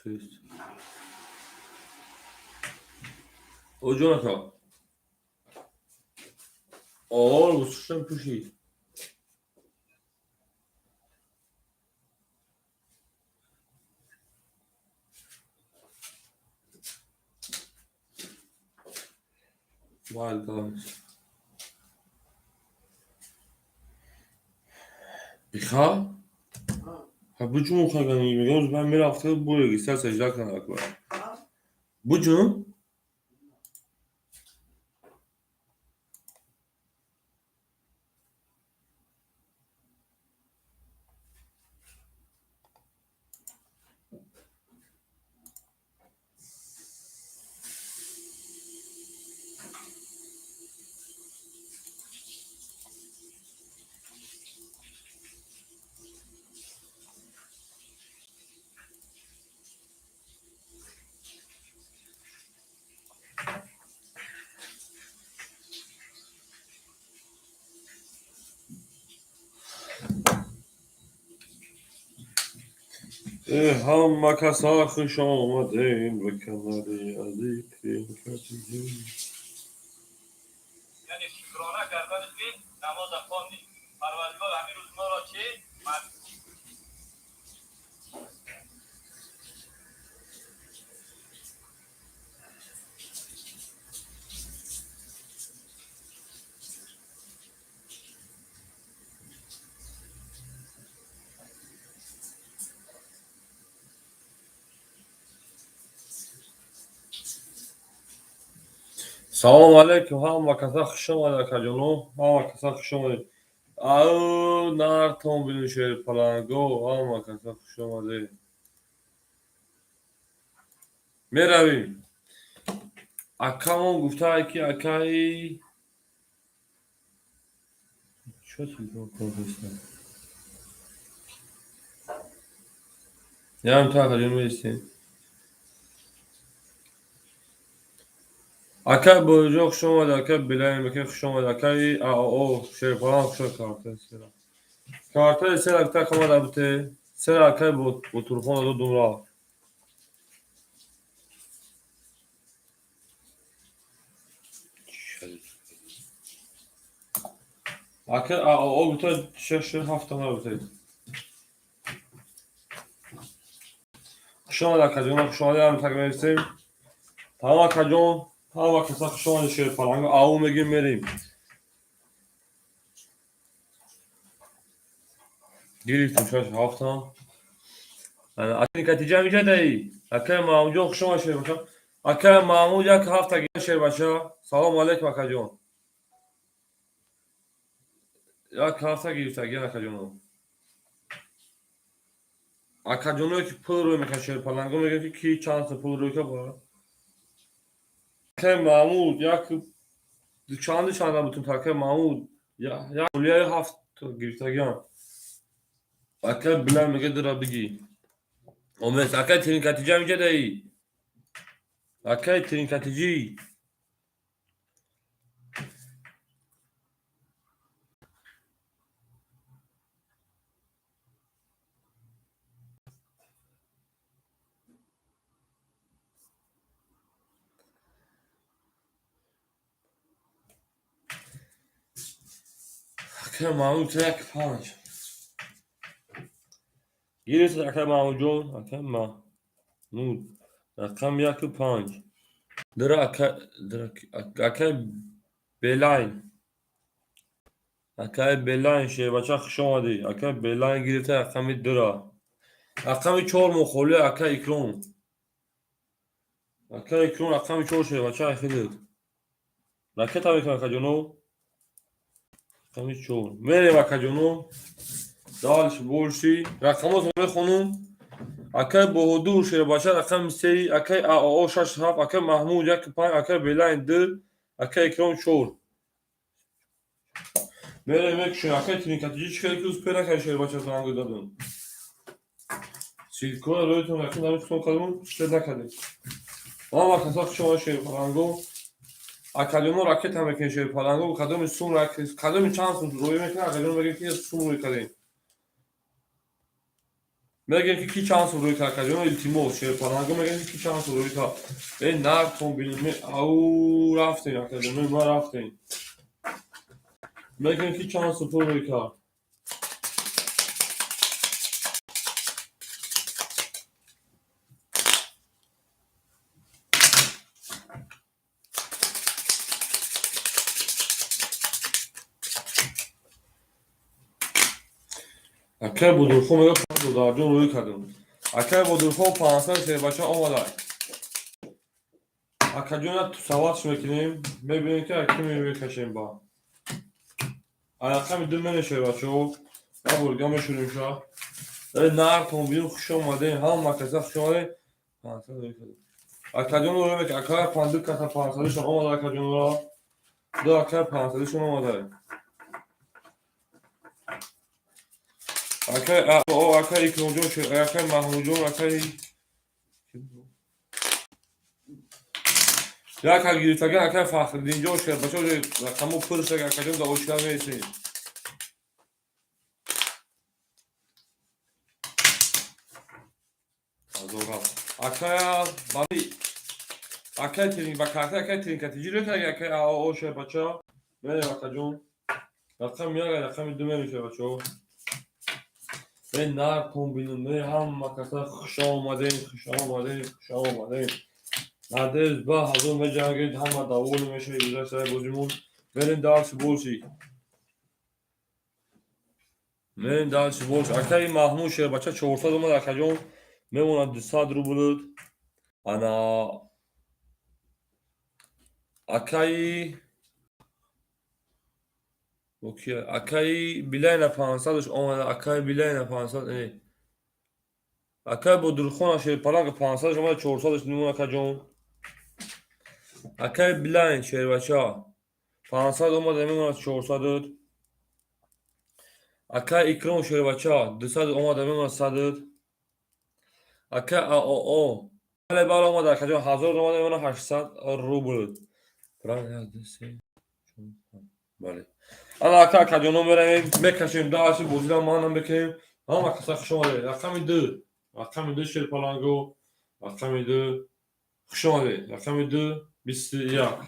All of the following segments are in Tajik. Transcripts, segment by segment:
Хест. О, ҷон ака. О, гусштам пӯшид. Wild guys. Биха? Ҳа буҷум хагани мегам ман мерафта буреги сар сажда кунам акбар. Буҷум? Ҳама каса хуш омадем ба канали Азиз. Яъне шукрона кардан, ки намоза хондем. Парвардигор ҳамин рӯз моро чӣ? Салому алейкум, ҳама каса хуш омадед, акаҷоно, ҳама каса хуш омадед. Ау, нартон бинед, шерпаланго, ҳама каса хуш омадед. Меравем. Акамон гуфтае, ки акаи чо телефон кор? Ям та акаҷон меистем. Акай Бориҷон, хуш омадед, акай Билайн баке, хуш омадед, акаи АО Шерпалан, хуш омадед. Картаи сера. Картаи сера так омада буте. Сера акай Ботурхон додум рафт. Акай АО гуфта шаш ҳафта набуте. Хуш омадед, акаҷон, хуш омадед, ҳам так меистем. Тамом, акаҷон, ҳама каса хуш омадед, шерпаланго, ау мегим, мерем. Гирифтем шаш ҳафта. Акай миҷадаи? Акай Маҳмудҷон, хуш омадед, шербача. Акай Маҳмуд як ҳафта гирифт, шербача. Салому алейкум, акаҷон. Як ҳафта гирифтагиан, акаҷоно. Акаҷоное, ки пул рӯй мекунад, шерпаланго, мегӯяд, ки ки чанд са пул рӯй кард? Акай Маҳмуд як чанди чанда бутун, акай Маҳмуд як ҳулияи ҳафт гирифтагиан. Акай Билал мегӯяд, дира бигӣ. Омес, акай Тринкатиҷа миҷадаи? Акай Тринкатиҷӣ. Акай Маҳмуд як панҷ. Гирифт, акай Маҳмудҷон, акай Маҳмуд. Рақам яку панҷ. Дира акай, дира акай Белайн. Акай Белайн, шербача, хуш омадӣ. Акай Белайн гирифта рақами дира. Рақами чор мухоли акай Икром. Акай Икром рақами чор, шербача, айхидид. Ракета мекунад, акаҷоно. Рақами чор. Мерем, акаҷоно. Дальше больше. Рақамотро мехонум. Акай Боҳодур, шербача, рақами сеи, акай АО шаш ҳафт, акай Маҳмуд як панҷ, акай Белайн ду, акай Икром чор. Мерем, мекушем. Акай Тринкатиҷӣ, чӣ кардӣ, ки успел накардӣ, шербача, занг дадам. Силкоя рӯятон рақам дар хутон кардам, успел накардем. Ҳама каса хуш омадед, шерпаланго. Акаҷоно, ракета мекунед, шерпаланго, кадоми сум, кадоми чанд сум рӯй мекунад, акаҷоно мегӯяд, ки сум рӯй кардем. Мегем, ки ки чанд сум рӯй кард, акаҷоно, илтимос, шерпаланго, мегем, ки ки чанд сум рӯй кард. Э, нартон бинем, ау, рафтем, акаҷоно, ма рафтем. Мегем, ки чанд сум пул рӯй кард. Акай Бодурхон мега, додарҷон, рӯй кардем. Акай Бодурхон, 500 шербача омада. Акаҷон, як тусаватш мекунем, мебинем, ки аки мекашем ба. Рақами ду менешем, бачаҳо. Як борга мешурем ша. Э, нартон бинем, хуш омадем, ҳама каса хуш омадем. 500 рӯй кардем. Акаҷон рӯй мекард. Акай панду каса 500-шон омада, акаҷонро. Ду акай 500-шон омада. Акай о, акай Икромҷон, акай Маҳмудҷон, акай як гирифтага, акай Фахриддинҷон, шербача, рақамо пур шага, акаҷон, да ошкар мересем. Акая бали акай тренинг ба карта, акай тренинг катиҷи рӯй кард, акай о, шербача, мерем, акаҷон. Рақами як, рақами ду мерем, шербачаҳо. Э, нартон бинем, э, ҳама каса хуш омадем, хуш омадем, хуш омадем. Надеюсь, ба ҳазор меҷангед, ҳама довольны мешавед гузаштаи бозимон. Мерем дальше больше. Мерем дальше больше. Акаи Маҳмуд шербача 400 омад, акаҷон, мемонад 200 рубл. Ана акаи акаи Билайна 500-ш омада, акаи Билайна 500, э. Акаи Бодурхона шерпаланг 500-ш омада, 400-ш мемон, акаҷон. Акаи Билайн шербача 500 омада, мемонад 400. Акаи Икром шербача 200 омада, мемонад 100. Акаи АОО бале, бале, омада, акаҷон, 1000 омада, мемонад 800 рубл. Правильно, ду, се, чор, панҷ. Бале. Ана ака, акаҷоно, меравем, мекашем, дальше бозира манам мекунем. Ҳама каса хуш омадед. Рақами ду. Рақами ду, шерпаланго. Рақами ду. Хуш омадед. Рақами ду, 21.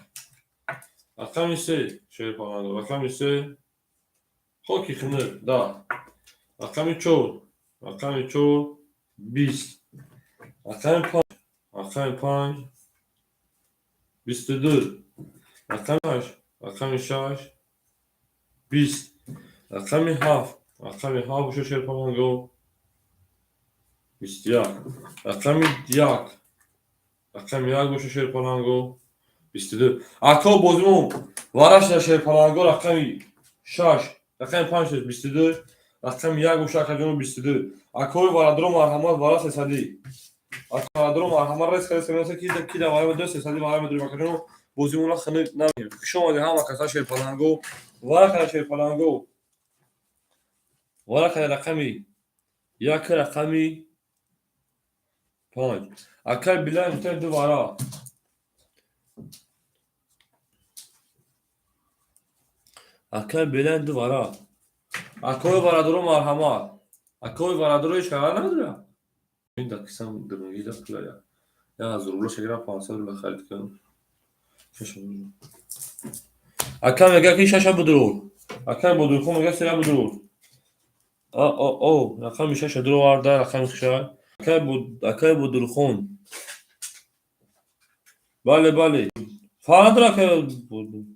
Рақами се, шерпаланго. Рақами се. Хоки хунук, да. Рақами чор. Рақами чор, 20. Рақами панҷ. Рақами панҷ, 22. Рақами ҳашт. Рақами шаш, 20. Рақами ҳафт. Рақами ҳафт боша, шерпаланго. 21. Рақами як. Рақами як боша, шерпаланго. 22. Ако бозимон варашда, шерпаланго, рақами шаш. Рақами панҷ, 22. Рақами як боша, акаҷоно, 22. Акои варадро, марҳамат, вара сесадӣ. Варадро, марҳамат, рез кардеса, ки да вара ду сесадӣ вара медорем, акаҷоно, бозимона хунук намекунем. Хуш омадед ҳама каса, шерпаланго. Вара када, шерпаланго. Вара када, рақами як, рақами панҷ. Акай Билай мутаи ду вара. Акай Билай ду вара. Акои варадоро, марҳамат. Акои варадоро ҳеч хабар надорад. Ин да кисам дурнагида пула я. 1000 рубла шагирам, 500 рубла харид кардам. Шаша будур. Ака мега, ки шаша будур. Акай Бодурхон мега, сера будур. О, о, о, рақами шаша дуроварда, рақами хушай. Акай Бодурхон. Бале, бале. Фарқ надорад, акай.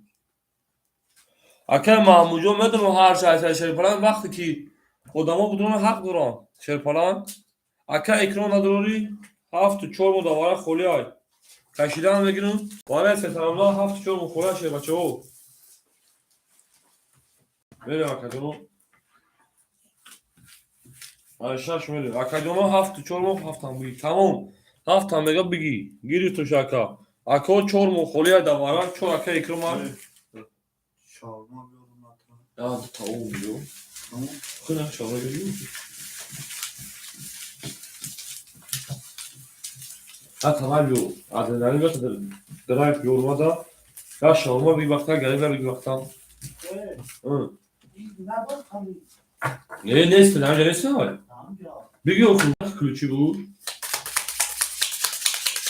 Акай Маҳмудҷон, медонам, ҳар шай шерпаланг, вақте ки одамо будуранд, ҳақ доранд. Шерпаланг. Ака, экран надорӣ? Ҳафту чор мо давара холӣ ай. Кашидан мегирам. Вале сетарамла ҳафту чор мо холӣ ай, шербачаҳо. Мерем, акаҷоно. Ай шаш мерем. Акаҷоно, ҳафту чор мо, ҳафтам бигӣ. Тамом. Ҳафтам мега, бигӣ. Гирифтуш, ака. Ако, чор мо холӣ ай давара, чор ака экран. Шаурма биёрам натра. Я тамом биё. Хuna шаурма биё. Ha, tamam биё. Адреналин биё, драйв биёрмада. Я шаурма биг вақта, гариб биг вақта. Набод. Не, нест, намҷа нест, ай. Намҷа. Бигӯ, ключи буд.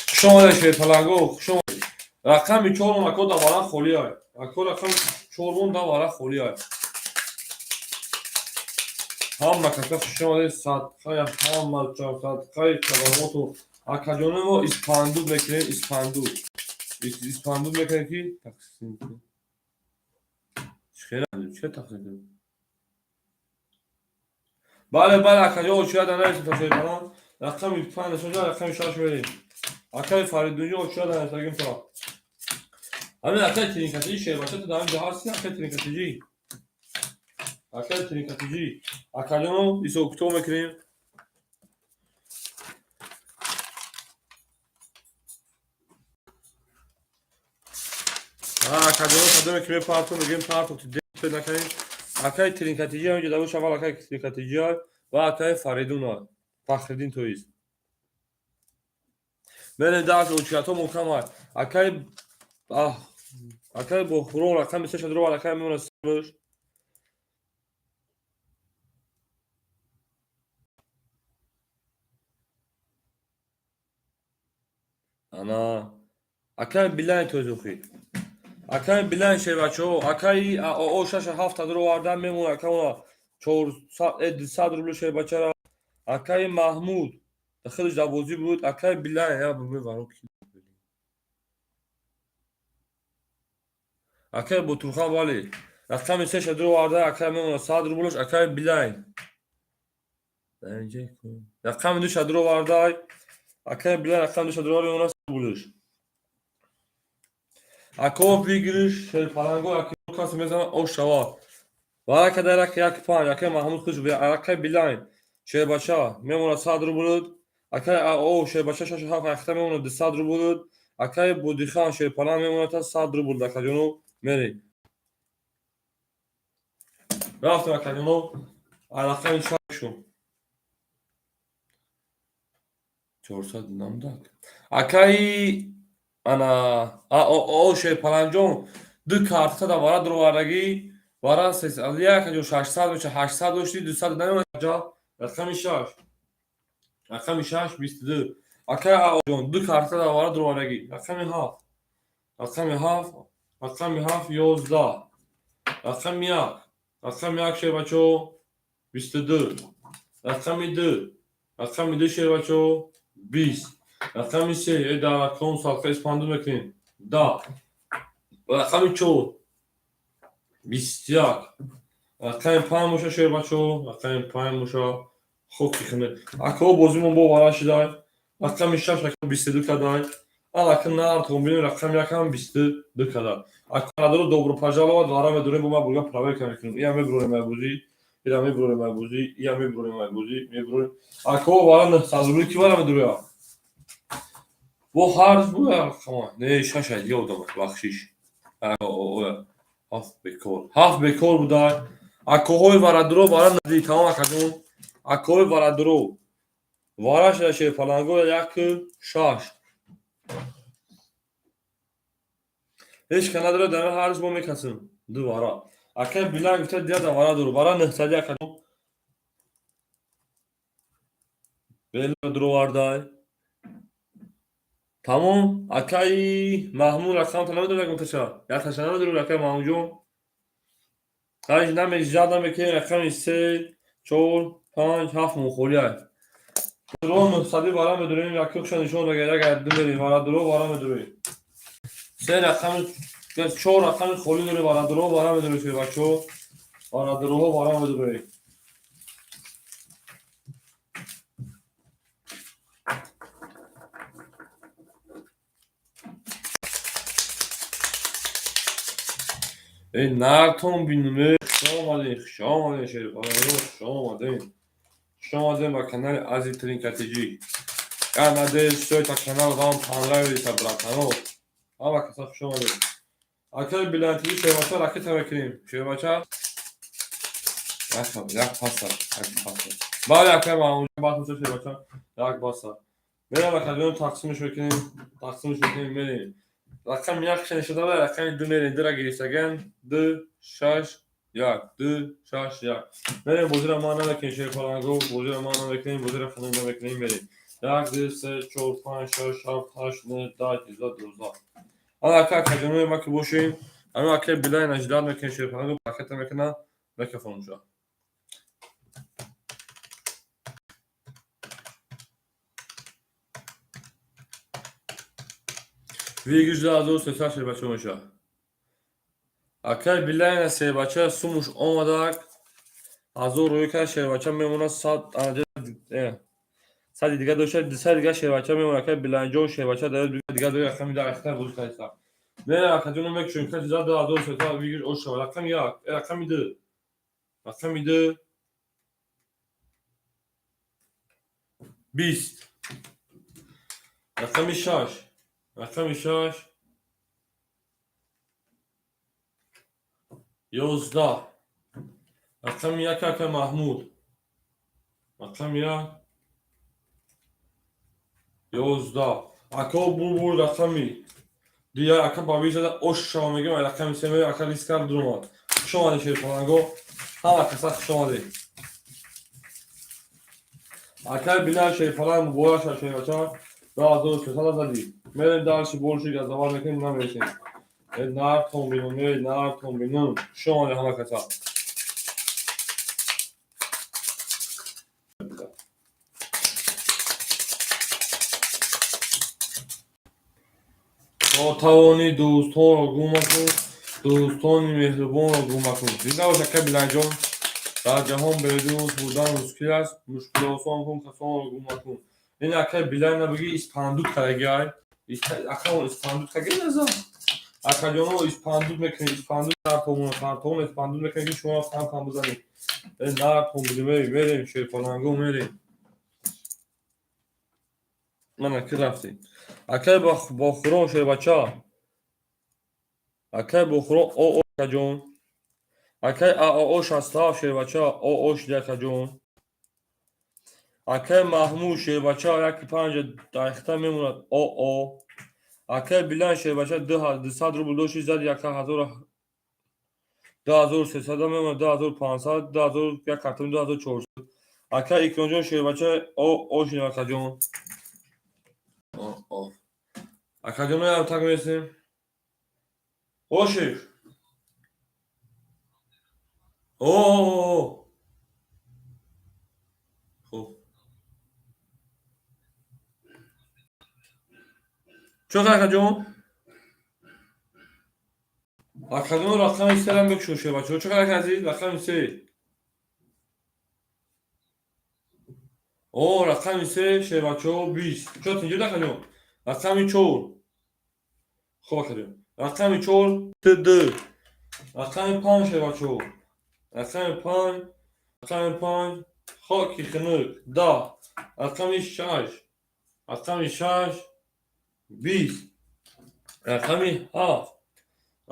Хуш омадед, шерпаланго, хуш омадед. Рақами чорум, ако, да вара холӣ ай. Ако, рақами чорум да вара холӣ ай. Ҳама каса хуш омадед, садқаи ҳама, садқаи каломоту. Акаҷони мо, испандуд мекунем, испандуд. Испандуд мекунем, ки тақсим кунем. Чӣ тақсим кунем? Бале, бале, акаҷон, очирада нарисем ташои. Рақами панҷ нишон, рақами шаш мерем. Акаи Фаридунҷон, очирада нарисагим то. Ҳамин акаи тринкатиҷи, шербача, ту дар ҳамин ҷо ҳасти, акаи тринкатиҷи. Акаи тринкатиҷи. Акаҷоно, ҳисоб китоб мекунем. Акаҷоно, кадоме ки мепартом, мегӯем партов, накунем. Акаи тринкатиҷи ҳамин ҷо дабош, аввал акаи тринкатиҷи ва акаи Фаридун, Фахриддин тоист. Мерем даст, очиятҳо муҳкам ай. Акаи Бохурон рақами се шадро, акаи мемона сабш. Ана акаи Билайн тозухӣ. Акаи Билайн, шербачаҳо, акаи о шаша ҳафт ҳазор овардан мемона, ака она 400 рубли шербачара. Акаи Маҳмуд хеле дар буд. Акаи Билайн я бубин. Акаи Ботурхан, бале. Рақами се шадро оварда, акаи мемона 100 рублш, акаи Билайн. Рақами ду шадро оварда, акаи Билайн рақами ду шадро мемона 100 рублш. Ако выигрыш, шерпаланго, аки касе мезана, ош шавад. Варака дар як панҷ, акаи Маҳмуд хуш, акаи Билайн шербача мемона 100 рубл. Акаи о шербача шашу ҳафт ахта мемона 200 рубл. Акаи Будихан шерпаланг мемона та 100 рубл. Акаҷоно, мерем. Рафтем, акаҷоно, рақами шашу. 400 намдак. Акаи ана о шерпаланҷон ду карта да вара дуровардагӣ, вара як ҷо 600 меша, 800 дошти, 200 намемона. Рақами шаш, рақами шаш, 22. Акаи ҷон ду карта да вара дуровардагӣ. Рақами ҳафт, рақами ҳафт, рақами ҳафт, 11. Рақами як, рақами як, шербачаҳо, 22. Рақами ду, рақами ду, шербачаҳо, 20. Рақами се, э дар рақам садқа испанду мекунем, 10. Рақами чор, 21. Рақами панҷ боша, шербачаҳо, рақами панҷ боша, хоки хине. Акаҳо, бозимон бо вара шидай. Рақами шаш рақами 22 кадай. Алака нартон бинем, рақами якам 22 када. Акарадоро добро пожаловать, вара медорем, бо ма бурга проверка мекунем. Ия мебурем ай бозӣ, ира мебурем ай бозӣ, ия мебурем ай бозӣ, мебурем. Акаҳо, вара 900 рубли ки вара медуря? Бо ҳарз буя рақама. Не, шаш ай дига одам, бахшиш. Ҳафт бекор. Ҳафт бекор будай. Акоҳои варадуро вара нади тамом, акаҷон. Акоҳои варадуро. Вара шуда, шерпаланго, як шаш. Ҳеч ка надора, дар ҳарз мо мекасем. Ду вара. Акаи Билан гуфта, дия да вара дуру. Вара 900, акаҷон. Бела дуровардай. Тамом, акаи Маҳмуд рақамта намедонам, ягонташа. Якташа намедонам, акаи Маҳмудҷон. Ҳаҷ намежад намекунем, рақами се, чор, панҷ, ҳафт мухоли ай. Дуро 900 вара медурем, якуша нишон дага, як ду мерем, вара дуро вара медурем. Се рақами, чор рақами холӣ дорем, вара дуро вара медурем, бачаҳо. Вара дуроҳо вара медурем. Эй, нартон бинем, хуш омадем, хуш омадем, шерпаланго, хуш омадем. Хуш омадем ба канали Ази Тринка ТЖ. Я надеюсь, что это канал вам понравится, братанов. Ҳама каса хуш омадем. Акаи Билантиҷи, шербача, ракета мекунем. Шербача як паса, як паса. Бале, акаи Маҳмуд, бахшиша, шербача, як паса. Мерем, акаҷон, тақсимш мекунем, тақсимш мекунем, мерем. Рақами як шанишуда, рақами ду мерем, дура гирифтаган, ду, шаш, Як, ду, шаш, як. Мерем, бозиро ман намекунем, шерпаланго, бозиро ман намекунем, бозиро худам намекунем, мерем. Як, ду, се, чор, панҷ, шаш, ҳафт, ҳашт, нӯҳ, даҳ, 11, 12. Ана ака, акаҷонои ма ки бошем, ана ака билай наждат мекунем, шерпаланго пакета мекуна, микрофон уша. Выигрыш 2300 шербача меша. Акай билайна сербача сумуш омадак. Ҳазор рӯй кард, шербача мемонад сад сади дига дошта, дусад дига шербача мемонад. Акай билайнҷон шербача дар дига дори рақами дар ахтар бозӣ кардиста. Не, акаҷоно мекушем, каси зад 2300 выигрыш ош шавад. Рақами як, рақами ду. Рақами ду. 20. Рақами шаш. Рақами шаш. 11. Рақами як, ака Маҳмуд. Рақами як. 11. Ака бурбур рақами. Дия ака бабӣ зада ош шава мегӯям, рақами се мегӯям, ака риск кард, дуромад. Хуш омадед, шерпаланго. Ҳама каса хуш омадед. Акай Билал шерпаланг муборак шавад, шербача. 2300 задӣ. Мерем дальше, больше газовар мекунем, намересем. Нартон бинум, нартон бинум. Хуш омадед ҳама каса. То тавонӣ дӯстонро гум макун, дӯстони меҳрубонро гум макун. Зинда бош, ака Билалҷон. Дар ҷаҳон бедӯст будан мушкил аст, мушкилосон кун, касонро гум макун. Ин акай Билал набигӣ испандуд карагиай. Ака испандуд караги наза. Акаҷоно испандуд мекунед, испандуд нартомона, картон испандуд мекунед, ки шумо кам кам бизанед. Нартон будем, мерем, шерпаланго мерем. Мана ки рафтем. Акай Бохурон шербача. Акай Бохурон о акаҷон. Акай АО 67 шербача ОО шида акаҷон. Акай Маҳмуд шербача яки панҷ дақиқа мемонад ОО. Акай Билал шербача 200 рубл дошти, зад яка ҳазор 2300 мемонад, 2500, 2000, як картон 2400. Акай Икромҷон шербача ОО шида акаҷон. О. Акаҷоно ям так мересем. Ошик. О. Хуб. Чӣ акаҷон? Акаҷон рақами серам бикшо, шербачаҳо. Чӣ қадар азиз? Рақами се. О, рақами се шербачаҳо 20. Чо тинҷо акаҷон? Рақами чор. Хуб, акаҷон. Рақами чор ТД. Рақами панҷ шербачаҳо. Рақами панҷ, рақами панҷ хоки хунук 10. Рақами шаш. Рақами шаш 20. Рақами ҳафт.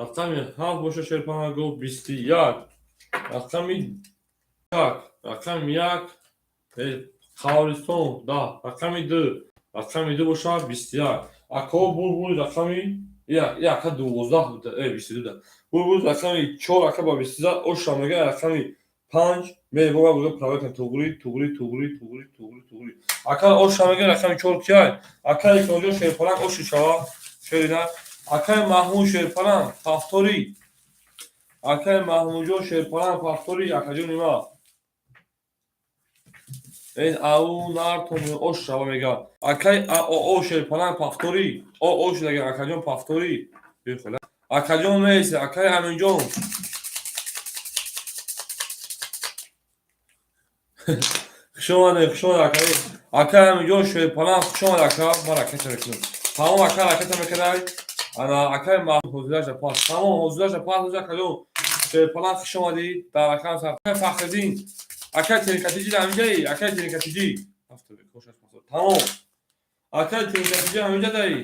Рақами ҳафт боша шерпанаго 21. Рақами як. Рақами як қабристон 10. Рақами ду. Рақами ду боша 21. Акао бурбури рақами як, ака 12 буда, 22 да. Бурбури рақами чор ака ба 22 оша мега рақами панҷ мебога буга проверка туғри, туғри, туғри, туғри, туғри, туғри. Ака оша мега рақами чор кияй? Ака Икромҷон шерпаланг оши шава. Шерина. Акай Маҳмуд шерпаланг пафтори. Акай Маҳмудҷон шерпаланг пафтори акаҷони ма. Ин ау нартон ош шава мега. Акай АО шерпаланг пафтори. О шудага акаҷон пафтори. Акаҷон меисе, акай Аминҷон. Хуш омадед, хуш омадед акай. Акай Аминҷон шерпаланг хуш омадед ака. Ман ракета мекунам. Тамом ака ракета мекунай. Ана акай Маҳмуд ҳозираша пас. Тамом ҳозираша пас акаҷон. Шерпаланг хуш омадӣ. Дар рақам сар. Акай Фахриддин. Акай Терикатиҷи ҳаминҷаи? Акай Терикатиҷи. Тамом. Акай Терикатиҷи ҳаминҷа даи?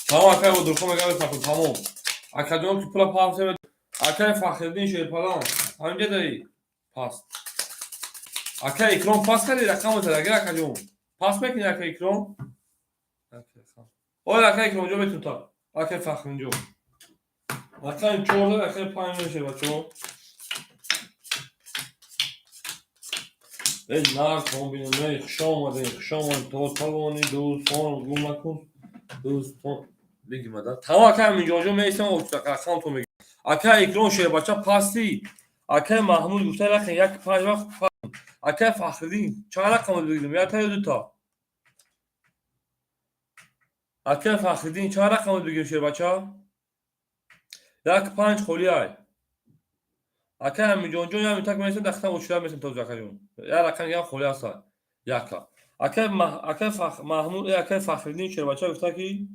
Тамом акай Бодурхон мегӯяд бипартом. Тамом. Акаҷон ки пула паҳн акай Фахриддин шерпаланг ҳаминҷа даи? Паст. Акай Икром пас кардӣ рақамро задагӣ акаҷон. Пас мекунӣ акай Икром? Ой акай Икромҷон метун та. Акай Фахриддинҷон. Рақами 14, рақами 5 мешавад, бачаҳо. Эй, нарх бинем, эй, хуш омадем, хуш омадем, то тавони дӯстон, гум накун, дӯстон, бигимада. Тамом, акай Аминҷонҷон, меистам, рақамтон мегирам. Акай Икром шербача пасти, акай Маҳмуд гуфта рақам як панҷ вақт. Акай Фахриддин, чанд рақам бигирем, якта ё дута? Акай Фахриддин, чанд рақам бигирем, шербача? Як панҷ холиай. Акай Аминҷонҷон, як минутак меистам, дахтам очира месам то акаҷон. Як рақам дигам холӣ аст, яка. Акай Маҳмуд, акай Фахриддин шербача гуфта ки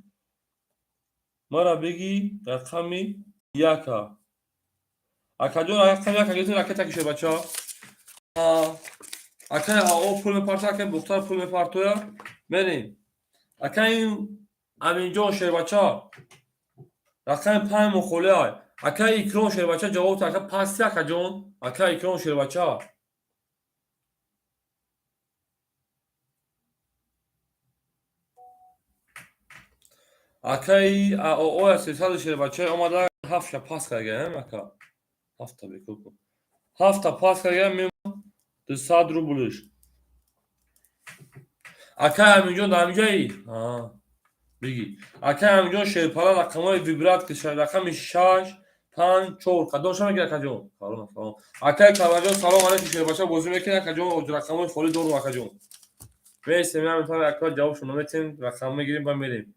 мара бигӣ рақами яка. Акаҷон, рақами яка гирифтем, ракета ки шербача. Акай Ао пул мепарта, акай Бухтар пул мепартоя. Мерем. Акай Аминҷон шербача, рақами панҷ мухолиай. Акай Икром шербача, ҷавоб ака пасти, акаҷон. Акай Икром шербача. Акай Аооя 300 шербача омада, ҳафта пас кардаям, ака. Ҳафта бекор кун. Ҳафта пас кардаям, 200 рублиш. Акай Аминҷон, дар ҳаминҷаи? Бигӣ. Акай Аминҷон шерпала, рақамҳои вибрат, рақами 6, 5, 4. Кадомша мегирад, акаҷон? Салом, салом. Акай Карваҷон, салом алейкум, шербача бозӣ мекунед, акаҷон, рақамҳои холӣ дорум, акаҷон. Меистем, ҳамин ака ҷавобшон наметем, рақам мегирем ва мерем.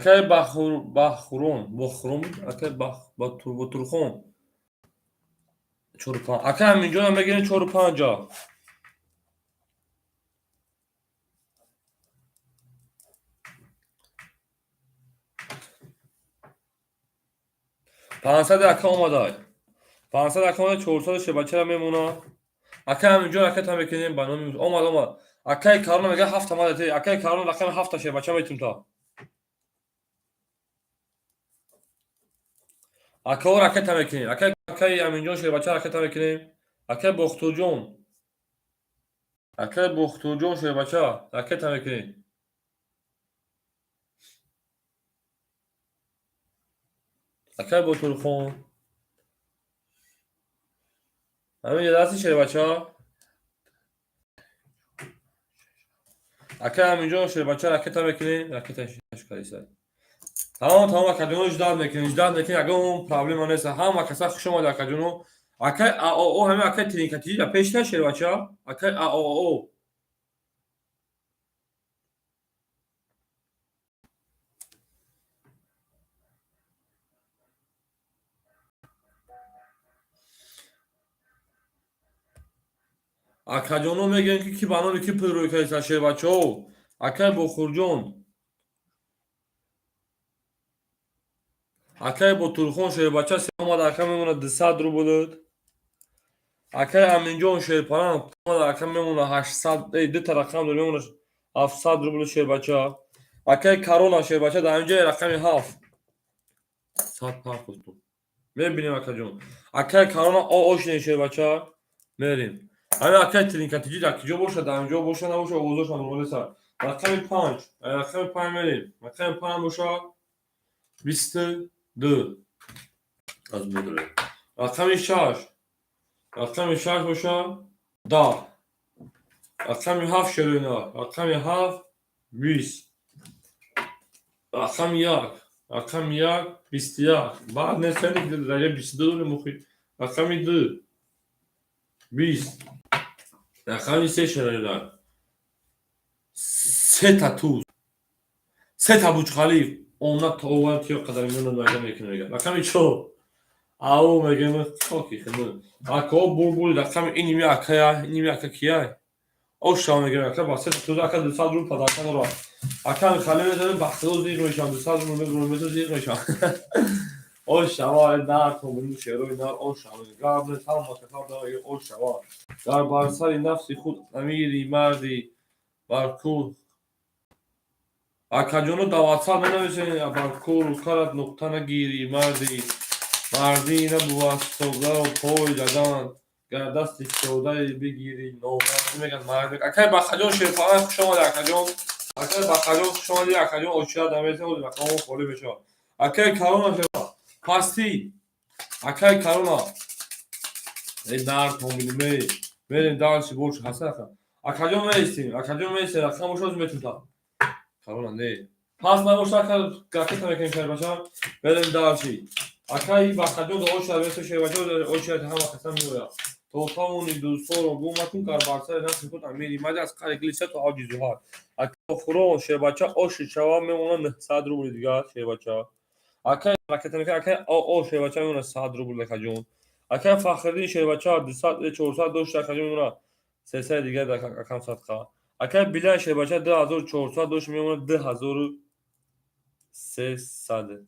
Акай Бахурон, Бохурон, акай Батурхон. Чору панҷ. Акай Аминҷонам мегирем чору панҷа. 500 ака омадай. 500 ака омада, 400 шебачара мемона. Акай Аминҷон, ракета мекунем ба номи омад, омад. Акай Карона мега ҳафта мадате. Акай Карона, рақами ҳафта шебача метум та. Акао ракета мекунем. Акай Аминҷон шербача ракета мекунем. Акай Бохтурҷон. Акай Бохтурҷон шербача ракета мекунем. Акай Ботурхон. Ҳамин дасти шербача. Акай Аминҷон шербача ракета мекунем. Ракета шкалисай. Тамом, тамом, акаҷоно, ждать мекунем, ждать мекунем, ягон проблема нест. Ҳама каса хуш омада, акаҷоно. Акай АОО, ҳамин акай Тринкатиҷа пешта шербача. Акай АОО. Акаҷоно, мегӯем ки ки ба номи ки пул рӯй кардиса, шербачаҳо? Акай Бохурҷон. Акай Ботурхон шербача омада, ака мемона 200 рубл. Акай Аминҷон шерпаран омада, ака мемона 800, эй, дута рақам дор, мемона 700 рубл шербача. Акай Карона шербача, дар ҳаминҷои рақами ҳафт. Сад пахту. Мебинем, акаҷон. Акай Карона о шинем, шербача. Мерем. Ҳамин акай Тринкатиҷи дар киҷо бошад, дар ҳаминҷо боша, набоша, овозошам нормалеса. Рақами панҷ, рақами панҷ мерем. Рақами панҷ боша 22. Аз медорем. Рақами шаш. Рақами шаш боша 10. Рақами ҳафт шерина. Рақами ҳафт 20. Рақами як. Рақами як 21. Баъд нестани дараҷа 22 дорем охи. Рақами ду 20. Рақами се шерина. Сета туз. Сета Буҷхалиф. Она то тиё қадар миёна майда мекунем, мегӯяд. Рақами чор. Ау мегӯем, хоки хидмат. Акао бурбури рақами иними акая, иними ака кияй? Оша мегӯем, ака ба сета туз, ака 200 рубл подарка дорад. Ака хали мезанем, ба худо зиқ мешавам, 200 рубл мегӯям, мезанам, зиқ мешавам. Оша нар то шерои нар оша гап нест, ҳама касар дорад, оша. Дар бар сари нафси худ амири марди бар кӯҳ. Акаҷоно, дар ватсап менависед, бар кӯру карат нуқта нагирӣ марди. Мардӣ набувад содаро пой задан, гар дасти содае бигирӣ номардӣ, мегӯянд марди. Акай Бахаҷон шерпаран, хуш омадӣ, акаҷон. Акай Бақаҷон, хуш омадӣ, акаҷон, очира дамеса, рақамон холӣ мешавад. Акай Корона шава. Пастӣ. Акай Корона. Эй нар томилме. Мерем дальше больше ҳасан ака. Акаҷон меистем, акаҷон меистем, рақам бошад метунта. Корона не. Пас набоша ака ракета мекунем шербача. Мерем дальше. Акай Бақаҷон да очира меса шербача, очира ҳама каса меояд. То тавони дӯстонро гум макун, гар бар сари нафси худ амири мади аз қари глиса то авҷи зуҳар. Ака Хурон шербача оши шава мемонад 900 рубли дигар шербача. Акай ракета мекунад, акай о шербача мемонад 100 рубл акаҷон. Акай Фахриддин шербача 200 400 дошт акаҷон мемонад 300 дигар акам садқа. Акай Билай шербача 2400 дошт мемонад 2300.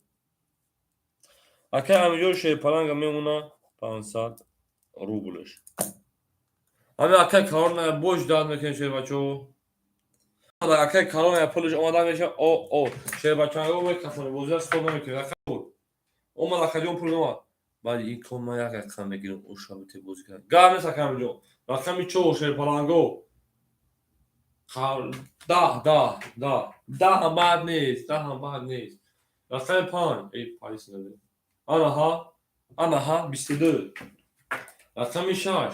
Акай Амиҷон шерпаланга мемонад 500 рублш. Ҳами акай Корона бош дад мекунем шербачо. Акай Корона пулиш омада меша о о шербачанго мекафоне бозиа стол намекунем. Акай омад акаҷон пул омад. Баъди ин кор ман як рақам мегирам оша бите бозӣ кунам. Гап нест акамҷон. Рақами чор шерпаланго. Даҳ, даҳ, даҳ. Даҳ баъд нест, даҳам баъд нест. Рақами панҷ. Эй парис наде. Анаҳа, анаҳа, 22. Рақами шаш.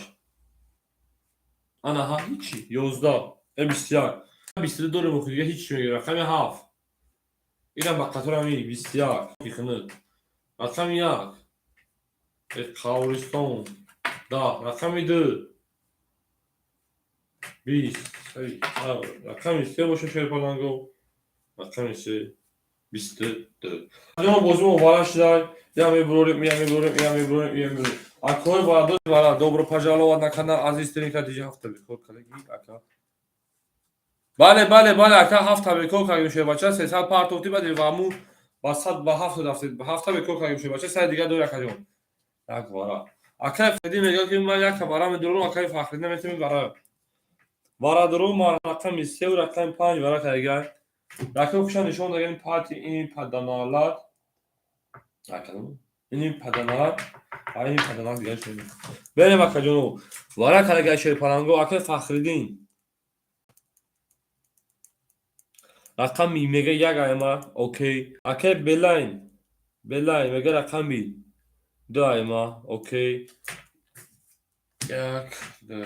Анаҳа, ҳичи, 11. Э 21. 22 дорем охи дига ҳичи мегирем. Рақами ҳафт. Инам ба қаторам и 21. Ихнуд. Рақами як. Э Қавристон. 10. Рақами ду. 20. Рақами се боша шерпаланго. Рақами се. 22. Ҷоно бозимо вара шудай. Я мебурорем, я мебурорем, я мебурорем, я мебурорем. Акои варадош вара добро пожаловать на канал Азиз Тренинг Хадиҷа ҳафта бекор кадаги ака. Бале, бале, бале, ака ҳафта бекор кардем шербача, 300 партофти баъд ваму ба сад ба ҳафта рафтед. Ҳафта бекор кардем шербача, сари дигар дори акаҷон. Як вара. Акай Фахриддин мегӯяд ки ман як вара медорам, акай Фахриддин метавонем вара. Вара дорум, ман рақами се ва рақами панҷ вара кардагай. Рақами хушам нишон дагем пати ин паданалат. Ини паданалат, а ини паданалат дигар шуд. Берем акаҷоно. Вара кардагай шерпаланго, акай Фахриддин. Рақами мега як айма, окей. Акай Белайн, Белайн мега рақами ду айма, окей. Як, ду.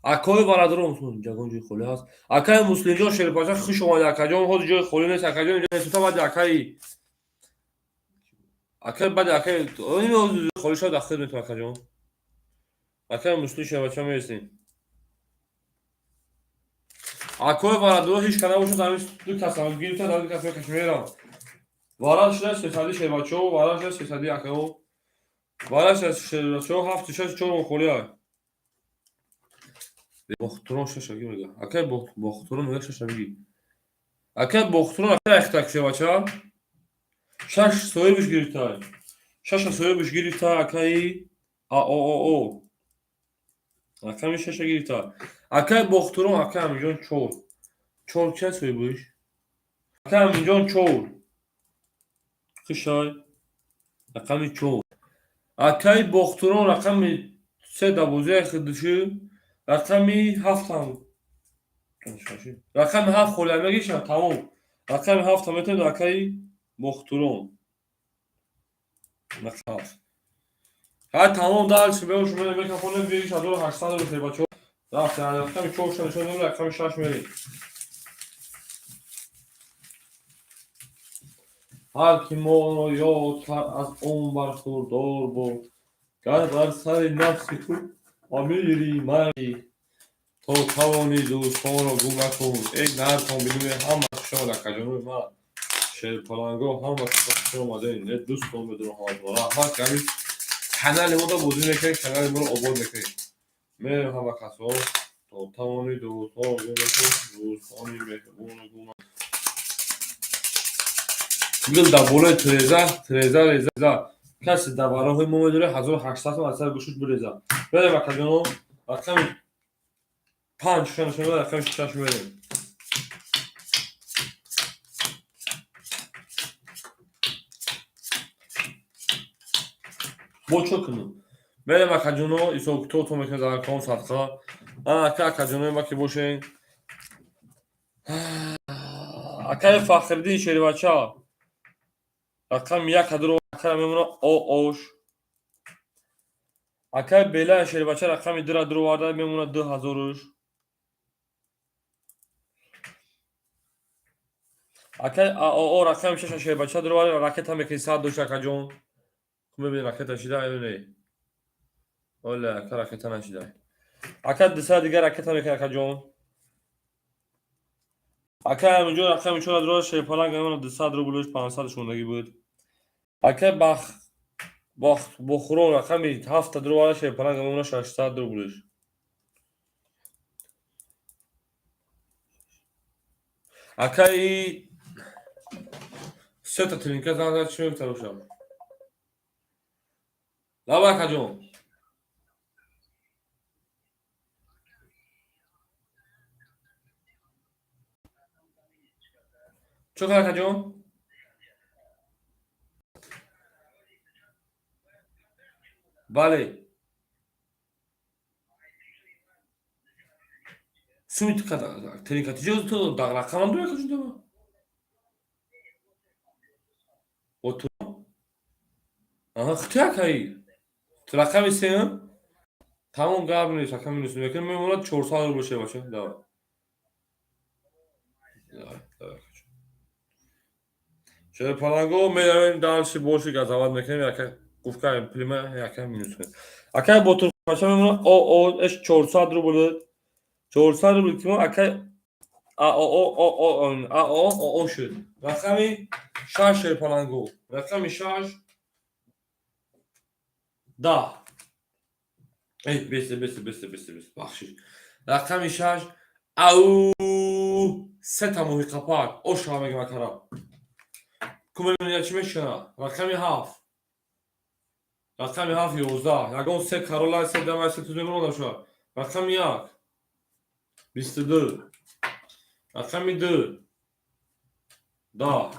Акои бародарон, ягон ҷои холӣ ҳаст. Акаи Муслимҷон шерпача хуш омадӣ акаҷон, ҳозир ҷои холӣ нест акаҷон, инҷо несута баъди акаи акаи баъди акаи холӣ шавад ахир метавон акаҷон. Акаи Муслим шерпача мересем. Акои бародарон ҳеҷ ка набошад, ҳамин ду кас гирифтан, ҳамин ду кас мекашем мерам. Вара шуда сесади шербачо, вара шуда сесади акао. Вара шуда шербачо ҳафту шаш чорум холӣ ай. Бохтурон шаша ги мега. Акай Бохтурон мега шаша биги. Акай Бохтурон акай ахтак шербача. Шаш соҳибиш гирифтай. Шаша соҳибиш гирифта акаи а о о о. Рақами шаша гирифта. Акай Бохтурон, акай Амиҷон чор. Чор чия соҳибиш? Акай Амиҷон чор. Хушай. Рақами чор. Акай Бохтурон рақами се дабозия хидши. Рақами ҳафтам. Рақами ҳафт холия мегиша тамом. Рақами ҳафтам метавонед акаи Бохтурон. Рақами ҳафт. Ҳай тамом дальше бео шумо мекафонем бигиш 1800 рубл бачо. Рафт, рақами чор шуда нишон додем, рақами шаш мерем. Ҳар ки моро ёд кард аз он бархурдор буд. Гар бар сари нафси худ амири маи. То тавони дӯстонро гум накун. Эй нартон билиме ҳама шод акаҷонои ман. Шерпаланго ҳама хуш омадем. Э дӯстон медорам ҳаматон. Раҳмат ки ҳамин канали моро бозӣ мекунед, канали моро обод мекунед. Мерем ҳама касо. То тавони дӯстонро гум накун. Дӯстони меҳрубонро гум накун. Гул дар болои тиреза, тиреза реза. Касе дар бароҳои мо медорад 1800 сом аз сари гӯшаш биреза. Берем акаҷоно, рақами панҷ шуша нишон дод, рақами шаш мерем. Бо чо кунем? Мерем акаҷоно, ҳисоб китобтон мекунем дар акаон садқа. Ана ака акаҷонои ма ки бошен. Акаи Фахриддин шербача рақами як ҳадро акара мемона оош. Акаи Белая шербача рақами дура дуроварда мемона 2000-уш. Акаи аоо рақами шаша шербача дуроварда ракета мекунӣ 100 дошт, акаҷон. Мебини, ракета шида ё не? Ола, ака, ракета нашида. Ака, 200 дигар ракета мекунӣ, акаҷон. Акай ҳаминҷо рақами чора дуроварда шерпаланг мемона 200 рублш, 500 шондагӣ буд. Акай бах Бохурон рақами ҳафта дуроварда шерпаланг мемона 600 рублш. Акаи сета тринка зан зад, чӣ мегуфта бошам? Лаба, акаҷон. Чӣ кар, акаҷон? Бале. Суми тринка тиҷо ту рақамам дори, акаҷон, ту? О ту? Аҳа, хти акаи. Рақами сеюм? Тамом, гап нест, ака, минус мекунем, мемонад 400 рубл, шебача. Давай. Давай, давай, акаҷон. Шерпаланго меравем дальше, больше газовать мекунем, яка гуфкаем плима, яка минус кунем. Акай Ботурбача мемонад о о эш 400 рубл. 400 рубл ки мо акай а о о о о а о о о шуд. Рақами шаш, шерпаланго. Рақами шаш 10. Эй, бесе, бесе, бесе, бесе, бесе, бахшиш. Рақами шаш ау сета моҳи қапак. Ошава мегам, акара. Кумемия чӣ мешава? Рақами ҳафт. Рақами ҳафт 11. Ягон се карола, се дама, се туз мемонад шава. Рақами як 22. Рақами ду 10.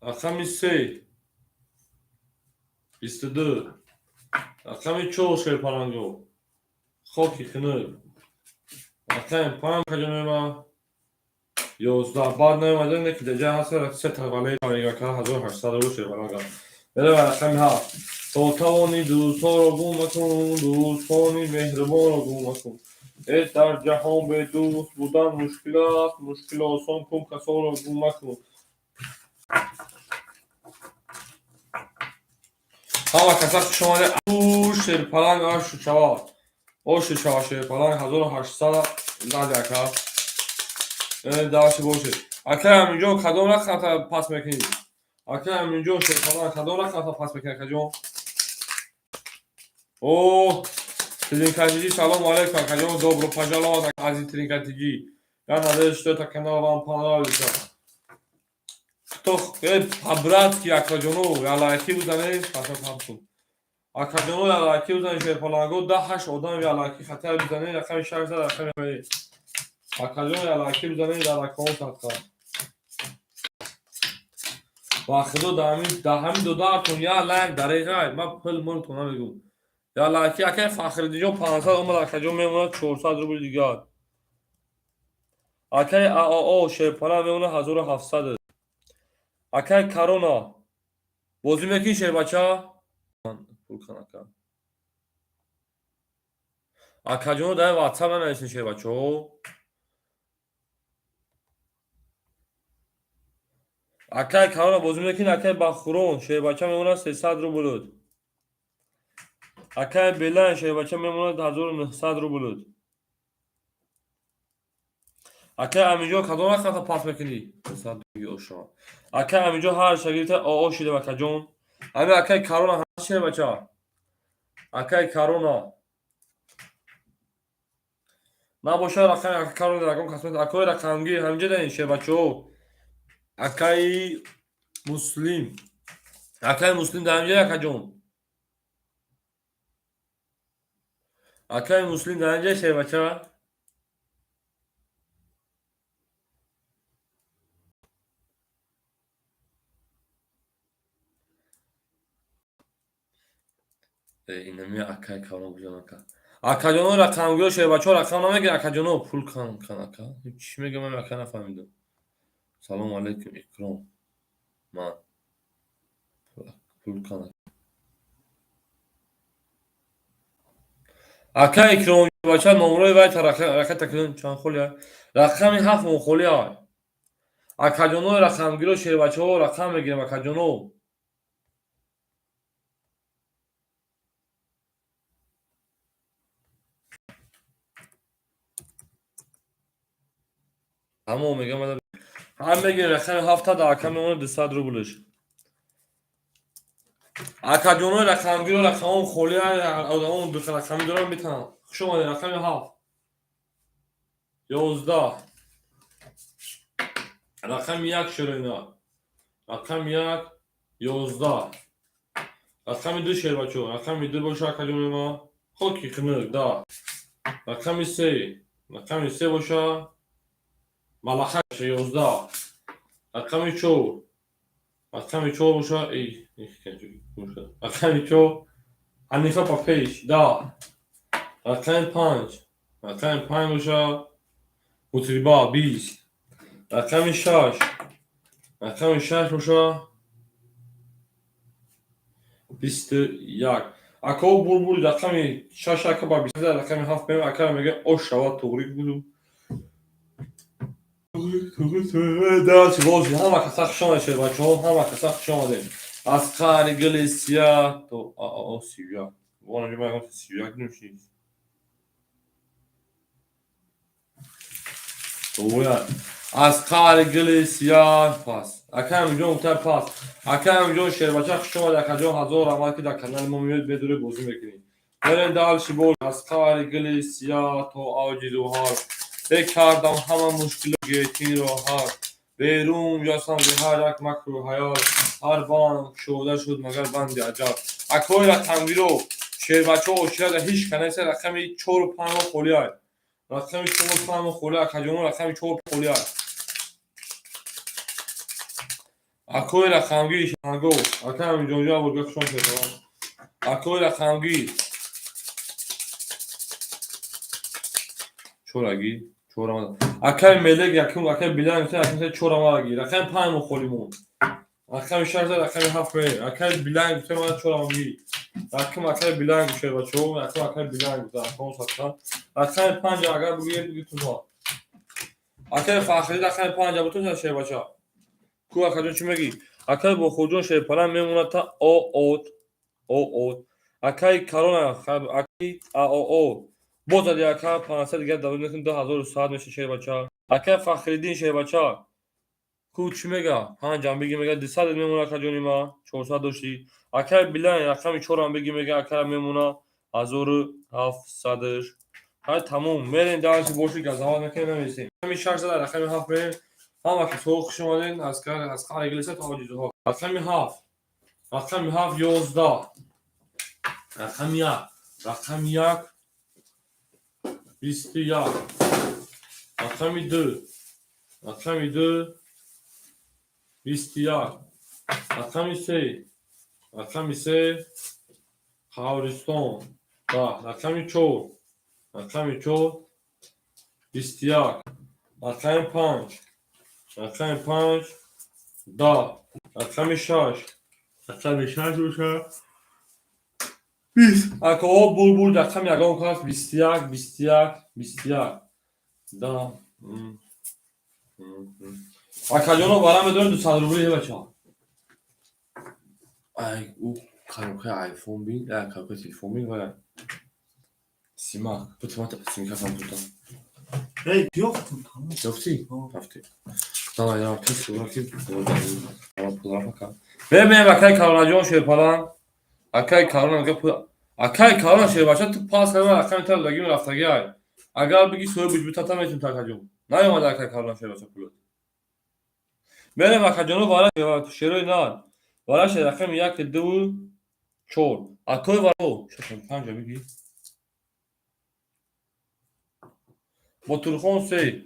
Рақами се 22. Рақами чор, шерпаланго. Хоки хунук. Рақами панҷ каҷо мема? 11. Баъд наомада, не ки даҷа ҳаст се таваллаи ака 1800 рубл, шерпаланга. Берава рақами ҳафт. То тавони дӯстҳоро гум макун, дӯстони меҳрубонро гум макун. Э, дар ҷаҳон бедӯст будан мушкил аст, мушкил осон кун, касонро гум макун. Ҳама каса хуш омаде. Шерпаланг ашу шава. Ошу шава, шерпаланг 1800 зади, ака. Дальше бошед. Ака ҳаминҷо кадом рақамта пас мекунӣ? Ака ҳаминҷо шерпаланг кадом рақамта пас мекунӣ, акаҷон? О, Тринкатиджи, салом алейкум, акаҷон, добро пожаловать, азиз Тринкатиджи. Я надеюсь, что это канал вам понравится. Кто, по-братски, акаҷоно, я лайки бизанед, паса папкун. Акаҷоно, я лайки бизанед, шерпаланго, да ҳашт одам я лайки хатар бизанед, рақами шаш зад, рақами акаҷон, я лайки бизанед, дар аккаунт садқа. Ва худо дар ҳамин додаратон я лайк дареғай, ман пул мултон намегӯм. Я лайки акай Фахриддинҷон 500 омад, акаҷон, мемонад 400 рубл дигар. Акай аоо шерпаланг мемонад 1700. Акай Корона бозӣ мекунӣ, шербача? Пул кан, ака. Акаҷоно, дар ватсап нанависен, шербачаҳо. Акай Корона бозӣ мекунӣ, акай Бахурон шербача мемонад 300 рубл. Акай Белан шербача мемонад 1900 рубл. Акай Аминҷон, кадом рақамта пас мекунӣ? Акай Аминҷон ҳар шагирдта оо шидам, акаҷон. Ами акай Корона ҳаст, шербача? Акай Корона набошад, рақами акай Корона ягон кас акои рақамгир ҳаминҷа даин, шербачаҳо. Акаи Муслим. Акаи Муслим дар ҳаминҷа, акаҷон? Акаи Муслим дар ҳаминҷа, шербача? Инами акай Корона куҷо, ака? Акаҷоно, рақамгиро, шербачаҳо рақам намегиранд. Акаҷоно, пул кан кан, ака. Чӣ мегӯям, ман, ака, нафаҳмидам. Салому алайкум, Икром. Ман пул кан, ака. Икром бача, номрои вай ракета кун. Чанд холи? Рақами ҳафт мохоли ай. Акаҷоно, рақамгиро, шербачаҳо рақам мегирем, акаҷоно. Тамом, мегам, ҳам мегирем. Рақами ҳафта да ака мемонад 200 рублш. Акаҷонои рақамгиро, рақамон холи, одамон рақамӣ дорам, метавонам. Хуш омадед. Рақами ҳафт 11, рақами як, шероина, рақами як 11, рақами ду, шербачо, рақами ду боша, акаҷони ма, хоки хунук да, рақами се, рақами се боша, малаха, 11, рақами чор, рақами чор боша, рақами чор, Ҳанифа па пеш да, рақами панҷ, рақами панҷ боша, мутриба, 20, рақами шаш, рақами шаш боша, 21. Ако бурбури рақами шаш, ака, ба бист, рақами ҳафт мем, ака мега, ош шавад, туғри буду. Ҳама каса хуш омадед, бачаҳо, ҳама каса хуш омадед. Аз қаъри гили сия то 31. 31 нӯшид. Аз қаъри гили сия пас. Акаамҷон гуфта пас. Акаамҷон, шербача, хуш омад, акаҷон, ҳазор раҳмат, ки дар канали мо меоед, бедуре бозӣ мекунед. Мерем дальше боз. Аз қаъри гили сия то авҷи зуҳал бекардам ҳама мушкило гетинро ҳал. Берун ҷастам зи ҳар як макру ҳаёл, ҳар банд кушода шуд, магар банди аҷаб. Акои рақамгиро, шербачаҳо, оширада ҳеҷ канеса. Рақами чору панҷо холиай, рақами чору панҷо холи, акаҷоно, рақами чор холиай. Акои рақамгир шанго, ака Амиҷонҷо, абурга хушон шудам. Акои рақамгир чораги чорама, акаи мелек якум, акаи билан, акаи чорамаги, рақами панҷ мо холӣ монд, рақами шаш, рақами ҳафт ме. Акаи билан гуфта, ман чорамаги якум, акаи билан гуфта, бачаҳо, якум акаи билан гуфта, акаон сатқан рақами панҷ. Агар бигӯед, бигӯ, акаи Фахрӣ, рақами панҷ бутун шербача ку. Акаҷон, чӣ мегӣ? Акаи Бохурҷон, шерпалан мемонад та оот оот. Акаи Карона, акаи аоо боз зади, ака, 500 дигар давр мекунем, 2100 меша, шербача. Акаи Фахриддин, шербача ку, чӣ мега? Панҷам биги, мега, 200 мемона, акаҷони ма, 400 доштӣ. Акаи Билан, рақами чорам биги, мега, ака, мемона 1700-ш. Ҳай, тамом, мерем дальше, боши, газават мекунем, намесем. Рақами шаш зада, рақами ҳафт мерем. Ҳама касҳо хуш омадед. Аз қаъри гилиса то оҷизҳо. Рақами ҳафт, рақами ҳафт 11, рақами як, рақами як 21, рақами ду, рақами ду 21, рақами се, рақами се, Қабристон 10, рақами чор, рақами чор 21, рақами панҷ, рақами панҷ 10, рақами шаш, рақами шаш боша, 20. Акаҳо, булбул, рақами ягон кас 21, 21, 21, 10. Акаҷоно, бара медорем 200 рубли, бача. Ай, ӯ коробкаи айфон бин, коробкаи телефон бин, вая симак бутимата, симкафам бута. Эй, ёфтум, тамом. Ёфтӣ? Рафтӣ. Давай, рафтӣ, сураки бебинем. Акаи Каронаҷон, шерпалан, акаи Карона мега пул. Акаи Карона, шербача, ту пас кардам, рақами та дагим рафтаги. Ай, агар биги, соҳиби бутата метун, такаҷон наёмада. Акаи Карона, шербача, пулот мерем, акаҷоно, вара шерои на вараше, рақами як, дуву чор, акои варо панҷа биги, Ботурхон, се.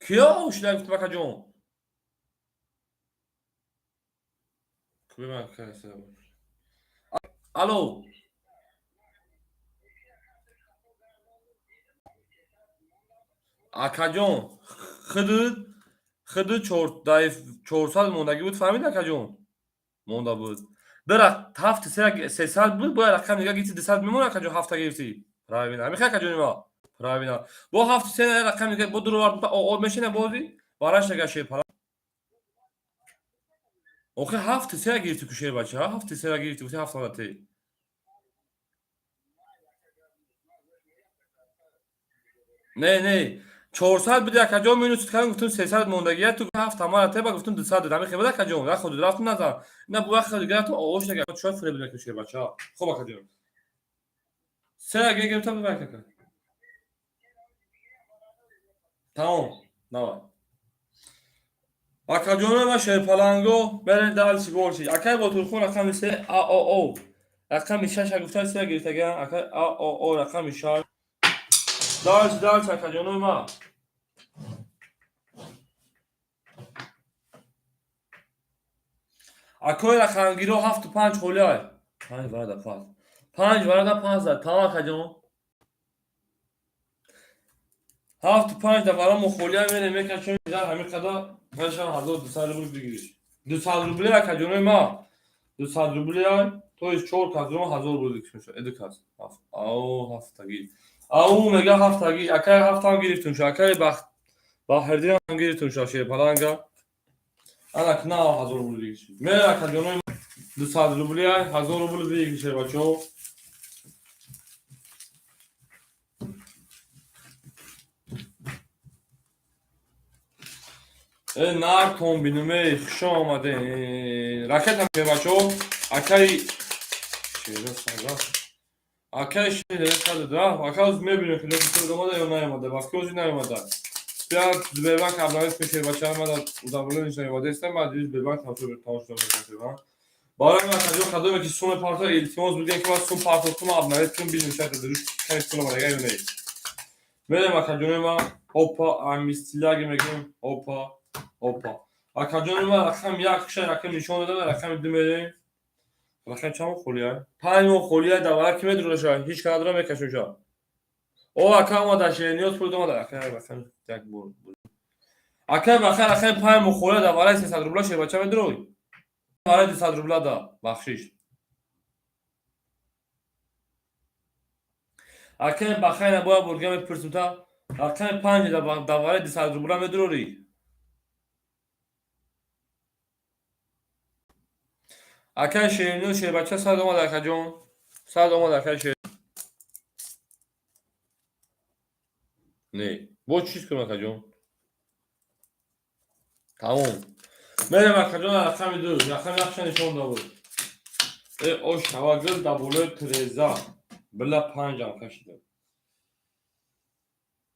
Киё шуда гуфтам, акаҷон? Куби ман каса. Алло. Акаҷон, худу 400 мондагӣ буд, фаҳмид, акаҷон? Монда буд. Бира ҳафти 300 буд, бояд рақам дига гирифти, 200 мемона, акаҷон, ҳафта гирифтӣ. Правильно. Ҳамихай, акаҷони ма? Правильно. Бо ҳафти се рақам дига бо дуровард мешина бози? Бараш нага шерпала. Охи ҳафти се гирифтӣ ку, шербача, ҳафти се гирифтӣ, гуфти ҳафт те. Не, не. 400 буди, акаҷон, минус кардам, гуфтум 300 мондагия, ту ҳафт ҳамара теба, гуфтум 200 дод. Ҳамин хебада, акаҷон, як худ рафтум назар. На бу вақт гирифтум ош нага, чой фиреб мекунӣ, шербача. Хуб, акаҷон. Се гирифтам, бибар, ака. Тамом, давай. Акаҷоно ва шерпаланго, берен дальше больше. Акай Ботурхон рақами се АОО. Рақами шаша гуфтан се гирифтаган, акай АОО рақами шаш. Дальше, дальше, акаҷоно ма. Акои рақамгиро ҳафту панҷ холиай. Панҷ варада пас. Панҷ варада пас зад. Тамом, акаҷон. Ҳафту панҷ да барамо холия мерем, мекашем, ҳамин қадар мешавам 1200 рубл бигириш. 200 рубли, акаҷонои ма. 200 рубли, то есть чор кас ро 1000 рубл мешавад. Ду кас. Ау ҳафтагӣ. Ау мега ҳафтагӣ. Акай ҳафтам гирифтум шу. Акай бахт Баҳрдин ҳам гирифтум шу шерпаланга. Ана на 1000 рубл бигириш. Ме, акаҷонои, 200 рубли 1000 рубл бигириш, бачаҳо. Э нартон бинуме, хушо омаде. Ракета бачаҳо. Акай шера сага. Акай шера сада. Ака мебинем ки локи омада ё наомада. Вақти ози наомада. Бия Сбербанк обновить мешавад, бачаҳо, мада удовлетворение наомада ман Сбербанк тамошо мекунам. Барои ман, акаҷон, кадоме ки суме парто, илтимос бигӯем ки ман сум партохтум, обновить кун, бинем шояд дуруст ками пул омада ё не. Мерем, акаҷони ман, опа, амистиляги мегӯем, опа, опа. Акаҷони ман, рақам як ша рақам нишон додам, рақами ду мерем. Рақам чанд холия? Панҷ моҳ холия давара ки медураша, ҳеҷ кас надора, мекашуша. О, ака омада, шерниёз пул омада, ака рақам як бор. Ака бахар рақами 5 моҳ холия давараи 300 рубла, шербача, медурой? Давараи 200 рубла да, бахшиш. Акаи бахайна бояд бурга мепурсим та рақами панҷ давараи 200 рубла медурорӣ? Акаи шерниёз шербача сад омада, акаҷон. Сад омада, акаи шер. Не, бо чиз кунам, акаҷон? Тамом. Мерем, акаҷон, рақами ду, рақами якша нишон дабуд. Э ош таваггул дар болои треза. Била панҷам кашидам.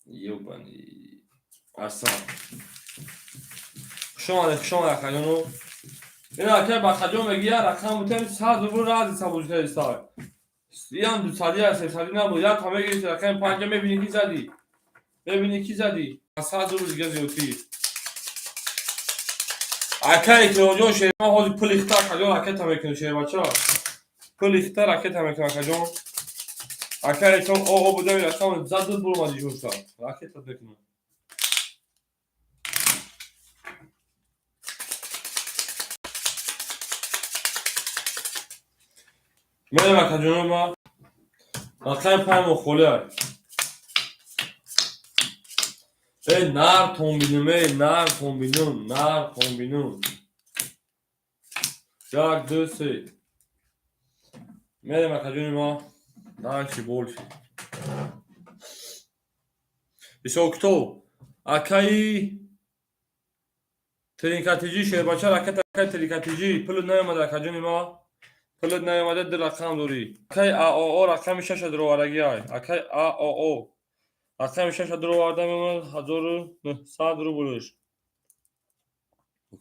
Ёбани. Асан. Хуш омадед, хуш омадед, акаҷоно. Ин акай бахаҷон меги як рақам бутем 100 рубл рази сабуҷтаи сар. Иам дусадӣ я сесадӣ набуд. Як та мегирифти рақами панҷа, мебини ки задӣ. Мебини ки задӣ. 100 рубл дига зиёдтӣ. Акай Икромҷон шерма ҳозир пул ихта, акаҷон, ракета мекунӣ, шербача. Пул ихта ракета мекунӣ, акаҷон. Акай Икром о будами рақам заду буромади ҷӯша. Ракета мекунам. Мерем, акаҷоно ма. Рақами панҷ моҳ холия. Э нартон бинум, э нартон бинум, нартон бинум. Як, ду, се. Мерем, акаҷони ма. Дальше больше. Ҳисобкитоб. Акаи тринкатиҷӣ шербача ракета, акаи тринкатиҷӣ пулут наомада, акаҷони ма. Пулут наомада, ду рақам дорӣ. Акаи АОО рақами шаша дуроварагиай. Акаи АОО рақами шаша дуроварда мемонад 1900 рублш.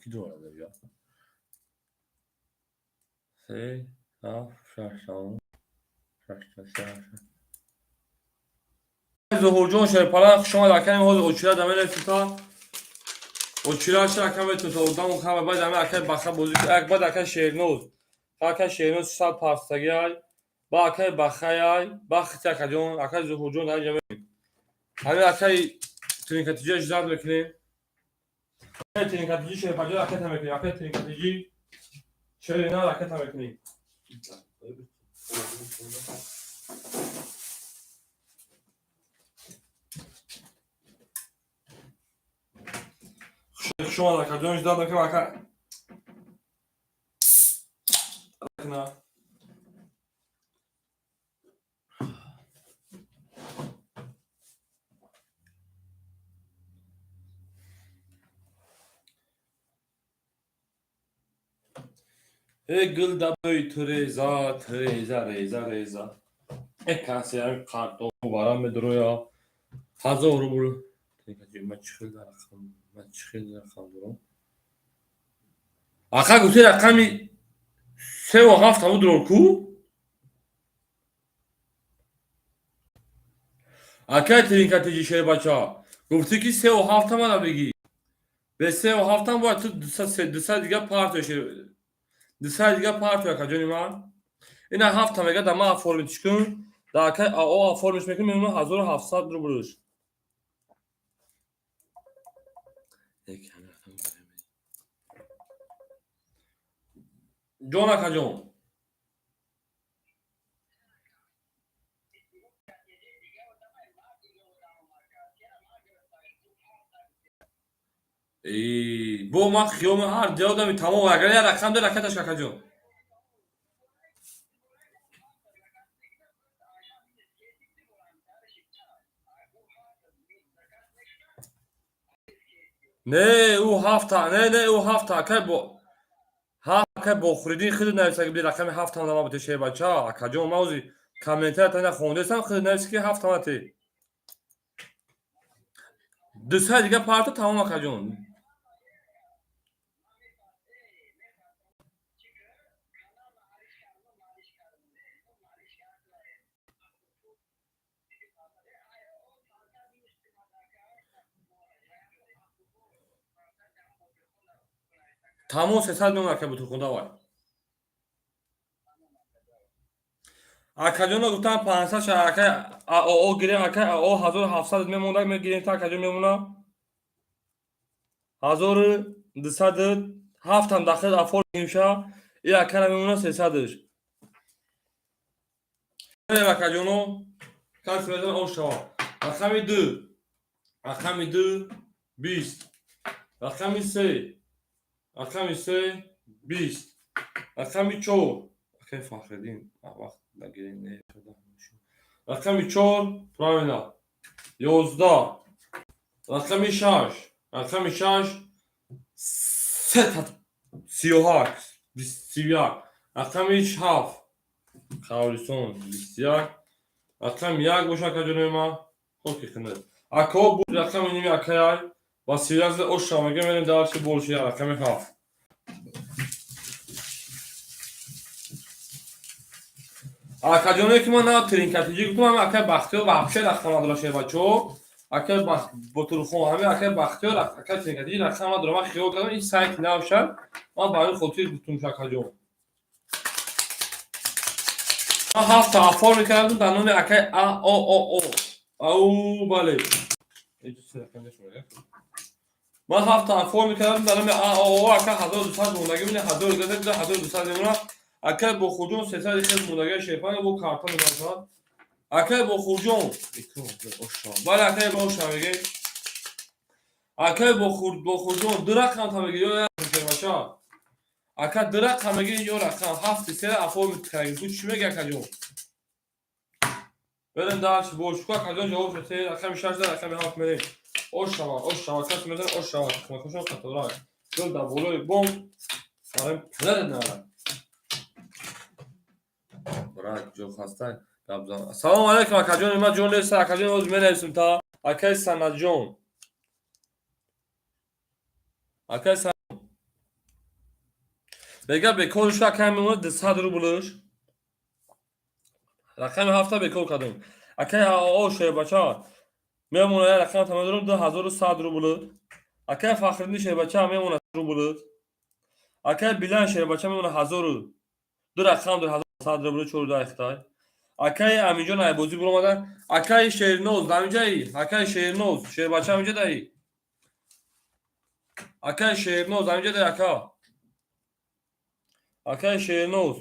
Ки дуроварда бия? Се, ҳафт, шаш, шаш, шаш. Зуҳурҷон шерпалан, хуш омад, акаи ҳозир очира да мерасита. Очираш ака метута одам хама баъд ами акай баха бозӣ ак баъд акай Шерноз. Акай Шерноз сад пастаги ай. Ба акай Бахай ай. Ба хити акаҷон, акай Зуҳурҷон дар инҷа мебинем. Ҳамин акай тринкатиҷиаш зад мекунем. Акай тринкатиҷи шерпаҷо ракета мекунем. Акай тринкатиҷи шерина ракета мекунем. Шумо акаҷон ждат мекунем ака. На. Э гул дабои ту реза, ту реза, реза, реза. Э касе ами картон барам медроя. 1000 рубл. Ман чӣ хел рақам, ман чӣ хел рақам дорам? Ака гуфти рақами севу ҳафт ҳаму дорам ку? Акай тринкатиҷи шербача, гуфтӣ ки севу ҳафта мана бигӣ. Бе севу ҳафтам бояд ту дусад дига партоя шер дусад дига партоя акаҷони ман. Ина ҳафта мега да ман оформить кун, да акай АО оформиш мекунем, мемона 1700 рублш. Ҷон акаҷон. Бо ман хиёл ҳар диёдами тамом агар як рақам дар ракаташ акаҷон. Не, ӯ ҳафта, не, не, ӯ ҳафта, акай бо ҳафт акай Бохуриддин хеле нависа ки рақами ҳафтам дама бите шербача, акаҷон ман ози комментария тана хондесам хеле нависа ки ҳафтам ате. Дусад дига парто тамом акаҷон. Тамом 300 мемон ака бутурхун давай. Акаҷоно гуфтам 500 ша ака АО гирем ака АО 1700 мемонда мегирем та акаҷон мемона. 1207 ҳам дахил оформим ша и акара мемона 300-ш. Акаҷоно кас мезан ош шава. Рақами 2 рақами 2 20 рақами 3 рақами 3 20 рақами 4 акай Фахриддин вақт нагирем не рақами 4 правильно 11 рақами 6 рақами 6 сета 31 21 рақами 7 Қаврисон 21 рақами 1 боша акаҷонои ман хоки хинад ако буд рақами ними акаяй ва 31 оша мега мерем дальше больше рақами 7. Акаҷоное ки ман на тринкатиҷӣ гуфтам ҳами акай Бахтиёр вообще рақам надора шербачо. Акай Ботурхон ҳами акай Бахтиёр акай тринкатиҷӣ рақам надора. Ман хиёл кардам ин сайт навшад. Ман ба ҳамин хотир гуфтум акаҷон. Ман ҳафта оформи кардам дар номи акай А О О О. Ау бале. Ман ҳафта оформи кардам дар номи А О О ака 1200 мондагӣ бини 1200 1200 мемона. Акай Бохурҷон 300 хел мондагӣ шерпанг бо карта мебарад. Акай Бохурҷон бале акай Боша меге. Акай Бохурҷон ду рақам та меги ё як шербача. Ака ду рақам меги ё рақам ҳафти се оформи кардем. Ту чӣ меги акаҷон? Берем дальше бошку акаҷон ҷавоб шуд. Рақами 6 рақами 7 мерем. Ош шава, ош шава, кас мезанад ош шава. Хумакошон қатора. Гул дар болои бом. Барем падар нарад. Брат, ҷо хаста гап зан. Салом алейкум акаҷон, ман ҷон нест, акаҷон ҳозир менависем та акай Санатҷон. Акай Сан Бега бекорш акай мемонад 200 рублш. Рақами ҳафта бекор кардем. Акай АО шербача мемонад як рақам та медорам 2100 рубл. Акай Фахриддин, шербача мемонад рублд. Акай Билан, шербача мемонад ҳазору ду рақам дор, 1100 рубли, чору дахтай. Акай Аминҷон айбозӣ буромада. Акай Шерноз, даминҷаи? Акай Шерноз, шербача аминҷа даи? Акай Шерноз, аминҷа даи, ака? Акай Шерноз,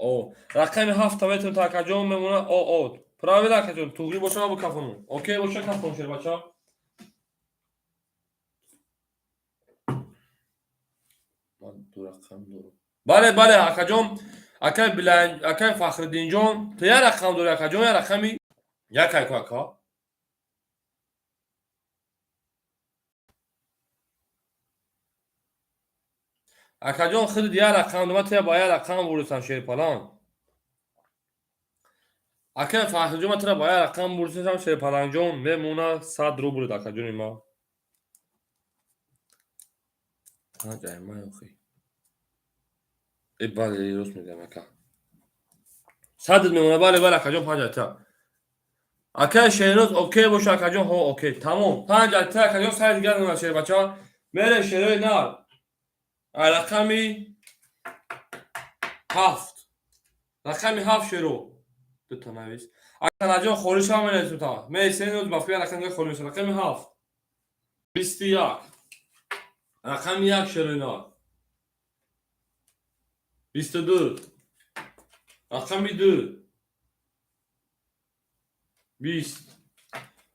о, рақами ҳафта метавон, акаҷон, мемонад. О, правильно, акаҷон, туғри боша набу кафону, окей боша кафон, шербача. Ман ду рақам дорам. Бале, бале, акаҷон, акай Билан, акай Фахриддинҷон, ту як рақам дори, акаҷон, як рақами як айку, ака. Акаҷон, худит як рақам дор, ман туя ба як рақам бурисам, шерпалан. Акай Фахриҷон, ман тура ба як рақам бурисам, шерпаланҷон, мемона 100 рубл, акаҷони ма. Панҷ аймай охи. Э, бале, рост мегӯям, ака. 100 мемона, бале, бале, акаҷон, панҷ айта. Акай Шерноз, окей боша, акаҷон, ҳо, окей, тамом. Панҷ айта, акаҷон, сари дигар мемона, шербача. Мере шерои нар. Рақами ҳафт. Рақами ҳафт, шеро. Дута навис. Аканаҷон, холӣ шава, менависем та. Месен ба фикр рақами холӣ мешава. Рақами ҳафт. 21. Рақами як, шерои нар. 22. Рақами ду. 20.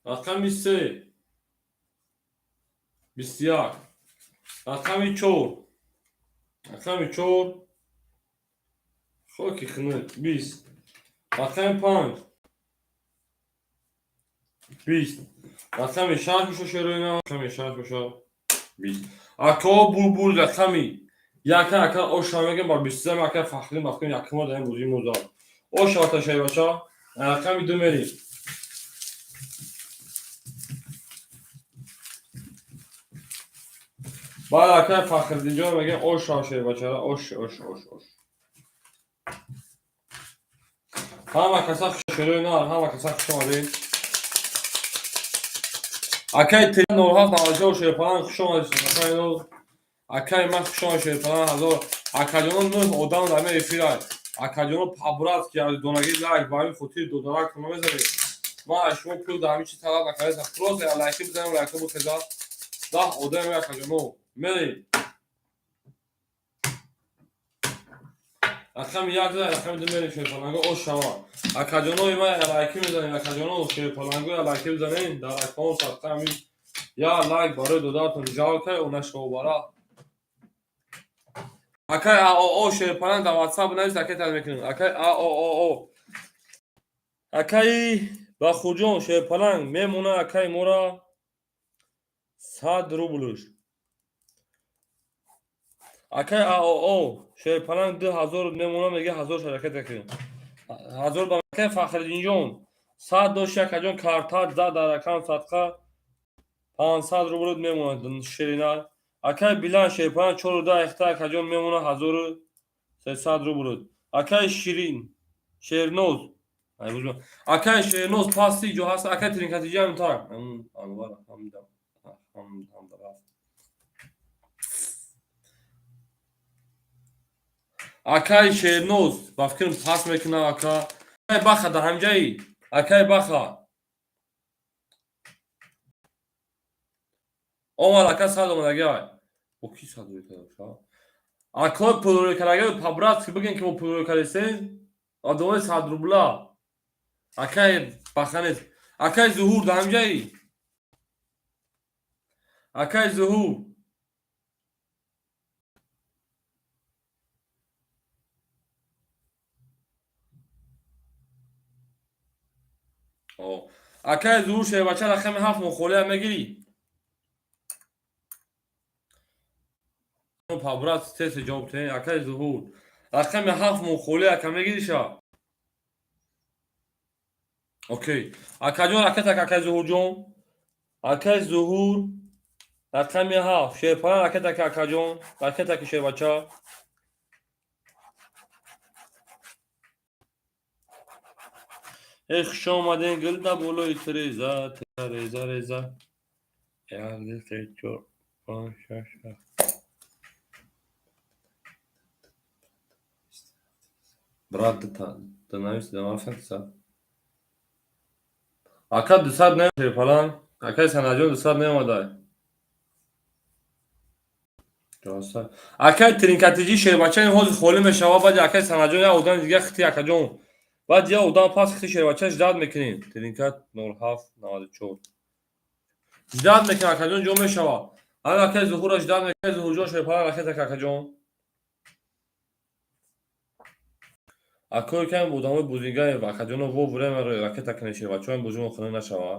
Рақами се. 21. Рақами чор. Рақами чор. Хоки хунук. 20. Рақами панҷ. 20. Рақами шаш боша, шерои нар. Рақами шаш боша. 20. Ако булбул рақами яка, ака, оша мегем ба бистам, ака Фахриддин бафкам якума дар ин бозии моза. Оша вата, шербача. Рақами ду мерим. Баъд акай Фахриддинҷон мегем оша, шербачара, ош, ош, ош, ош. Ҳама каса шерои нар, ҳама каса хуш омадед. Акай Т 07 94, шерпалан, хуш омадед. Акай но акай ман, хуш омадед, шерпалан, ҳазор акаҷоно, нӯҳ одам дар ин эфирай. Акаҷоно, по-братски донаги лайк ба ҳамин хотири додарак намезанед. Ман аз шумо пул дар ҳамин чиз талаб накардам. Просто лайки бизанем, лайка бухеза. 10 одам, акаҷоно. Мерем. Рақами як зад, рақами ду мерем, шерпаланго, ош шава. Акаҷонои ман, лайки мезанем, акаҷоно, шерпаланго, лайки бизанем, дар акаон садқа ҳамин як лайк барои додаратон жалко ё нашобара. Акай АОО, шерпаланг, дар WhatsApp навис, акай тад мекунем. Акай АОО. Акаи Бахурҷон, шерпаланг мемона, акаи мора, 100 рублш. Акай АОО, шерпаланг, 2000 мемона, мега ҳазор шаракат кунем. Ҳазор ба акай Фахриддинҷон 100 дошт, акаҷон, картат зад дар рақам садқа 500 рубл мемонад, ширина. Акай Билан, шерпаланг, чору да эхта, акаҷон, мемона 1300 рубл. Акай Ширин, Шерноз, акай Шерноз, пасти ҷо ҳаст, акай Тринкатиҷам так. Анвар ҳамдам ҳамдам. Акай Шерноз, ба фикрам, пас мекуна, ака. Акай Баха дар ҳамҷаи? Акай Баха. Омад, ака, 100 омадагай. Бо ки 100 рӯй карда? Акои пулрӯй кардагай, по-братски бигем, ки мо пулрӯй кардесем. Одамои 100 рубла. Акай Баха нест. Акай Зуҳур дар ҳамҷаи? Акай Зуҳур. Акай Зуҳур, шербача, рақами ҳафт мухолия мегирӣ? По-братски тез ҷавоб тен. Акай Зуҳур, рақами ҳафт мухолия, ака, мегириша? Окей. Акаҷон, ракетак, акай Зуҳурҷон. Акай Зуҳур, рақами ҳафт. Шерпалан, ракетак, акаҷон. Ракетаки, шербача. Эй, хуш омадем, гулда болои тиреза, реза, реза. Як, ду, се, чор, панҷ, шаш, ҳафт. Брат, да нависи, да мафакса. Ака 200 не шерпалан. Акай Санаҷон 200 неомадай. Акай тринкатиҷи шербачаи ҳозир холӣ мешава, баъди акай Санаҷон як одами дига хити акаҷон. Баъд як одам пас хити шербача ждать мекунем. Тринкат 07 94. Ждать мекунем, акаҷон, ҷо мешава. Ана акай Зуҳура ждать мекунем, Зуҳурҷон, шерпалан ракета, акаҷон. Акое кам одамои бузингаев, акаҷоно, во время ракета кунед, шербачаҳои бозимо хунук нашава.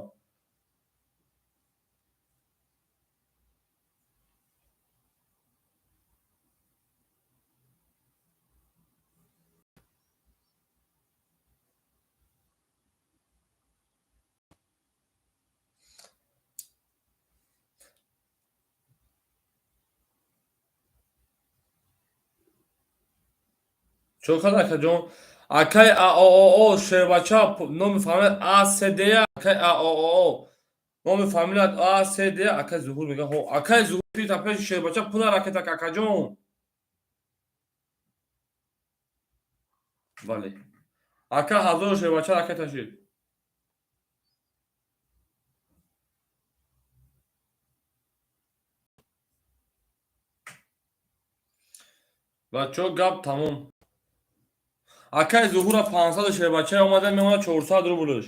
Чо кад, акаҷон? Акай аоо шербача, номи фамилият асд, акай аоо, номи фамилият асд, акай Зуҳур мега. Ҳо, акай Зуҳур, пита пеши шербача пула ракета, акаҷон. Бале, ака, 1000 шербача ракета шид. Бачаҳо, гап тамом. Акай Зуҳура 500 шербача омада мемонад, 400 рублш.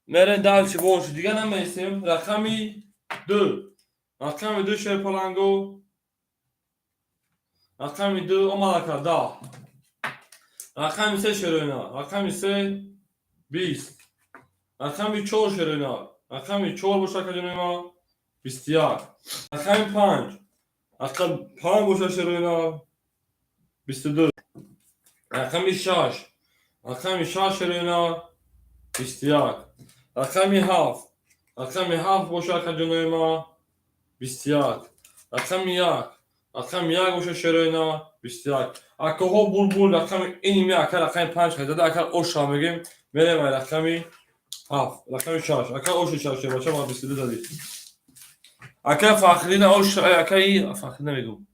Мерем дальше, бош, дига намесем. Рақами ду, рақами ду, шерпаланго, рақами ду омада карда. Рақами се, шероина, рақами се 20. Рақами чор, шероина, рақами чор боша, акаҷонима, 21. Рақами панҷ, рақами панҷ боша, шероина, 22. Рақами шаш, рақами шаш, шероина, 21. Рақами ҳафт, рақами ҳафт боша, акаҷоноима, 21. Рақами як, рақами як боша, шероина, 21. Акоҳо, булбул, рақами иними ака рақами панҷ хазада, ака оша мегем. Мерем ай рақами ҳафт, рақами шаш, ака, оши шаш, шербача ма 22 зади. Ака Фахридина, ош, акаи Фахридина мегум.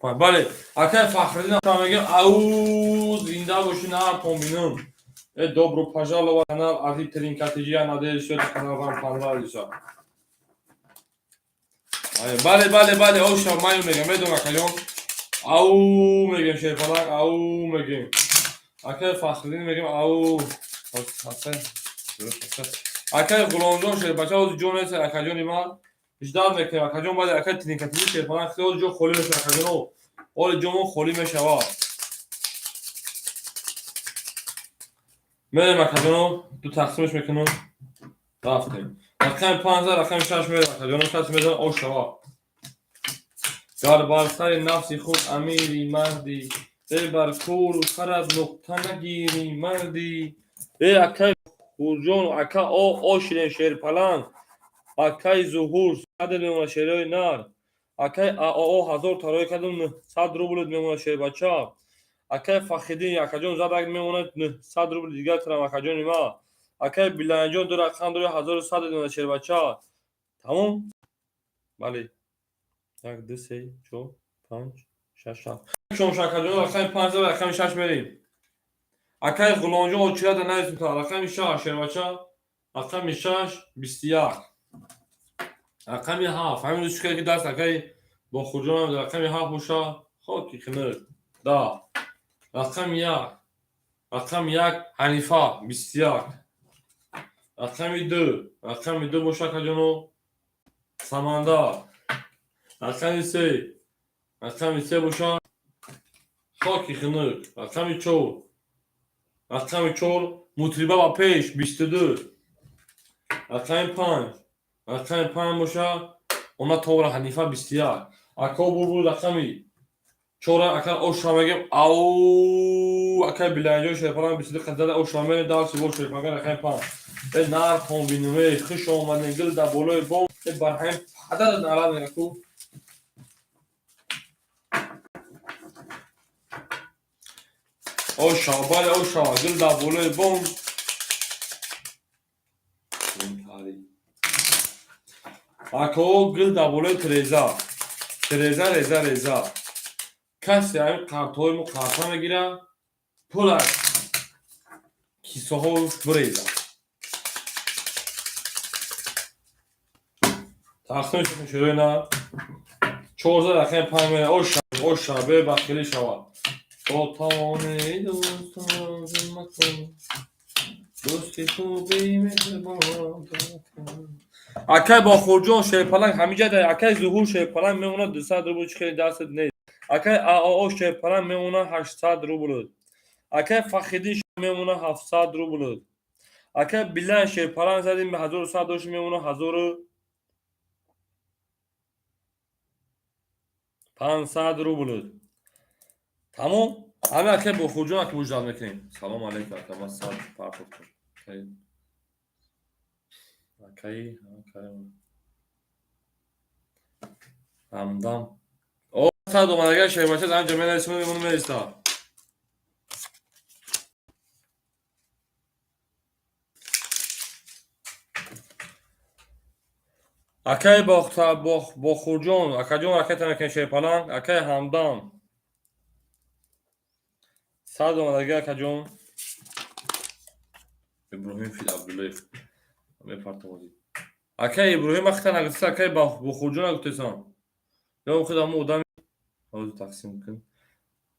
Бале, акай Фахридина мегем, ау, зинда боши, нартон бинам. Э, добро пожаловать канал Ази Тринкатиджи, я надеюсь, что этот канал вам понравился. Бале, бале, бале, оша маю мегем, медонам, акаҷон. Ау мегем, шерпалак, ау мегем. Акай Фахридин мегем, ау. Акай Ғуломҷон, шербача, ҳозир ҷо нест, акаҷони ман. Ждать мекунем, акаҷон, баъди акай Тринкатиҷи шерпалак хеле ҷо холӣ мешавад, акаҷоно. Ҳоли ҷомон холӣ мешавад. Мерем, акаҷоно, ду тақсимаш мекунам. Рафтем. Рақами панҷ, рақами шаш мерем, акаҷоно, касе медонад, ош шава. Гар бар сари нафси худ амири марди, э бар куру сарат нуқта нагири марди. Э, акай Хурҷон, ака, о оширем, шерпаланг. Акай Зуҳур саде мемонад, шерои нар. Акай аоо 1000 тарои кардам, 900 рубл мемонад, шербача. Акай Фахриддин, акаҷон, задак мемонад, 900 рубл дигар тарам, акаҷони ма. Акай Биланҷон ду рақам дори, 1100 мемонад, шербача. Тамом, бале, як, ду, се, чор, панҷ, шаш, ҳафт. Шом, акаҷон, рақами панҷ, рақами шаш мерем. Акай Ғуломҷон, очирата нависм, рақами шаш, шербача, рақами шаш 21. Рақами ҳафт, ҳамин рӯз ки даст акай Бохурҷонам, рақами ҳафт боша, хоки хинук, 10. Рақами як, рақами як, Ҳанифа, 21. Рақами ду, рақами ду боша, акаҷоно, Самандар. Рақами се, рақами се боша, хоки хинук. Рақами чор, рақами чор, мутриба ба пеш, 22. Рақами панҷ, рақами панҷ боша, она товра, Ҳанифа, 21. Ако бурбур, рақами чора, ака, оша мегем, ау, акай Биланҷон, шерпалан, 22 қадара, оша мерем дарси бо шерпалан, рақами панҷ. Э, нартон бинум, э, хуш омадем, гил дар болои бом, э, бар ҳамин падар нарад мегаку. Оша, бале, оша, гил дар болои бом. Акао, гил дар болои треза. Треза, реза, реза. Касе ҳамин қартҳои мо қарта мегира, пул аз кисаҳо биреза. Тақсим шуд на? 14 рақами 5 мера. Оша, оша, бе бахилӣ шавад. То тавони дӯстон макун. Дӯсти хуби меҳрибон. Акай Бохурҷон, шерпаланг ҳамиҷа. Акай Зуҳур, шерпаланг мемонад 200 рубл, чӣ хеле дастат нест. Акай АО, шерпаланг мемонад 800 рубл. Акай Фахриддин мемонад 700 рубл. Акай Билан, шерпаланг задим, 1100 дошт, мемонад 1500 рубл. Тамом. Ҳамин акай Бохурҷон аки муждат мекунем. Салом алейкум, ака, ман сад партофтам. Акай, акай Ҳамдам. О, сад омадагар шербача занҷа менависем, мемону мериста. Акай Бохурҷон, акаҷон, ракета мекунем, шерпаланг. Акай Ҳамдам. Сад омадагар, акаҷон. Иброҳим Фил Абдуллаев. Мепартовозӣ. Акай Иброҳим вақта нагуфта, акай Бохурҷон нагуфтесам. Ё худ ҳамон одами ҳозир тақсим кун.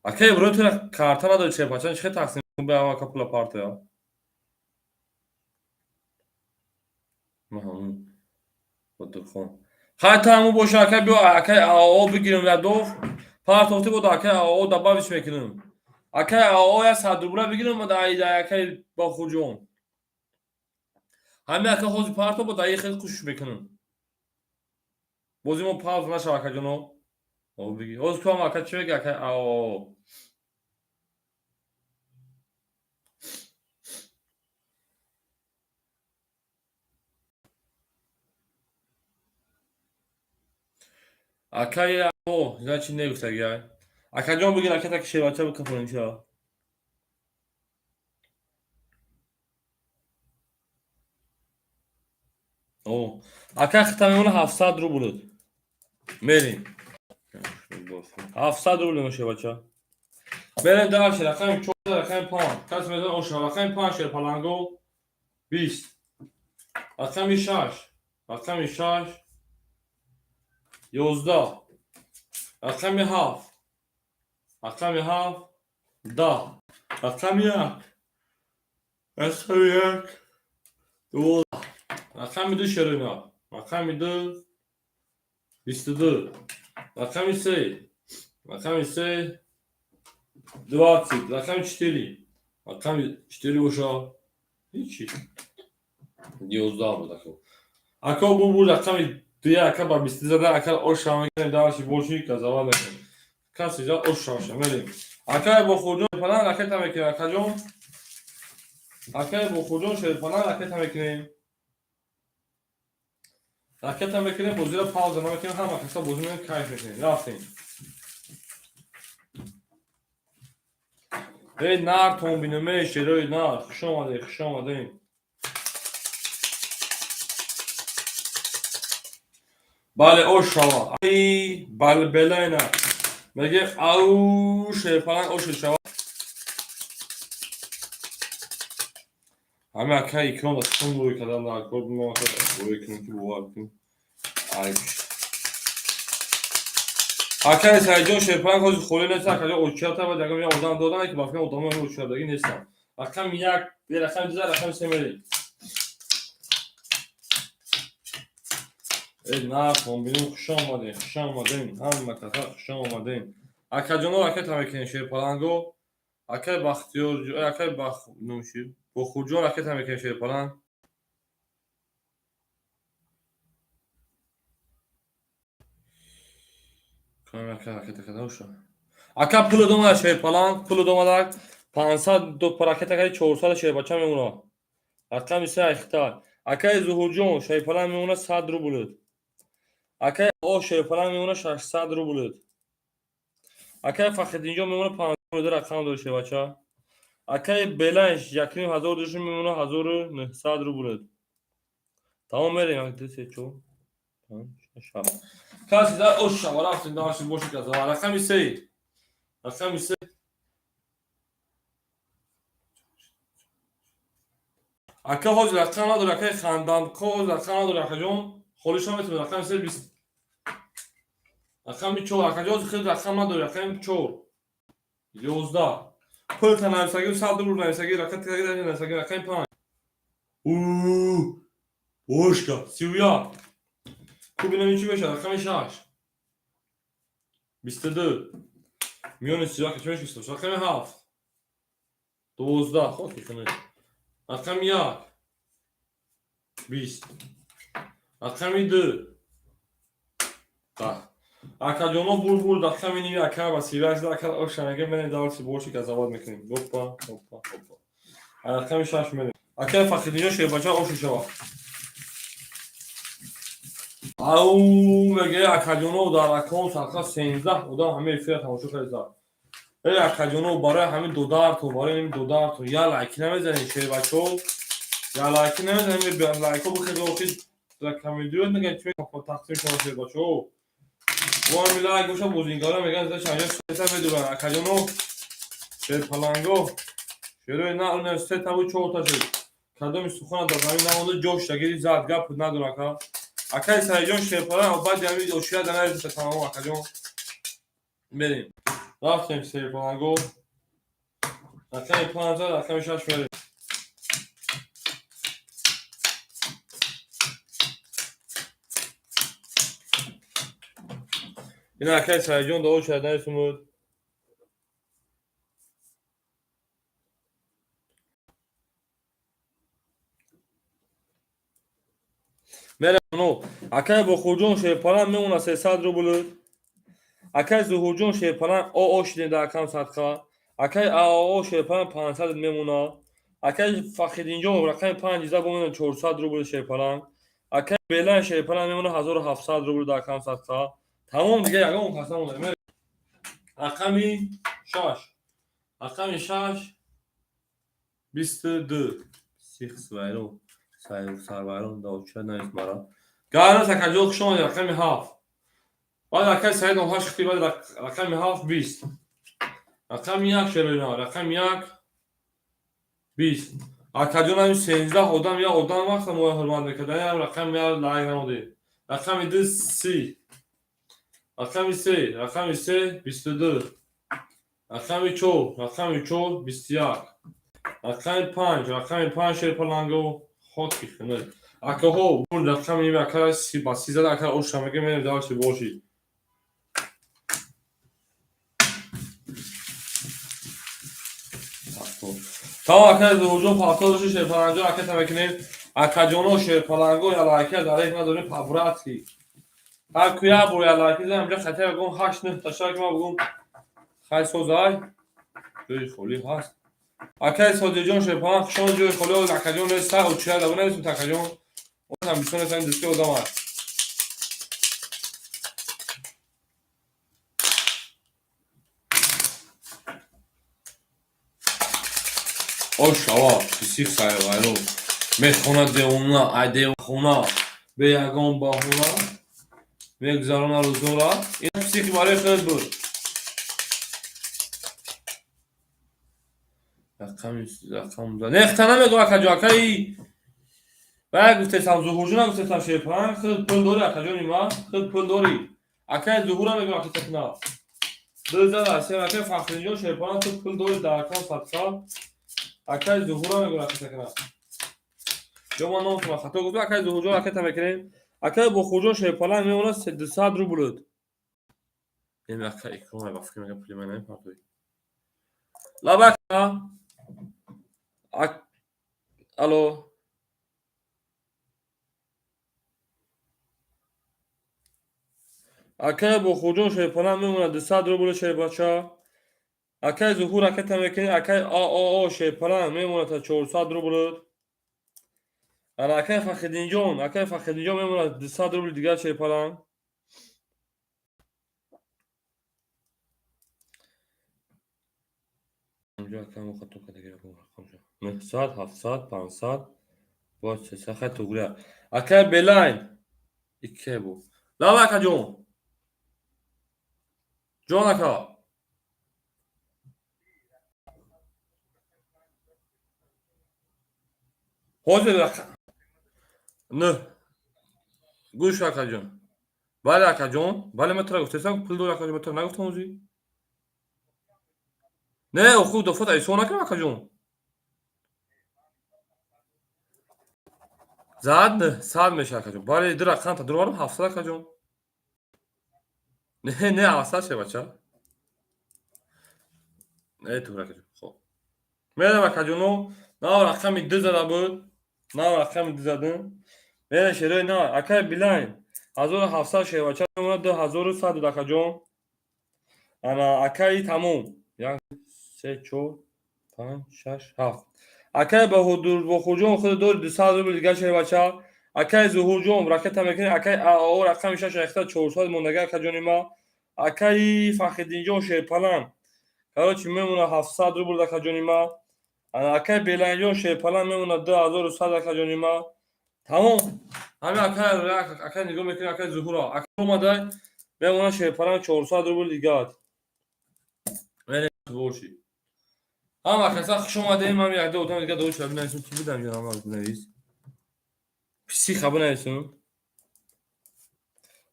Акай Иброҳим, тура карта надори, шерпача чӣ хел тақсим кун? Бе ака пула партоя. Ман ҳамун Қодирхон. Хай, та ҳамун боша, акай, биё, акай АО бигирем, ядов. Партофти буд, акай АО добавить мекунем. Акай АО я 100 рубла бигирем акай Бохурҷон. Ҳамин ака ҳозир парто буд, аи хел кӯшиш мекунем. Бози мо пауза нашава, акаҷоно. Бигир. Ҳозир куам, ака чӣ мега, акай АО. Акай АО, значит негуфтагиай. Акаҷон, бигир, ака, таки шербача бикафонем ча. О, ака хита мемона 700 рубл. Мерим. 700 рубл меша, бача. Мерем дальше, рақами 4, рақами 5. Кас мезан оша, рақами 5 шер паланго 20. Рақами 6, рақами 6 11. Рақами 7, рақами 7 10. Рақами 1, рақами 1 12. Рақами 2 шерина. Рақами 2 22. Рақами 3, рақами 3 20. Рақами 4. Рақами 4 боша. Ҳичи. 11 буд, ака. Ака, бу буд рақами 2, ака ба 20 зада, ака оша мекунем, даваши боши, казава мекунем. Каси за оша оша мерем. Акай Бохурҷон палан ракета мекунем, акаҷон. Акай Бохурҷон, шерпалан ракета мекунем. Ракета мекунем, бозиро пауза намекунем, ҳама каса бозӣ мекунем, кайф мекунем. Рафтем. Эй, нартон бинем, эй, шерои нар, хуш омадед, хуш омадед. Бале, ош шава. Ай, балбелайна. Меге, ау, шерпаланг ош шава. Ҳамин акай Икром да сум рӯй кардан дар кор, мо рӯй кунем, ки бовар кунем. Ай. Акай Саидҷон, шерпаланг ҳозир холӣ нест, акаҷон, очата ва дагам як одам додан, ки ба фикр одамои очадагӣ нестанд. Рақами 1, рақами 2, рақами 3 мерем. Эй, нархон бинем, хуш омадем, хуш омадем, ҳама каса хуш омадем. Акаҷоно, ракета мекунем, шерпаланго. Акай Бахтиёр, акай Бах, номши, Бохурҷон, ракета мекунем, шерпаланг. Ака ракета када уша. Ака, пул домада, шерпаланг, пул домада, 500 до ракета кади, 400 шербача мемона. Рақами 3 айхта. Акай Зуҳурҷон, шерпаланг мемона 100 рубл. Акай О, шерпаланг мемона 600 рубл. Акай Фахриддинҷон мемона 500 рубл, рақам дор, шербача. Акай Беланш 1500 доши мемона 1900 рубл. Тамом, мерем. 1, 2, 3, 4. Панҷ, шаш, ҳафт. Каси дар ош шава рафтем дарси боши каза. Рақами се. Рақами се. Ака ҳозир рақам надори, акаи ханданко ҳозир рақам надори, акаҷон. Холиша метавонӣ рақами се бист. Рақами чор, акаҷон ҳозир хеле рақам надори, рақами чор. 11. Пулта нависагӣ, 100 рубл нависагӣ, рақами нависагӣ, рақами панҷ. Бошка, 31. Ку бинем чӣ мешавад, рақами шаш. 22. Миёни 31 чӣ мешавад? Рақами ҳафт. 12. Хоки хунук. Рақами як. 20. Рақами ду. 10. Акаҷоно бур бур рақами ними ака ба 31 зада ака оша мега менем дарси боши газават мекунем. Опа, опа, опа. Рақами шаш менем. Ака Фахриддинҷон шербача оши шава. Ау мега акаҷоно дар аккаунт садқа 13 одам ҳама эфира тамошо карда. Эй акаҷоно барои ҳамин додарто, барои ҳамин додарто я лайки намезанед шербачо. Я лайки намезанед, лайко бихед охир дар комментариё мегӯянд чӣ тақсим шумо шербачо. Бо ҳамин лайк боша бозингара мегӯянд за чанҷа сета медуранд. Акаҷоно шерпаланго шерои на уна сета бу чорта шуд. Кадоми сухана дар замин намонда ҷош шагири зад гап надор ака. Акаи Саидҷон шерпаланг баъди ҳамин ошия да нарезита тамом акаҷон. Берем. Рафтем шерпаланго. Рақами панҷ рақами шаш мерем. Ина акаи Саидҷон дуо шуда нарисумуд. Мерано. Акаи Бохурҷон шерпаланг мемонад 300 рубл. Акаи Зуҳурҷон шерпаланг ОО шидем дар акам садқа. Акаи АО шерпаланг 500 мемонад. Акаи Фахриддинҷон рақами панҷ иза бомонад 400 рубл шерпаланг. Акаи Белан шерпаланг мемонад 1700 рубл дар акам садқа. Тамом дига ягон кас намонад. Рақами шаш. Рақами шаш 22. Сих свайрон. Сарвайрон давча навис мара. Гарнас акаҷон хуш омадед рақами ҳафт. Баъд акаи Саид ҳашт хити баъд рақами ҳафт 20. Рақами як шероина рақами як 20. Акаҷон ҳамин 13 одам я одам вақта моя ҳурмат мекард. Ям рақами як лайк намодед. Рақами ду 30. Рақами се, рақами се 22. Рақами чор, рақами чор 21. Рақами панҷ, рақами панҷ шерпаланго хоки хунук. Акаҳо бур рақами ними ака ба си зада ака оша мега менем дарси боши. Тамом ака Зуҳурҷон пафтод дошти шерпаланго ака тамекунем. Акаҷоно шерпаланго я лайка дарек надорем по-братски. Ҳар ку як бор я лайки занам инҷа хатя бигӯм ҳашт нӯҳ та шак ма бигӯм хай созай. Ҷои холӣ ҳаст. Акаи Содиҷон шерпаланг хушон ҷои холӣ акаҷон нест са учия да бинависем акаҷон. Ҳам бисёр нестам дӯсти одам аст. Ош шава писих сайвайрон. Мехона девона, ай девхона, бе ягон баҳона мегузарона рӯзора. Ин психи барои худ буд. Рақами рақам нехта намегӯ акаҷо акаи бая гуфтесам Зуҳурҷона гуфтесам шерпаланг худ пул дорӣ акаҷони ма худ пул дорӣ. Акаи Зуҳура мегӯ акатакна. Ду зада сем акаи Фахриддинҷон шерпаланг худ пул дорӣ дар акам садқа. Акаи Зуҳура мегӯ акатакна. Ё ман номтона хато гуфтам акаи Зуҳурҷон аката мекунем. Акаи Бохурҷон шерпаланг мемонад 200 рубл. Ин ака икром ба фикр мекунам пули ман намепартоӣ. Лабака. Алло. Акаи Бохурҷон шерпаланг мемонад 200 рубл шербача. Акаи Зуҳур аката мекунӣ, акаи АОО шерпаланг мемонад та 400 рубл. Ана акаи Фахриддинҷон, акаи Фахриддинҷон мемонад 200 рубл дигар шерпаланг. Инҷо акамо хато карда 900, 700, 500, боз 300 хай туғрия. Акаи Белайн. Икке бу. Лава, акаҷон. Ҷон, ака. Ҳозир не. Гӯш, акаҷон. Бале, акаҷон. Бале, ман тура гуфтаистам, пул дор, акаҷон, ман тура нагуфтам ҳозир. Не, оху дофот айсон накардам, акаҷон. Зад 900 мешавад, акаҷон. Бале, ду рақамта дуроварам, 700, акаҷон. Не, не, 700 ше, бача. Не, тур, акаҷон. Хоб. Мерам, акаҷоно, нав рақами ду зада буд. Нав рақами ду задам. Мерам шерои нав, акай Билайн. 1700 шербача мемонад, 2100 буд, акаҷон. Ана акаи тамом. Як, се, чор, панҷ, шаш, ҳафт. Акай Баҳодур Бохурҷон худ дори 200 рубл дига, шербача. Акай Зуҳурҷон ракета мекунӣ, акай АО рақами шаш рехта 400 мондага, акаҷони ма. Акаи Фахриддинҷон шерпалан. Короче, мемонад 700 рубл, акаҷони ма. Ана акай Беланҷон шерпалан мемонад 2100, акаҷони ма. Тамом. Ҳамин акай нигоҳ мекунӣ, акай Зуҳура. Акай омада мемонад шерпалан 400 рубл дигар. Боши. Ҳама каса хуш омадем, ҳам якда одам дига дошта бинависем, чӣ будам ҷон, ҳама бинавис. Психа бинависем.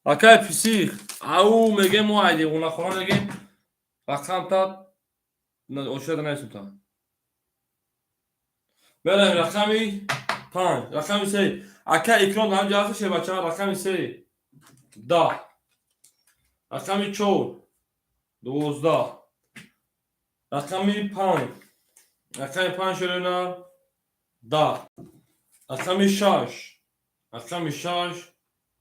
Акай псих, ау мегем мо айди ғунахона мегем. Рақам та ошида нависем та. Мерем рақами панҷ, рақами се. Акай Икром ҳам ҷаҳаст, шебача, рақами се. 10. Рақами чор. 12. Рақами панҷ. Рақами панҷ шерона 10. Рақами шаш. Рақами шаш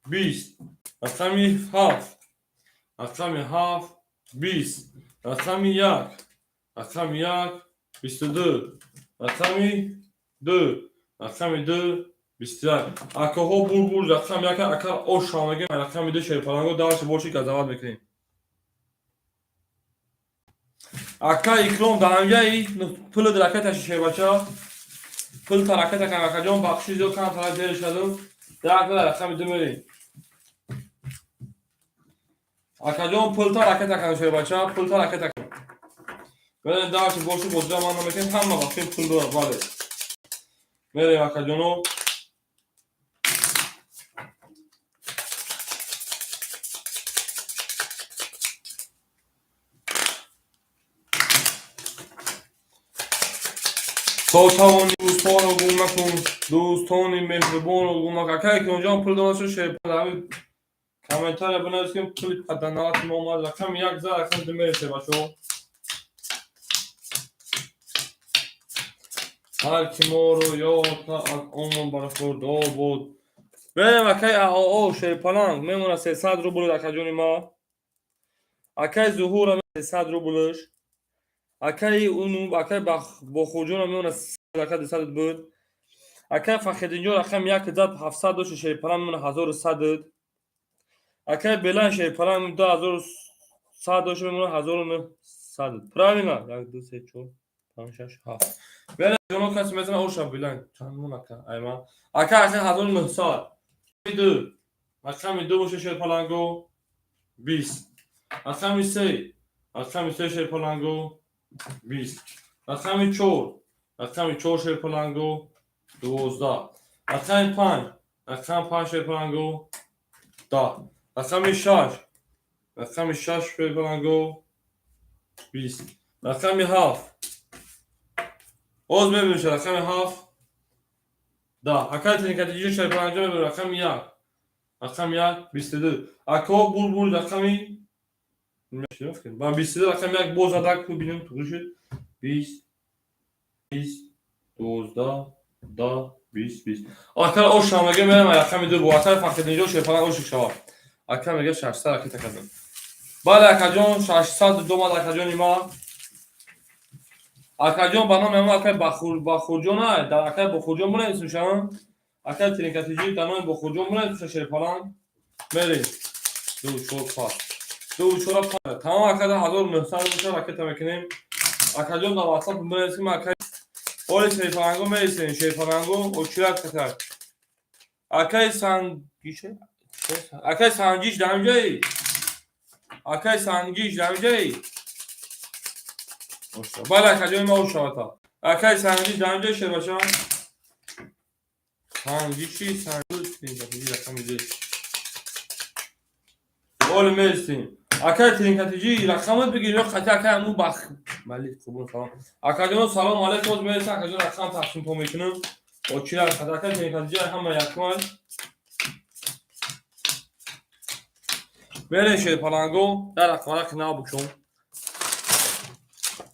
20. Рақами ҳафт. Рақами ҳафт 20. Рақами як. Рақами як 22. Рақами ду. Рақами ду 21. Акаҳо бурбур рақами як ака оша мегем, рақами ду шерпаланго дарши боши газават мекунем. Ака Икром даҳанҷаи пули ракеташи, шербача. Пул та ракета кан, акаҷон, бахши зиёд кан тара дер шадум. Як рақами ду мерем. Акаҷон, пулта ракета кан, шербача, пулта ракета кан. Мерем дарши боши бозира ман намекунем, ҳама вақти пул дорад, бале. Мерем, акаҷоно. То тавони дӯстонро гум накун, дӯстони меҳрубонро гум накун. Ака Икромҷон, пул донашо, шерпал, ҳамин комментария бинавис, ки пули паданавати мо омад. Рақами як зад, рақами ду мересе, бачаҳо. Ҳар ки моро ёд аз он бархӯрдор буд. Берем, акай АО шерпаланг мемонад 300 рубл, акаҷони ма. Акай Зуҳура 300 рублш. Акаи уну акай Бохурҷона мемонад ака 200 буд. Акай Фахриддинҷон рақами як зад 700 дошт, шерпаланг мемонад 1100. Акай Белан шерпаланг 2100 дошт, мемонад 1900. Правильно? Як, ду, се, чор, панҷ, шаш, ҳафт. Белан ҷоно каси мезана оша Белан. Чанд мон ака? Айма. Ака ака 1900. Ду. Рақами ду боша, шерпаланго 20. Рақами се. Рақами се, шерпаланго 20. Рақами чор. Рақами чор, шерпаланго 12. Рақами панҷ. Рақами панҷ, шерпаланго 10. Рақами шаш. Рақами шаш, шерпаланго 20. Рақами ҳафт. Боз мебинем, рақами ҳафт 10. Акай Тиникатиҷи шерпаланго мебинем рақами як. Рақами як 22. Ако булбул рақами ба 22 рақами як боз задак бинем, туғри шуд. 20, 20, 12, 10, 20, 20. Ака оша мега мерам рақами ду бо акай Фахриддинҷон шерпаланг оши шавад. Ака мега 600 ракета кардам. Бале, акаҷон, 600 домад, акаҷони ма. Акаҷон ба номи ҳамон акай Бахурҷон ай, дар акай Бохурҷон бинависем. Акай Тиникатиҷи дар номи Бохурҷон бинависем, шерпаланг. Мерем. Ду, чор, панҷ. Ду, чора, панҷ. Тамом, ака 1900 боша ракета мекунем. Акаҷон, дар WhatsApp бинависем, акай оли шерпаланго мерисем, шерпаланго очират катар. Акай Сангише Акай Санҷиш, дар ҳамҷаи? Акай Санҷиш, дар ҳамҷаи? Бале, акаҷони ма ошавата. Акай Санҷиш, дар ҳамҷаи, шербача? Санҷиши Санҷиш рақами ду. Оли мерсим. Акай Тринкатиҷи, рақамат бигир ё қати акай ҳаму бах. Малик қубун салом. Акаҷоно салом алейкум, оз мерсим, акаҷон рақам тақсим то мекунам. Очира қати акай Тринкатиҷи ҳама якмай. Берен шерпаланго дар рақамараки нав букшон.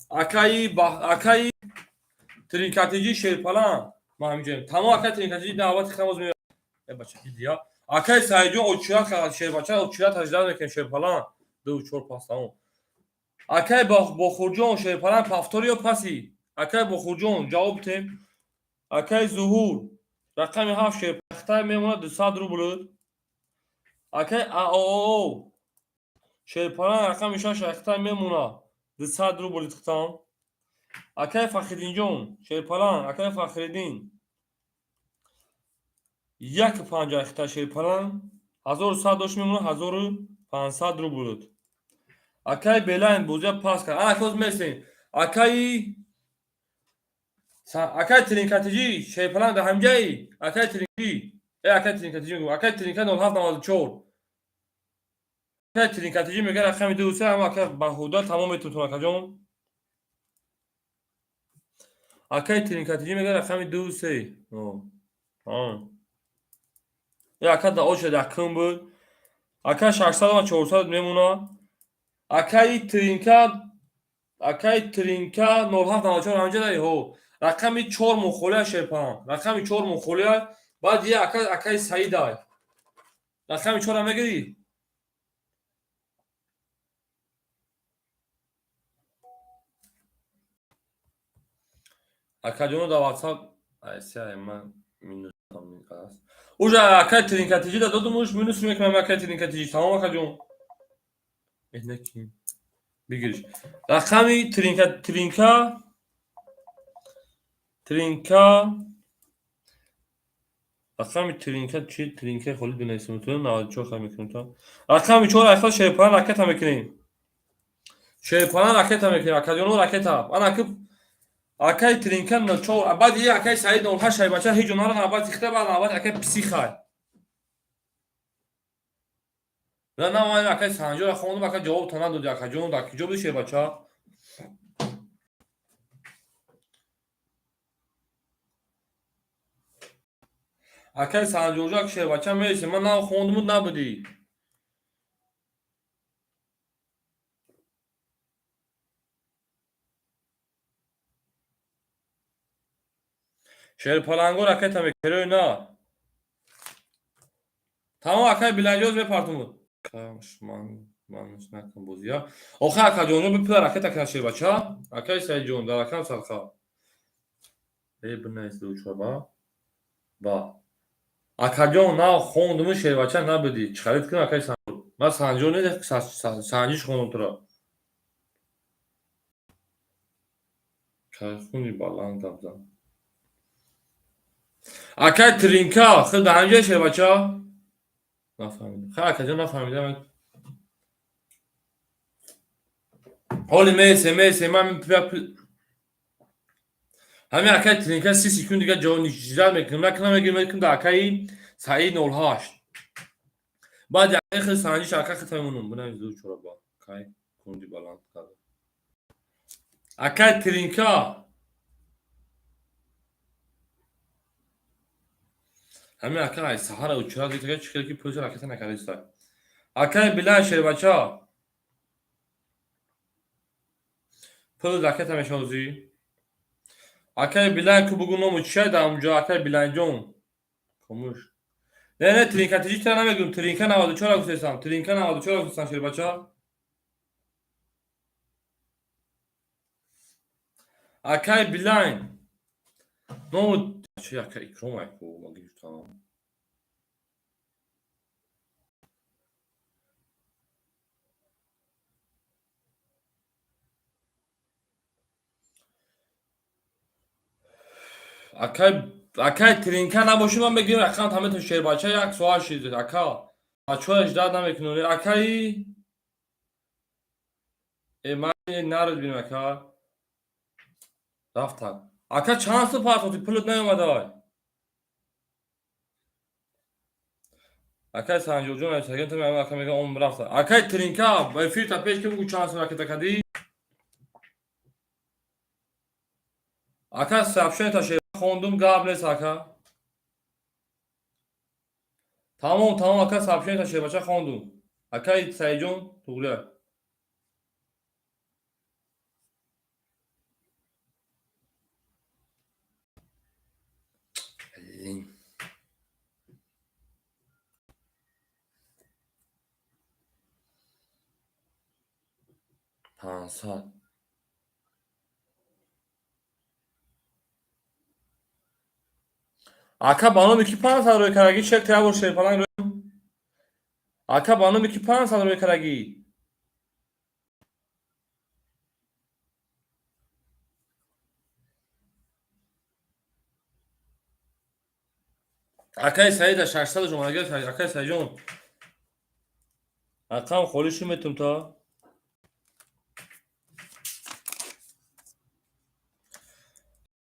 Акаи Тринкатиҷи шерпаланг ман ҳаминҷоем. Тамом акаи Тринкатиҷи даъвати хамоз меояд. Э бача дидия. Акаи Саидҷон очира шербача очира таҷдад мекунем шерпаланг. 2 4 5 тамом. Акаи Бохурҷон шерпаланг пафтори ё паси? Акаи Бохурҷон ҷавоб тем. Акаи Зуҳур рақами 7 шерпахта мемонад 200 рубл. Акаи АОО шерпаланг рақами 6 ахта мемонад 200 рубл тихтам. Акаи Фахриддинҷон шерпаланг, акаи Фахриддин 1,50 ахта шерпаланг 1100 дошт мемонад 1500 рубл. Акаи Белайн бозия пас кард. Ана акоз месем. Акаи Тринкатиҷи шерпаланг дар ҳамҷаи? Акаи Тринкатиҷи, э акаи Тринкатиҷи мегӯм. Акаи Тринка 0794. Акаи Тринкатиҷи мегӯяд рақами 2 3, ама ака Баҳуда тамом метунтон акаҷон. Акаи Тринкатиҷи мегӯяд рақами 2 3. Э ака да оша якум буд. Ака 600 ва 400 мемонад. Акаи Тринка 0794 ҳамҷа даи ҳо. Рақами 4 мухолия шерпаланг. Рақами 4 мухолия. Баъд я ака акаи Саидай. Рақами 4 мегирӣ? Акаҷоно дар WhatsApp айсия ман минус аст. Уже акаи Тринкатиҷи да додум, уш минус мекунам акаи Тринкатиҷи. Тамом акаҷон. Э накин. Бигириш. Рақами Тринка рақами Тринка чи Тринка холи бинависем ту 94 хай мекунем то. Рақами 4 айхал шерпаланг ракета мекунем. Шерпаланг ракета мекунем. Акаҷоно ракета. Ана ки акаи Тринка 04, баъд я акаи Саид 08 шай бача ҳеҷ ҷо нара, баъд зихта, баъд навбат акаи Психай. На на ман акаи Санҷора хондам, ака ҷавоб та надоди акаҷон, дар куҷо буди шербача? Акаи Санҷорҷо шербача мересем, ман нав хондуму набудӣ. Шерпаланго ракета мекунем на. Тамом акаи Биланҷоз мепартумуд. Ман накун бозия. Охе акаҷонҷон бипила ракета кунад шербача. Акаи Саидҷон дар ракам садқа. Э бинавис ду чор ба. Ба. Акаҷон нав хондуму шербача набудӣ. Чӣ харид кунам акаи Санҷор? Ман Санҷор не, Санҷиш хондум туро. Кайхуни баланд гап зан. Акаи Тринка, худ дар ҳамҷои шербача? Нафаҳмидам. Хай акаҷон нафаҳмидам. Ҳоли месем, ман ҳамин акаи Тринка 30 секунд дига ҷо нишида мекунам. Накунам мегирам мекунам дар акаи Саид 08. Баъд акаи хел Санҷиш ака хита мемонам. Бинавис ду чора ба. Кай кунди баланд карда. Акаи Тринка ҳамин ака ай саҳара учра дитага чӣ хел ки пулша ракета накардаиста. Акаи Билан шербача пул ракета мешавзӣ. Акаи Билан ку бугу ному чия дар онҷо акаи Биланҷон. Хомӯш. Не не Тринкатиҷи чара намегӯм. Тринка 94 гуфтесам. Тринка 94 гуфтесам шербача. Акаи Билайн. Ному чи ака Икром айку ма гирифтам. Акай Тринка набоши ман мегирам рақам ҳамето шербача як соат шид ака. Бачаҳо ждать намекунанд. Акаи ман народ бинам, ака. Рафтан. Ака, чанд сум партофтӣ, пулат наомадай? Акай Санҷурҷон, ака мега он рафта. Акай Тринка, эфирта пеш ки бугу, чанд сум ракета кадӣ? Ака, сообщение та хондум, гап нест, ака. Тамом, тамом, ака, сообщение та шербача хондум. Акай Саидҷон, туғрия. Блин. 500. Ака, ба номи ки 500 рӯй карагӣ? Чек як бор шерпаланг рӯй. Ака, ба номи ки 500 рӯй карагӣ? Акаи Саида 600 омадагӣ. Акаи Саидҷон, акам, холӣ шуд, метум та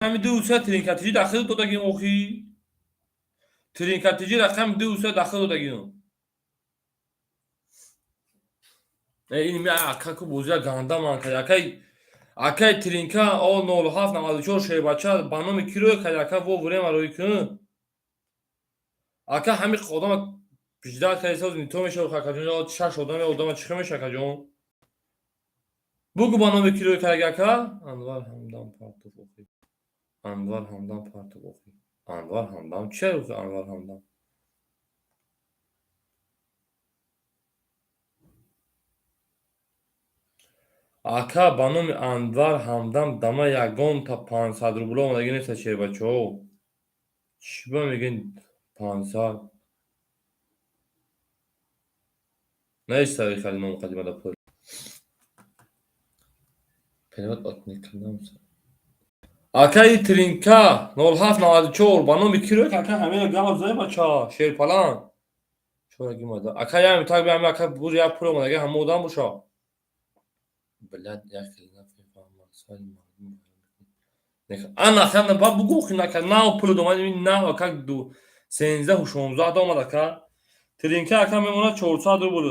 рақами 2 се тринкатиҷи дахил додагим. Охи, тринкатиҷи рақами 2 се дахил додагим. Ин ми ака ку бозия ганда ман кард. Акай Тринка о 0794 шербача, ба номи ки рӯй кард, ака? Во время рӯй кун, ака. Ҳами одама ждать кардисоз, нито мешавад, акаҷон. Шаш одам одама чӣ хел меша, акаҷон? Бугу, ба номи ки рӯй кард, ака? Анвар Ҳамдам партов. Охи, Анвар Ҳамдам партов. Охи, Анвар Ҳамдам чи охи, Анвар Ҳамдам. Ака, ба номи Анвар Ҳамдам дама ягонта 500 рубла омадагӣ неста, шербачаҳо. Чӣ ба мегӯен 500? Неста хали ном қадимада пул. Перевод от никадам. Акаи Тринка 0794, ба номи ки рӯй, ака? Ҳамина гап зай, бача шерпалан. Чораги мада. Ака, ями так биами, ака, буз як пул омадагӣ, ҳама одам боша. Блядь, як хел нафаҳмам. Ана хана ба бугу хинака нав пул омад, нав, ака, ду 13-16 омад, ака. Тринка, ака, мемонад 400 рубл.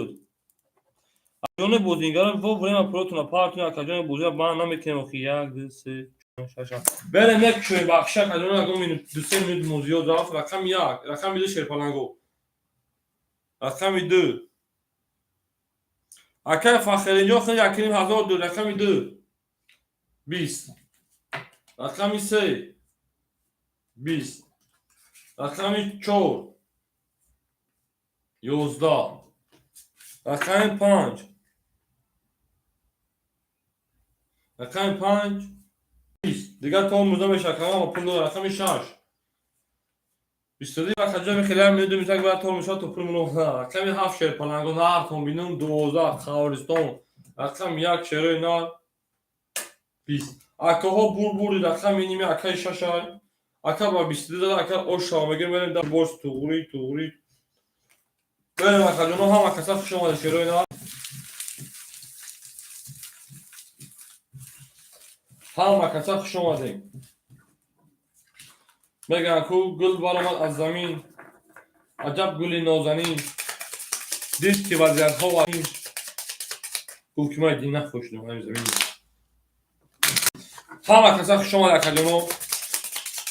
Ҷони бозингарон, во время пулотона партуна, акаҷони бозига бан намекунем. Охи, як, ду, се, шаш, ҳафт. Берем як чӯй бахша, акаҷон, ягон минут, 2-3 минут мо зиёд рафт. Рақами як, рақами ду, шерпаланго. Рақами ду. Акай Фахриддинҷон, хел 1500 ду, рақами ду. 20. Рақами се. 20. Рақами чор. 11. Рақами панҷ. Рақами панҷ. 20. Дигар то музда мешавад, кама пул дорад. Рақами шаш. 22. Акаҷон, хеле минут, 2 минут баъд тор мешавад, то пул муно. Рақами ҳафт, шерпаланго, нартон бинум, 12, Қавристон. Рақами як, шерои нар. 20. Акаҳо, бур бурдид, рақами ними акаи шашай. Ака ба 22 дада, ака ош шава мегирем, берем дар бош туғри, туғри. Берем, акаҷоно, ҳама каса хуш омадед, шерои нар. Ҳама каса хуш омадем. Мегӯянд ку гул баромад аз замин, аҷаб гули нозанин, дид ки вазъиятҳо вахим, гуфт ки ман дин нахӯшидам ҳамин замин. Ҳама каса хуш омад, акаҷоно.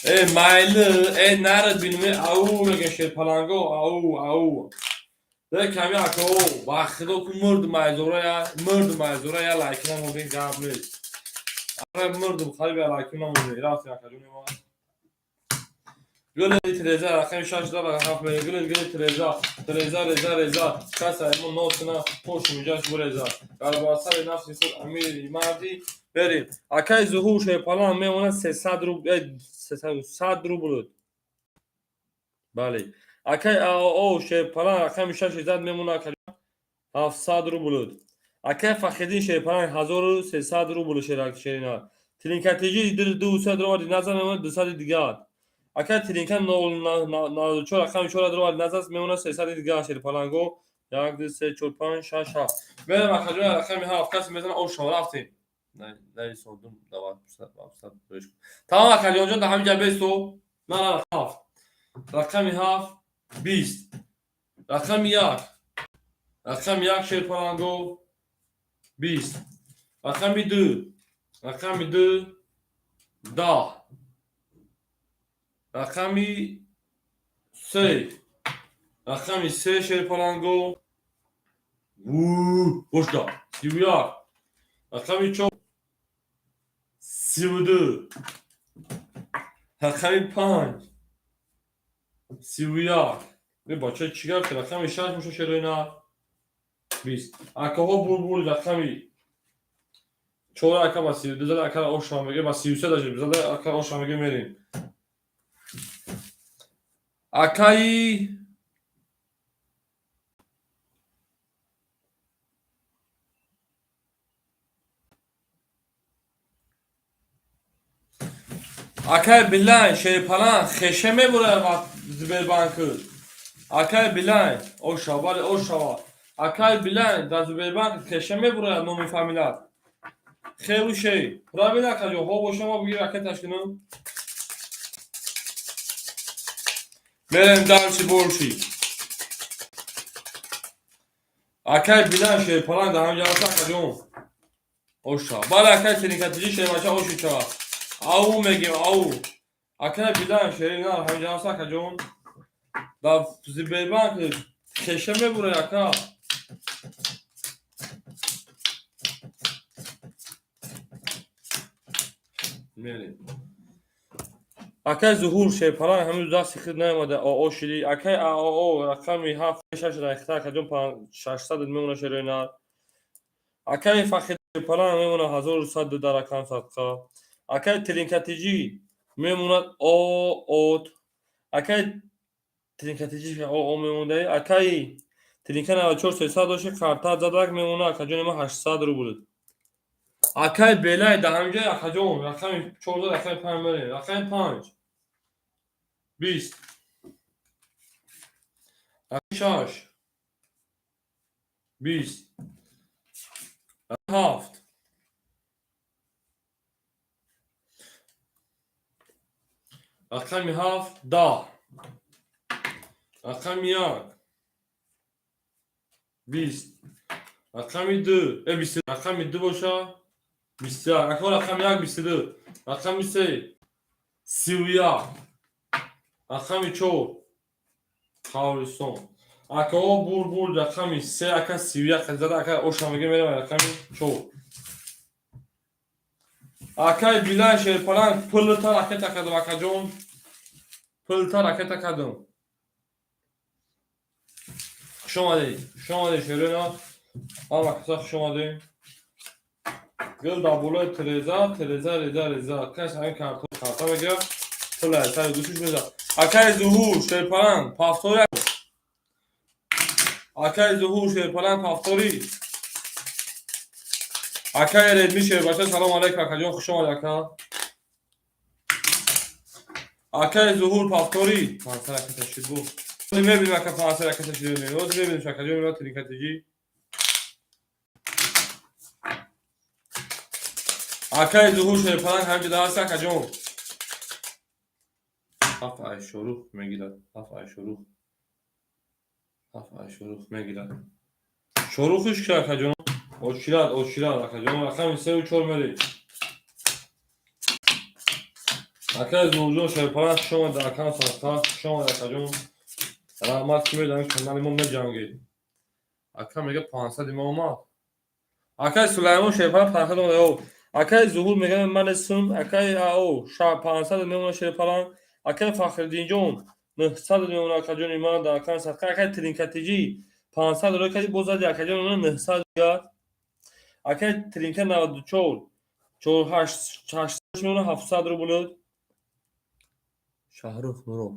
Э, майли, э, нарад бинуме, ау мега шерпаланго, ау, ау. Де ками акао, ба худо ку мурд майзора, я мурд майзора, я лайки намодем, гап нест. Ара мурдум хариб, я лайки намодем. Рафтем, акаҷони ман. Гули Тереза, рақами шаш да ҳафт мега. Гули, гули Тереза, Тереза, реза, реза. Каса мо носина пош миҷаш буреза. Дар бар сари нафси худ амири марди. Берем. Акаи Зуҳур, шерпалан мемонад 300 рубл, 300, 100 рубл. Бале. Акаи АО, шерпалан, рақами шаш зад мемонад, ака, 700 рубл. Акаи Фахриддин, шерпалан, 1300 рубл шерак шерина. Тринкатиҷи 200 рубл назар мемонад 200 дигар. Акаи Тринка 094 рақами 4 рубл назар мемонад 300 дигар, шерпаланго. Як, ду, се, чор, панҷ, шаш, ҳафт. Мерем, акаҷон, рақами ҳафт. Касе мезана, ош шава, рафтем. Нависондум, давай, тамом, акаҷонҷон, дар ҳамин ҷа бесто. На, на, ҳафт. Рақами ҳафт, 20. Рақами як. Рақами як, шерпаланго, 20. Рақами ду. Рақами ду, 10. Рақами се. Рақами се, шерпаланго. Бошда. 31. Рақами чор. 32. Рақами панҷ. 31. Бача, чӣ гап? Рақами шаш меша, шерои на. 20. Акаҳо, бурбур, рақами чор, ака ба 32 зада, ака ошам меге, ба 33 даже зада, ака ошам меге, мерем. Акаи акай Билайн, шерпалан, хеше мебурад ва Сбербанк. Акай Билайн, оша, бале, ошава. Акай Билайн, дар Сбербанк хеше мебурад номи фамилият. Хелу шей. Правильно, акаҷон, хо боша, мо бигир ракеташ кунем. Мерем дальше больше. Акай Билайн, шерпалан, дар ҳамин ҷаласа, акаҷон. Оша. Бале, акай Теринкатиҷи, шербача, оши чава. Ау мегем, ау. Акай Билайн, шери на, ҳамин ҷаласа, акаҷон. Дар Сбербанк хеша мебурад, ака. Мерем. Акай Зуҳур, шерпалан, ҳанӯз дасти худ наомада, оо шиди. Акай аоо, рақами ҳафт, шаш рахта, акаҷон, 600 мемона, шерои нар. Акай Фахир, шерпалан, мемона 1100 дар рақам садқа. Акай Тринкатиҷӣ мемонад от. Акай Тринкатиҷӣ о мемонда. Акай Тринка 94 300 дошти, карта задак мемона, акаҷони ма, 800 рубл. Акай Белай дар ҳамин ҷой, акаҷон, рақами 14, рақами панҷ мерем. Рақами панҷ. 20. Рақами шаш. 20. Ҳафт. Рақами ҳафт, 10. Рақами як. 20. Рақами ду. 20. Рақами ду боша. 21. Ака, рақами як, 22. Рақами се. 31. Рақами чор. Қавристон. Акаҳо, бур, рақами се, ака, 31 зада, ака оша меге, мерем рақами чор. Акай Билай, шерпаланг, пулта ракета кардам, акаҷон. Пулта ракета кардам. Хуш омадед. Хуш омадед, шерона. Ҳама каса хуш омадед. Гул дар болои тереза, тереза, реза, реза. Кас ҳамин картон карта мегирад. Пула сари гӯшиш мезад. Акай Зуҳур, шерпаланг, повтори. Акай Зуҳур, шерпаланг, повтори. Акай Редми, шербача, салом алейкум, акаҷон, хуш омадед, ака. Акай Зуҳур, повтори. 500 ракета шуд бу. Мебинем, ака, 500 ракета шуд. Ҳозир мебинем, акаҷон, мева тринкатиҷӣ. Акай Зуҳур, шерпаланг, ҳамҷа даст, акаҷон. Ҳафт ай Шорух мегирад. Ҳафт ай Шорух. Ҳафт ай Шорух мегирад. Шорухиш ки, акаҷон? Очирад, очирад, акаҷон. Рақами сеу чор меред. Акай Зуҳурҷон, шерпаланг, хуш омадед, акам садқа, хуш омадед, акаҷон. Раҳмат, ки медонем канали мо меҷангед. Ака мега 500 ма омад. Акай Сулаймон, шерпаланг, 500 омад. Акай Зуҳур мега ман сум, акай ао 500 мемона, шерпаланг. Акай Фахриддинҷон 900 мемона, акаҷони ман, дар акам садқа. Акай Тринкатиҷӣ 500 рӯй кади, боз зади, акаҷони ман, 900 гад. Акай Тринка 94 4 8 мемона, 700 рубл. Шаҳрух Нуров.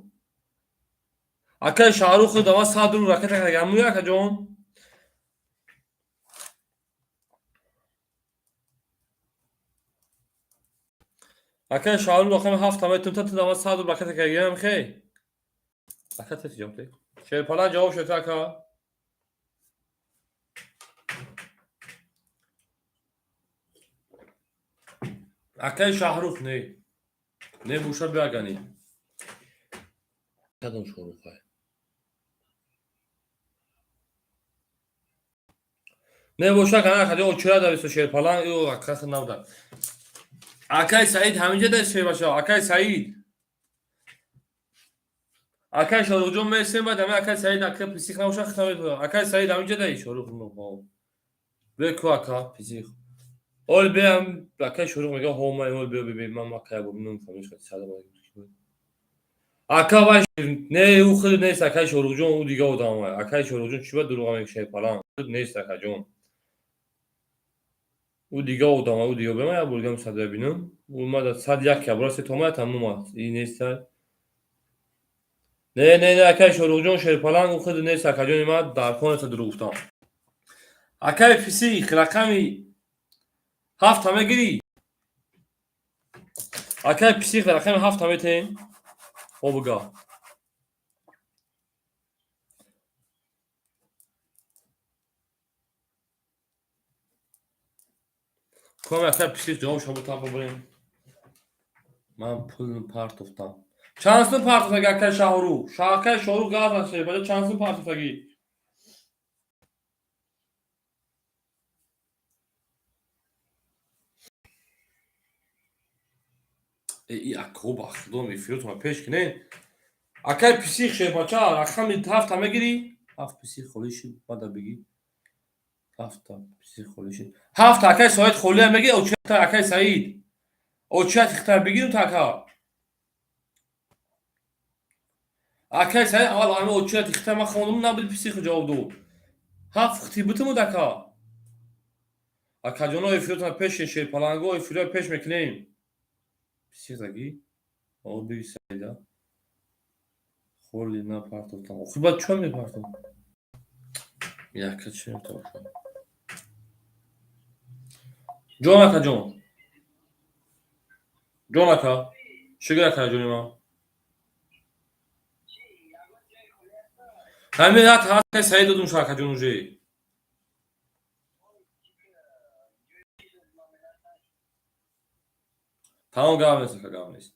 Акай Шаҳрух дава 100 рубл ракета кардагам, акаҷон. Акай Шаҳрух рақами ҳафта метум та дава 100 рубл ракета кардагам, хей. Ака, тети ҷавоб деҳ. Шерпалан, ҷавоб шуд, ака. Акаи Шаҳрух, не, не буша биягани. Кадом Шоҳрухай? Не боша кана хади очира дависо шерпаланг ё акаси набуда. Акаи Саид ҳаминҷа даст шербаша, акаи Саид. Акаи Шоҳрухҷон месем баъд ҳамин акаи Саид ака писих набоша хита метавонад. Акаи Саид ҳаминҷа даи Шоҳрух нохо. Беку ака писих. Ол беам акаи Шоҳрух мега ҳо ман ол бео бе ман акаи бо намефаҳмам ҳеч сада. Ака вай не ӯ худ нест акаи Шоҳрухҷон, ӯ дига одам ай. Акаи Шоҳрухҷон чӣ ба дурӯға мегӯ шерпаланг? Худ нест акаҷон. Ӯ дига одам ай, ӯ дига бема як бор дигам садоя бинам. Ӯ мада сад як ябора се томая тамом аст. И нест ай. Не, не, не, акаи Шоҳрухҷон шерпаланг ӯ худ нест акаҷони ман дар хонаса дурӯғ гуфтам. Акаи писих рақами ҳафта мегирӣ? Акаи писих рақами ҳафта метем? Хо буга. Коми акаи писих ҷавоб шабута бибурем. Ман пул партофтам. Чанд сум партофтаги акаи Шаҳрух? Акаи Шоҳрух гап зад шербача чанд сум партофтагӣ? И ако ба худо эфиротона пеш кинен. Акаи писих шербача рақами ҳафта мегирӣ? Ҳафт писих холӣ шид, бада бигӣ. Ҳафта писих холӣ шид. Ҳафта акаи Саид холия мегирӣ, очата акаи Саид. Очат ихтар бигирим та ака. Акаи Саид аввал ҳами очат ихтар ман хондум набуд писих ҷавоб дод. Ҳафт хти бутумуд ака. Акаҷоно эфиротона пеш шерпаланго эфиро пеш мекунем. Писих дагӣ? О биги Саида. Холи напартофтам. Охи баъд чо мепартом? Яка чӣ метавонам? Ҷон акаҷон. Ҷон ака. Шукр акаҷони ман. Ҳамин як акаи Саид додум шу акаҷон уже. Тамом гап нест ака гап нест.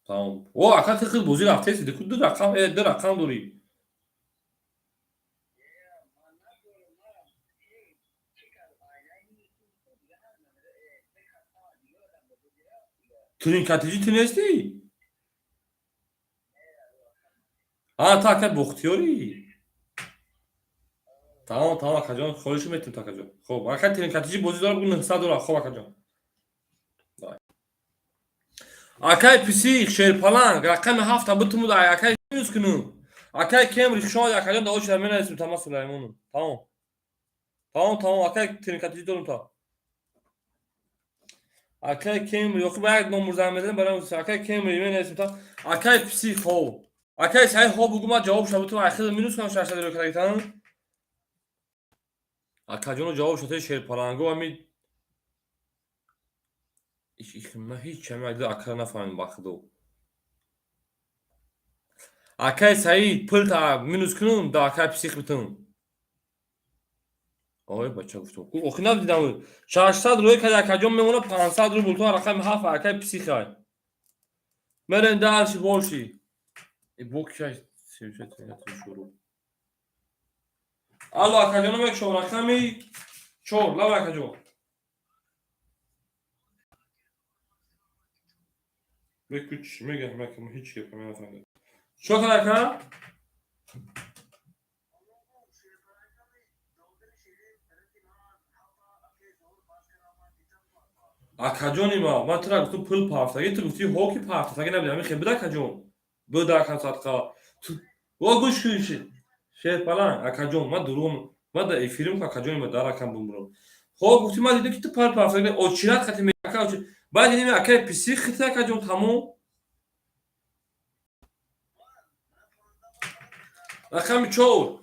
Тамом. О ака ти худ бозӣ рафтеси ду рақам ду рақам дорӣ. Тринкатиҷи ту нестӣ? А ту ака Бохтиёрӣ? Тамом тамом акаҷон холишу метем ту акаҷон. Хоб ака тринкатиҷи бозӣ дора бугу 900 дора. Хоб акаҷон. Акаи писих шерпаланг рақами ҳафта бутумуд акаи минус кунум. Акаи Кемри шояд акаҷон да очера менависем та ман Сулаймону. Тамом. Тамом тамом акаи тринкатиҷи дорум та. Акаи Кемри охи ба як номер занг мезанем барам акаи Кемри менависем та. Акаи писих хоб. Акаи Саид хоб бугу ман ҷавоб ша бутум айхел минус кунам 600 ро кардагитан. Акаҷоно ҷавоб шоте шерпаланго ами ман ҳеч ҳами ака нафаҳмидам ба худо. Акаи Саид пулта минус кунум да акаи писих битум. Ой бача гуфтум. Охи надидам. 600 рӯй кард акаҷон мемона 500 рубл ту рақами ҳафт акаи писихай. Мерем дальше больше. И бокшай шурӯъ. Алло акаҷоно мекушом рақами 4 лава акаҷон. Беку чӣ мегӯям мекам ҳеч гап нафаҳмидам. Чӣ кар ака? Акаҷони ма, ман тура гуфтум пул партаги, ту гуфти ҳо ки партаги набуд, ҳамин хел буда акаҷон. Буда акам садқа. Во гӯш кун шерпаланг акаҷон, ман дурӯғ ман дар эфирим акаҷони ма дар акам бумрам. Хо гуфти ман дидам ки ту пул партаги очират хати ака баъд дидем акаи писих хити акаҷон тамом. Рақами 4.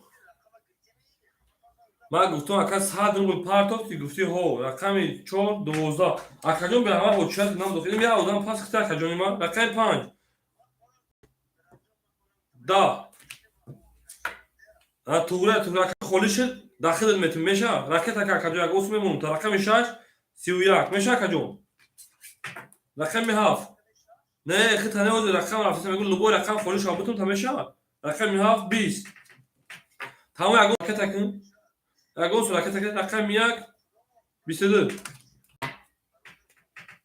Ман гуфтам ака 100 рубл партофти, гуфти ҳо, рақами 4 12. Акаҷон бе ҳама очират нам дохил. Як одам пас хити акаҷони ман. Рақами 5. Да. Туғра, туғра ака холӣ шуд, дахилат метем меша. Ракет ака акаҷон як ос мемонам та рақами 6. 31 меша, акаҷон? Рақами ҳафт. Не, хита не, ҳозир рақам рафтеса, мегӯ, любой рақам холӣ шава, бутум та мешавад. Рақами ҳафт, 20. Тамом, ягон ракета кун, ягон су ракета кун. Рақами як, 22.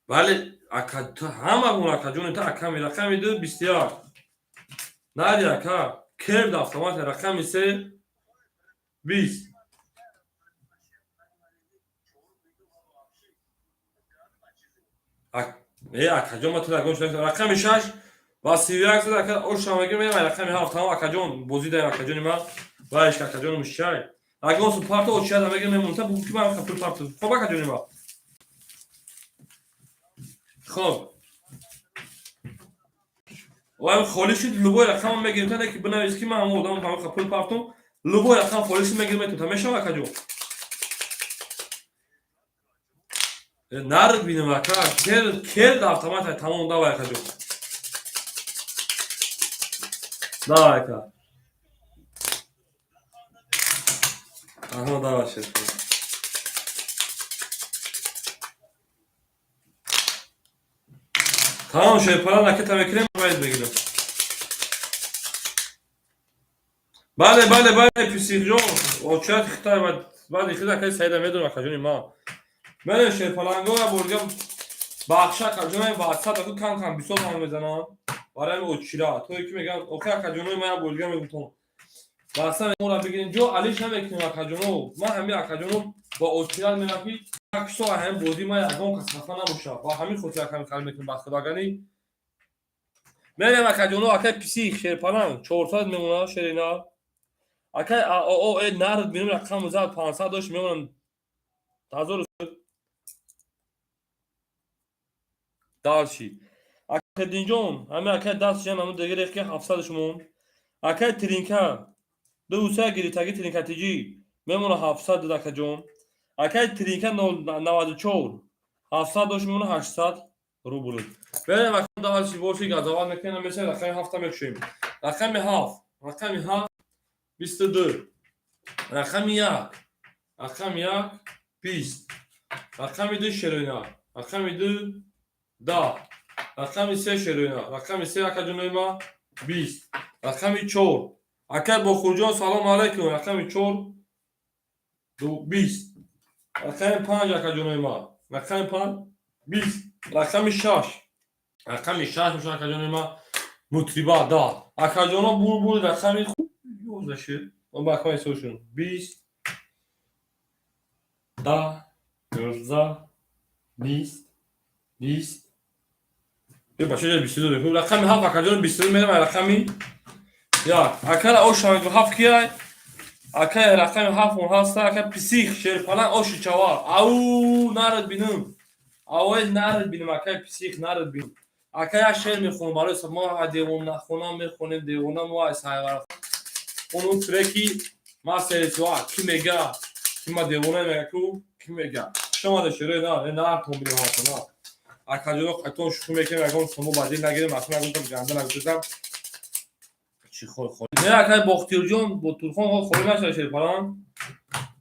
Бале, ака, ҳамамон, акаҷони, та аками. Рақами ду, 21. Нари, ака, керд автомат. Рақами се, 20. Э, акаҷон, ма ту ягон рақами шаш ва 31 зад, ака, ошам мегирам, меям рақами ҳафт. Тамом, акаҷон, бозӣ даем, акаҷони ма, вайш, акаҷони мушчай. Ягон су парто очияда мегирам, мемонта, бугу ки ман пул парто. Хоб, акаҷони ма, хоб, ваем холӣ шуд, любой рақам мегирем, та не ки бинавис, ки ман ҳамон одам ҳамин пул партом, любой рақам холӣ шуд, мегирем, метум, та мешава, акаҷон? Нард бинем, ака, кер автомат. Тамом, давай, акаҷон, давай, ака. Аҳо, давай, шеф. Тамом, шерпалан ракета мекунем, бояд бигирем. Бале, бале, бале, писиқҷон, очат хитай баъди хита, акаи Саида медонам, акаҷони ма. Бале, шерпаланго бурга бахша, акаҷони, ватсап аку кам кам бисёр занг мезанам. Барои ҳамин очира. То ки мегам, охи, акаҷонои ма, як бурга мегуфтам. Ватсап моро бигирем, ҷо алиш намекунем, акаҷоно. Ман ҳамин акаҷоно бо очира мегам, ки як сол ҳамин бозӣ ма ягон кас хафа набошад. Ба ҳамин хотир акам хал мекунем, ба худо агани. Мерем, акаҷоно, акай писих шерпаланг 400 мемонад, шерина. Акай аоо э нард бинем, рақам зад, 500 дошт, мемонам ҳазору дальше. Акадинҷон, ҳамин акай даст ҷам, ҳамин дигар ки 700 шумон. Акай тринка ду уса гирифтаги, тринка тиҷи мемона 700, акаҷон. Акай тринка 94 700 дошт, мемона 800 рубл. Берем, акам, дальше боши, газават мекунем, меша рақами ҳафта мекушем. Рақами ҳафт, рақами ҳафт, 22. Рақами як, рақами як, 20. Рақами ду, шероина, рақами ду, 10. Рақами се, шероина, рақами се, акаҷонои ма, 20. Рақами чор, акай Бохурҷон, салому алайкум, рақами чор, 20. Рақами панҷ, акаҷонои ма, рақами панҷ, 20. Рақами шаш, рақами шаш боша, акаҷонои ма, мутриба, 10. Акаҷоно, булбул, рақами ёздаҳ шуд. Ман ба акам ҳисоб шудам. 20, 10, 11, 20, 20. Е, бача, ҷа 22. Рақами ҳафт, акаҷоно, 22 мерам. Рақами як, акара ошам ҳафт кияй? Акай, рақами ҳафт он ҳаста, ака писих шерпалан оши чавар. Ау, нарад бинам. Авай, нарад бинам, акай писих, нарад бинам. Ака, як шеър мехонам барои мо, девонахона мехонем, девона мо ай сайвар. Ону треки ма серисуа, ки мега, ки ма девона мега ку, ки мега. Шумо да шеър на, на тон бинам ҳа, на. Акаҷоно, қайтон шӯхӣ мекунем, ягон сомо ба дил нагирем, аслан ягон там ганда нагузам. Чӣ хол хол. Не, акай Бохтиёрҷон, бо Турхон холӣ нашава, шерпалан.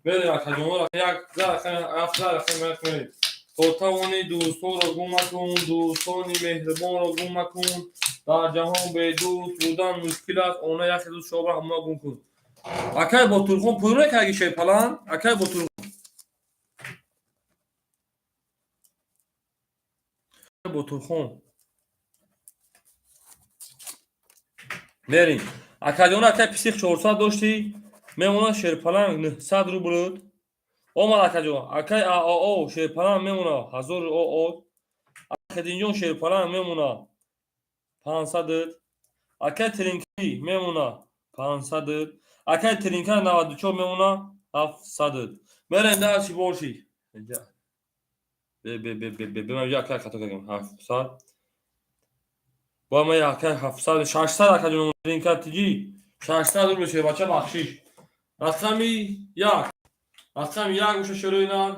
Мерем, акаҷоно, як за рақами ҳафт, за рақами як мерем. То тавонӣ дӯстонро гум макун, дӯстони меҳрибонро гум макун. Дар ҷаҳон бедӯст будан мушкил аст, она яке дӯст шобра ҳамона гум кун. Акай Ботурхон пул мекарди, шерпалан? Акай Ботурхон Ботурхон. Мерем. Акаҷон, акай писих 400 доштӣ, мемонад шерпаланг 900 рубл. Омад, акаҷон, акай аоо шерпаланг мемонад ҳазору оо. Акадинҷон, шерпаланг мемонад 500. Акай тринки мемонад 500. Акай тринка 94 мемонад 700. Мерем дальше боши. Бе бе бе бе бе бе, ман акай хато кардам, 700. Бо ман акай 700, 600, акаҷон, тринка тиҷи 600 рубл шер, бача, бахшиш. Рақами як, рақами як боша, шерои нар,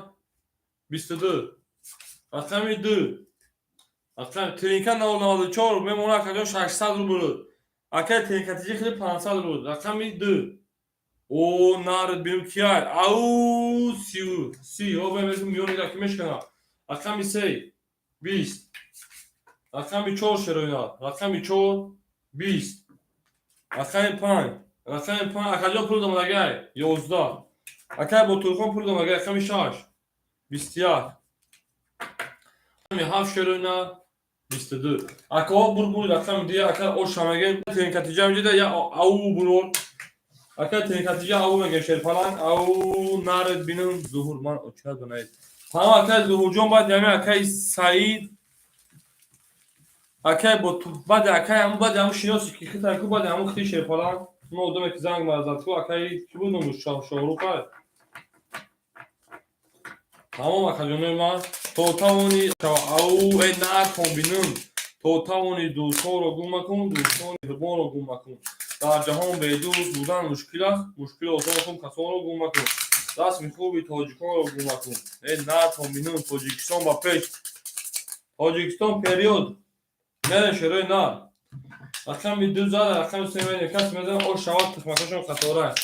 22. Рақами ду, рақами тринка 094 мемонад, акаҷон, 600 рубл. Акай тринка тиҷи хеле 500 рубл. Рақами ду. О, нард бинем кияй. Ау, сию си. О, бемесу миёни ки мешкана. Рақами се 20. Рақами чор, шерои нар, рақами чор 20. Рақами панҷ, рақами панҷ, акаҷон, пул домадагай, 11. Акай Ботурхон, пул домадагай. Рақами шаш 21. Рақами ҳафт, шерои нар, 22. Акаҳо, бур, рақами дия, ака, оша мегем, тенкатиҷа меҷида я ау бурор. Ака тенкатиҷа ау мегем, шерпаланг ау наред бинум. Зуҳур ман очад банаед. Тамом, акай Зуҳурҷон, баъд ями акай Саид, акай баъди акай ҳамун, баъди ҳамун шиноси ки хитай ку, баъди ҳамун хити шерпаланг мо одаме ки занг мазад ку, акай чӣ буд номуш, Шоҳруқай. Тамом, акаҷонои ман, то тавони ау э нархон бинум. То тавони дӯстонро гум макун, дӯстони меҳрубонро гум макун. Дар ҷаҳон бедӯст будан мушкил аст, мушкил осон кун, касонро гум макун. Расми хуби тоҷиконро гум макун. Э нархон бинум. Тоҷикистон ба пеш, Тоҷикистон вперёд! Мерем, шерои нар, рақами ду зада, рақами се мерем, кас мезанам, ош шавад, тухмакашон қатора.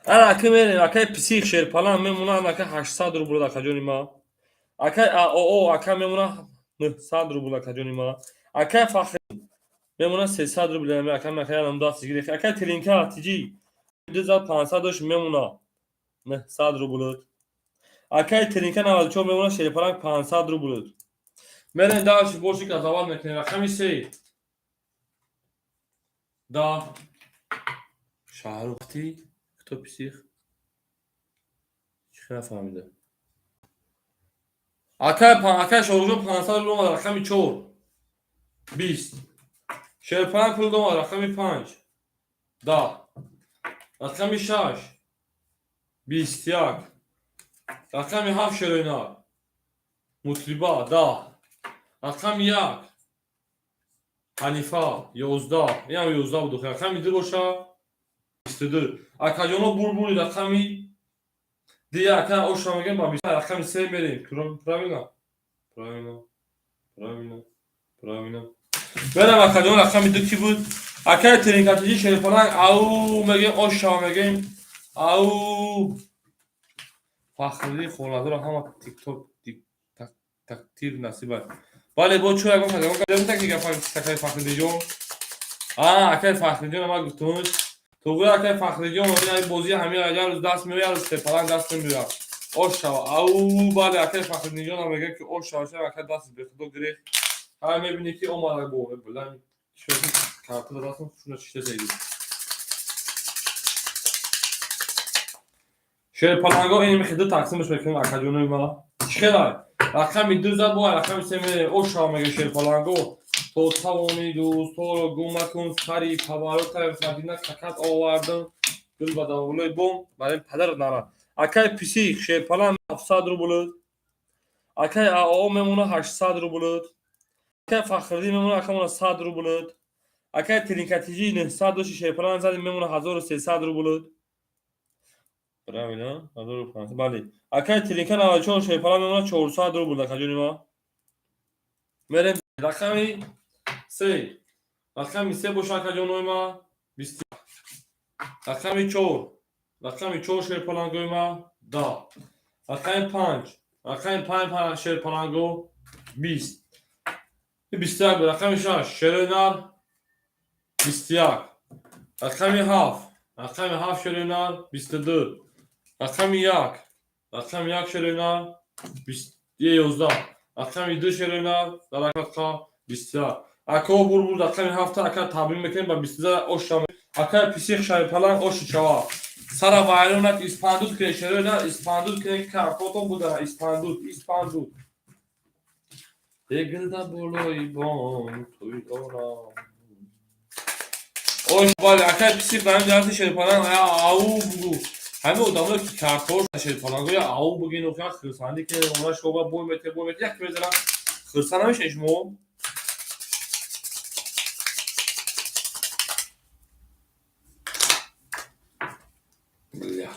Ана, ака, мерем, акай псих шерпалан мемонад, ака, 800 рубл, акаҷони ма. Акай аоо, ака, мемона 900 рубл, акаҷони ма. Акай Фахр мемона 300 рубл, ака, ака, янам даст гирифт. Акай Тилинка тиҷи ду зад, 500 дошт, мемона 900 рубл. Акай Тилинка 94 мемона, шерпаланг, 500 рубл. Мерем дальше, боши казават мекунем. Рақами се да Шаҳрухти. Кто псих? Чӣ нафаҳмида? Акай Шоҳрухҷон 500 рубл омад. Рақами чор 20. Шерпаланг пул омад. Рақами панҷ 10. Рақами шаш 21. Рақами ҳафт, шерои нар, мутриба, 10. Рақами як, Ҳанифа, 11. Инам 11 буд. Рақами ду боша 22. Акаҷоно, бурбури рақами дия, ака, оша мегем, ба рақами се мерем. Правильно, правильно, правильно, правильно. Берам, акаҷон, рақами ду кӣ буд? Акай Тринкатиҷи шерпаланг ау мегем, оша мегем, ау. Фахриддин Холназаров ҳама тикток тактир насиб аст. Бале, бо чӯ ягон такай Фахриддинҷон, акай Фахриддинҷон ама гуфтумуш туғри. Акай Фахриддинҷон, ин бозии ҳамин як рӯз даст меояд, як рӯз шерпаланг даст намеояд. Ош шава, ау. Бале, акай Фахриддинҷонам мегӯяд, ки ош шава, шава, акай, даст бехудо гирифт. Ҳай, мебинӣ, ки омада бо билан картада дастам шуна чишта сайди. Шерпаланго ин мехи ду тақсимаш мекунем, акаҷонои ма. Чӣ хелай? Рақами ду зад, бо рақами се мерем. Ош шава мега шерпаланго. То тавони дӯстҳоро гум макун. Сари паварота Мадина какат овардам, гул ба даволои бом барои падар нара. Акай писих шерпалан 700 рубл. Акай ао мемона 800 рубл. Акай Фахриддин мемона, акамона, 100 рубл. Акай Тринкатиҷи 900 дошти, шерпалан зади, мемона 1300 рубл. Правильно, 1500, бале. Акай Тринка 94 шерпалан мемона 400 рубл, акаҷони ма. Мерем рақами се. Рақами се боша, акаҷонои ма, 20. Рақами чор, рақами чор, шерпалангои ма, 10. Рақами панҷ, рақами панҷ, шерпаланго, 20. 21 буд. Рақами шаш, шерои нар, 21. Рақами ҳафт, рақами ҳафт, шерои нар, 22. Рақами як, рақами як, шерои нар, 11. Рақами ду, шерои нар, дар рақам 21. Ако бур, рақами ҳафта, ака, табрик мекунем, ба 22 оша. Ака писих шайпаланг оши чава. Сара вайронак испандуд кунед, шерои нар, испандуд кунед, ки картотон буда, испандуд, испандуд. Егилда болои бом тӯй дорам. Ош, бале, акай писих ба ҳамин ҷаҳати шерпаланг ау бугу. Ҳамин одамое ки картош шерпаланго я ау бугин, охир хирсандӣ ки она шоба бой мете, бой мете, як мезанам, хирсанд намешавед шумо. Бля.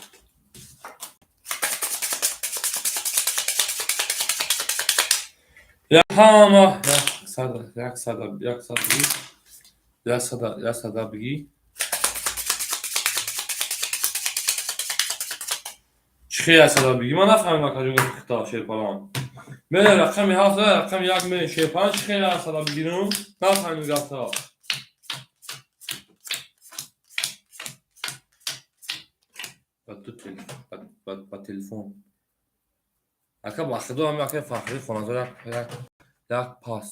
Я ҳама яксада, яксада, яксада, яксада, яксада бигӣ. Чӣ хел асада бигӣ? Ман нафаҳмидам, акаҷон, гапи хита, шерпалан. Мерем рақами ҳафт, рақами як мерем, шерпалан, чӣ хел асада бигирам? Нафаҳмидам гапта. Ба телефон. Ака, ба худо, ҳами акаи Фахрӣ хоназор як пас.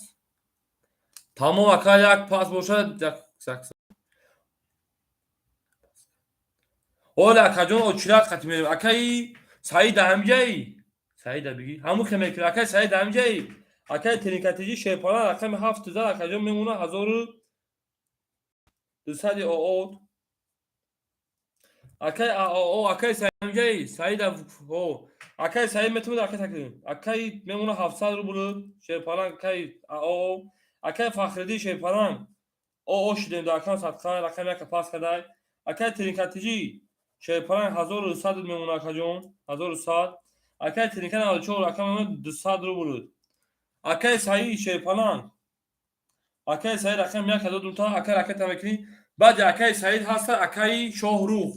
Тамом, ака, як пас бошад, як як. Оля, акаҷон, очират қати мерем. Акаи Саида ҳамҷаи? Саида бигӣ. Ҳамун хе мекунӣ. Акаи Саида ҳамҷаи? Акаи Тринкатиҷи шерпалан рақами ҳафт зад, акаҷон, мемона 1200 ООД. Акаи АОО, акаи Саид ҳамҷаи? Саида, о. Акаи Саид метавонад, акаи такрим. Акаи мемона 700 рубл шерпалан, акаи АОО. Акаи Фахриддин шерпалан. ОО шидем дар акам садқа, рақами яка пас кадай. Акаи Тринкатиҷи шерпалан 1100 мемона, акаҷон, 1100. Акаи Тринка 94 ака мемона 200 рубл. Акаи Саид шерпалан. Акаи Саид рақами яка додум та ака ракета мекунӣ. Баъди акаи Саид ҳаста акаи Шоҳрух.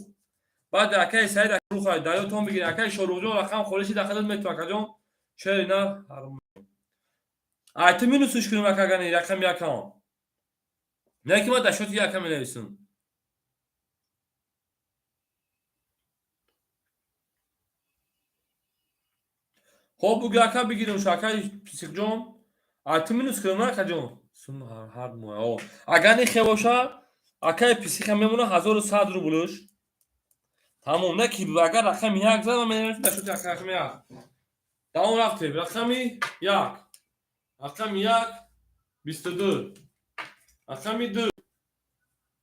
Баъди акаи Саид Рух дарётон бигиред. Акаи Шоҳрухҷон рақам холиши дахадат мету, акаҷон. Чери на? Ай ту минусш кунем, акагани рақами якам. Не ки ман дар шоти якам менависам. Хоб, бугӯ, ака, бигирем шу, акаи Писиқҷон. Ай ту минус кунем, на, акаҷон? Сум ҳар моҳ. О. Агар нихе бошад, акаи Писиқа мемона 1100 рублш. Тамом, не ки агар рақами як зад, ман менависам дар шоти рақами як. Давом рафтем. Рақами як. Рақами як 22. Рақами ду.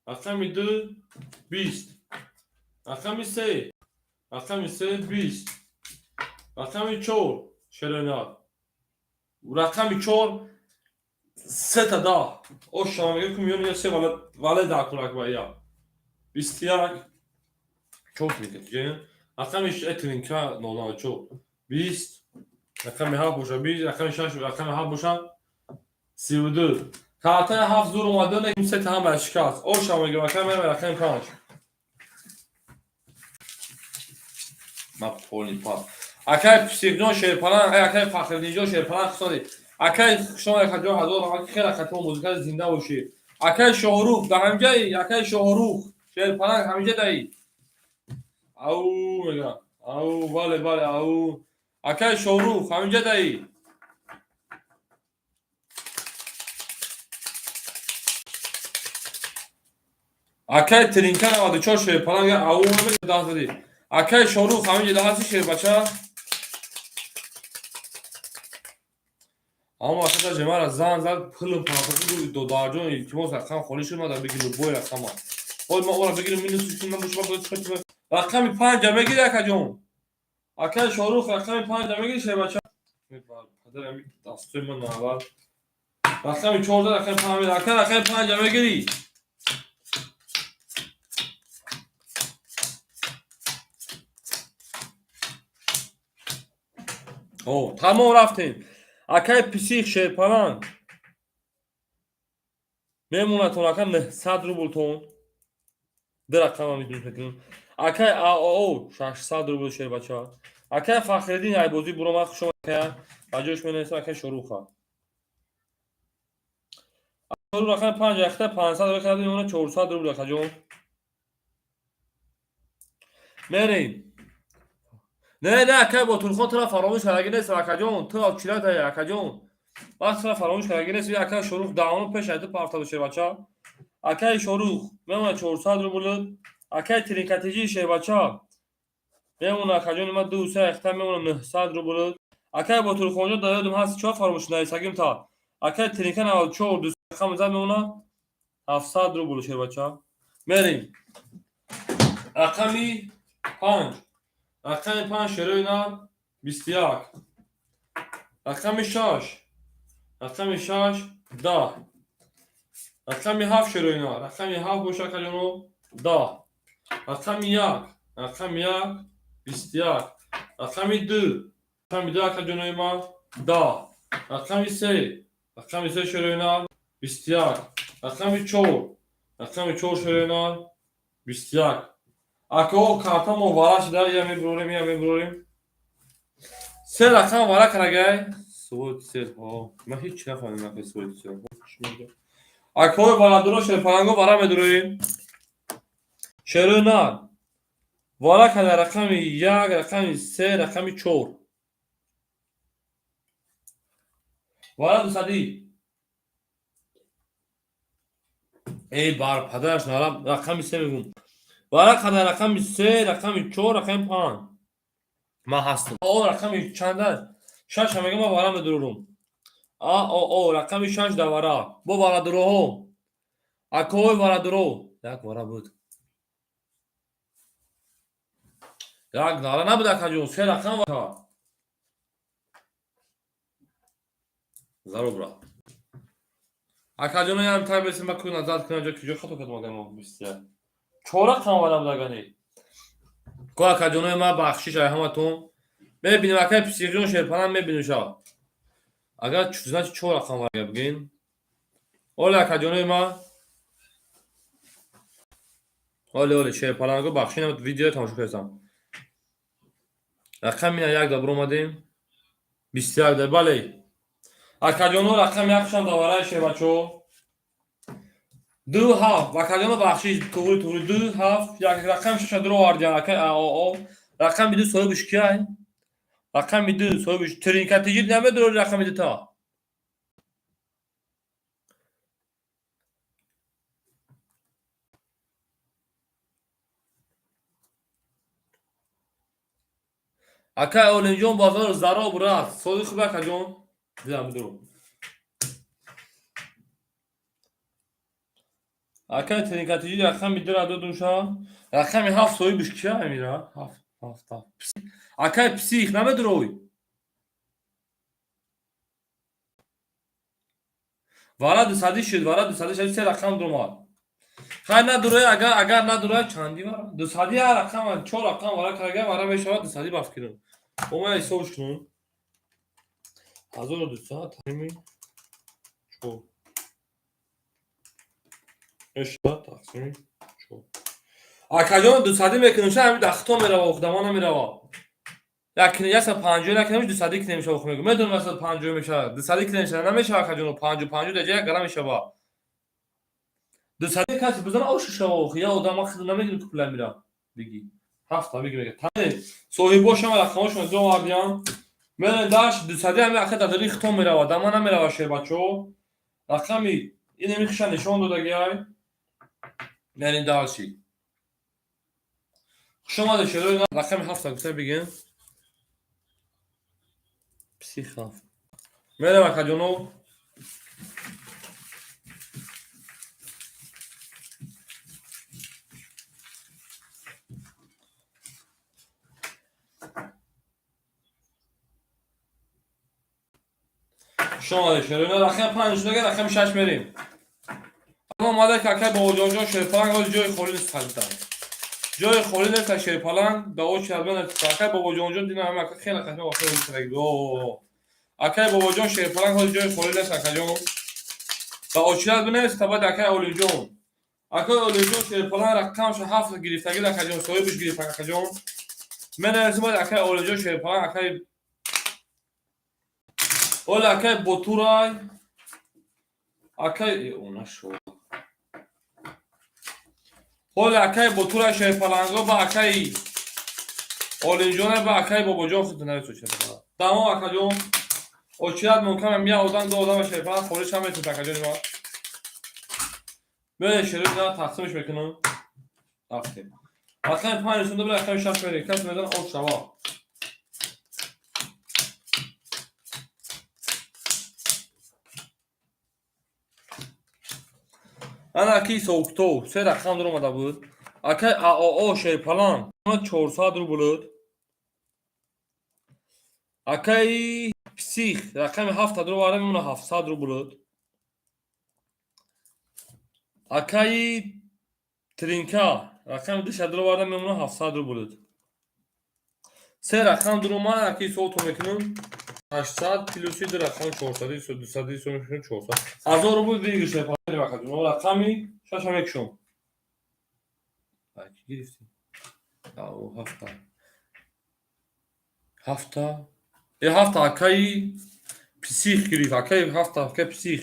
Рақами ду 20. Рақами се. Рақами се 20. Рақами чор шеронат. Рақами чор сета да. Ошама мегӯям, ки миёни я се вале дар кунак ба я. 21. Чор тринка. Рақами тринка 094. 20. Рақами ҳафт боша 20, рақами шаш, рақами ҳафт боша 32. Картаи ҳафт зур омада, не сета ҳама шикаст. Оша мегӯям, ака, мерам рақами панҷ. Ма поли пас. Акаи Писиқҷон шерпалан, акаи Фахриддинҷон шерпалан, хусоди. Акаи шумо якаҷон ҳазор раҳмат, хеле хатмо музикаи зинда бошӣ. Акаи Шоҳрух дар ҳамҷаи, акаи Шоҳрух шерпалан ҳамҷа даи. Ау мегам. Ау, бале, бале, ау. Акаи Шоҳрух ҳамҷа даи. Акаи Тринка 94 шерпалан ау мега даҳ зади. Акаи Шоҳрух ҳаминҷа даҳасти, шербача? Аммо аката ҷемара зан зад, пулм пафаку додарҷон, илтимос, рақам холӣ шуд, мада бигир любой рақама. Ҳол ма ора бигирим, минус кунам, бошма рақами панҷа мегири, акаҷон. Акаи Шоҳрух рақами панҷа мегири, шербача? Падарами дастои ман навад. Рақами чорда, рақами панҷ мегири. Ака, рақами панҷа мегири? О, тамом, рафтем. Акаи Писих шерпалан мемонатон, ака, 900 рублтон. Ду рақама минус мекунем. Акаи АОО 600 рубл, шербача. Акаи Фахриддин айбозӣ буромад, хуш акая. Ба ҷояш менависам акаи Шоҳруха. Шоҳрух рақами панҷ яхта 500 рубл карда, мемонад 400 рубл, акаҷон. Мерем. Не, не, акаи Ботурхон, тура фаромӯш кардагӣ нестам, акаҷон. Ту чиратай, акаҷон. Вақт тура фаромӯш кардагӣ нест. Акаи Шоҳрух даҳоно пеш ай ту партаду, шербача. Акаи Шоҳрух мемонад 400 рубл. Акаи Тринкатиҷи шербача мемонад, акаҷони ман, ду се яхта мемонад 900 рубл. Акаи Ботурхонҷон, дар ёдам ҳаст, чор фаромӯш нависагим та. Акаи Тринка 94 ду рақам зад, мемонад 700 рубл, шербача. Мерем. Рақами панҷ. Рақами панҷ, шерои нар, 21. Рақами шаш. Рақами шаш 10. Рақами ҳафт, шерои нар. Рақами ҳафт боша, акаҷоно, 10. Рақами як. Рақами як 21. Рақами ду. Рақами ду, акаҷонои ман, 10. Рақами се. Рақами се, шерои нар, 21. Рақами чор. Рақами чор, шерои нар, 21. Ако картамо вара шида, я мебурорем, я мебурорем. Се рақам вара карагай. Свой цель. Ман ҳеҷ чи нафаҳмидам, акай свой цель. Акои варадуро, шерпаланго вара медуроем. Шерои нар. Вара када рақами як, рақами се, рақами чор. Вара дусадӣ. Эй, бар падараш нарам, рақами се мегум. Вара када рақами се, рақами чор, рақами панҷ. Ман ҳастам. О, рақами чанда? Шаша мегам, ман вара медурорум. А, о, о, рақами шаш да вара. Бо варадуроҳо. Акои варадуро. Як вара буд. Як вара набуд, акаҷон, се рақам вара. Зарур брат. Акаҷон, ям тай бесим ба ку назар кунам, ҷо куҷо хато кардам, агар мо 21. Чор рақам вара буд агани. Ко акаҷонои ма, бахшиш ай ҳаматон. Мебинем, акай психҷон шерпанам мебинем ша. Агар значит чор рақам вара бигин. Оле, акаҷонои ма. Оле, оле, шерпаланго бахшинам, видео тамошо кардам. Рақами як да буромадем. 21 да, бале. Акаҷоно, рақами як шам давараи шербачо. Ду ҳафт, акаҷоно, бахшиш, туғри туғри, ду ҳафт як, рақами шаша дуро овардиям, акай ао рақами ду соҳибиш кияй? Рақами ду соҳибиш тринкатиҷир намедурори рақами дута. Акай Олимҷон бозор зароб рафт. Сози хуб, акаҷон. Дидам бидурум. Акай тринкатиҷи рақами дура додумша. Рақами ҳафт соҳибиш кия, амира? Ҳафт, ҳафт, ҳафт. Акай псих намедурой. Вара дусадӣ шуд, вара дусадӣ шуд, се рақам дуромад. Хай, надурой, агар надурой чанди вара? Дусадӣ ҳар рақам, чор рақам вара карга, вара мешавад дусадӣ, ба фикрам. Бо ман ҳисобш кунам. 1200 тақсими чор. Мешавад тақсими чор. Акаҷон, дусадӣ мекунем, ша ҳами дахто мерава, охдама намерава. Як 150 накунем, дусадӣ кунем, ша охо мегӯм. Медонам, 150 мешавад. Дусадӣ кунем, ша намешава, акаҷон, панҷу панҷу даҷа як гара мешава. Дусадӣ каси бизана ошу шава, охи, я одам ман хидм намегирам, ки пула мира. Биги. Ҳафта биги мега. Тане соҳибошам рақамошон ҷо овардиям. Мене даш дусадӣ ҳами ака дадари хитом мерава, дама намерава, шербачо. Рақами инами хиша нишон додагиай. Яъне дальше. Хуш омадед, шерои, рақами ҳафта гуфта бигем. Псих ҳафт. Мерем, акаҷоно. Хуш омадед, шерои, рақами панҷ шудага, рақами шаш мерем. Омада ки акай бобоҷонҷон шерпаланг ҳози ҷои холӣ нест харидан. Ҷои холӣ нест шерпаланг, да очередь бинед. Акай бобоҷонҷон дина ҳама ака хеле қашанг охир мекунад. О. Акай бобоҷон шерпаланг ҳози ҷои холӣ нест, акаҷон. Да очередь бинед, табад акай Олимҷон. Акай Олимҷон шерпаланг рақамша ҳафт гирифтагӣ, акаҷон, соҳибиш гирифт, акаҷон. Менависем бояд акай Олимҷон шерпаланг, акай Оля, акай Ботурай. Акай она шо. Ҳоли акай Ботурай шерпаланго ба акай Олимҷона ба акай Бобоҷон худ нависо шерпаланг. Тамом, акаҷон. Очередь мумкин я одам, ду одам шерпаланг холиш ҳам метавонад, акаҷони ман. Бе шерои на тақсимш мекунам. Рафтем. Рақами панҷ нишонда бира, рақами шаш мерем. Кас медон об шава. Ана аки ҳисобкитоб се рақам дуромада буд. Акай АОО шерпаланг 400 рубл буд. Акай псих рақами ҳафта дуроварда мемона 700 рубл буд. Акаи Тринка рақами душа дуроварда мемона 700 рубл буд. Се рақам дуромад, аки ҳисобто мекунам. 800 плюси ду рақами 400, 200 ҳисоб мекунам, 400. 1000 рубл выигрыш шерпаланг, акаҷон. Рақами шаша мекушом. Ки гирифтем? Ҳафта, ҳафта, э, ҳафта акаи псих гирифт. Акаи ҳафта, акаи псих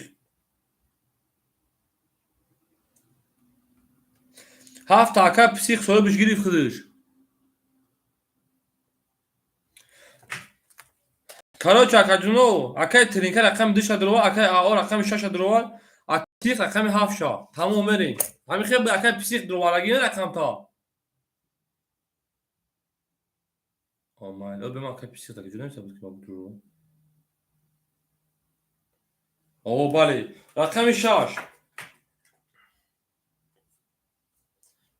ҳафта, акаи псих соҳибаш гирифт худаш. Короче, акаҷуно, акаи тринка рақами душа дуровар, акаи ао рақами шаша дуровар, псих рақами ҳафтша. Тамом, мерем. Ҳамин хел акаи псих дуровараги рақамта. Омайли, бема акаи псих таки ҷудо намесабуд ки дуровар. О, бале, рақами 6.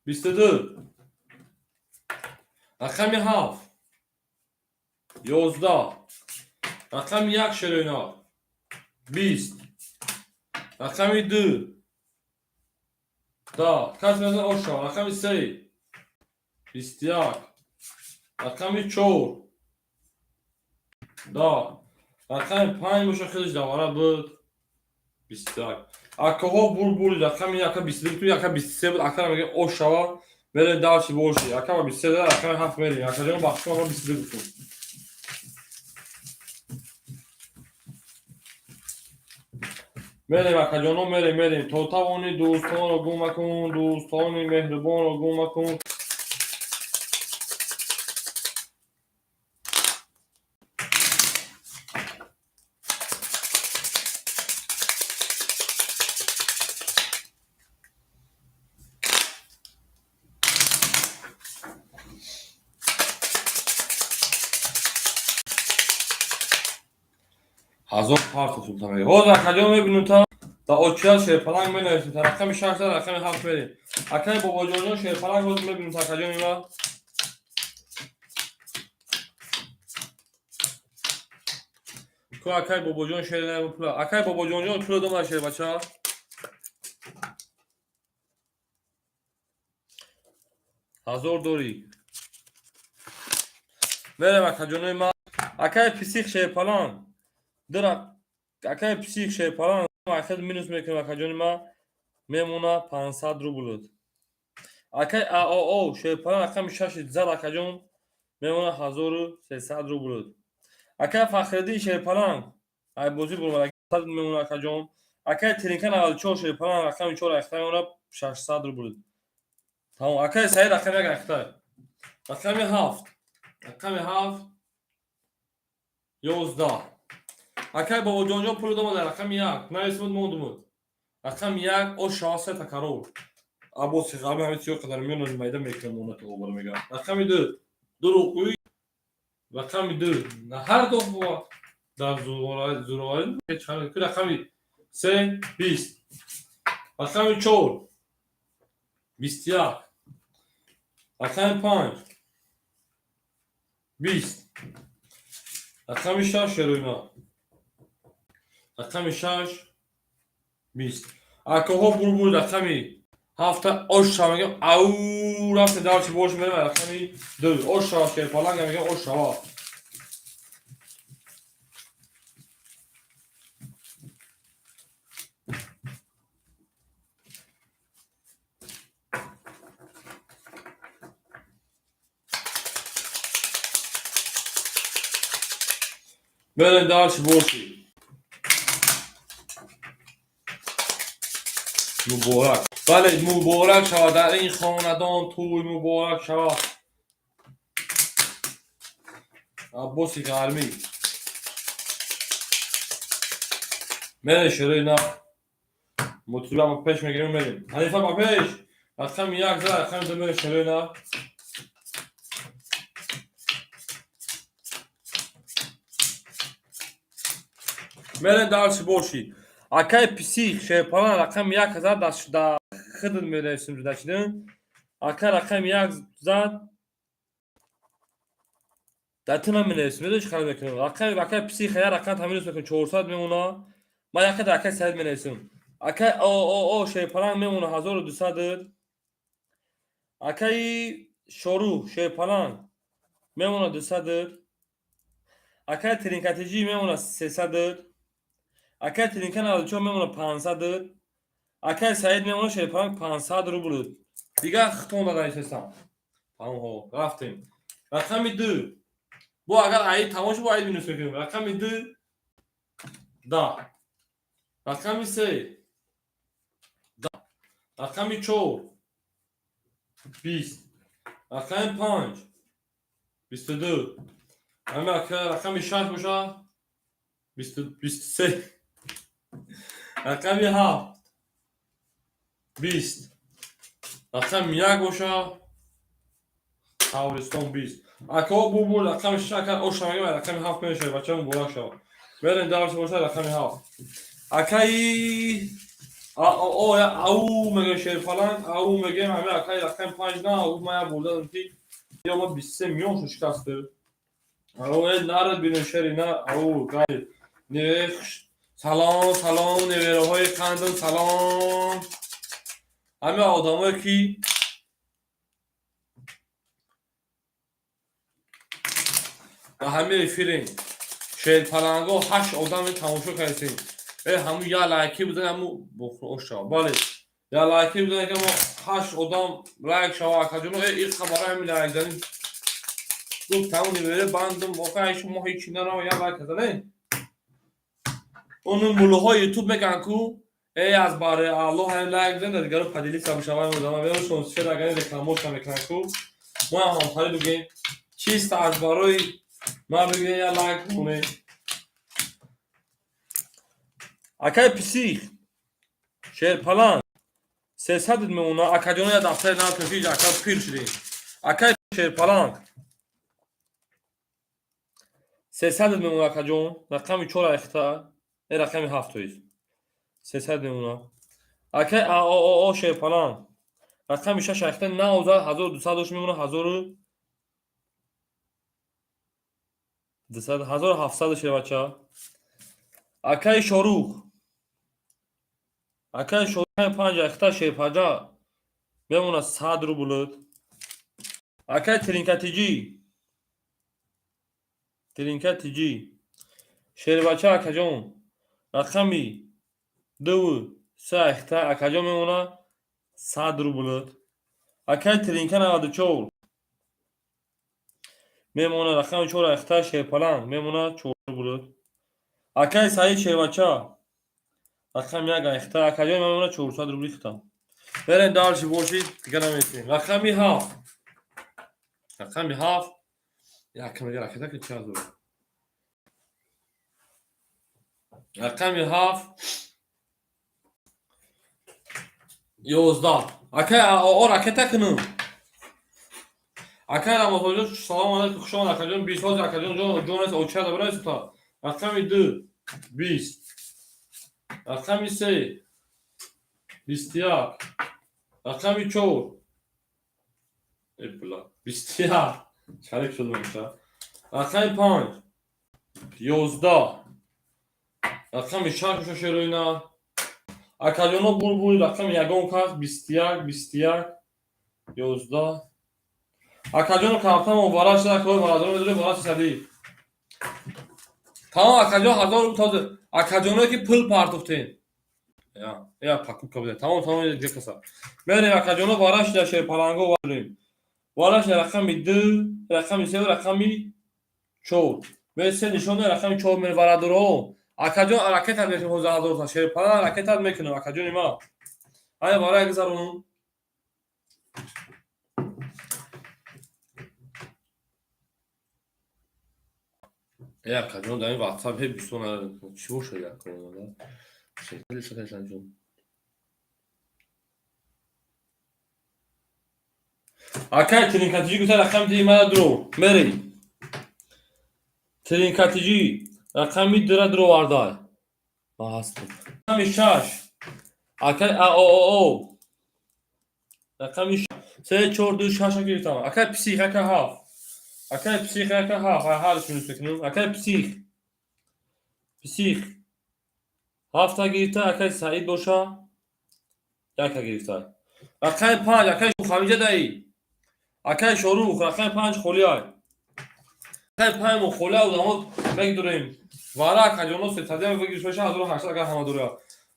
22. Рақами 7. 11. Рақами 1 шероина. 20. Рақами 2. 10. Кас мезан оша. Рақами 3. 21. Рақами 4. 10. Рақами 5 боша хелеш давара буд. 21. Акаҳо бурбури рақами яка 22 ту яка 23 буд. Акара мегӯям ош шава. Мерем дальше боши. Ака ба 23 да рақами 7 мерем. Акаҷон, бахшо, ма 22 гуфтум. Мерем, акаҷоно, мерем, мерем. То тавонӣ дӯстонро гум макун, дӯстони меҳрубонро гум макун. Ҳазор парта султан мегӯяд. Ҳозир, акаҷон, мебинем та да очия шерпаланг менависем. Та рақами 6 та рақами 7 мерем. Акаи бобоҷонҷон шерпаланг ҳозир мебинем та акаҷони ма. Ку акаи бобоҷон шер пула. Акаи бобоҷонҷон пула дома шер бача. Ҳазор дорӣ. Мерем, акаҷонои ма. Акаи псих шерпаланг. Дира акаи псих шерпаланг ахир минус мекунем, акаҷони ма, мемона 500 рубль. Акаи аоо шерпаланг рақами шаши зад, акаҷон, мемона 1300 рубль. Акаи Фахриддин шерпаланг ай бозӣ бурмад мемона, акаҷон. Акаи Тринка 94 шерпаланг рақами 4 ахта мемона 600 рубль. Тамом. Акаи Саид рақами 1 ахта. Рақами 7. Рақами 7 11. Акай бобоҷонҷон пул дома дар рақами 1. Нависмуд мондумуд. Рақами 1 о шава сета карор. Абоси ғарби ҳамин сиё қадар миёна майда мекунам монато обара мегам. Рақами 2. Дуруғгӯй. Рақами 2. Ҳар ду дар зуроварӣ рақами 3 20. Рақами 4 21. Рақами 5 20. Рақами 6 шероина. Рақами 6 20. Акаҳо бурбур рақами ҳафта ош шава мегӯям. Ау, рафте дарчи бош мерем рақами 2. Ош шава шерпаланга мегӯям, ош шава. Мерем дальше боши. Муборак. Бале, муборак шавад дар ин хонадон тӯй муборак шавад. Аббоси гармӣ. Мерем шерои на. Мутриба ба пеш мегирем мерем. Ҳанифа ба пеш. Рақами 1 за рақами 2 мерем шерои на. Мерем дальше боши. Акаи псих шерпалан рақами 1 зад да хидр мерасим ҷудашидем. Ака рақами 1 зад дар ту наменависем, медонӣ чӣ хел мекунем? Рақами акаи псих я рақам таминус мекунем, 400 мемона. Ман яка дар акаи Саид менависем. Акаи о шерпалан мемона 1200. Акаи Шорух шерпалан мемона 200. Акаи Тринкатиҷӣ мемона 300. Акаи Тринка 94 мемона 500. Акаи Саид мемона шерпаланг 500 рубл. Дигар хитон дада истесам. Тамом, рафтем. Рақами ду. Бо агар аи тамом шуд, бо аи минус мекунем. Рақами ду 10. Рақами се 10. Рақами чор 20. Рақами панҷ 22. Ҳами рақами шаш боша 23. Рақами ҳафт 20. Рақами як боша қабристон 20. Акао бубу рақами шаш ака оша мегӯям, рақами ҳафт мешавад, бача муборак шавад. Берем дарс боша рақами ҳафт. Акаи ау мегӯем, шерфаланг ау мегӯем, ҳами акаи рақами панҷ на ман як бурдадам ки ё ма 23 миллион шуд шикасты. Ау э нарад бинем шери на ау не. Салом, салом, невераҳои қандам, салом. Ҳами одамое ки ба ҳами эфирем, шерпаланго, ҳашт одаме тамошо кардем. Э ҳамун я лайки бизан, ҳаму оша. Бале, я лайки бизан, ки мо ҳашт одам лайк шава, акаҷоно. Э иқа барои ҳамин лайк занӣ гуфт тамом невере бандум ока шумо ҳеҷ наро я лайк зане. Ону муллоҳои ютуб мегӯянд ку э аз барои Аллоҳ ҳамин лайк бизан, дигаро поделиться бишава, одама верошон шер агар рекламоша мекунанд ку. Мо ҳам ҳамхарӣ бигӯем, чист аз барои ман бигӯем, я лайк монем. Акаи псих шерпаланг 300 мемона, акаҷоно, я дафтари накун ки ака пир шудем. Акаи шерпаланг 300 мемона, акаҷон, рақами чор айхта, э рақами ҳафт тоист. 300 мемона. Акаи аоо шерпаланг рақами шаш айхта навзад 1200 дош мемона, 1200, 1700 шербача. Акаи Шорух, акаи Шорух панҷ айхта шерпаҷа мемона 100 рубль. Акаи Тринкатиҷӣ, Тринкатиҷӣ шербача, акаҷон, рақами дуву се айхта, акаҷон, мемона 100 рубль. Акаи Тринка 94 мемона, рақами чор айхта шерпаланг мемона 4 рубль. Акаи Саид шербача рақами як айхта, акаҷон, мемона 400 рубли хитам. Берем дальше, бошид, дига наметем. Рақами ҳафт, рақами ҳафт якам дига ракета ки чанд дорад. Рақами ҳафт 11. Акай оо ракета кунум. Акай Рамазонҷон, салом алайкум, хуш омад, акаҷон, 20 ҳозир, акаҷон, ҷон ҷонес оча дабарай сута. Рақами ду 20. Рақами се 21. Рақами чор э бла 21 шарик шудам иша. Рақами панҷ 11. Рақами шаш боша шероина. Акаҷоно, булбул рақами ягон кас 21, 21, 11. Акаҷоно, камтамо вара шуда кор бародарон медорем вара садӣ. Тамом, акаҷон, 1000 рубл тоза. Акаҷоное ки пул партофтем. Я, я покупка буде. Тамом, тамом, дига каса. Мерем, акаҷоно, вара шуда шерпаланго варем. Вара шуда рақами ду, рақами се, рақами чор. Ме се нишон рақами чор мер варадоро. Акаҷон, ракета мекунем ҳозир 1000 та шерпаланг ракета мекунем, акаҷони ма. Ая вара гузаронум. Э акаҷон, дар ин WhatsApp ҳе бисёр чӣ бошад яконада? Шакашанҷон. Акай Тринкатиҷӣ гуфта рақами диги мара дуро. Мери. Тринкатиҷӣ рақами дира дуро вардай. Ма ҳастам. Рақами шаш. Акай аоо. Рақами се чор ду шаша гирифтам. Акай псих ака ҳафт. Акай псих ака ҳафт. Ҳарш минус мекунем. Акай псих. Псих. Ҳафта гирифта, акай Саид боша. Яка гирифта. Рақами панҷ, акай ҳамиҷа даи. Акай Шорух, рақами панҷ холиай. Рақами панҷ мо холиай одамо мегдорем. Вара акаҷоно сетадиам выигрыш меша 1800 агар ҳама дора.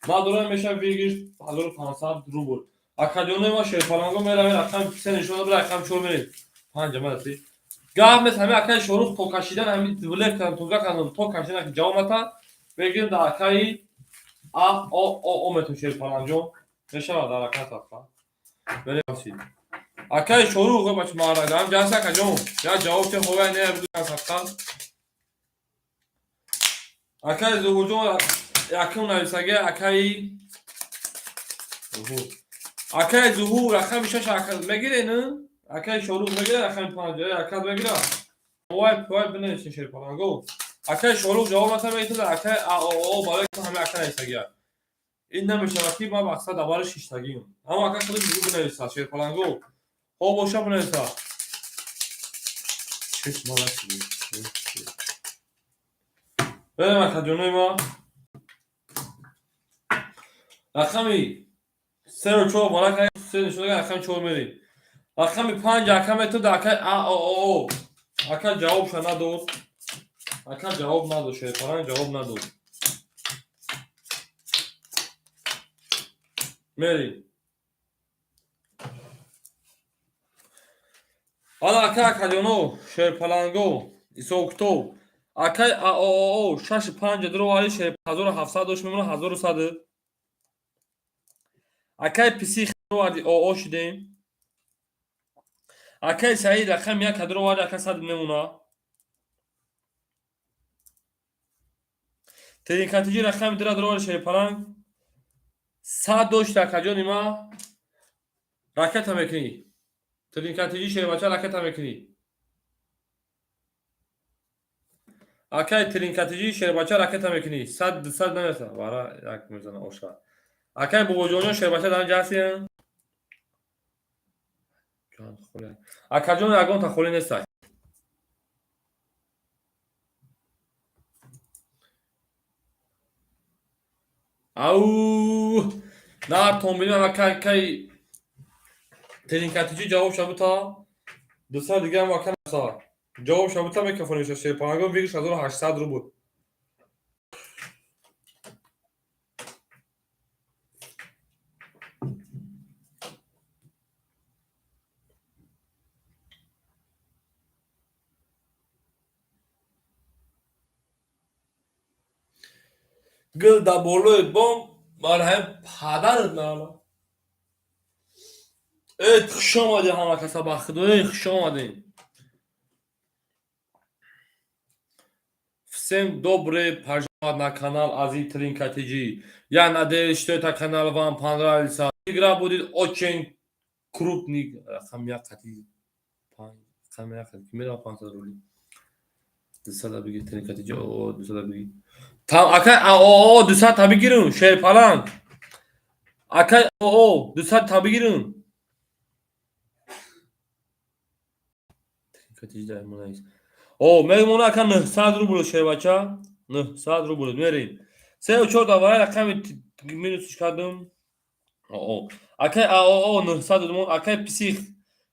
Ма дорам меша выигрыш 1500 рубл. Акаҷонои ма шерпаланго меравем, рақами се нишон дора, рақами чор мерем. Панҷ омадаси. Гап нест, ҳами акаи Шорух то кашидан, ҳами влек кардам, тоза кардам, то кашидан ки ҷавоб ната, мегирем дар акаи А, О, О, О метон Шерпаланҷон. Мешавад дар ака садқа. Берем. Акаи Шорух, бач мара, ҳам ҷаси акаҷон. Я ҷавоб че ховай не буду садқа. Акаи Зуҳурҷон якум нависаге акаи Зуҳур. Акаи Зуҳур рақами шаш ака мегире, не? Акаи Шорух мегире рақами панҷ, ака мегира. Вай вай бинависен Шерпаланго. Акаи Шорух ҷавоб ната метуда, акаи А О О барои ҳама ака нависагия. Ин намешавад ки ман мақсад аввали шиштагим. Аммо ака худаш зуд бинависа Шерпаланго. Хоб боша бинависа. Чеш мара шуди. Берем акаҷонои ма. Рақами серу чор барака се нишон рақами чор мерем. Рақами панҷ ака метуда акаи А О О О. Ака ҷавобша надод. Ака ҷавоб надод, Шерпаланг ҷавоб надод. Мерем. Ана ака акаҷоно, Шерпаланго, Исоктов. Акаи А О О О шаши панҷ дуровари шер 1700 дошт мемона 1100. Акаи писи дуроварди О О шидем. Акаи Саид рақами як дуроварди ака сад мемона. Теринкатиҷи рақами дура дуроварди Шерпаланг. Сад дошт акаҷони ма. Ракета мекунӣ. Теринкатиҷи шербача ракета мекунӣ. Акаи Теринкатиҷи шербача ракета мекунӣ. Сад дусад намеса. Вара як мезана оша. Акаи Бобоҷонҷон шербача дар инҷа ҳастин? Акаҷон ягонта холӣ нестай. Ау, нар томбинам акаи Теринкатиҷи ҷавоб шабута. Дусад дигаам ака наса. Ҷавоб шабута мекафониша Шерпаланго вигш 1800 рубл. Гул дар болои бом бар ҳам падарат наала. Эй, хуш омадед ҳама каса ба худо, эй, хуш омадед. Всем добрый пожаловать на канал Азиз Тринка ТГ. Я надеюсь, что этот канал вам понравился. Игра будет очень крупный. Хамя 500 рублей. Дусада бигир Тринка ТГ, о, дусада бигир. Там акай а о о дусад та бигирун, Шерпаланг. Акай о о дусад та бигирун. Тринка ТГ дар монайс. О, мемона ака 900 рубл шербача. 900 рубл мерем. Се чор давай рақами минусш кардам. О, о. Акай а о о 900 рубл, акай псих.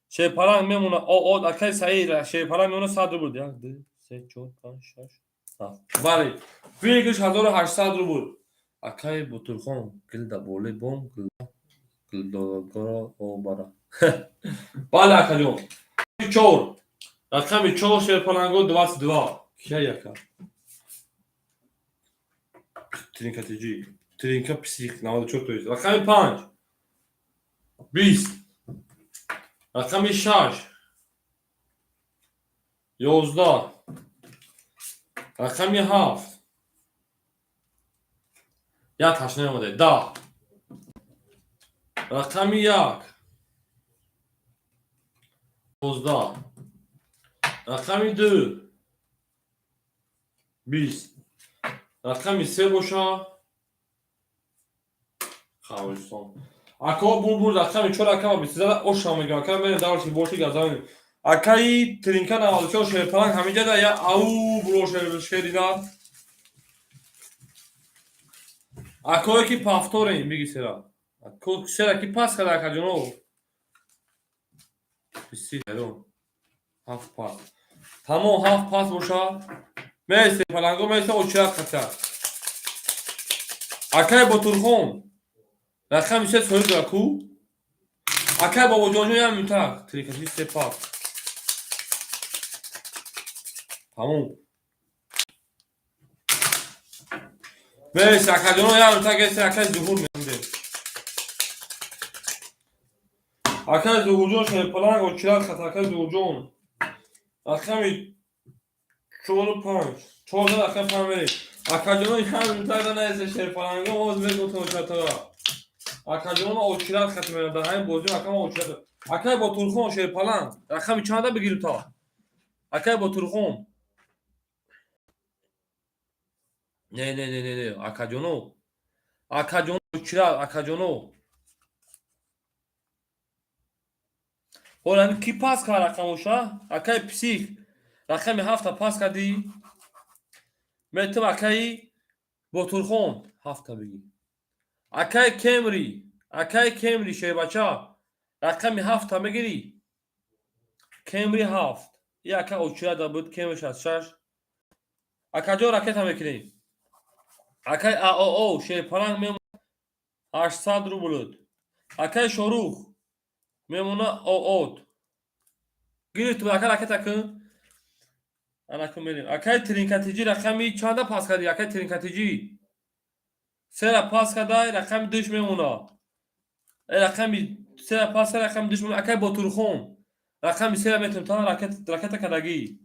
Шерпаланг мемона о о акай Саид Шерпаланг мемона 100 рубл. 1 2 3 4 5 6 7. Бале. Выигрыш 1800 рубл. Акай Бутурхон гил да болои бом гил гилдогоро о бара. Бале акаҷон. 4. Рақами 4 Шерпаланго 22. Кия яка? Тринка ТГ. Тринка псих 94 тоист. Рақами 5. 20. Рақами 6. 11. Рақами 7. Як ҳашт наомаде. 10. Рақами 1. 12. Рақами 2. 20. Рақами 3 боша. Қабристон. Ако булбул рақами 4 акама 22 оша мегам. Ака мерем даврши боши газанем. Акаи Тринка 94 Шерпаланг ҳаминҷа да я ау буро шерина. Акое ки пафторем биги сера. Ако сера ки пас када акаҷоно. Биси ҳайрон. Ҳафт пас. Тамом ҳафт пас боша. Месте паланго месте очират қача. Акай Ботурхон. Рақами се соҳиб дора ку? Акай Бобоҷонҷон ям мутак. Трикати се пас. Тамом. Мерси, акаҷоно, як минута гести, акаи Зуҳур мемде. Акаи Зуҳурҷон, шерпаланг, очират хат, акаи Зуҳурҷон. Рақами чору панҷ. Чорда рақами панҷ мерем. Акаҷоно, як минута наест, шерпаланго, оз мегум томошатора. Акаҷоно, очират хат мерам. Дар ҳамин бозӣ акама очират. Акаи Ботурхон, шерпаланг. Рақами чанда бигирем то? Акаи Ботурхон. Не, не, не, не, не, акаҷоно. Акаҷоно, очират, акаҷоно. Ҳола ки пас кард рақамоша? Акаи Псих. Рақами ҳафта пас кардӣ? Метам акаи Ботурхон ҳафта бигир. Акаи Кемри, акаи Кемри шербача. Рақами ҳафта мегирӣ? Кемри ҳафт. И ака очирада буд, Кемри 66. Акаҷон, ракета мекунем. Акаи АОО шерпаланг мемона 800 рубль. Акаи Шорух мемона ООД. Гирифту ака, ракета кун. Анаку мерем. Акаи Тринкатиҷи рақами чанда пас кардӣ? Акаи Тринкатиҷи. Сера пас кардай, рақами душ мемона. Рақами сера пас кардай, рақами душ мемона. Акаи Ботурхон. Рақами сера метавонем та ракета кардагӣ.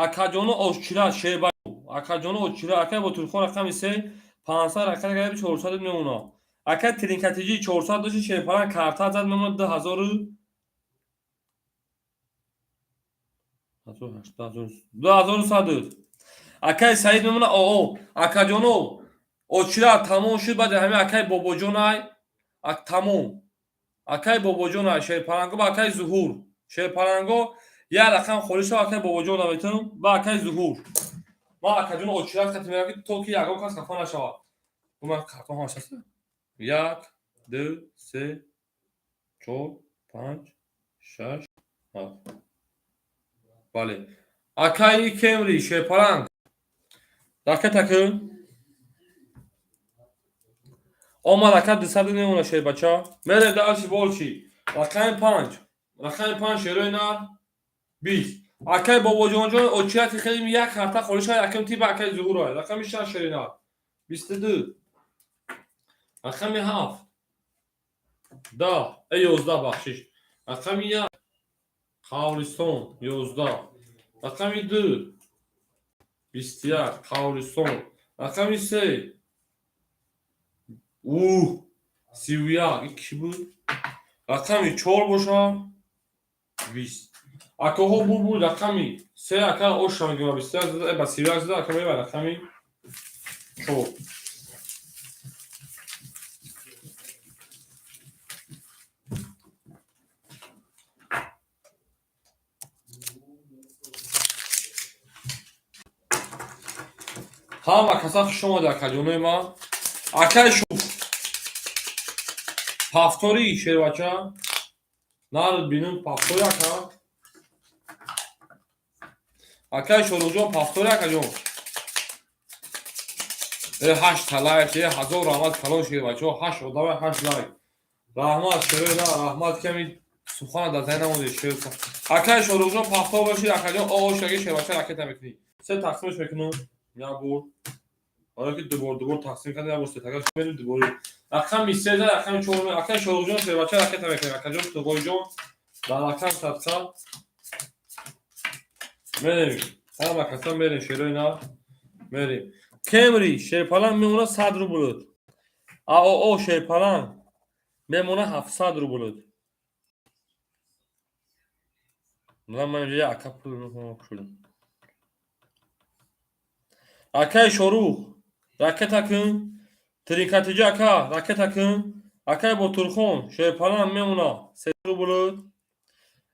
Акаҷоно Ошчира шерба. Акаҷоно Ошчира, акаи Ботурхон рақами се 500 ракета карда, 400 мемона. Акаи Тринкатиҷи 400 дошти, шерпаланг карта зад, мемона 2100. Акаи Саид мемона ОО. Акаҷоно Очира тамом шуд, баъди ҳамин акаи Бобоҷонай тамом. Акаи Бобоҷонай шерпаланго ба акаи Зуҳур. Шерпаланго як рақам холӣ шуд, акаи Бобоҷон наметавонам ба акаи Зуҳур. Ман акаҷоно очират хати мерам, ки то ки ягон кас хафа нашавад. Ман картон ҳамаш аст. Як, ду, се, чор, панҷ, шаш, ҳафт. Бале. Акаи Кемри шерпаланг. Ракета кун. Омад ака, 200 мемона шербача. Мерем дальше больше. Рақами панҷ. Рақами панҷ, шерои нар 20. Акаи Бобоҷонҷон очирати хеле як карта холӣ шуд, якум тип акаи Зуҳур. Рақами шаш, шерои нар 22. Рақами ҳафт. 10, 11, бахшиш. Рақами як Қавристон 11. Рақами ду 21 Қавристон. Рақами се уҳ 31, ин кӣ буд? Рақами чор боша 20. Акаҳо буд, рақами се ака оша мегӯям, 21 зада, ба 31 зада, ака меба рақами чор. Ҳама каса хуш омада, акаҷонои ман. Акаи Шуф. Пафтори шербача. Нард бинум пафтори ака. Акаи Шоруҳҷон пафтори, акаҷон. Ҳашта лайк, ҳазор раҳмат калон шербачаҳо, ҳашт одама, ҳашт лайк. Раҳмат шерои на, раҳмат, ками сухана дар зай намонед шер. Акаи Шоруҳҷон пафтор бошед, акаҷон, ошаги шербача ракета мекунӣ. Се тақсимаш мекунам. Як бор. Ҳоло ки дубор дубор тақсим кардем, як бор се така мерем дубор. Рақами се за рақами чор, акаи Шоруҳҷон шербача ракета мекунем. Акаҷон Туғойҷон дар рақам садқа мерем. Ҳама каса мерем, шерои на мерем. Кемри шерпаланг мемона 100 рубл. АОО шерпаланг мемона 700 рубл. Ман инҷа ака пул шудам. Акаи Шорух ракета кун. Тринкатиҷи ака ракета кун. Акаи Ботурхон шерпаланг мемона 3 рубл.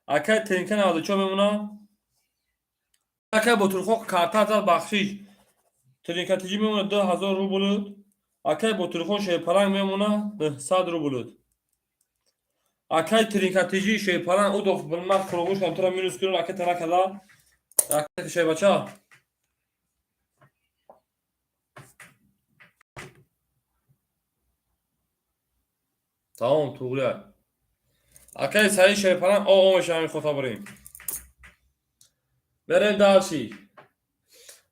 Акаи Тринка 94 мемона. Акаи Ботурхон карта зад, бахшиш. Тринкатиҷи мемона 2000 рубл. Акаи Ботурхон шерпаланг мемона 900 рубл. Акаи Тринкатиҷи шерпаланг удоф билмак фурӯғуш кам тура минус кунам, ракета накарда. Ракета шербача. Тамом, туғри. Акаи Саид Шерпаланг о меша, ҳамин хота бурем. Берем дальше.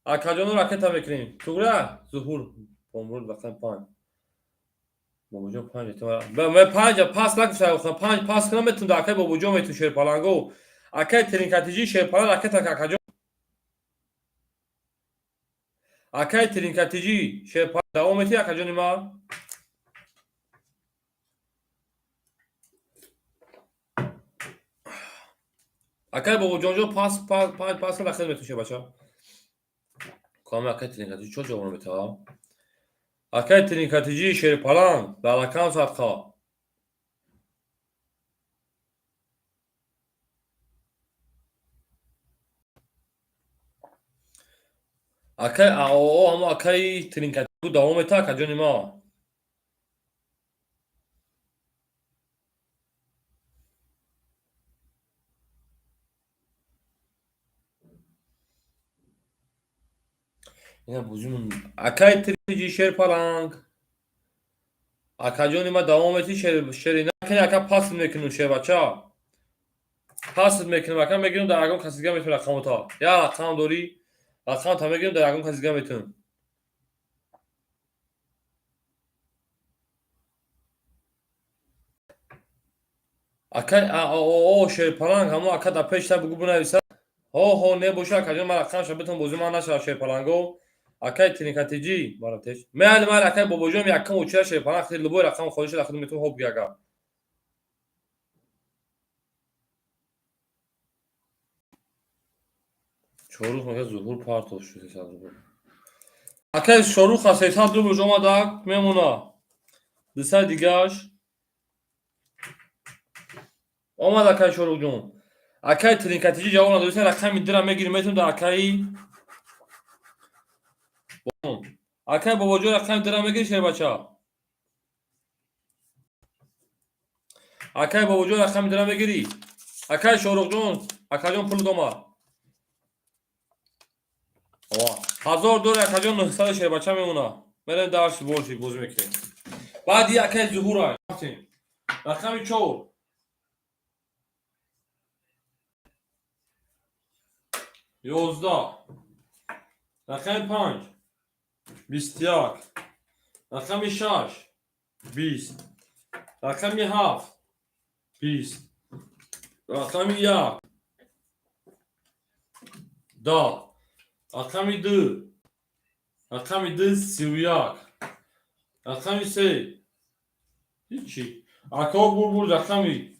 Акаҷону ракета мекунем. Тугра Зуҳур бомруд рақами 5. Бобоҷон 5 ме 5 пас накушта, 5 пас кунам метун да акаи Бобоҷон метун Шерпаланго. Акаи Тринкатиҷи Шерпаланг ракета акаҷон. Акаи Тринкатиҷи Шерпаланг давом мети, акаҷони ман. Акаи Бобоҷонҷон пас 5 пас кунам ракета метун шербача. Каме акаи Тринкатиҷи чо ҷавоб наметавад? Акаи Тринкатиҷи Шерпаланг дар ракам садқа. Акаи АОО ҳамо акаи Тринкатиҷи давом мета, акаҷони ма. Ина бозимон акаи Тринкатиҷи Шерпаланг. Акаҷони ма давом мети шери накунӣ, ака пас мекунем шербача. Пас мекунем, ака мегирем дар ягон каси дига метун рақамота. Я рақам дорӣ? Рақамта мегирем дар ягон каси дига метун. Акаи АОО Шерпаланг ҳамо ака дар пешта бугу бинависа. Ҳо ҳо небоша, акаҷон, ман рақамша битон бозӣ ман нашава Шерпаланго. Акаи Тринкатиҷи маратеш. Майли, майли, акаи Бобоҷон якум очира Шерпаланг хеле любой рақам хоҳиша дар худ метун ҳо буги ака. Шорух мега Зуҳур партов шуд 300 рубл. Акаи Шорух 300 рубл омадак мемона. 200 дигаш. Омад акаи Шорухҷон. Акаи Тринкатиҷи ҷавоб надориста, рақами дира мегирим метун дар акаи Акаи Бобоҷон рақами дира мегири, шербача. Акаи Бобоҷон рақами дира мегирӣ. Акаи Шорухҷон, акаҷон, пул омад. 1000 доллар акаҷон 900 шербача мемона. Мерем дарси борши бозӣ мекунем. Баъди акаи Зуҳура рафтем. Рақами 4. 11. Рақами 5. 21. Рақами 6. 20. Рақами 7. 20. Рақами 1. 10. Рақами 2. Рақами 2 31. Рақами 3. Ҳичи. Ака бурбур рақами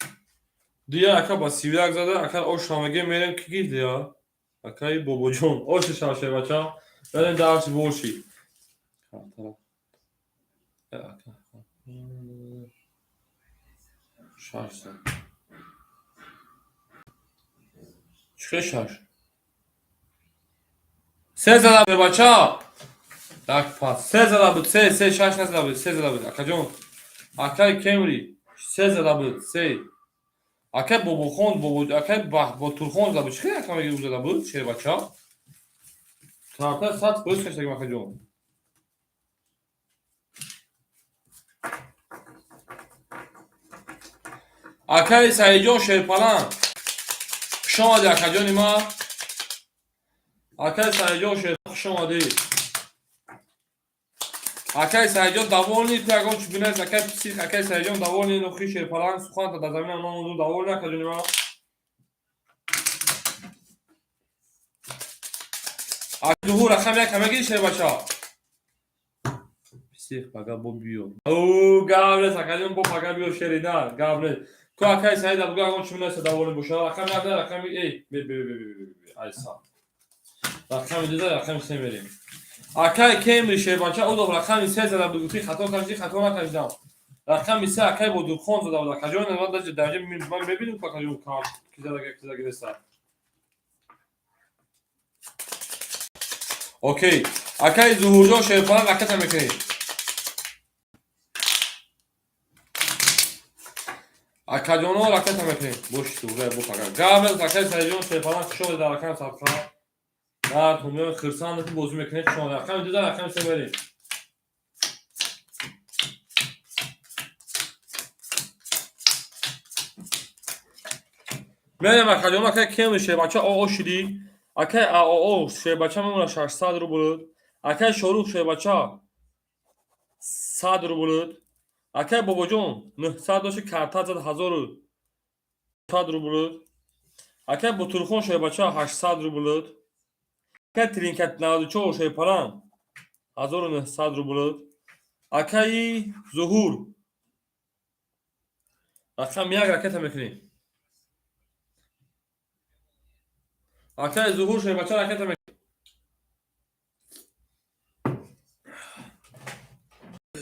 2 ака ба 31 зада, ака оша меге мерем ки гирдия. Акаи Бобоҷон, оша шава шербача. Берем дарси боши. Шаш. Чӣ шаш? Се зада буд, бача. Так пас. Се зада буд, се, се, шаш назада буд, се зада буд. Акаҷон. Акаи Кемри, се зада буд, се. Акаи Бобохон, бобо, акаи Ботурхон зада буд. Чӣ ака меги зада буд, шербача? Тарта 100% каштагим, акаҷон. Акаи Саидҷон Шерпаланг. Хуш омадӣ, акаҷони ман. Акаи Саидҷон Шерпаланг, хуш омадӣ. Акаи Саидҷон довольный, ту ягон чӣ бинавис, акаи псих, акаи Саидҷон довольный, нохи Шерпаланг суханта дар замина намонду, довольный, акаҷони ман. Зуҳур рақами яка мегири, шербача? Псих, пага бо биё. О, гап нест, акаҷон, бо пага биё, шерида, гап нест. Ку акаи Саида бугу ягон чӣ бинависа, довольный боша. Рақами як, рақами эй, бе бе бе бе бе, айса. Рақами 2, рақами 3 мерем. Акаи Кемри шербача, удов рақами 3 зада буд, гуфти хато кардӣ, хато накардам. Рақами 3 акаи Бодурхон зада буд. Акаҷон, ман дар ҷа ман мебинем ку акаҷон ки зада, ки зада гиреста. Окей. Акаи Зуҳурҷон Шерпаланг ракета мекунӣ. Акаҷоно ракета мекунӣ. Бош суғра бо пага. Гап нест, акаи Саидҷон Шерпаланг, хуш омадед дар рақами садқа. Мард ҳумён хирсанд бозӣ мекунед, хуш омадед. Рақами 2, рақами 3 мерем. Мерем, акаҷон, акай кем шербача оо шидӣ. Акай аоо шербача мемона 600 рубл. Акай Шорух шербача 100 рубл. Акай Бобоҷон 900 дошти, карта зад, 1100 рубл. Акай Бутурхон шербача 800 рубл. Акай Тринкат 94 шерпалан 1900 рубл. Акаи Зуҳур рақам 1 ракета мекунем. Акаи Зуҳур шербача ракета мекунем.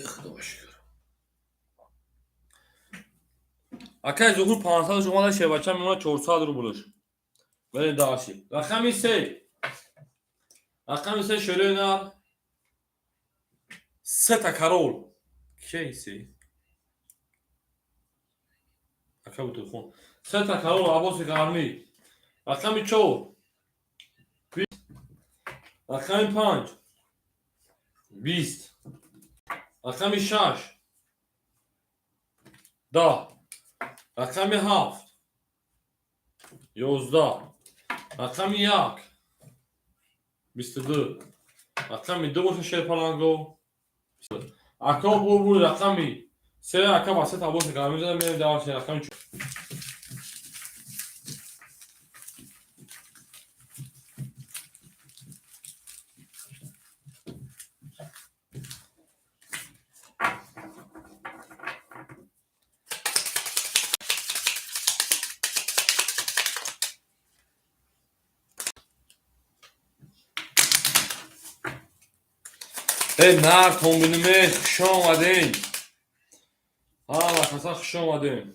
Худо шукр. Акаи Зуҳур 500 шумада, шербача мемонад 400 рублш. Берем дальше. Рақами 3. Рақами 3 шӯрои нар. Сета король. Кейси. Ака Бутурхон. Сета король, Аббоси Гармӣ. Рақами 4. Рақами 5. 20. Рақами 6. 10. Рақами 7. 11. Рақами 1. 22. Рақами 2 боша, шерпаланго. Ака бурбур рақами 3, ака васат Аббоси Гармӣ зада, мерем дальше рақами 4. Эй, нар томбиниме, хуш омадем. Ҳама каса хуш омадем.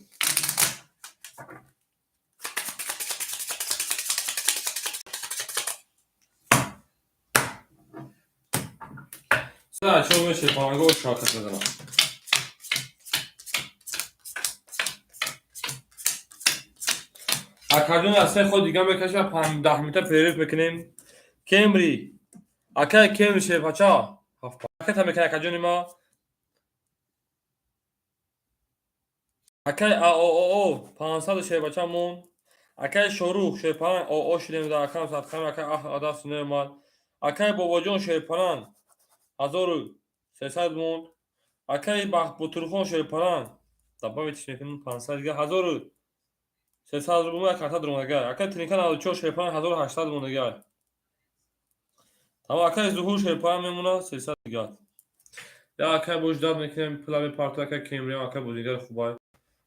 Чо меше панго шакат мезанам. Акаҷон аз се ход дига мекаша, 10 минута перерыв мекунем. Кемри. Акай Кемри шерпача. Ракета мекунад, акаҷони ма. Акай аоо 500 шербача мон. Акай Шорух шерпалан оо шидем дар акам садқами акай аҳ адаст неомад. Акай Бобоҷон шерпалан 1300 монд. Акай Бутурхон шерпалан добавить мекунем 500 дига, 1300 рубл карта дуромадагай. Акай Тринка 94 шерпалан 1800 мондагай. Тамом, акай Зуҳур шерпалан мемонад 300 дига. Я акай бош дад мекунем, пула мепарту, акай Кемриам, акай бозигари хубай.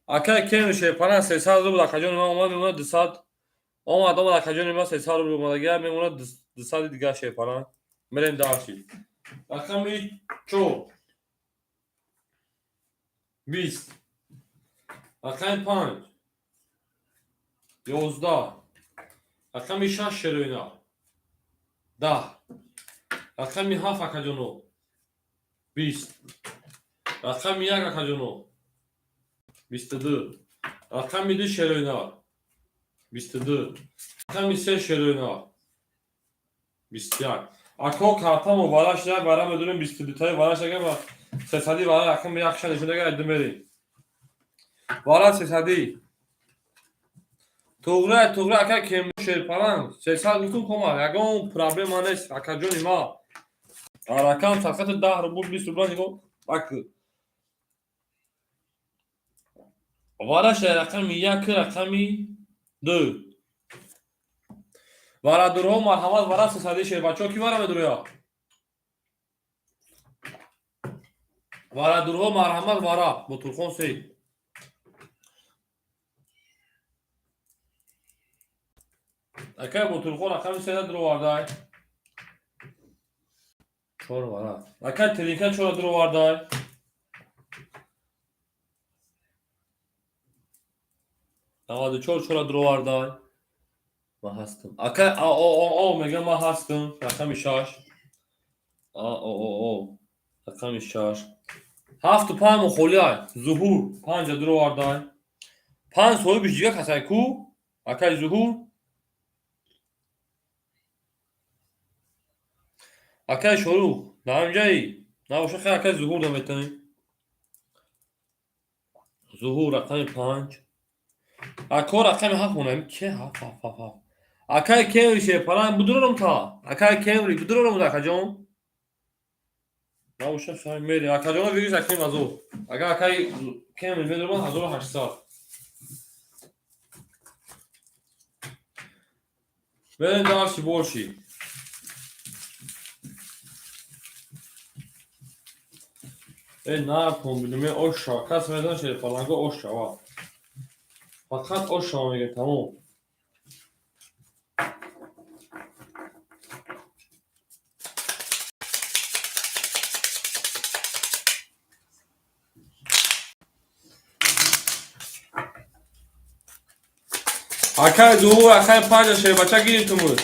Акай Кемри шерпалан 300 рубл, акаҷони ман омад, мемонад 200. Омад, омад, акаҷони ман 300 рубл омадагай, мемонад 200 дига шерпалан. Мерем дальше. Рақами 4. 20. Рақами 5. 11. Рақами 6 шероина. 10. Рақами 7, акаҷоно. 20. Рақами 1, акаҷоно. 22. Рақами 2 шероина. 22. Рақами 3 шероина. 21. Ако картамо вараш як вара медонем, 22 таи вараш ага ва сесади вара рақами як ша нишон дага, мерем. Вара сесади. Туғра, туғра, ака кем шерпалан 300 гуфтум, кома ягон проблема нест, акаҷони ма. Рақам садқати 10 рубл, 20 рубл нигоҳ бак. Вараш рақами 1, рақами 2. Варадурҳо, марҳамат, вара сесади шербачаҳо, ки вара медуроя? Варадурҳо, марҳамат, вара. Ботурхон се. Акай Ботурхон рақами седа дуровардай. Чор вара. Акай Тринка чора дуровардай. 94 чора дуровардай. Ман ҳастам. Акай аоо мегам, ман ҳастам. Рақами 6. Аоо рақами 6. Ҳафту панҷ мухолиай. Зуҳур панҷа дуровардай. Панҷ соҳибиш дига касай ку? Акай Зуҳур. Акай Шорух, дар ҳамҷаи? Набоша, хай, акай Зуҳур наметавонем. Зуҳур рақами 5. Ако рақами ҳафт монам ки ҳафт ҳафт ҳафт ҳафт. Акай Кемри шерпаланг будурорум та. Акай Кемри будурорум акаҷон. Набоша хай мерем. Акаҷона вирус акнем азо. Агар акай Кемри медурман 1800. Мерем дарси боши. Э на комбинуме оша. Кас медон шерпаланго оша ва. Фақат оша мегем тамом. Акай ду, акай панҷа шербача гирифтумуд.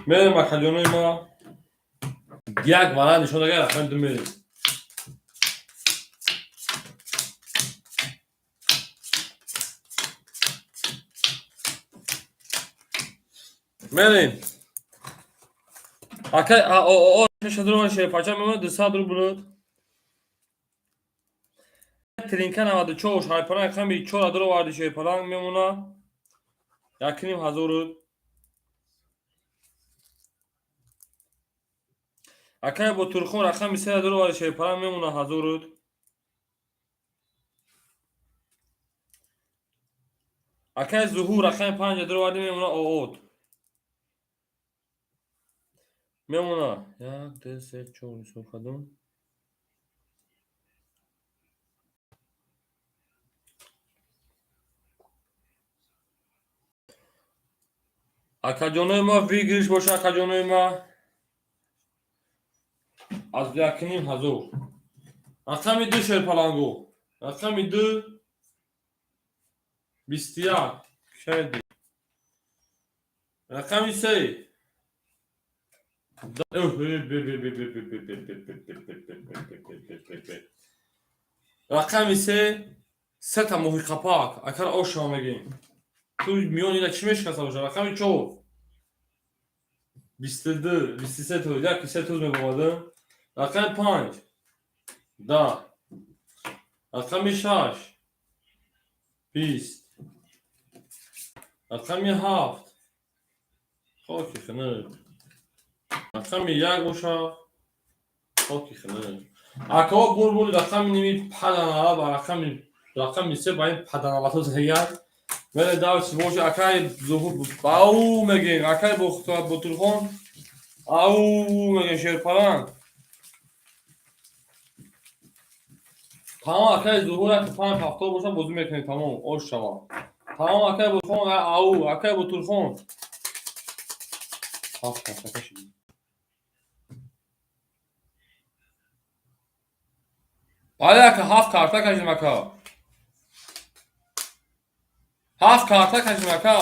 Мерем акаҷонои ма. Як варан нишон дагар рақами ду мерем. Мерем. Акай о шашадурова шерпача мемонад 200 рубл. Тринка 94 шайпаланг рақами 4 дуроварди шерпаланг мемонад 1500. Акай Ботурхон рақами 3 дуроварди шерпаланг мемонад 1000. Акай Зуҳур рақами 5 дуроварди мемонад оот. Мемона 1, 2, 3, 4 ҳисоб кардум. Акаҷонои ма выигрыш боша акаҷонои ма аз 1500. Рақами 2 шерпалангу. Рақами 2 21. Шаид. Рақами 3 рақами се сета моҳи қапак акар ошо мегем. Ту миёни ина чӣ мешикаста боша? Рақами чор 22, 23 туз, яки се туз мебомадам. Рақами панҷ 10. Рақами шаш 20. Рақами ҳафт хоки хунук. Рақами як боша хоки хунук. Акао бурбури рақами ними паданала ба рақами се ба ин паданалато зеяд. Веле давси боша акай Зуҳур ау мегем, акай Ботурхон ау мегем шерпаланг. Тамом акай Зуҳур як панҷ ҳафтод боша бозӣ мекунем тамом ош шава. Тамом акай Ботурхон ау акай Ботурхон. Ҳафт ҳафта кашид. Бале ака ҳафт карта кашидем ака. Ҳафт карта кашидем ака.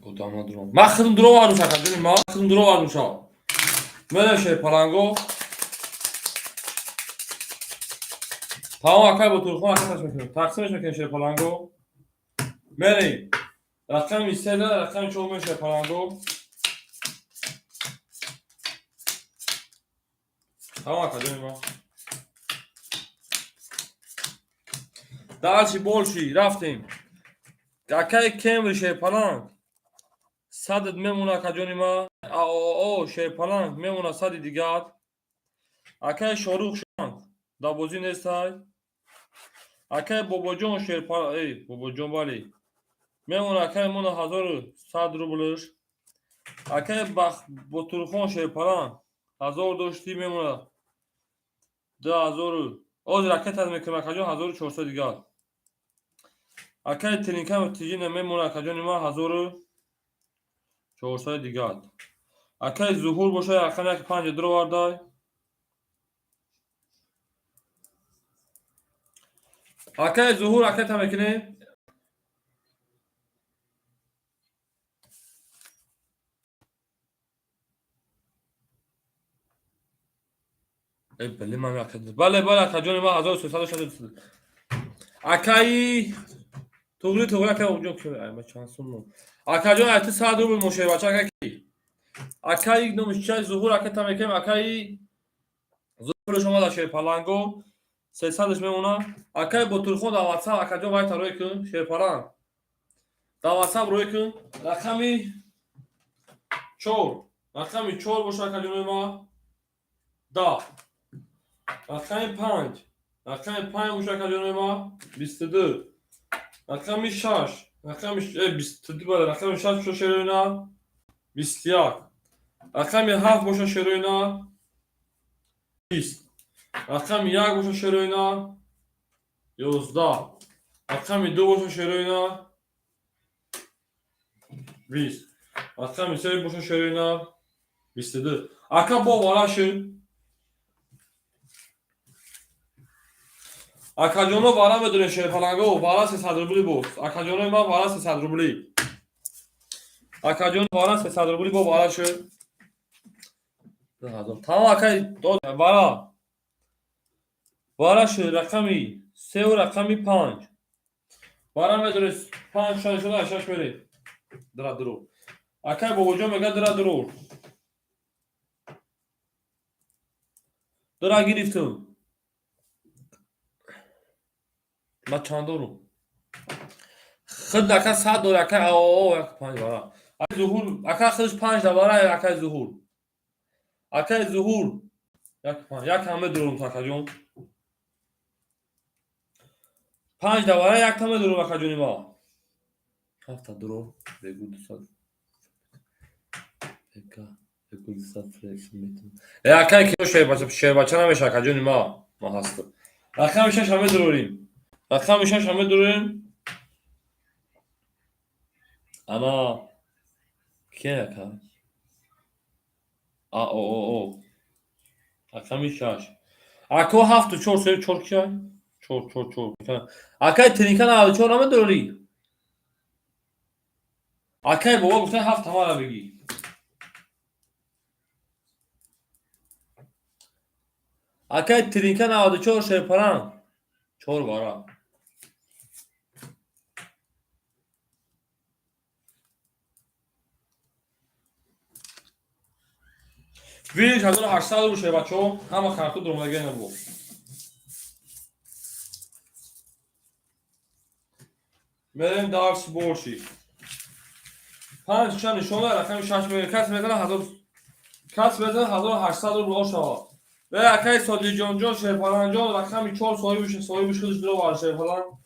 Одамна дуром. Ман худам дуро вардум ака, ҷони ман худам дуро вардум ша. Менам шерпаланго. Тамом акай Ботурхон акаташ мекунем. Тақсимаш мекунем шерпаланго. Мерем. Рақами се рақами чор мешавад шерпаланго. Тамом ака ҷони ман. Дальше больше рафтем. Акай Кемри шерпаланг. Садат мемона акаҷони ма. Аоо шерпаланг мемона сади дигар. Акай Шорух шанг дар бозӣ нестай. Акай Бобоҷон шерпаланг, эй Бобоҷон бале. Мемона акай мона 1100 рублш. Акай Ботурхон шерпаланг 1000 доштӣ мемона 2000. Ҳозир акай таз мекунем акаҷон 1400 дигар. Акай Тринка тиҷина мемона акаҷони ма 1400 дигар. Акай Зуҳур боша рақами як панҷ дуровардай. Акай Зуҳур акай та мекунем. Бале, ман бале, бале, акаҷони ман, 1360. Акаи туғри, туғри, ака ҷон, ки ай чанд сум, акаҷон, ай ту 100 рубл мошебача. Ака, ки акаи номиш чай, Зуҳур ака, тамекем, акаи Зуҳурш омада, шерпаланго 300-ш мемона. Акаи Ботурхон, дар Ватсап, акаҷон, вайта рӯй кун, шерпаланг дар Ватсап рӯй кун. Рақами чор, рақами чор боша, акаҷони ма, 10. Рақами панҷ, рақами панҷ боша, акаҷони ма, 22. Рақами шаш, рақами 22, бале, рақами шаш боша, шероина, 21. Рақами ҳафт боша, шероина, 20. Рақами як боша, шероина, 11. Рақами ду боша, шероина, 20. Рақами се боша, шероина, 22. Ака, бо вараши, акаҷоно, вара медонем, шерпаланго, вара 300 рубли боз. Акаҷонои ман, вара 300 рубли. Акаҷон, вара 300 рубли, бо вара шуд тамом. Акай, вара, вара шуд, рақами сеу рақами панҷ. Вара медонед, панҷ, шаш шуда, шаш меред. Дра дурур, акай Бобоҷон мега, дра дурур, дра гирифтум. Ман чанд дорум? Худ ака 100 дор, ака ао як панҷ вара. Акай Зуҳур, ака худш панҷ да вара. Акай Зуҳур, акай Зуҳур, як панҷ, як ҳам медурум, акаҷон, панҷ да вара, як та медурум, акаҷони ма, ҳафта дурур. Бегу 200 бека, бегу 200. Э, акай, ки шербача намеша, акаҷони ма, ма ҳастам. Рақами шаш ҳам медурорим, рақами шаш ҳам медурорим. Ана ки ака а о о о рақами шаш, ако, ҳафту чор, се, чор, кия, чор, чор, чор. Акай Тринка, 94 намедорӣ? Акай бобо гуфта, ҳафт ҳамара бигӣ. Акай Тринка, 94, шерпаранг, чор бара. Виниш 1800 рубл, шербачо, ҳама харту дуромадагия набуд. Мерем дарс борши. Панҷ ча нишон, рақами шаш мега. Кас мезана ҳазор, кас мезана 1800 рубл шавад. Ве, акай Содиҷонҷон, шерпаланҷон, рақами чор соҳибиш, соҳибиш худаш дуровард, шерпаланг.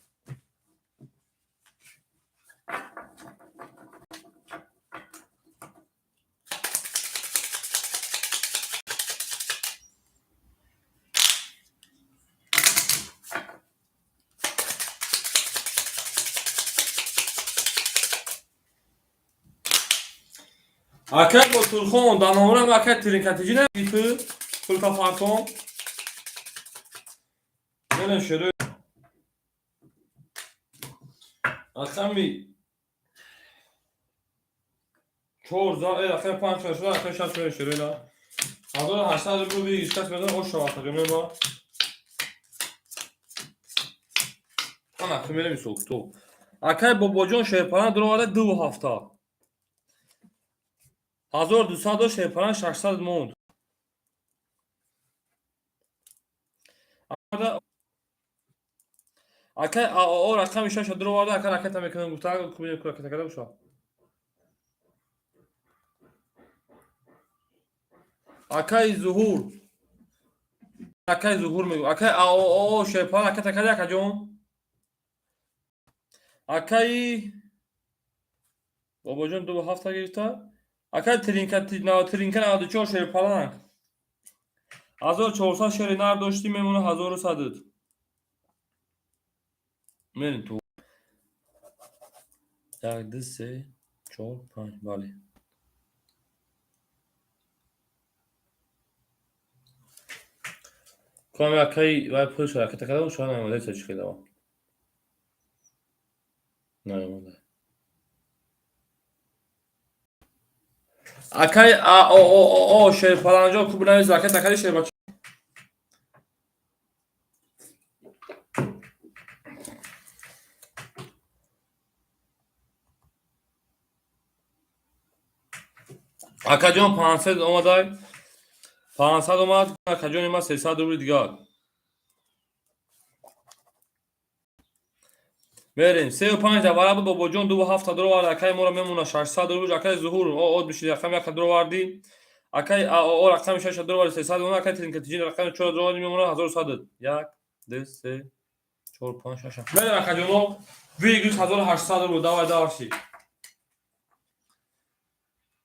Акай Ботурхон, дар номрам, акай Тринкатиҷи наги ту пултафартон. Мерем шеро, рақами чор за, рақами панҷ шуда, рақами шаш мерем, шероина, 1800 рубл бигир. Кас медон ош шавад, ма ана мерем исо китоб. Акай Бобоҷон, шерпалан дуроварда, ду ҳафта 1200 дошт, шерпалан 600 монд. Акай ао рақами шаша дуроварда, ака ракета мекунам гуфта, ракета карда боша. Акай Зуҳур, акай Зуҳур мегӯ, акай ао шерпалан ракета карда, акаҷон. Акаи Бобоҷон ду ҳафта гирифта. Акай Тринка, Тринка, 94, шерпаланг, 1400 шери нар доштӣ, мемона ҳазору садд. Мерем ту, як, ду, се, чор, панҷ, бале. Каме акаи вай пулшо ракета карда боша, наомада, чӣ хелава наомада. Акай аоо шерпаланҷон, куб навис, ракета карди, шербача. Акаҷон, 500 омадай, 500 омад, акаҷони ма, 300 рубли дигар. Мерем, сею панҷ давара буд, бобоҷон дуву ҳафта дуровард, акаи моро мемона 600 рубл. Акаи Зуҳур од бишид, рақами яка дуровардӣ. Акаи аоо рақами шаша дуроварди, 300 мемона. Акаи Тинкатиҷин рақами чора дуроварди, мемона 1100. Як, ду, се, чор, панҷ, шаш, ҳафт. Мерем, акаҷоно, выигрыш 1800 рубл. Давай дальше.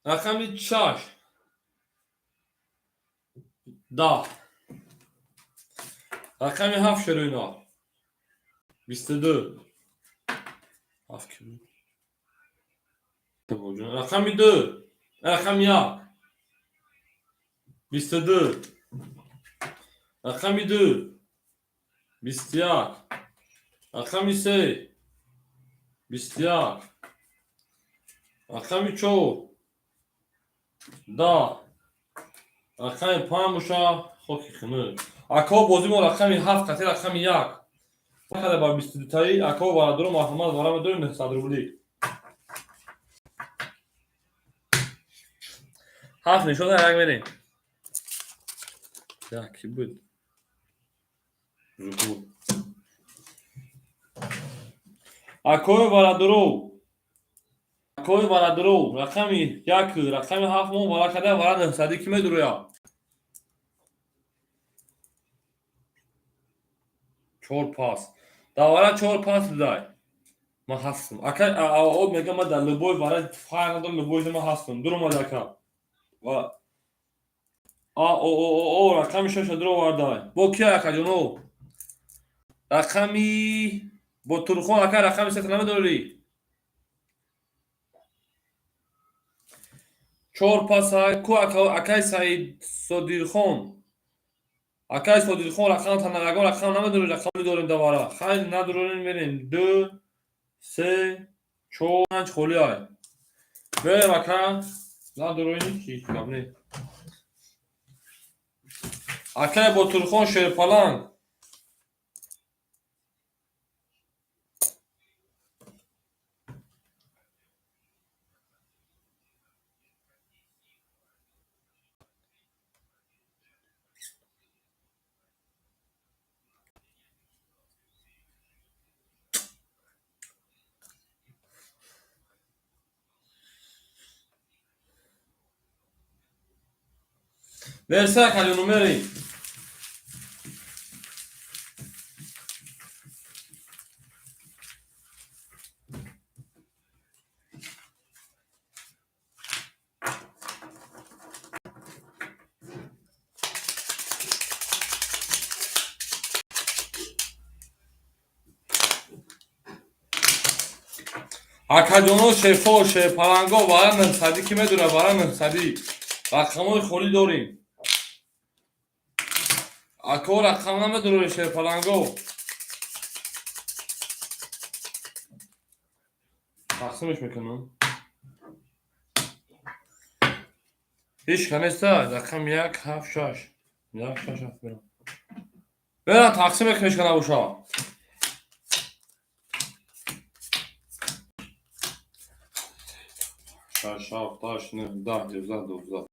Рақами шаш, 10. Рақами ҳафт, шеруина, 22. Ҳафт ки буд? Рақами ду, рақами як, 22. Рақами ду, 21. Рақами се, 21. Рақами чор, 10. Рақами панҷ боша, хоки хунук. Акао, бозӣ мо рақами ҳафт қати рақами як када ба 22-таи. Акао, бародаро, марҳамат, вара медорем 900 рубли. Ҳафт нишона, як мерем. Як ки буд? Зуҳур. Акои бародаро, акои бародаро, рақами як, рақами ҳафт мо вара када, вара 900-ӣ ки медурояд? Чор пас давара, чор пас бидай, ман ҳастам. Ака об мегам, ман дар любой вара фарқ надорам, любой ман ҳастам. Дуромад, ака. Ва а о о о о рақами шаша дуровардай. Бо ки, акаҷоно? Рақами Ботурхон, ака, рақами сета намедорӣ? Чор паса ку, акаи Саид Содирхон, акаи Содирхон, рақам тана, ягон рақам намедорӣ? Рақам дорем давара, хайр, надорем, мерем. Ду, се, чор, панҷ холиай. Мерем, ака, надорем, ҳеҷ гап не. Акаи Ботурхон Шерпаланг. Мерси, акаҷону, мерем. Акаҷоно, шефо, шерпаланго, вара 900-ӣ ки медура? Вара 900-ӣ рақамҳои холӣ дорем. Ако, рақам намедорем, шерпаланго. Тақсимеш мекунам, ҳеҷ ка неста. Рақам як, ҳафт, шаш, як, шаш, ҳафт. Мерам, мерам, тақсим мекунем, ҳеҷ ка набоша. Шаш, ҳафт, ҳашт, нӯҳ, 10, 11, 12.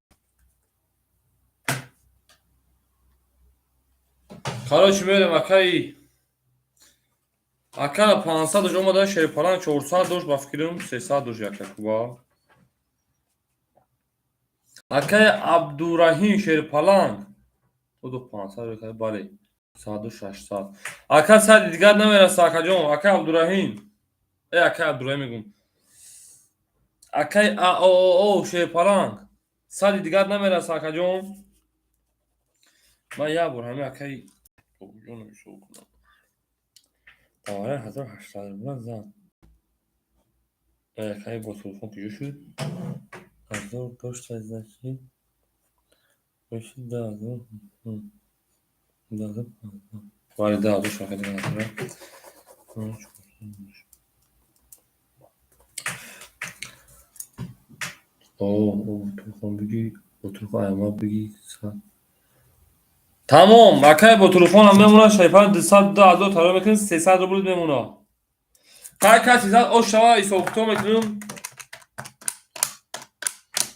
Короче, мерем, акаи. Ака 500 дошт омада, шерпаланг 400 дошт, ба фикрам, 300 дошт яка куба. Акаи Абдураҳим Шерпаланг. Оду 500, бале. Саду 600. Ака, сади дигар намераса, акаҷон, акаи Абдураҳим. Э, акаи Абдураҳим мегум. Акаи аоо Шерпаланг. Сади дигар намераса, акаҷон. Ман як бор ҳамин акаи бобоҷонро ҳисоб кунам. Давара 1800 рубла зад. Акаи Ботурхон куҷо шуд? Ҳазор дошта, значит бошид 10 000. 10 000. Бале, 10 000 шакади назара. О, Ботурхон биги, Ботурхон аяма биги сад. Тамом, акаи Ботурхонам мемонад, шайпан 202 000 тайёр мекунем, 300 рубл мемонад. Қай кас 300 ош шава, ҳисобкитоб мекунем.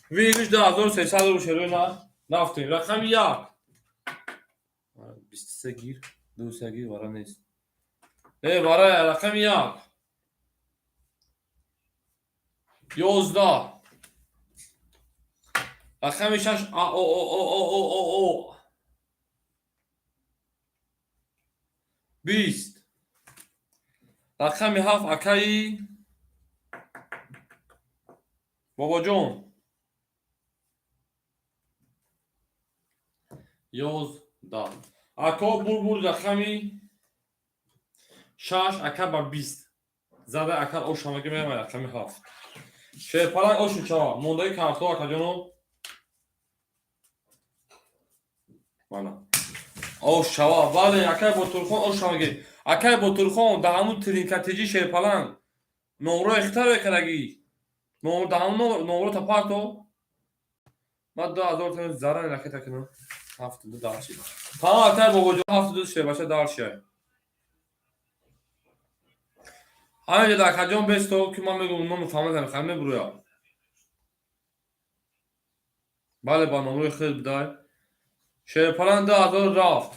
Выигрыш 2300 рубл шерои на нафтем. Рақами як. 23 гир, 23 гир вара нест. Э, вара рақами як. 11. Рақами шаш А О О О О О О О. 20. Рақами ҳафт акаи Бобоҷон. 11. Ако бурбур рақами шаш ака ба 20. Зада ака ошамаги мемай рақами ҳафт. Шерпаланг ошу чава. Мондаги картҳо акаҷоно. Мана. Ош чава. Бале, акай Ботурхон ошамаги. Акай Ботурхон да ҳамун тринкатеҷи шерпаланг. Номро ихтар мекардаги. Номро да ҳамун номро тапарто. Ман 2000 тан зарар ракета кунам. 72 дарши. Тамом акай бобоҷон 72 шербача дарши. Ҳаминҷо дар акаҷон бесто ки ман мегӯм номи фамилия мехоҳам мебурӯя. Бале ба номрои худ бидай. Шерпаланг 2000 рафт.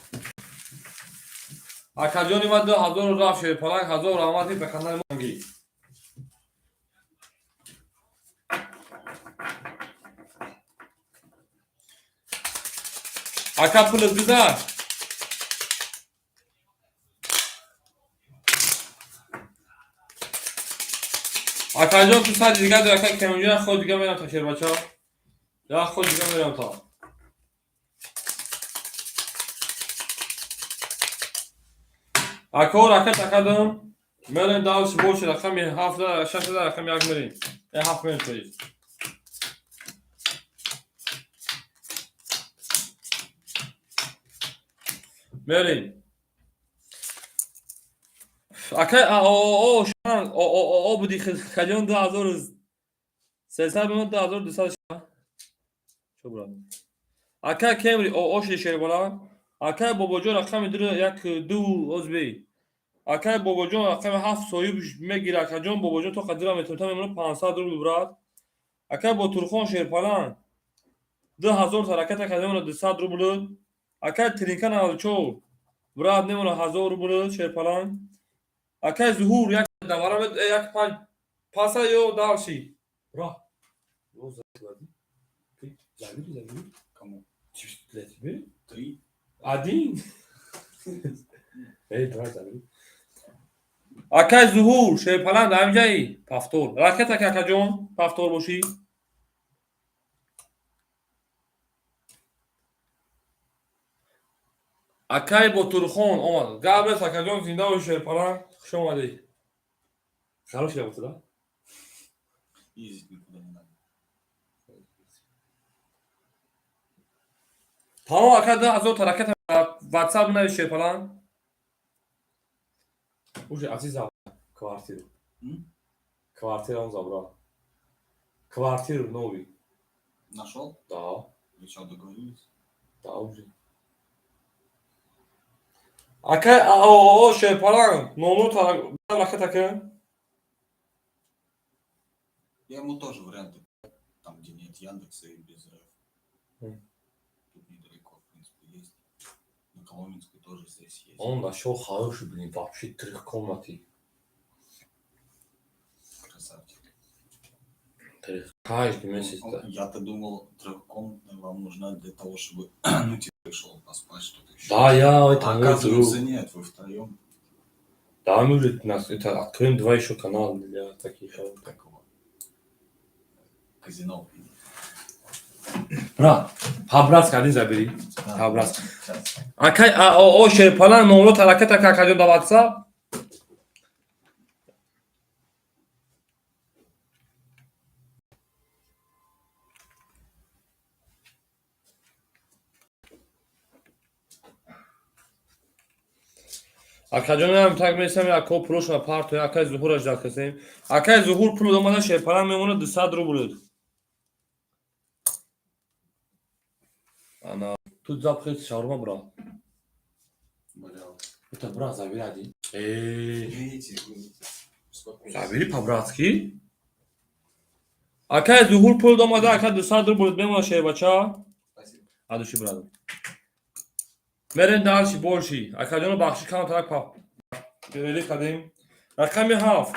Акаҷони ман 2000 рафт шерпаланг ҳазор раҳмати ба канали манги. Ака пулат гузашт. Акаҷон ту сади дига дор ака кемонҷон худ дига мерам та шербача. Я худ дига мерам та. Ако ракет акадам мерем дальше больше рақами ҳафта шашда рақами як мерем. Э ҳафт мерем то есть. Мерем. Акай а о о шан о о о о буди хаҷон 2300 бимон 2200 чо брат. Акай кемри о о ши шербала. Акай бобоҷон рақами ду як ду озбей. Акай бобоҷон рақами ҳафт соҳиб мегира. Акаҷон бобоҷон то қадира метавонта мемона 500 рубл брат. Акай Ботурхон шерпаланг 2000 та ракета када мемона 200 рубл. Акай Тринка 94 брат мемона 1000 рубл шерпаланг. Акай Зуҳур як давара як панҷ паса ё дальше. Бра. Ты забери, забери. Кому? Для тебе? Три. Один. Эй, давай забери. Акай Зуҳур шерпаланг ҳамҷаи повтор. Ракета ки акаҷон повтор бошӣ. Акай Ботурхон омад. Гап нест акаҷон зинда бошӣ шерпаланг. Хуш омадӣ. Хороший работа, да? Ездить никуда не надо. Тамом ака 2000 та ракета WhatsApp навис шерпаланг. Уже Азиз квартиру. М? Квартира он забрал. Квартиру новый. Нашел? Да, Вы что, договорились? да уже. Акай о о шерпаланг номро та ракета ки Я ему тоже варианты. Там, где нет Яндекса и без РФ. Тут недалеко, в принципе, есть. На Коломенской тоже здесь есть. Он нашел хороший, блин, вообще трехкомнатный. Красавчик. Трех. Каждый месяц, да. Я-то думал, трехкомнатная вам нужна для того, чтобы, ну, типа, пришел поспать, что-то еще. Да, я это А мой оказывается, друг. нет, вы втроем. Да, мы уже нас это откроем два еще канала для таких. Это как его? Казино. Брат, по-братски один забери. Да. По-братски. Сейчас. Акай, а, о, о, шерпаланг номро та ракета ка акаҷон да WhatsApp. Акаҷонам так месам ако пулошона парто акай Зуҳураш дакасем. Акай Зуҳур пул омада шерпаланг мемона 200 рубл. Ана тут запхет шаурма брат. Бля. Это брат забери один. Видите, вы успокойтесь. Забери по-братски. Акай Зуҳур пул домада, ака, 200 рубл бемона, шербача. Спасибо. От души, брат. Мерем дальше больше. Акаҷоно, бахшиш, камтарак перерыв кардем. Рақами 7.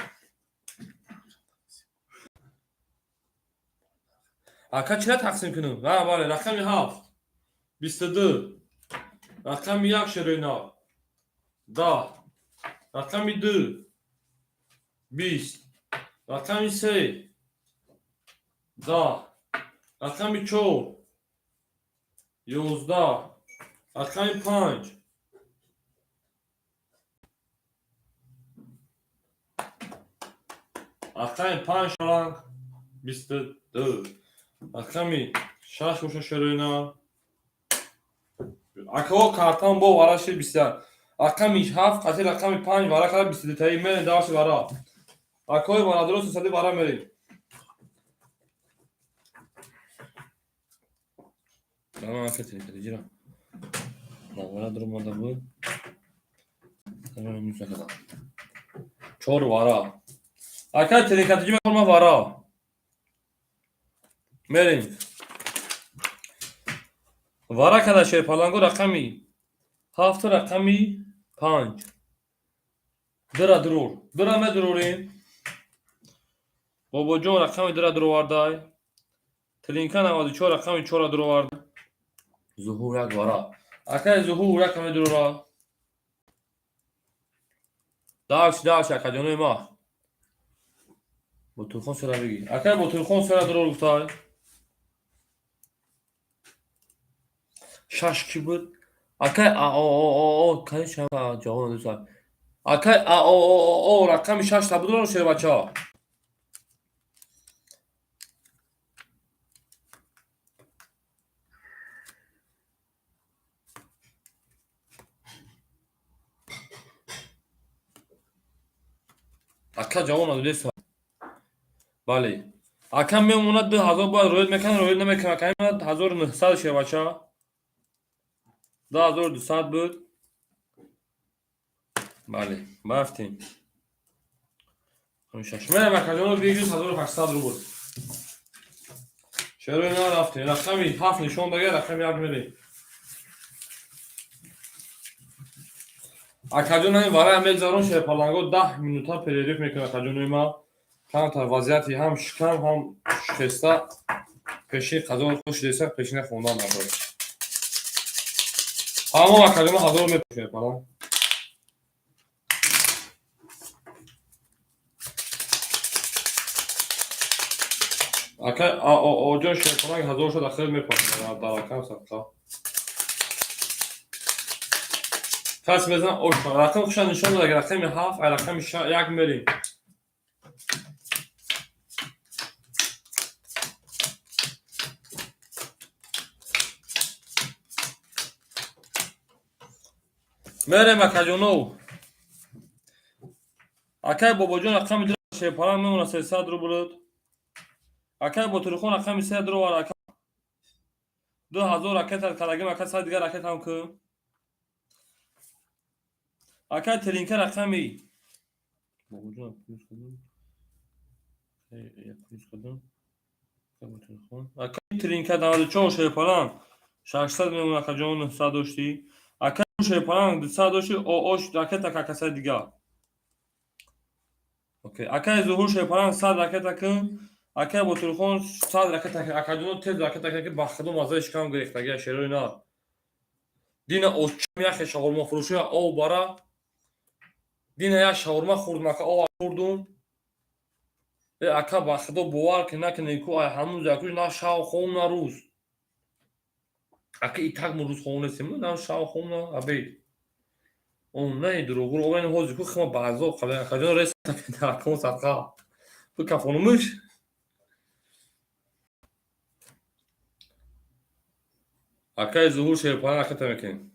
Ака, чира тақсим кунем? На, бале, рақами 7. 22. Рақами 1, шероина. 10. Рақами 2. 20. Рақами 3. 10. Рақами 4. 11. Рақами 5. Рақами 5, шаланг, 22. Рақами 6 боша, шероина. Акао, картан бо вараши 21. Рақами 7 қати рақами 5 вара кара 22 таи. Мерем дарси вара. Акои варадро сади вара мерем. Давай, ака, ҷира. Вара дуромада буд. Чор вара. Ака, телекатиҷи ма вара. Мерем. Вара када, шерпаланго, рақами 7, рақами 5. Дира дурур. Дира медурорем. Бобоҷон рақами дира дуровардай. Тилинка 94 рақами 4 дуровард. Зуҳур як вара. Акай Зуҳур як ками дурора. Дальше, дальше, акаҷонои ма. Ботурхон сера бигӣ. Акай Ботурхон сера дурор гуфтай. 6 ки буд? Акай а о о о о, конечно, ҷавоб надоста. Акай а о о о о, рақами 6 та будро, шербача. Ака, ҷавоб надодеса. Бале. Ака мемонад 2000, бояд роид мекунад, роид намекунад. Ака мемонад 1900, шербача. 2200 буд. Бале, рафтем. 6 мерем, акаҷоно, бигир 1800 рубл. Чаро нарафтем? Рақами 7 нишон дага, рақами 1 мерем. Акаҷон, ҳамин варая мегзарон, шерпаланго 10 минута перерыв мекунад, акаҷонои ма. Камтар вазъияти ҳам шикам, ҳам хеста пеши қазо хуш деса, пешина хондан надорад. Ҳамон, акаҷоно, 1000 мепӯшед паланг. Ака оҷон, шерпаланг 1000 шуд, ахир мепӯшад дар рақам садқа. Кас мезан ош рақам хуша нишон дод, рақами 7, ай рақами 1 мерем. Мерем, акаҷонов. Акай Бобоҷон рақами 2, шерпаланг мемонад 300 рубл. Акай Ботурхон рақами 3 дуровар, ака. 2000 ракета кардагим, ака, сад дигар ракетам ку. Акай Телинка рақами Бобоҷон плюс кардам. Плюс кардам. Акай Телинка 94, шерпаланг 600 мемонад, акаҷон, 900 доштӣ. Акай шерпаланг 200 дошти, ош ракета какасаи дигар. Окей. Акай Зуҳур, шерпаланг, 100 ракета кун. Акай Ботурхон 100 ракета кун. Акаҷоно, тез ракета кун, ки ба худо маззаи шикам гирифтагия, шерои на. Дина очам яхе шаурмафурӯшия ов бара. Дина як шаурма хӯрдум, ака, ов хӯрдум. Э, ака, ба худо, бовар ки накунӣ ку, ай ҳамун якуш на шав хом, на рӯз. Ака, и так мо рӯз хом нестем, на шав хом, на обед. Он не дурӯғ, овен ҳозир ку хима баъзо қабла, акаҷон, рес таракон садқа. Ту кафонумуш. Акаи Зуҳур, шерпаланг ракета мекунем.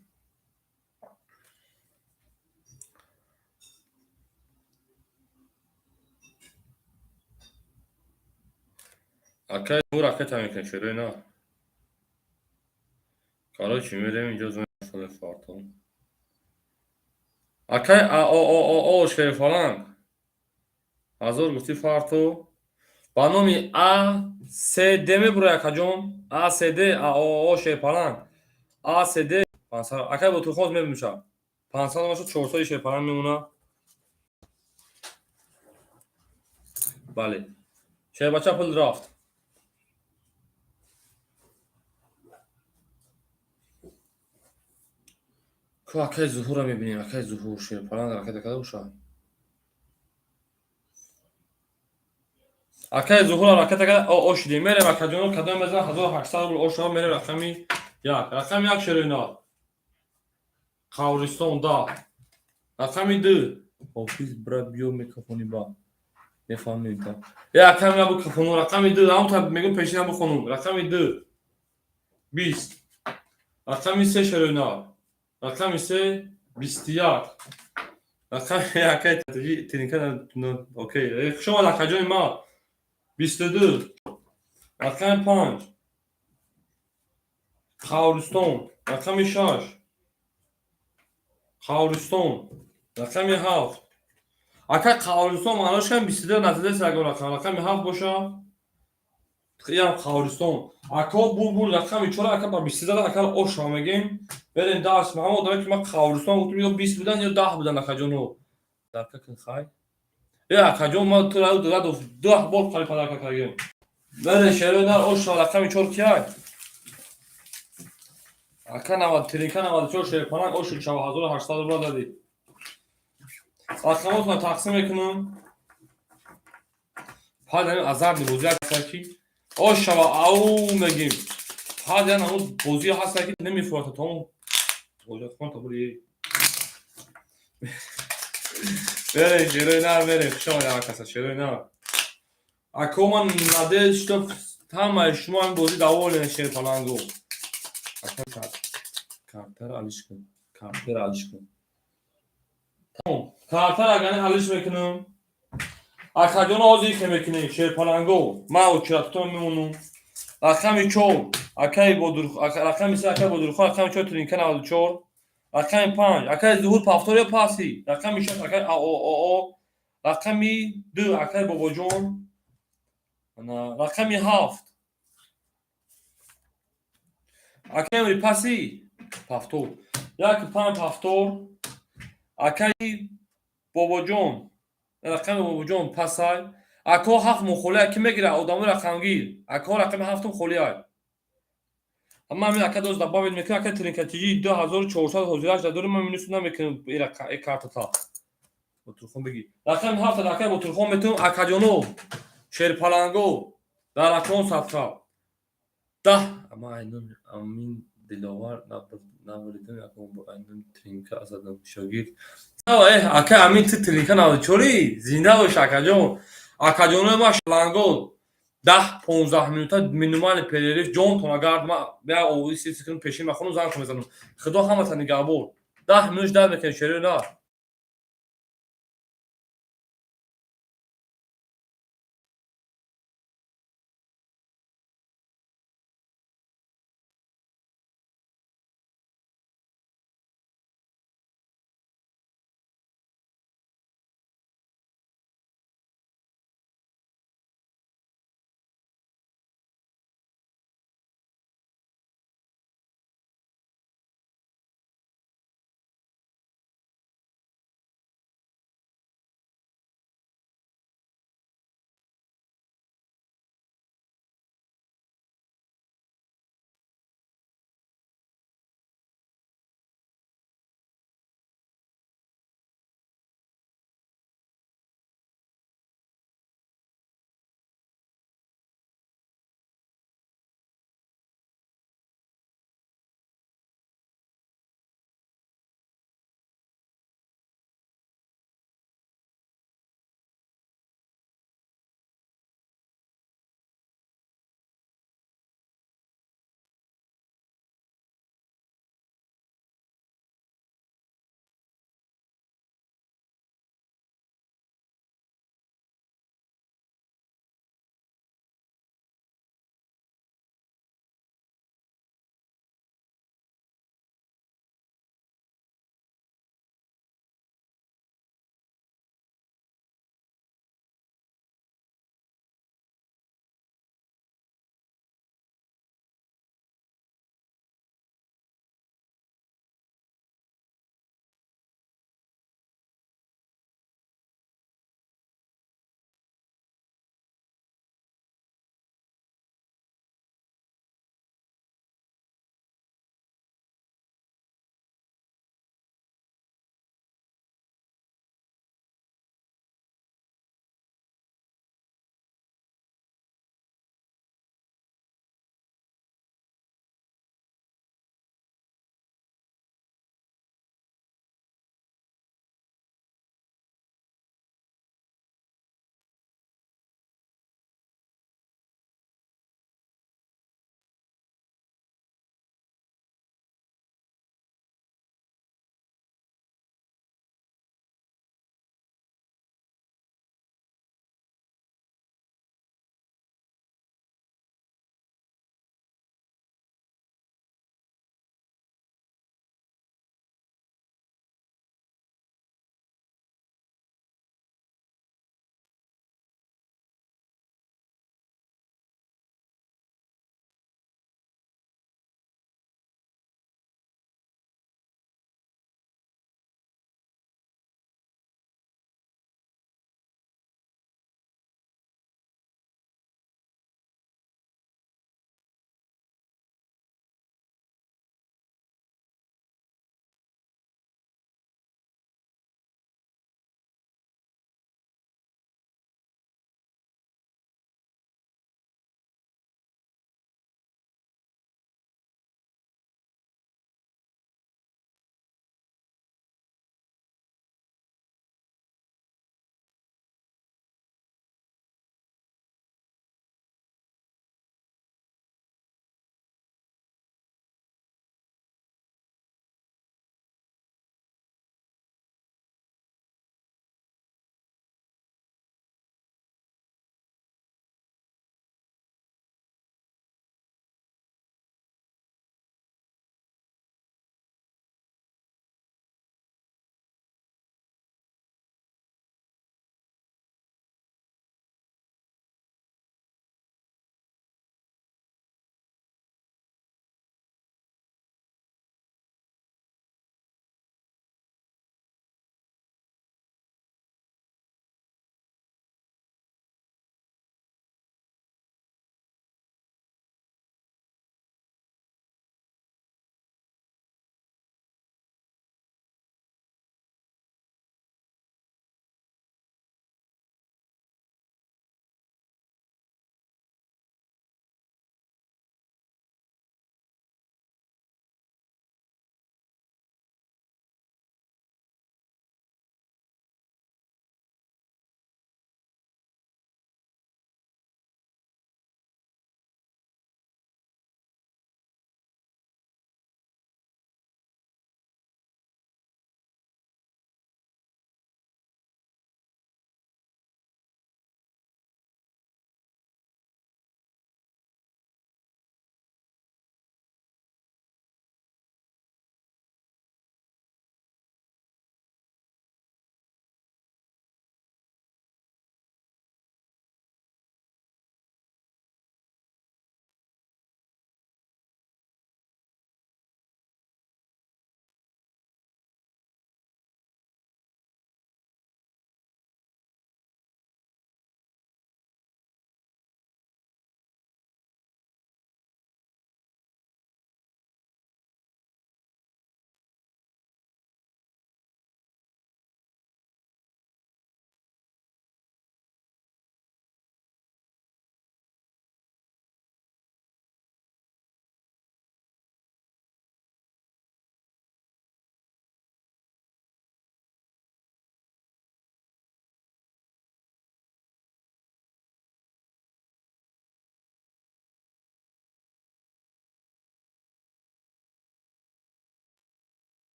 Акаи Зуҳур ракета мекунем, шерои на. Короче, мерем инҷо зони фартон. Акай а о о о о, шерпаланг. 1000 гуфти, фарто. Ба номи А С Д мебурояд, акаҷон. А С Д А О О Шерпаланг. А С Д 500. Акай Ботурхон мебимша. 500 бошад, 400 Шерпаланг мемона. Бале. Шербача пул рафт. Ку акай Зуҳурро мебинем, акай Зуҳур Шерпаланг ракета када боша. Акай Зуҳурро ракета када о шидем. Мерем акаҷоно кадом мезанад 1800 рубл ошава мерем рақами 1. Рақами 1 Шероина. Қавристон 10. Рақами 2. Ҳофиз брат биё микрофони ба. Мефаҳмем та. Е акам я бихонум рақами 2 ҳам та мегум пешина бихонум. Рақами 2 20. Рақами 3 Шероина. Рақами 3 21. Рақами акай тринка окей. Хуш омад акаҷони ма. 22. Рақами 5 Қавристон. Рақами 6 Қавристон. Рақами 7 Ака Қавристон маънош кам 22 натиҷа ягон рақам. Рақами 7 боша. Иам Қавристон. Ако булбул рақами 4 ака ба 22 ака оша мегем. Берем дарс. Ҳама одаме ки ман Қавристон гуфтам ё 20 будан ё 10 будан акаҷоно. Дарка кун хай. Э акаҷон ман ту радо 10 бор қариб падарка кардем. Берем шерои нар оша рақами 4 кияй. Ака 90 тринка 94 Шерпаланг оши 4800 рубл дадӣ. Рақамотро тақсим мекунам. Пад ҳамин азарни бозӣ ҳаста ки ошава ау мегим. Пад ян ҳамун бозӣ ҳаста ки намефурата то хон та бури. Берем шерои нар берем. Хуш омадед акаса шерои нар. Ако ман надеюсь, что ҳамаи шумо ҳамин бозӣ доволен Шерпалангу. Ака картаро алиш кун. Картаро алиш кун. Тамом. Картаро агар алиш мекунам. Акаҷоно ҳозир ки мекунем Шерпаланго. Ман очиратутон мемонам. Рақами 4 акаи Бодур рақами 3 акаи Бодурхон, рақами 4 Тринка 94, рақами 5 акаи Зуҳур Пафтор ё Паси, рақами 6 акаи АОО, рақами 2 акаи Бобоҷон, рақами 7 акаи Амри Паси Пафтор, 1 5 Пафтор, акаи Бобоҷон, рақами Бобоҷон Пасай. Ако 7 мухолия ки мегирад одамои рақамгир. Ако рақами 7 холия. Ама ҳамин ака доз добавить мекунам, ака тринкатиҷи 2400 ҳозираш дадорим, ман минус намекунам и картата. Ботурхон бигӣ. Рақами 7 ака Ботурхон метавонам акаҷоно, Шерпаланго дар рақам садқа. 10 ама айнун Амин Диловар набуридам якон бо айнун тринка задам шогирд. Ака Амин ту тринка 94 зинда бош акаҷон. Акаҷонои ма Шаланго 10-15 минута минимальный перерыв ҷонтон агар ма я овози си пешин махонум занг мезанам. Худо ҳамата нигаҳбон. 10 минут ждать мекунем шерои нар.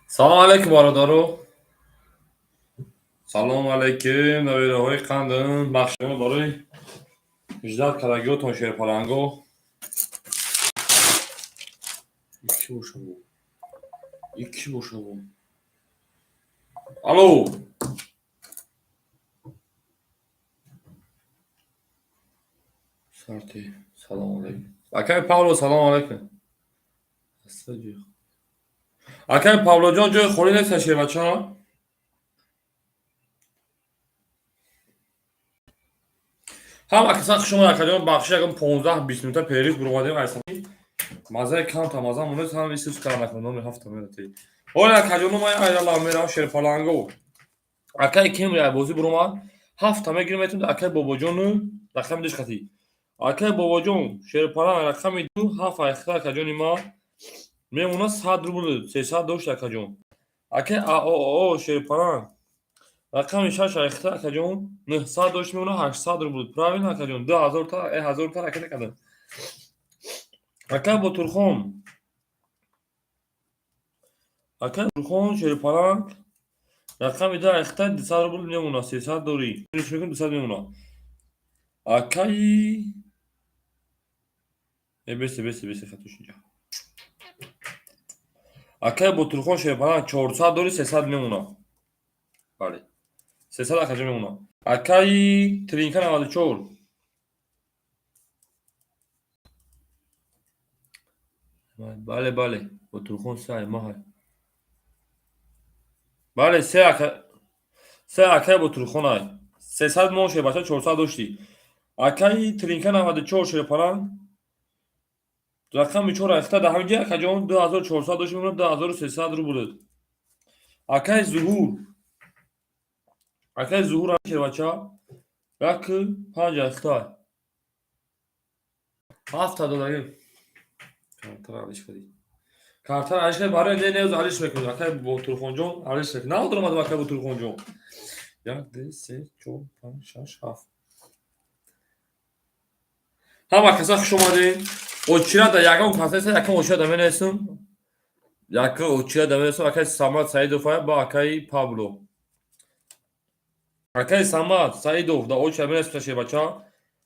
Салом алейкум, бародаро. Салом алейкум, набираҳои қандим. Бахшида барои ждать кардагиотон, шерпаланго. Икки бошабу, икки бошабу. Алло, сарти. Салом алейкум, акай Павло. Салом алейкум, акай Павлоҷон. Ҷои холӣ неста, шербача. Ҳама каса хуш омад, акаҷон. Бахши, ягон 15-20 минута перерыв буромадем. Айсами мазаи камта маза монест, ҳам исус кара накун. Номи ҳафта мерати. Оля, акаҷоно, ман айрала мерам. Шерпаланго, акай кемри айбозӣ буромад, ҳафта мегирем, метум акай Бобоҷону рақами душ хати. Акай Бобоҷон шерпаланг рақами ду ҳафт айхта, акаҷони ма, мемонад 100 рубл, 300 дошт, акаҷон. Акай аоо шерпаланг рақами шаш айхта, акаҷон, 900 дошт, мемонад 800 рубл. Правильно, акаҷон, 2000 та 1000 та ракета кардам. Акай Ботурхон, акай Ботурхон шерпаланг рақами ду айхта 200 рубл мемонад, 300 дорӣ, 200 мемонад. Акаи бесе, бесе, бесе, хатош инҷа. Акай Ботурхон шерпаланг 400 дорӣ, 300 мемонад. Бале, 300, акаҷон, мемонад. Акаи Тринка 94. Бале, бале, Ботурхон се маҳай. Бале, се ака, се акай Ботурхонай. 300 мон, шербача, 400 доштӣ. Акаи Тринка 94 шерпаланг рақами чор айхта дар ҳаминҷа, акаҷон, 2400 дошт, мемонад 2300 рубл. Акаи Зуҳур, акаи Зуҳур шербача як панҷ айхта ҳафта додагим. Картара алиш кардӣ, картара алиш кардӣ. Барои не, не, алиш мекунем, акаи Ботурхонҷон, алиш мекунем. Наодромадам, акаи Ботурхонҷон. Як, ду, се, чор, панҷ, шаш, ҳафт. Ҳама каса хуш омадем. Очирада ягон кас нест, якам очирада менависам. Яка очирада менависам. Акаи Самад Саидов ба акаи Пабло. Акаи Самад Саидов да очира менависам, шербача.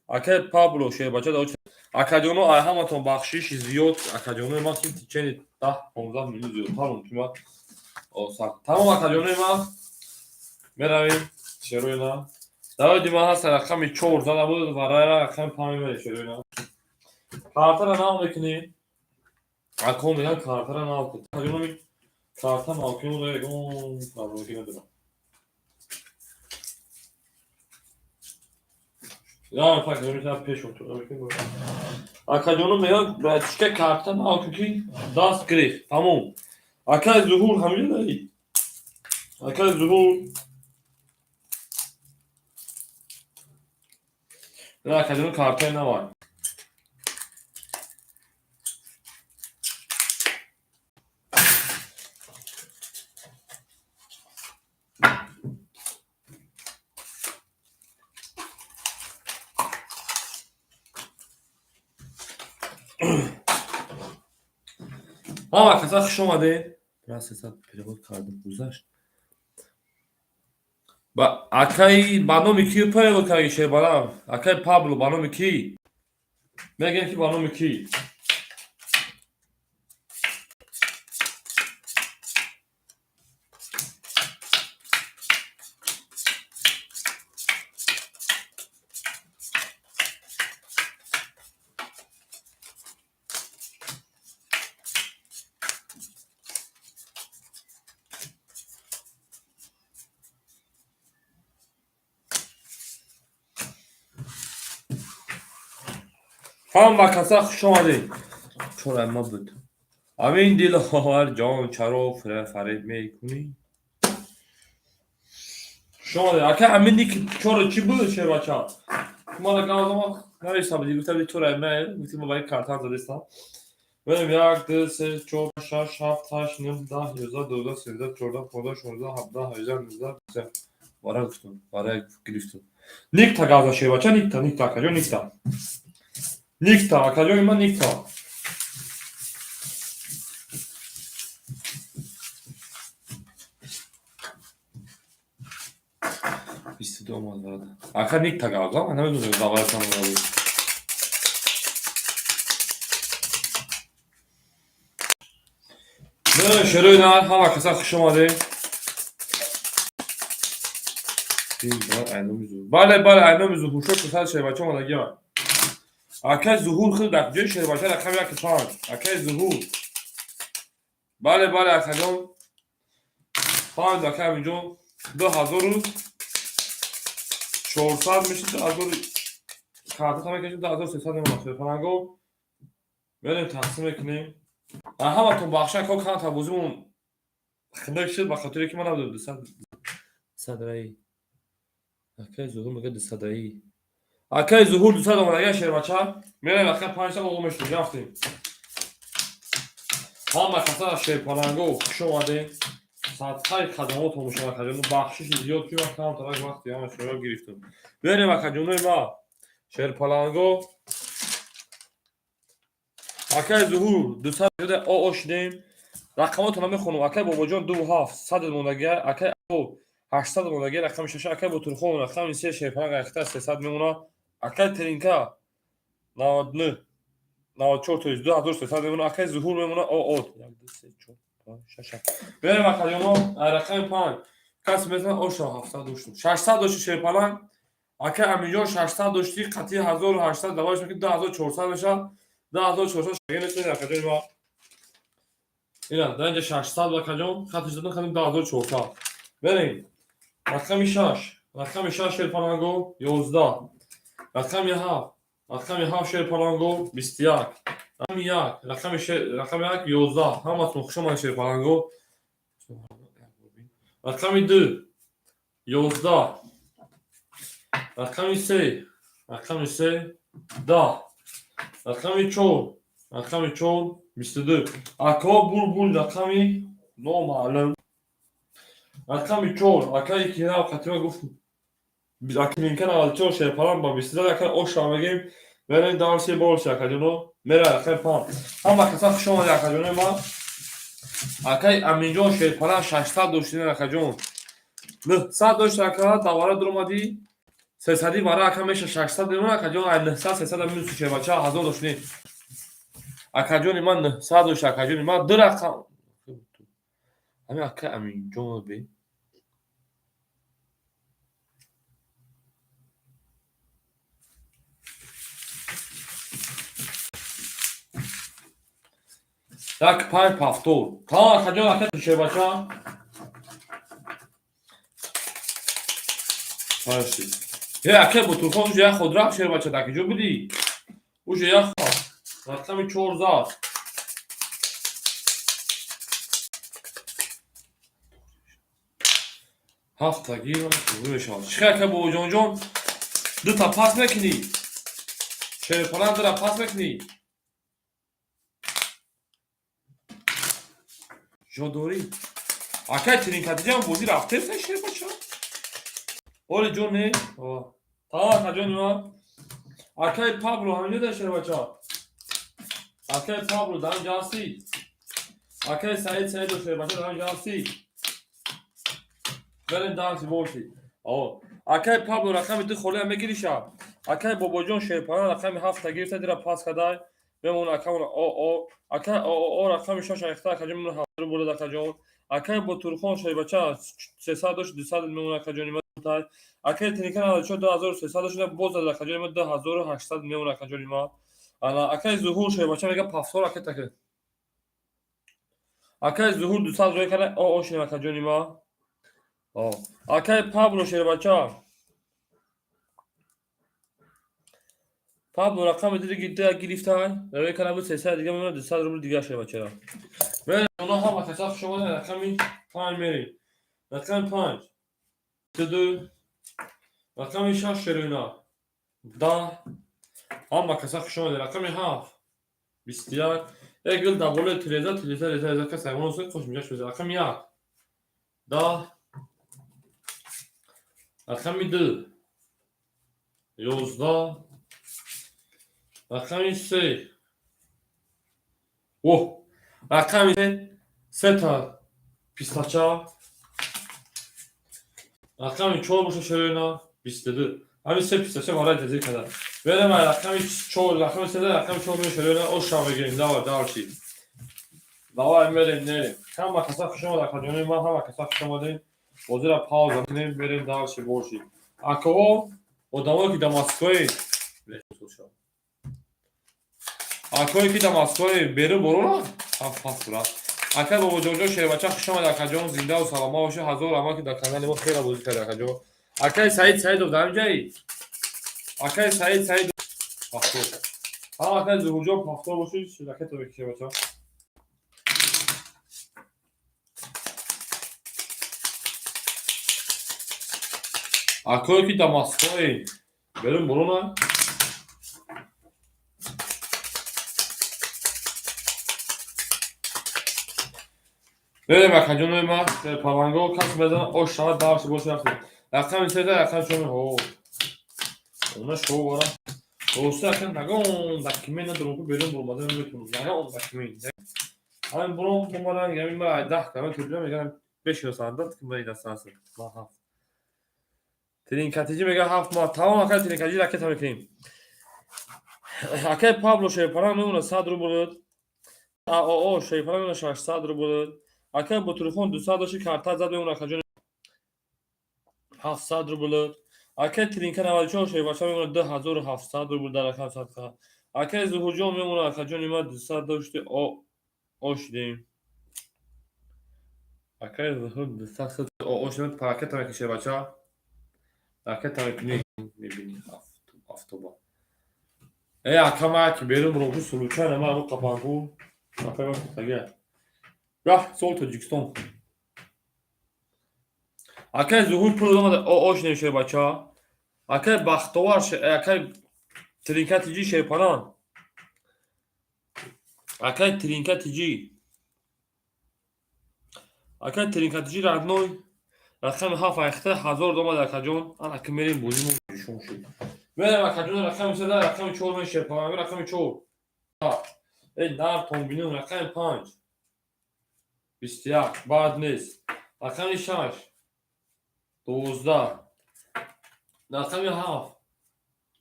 Акаи Пабло шербача да очира. Акаҷоно, ай ҳаматон бахшиши зиёд, акаҷонои ман, ки течени 10-15 минут зиёдтар мумкин ба. Тамом, акаҷонои ман, меравем шерои на. Даводи ман ҳаст рақами чор зада буд ва райра рақами панҷ мере, шерои на. Картара нав мекунем. Ако мегӯям, картара нав кун. Акаҷономи, карта нав кунем, ягон проблемаки надорам. Я факт метавонам пеш. Акаҷоно, мегӯям, братишка, карта нав кун, ки даст гирифт. Тамом. Акаи Зуҳур ҳамин даи. Акаи Зуҳур. Не, акаҷоно, картаи навай. Ҳама каса хуш омадед. Расесад перевод кардем, гузашт. Ба акаи ба номи ки перевод карди, шербалам? Акаи Пабло, ба номи кӣ? Мегӯем, ки ба номи кӣ? Ҳама каса хуш омадед. Чора ма буд. Амин Диловар ҷон, чаро фареб мекунӣ? Хуш омадед. Ака Амин, ник чора чӣ буд, шербача? Мана гавзама нависта будӣ, гуфта будӣ чора ма, гуфти ма ба карта задистам. Бинем: як, ду, се, чор, шаш, ҳафт, ҳашт, нӯҳ, 10, 11, 12, 13, 14, 15, 16, 17, 18, 19, 20. Вара гуфтам, вара гирифтам. Никта гавза, шербача, никта, никта, акаҷон, никта. Никта, акаҷони ман, никта. 22 омад брат. Ака ник тагавза, ман намедонам давайтон омад. Не, шерои нар, ҳама каса хуш омадем. Бале, бале, айноми Зуҳуршо кусад шербача омадагиам. Акай Зуҳур хел дар ҷои шербача рақами яки панҷ. Акай Зуҳур. Бале, бале, акаҷон. Панҷ акай Аминҷон. 2400 мешид, 2000 карта мекашид, 2300 мемонад. Шерпаланго мерем тақсим мекунем. Ҳаматон бахша ко канта бозимон хинак шуд, ба хотире ки ман набудам 200 садраи. Акай Зуҳур мегӯяд дусадаи. Акай Зуҳур 200 омадага шербача. Мерем акай панҷта оғо мешудем, рафтем. Ҳама каса шерпаланго хуш омадем. Садқаи хадамотон бошад акаҷоно, бахшиши зиёд ки ман камтарак вақти ҳама шоё гирифтам. Берем акаҷонои ма. Шерпаланго. Акай Зуҳур 200 шуда оо шудем. Рақамотонро мехонам. Акай Бобоҷон 27 сад мондагия, акай 800 мондагия, рақами шаш, акай Ботурхон рақами се шерпаланг айхта 300 мемонад. Акай Теринка 99 94 то есть 2300 мемонад. Акай Зуҳур мемонад оо 1 2 3 4 5 6 7. Берем акаҷоно, рақами 5. Кас мезанад оша 700 доштум. 600 дошти шерпаланг. Акай Аминҷон 600 дошти, қатъи 1800 даваш мекунад 2400 мешавад. 2400 шагенесен акаҷони ма. Ина, дар инҷа 600 акаҷон, хатиш додам хатим 2400. Берем. Рақами 6, рақами 6 шерпаланго 11. Рақами 7, рақами 7 шерпаланго 21. Рақами 1, рақами рақами 1 11. Ҳаматон хуш омадед шерпаланго. Рақами 2 11. Рақами 3, рақами 3 10. Рақами 4, рақами 4 22. Ако булбул рақами номаълум. Рақами 4, акай ки нав қатима гуфт Акилинка 94 шерпалан ба 22 акай оша мегем. Мерем дарси борси акаҷоно. Мера рақами 5. Ҳама каса хуш омадед акаҷонои ман. Акай Аминҷон шерпалан 600 доштин акаҷон. 900 дошт ака, давара дуромадӣ. 300 вара ака меша 600 мемонад акаҷон, ай 900 300 минуси шербача 1000 доштин. Акаҷони ман 900 дошт акаҷони ман ду рақам. Ҳамин акай Аминҷон бе. Як панҷ пафтор. Тамом акаҷон, ака шербача. Панҷ. Е, ака Ботурхон уже як ход рафт шербача, дар куҷо будӣ? Уже як ход. Рақами 4 зад. Ҳафтаги мешавад. Чӣ ака Бобоҷонҷон? Дута пас мекунӣ? Шерпалан дура пас мекунӣ? Ҷо дорӣ? Акай Тринкатиҷан бозӣ рафтеста шербача? Оли ҷон не? Тамом акаҷони ман. Акай Пабло ҳаминҷо да шербача. Акай Пабло дар инҷа ҳастӣ? Акай Саид Саидов шербача дар инҷа ҳастӣ? Берем дарси боши. Акай Пабло рақами 2 холиам мегириша. Акай Бобоҷон шерпалан рақами 7 гирифта дира пас кадай. Мемона акамона о. Акай о рақами 6 айхта акаҷон мемона 7 бурад акаҷон. Акай Ботурхон шербача 300 дошт 200 мемона акаҷони ман. Акай Тринка 94 2300 дошт боз зад акаҷони ман 2800 мемона акаҷони ман. Ана акай Зуҳур шербача мега пафтор акай таке. Акай Зуҳур 200 рӯй кара о шинем акаҷони ман. Акай Пабло шербача. Пабло рақами диги гирифта, рӯй кара буд 300 дига мемона 200 рубл дига шербачара. Мерем оно ҳама каса хуш омадед рақами 5 мерем. Рақами 5 2 рақами 6 шероина 10 ҳама каса хуш омадед рақами 7 21 як гул дар болои тиреза тиреза реза реза кас ҳайвон аст қош меҷаш мезанад. Рақами 1 10 рақами 2 11 рақами 3 оҳ рақами 3 сета пистача. Рақами 4 боша, шероина, 22. Ҳамин се пистача вара ҷазир када. Берем рақами 4, рақами 3, рақами 4 меша, шероина, оша мегирем. Давай, дальше. Давай, мерем, нерем. Ҳама каса хуш омад, акаҷони ман, ҳама каса хуш омадем. Бозира пауза кунем, берем дальше боши. Акаҳо, одамое ки дар Москваи, акое ки дар Москваи, берун борона, ҳафт ҳафт брат. Ака Бобоҷонҷон, шербача, хуш омад, акаҷон, зиндаву саломат бошед. Ҳазор раҳмат, ки дар канали мо хела бозӣ кард, акаҷон. Акаи Саид Саидов дар ҳамин ҷаи? Акаи Саид Саидов пахтор. Ҳам акаи Зуҳурҷон, пахтор бошед, ракета бекӣ, шербача. Акое ки дар Москваи, берун борона. Берем, акаҷонои ман, паланго кас мезанад, ош шавад, дарси бош рафтем. Рақами 3, рақами 4, ҳо. Она шоу вара. Рости, ака, нагон документ надорам, ку берун буромада наметавонам. Нагон документ. Ҳамин буром омадан, ҳамин ма 10 кама кирдам, мегӯям бешиносанд, ки ман дастан аст. Ма ҳафт. Тринкатиҷи мега 7 моҳ. Тамом, акай Тринкатиҷи, ракета мекунем. Акай Пабло шерпаланг мемона 100 рубл. АОО шерпаланг мемона 600 рубл. Акай Ботурхон 200 дошти, карта зад, мемона, акаҷон, 700 рубл. Акай Тринка 94 шербача мемона 2700 рубл дар рақам садқа. Акай Зуҳурҷон мемона, акаҷони ма, 200 дошти, ошидем. Акай Зуҳур 200 ошидем, ракета мекунӣ, шербача. Ракета мекунӣ, мебинӣ автоба. Э, ака, ма ки берун буром, ку случайно ма ру қапанку. Акай ма тага. Раҳ, сол Тоҷикистон. Акай Зуҳур пул омада, ошидем, шербача. Акай Бахтовар, акай Тринка тиҷи шерпалан. Акай Тринка тиҷи. Акай Тринка тиҷи родной. Рақами 7 айхта 1000 омада, акаҷон. Ана ки мерем, бозимо шум шуд. Мерем, акаҷон, рақами 3, рақами 4 мен шерпалан, рақами 4. Э, нар томбинум, рақами 5. 21 баъд нест. Рақами 6 12, рақами 7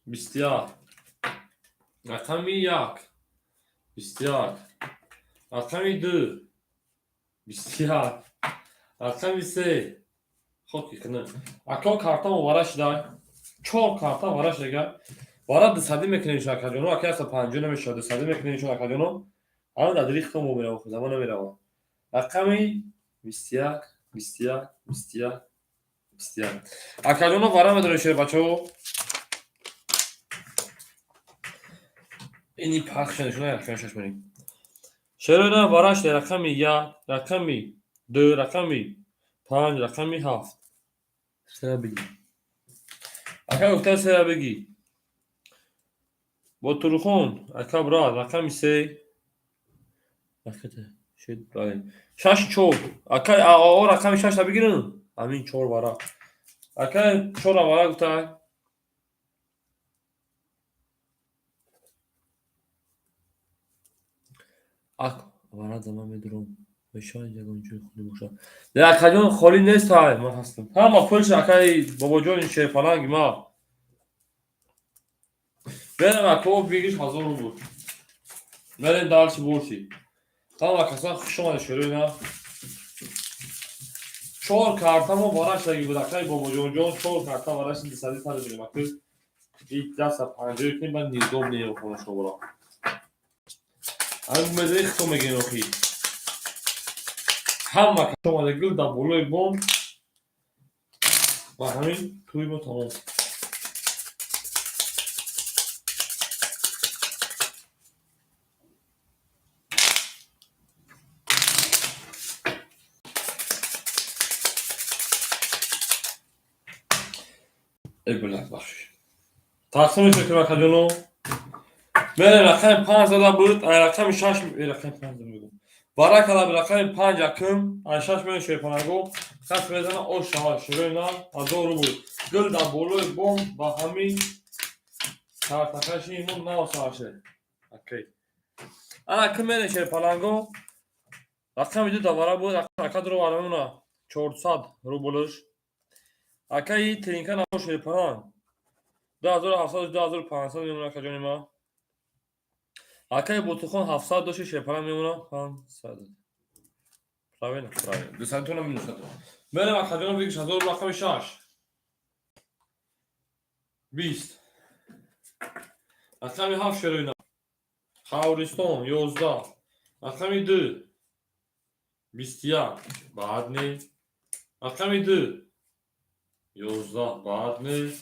21, рақами 1 21, рақами 2 21, рақами 3 хоки кина. Ако картамо вара шидай. Чор карта вара шидага. Вара дусадӣ мекунем шо, акаҷоно, ака 150 намешавад, дусадӣ мекунем шо, акаҷоно. Ҳама дар дили худо мерава, замон намерава. Рақами 21, 21, 21, 21. Акаҷоно, вара медорем, шербачаҳо. Ини пахша нишона, рақами 6 мерем. Шероина вара шида, рақами 1, рақами 2, рақами 5, рақами 7. Сера бигӣ. Ака гуфта, сера бигӣ. Ботурхон, ака, брат, рақами 3. Ракета. Шед, бале. 6 4. Ака АО рақами 6 бигирам. Ҳамин 4 вара. Ака 4 вара гуфта. Ак вара зама медурам. Мешавад ягон ҷой холӣ бошад. Не, акаҷон, холӣ нест, ҳай, ман ҳастам. Ҳама пулш, акаи Бобоҷони шерпаланги ма. Берем, ако, бигиш 1000 рубл. Мерем дальше боши. Ҳама касан хуш омадед, шероина. Чор картамо вара шаги буд, акаи Бобоҷонҷон, чор карта вара шиди, сади сади мегирем. Ака и 150 кунем, баъд неудобно хона шуморо. Ҳамин мезани хито мегирем охи. Ҳама кас омада, гул дар болои бом ва ҳамин тӯи мо тамом. Э, блядь, бахшиш. Тақсим мекунем, акаҷоно. Мерем, рақами 5 зада буд, ай рақами 6, рақами 5 мегӯм. Вара када рақами 5 якум, ай 6 меояд, шерпанаго, хас мезана, ош шавад, широи нам 1000 рубл. Гул дар болои бом ба ҳамин картакаши мо нав сар шуд. Окей. Ана ки мерем, шерпаланго, рақами 2 да вара буд, ака дуро вара мемона 400 рублш. Акаи Тринка намо шерпаланг 2700, 2500 мемона, акаҷони ма. Акаи Ботухон 700 дошти, шерпаланг мемона 500. Правильно, правильно. Дусадтона минус. Мерем, акаҷоно, бигиш 1000 рақами шаш. 20. Рақами ҳафт шероина. Хавристон 11. Рақами ду 21. Баъд не. Рақами ду 11. Баъд не.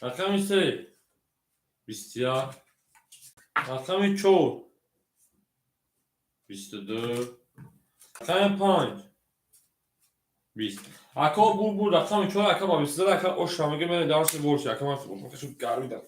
Рақами се 21. Рақами чор 22. Рақами панҷ 20. Ако бур рақами чор ака ба 22 ака оша мега мене дарси борси ака ман гармида.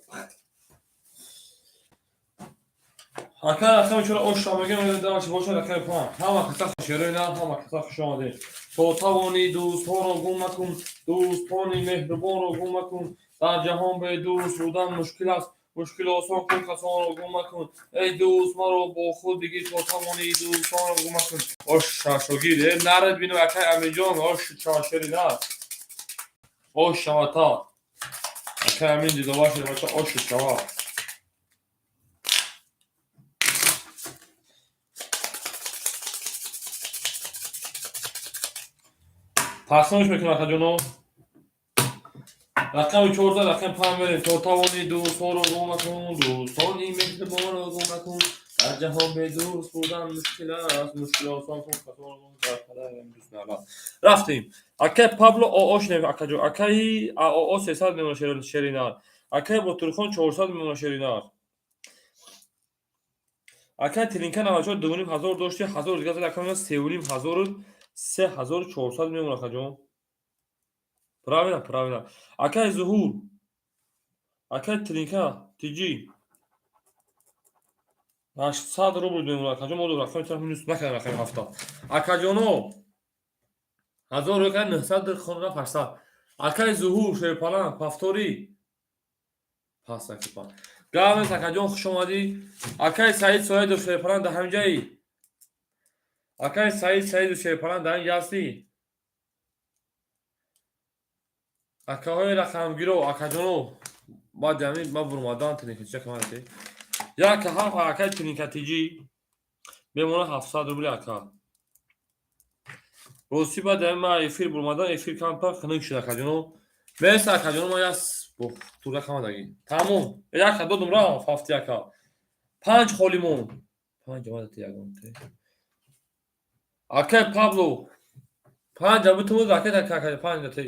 Ака рақами чор оша мега мене дарси борси рақами панҷ. Ҳама каса шероина, ҳама каса хуш омадед. То тавонӣ дӯстҳоро гум макун, дӯстони меҳрубонро гум макун. Дар ҷаҳон бе дӯст будан мушкил аст, мушкил осон кун, касонро гум макун. Эй дӯст, маро бо худ бигир, то тавонӣ дӯстонро гум макун. Оша шогир, э нарад бину акай Аминҷон, ош чашери на. Ош шавата. Акай Амин дидоваши бача ош шава. Тақсимш мекунам, акаҷоно. Рақами чорда, рақами панҷ мерем. То тавонӣ дӯстҳоро гум макун, дӯстони меҳрубонро гум макун. Дар ҷаҳон бе дӯст будан мушкил аст, мушкил осон кун, касонро гум дар падарам дӯст нарав. Рафтем. Акай Пабло ОО шунем, акаҷо. Акаи АОО 300 мемона шеринар. Акаи Ботурхон 400 мемона шеринар. Акаи Тилинка 94 2500 дошти, 1000 дига зад, ака мемона 3500, 3400 мемона, акаҷон. Правильно, правильно. Акаи Зуҳур. Акаи Тилинка, Тиҷи. 800 рубл мемона, акаҷон, мо рақами тараф минус накардем рақами ҳафта. Акаҷоно, 1000 рӯй кард, 900 хон рафт 800. Акаи Зуҳур, шерпаланг, повтори. Пас акипа. Гавнес, акаҷон, хуш омадӣ. Акаи Саид Соидов шерпаланг дар ҳамин ҷаи. Акаи Саид Саидов шерпаланг дар ин ҷа ҳастӣ? Акаҳои рақамгиро, акаҷоно, баъди ҳамин ман бурмадан тилинкача камаде. Як ҳафт акаи тилинкатиҷӣ мемона 700 рубли ака. Рости баъди ҳамин ман эфир бурмадан эфир камтар хунук шуд, акаҷоно. Мерси, акаҷоно, ман яс тура камадаги. Тамом. Яка додум рафт ҳафти яка. Панҷ холӣ монд. Панҷ омадати ягон те. Акаи Пабло панҷа бутумуд акаи ака панҷа те.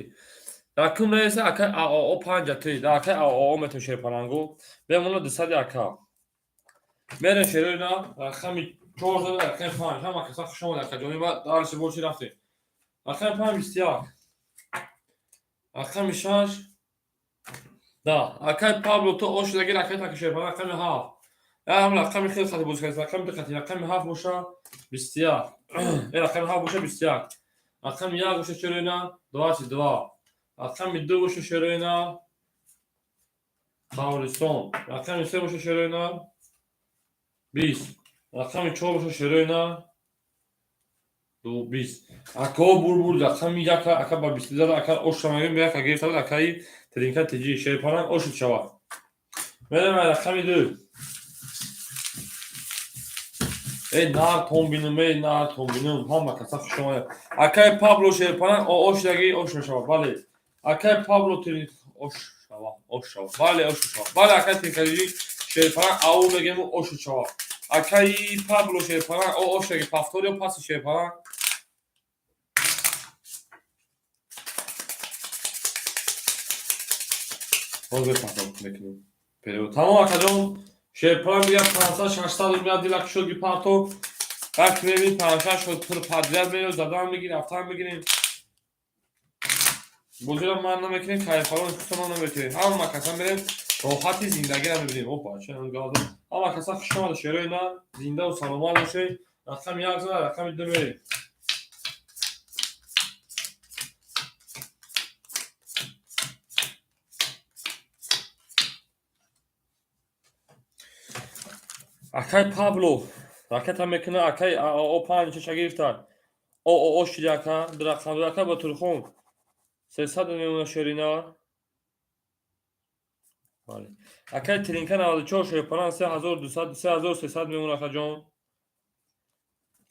Якум реса акаи АОО панҷа те. Да акаи АОО метем шерпалангу. Мемона 200 ака. Мерем шероина рақами чор зада рақами панҷ. Ҳама каса хуш омад, акаҷони ба дарси боши рафтем. Рақами панҷ 21. Рақами шаш да. Акаи Пабло то ош шудаги рақами таки шерпаланг рақами ҳафт. Ҳам рақами хеле хати бозӣ кардем. Рақами ду хати рақами ҳафт боша 21. Э рақами ҳафт боша 21. Рақами як боша шероина 22. Рақами ду боша шероина Қавристон. Рақами се боша шероина 20. Рақами чор боша шероина 20. Акао бурбур рақами яка ака ба бисту зада ака оша мегӯем яка гирифта акаи Тринка Тиҷи шерпаланг ошуд шавад. Мерем рақами ду. Эй нар тон бинум, эй нар тон бинум, ҳама каса хуш омадед. Акаи Пабло шерпаланг ош даги ош мешавад, бале. Акаи Пабло ош шава, ош шава, бале ош шава. Бале акаи Тринкатиҷи шерпаланг ау мегему ош шава. Акаи Пабло шерпаланг ош даги повторио паси шерпаланг. Ҳозир повтор мекунем. Перевод. Тамом акаҷон, шерпаланг дигар 500 600 рубля дилак шуд ги парто. Как мебинӣ 5-6 шуд пур подряд меёд, задан мегирем, рафтан мегирем. Бозиро ман намекунем, кайфарон хусусан наметавонем. Ҳама каса мерем, роҳати зиндагиро мебинем. Опа, чӣ галдам. Ҳама каса хуш омада шерои на, зиндаву саломат бошед. Рақами як зада, рақами ду мерем. Акай Пабло ракета мекуна, акай АО панҷ чаша гирифта. ООО шиди ака, ду рақам ду ака ба Турхон. 300 мемона шерина. Бале. Акай Тринка 94 шерпаланг 3200 3300 мемона акаҷон.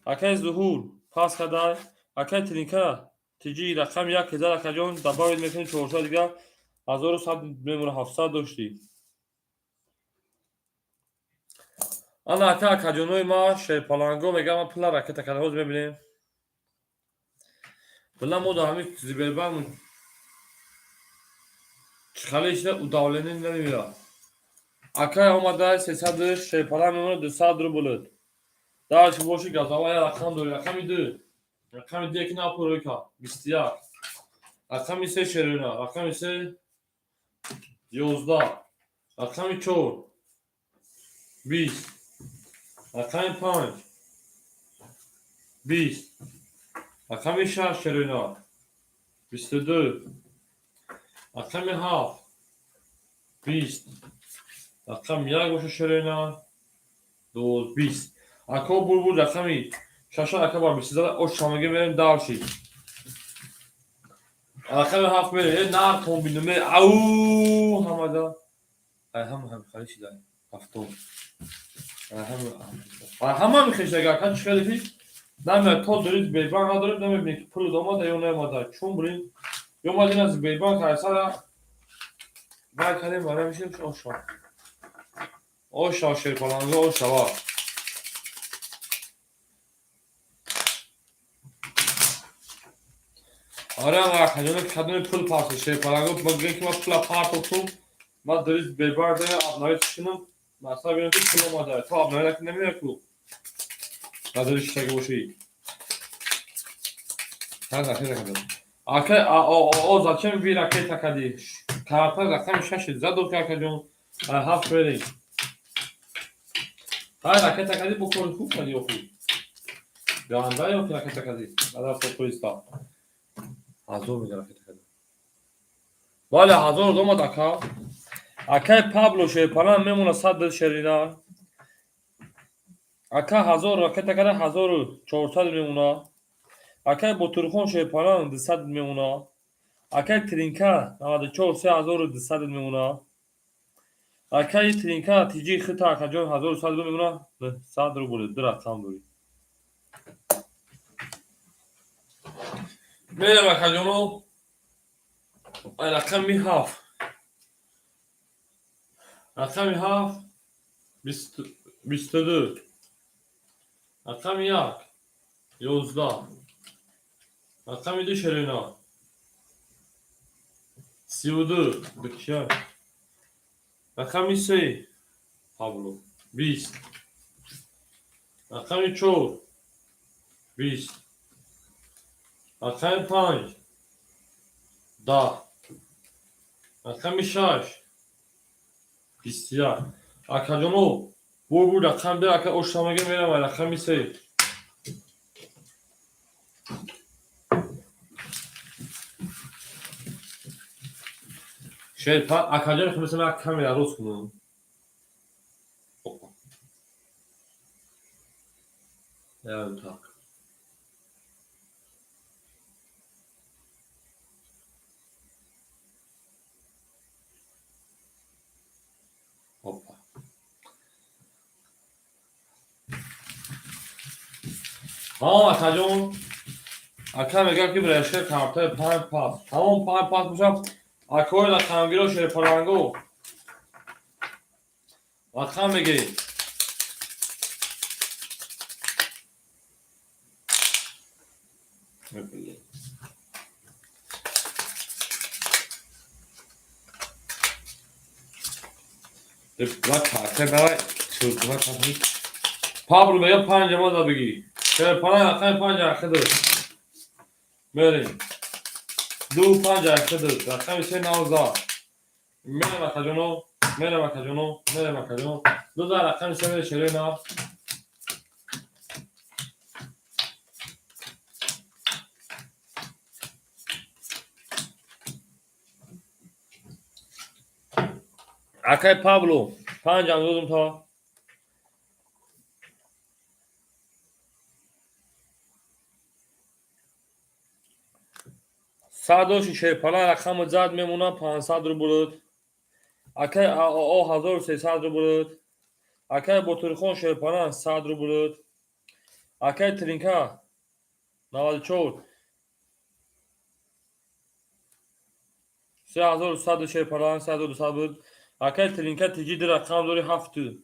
Акай Зуҳур пас кадай. Акай Тринка тиҷи рақами як ҳезар акаҷон добавить мекунӣ 400 дига 1100 мемона 700 доштӣ. Ана ака акаҷонои ма шерпаланго мегам ман пула ракета кардам ҳозир мебинем. Била мо дар ҳамин Сбербанк чӣ хеле шуда удавление намемирад. Акай омада 300 шерпаланг мемона 200 рубл. Дальше боши газава як рақам дори рақами ду. Рақами ду яки напурӯй кард 21. Рақами се шерина рақами се 11. Рақами чор 20. Рақами панҷ 20. Рақами шаш шерина 22. Рақами ҳафт 20. Рақами як боша шерина 20. Ако бурбур рақами шаша ака бар бисту зада ош шамаги мерем дальше. Рақами ҳафт мерем. Э нар комбинуме ау ҳамада. Ай ҳама ҳам хали шида. Ҳафтум. Ай ҳама мехешага ака чӣ хеле ки намеяд то дорид Сбербанк надорид намебинед ки пул омада ё наомада. Чун бурин ё омад ин аз Сбербанк айсара вай кардем барои мешем оша. Оша шерпаланга оша ва. Оре акаҷоно кадоми пул парто шерпаланго бигӯем ки ман пула партохтум ман дорид Сбербанк дорем обновить шунам масалан бинам ки пул омада то обновить накунӣ намеяд ку надори шишаги бошӣ. Ака о зачем ви ракета кади? Карта рақами шаш задо ки акаҷон ҳафт мерем. Ҳай ракета кади бо кори хуб кади охи. Ганда ё ки ракета кади? Адар соприста. Ҳазор мега ракета кади. Бале ҳазор омад ака. Акай Пабло шерпалан мемона 100 шерина. Ака ҳазор ракета када 1400 мемона. Акай Ботурхон шерпалан 200 мемона. Акай Тринка 94 3200 мемона. Акай Тринка тиҷи хита акаҷон 1100 мемона. 900 рубл ду рақам дорӣ. Мерем акаҷоно рақами ҳафт. Рақами ҳафт 22. Рақами як 11. Рақами ду шерина 32. Бикша. Рақами се Пабло 20. Рақами чор 20. Рақами панҷ 10. Рақами шаш 21. Акаҷоно бурбур рақам бир ака оштамага мерам рақами се. Шерпа акаҷон хулоса ман камера рост кунам. Я так. Опа. Ҳа акаҷон ака мегӯям ки брешка картаи панҷ пас. Ҳамон панҷ пас бошад акои рақамгиро шерпаланго рақам мегиред. Пабло мегӯяд панҷ омада бигӣ. Шерпаланг рақами панҷ ахиду. Мерем. Ду панҷ ахиду. Рақами се навза. Мерем акаҷоно, мерем акаҷоно, мерем акаҷоно. Ду за рақами се мере шерина. Акай Пабло панҷ андозум то Садоши шерпалан рақами зад мемона 500 рубл. Акай АО 1300 рубл. Акай Ботурхон шерпалан 100 рубл. Акай Тринка 94 3100 шерпалан 3200 буд. Акай Тринка тиҷи ду рақам дори ҳафту.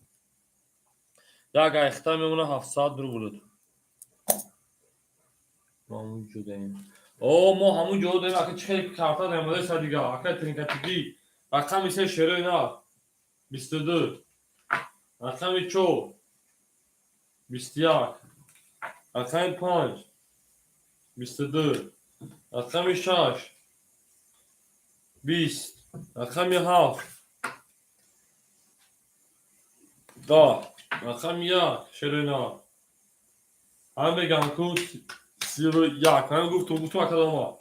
Як айхта мемона 700 рубл. Мо ҳамун ҷо даем. О, мо ҳамун ҷо даем. Ака чӣ хеле карта даем са дига. Акай Тринка тиҷи рақами се шерои нав 22, рақами чор 21, рақами панҷ 22, рақами шаш 20, рақами ҳафт 10, рақами як шерои нав. Ҳам мегам ку 31. Ҳам гуфтум, гуфтум акадома.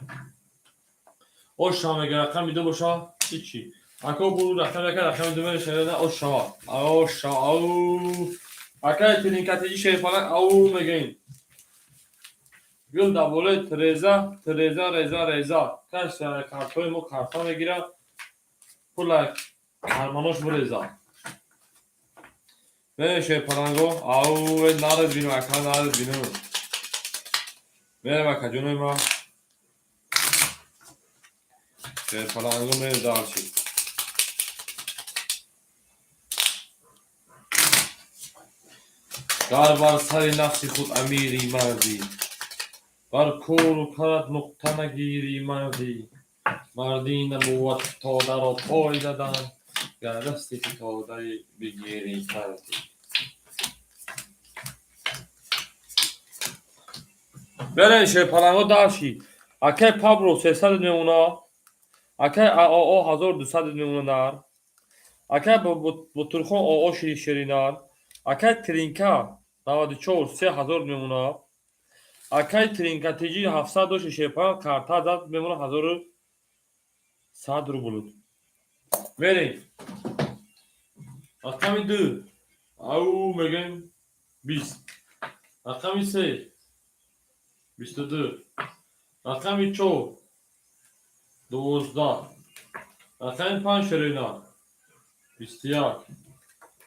Оша мега рақами ду боша ҳичи. Ако буру рақами яка рақами ду мега шерои нав оша. Оша ау. Акай тринкатиҷи шерпалак ау мегӯем. Гул дар болои треза, треза, реза, реза. Каш картҳои мо карта мегирад, пула карманош буреза. Мерем шерпаланго, ау наред бинум, ака наред бинум. Мерем акаҷонои ма. Шерпаланго мерем дальше. Гар бар сари нафси худ амири мардӣ, бар кору карат нуқта нагирӣ мардӣ, мардӣ набувад фитодаро пой задан, гар дасти фитодаи бигирӣ кардӣ. Берем шерпаланго дальше. Акай Пабло 300 мемона, акай АО 1200 мемона нар, акай Ботурхон ОО ширинар, акай Тринка 94 3000 мемона, акай Тринка тиҷи 700 доши шерпаланг карта зад мемона 1100 рубл. Мерем. Рақами ду ау мегӯем 20, рақами се 22, рақами чор 12, рақами панҷ шероина 21,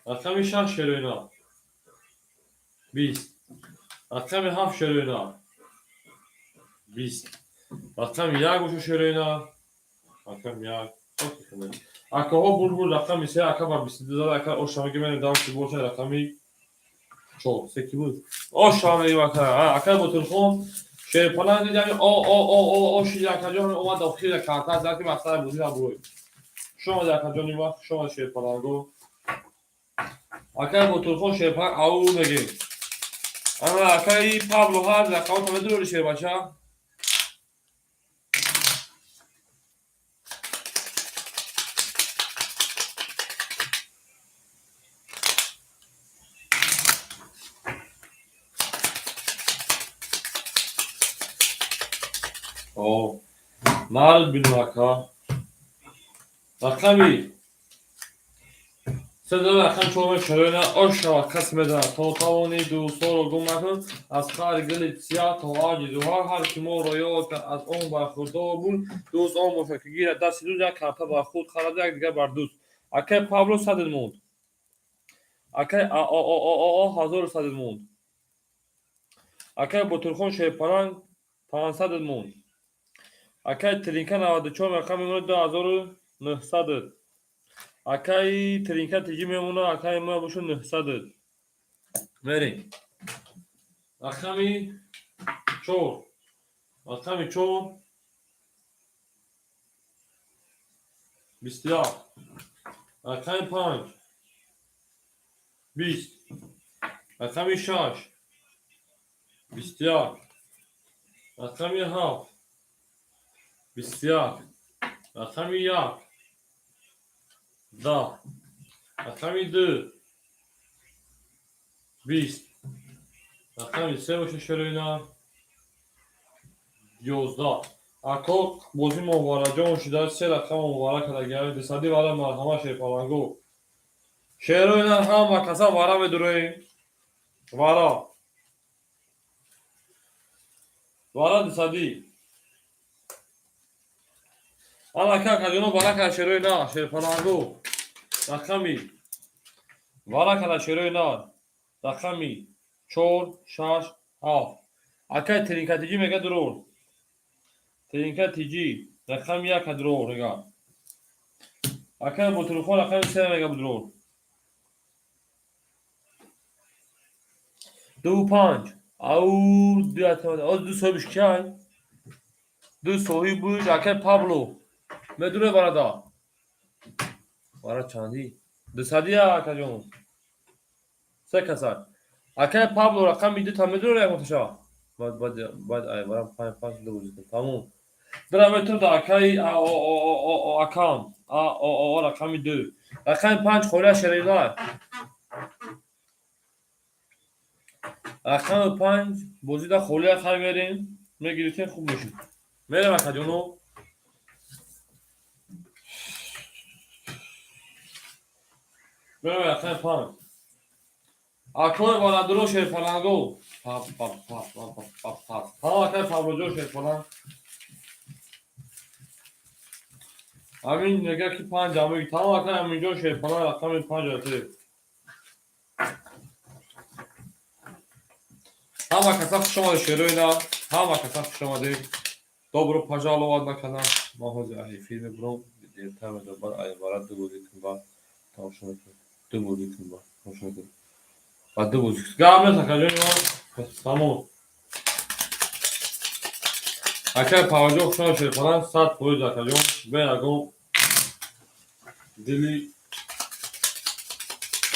рақами шаш шероина 20, рақами ҳафт шероина 20, рақами як боша шероина, рақами як. Акаҳо булбул рақами се, ака ба 22 зад, ака оша меги мерем дальше боша рақами чор, се ки буд? Оша мегим ака, ака Ботурхон шерпаланг дидами о о о о о шиди акаҷон омад дохили карта зад ки масъала бозӣ набурой. Хуш омади акаҷони ма, хуш омади шерпаланго. Акай Ботурхон шерпаланг ау мегем. Ана акаи Павло ҳар рақамото медурори шербача? О, наред бинем ака. Рақами се дора рақами чорум шароина ош шавад кас медонад. То тавонӣ дӯстҳоро гум накун, аз қаъри гили сиёҳ то авҷи зуҳал, ҳар ки моро ёд кард аз он бархӯрдор буд, дӯст он бошад ки гирад дасти дӯст, як карта бар худ харад, як дигар бар дӯст. Акай Павло садед монд. Акай АООО ҳазору садед монд. Акай Ботурхон шерпаланг 500 монд. Акай Тринка 94 рақам мемонад 2900. Акай Тринка тиҷи мемона, акай ма боша 900. Мерем. Рақами чор. Рақами чор 21. Рақами панҷ 20. Рақами шаш 21. Рақами ҳафт 21. Рақами як 10. Рақами ду 20. Рақами се боша шероина 11. Ако бозӣ мовараҷон шуда се рақам мовара кардагиам дусади вара марҳама шерпаланго. Шероина ҳама каса вара медуроем. Вара. Вара дусадӣ. Ана акаҷоно, варака шерои на, шерпаланго. Рақами варакала шерои на. Рақами 4, 6, 7. Акай Тринкатиҷи мега дурур. Тринкатиҷи рақами 1 дурур мега. Акай Ботурхон рақами 3 мега дурур. 2 5. Ау, ду аз ду соҳибш киай? Ду соҳибш акай Пабло. Медуре барада. Бара чанди? Дусадия акаҷон. Се касар. Акай Пабло рақами 2 та медуре ягонташа. Баъд баъд баъд ай барам 5 5 ду бозӣ кун. Тамом. Дара метавон да акай а о о о о о акам. А о о о рақами 2. Рақами 5 холия шерила. Рақами 5 бозида холия хай мерем. Мегирифтем, хуб мешуд. Мерем, акаҷоно. Мерем рақами 5. Акои Валадуро шерпаланго. Пап пап пап пап пап пап. Тамом, акай Павлоҷо шерпаланг. Амин мега ки 5 амин. Тамом, акай Аминҷон шерпаланг рақами 5 ате. Ҳама каса хуш омадед, шерои на. Ҳама каса хуш омадед. Добро пожаловать на канал. Ман ҳозир ай эфир мебурам. Дертар медорам. Баъд ай бара ду бозӣ кун, баъд тамошо мекунем. Ду бозӣ кун, баъд тамошо мекунем. Баъд ду бозӣ кун. Гап нест, акаҷони ман. Тамом. Акай Павлоҷон, хуш омадед, шерпаланг 100%, акаҷон. Бе ягон дили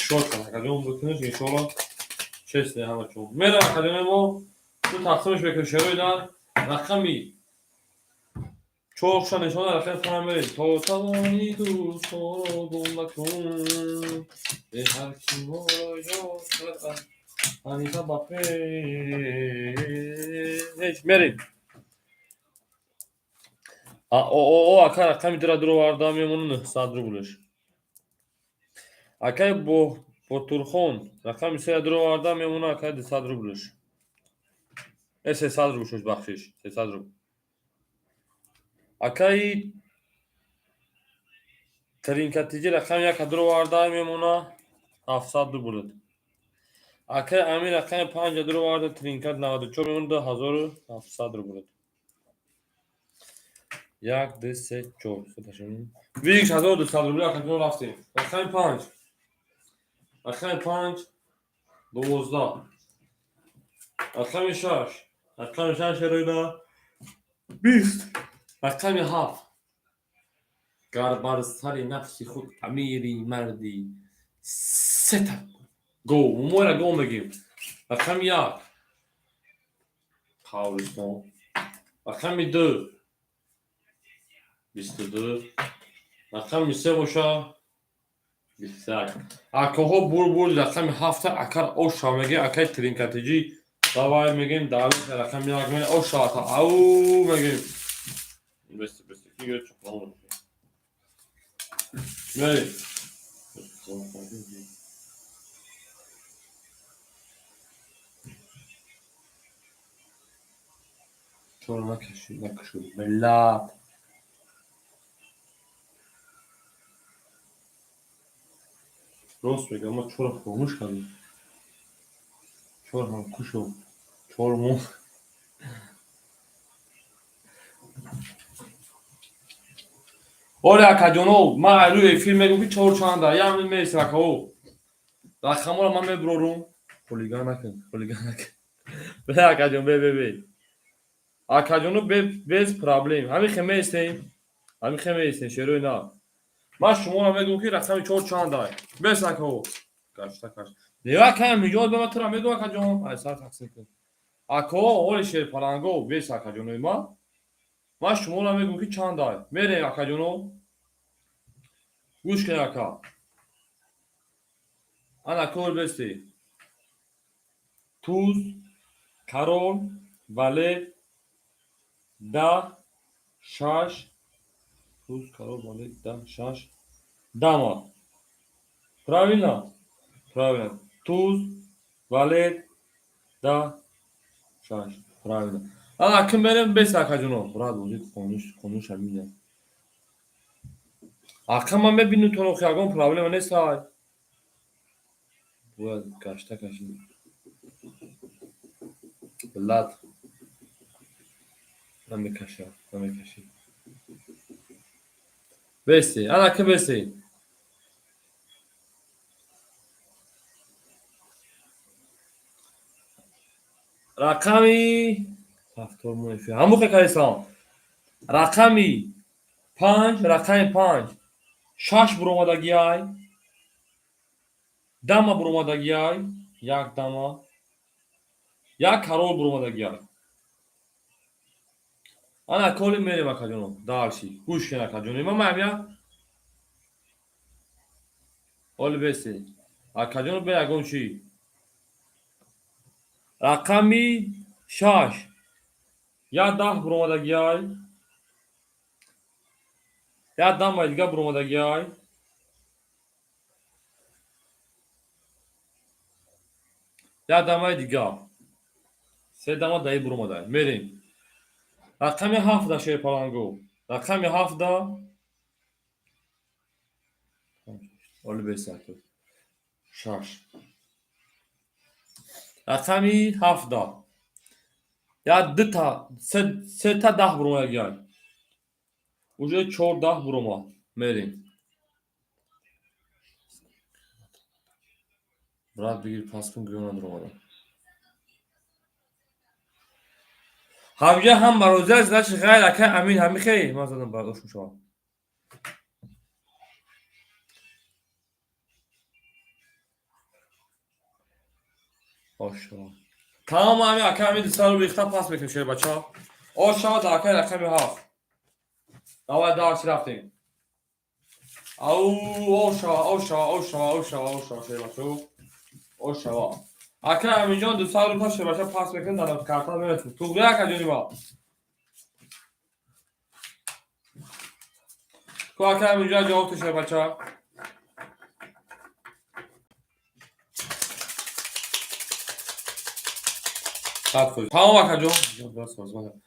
шод кун, акаҷон, бикунед, иншоалло честно ҳама чун. Мерам, акаҷони мо, ту тақсимш мекунем, шерои дар рақами 4 ша нишона, рақами 5 мерем. То тавони дӯстонро гум накун, бе ҳар ки моро ёд кард ҳамеша ба пеш мерем. А о о о ака рақами 2-ра дуроварда мемонад 900 рублш. Акай бо Ботурхон рақами 3-ра дуроварда мемонад, акай, 200 рублш. 300 рубл шуд, бахшиш, 300 рубл. Акаи Тринкатиҷи рақами 1 дуроварда мемонад 700 рубл. Акаи Амир рақами 5 дуроварда, Тринкат 94 мемонад 2700 рубл. 1, 2, 3, 4. Вигш 1200 рубл, акаҷон, рафтем. Рақами 5. Рақами 5 12. Рақами 6. Рақами 6 шероина 20. Рақами 7. Гар бар сари нафси худ амири марди сета гов мора гов мегим. Рақами 1 Қавристон. Рақами 2 22. Рақами 3 боша 21. Акоҳо бур рақами 7 акар оша мегем, акай Тринкатиҷи давай мегем, давид рақами 1 мегем, оша ау мегем. Бести бести ки гирад чоқлам. Мерем. Чоро накашид, накашид. Миллат. Рост мегам, ма чора хомӯш кардем. Чор ҳам кушо. Чор мо. Оре, акаҷоно, ман рӯи эфир мегӯм ки чор чанда, як минут меистем, акао. Рақамҳоро ман мебурорум. Хулиган накун, хулиган накун. Бе, акаҷон, бе, бе, бе. Акаҷоно, без проблем. Ҳамин хе меистем. Ҳамин хе меистем, шерои на. Ман шуморо мегӯм ки рақами чор чанда. Бес, акао. Гашта кашта. Нева кам миёд ба тура мегӯм, акаҷон. Ай сар тақсим кун. Акао, оли шерпаланго, бес, акаҷонои ма. Ман шуморо мегӯм ки чанда. Мерем, акаҷоно. Гӯш кун, ака. Ана кор бести. Туз, король, валет, 10, 6, туз, король, валет, 10, 6, дама. Правильно? Правильно. Туз, валет, 10, 6. Правильно. Ана ким мерем, бес, акаҷоно. Брат, бозӣ хонуш, хонуш ҳамина. Ака, ман мебинам то охи, ягон проблема нест, ай. Бояд гашта кашид. Блад. Намекаша, намекашид. Бесе, ана ки бесе. Рақами ҳафтор муэфи. Ҳамухе кайсан. Рақами панҷ, рақами панҷ. Шаш буромадагиай. Дама буромадагиай. Як дама. Як король буромадагиай. Ана коли мерем, акаҷоно. Дальше. Гӯш кун, акаҷоно. Ма мамя. Оли бесе. Акаҷоно, бе ягон чӣ. Рақами шаш. Як даҳ буромадагиай. Як дамаи дига буромадагиай. Як дамаи дига. Се дама даи буромадай. Мерем. Рақами ҳафта, шерпаланго. Рақами ҳафта. Оли бесе, ака. Шаш. Рақами ҳафта. Як дута, сета даҳ буромадагиай. Уже чор даҳ буромад. Мерем. Брат, бигир, пас кун, гӯё надуромада. Ҳамҷа ҳам барозӣ аст, значит, ғайр акай Амин ҳами хей. Ман задам бардошт мешавад. Ошава. Тамом, ҳами акай Амин 200 рубл рихта, пас мекунем, шербача. Ошава дар акай рақами ҳафт. Давай, дальше рафтем. Ау, ошава, ошава, ошава, ошава, ошава, шербачо. Ошава. Акай Аминҷон 200 рубл шербача пас мекунем, дар карта мерасем. Туғри, акаҷони ма. Ку акай Аминҷон ҷавоб ту, шербача. Тамом, акаҷон.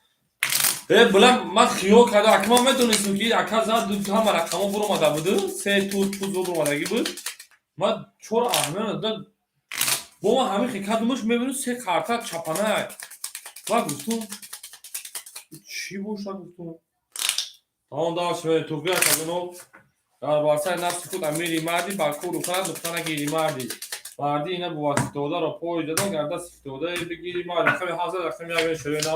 Э, била, ман хиёл кардам, ака, ман медонистам, ки ака зад, ҳама рақамҳо буромада буд, се тур туз буромадагӣ буд. Ман чора аҳамият надодам. Бо ман ҳамин хел кардумаш, мебинам, се карта чапана. Ман гуфтум, чӣ боша, гуфтум. Тамом, дальше мерем. Туғри, акаҷоно. Дар барсаи нафси худ амири марди, бар кӯру кара нуқта нагири марди. Мардӣ ина бувад, ситодаро пой задан, гарда ситодае бигири марди. Рақами ҳафт, рақами як шерена.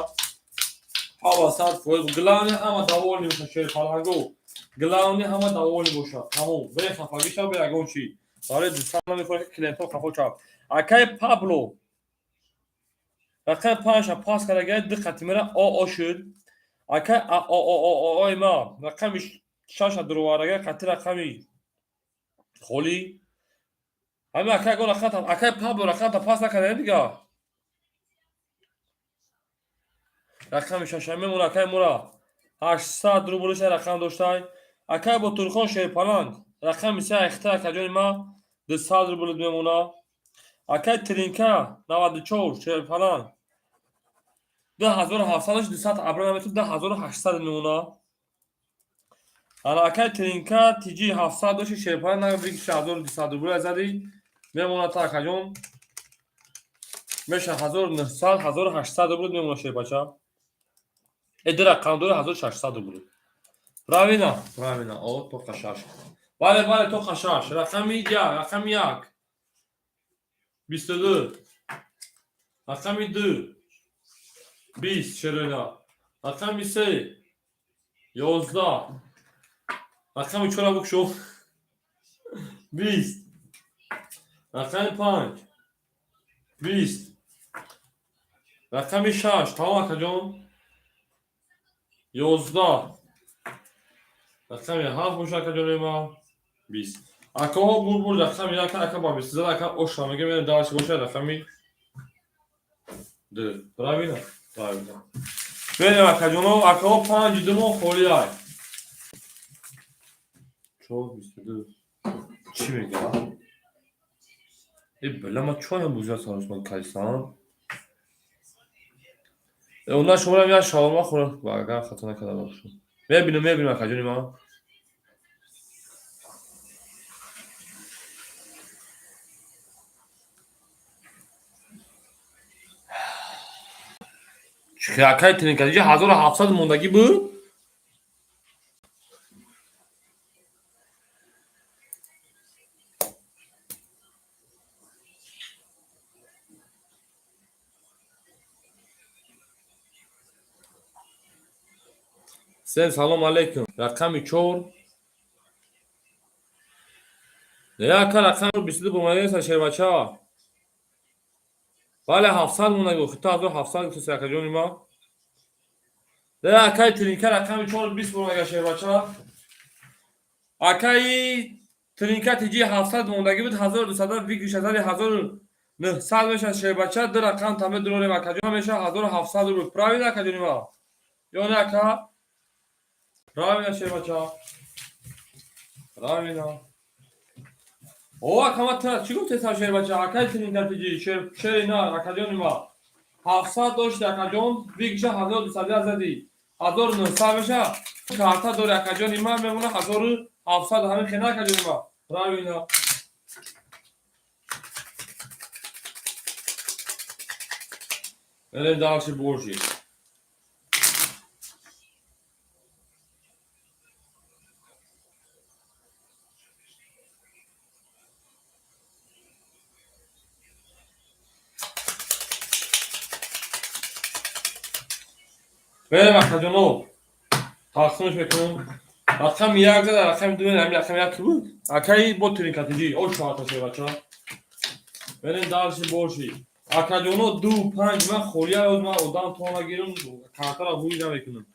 Ҳава 100%. Главное, ҳама довольный бошад, шери паланго. Главное, ҳама довольный бошад. Тамом. Бе хафагӣ шав, бе ягон чӣ. Барои дӯстан намехоҳад, ки клиентҳо хафо шавад. Акай Пабло. Рақами панҷа пас кардагай, ду қатимера о о шуд. Акай а о о о о о ма рақами шаша дуровардагай, қати рақами холӣ. Ҳами акай ягон рақам, акай Пабло, рақамта пас накарда дига. Рақами шаша мемона, акай мура. 800 рублиша рақам доштай. Акай Ботурхон шерпаланг. Рақами се айхта, акаҷони ма, 200 рубл мемона. Акай Тринка 94 шерпаланг. 2700, 200 абра наметун, 2800 мемона. Ана акай Тринка тиҷи 700 доши, шерпаланг, на 1200 рубл зади мемона та, акаҷон. Меша 1900, 1800 рубл мемона, шербача. Э, ду рақам дори, 1600 рубл. Правильно? Правильно. О, тоқа шаш. Бале, бале, тоқа шаш. Рақами як, рақами як. 22. Рақами ду. 20, шерона. Рақами се. 11. Рақами чора букшо. 20. Рақами панҷ. 20. Рақами шаш. Тамом, акаҷон. 11. Рақами ҳафт боша, акаҷони ма. 20. Акаҳо бурбур, рақами як, ака ба 20 зад, ака оша мега, мерем дальше, боша рақами ду. Правильно? Правильно. Мерем, акаҷоно, акаҳо, панҷ ду мо холӣ ай. Чор, 22. Чӣ мега? Э, била, ма чой ҳам бузя саросман кайсан? Э, она шуморам як шаурма хӯрам, агар хато накарда бошам. Мебинам, мебинам, акаҷони ман. Акай тринка тиҷи 1700 мондагӣ буд. Сем, салом алейкум. Рақами 4. Не, ака, рақами 22 бомадаеса, шербача. Бале, 700 мондаги, хита 1700 гуфтеси, акаҷони ма. Не, акаи тринка рақами 4 20 мондаги, шербача. Акаи тринка тиҷи 700 мондагӣ буд, 1200 выигрыш зади, 1900 мешавад, шербача. Ду рақам таме дурорем, акаҷон, мешавад 1700 рубл. Правильно, акаҷони ма? Ё не, ака? Правильно, шербача. Правильно. О, ака, ма чӣ гуфтесам, шербача? Акаи тринка тиҷи, шери на, акаҷони ма. 700 дошти, акаҷон, выигрыш а 1200 зади. 1900 мешавад. Карта дори, акаҷони ма, мемона 1700, ҳамин хена, акаҷони ма. Правильно. Берем дальше больше. Берем, акаҷоно. Тақсимш мекунем. Рақами як зада, рақами ду, ҳамин рақами як ки буд? Акаи бо тринкатиҷи, о шоата, шербача. Берем дальше больше. Акаҷоно, ду панҷ ман холия, ёз ман одам то нагирам, картара ҳуй намекунам.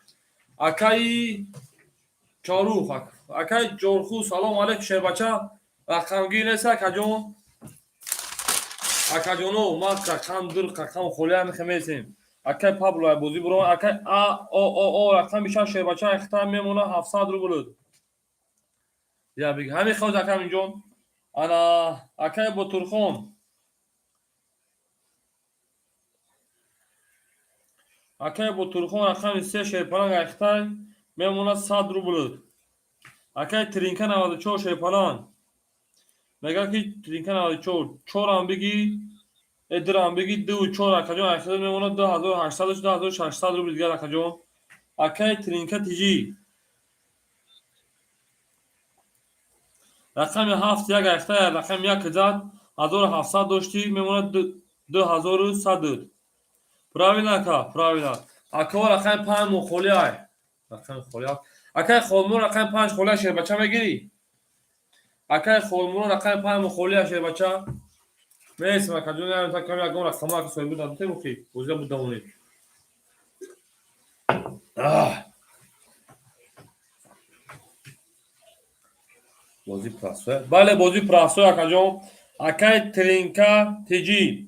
Акаи Чорух, акаи Ҷорху, салом алейкум, шербача. Рақамгир нест, акаҷон. Акаҷоно, ман рақам ду рақам холия мехемесем. Акай Пабло бозӣ буро, акай А О О О рақами шаш, шербача, ихта мемона 700 рубл. Я биг ҳамин хоз, акам инҷон. Ана акай Ботурхон. Акай Ботурхон рақами се, шерпаланг, айхтай мемона 100 рубл. Акай Тринка 94, шерпаланг. Мега ки Тринка 94, чорам биги, дирам биги, ду чор, акаҷон, айхтай мемона 2800, 2600 рубл дигар, акаҷон. Акай Тринка тиҷи. Рақами ҳафт як айхтай, рақами як зад, 1700 доштӣ, мемонад 2100. Правильно, ака, правильно. Ака, рақами панҷ мо холӣ ай. Рақами холӣ. Акай Холмуро рақами панҷ холӣ, шербача, мегирӣ? Акай Холмуро рақами панҷ мо холӣ, шербача. Мересим, акаҷон, ками ягон рақама ака соҳиб буд, надотем охи. Бозида буд давонед. Бозӣ простой. Бале, бозӣ простой, акаҷон. Акай Тринка тиҷи.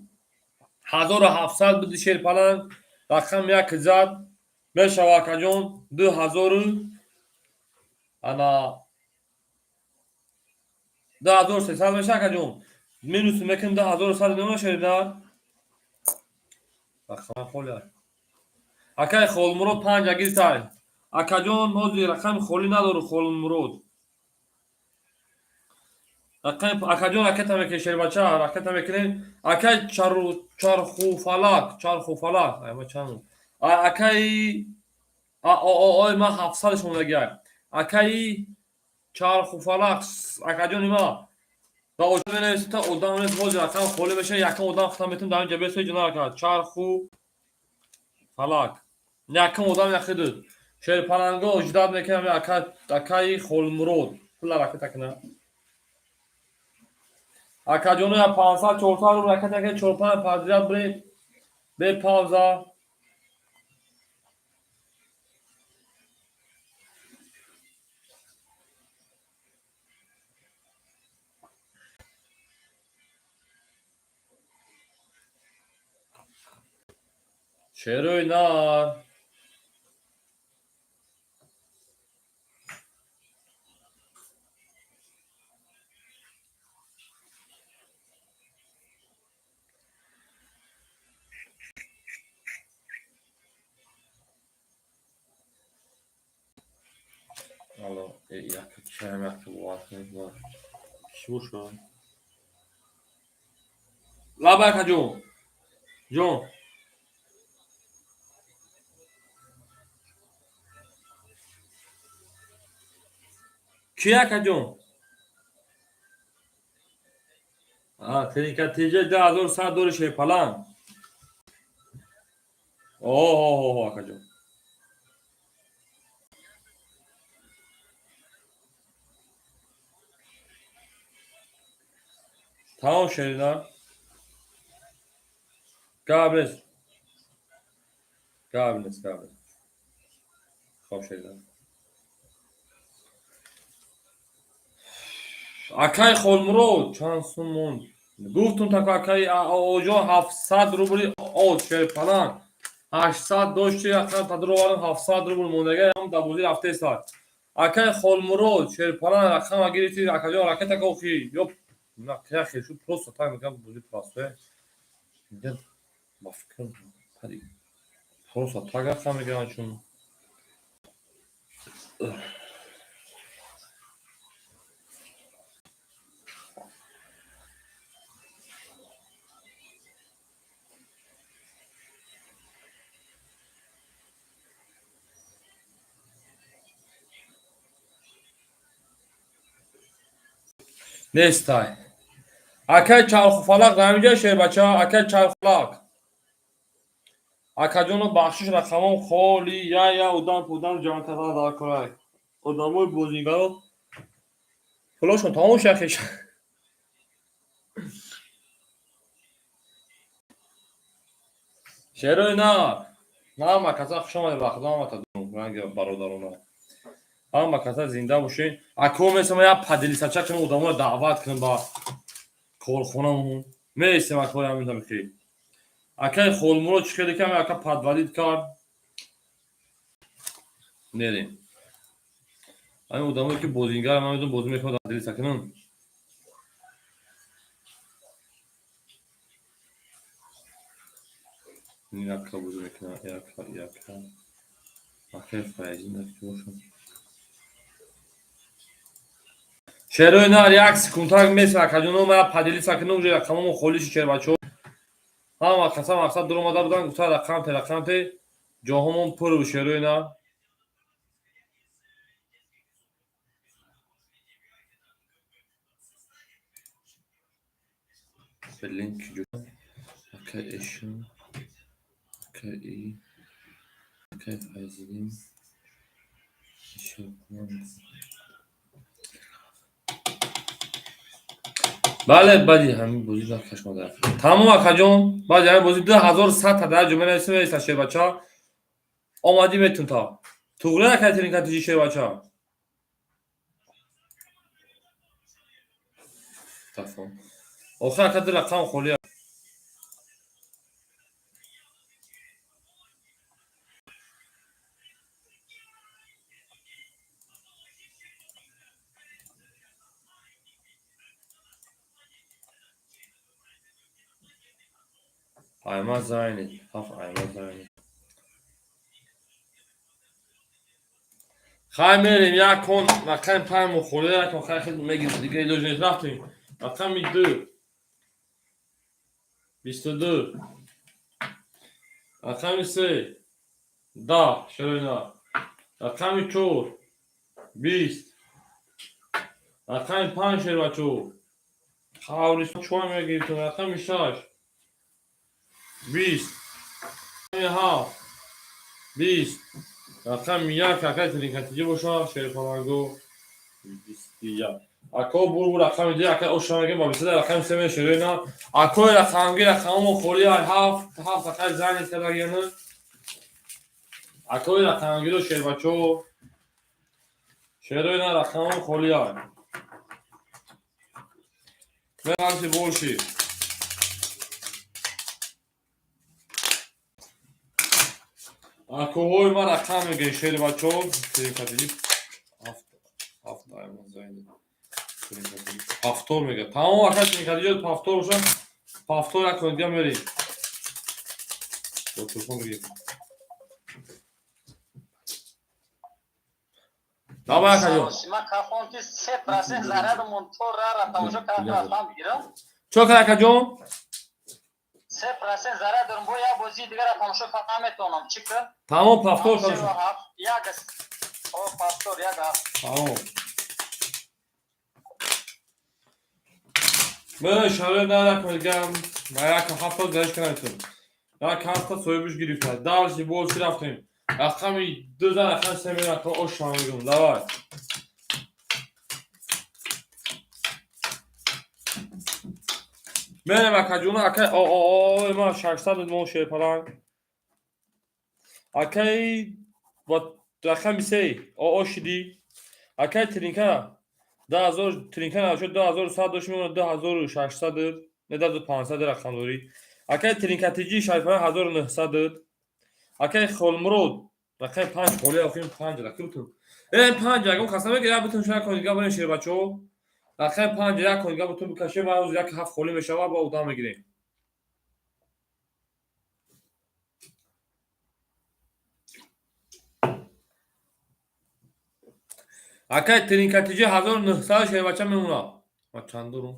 1700 буди, шерпаланг, рақам як зад мешава, акаҷон, 2000 ана 2300 меша, акаҷон. Минус мекунем, 2100 мемона, шерина. Рақам холӣ. Акай Холмурод панҷ агиртай. Акаҷон, ҳозир рақами холӣ надору, Холмурод. Акаҷон, ракета мекунем, шербача, ракета мекунем. Акай Чархуфалак, Чархуфалак, акаи ой ма 700 шумодаги. Акаи Чархуфалак, акаҷони ма. Ба менависита одам нест, ҳозир рақам холӣ меша, якам одам хитам метунем дар инҷа бесои ҷона, ака. Чарху фалак. Якам одам яхидуд. Шерпаланго ждать мекунам, ака, акаи Холмурод. Пула ракета кунам. Акаҷоно, я 500, 400 рубл ракета ка, чор панҷ подряд бирем. Бе пауза. Шерои нар. Алло, як чаем, як бовар кунед, чӣ бошад? Лабай, акаҷон. Ҷон. Чи, акаҷон? Тринкатиҷа 2100 дори, Шерпаланг. Оҳо, акаҷон. Тамом, Шерина. Гап нест. Гап нест, гап нест. Хоб, Шерина. Акай Холмурод, чанд сум монд? Гуфтум тако, акай оҷон, 700 рубли од, Шерпаланг. 800 дошти, акай тадроварам, 700 рубл мондага, ҳам дар бозӣ рафтеста. Акай Холмурод, Шерпаланг, рақама гирифти, акаҷон, ракета охи. Ё на, хел шуд, просто так мегам, бозӣ простое. Ба фикрам, просто так рақам мегиранд, чун нестай. Акай Чархуфалак дар ҳаминҷа, шербача, акай Чархуфалак. Акаҷоно, бахшиш, рақамон холи, я я одам одам ҷамъ кардан дар корай. Одамои бозигаро пулошон тамом шахеш. Шерои на. На, ҳама каса хуш омадед, ба худо, ҳамата ранги бародарона. Ҳама каса зинда бошед. Ако месам як поделиться ча кунем, одаморо даъват кунем ба корхонамон. Месем, акои ҳамин тамихи. Акай Холмурод чӣ хеле кам ака подводить кард. Мерем. Ҳамин одамое ки бозингар, ман медонам, бозӣ мекунад, поделиться кунам. Яка бозӣ мекунад, яка, яка. Акай Файзин ки бошад. Шерои нар, як секундтак меса, акаҷоно, ма поделиться кунам, уже рақамомо холӣ шид, шербачо. Ҳама каса мақсад дуромада будан, гуфта рақамте, рақамте, ҷоҳомон пур буд, шерои нар. Блин, ки ҷо. Акай Эшон, акай И, акай Файзиддин. Шерпаланг. Бале, баъди ҳамин бозӣ кашмада. Тамом, акаҷон, баъди ҳамин бозӣ 2100 та дар ҷо менависем, меса, шербача. Омадӣ метун та. Туғри, акай Тринкатиҷи, шербача. Тафом. Охир, ака, ду рақам холӣ. Айма зайнед, ҳафт айма зайнед. Хай, мерем, як кон рақами панҷ холӣ, як кон, хай, хел мегирем, дига илоҷ нест, рафтем. Рақами ду. 22. Рақами се. 10, шерина. Рақами чор. 20. Рақами панҷ, шербачо. Қаври чой мегирифтем. Рақами шаш. 20. Рақами ҳафт. 20. Рақами як, акай Тринкатиҷӣ боша, Шерпаланго. 21. Ако бур, рақами ду, акай оша мегем, ба 22, рақами се ме, шерина. Акои рақамги рақамомо холи ай ҳафт, ҳафт акай занид кардагияны. Акои рақамгиро, шербачо. Шероина, рақамомо холи ай. Меғалти боши. Акоҳои ман рақам мегӯем, шербачо. Тринкатиҷӣ ҳафт, ҳафт айма зайнид. Повтор мега. Тамом, ака Тринкатиҷӣ, повтор боша. Повтор як кон дига мерем. Бо телефон бигир. Давай, акаҷон. Сима кафон ки 3% зарадмон то рара тамошо кард, рафтам бигирам. Чо кар, акаҷон? 3% зарар дорам, бо як бозии дигара тамошо кард наметавонам. Чӣ кар? Тамом, повтор тамошо. Як о повтор як ҳафт. Тамом. Ман шароит надакам, ма як ҳафта гашт кардам. Як ҳафта соҳибш гирифта. Дальше больше рафтем. Рақами ду зан, рақами се мера то оша мегум. Давай. Мерем, акаҷуна, акай о о о ма 600 мо шерпаланг. Акай ба рақами се о о шидӣ. Акай тринка 2000 тринка навшуд, 2100 дошт, мемонад 2600, не, 2500 рақам дорӣ. Акай тринкатиҷи шарифа 1900. Акай Холмурод рақами панҷ холи охирин панҷ рақам бутун. Панҷ ягон каса меги як бутун шуна кон дига барем, шербачо. Рақами панҷ як кон дига бутун бикашем ва рӯз як ҳафт холӣ мешавад, ба одам мегирем. Акай тринкатиҷи 1900 шербача мемонад. Ма чанд дорум?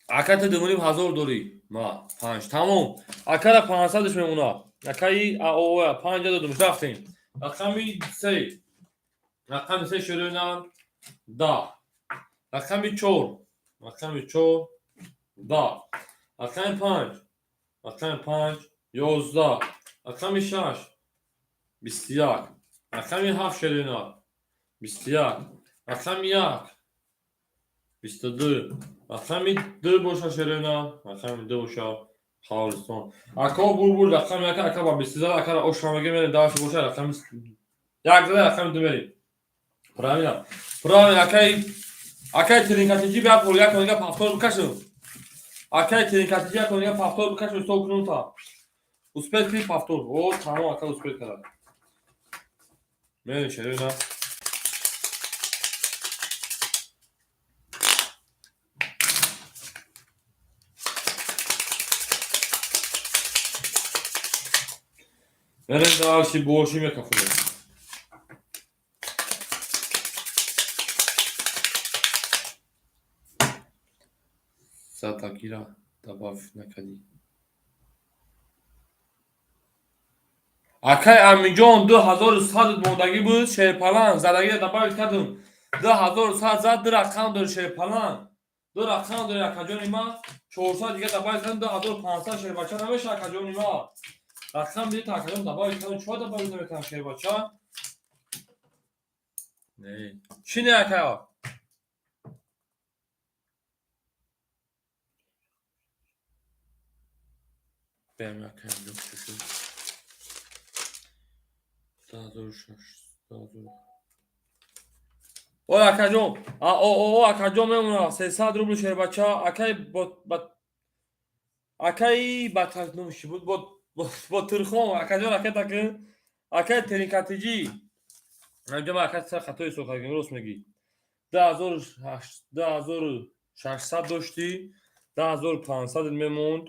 Ака, ту 2500 дорӣ. Ма панҷ. Тамом. Акара 500-ш мемонад. Акаи аоа панҷа додум. Рафтем. Рақами се. Рақами се шерӯнан 10. Рақами чор. Рақами чор 10. Рақами панҷ. Рақами панҷ 11. Рақами шаш 21. Рақами ҳафт шерӯнан 21. Рақами як 22. Рақами ду боша, шерӯнан. Рақами ду боша, Ҳавлистон. Ако бур рақами як, ака ба бисту зад, акара оша меге мерем, дальше боша рақами як зада, рақами ду мерем. Правильно. Правильно, акай тринкатиҷи бия пул як конига повтор бикашем. Акай тринкатиҷи як конига повтор бикашем, стол кунум та. Успеть ки повтор. О, тамом, ака успеть кард. Мерем, шерӯна. Мерем дальше больше мекафунем. Сатакира добавь накардӣ. Акай Аминҷон, 2100 мондагӣ буд, шерпаланг задагиро добавить кардум. 2100 зад, ду рақам дори, шерпаланг. Ду рақам дори, акаҷони ман. 400 дига добавить кардум, 2500 шербача намеша, акаҷони ман. Рақам бидит, акаҷон, добавить кардум, чиро добавить намекунам, шербача? Не. Чӣ не, акая? Бем, акай, ҷон, чӣ шуд? 2006, 2000. Ой, акаҷон, о о акаҷон мемонад 300 рубл, шербача, акай бо акаи ба номиш буд, бо турхон, акаҷон, акай такин, акай теринкатиҷи. Инҷа ман, ака, сар хатои ҳисоб кардем, рост мегӣ. 2600 доштӣ, 2500 мемонд.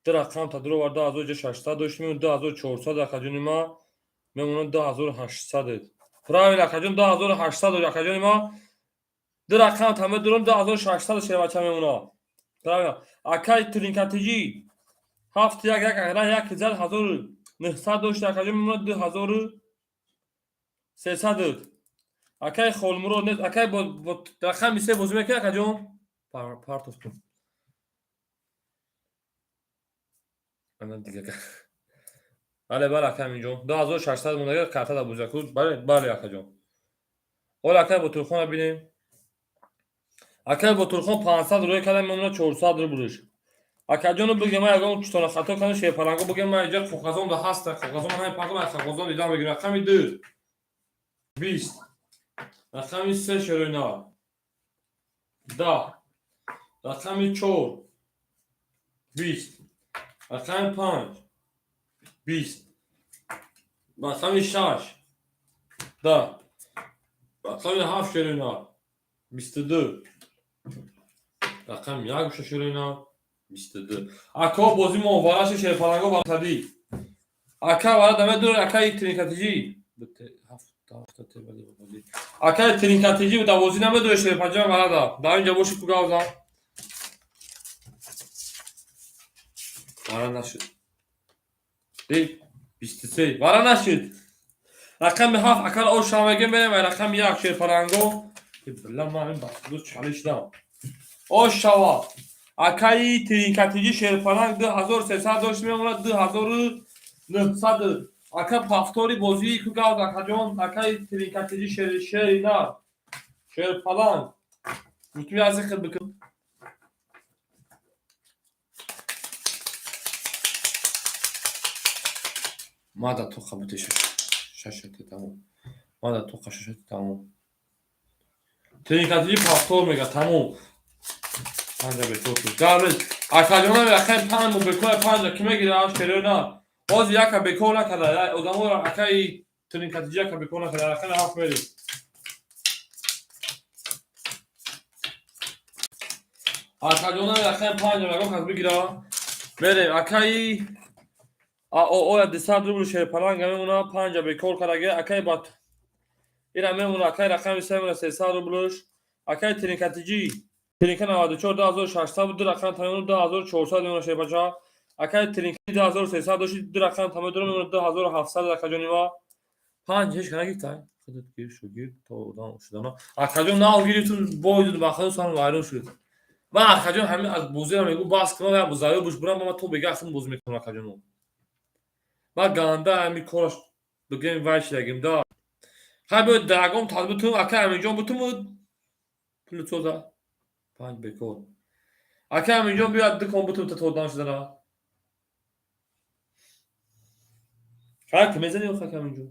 Ду рақам та дуровар, 2600 дошт, мемонд 2400, акаҷони ман, мемонад 2800. Правильно, акаҷон, 2800 дошт, акаҷони ман. Ду рақам та медурам, 2600 шербача мемонад. Правильно. Акай тринкатиҷи ҳафт як як як зад, 1900 дошт, акаҷон, мемонад 2300. Акай Холмурод нест, акай бо рақами се бозӣ мекунӣ, акаҷон? Партов кун. Ана дига. Бале, бале, акай Аминҷон. 2600 мондага картада бозӣ кун. Бале, бале, акаҷон. Ола, акай Ботурхона бинем. Акай Ботурхон 500 рӯй кардам, мемонад 400 рублш. Акаҷону бигем, ман ягон чутона хато кардам, шерпаланго бигем, ман инҷа коғазон да ҳаста, коғазон ман ҳамин пардом, аз коғазон дидам мегирам. Рақами ду 20, рақами се, шероина, 10, рақами чор 20, рақами панҷ 20, рақами шаш 10, рақами ҳафт, шероина, 22, рақами як шероина, 22. Ако бози мо вараши шерпаланго барсадӣ. Ака вара дамедур, акаи тринкатиҷи. Акаи тринкатиҷи давозӣ намедуре, шерпаҷа варада. Дар инҷа боши ку гавзам. Вара нашуд. 23. Вара нашуд. Рақами ҳафт акар ош шамеге мерем, рақами як шерпаланго. Била ман ин басудо чалишдам. Ош шава. Акаи тринкатиҷи шерпаланг 2300 дошт, мемонад 2900. Ака, повтори бозии ку гавз, акаҷон. Акаи тринкатиҷи шери нар шерпаланг гуфтум, язе хел бикун. Мада тоқа бите шашати тамом. Мада тоқа шашати тамом. Тринкатиҷи повтор мега, тамом. Панҷа бекор шуд. Гаврез. Акаҷонам, акаи панҷ бекор, панҷа ки мегира, шеро на. Ҳозир яка бекор накарда. Одаморо акаи тринкатиҷи яка бекор накарда. Акаи ҳафт мерем. Акаҷонам, акаи панҷа ягон кас бигира. Мерем. Акаи оя 200 рубл шерпаланга мемона, панҷа бекор кардаги. Акаи бат ира мемона, акаи рақами се мемона, 300 рублш. Акаи тринкатиҷи тринка 94 2600 буд, ду рақам тамом, 2400 мемона, шербача. Акаи тринка 2300 дошти, ду рақам тамом дорам, мемона 2700, акаҷонима. Панҷ ҳеч ка нагирифта? Худат гир, шогирд то одам шудана. Акаҷон, нав гирифтум, бойдуд, ба худо сарам вайрон шуд. Ман, акаҷон, ҳамин аз бозиро мегӯ бас кунам, як заё буш бурам, ман то бега худам бозӣ мекунам, акаҷоно. Ман ганда ҳамин кораш бигем вай шидагим да. Хай, биё дагом таз бутум, ака Аминҷон, бутум пулу соза. Панҷ бекор. Ака Аминҷон, биё дукон бутум то одам шудана. Хай, ки мезани, ака Аминҷон?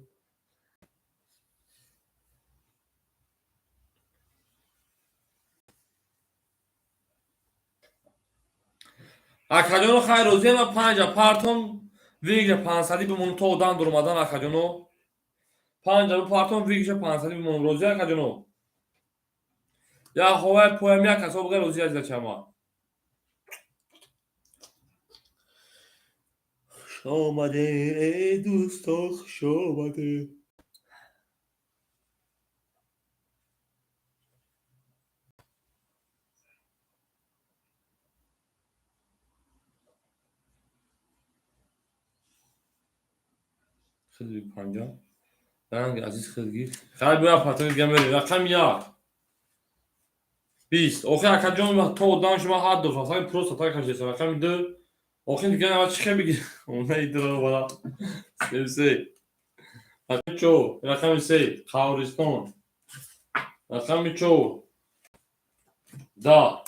Акаҷоно, хай, розиам, ма панҷа партом, выигра пансадӣ бимонум то одам дуромадан, акаҷоно. Панҷа партом, выигра пансадӣ бимонум, розӣ, акаҷоно? Я ҳовай поям, як касо бигар, розӣ, азизачама. Хуш омаде, эй дӯсто, хуш омаде. Хеле панҷа. Ранг азиз хел гир. Хай, биё патои дига мерем. Рақами як. 20. Охи, акаҷон, то одам шума ҳад дошт. Асаи просто так кашида. Рақами ду. Охи, дига нава чӣ хел бигир? Она идро бала. Се се. Рақами чор. Рақами се. Қавристон. Рақами чор. Да.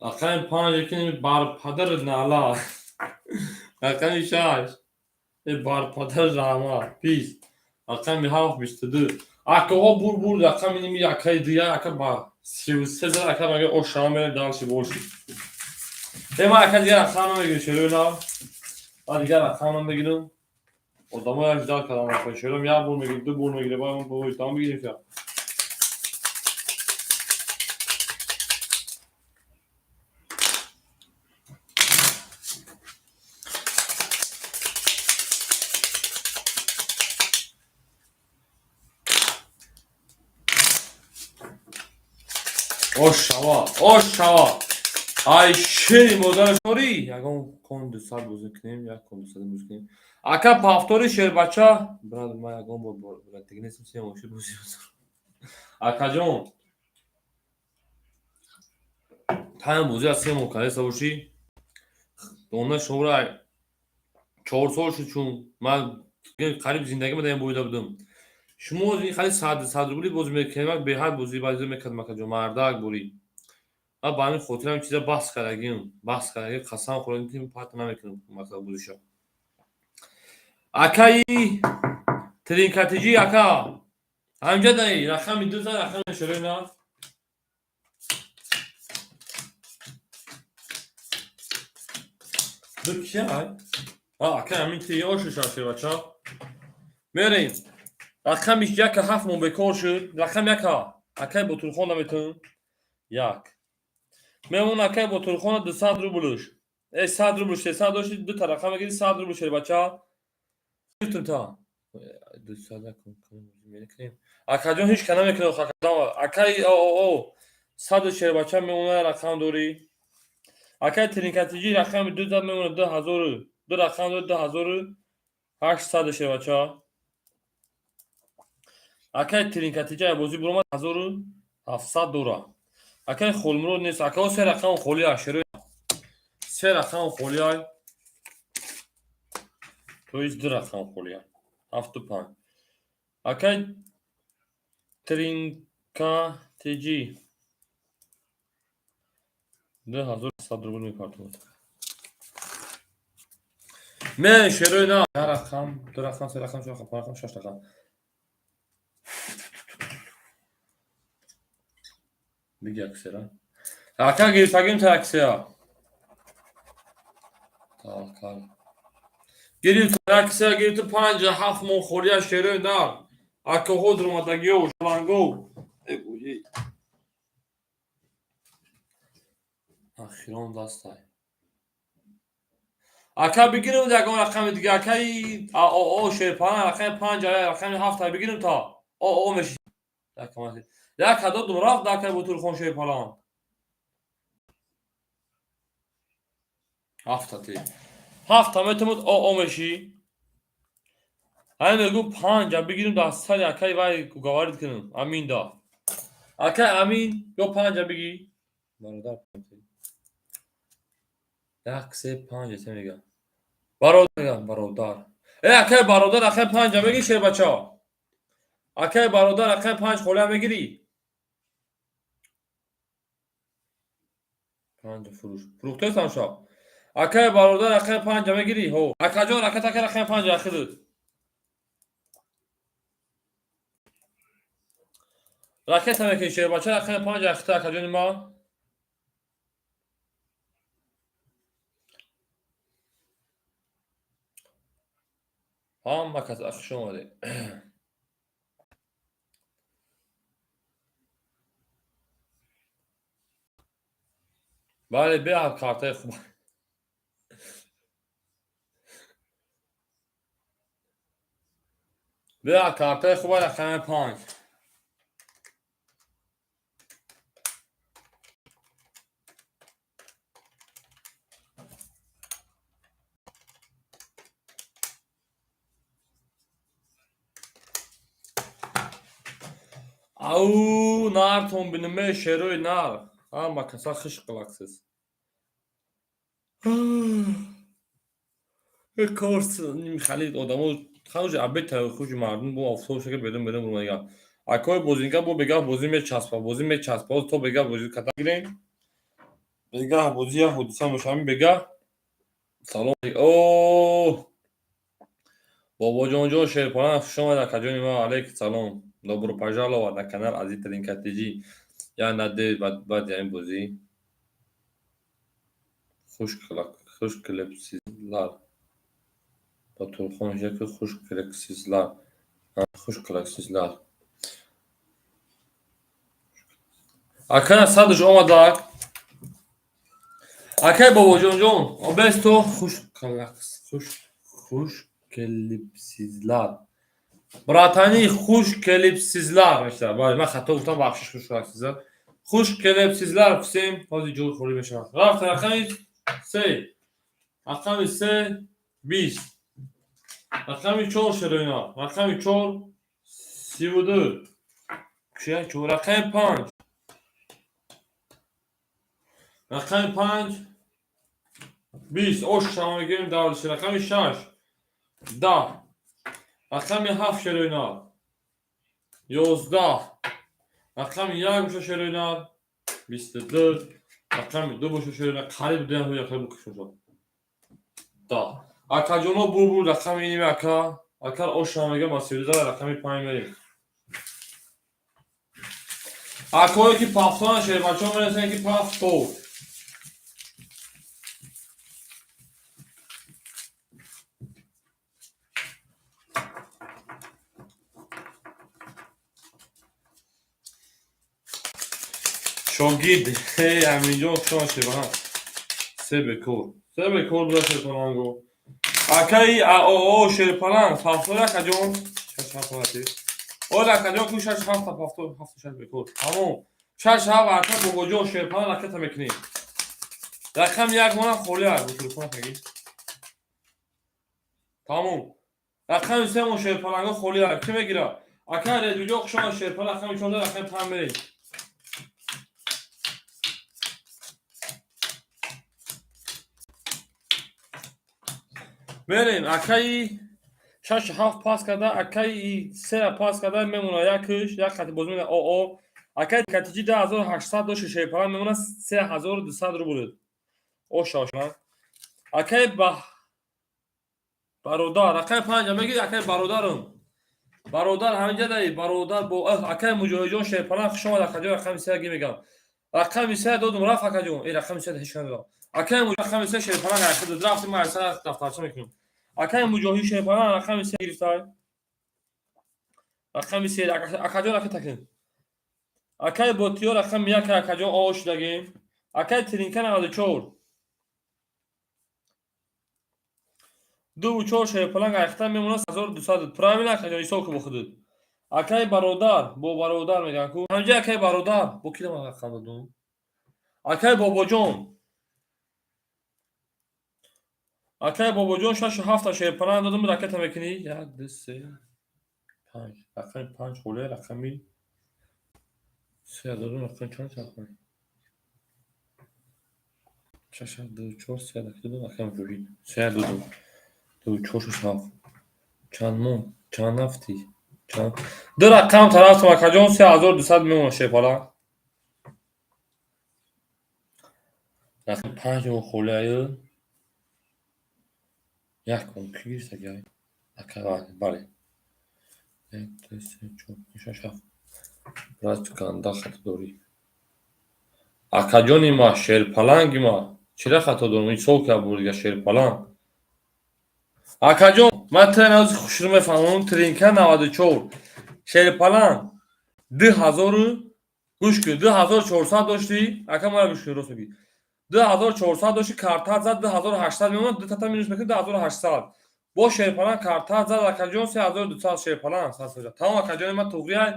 Рақами панҷ ки барпадар нала. Рақами шаш. Э, барпадар раҳмат. 20. Рақами ҳафт 22. Акаҳо бур бур, рақами ними акаи дия, ака ба 33 зад, ака мага ошама мерем дальше больше. Э, ман, ака, дигар рақам намегирам, шерои нав. Ман дигар рақам намегирам. Одамо як ждал кардам, ака шером як бор мегирим, ду бор мегирим, баъд ман бо там бигирем ша. Ош шава, ош шава. Ай шери модараш ори, ягон кон 200 бозӣ кунем, як кон 200 бозӣ кунем. Ака, повтори шербача, брат, ман ягон бор братиги нестам, се моши бозӣ. Акаҷон, тайм бозӣ аз се моҳ кардеста бошӣ. Дона шумора 4 сол шуд, чун ман қариб зиндагима дар ин боида будам. Шумо хали сад рубли бозӣ мекунем, беҳад бозӣ базӣ мекардам, акаҷон, мардак бурӣ. Ман ба ҳамин хотир ҳамин чиза баҳс кардагим, баҳс кардагим, қасам хӯрдам, ки пата намекунам масала бозиша. Акаи тринкатиҷи, ака, ҳамҷа даи рақами ду зан, рақами шӯрои на. Ду кия ай? А, ака, ҳамин ти ошиша шевача. Мерем. Рақами яка ҳафт мо бекор шуд. Рақами яка. Акай Ботурхон наметун. Як. Мемон, акай Ботурхона, 200 рублш. Э, 100 рубл, 300 дошти, ду та рақам мегири, 100 рубл, шербача. Гирифтум та. 200 накун, мекунем. Акаҷон, ҳеч ка намекунад, акаҷон. Акай о о сад шербача мемона, рақам дорӣ. Акай тринкатиҷи рақами ду зад, мемона 2000, ду рақам дори, 2800, шербача. Акай тринкатиҷа бозӣ буромад, 1700 дора. Акаи Холмурод нест. Акао, се рақам холия, шерои, се рақам холия, то есть ду рақам холия, ҳафту панҷ. Акай Тринка Тиҷи 2100 рубл мепартовад. Мен шерои на як рақам, ду рақам, се рақам, чор рақам, панҷ рақам, шаш рақам. Биги аксера. Ака, гирифтагим та аксия. Таваккал. Гирифт аксия, гирифту панҷ ҳафт моҳ холия, шерои на. Акаҳо дуромадагиё, шаланго. Ахирон дастай. Ака, бигирем ягон рақами дига, акаи АОО шерпана, рақами панҷ, рақами ҳафта бигирем, та ОО меши. Як ҳадодум рафт, акай Бутурхон шерпалан. Ҳафта ти. Ҳафта метавонад ОО мешӣ. Ҳамин мегӯм, панҷа бигирем, дар сари акаи вай говорить кунем. Амин да. Акай Амин, ё панҷа бигӣ. Бародар, як, се, панҷ се мега. Бародар мегам, бародар. Э, акай бародар, акай панҷа мегӣ, шербача. Акай бародар, акай панҷ холия мегирӣ? Панҷа фурӯш. Фурӯхтаестам шаб. Акай бародар, акай панҷа мегирӣ? Ҳо. Акаҷон, ака такай рақами панҷа ахирд. Ракета мекунӣ, шербача, рақами панҷа ахита, акаҷони ман. Ҳама кас хуш омадед. Бале, беҳад картаи хуб. Беҳад картаи хуба, рақами панҷ. Ау, нартон биниме, шерои нар. Ҳама каса хиш қилаксиз. Корс хали одамо хануҷи абед хуҷи мардум бо офтоб шака берун берун бурмага. Акои бозинга бо бегаҳ бозӣ мечаспа, бозӣ мечаспа, то бегаҳ бозӣ ката гирем. Бегаҳ бозӣ як ҳодиса мешава, бегаҳ. Салом. О! Бобоҷонҷон Шерпалан, хуш омадед, акаҷони ман, алейк салом. Добро пожаловать на канал Ази Тринка ТЖ. Я надеюсь, баъди ҳамин бозӣ хуш келибсизлар. Батурхон яки хуш келибсизлар. Хуш келибсизлар. Ака, садуш омадак. Акай бобоҷонҷон, обесто хуш хуш хуш келибсизлар. Братани, хуш келибсизлар мешавад. Бале, ман хато гуфтам, бахшиш, хуш келибсизлар. Хуш келибсизлар всем, ҳозир ҷои холӣ мешавад. Рафт рақами се. Рақами се 20. Рақами чор, шероина. Рақами чор 32. Кушия чор. Рақами панҷ. Рақами панҷ 20. Ош шама мегирем давлаши. Рақами шаш 10. Рақами ҳафт, шероина, 11. Рақами як боша, шероина, 22. Рақами ду боша, шероина, қариб дуям ҳоя букушоша. 10. Акаҷоно, бурбур рақами иними ака. Акар ош шама мегирем, ба 32 рақами панҷ мерем. Акое ки пафтона, шербачаҳо мерасанд ки пафто. Шогирд, Аминҷон, хуш омадед. Се бекор. Се бекор буда, шерпаланго. Акаи АОО шерпаланг, пафтор, акаҷон. Шаш ҳафт ҳолати. Ола, акаҷон, ку шаш ҳафта пафтор, ҳафту шаш бекор. Тамом. Шаш ҳафт, ака бобоҷон шерпаланг, ракета мекунем. Рақам як мона холӣ аст, бо телефон таги. Тамом. Рақами се мо, шерпаланго, холӣ аст. Кӣ мегирад? Ака Редвиҷон, хуш омадед, шерпаланг, рақами 14, рақами панҷ мерем. Мерем, акаи шашу ҳафт пас карда, акаи сера пас карда мемона якш, як хати боз мемона оо. Акаи катиҷи 10800 дошт, шерпаланг мемона 3200 рубл. Оша ошна. Акаи ба бародар, акаи панҷа мегири, акаи бародарам. Бародар ҳаминҷа даи, бародар бо акаи Муҷоҳидҷон шерпаланг хуш омад, акаҷон рақами се ги мегам. Рақами се додум рафт акаҷон. Э рақами се ҳеч надодам. Акаи Муҷоҳид рақами се шерпаланг акаи дод рафтим ма дафтарча мекунем. Акаи Муҷоҳид шерпаланг рақами се гирифтай. Рақами се акаҷон ака такин. Акаи Ботиё рақами як акаҷон оо шудагим. Акаи Тринка 94. Дуву чор шерпаланг айхта мемона 1200. Правильно акаҷон ҳисоб кун бо худат. Акаи бародар, бо бародар мегӯянд ку. Ҳамҷа акаи бародар, бо ки ман рақам додум? Акаи Бобоҷон. Акаи Бобоҷон шашу ҳафта шерпаланг додум, ракета мекунӣ? Як, ду, се, панҷ. Рақами панҷ холе, рақами се додум, рақами чанд рақами? Шаш, ду, чор, се додум, рақами ҷоҳид. Се додум. Ду, чор, шаш, ҳафт. Чанд мон? Чанд ҳафти? Чанд? Ду рақам тарафтум акаҷон 3200 мемона шерпаланг. Рақами панҷ мо холиаю. Як мон ки гирифта гай? Ака бале. Як, ду, се, чор, панҷ, шаш, ҳафт. Брат ганда хато дорӣ. Акаҷони ма, шерпаланги ма. Чира хато дорам? Ҳисоб кард бурдига шерпаланг. Акаҷон, ман тра навзи хушрӯ мефаҳмам, тринка 94. Шерпаланг 2000 гӯш кун, 2400 доштӣ, ака мара гӯш кун, рост мегӣ. 2400 дошти, картат зад 2800 мемонад, ду тата минус мекунӣ 2800. Бо шерпаланг картат зад акаҷон 3200 шерпаланг сад. Тамом акаҷони ман туғрияй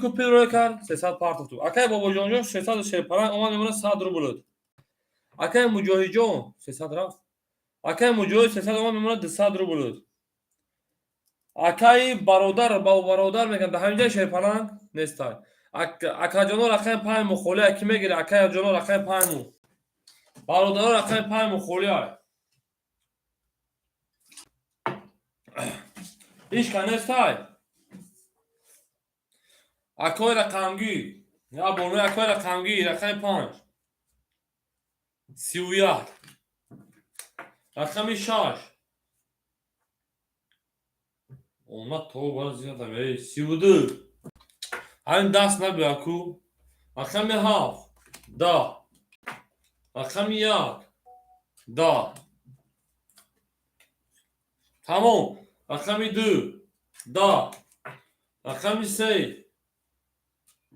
купил рӯй кард 300 партофту. Акаи Бобоҷонҷон 300 шерпаланг омад мемонад 100 рубл. Акаи Муҷоҳидҷон 300 рафт. Акаи Муҷоҳид 300 омад мемонад 200 рубл. Акаи бародар ба бародар мегӯянд, дар ҳаминҷа шерпаланг нестай. Акаҷоно рақами панҷ мухолия ки мегирад? Акаҷоно рақами панҷ му. Бародаро рақами панҷ мухолия. Ҳеч ка нестай. Акои рақамгир. Я бонои акои рақамгир, рақами панҷ. 31. Рақами шаш. Омад то бара зиёдам. Эй, 32. Ҳамин даст набиёр ку. Рақами ҳафт. 10. Рақами як. 10. Тамом. Рақами ду. 10. Рақами се.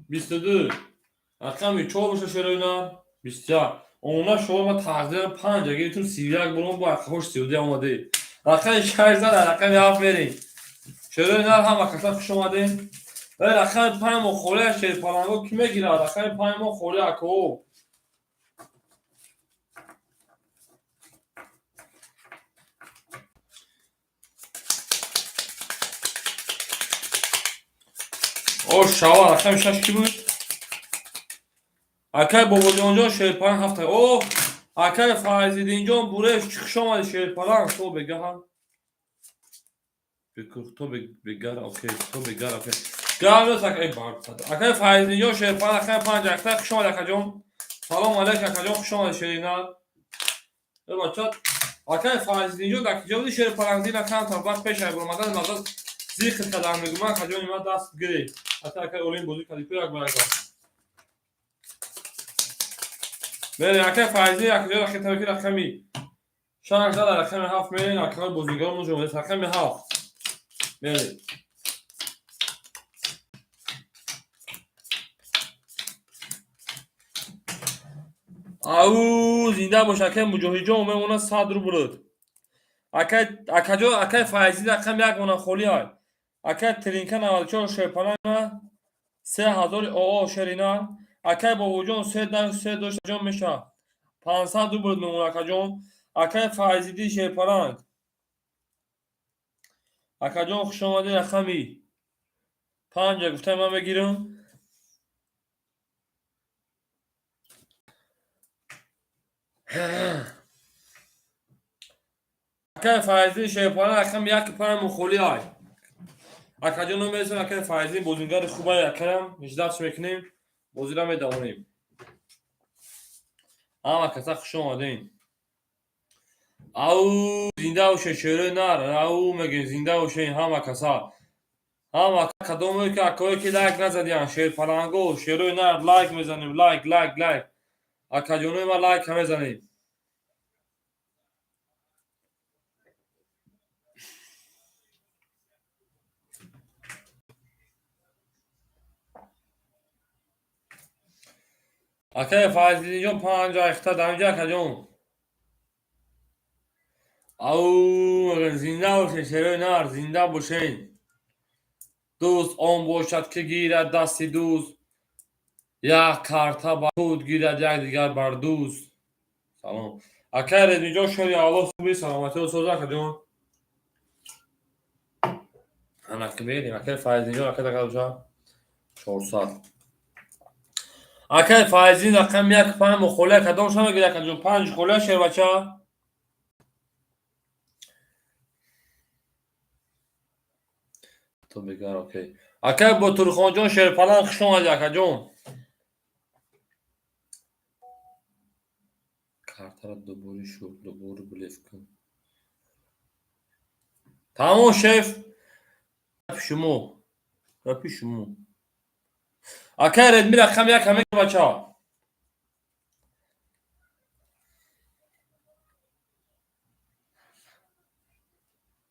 22. Рақами чор боша шероинар. 21. Омона шумо ма тақдирам панҷ гирифтум 31 буром бо ақаҳош 32 омадӣ. Рақами шаш зад, рақами ҳафт мерем. Шероинар ҳама каса хуш омадем. Рақами панҷ мо холия шерпаланго ки мегирад? Рақами панҷ мо холия ако. О шава рақами шаш ки буд? Акай Бобоҷонҷон шерпаланг ҳафта. О, акай Файзиддинҷон Буреш хуш омадӣ шерпаланг. То бегаҳа. То бегара, окей, то бегара, окей. Гаврос акай барсад. Акай Файзиддинҷон шерпаланг рақами панҷ актай хуш омадӣ акаҷон. Салом алейк акаҷон, хуш омадӣ шеринар. Э бача, акай Файзиддинҷон дар киҷо буди шерпаланг дина камтар вақт пеш ай баромадан маза зикр кардам мегӯм акаҷони ман даст гирӣ. Ата акай Олим бозӣ кардӣ ку як ба як. Мерем акай Файзи акаҷон рақами таки рақами шаш зада рақами ҳафт мерем акаи бозигарон муҷо рақами ҳафт. Мерем. Ау зинда бош акай Муҷоҳидҷон мемонад 100 рубл. Акай акаҷон акай Файзи рақами як мона холӣ ай. Акай Тринка 94 шерпаланг 3000 оо шерина. Акай Бобоҷон се дар се дошт ҷон меша. 500 рубл мемонад акаҷон. Акай Файзиддин шерпаланг. Акаҷон хуш омадӣ рақами панҷа гуфтам ман мегирам. Акай Файзин шерпаланг рақами яки панҷ мухоли ай. Акаҷон, номересем. Акай Файзин бозингари хубай, акаям ждать мекунем, бозира медавонем. Ҳама каса хуш омадем. Ау, зинда бошед, шерои нар, ау мегем, зинда бошед ҳама каса. Ҳама кадомое ки акое ки лайк назадиян, шерпаланго, шерои нар, лайк мезанем, лайк, лайк, лайк. Акаҷонои ман, лайк мезанем. Акай Файзиддинҷон, панҷ айхта дамҷа, акаҷон. Ау, зинда бошед, шерои нар, зинда бошед. Дӯст он бошад, ки гирад дасти дӯст, як карта ба худ гирад, якдигар бар дӯст. Салом. Акай Редмиҷон, шери Аллоҳ, хуби, саломатиро соза, акаҷон. Анаки мерем, акай Файзиддинҷон, ака дакаҷа 400. Акай Файзин рақами як панҷ мухолия кадом ша мегирад, акаҷон? Панҷ холия, шербача. То бигар, окей. Акай Ботурхонҷон, шерпаланг, хуш омадӣ, акаҷон. Картаро дубори шуд, дубори блеф кун. Тамом, шеф. Шумо. Гапи шумо. Акай Редми рақами як ҳаме, бача.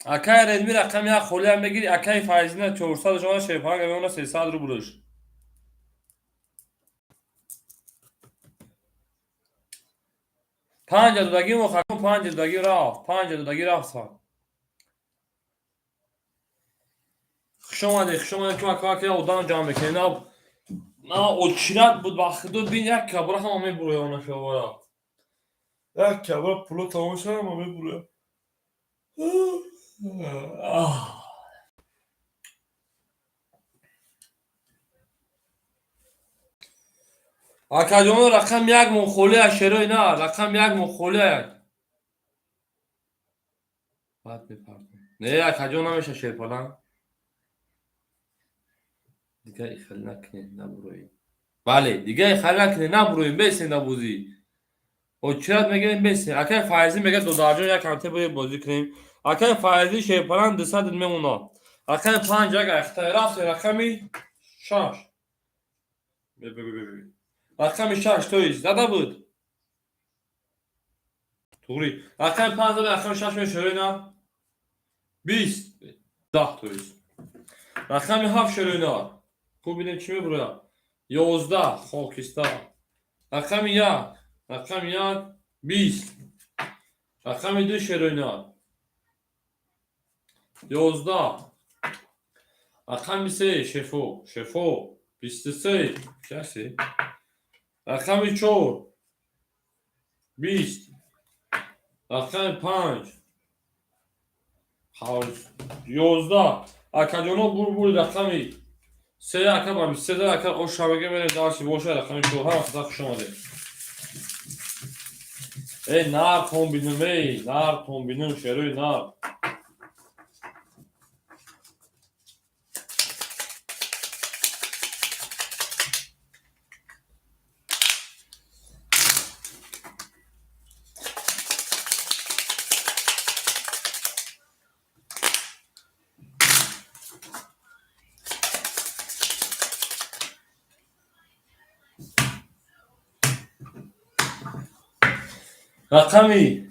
Акай Редми рақами як холия мегири, акай Файзина 400 шона, шерпаланг мемона 300 рублш. Панҷа додагӣ мо хакун, панҷа додагӣ рафт, панҷа додагӣ рафт. Хуш омадед, хуш омадед, ки мака одам ҷамъ мекунед. На, на, очират буд, ба худо, бин, як кабра ҳама мебуроя, она шавара. Як кабра пуло тамом шуда, ҳама мебуроя. Акаҷоно, рақам як мухолия, шерои на, рақам як мухолия. Баъд мепартом. Не, акаҷон, намеша, шерпаланг. Дига ихел накунед, набуроед. Бале, дига ихел накунед, набуроед, бесен дар бозӣ. Очират мегирем, бесен. Акай Файзӣ мегӯяд, додарҷон, як ҳамте бояд бозӣ кунем. Акай Файзӣ, шерпаланг 200 мемонад. Рақами панҷ як айхта рафт, рақами шаш. Рақами шаш, то есть зада буд. Туғри. Рақами панҷ зада, рақами шаш мешавад на? Бист. 10, то есть. Рақами ҳафт, шерои на. Хуб, бинем, чӣ мебурояд. 11, хокистар. Рақами як. Рақами як, 20. Рақами ду, шерои на. 11. Рақами се, шефо. Шефо. 23. Часи? Рақами чор. 20. Рақами панҷ. 11. Акаҷоно, бурбури рақами се, ака ба 23, ака ошабага мерем, дарси боша, рақами чор. Ҳама хата хуш омадед. Эй, нар тон бинум, эй, нар тон бинум, шерои нар. Рақами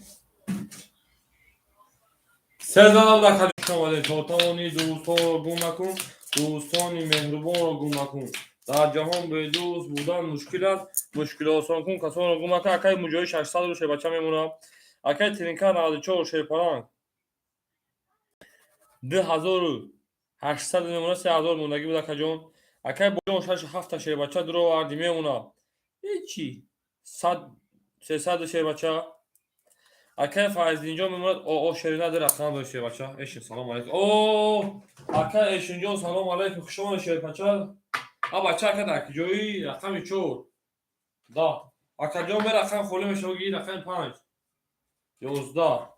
се зада буд. Хуш омадед. То тавонӣ дӯстонро гум накун, дӯстони меҳрубонро гум накун. Дар ҷаҳон бедӯст будан мушкил аст, мушкил осон кун, касонро гум накун. Акай Муҷоҳид, 600 ру шербача мемонад. Акай Тиринка, 94, шерпаланг 2800 мемонад, 3000 мондагӣ буд, акаҷон. Акай Боҷон, шашу ҳафта шербача дуроварди, мемонад. Ҳечи, сад 300 шербача. Акай Файздинҷон мемонад. О, шерина ди рақам дошт, шербача. Эшин, салом алейкум. О, акай Эшинҷон, салом алейкум, хуш омадед, шербача. А бача, ака, дар куҷоӣ? Рақами чор. Да. Акаҷон, бе рақам холӣ мешава, ги рақами панҷ. 11.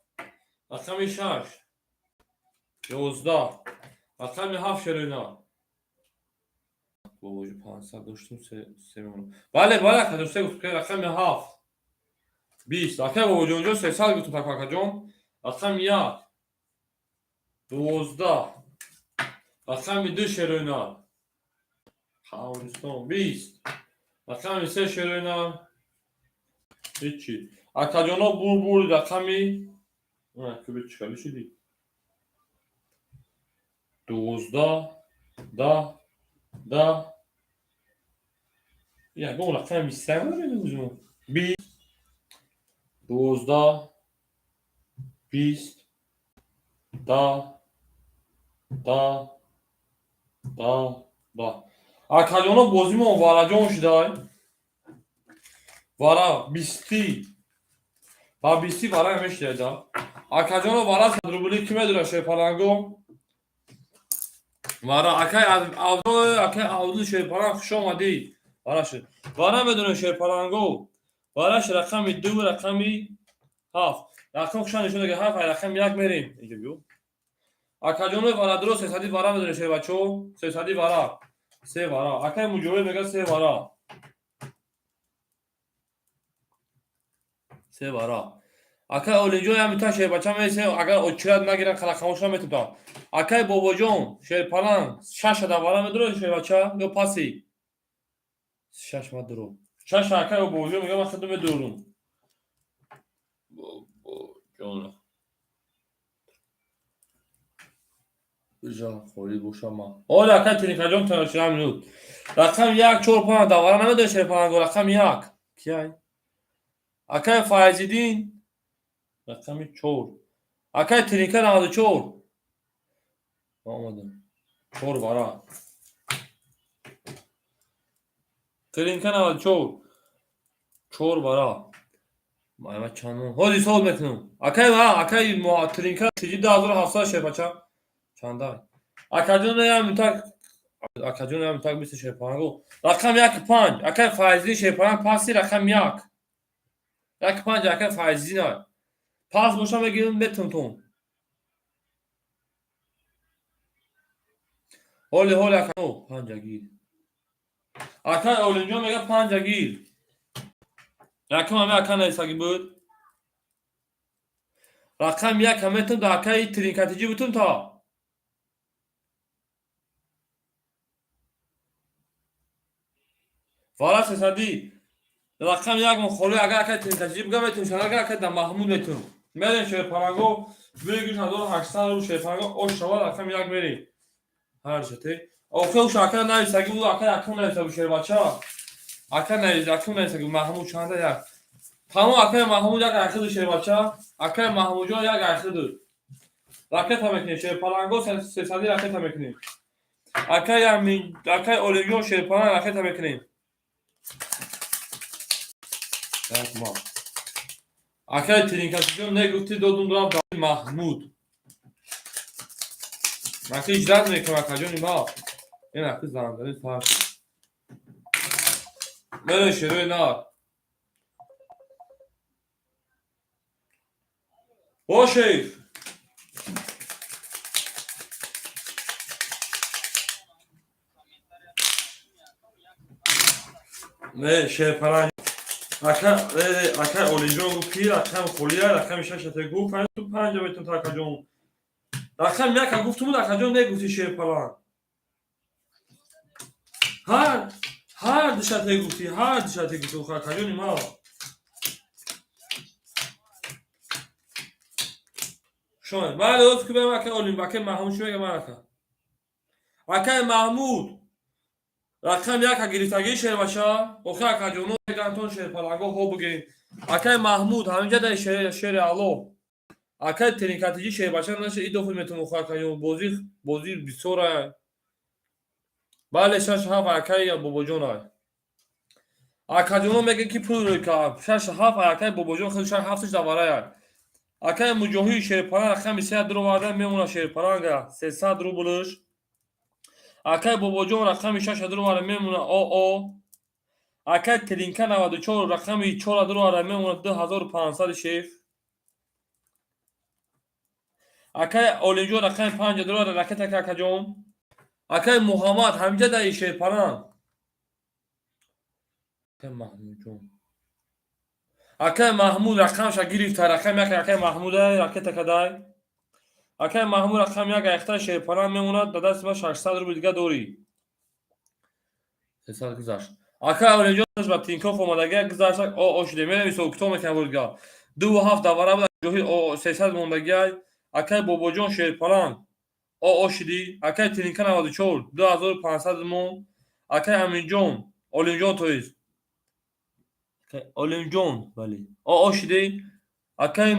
Рақами 6, 11. Рақами 7, шероина. Бобоҷи, 500 доштум, се мемонам. Бале, бале, акаҷон, се гуфт. Рақами 7, 20. Акай бобоҷонҷон, 300 гуфтум, так, акаҷон. Рақами 1, 12. Рақами 2, шероина. Қавристон, 20. Рақами 3, шероина. Ҳичи. Акаҷоно, бур, рақами куби чикали шудӣ? 12, 10, 10. Ягон рақами 23 надорем имрӯз. 20, 12, 20, 10, 10, 10, 10. Акаҷоно, бозимон вараҷон шудай. Вара бистӣ ба бистӣ вара мешида. Акаҷоно, вара 100 рубли ки медора, шерпаланго? Вара акай акай Авдул, шерпаланг, хуш омадӣ. Вара шуд. Вара медонем, шерпаланго. Вараш рақами 2, рақами 7. Рақам хуша нишон даги 7, рақами 1 мерем. Инҷо биё. Акаҷоно, вара дуро сесади вара медонем, шербачо? Сесади вара. Се вара. Акай Муҷоҳид мега се вара. Се вара. Акай Олинҷон, ям мита шербача месе, агар очират нагиран, рақамошро метутам. Акай Бобоҷон, шерпаланг, шашада вара медуро, шербача, ё паси? Шаш ма дуро. Шаш, акай Бобоҷон мега, ман худо медурум. Бобоҷон. Бижа холӣ бошам ман. Оля, акай Тиникаҷон, 47 минут. Рақам 1, 4, 5 давара намедони, шерпаланго, рақам 1. Кияй? Акай Файзиддин, рақами 4. Акай Тиринка, 94. Омадам. Чор вара. Тиринка, 94. Чор вара. Майма чандон. Ҳозир ҳисоб мекунам. Акай ва акай Тиринка тиҷи 2700, шербача. Чандай? Акаҷон, ям так, акаҷон, ям так бист, шерпаланго. Рақам 1, 5. Акай Файзиддин, шерпаланг, паси рақам 1. 1, 5, акай Файзиддин. Пас боша, мегирам, метунтун. Ҳоли, ҳоли, ака панҷа гир. Акай Олимҷон мега панҷа гир. Якум ҳами ака нависагӣ буд. Рақам 1 ҳаметун да акаи Тринкатиҷӣ бутун то. Вара сесадӣ. Рақам 1 мон холӣ, агар акаи Тринкатиҷӣ буга, метун, агар акаи да Маҳмуд метун. Мерем, шерпаланго, бигӯш 1800 рубл, шерпаланго, ош шавад, рақам 1 мерем. Ҳар шате. Охе, уш ака нависагӣ буд, ака якум нависа буд, шербача. Ака навис, якум нависагӣ Маҳмуд чанда як. Тамом, акаи Маҳмуд як айхиду, шербача. Акаи Маҳмудҷон як айхиду. Ракета мекунем, шерпаланго, сесадӣ ракета мекунем. Акаи акаи Олимҷон, шерпаланг, ракета мекунем. Як ма. Акаи Тиринкасиҷон негуфти, додум, рафт Маҳмуд. Ман ки ҳиҷрат мекунам, акаҷони ма. Ин аки зандари сар шуд. Мерем, шерои нар. О, шейх. Не, шерпаланг. Ака, ака Олиҷон гуфт, ки рақам холия, рақами шашата гуфт, ту панҷа метун, акаҷон. Рақам яка гуфтум, акаҷон, негуфти, шерпаланг. Ҳар душате гуфтӣ, ҳар душате гуфтӣ, акаҷони ма. Шон, бале, оз ки берам, акаи Олим, акаи Маҳмуд чӣ мегӯяд ман ака? Акаи Маҳмуд, рақам яка гирифтагӣ, шербача, охи акаҷоно мегӯянд, шерпаланго ҳо бигӯем. Акаи Маҳмуд ҳаминҷа дар шери Алло. Акаи Тринкатиҷӣ, шербача, наша идофи метавон, охи акаҷон, бозӣ, бозӣ бисёра. Бале, шаш ҳафт, акаи Бобоҷон ай. Акаҷоно мегӯянд, ки пул рӯй кард. Шаш ҳафт, акаи Бобоҷон, хеле шаш ҳафташ даварай. Акаи Муҷоҳид, шерпаланг, рақами се дуроварда мемона, шерпаланга 300 рублш. Акаи Бобоҷон рақами шаша дуроварда мемона, оо. Акаи Тринка, 94, рақами чора дуроварда мемона, 2500, шеф. Акай Олимҷон, рақами панҷа дора, ракета ка, акаҷон. Акай Муҳаммад ҳамҷа даи Шерпаланг. Акай Маҳмудҷон, акай Маҳмуд рақамша гирифта, рақами як акай Маҳмуда ракета кадай. Акай Маҳмуд рақами як айхта Шерпаланг мемонад, да дасти ма 600 рубл дига дорӣ. 300 гузашт. Акай Олимҷон ба Тинкоф омадагия, гузашт, о шуде. Мерем, ҳисоб китоб мекунам дига. Дуву ҳафт давара буд, ҷоҳи 300 мондагиай. Акай Бобоҷон Шерпаланг о шидӣ. Акай Тиринка 94, 2500 мон. Акай Аминҷон, Олимҷон, то есть Олимҷон, бале, о шидӣ. Акай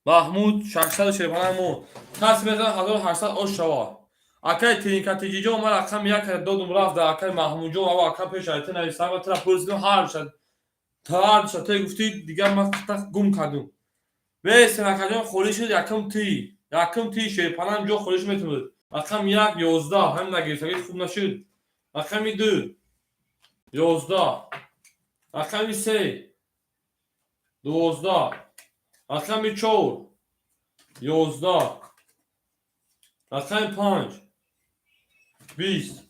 Маҳмуд 600 Шерпаланг мон. Кас мезанад, 1800 ош шава. Акай Тиринкатиҷиҷон, ман рақами як додум, рафт да акай Маҳмудҷон. Ава ака пеш айта нависам, тра пурсидум, ҳар ша те гуфтӣ, дигар ман гум кардум. Бесен, акаҷон, холӣ шуд. Якум ти, якум ти Шерпаланг ҷо холиш метавонад. Рақами як 11, ҳам нагирифтагӣ хуб нашуд. Рақами ду 11, рақами се 12, рақами чор 11, рақами панҷ 20,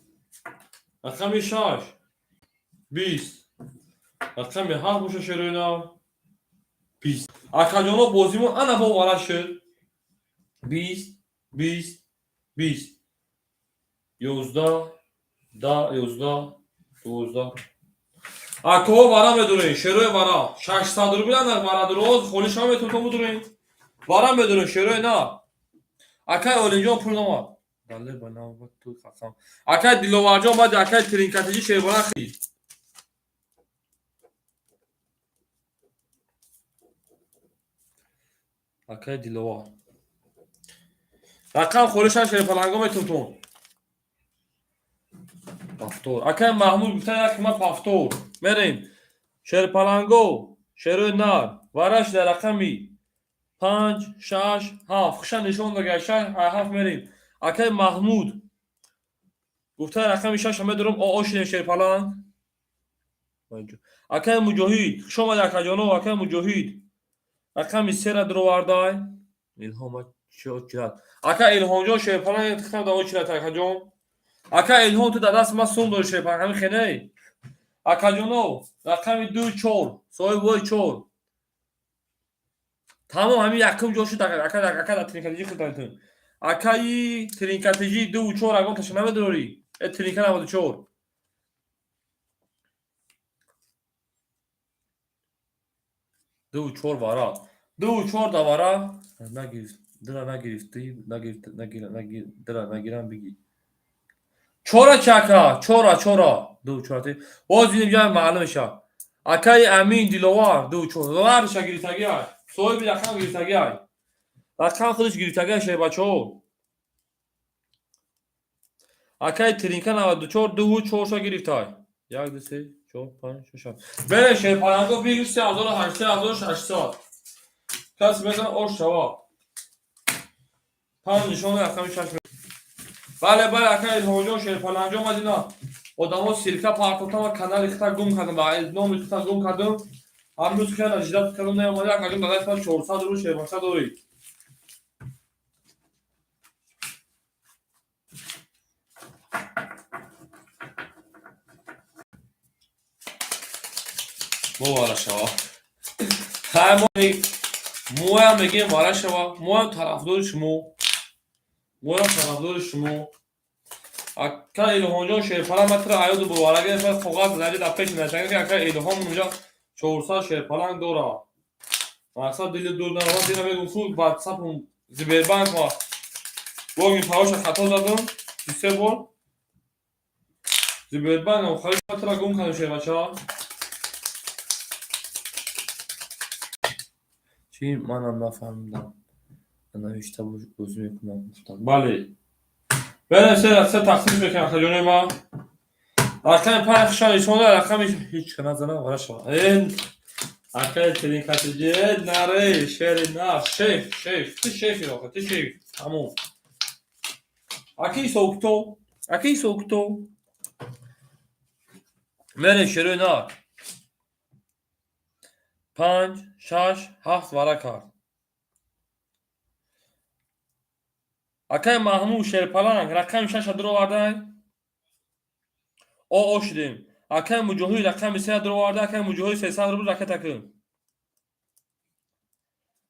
рақами шаш 20, рақами ҳафт боша, шерои нав, 20. Акаҷоно, бозимон ана бо вара шуд. 20, 20, 20, 11, да, 11, 12. Акоҳо, вара медурем, шерои вара 600 рубл ана вара дуроз холиша метавонтон будурем. Вара медурем, шерои на. Акай Олимҷон пул намад. Дале ба навбат ту қасам. Акай Диловарҷон, баъди акай Тринкатиҷи шербана хи. Акай Диловар. Рақам холиша шерпаланго метавонтон. Повтор. Акай Маҳмуд гуфта як ма повтор. Мерем. Шерпаланго, шерои нар, вараш дар рақами панҷ, шаш, ҳафт. Хуша нишон дага, шаш, ҳафт мерем. Акай Маҳмуд гуфта рақами шаша медорам, о шидем шерпаланг. Акай Муҷоҳид, хуш омади, акаҷоно, акай Муҷоҳид. Рақами сера дуровардай. Илҳом чират. Ака Илҳомҷон, шерпаланг тихтам да очират, акаҷон. Ака Илҳом, ту дар даст ма сум дори, шерпаланг, ҳамин хеней. Акаҷоно, рақами ду чор, соҳиби бой чор. Тамом, ҳамин якум ҷо шуд, ака, ака, ака, дар тринкатиҷи худтон. Акаи тринкатиҷи дуву чор ягон таша намедорӣ? Э, тринка 94. Дуву чор вара. Дуву чор да вара. Нагирифт, дира нагирифтӣ, нагирифт, нагира, нагир, дира нагирам бигӣ. Чора чи, ака? Чора, чора. Дуву чора ти. Боз дидем, ҷа маълум мешавад. Акаи Амин Диловар, дуву чор. Варша гирифтагиай. Соҳиби рақам гирифтагиай. Рақам худаш гирифтагиай, шербачаҳо. Акаи Тринка 94, дуву чорша гирифтай. Як, ду, се, чор, панҷ, шаш, ҳафт. Бере шерпаланго бигир, 3800, 3600. Кас мезана, ош шава. Панҷ нишони рақами шаш. Бале, бале, ака Илҳомҷон, шерпаланҷон, мадина. Одамо ссылка партофтам ва канали хита гум кардам, ба номи хита гум кардам. Ҳамрӯз хеле жидат кардам, наомада, акаҷон, дар дасти ман 400 рубл шербача дорӣ. Бовара шава. Хай, моям мегӯем вара шава, моям тарафдори шумо. Моям тарафдори шумо. Ака Илҳомҷон, шерпаланг, ман туро аёду бовара гирифтам, коғаз зади дар пеши нашага, ки ака Илҳом унҷа 400 шерпаланг дорад. Мақсад дили дур наравад, дина мегӯм, хуб, ватсапум Сбербанк ма логин паролша хато задам, се бор. Сбербанк холиш туро гум кардам, шербача. Чӣ, манам нафаҳмидам. Навишта бозӣ мекунам гуфтам. Бале. Берем, се се тақсим мекунам, акаҷонои ман. Рақами панҷ хушан нишон дод, рақами ҳеҷ назанам, вара шава. Э, акаи Тринкатиҷи, наре, шери нар, шеф, шеф, ту шефи охир, ту шеф, тамом. Аки ҳисобкитоб, аки ҳисобкитоб. Мерем, шерои нар. Панҷ, шаш, ҳафт вара кард. Акай Маҳмуд Шерпаланг рақами шаша дуровардай. О шудем. Акай Муҷоҳид рақами сея дуроварда. Акай Муҷоҳид 300 рубл ракета кун.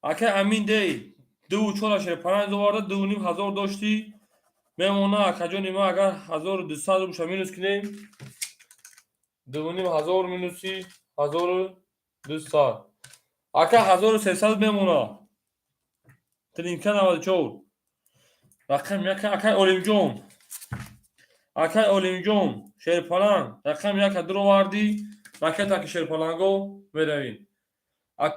Акай Амин Дей дуву чора Шерпаланг дуроварда, 2500 доштӣ. Мемона акаҷони ма, агар 1200 рублша минус кунем, 2500 минуси 1200, ака, 1300 мемона. Тринка 94 рақам яка. Акай Олимҷон, акай Олимҷон Шерпаланг рақами яка дуровардӣ, ракетаки Шерпаланго меравем.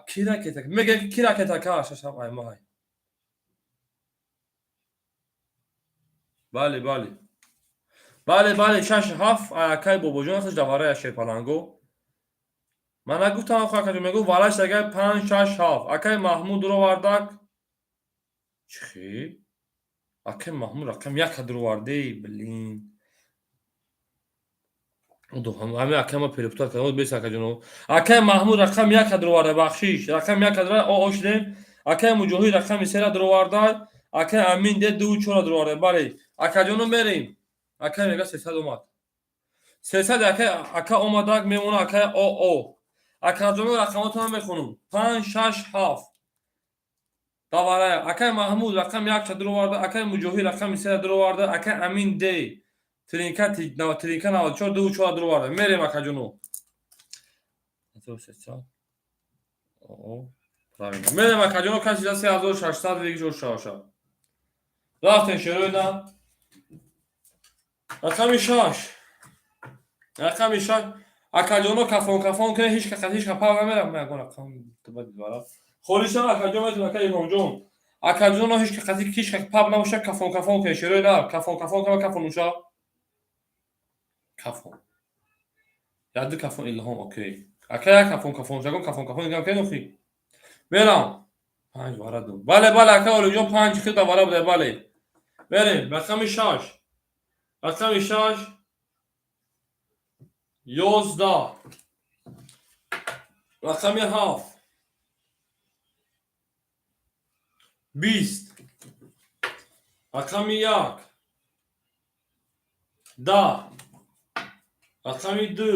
Ки ракета мега? Ки ракетака? Шашам аймай. Бале, бале, бале, бале, шаш ҳафт. Акай Бобоҷон асташ даварая Шерпаланго. Ман нагуфтам, акаҷон мегӯ вараш агар панҷ шаш ҳафт. Акай Маҳмуд дуровардак. Чӣ, акай Маҳмуд рақам яка дуровардей? Блин, ҳами акай ма перепутать кардам, бес, акаҷоно. Акай Маҳмуд рақами яка дуроварда, бахшиш, рақами яка дура. О шудем. Акай Муҷоҳид рақами сера дуроварда. Акай Амин де дуву чора дуроварда. Бале, акаҷоно, мерем. Акай мега 300 омад, 300 акай, ака омадак мемона. Акай о акаҷоно, рақамотона мехонум: панҷ шаш ҳафт даварая. Акай Маҳмуд рақами якча дуроварда, акай Муҷоҳид рақами сера дуроварда, акай Амин де тринка, тринка 94 дуву чора дуроварда. Мерем, акаҷоно, мерем, акаҷоно. Каси 3600 вегиш шавша. Рафтем, шероина. Рақами шаш, рақами шаш, акаҷоно. Кафон кафон кунед, ҳеч кас ҳеч капа намерам. Ягон рақам холиша, акаҷон, метавон. Ака Илҳомҷон, акаҷоно, ҳеч каси ҳеч паб набоша. Кафон кафон кунед, шероина, кафон кафон кама, кафон нуша, кафон яду кафон. Илҳом, окей, ака, як кафон кафон, ягон кафон кафон дигам кенохи. Мерам, панҷ вараду. Бале, бале, ака Олимҷон, панҷ хида вара буда. Бале, мерем. Рақами шаш, рақами шаш, 11, рақами ҳафт, 20, рақами як, 10, рақами ду,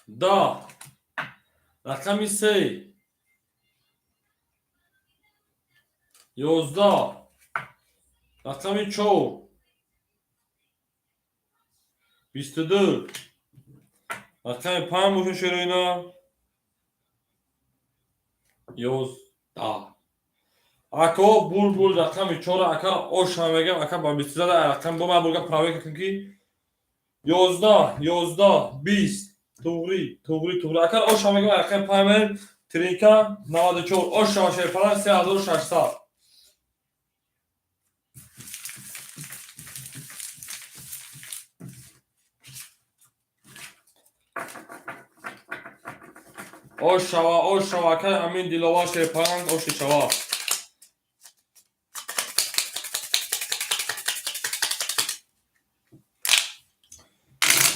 10, рақами се, 11, рақами чор, 22, рақами панҷ боша, шероина, 11. Ако Булбул рақами чора, ака, оша мегам, ака, ба бистузада рақам бо ма бурга проверка кун, ки 11, 11, 20, туғри, туғри, туғри. Ака, оша мегам, рақами панҷ, тринка 94, оша, шерпалан, 3600. Ош шава, ош шава, акай Амин Диловар Шерпаланг, оши шава.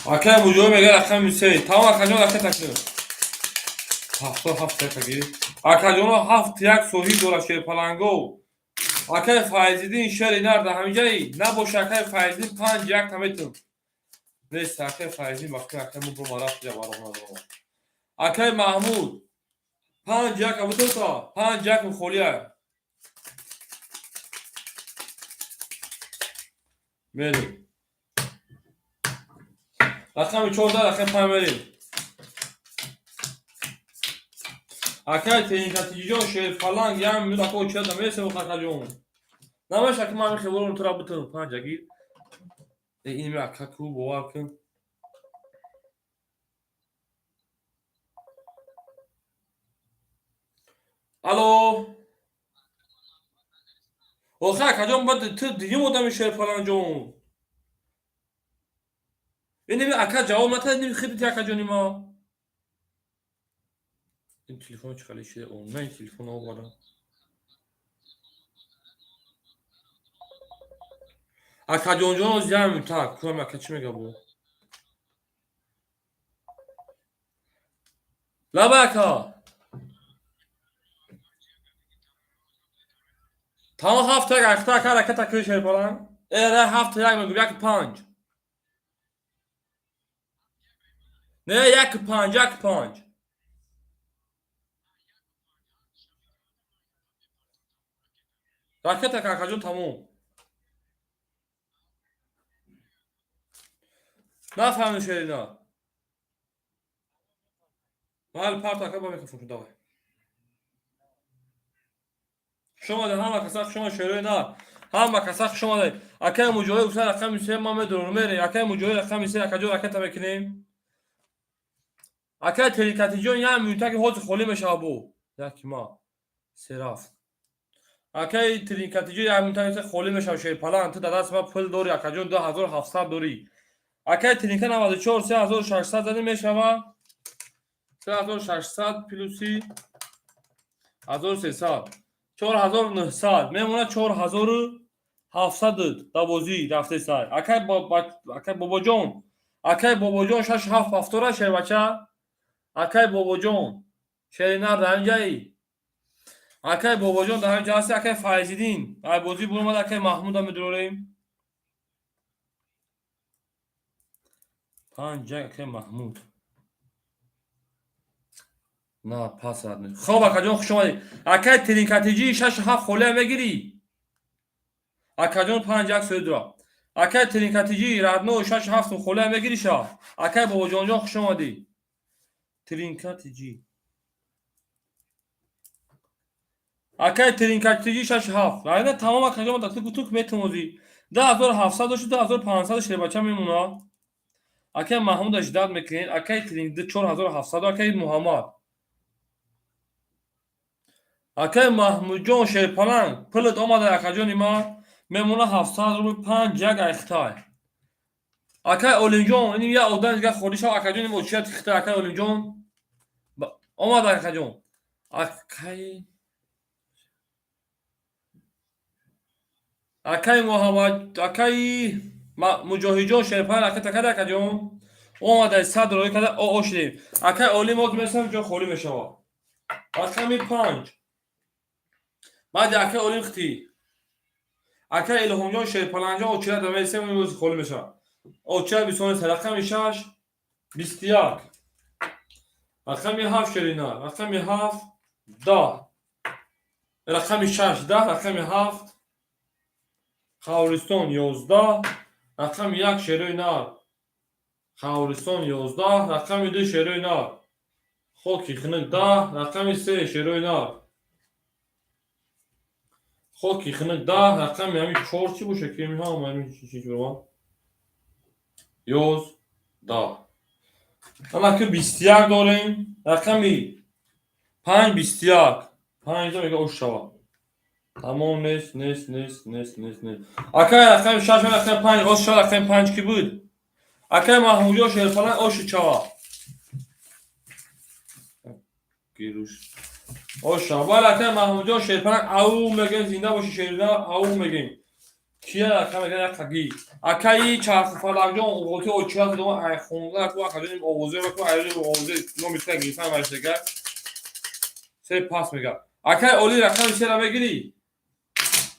Акай Муҷоҳид мега рақами се. Тамом, акаҷон, рака такрим. Ҳафто ҳафт яка гирифт. Акаҷоно, ҳафт як соҳиб дорад Шерпаланго. Акай Файзиддин шери нар дар ҳамиҷаи набоша, акай Файзиддин, панҷ як таметун. Нест, акай Файзиддин, вақти акай мо бо марафт я бароҳ надорам. Акай Маҳмуд панҷ як абутота, панҷ як холия. Мерем. Рақами 14, рақами панҷ, мерем. Акай Теникатиҷон Шерфаланг, як минут, ако чида мересем, акаҷон. Намаша ки ман хеборум тура бутун панҷ агир. Ин ака ку, бовар кун. Алло. Охе, акаҷон, бад ту дуюм одами Шерфаланҷон. Инами ака ҷавоб натад, инами хидити, акаҷони ма. Ин телефон чӣ хеле шида? На, ин телефон овардам. Акаҷонҷон, оз як минут, так, кӯам, ака чӣ мега бо? Лаба, ака. Тамом, ҳафту як айхта, ака, ракета кӯ, шерпаланг. Э, ҳафту як мегум, яку панҷ. Не, яку панҷ, яку панҷ. Ракета, какаҷон, тамом. Нафаҳмидӣ, шерина? Майли, парто, ака, ба микрофон, давай. Хуш омадед, ҳама каса хуш омад, шерои нар. Ҳама каса хуш омадед. Акаи Муҷоҳид гуфта, рақами се ман медонам, мерем. Акаи Муҷоҳид, рақами се, акаҷон, ракета мекунем. Акаи Терикатиҷон, як минута ки ҳозир холӣ мешава бо. Яки ма. Се рафт. Акаи Тринкатиҷон, як минута холӣ мешава, шерпалан, ту дар даст ма пул дорӣ, акаҷон, 2700 дорӣ. Акаи Тринка 94, 3600 задӣ мешава. 3600 плюси 1300. 4900 мемонад, 4700 давозӣ рафтесай. Акай Бобоҷон, акай Бобоҷон, шаш ҳафт ҳафтора, шербача. Акай Бобоҷон, шеринар дар ҳамҷаи. Акай Бобоҷон дар ҳамҷа ҳасти, акай Файзиддин. Ай бозӣ буромад, акай Маҳмуда медурорем. Панҷ як, акай Маҳмуд. На, пас рад. Хоб, акаҷон, хуш омадед. Акай Тринкатиҷӣ, шаш ҳафт холия мегирӣ? Акаҷон, панҷ як сӯдра. Акай Тринкатиҷӣ, радно, шаш ҳафт холия мегирӣ ша? Акай Бобоҷонҷон, хуш омадӣ. Тринкатиҷӣ. Акай Тринкатиҷӣ, шаш ҳафт. Райна, тамом, акаҷон, ту гуфтум ки метавонӣ. 2700 дошти, 2500 шербача мемонад. Акай Маҳмуда ждать мекунед. Акай Тринк 4700, акай Муҳаммад. Акай Маҳмудҷон, шерпаланг, пулат омада, акаҷони ман, мемона 700 рубл, панҷ як айхтай. Акай Олимҷон, ин як одам дига холӣ шав, акаҷони очия тихта, акай Олимҷон. Омада, акаҷон. Акай Муҳаммад, акай Муҷоҳидҷон, шерпаланг, ака такада, акаҷон. Омада, 100 роӣ када, о шидем. Акай Олим оз месам, ҷо холӣ мешавад. Рақами панҷ. Баъди акай Олим хити. Акай Илҳомҷон, шерпаланҷон, очира дамесем, имрӯз холӣ мешавад. Очира бисонест, рақами шаш, 21. Рақами ҳафт, шерина, рақами ҳафт, 10. Рақами шаш, 10, рақами ҳафт, Қавристон, 11, рақами як, шерои нар. Қавристон, 11, рақами ду, шерои нар. Хоки хунук, 10, рақами се, шерои нар. Хоки хунук, 10, рақами ҳамин чор чӣ боша ки ҳама ҳамин чӣ чӣ 11. Ана ки 21 дорем, рақами панҷ, 21. Панҷ мега ош шавад. Тамом, нест, нест, нест, нест, нест, нест. Акай рақами шаш, рақами панҷ ош шавад, рақами панҷ ки буд? Акай Маҳмудҷон, шерпаланг, оши чава. Гируш. Ош шава. Бале, акай Маҳмудҷон, шерпаланг, ау мегем, зинда боши, шерина, ау мегем. Кия рақам мегем, як қаги. Акаи Чархфалакҷон, оғоти очия задома, ай хонда, аку акаҷон овозе баку, ай овозе номи та гирифтан ваштага. Се пас мега. Акай Оли, рақами сера мегирӣ?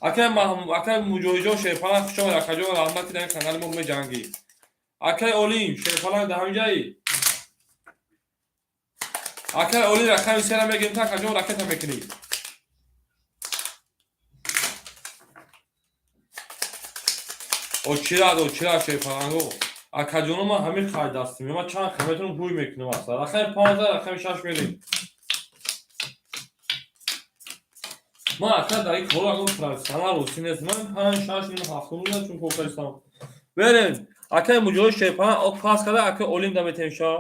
Акай Маҳмуд, акай Муҷоҳидҷон, шерпаланг, хуш омад, акаҷон, раҳмат ки дар ин канали мо меҷангӣ. Акай Олим, шерпаланг, дар ҳамин ҷаи? Акай Оли, рақами сера мегирем, та акаҷон ракета мекунӣ. Очирад, очирад, шерпаланго. Акаҷоно, ман ҳамин қайд дастим. Ман чанд қа метавонам ҳуй мекунам аста. Рақами 15, рақами шаш мерем. Ман ака дар ин кор ягон профессионал росӣ нест. Ман панҷ, шаш, ним, ҳафтум чун кор кардистам. Берем. Акай Муҷоҳид, шерпаланг, пас карда, акай Олим да метем ша.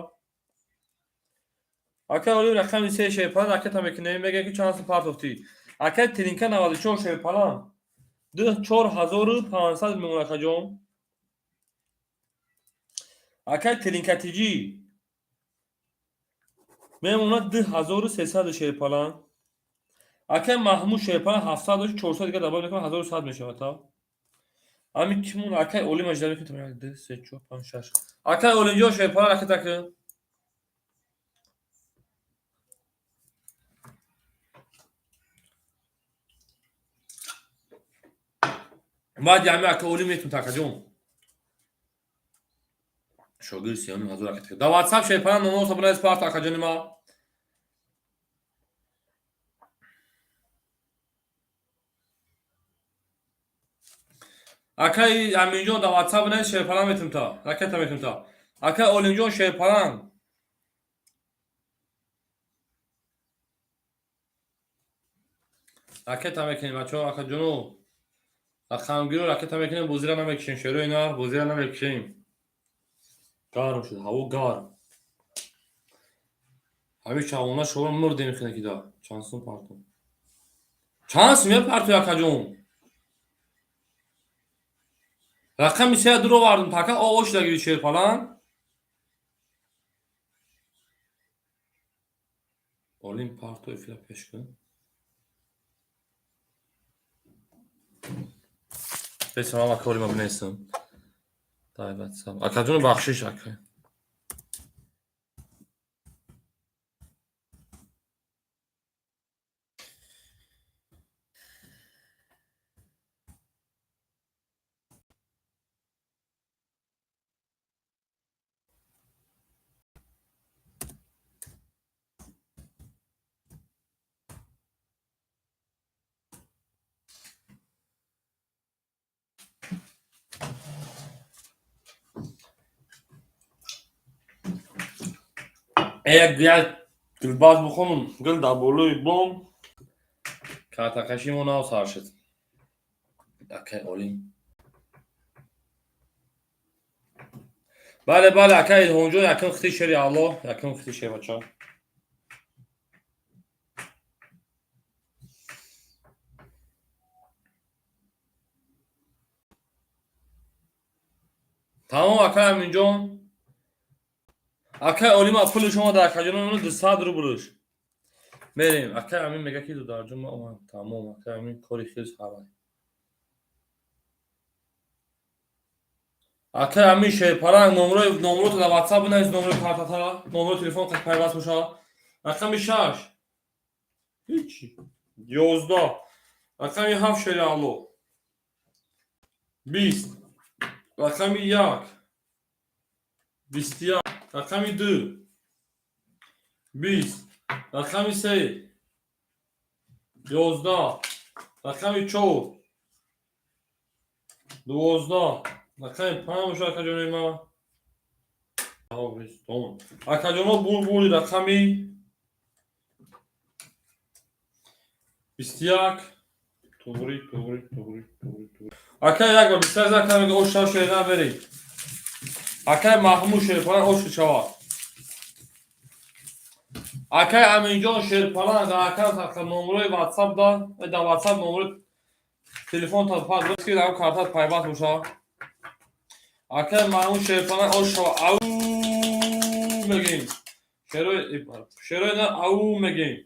Акай Олим, рақами се, шерпаланг, ракета мекунем, мегӯем ки чанд сум партофтӣ. Акай Тринка 94, шерпаланг. Ду 4500 мемон, акаҷон. Акай Тринкатиҷӣ мемонад 2300, шерпаланг. Акай Маҳмуд, шерпаланг, 700 дошт, 400 дига добавить мекунам, 1100 мешавад та. Ҳамин ки мон, акай Олим ажда мекунем, як, ду, се, чор, панҷ, шаш. Акай Олимҷон, шерпаланг, ракета кун. Баъди ҳами ака Олим метун, такаҷон. Шогирд сиёним ҳазор ака. Да ватсап шерпалан номоса бинавис, парт, акаҷони ма. Акаи Аминҷон, да ватсап бинавис, шерпалан метун, та ракета метун та. Акаи Олимҷон, шерпалан. Ракета мекунем, бачаҳо, акаҷоно. Рақамгиро ракета мекунем, бозира намекушем, шерои нар, бозира намекушем. Гарм шуд, ҳаво гарм. Ҳамин шабона шумо мурдем хинакида. Чанд сум партом? Чанд сум мепартои, акаҷон? Рақами сея дур овардум, така о шудагири, шерпалан. Олим, парто, эфира пеш кун. Бесалам, ака Олима бинесам. Дай ватсап. Акаҷон, бахшиш, ака. Як як гулбаз бихонум, гул дар болои бом, картакашимо нав сар шуд. Акай Олим. Бале, бале, акай Илҳомҷон, якум хити шери Аллоҳ, якум хити шер, бача. Тамом, акай Аминҷон. Акай Олима, пули шумо дар акаҷоно 200 рублш. Мерем. Акай Амин мега ки дударҷон ма омадам. Тамом, акай Амин, кори хеле ҳавай. Акай Амин, шерпаранг, номрои номрото дар ватсап бинавис, номрои картата, номрои телефон қад пайваст боша. Рақами шаш. Ҳичи. 11. Рақами ҳафт, шери Аллоҳ. 20. Рақами як. 21. Рақами ду. 20. Рақами се. 11. Рақами чор. 12. Рақами панҷ боша, акаҷони ма. Акаҷоно, бурбури рақами 21. Туғри, туғри, туғри, туғри, туғри. Акай як бор 21 ака мега ош шав, шерна бери. Акай Маҳмуд, шерпалан, ош шава. Акай Аминҷон, шерпалан, дар ака номрои ватсап да, дар ватсап номрои телефон та пас ки дар картат пайваст боша. Акай Маҳмуд, шерпалан, ош шава. Ау мегем. Шерои шерои на ау мегем.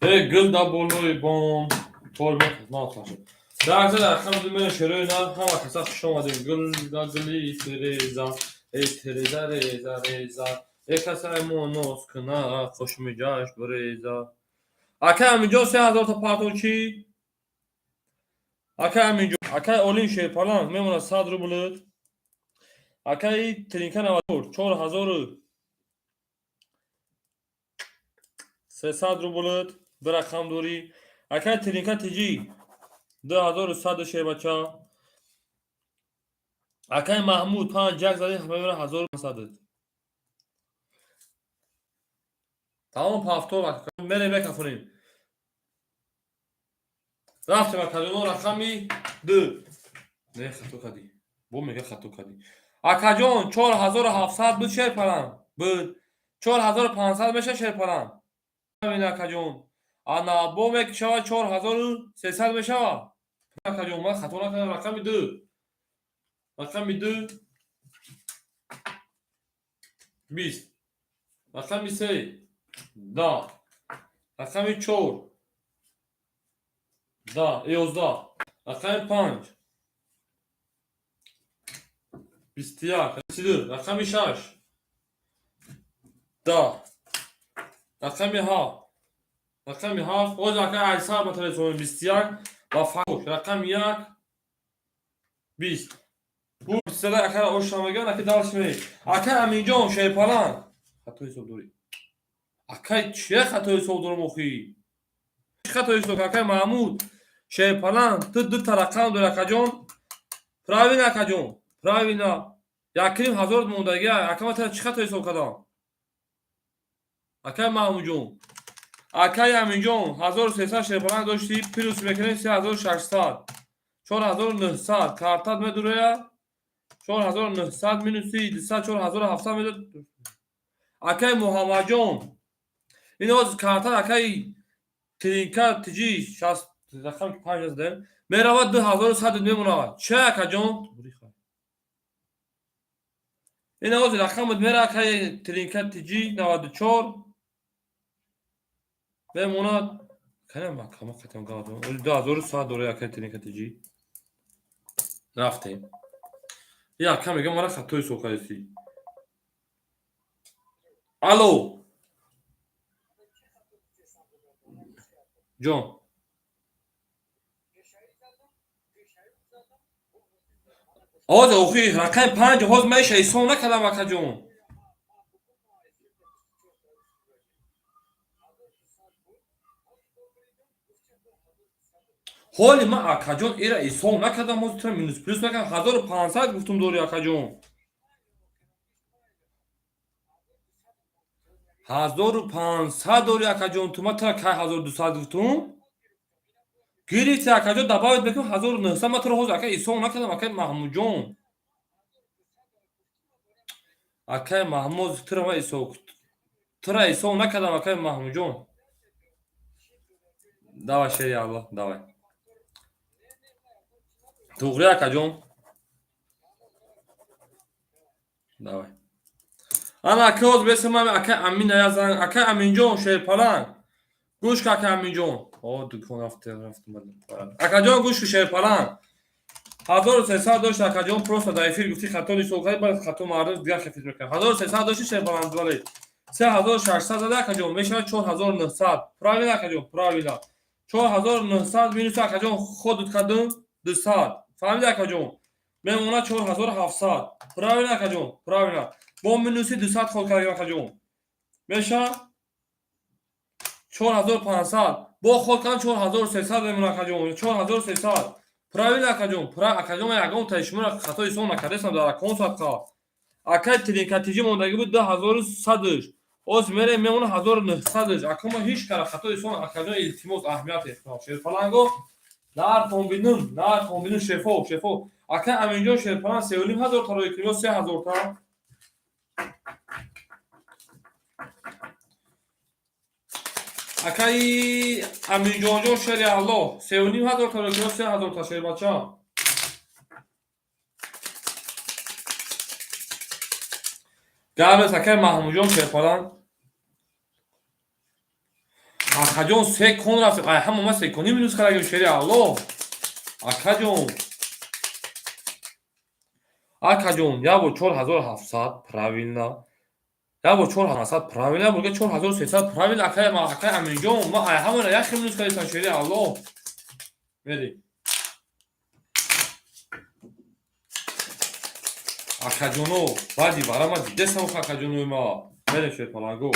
Э, гул дар болои бом кор мекунад. Дар рақам ду шерои на, ҳама каса хуш омадем. Гул да гули Тереза, э Тереза, реза, реза. Э касай мо ноз куна, хушмиҷаш буреза. Акай Аминҷон, 3000 та партов чӣ? Акай Аминҷон, акай Олим, шерпаланг мемонад 100 рублт. Акай Тринка навад 4300 рублт, ду рақам дорӣ. Акай Тринка тиҷӣ 2100, шербача. Акай Маҳмуд, панҷ як зади, мебара 1500. Тамом, ҳафтор мерем, мекафонем. Рафтем, акаҷоно, рақами ду. Не, хато кардӣ. Бо мега хато кардӣ. Акаҷон, 4700 буд, шерпаланг. Буд. 4500 меша, шерпаланг. Акаҷон. Ана бо мешава 4300 мешава. Акаҷон, ман хато накардам, рақами ду. Рақами ду. 20. Рақами се. 10. Рақами чор. 10, 11. Рақами панҷ. 21, 32, рақами шаш, 10, рақами ҳафт, рақами ҳафт. Боз ака айсар ба телефон 21 ва фарух, рақами як, 20. Бу бистада ака ошна мегӯян, ака дальше мерем. Ака Аминҷон Шерпаланг, хато ҳисоб дорӣ. Акай, чия хато ҳисоб дорам охи? Чӣ хато ҳисоб? Акай Маҳмуд Шерпаланг, ту дута рақам дорӣ, акаҷон. Правильно, акаҷон, правильно. Якним ҳазор мондагӣ. Ака, ман чӣ хато ҳисоб кардам? Акай Маҳмудҷон, акай Аминҷон, 1300 Шерпаланг доштӣ, плюс мекунем 3600, 4900 картат медуроя. 4900 минуси 200, 4700 медод. Акай Муҳаммадҷон, ин оз картат, акай Тринка тиҷи шаст рақам панҷ задаем, меравад, 2100 мемонад. Че, акаҷон, ин оз рақамат мера, акай Тринка тиҷи 94 мемонад. Кама қатам, 2100 дора, акай Тринка тиҷи. Рафтем. Яка мегам, мара хато ҳисоб кардисӣ. Алло, ҷон. Ҳозир охи рақами панҷ ҳозир ман иша ҳисоб накардам, акаҷон. Ҳоли ман, акаҷон, ира ҳисоб накардам. Ҳозир тура минус плюс накардам. 1500 гуфтум дори, акаҷон. 1500 дори, акаҷон. Ту ман тура кай 1200 гуфтум? Гирифти, акаҷон, добавить мекунам 1900. Ман туро ҳозир, ака, ҳисоб накардам. Акай Маҳмудҷон, акай Маҳмуд, тура ман ҳисоб, тура ҳисоб накардам, акай Маҳмудҷон. Давай, шери Аллоҳ, давай. Туғри, акаҷон, давай. Ана, ака, ҳозир бесамам. Ака Амина я занг. Ака Аминҷон Шерпаланг, гӯш ка, ака Аминҷон. О, дукон рафте, рафтум. Акаҷон, гӯш ку. Шерпаланг 1300 дошт, акаҷон. Просто дар эфир гуфти, хато ҳисоб кардӣ, баъд хато мардум дигар хефиз мекунад. 1300 дошти, Шерпаланг, вале 3600 зада, акаҷон, мешавад 4900. Правильно, акаҷон, правильно. 4900 минус, акаҷон, ходут кардум 200. Фаҳмиди, акаҷон? Мемонад 4700. Правильно, акаҷон, правильно. Бо минуси 200 ход кардем, акаҷон, мешавад 4500. Бо ход кардам, 4300 мемонад, акаҷон. 4300, правильно, акаҷон. Акаҷон, ман ягон таи шуморо хато ҳисоб накардастам дар акон садқа. Акай Тринкатиҷӣ мондагӣ буд 2100-ш, оз мерем, мемона 1900-ш. Ака, ма ҳеҷ кара хато ҳисоб. Акаҷон, илтимос, аҳамият эҳтиром. Шерпаланго, нархон бинум, нархон бинум, шефо, шефо. Ака Аминҷон Шерпаланг, 3500 таро ё 3000 та? Акаи Аминҷонҷон, шери Аллоҳ, 3500 таро ё 3000 та, шербача? Гап нест, акаи Маҳмудҷон Шерпаланг. Акаҷон, се кон рафтем. Ай, ҳама ма се кони минус кардагим, шери Аллоҳ. Акаҷон, акаҷон, як бор 4700, правильно, як бор 4700, правильно, як бор 4300, правильно. Акаи, акаи Аминҷон, ма ай ҳамаро як хел минус кардистам, шери Аллоҳ. Мери, акаҷоно, баъди бара ма дидесам, акаҷонои ма. Мерем, шерпаланго.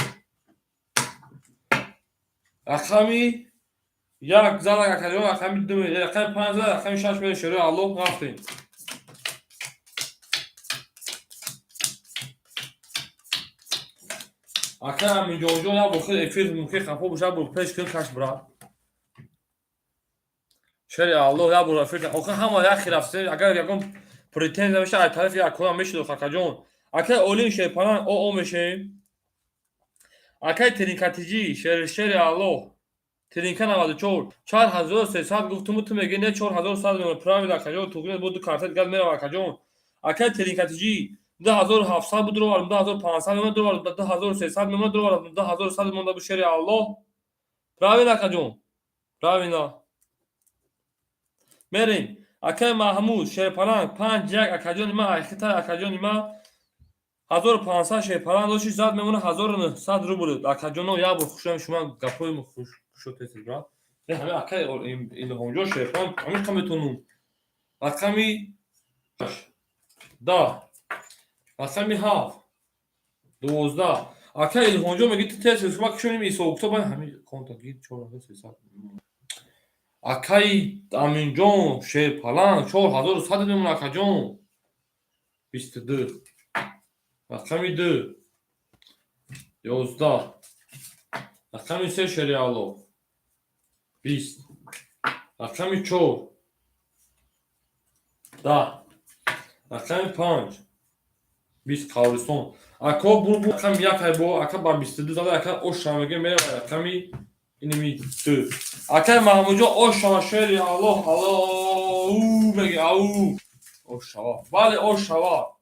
Рақами як занак, акаҷон, рақами ду, рақами панҷ зад, рақами шаш мерем, шерои Аллоҳ. Рафтем. Ака Аминҷонҷон, як бор хел эфир мумкин хафо боша, як бор пеш кун каш, брат. Шери Аллоҳ, як бор эфир. Охир ҳама як хел рафтем. Агар ягон претензия меша, ай тарафи якона мешидох, акаҷон. Акай Олим Шерпаланг, о мешем. Акай Тринкатиҷӣ, шери Аллоҳ, Тринка 94, 4300 гуфтуму, ту мегӯӣ не, 4100 мемонад. Правильно, акаҷон, туғри бо ду карта дигар мерава, акаҷон. Акай Тринкатиҷӣ, 2700 буд, дуровардам, 2500 мемонад, дуровардам, 2300 мемонад, дуровардам, 2100 монда бу, шери Аллоҳ. Правильно, акаҷон, правильно. Мерем. Акаи Маҳмуд шерпаланг 5-1, акаҷони ман, айхита, акаҷони ман, 1500 шерпаланг дошти, зад мемона 1900 рубл. Акаҷоно, як бор хушам шума гапҳои хушотесед, брат. Ҳами акаи Илҳомҷон шерпаланг ҳамиқа метонум. Рақами 10, рақами 7, 12. Ака Илҳомҷон меги, ту тез шума кишоним ҳисоб китоб ҳами конта гир 4300. Акаи Аминҷон шерпаланг 4100 мемона, акаҷон. 22, рақами 2, 11, рақами 3, шериалло, 20, рақами 4, 10, рақами 5, 20. Қабристон, ако, бурбу рақами 1 ай бо ака ба 22 зада, ака оша меге, мерава рақами иними 2. Акаи Маҳмудҷон, ошава, шери Аллоҳ, аллоу меге, ау, ошава, бале, ошава.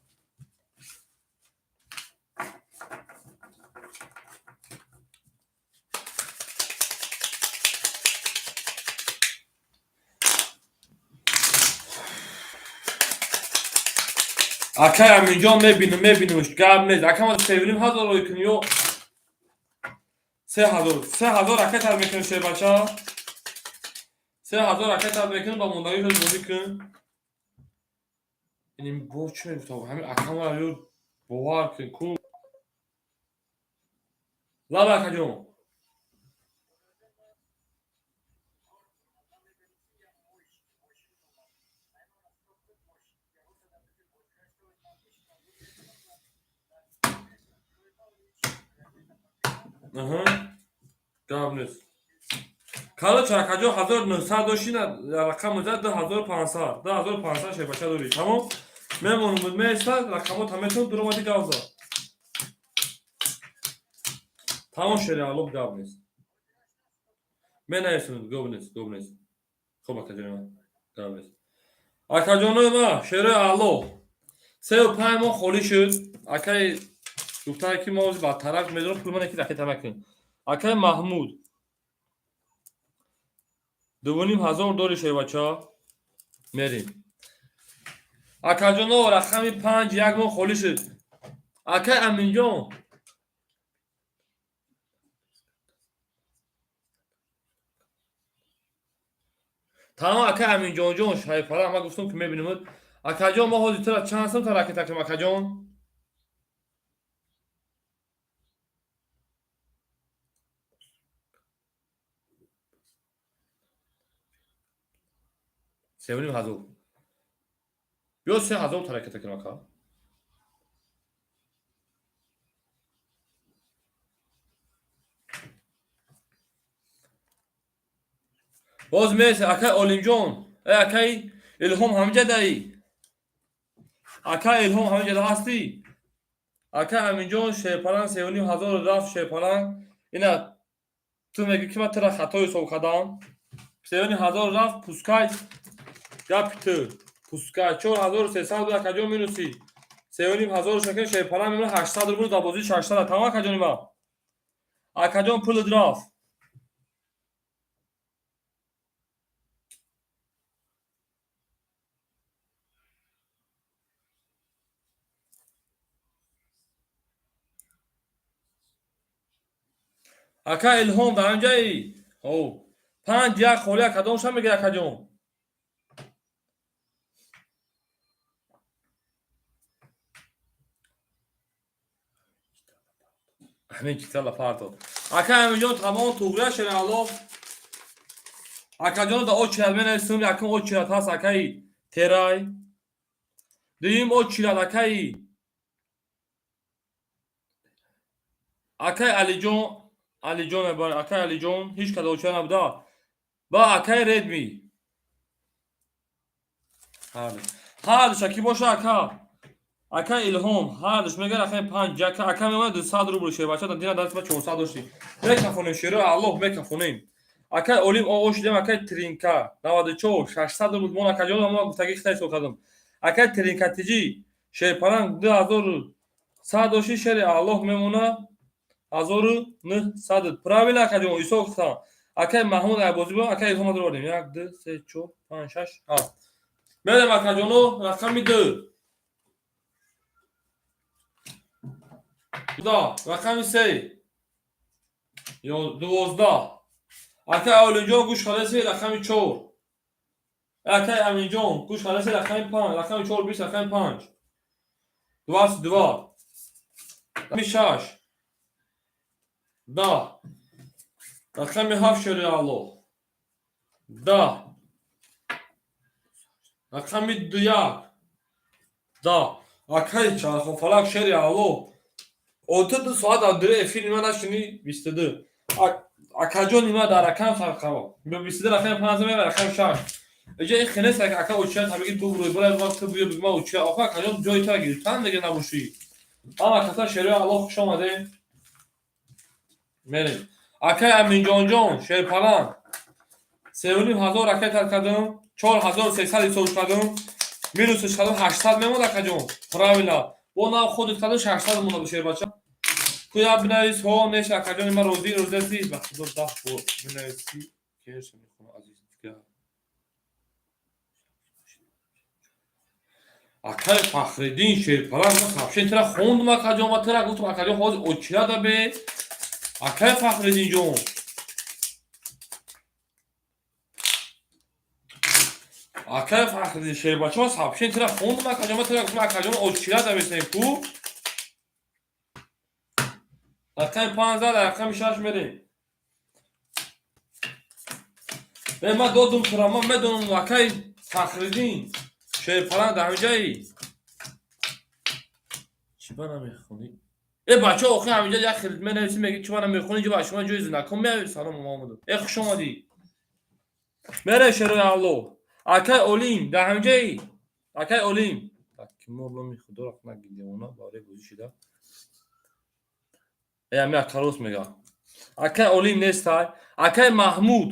Акай Аминҷон, мебинам, мебинамш, гап нест, ака. Ма 3500 рой кунӣ ё 3000? 3000 ака тар мекунем, шербача, 3000 ака тар мекунем, ба мондагӣ шуд бозӣ кун. Ин бо чӣ мегуфтам, ҳамин акамара ё бовар кун ку. Лаба, акаҷон. Аҳа, гап нест. Короче, акаҷон, 1900 дошти, рақам мезад 2500, 2500 шербача дорӣ. Тамом, мемонум, меистад, рақамота метавон дуромади, гап зад. Тамом, шери аллоҳ, гап нест. Менависам, гап нест, гап нест. Хуб, акаҷони ман, гап нест. Акаҷонои ман, шерои аллоҳ, 3-5 моҳ холӣ шуд. Акаи гуфтае ки мо ба тараф медорам пул мана ки ракета накунем. Акаи Маҳмуд, 2500 дори, шербача, мерем. Акаҷоно, рақами 5, як моҳ холӣ шуд. Акаи Аминҷон, тамом, акаи Аминҷонҷон, шайфара, ман гуфтам ки мебинемуд. Акаҷон, мо ҳозир тура чанд сум та ракета кунем, акаҷон? 3500 ё 3000 та ракета кунем, ака? Боз мес, акай Олимҷон, э, акай Илҳом ҳамҷадаи, акай Илҳом ҳамҷада ҳастӣ? Акай Аминҷон, шерпаланг 3500 рафт. Шерпаланг, ина ту мегӣ ки ман тура хато ҳисоб кардам. 3500 рафт, пускай, гапи ту пускай. 4300 буд, акаҷон, минуси 3500 шакин, шерпаланг мемона 800 рубл дар бозии 600. Тамом, акаҷони ман, акаҷон, пулат рафт. Ака Илҳом, дар ҳамҷаи 5-1 холия кадомша мегир, акаҷон? Ҳамин чизала фардод, ака Аминҷон. Тамом, туғрия, шери Аллоҳ. Акаҷон, да очередь менависум. Якум очередь ҳаст акаи Терай, дуюм очередь акаи Алиҷон, Алиҷон, акаи Алиҷон ҳеҷ када очередь набуда, ба акаи Редми. Ҳардуша ки боша, ака, ака Илҳом, ҳардуш мегӯяд акаи 5 ака, ака мемонад 200 рубл. Шербача, дина даст ма 400 дошти. Мекафонем, шерои Аллоҳ, мекафонем. Акаи Олим оғоз шудем. Акаи Тринка 94, 600 рубл мон. Акаҷон, ма гуфтагӣ хита ҳисоб кардам. Акаи Тринка тиҷи, шерпаланг 2100 дошти, шери Аллоҳ, мемона 1900. Правильно, акаҷон, ҳисоб кардам. Акаи Маҳмуд айбозӣ бо акаи Илҳом дорем. Як, ду, се, чор, панҷ, шаш, ҳафт. Мерем, акаҷоно, рақами ду. Да, рақами се. Ё 12. Акай Олимҷон, гӯш хадаси, рақами чор. Акай Аминҷон, гӯш хадаси, рақами панҷ, рақами чор, 20, рақами панҷ. 22. Рақами шаш. 10. Рақами ҳафт, шери Аллоҳ. 10. Рақами ду, як. 10. Акай Чархофалак, шери Аллоҳ. 32 соат дар дури эфири ма нашинӣ, 22. Акаҷон, има дар рақам фарқаво. 22, рақами панҷ мева, рақами шаш. Иҷа ин хеле сак, ака, очия табиги бубрӯй, бирай вақт биё бигма очия. Оха, акаҷон, ҷои та гирифтан дига набошӣ. Ҳама каса, шерои Аллоҳ, хуш омадем. Мерем. Акай Аминҷонҷон, шерпаланг. 3500 акай тар кардам, 4300 ҳисоб кардам. Минусш кардам, 800 мемонд, акаҷон. Правильно. Бо нав худат кардам, 600 монда бо, шербача. Ту я бинавис, ҳо, неш, акаҷон, ма розӣ, розӣ ҳастӣ? Ба худо, 10 бор бинависӣ, керша мехонам, азиз дигар. Акай Фахриддин, шерпаланг, ма сообщение тира хондум, акаҷон, ма тира гуфтам, акаҷон, ҳозир очирада бе. Акай Фахриддинҷон. Акай Фахриддин, шербача, ма сообщение тира хондум, акаҷон, ма тира гуфтам, акаҷон, очирада бесем ку. Рақами панҷ зад, рақами шаш мерем. Е, ма додум тура, ма медонам, акай Фахриддин, шерпаланг, дар ҳаминҷаи. Чӣ ба намехонӣ? Э, бачаҳо, охи ҳаминҷа як хел менависӣ, меги чӣ ба намехонӣ, инҷа ба шумо ҷои знаком меояд. Салом, омадам. Э, хуш омадӣ. Мере, шерои Аллоҳ. Акай Олим, дар ҳаминҷаи? Акай Олим. Ки худо рахмат, девона барои бозӣ шида. Э, ами ака рост мега. Акай Олим нестай. Акай Маҳмуд.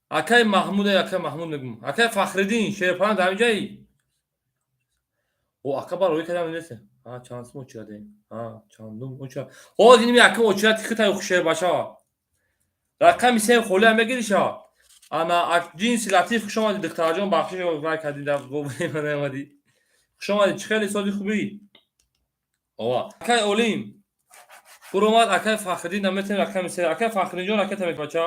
Акай Маҳмуд, э, акай Маҳмуд мегум. Акай Фахриддин, шерпаланг, дар ҳаминҷаи? О, ака бар рӯй кардам нест. А, чанд сум очирадем? А, чандум очира. Ҳозир инми ака очирад хитай шербача. Рақами се холиам мегириша. Ана ҷинси латиф, хуш омадӣ, духтарҷон, бахшиш вай кардӣ, дар омадӣ. Хуш омадӣ, чӣ хеле сози хубӣ? Ова. Акай Олим. Буромад, акай Фахриддин наметавонем рақами се. Акай Фахриддинҷон, ракета мекунӣ, бача?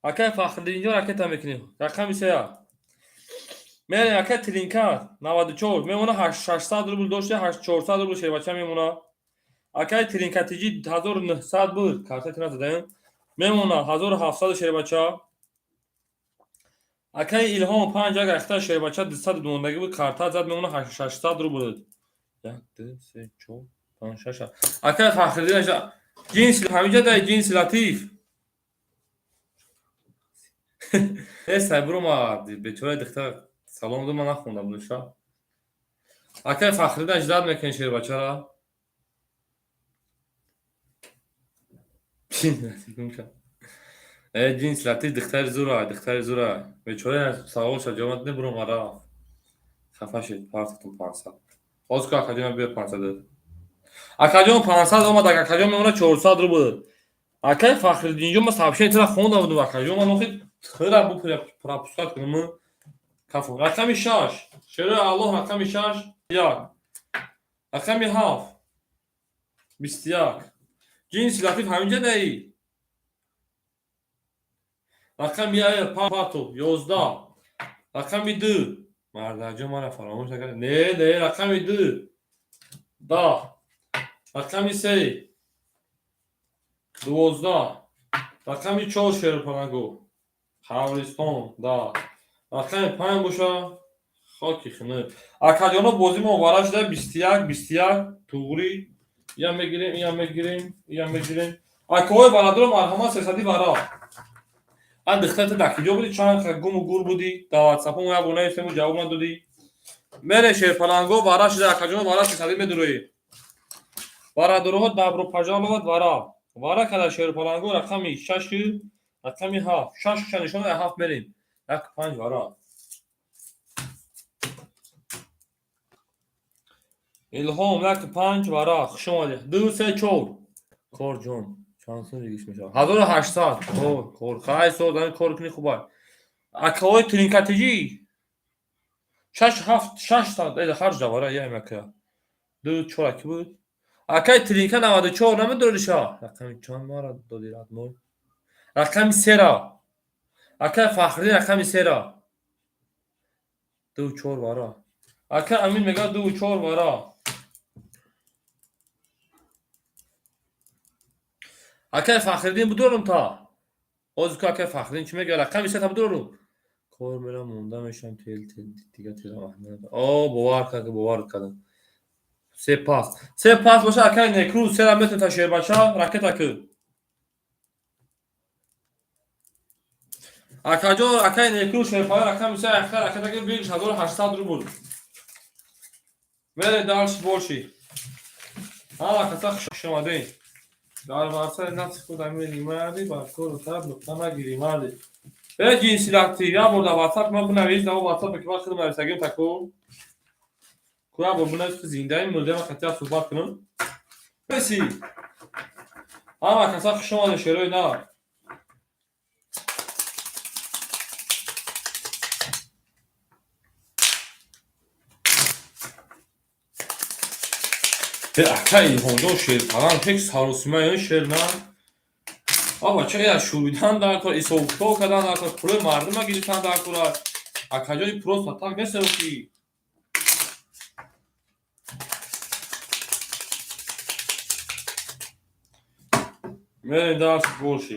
Акай Фахриддинҷон, ракета мекунӣ. Рақами сея. Мерем, акай Тилинка 94 мемона, 600 рубл дошти, 400 рубл, шербача, мемона. Акай Тилинка тиҷи 1900 буд. Карта тина задаем. Мемона 1700, шербача. Акай Илҳом, панҷ як ахта, шербача, 200 мондагӣ буд, карта зад, мемона 600 рубл. Як, ду, се, чор, панҷ, шаш. Акай Фахриддин, ҷинси ҳаминҷа дай, ҷинси латиф. Нестай, буромад, бечораи духтар салом ду, ман нахондам душа. Акай Фахриддин, ждать мекунӣ шербачара? Э, ҷинси латиф духтари зура, духтари зура. Бечора саволша ҷавоб надида, буромад, рафт. Хафа шид, партохтум 500. Ҳозир ку, акаҷон, биё 500. Акаҷон, 500 омад, акаҷон, мемона 400 рубл. Акай Фахриддинҷон, ма сообщение тира хонда будум, акаҷон, ман охи тира бу пропускать кунам. Кафу. Рақами шаш. Шерои Аллоҳ, рақами шаш, як. Рақами ҳафт. 21. Ҷинси латиф ҳаминҷа даи? Рақами як, пато, 11. Рақами ду. Мардаҷон, мара фаромӯш накард. Не, не, рақами ду. 10. Рақами се. 12. Рақами чор, шерпалаго. Қабристон, 10. Рақами панҷ боша, хоки хунук. Акаҷоно, бозӣ мо вара шуда, 21, 21, туғрӣ. Иям мегирем, иям мегирем, иям мегирем. Акаҳои бародаро, марҳамат, сесади вара. А духтар, ту дар киҷо будӣ? Чанд гуму гур будӣ? Дар ватсапо мо як бор навистему, ҷавоб надодӣ. Мере, шерпаланго, вара шуда, акаҷоно, вара сесади медуроӣ. Бародароҳо, добро пожаловать, вара. Вара када, шерпаланго, рақами шашу рақами ҳафт. Шаш нишон, ҳафт мерем. Як, панҷ, вара. Илҳом, як, панҷ, вара, хуш омадӣ. Ду, се, чор. Корҷон, чанд сум региш мешавад? 1800. Кор, кор. Хай, соз, кор кунӣ, хубай. Акаҳои тринкатиҷӣ шаш ҳафт шаш ҳар давара яем ака. Ду чор аки буд. Акаи тринка 94 намедориша? Рақами чанд мара доди родной? Рақами сера. Акаи Фахриддин рақами сера. Ду чор вара. Ака Амин мегӯяд ду чор вара. Акаи Фахриддин будорум та. Ҳозир ку акаи Фахриддин чӣ мегӯяд? Рақами сета будорум. Кор мерам монда мешавам тел тел дига телам аҳамият. О, бовар кард, бовар кардам. Се пас. Се пас боша акаи Некрӯз сера метавон та шербача ракета ку. Акаҷон акаи Некрӯз шерпара рақами се акта ракета ки 1800 рубл. Мере дальше больше. Ҳама каса хуш омадед. Дар варсаи нафси худ амири марди бар кору тараб нуқта нагири марди. Э ҷинси латиф, як бор дар ватсап ман бинавис, дар ватсап ки ман худам нависагим таку. Ку як бор бинавис ки зиндаи мурда ман хати суҳбат кунам. Меси. Ҳама каса хуш омадед шерои нав. Э ака Илҳомҷон шерпаран ҳеҷ саросимаи шер на. Аба ча я шуридан дар кор, ҳисобкитоб кардан дар кор, пулои мардума гирифтан дар кор. Акаҷони просто так нестем ки. Мерем дарс больше.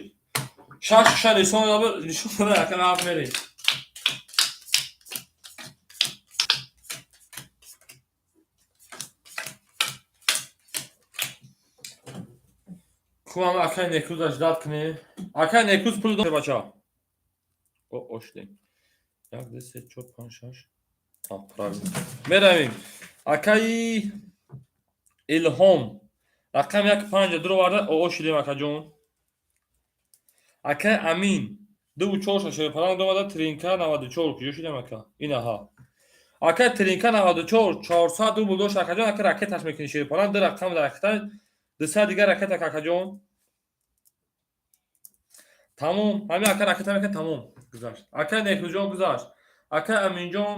Шаш ша нишон нишон ака наф мерем. Ку ам акай Некрӯза ждать кунем. Акай Некрӯз пул дод бача. О, ошдем. Як, ду, се, чор, панҷ, шаш. А, правильно. Меравем. Акаи Илҳом. Рақами як панҷ дуроварда ошидем акаҷон. Акаи Амин. Дуву чор шашерпаланг омада тринка 94 куҷо шудем ака? Инаҳа. Акаи тринка 94 400 рубл дошт акаҷон, ака ракеташ мекунӣ шерпаланг ду рақам дар ракета дусад дигар ракета акаҷон. Тамом, ҳамин ака ракета мекунад тамом гузашт. Акаи Некрӯзҷон гузашт. Акаи Аминҷон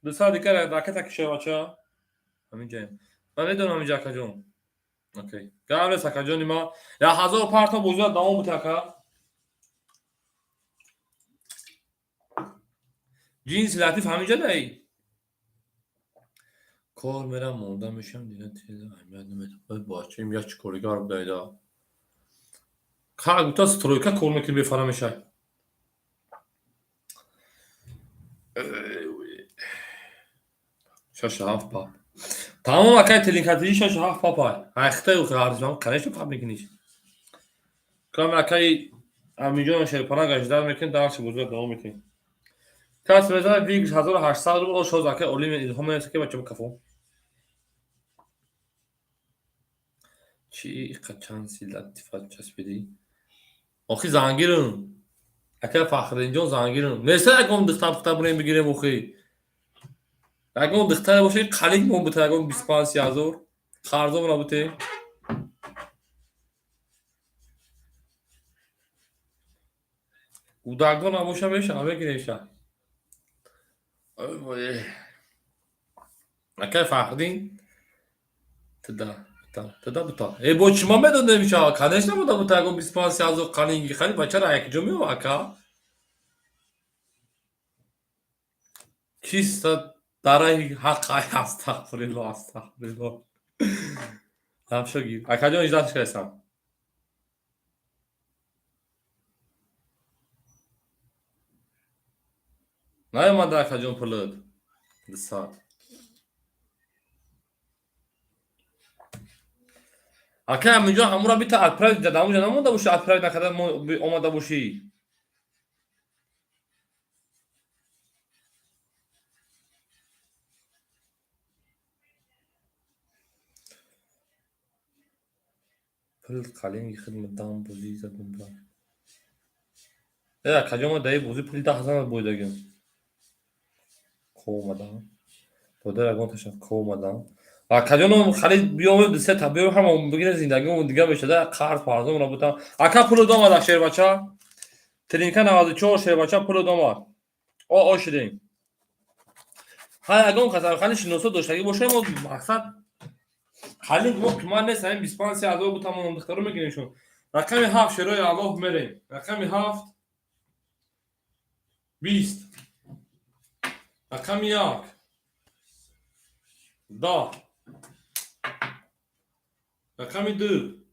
дусад дигар ракета кишевача. Ҳамин ҷаем. Ман медонам ҳамин ҷа акаҷон. Окей. Гап нест акаҷони ман. Я ҳазор парто бозиа давом буд ака. Ҷинси латиф ҳамин ҷа даи. Кор мерам монда мешавам дига теза аҳамият намедам. Бачаим як чӣ коригар будаида. Как будто стройка кор мекунӣ бефара мешавӣ. Шашу ҳафт пап. Тамом акай телинкатиҷи шашу ҳафт папай. Айхтаи арзон, конечно пап мекуниш. Кам акай Аминҷон шерпаранг аждар мекунем, дарси бозиро давом метиҳем. Кас мезанад вигш 1800 рубл, шоз акай Олим Илҳом менависад ки бача кафо. Чӣ иқа чанд си латифа часпидӣ? Охи зангирам. Акай Фахриддинҷон зангирам. Неста ягон духтар пухтар бурем бигирем охи. Ягон духтаре боша қалик мон бута ягон 25 30 ҳазор. Қарзомона буте. Кӯдакдор набоша мешава мегиреша. Акай Фахриддин туда бута туда бута. Э бо чӣ ман медонем ша? Конечно буда бута ягон 25 30 ҳазор қалинги хали бачара якҷо меова ака. Чисто дараи ҳақ ай астағфируллоҳ астағфируллоҳ. Лабшо гир. Акаҷон иҷозат кардам. Наёмада акаҷон пулат. 200. Ака ҳаминҷо ҳамура бита отправить дар ҳамунҷо намонда бошӣ отправить накарда омада бошӣ. Пул қалинги хидмат дам бозӣ задум ба. Э акаҷон ман даи бозӣ пули 10 ҳазор бойдагим. Ко омадам. Додар ягон таша ко омадам. Акаҷоном харид биёмем ду се та биём ҳама бигирем зиндагимон дига мешада қарз парзомона бутам. Ака пулу домад шербача. Тринка 94 шербача пулу домад. О шудем. Ҳар ягон қасамхани шиносо доштагӣ бошем, мо мақсад қалин мо қимат нест, ҳамин 25 30 ҳазор бу, тамом, духтаро мегирем. Рақами 7, шерои Аллоҳ, мерем. Рақами 7, 20. Рақами 1, 10. Рақами 2,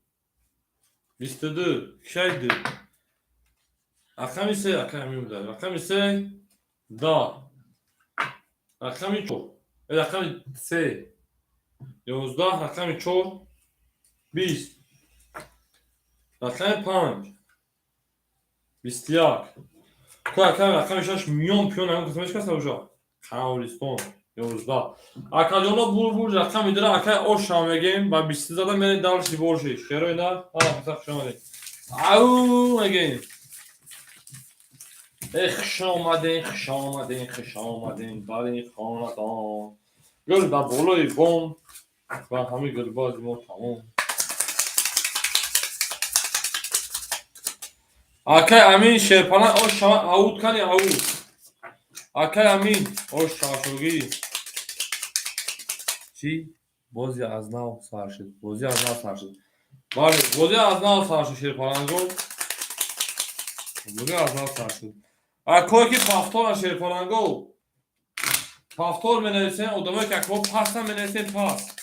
22, кишаи 2. Рақами 3, рақами буда. Рақами 3, 10. Рақами 4, рақами 3, 11. Рақами 4, 20. Рақами 5, 21. Ку рақами 6 миён пиён ҳамин қисмаш каста боша. Қавлистон, 11. Акаҷоно, бур рақами 2, акай оша мегем, ба 20 зада мерем дальше больше. Шерои на, ҳара писар, хуш омадед. Ау мегем. Э, хуш омаден, хуш омаден, хуш омаден бар ин хонадон. Гул дар болои бом ва ҳамин гулбози мо тамом. Акай Амин, шерпалан, ош шава, ауд кани, ауд. Акай Амин, ош шавашогӣ. Чӣ? Бозӣ аз нав сар шуд. Бозӣ аз нав сар шуд. Бале, бозӣ аз нав сар шуд, шерпаланго. Бозӣ аз нав сар шуд. Акое ки повтора, шерпаланго. Повтор менависем, одамое ки акво пасам менависем пас.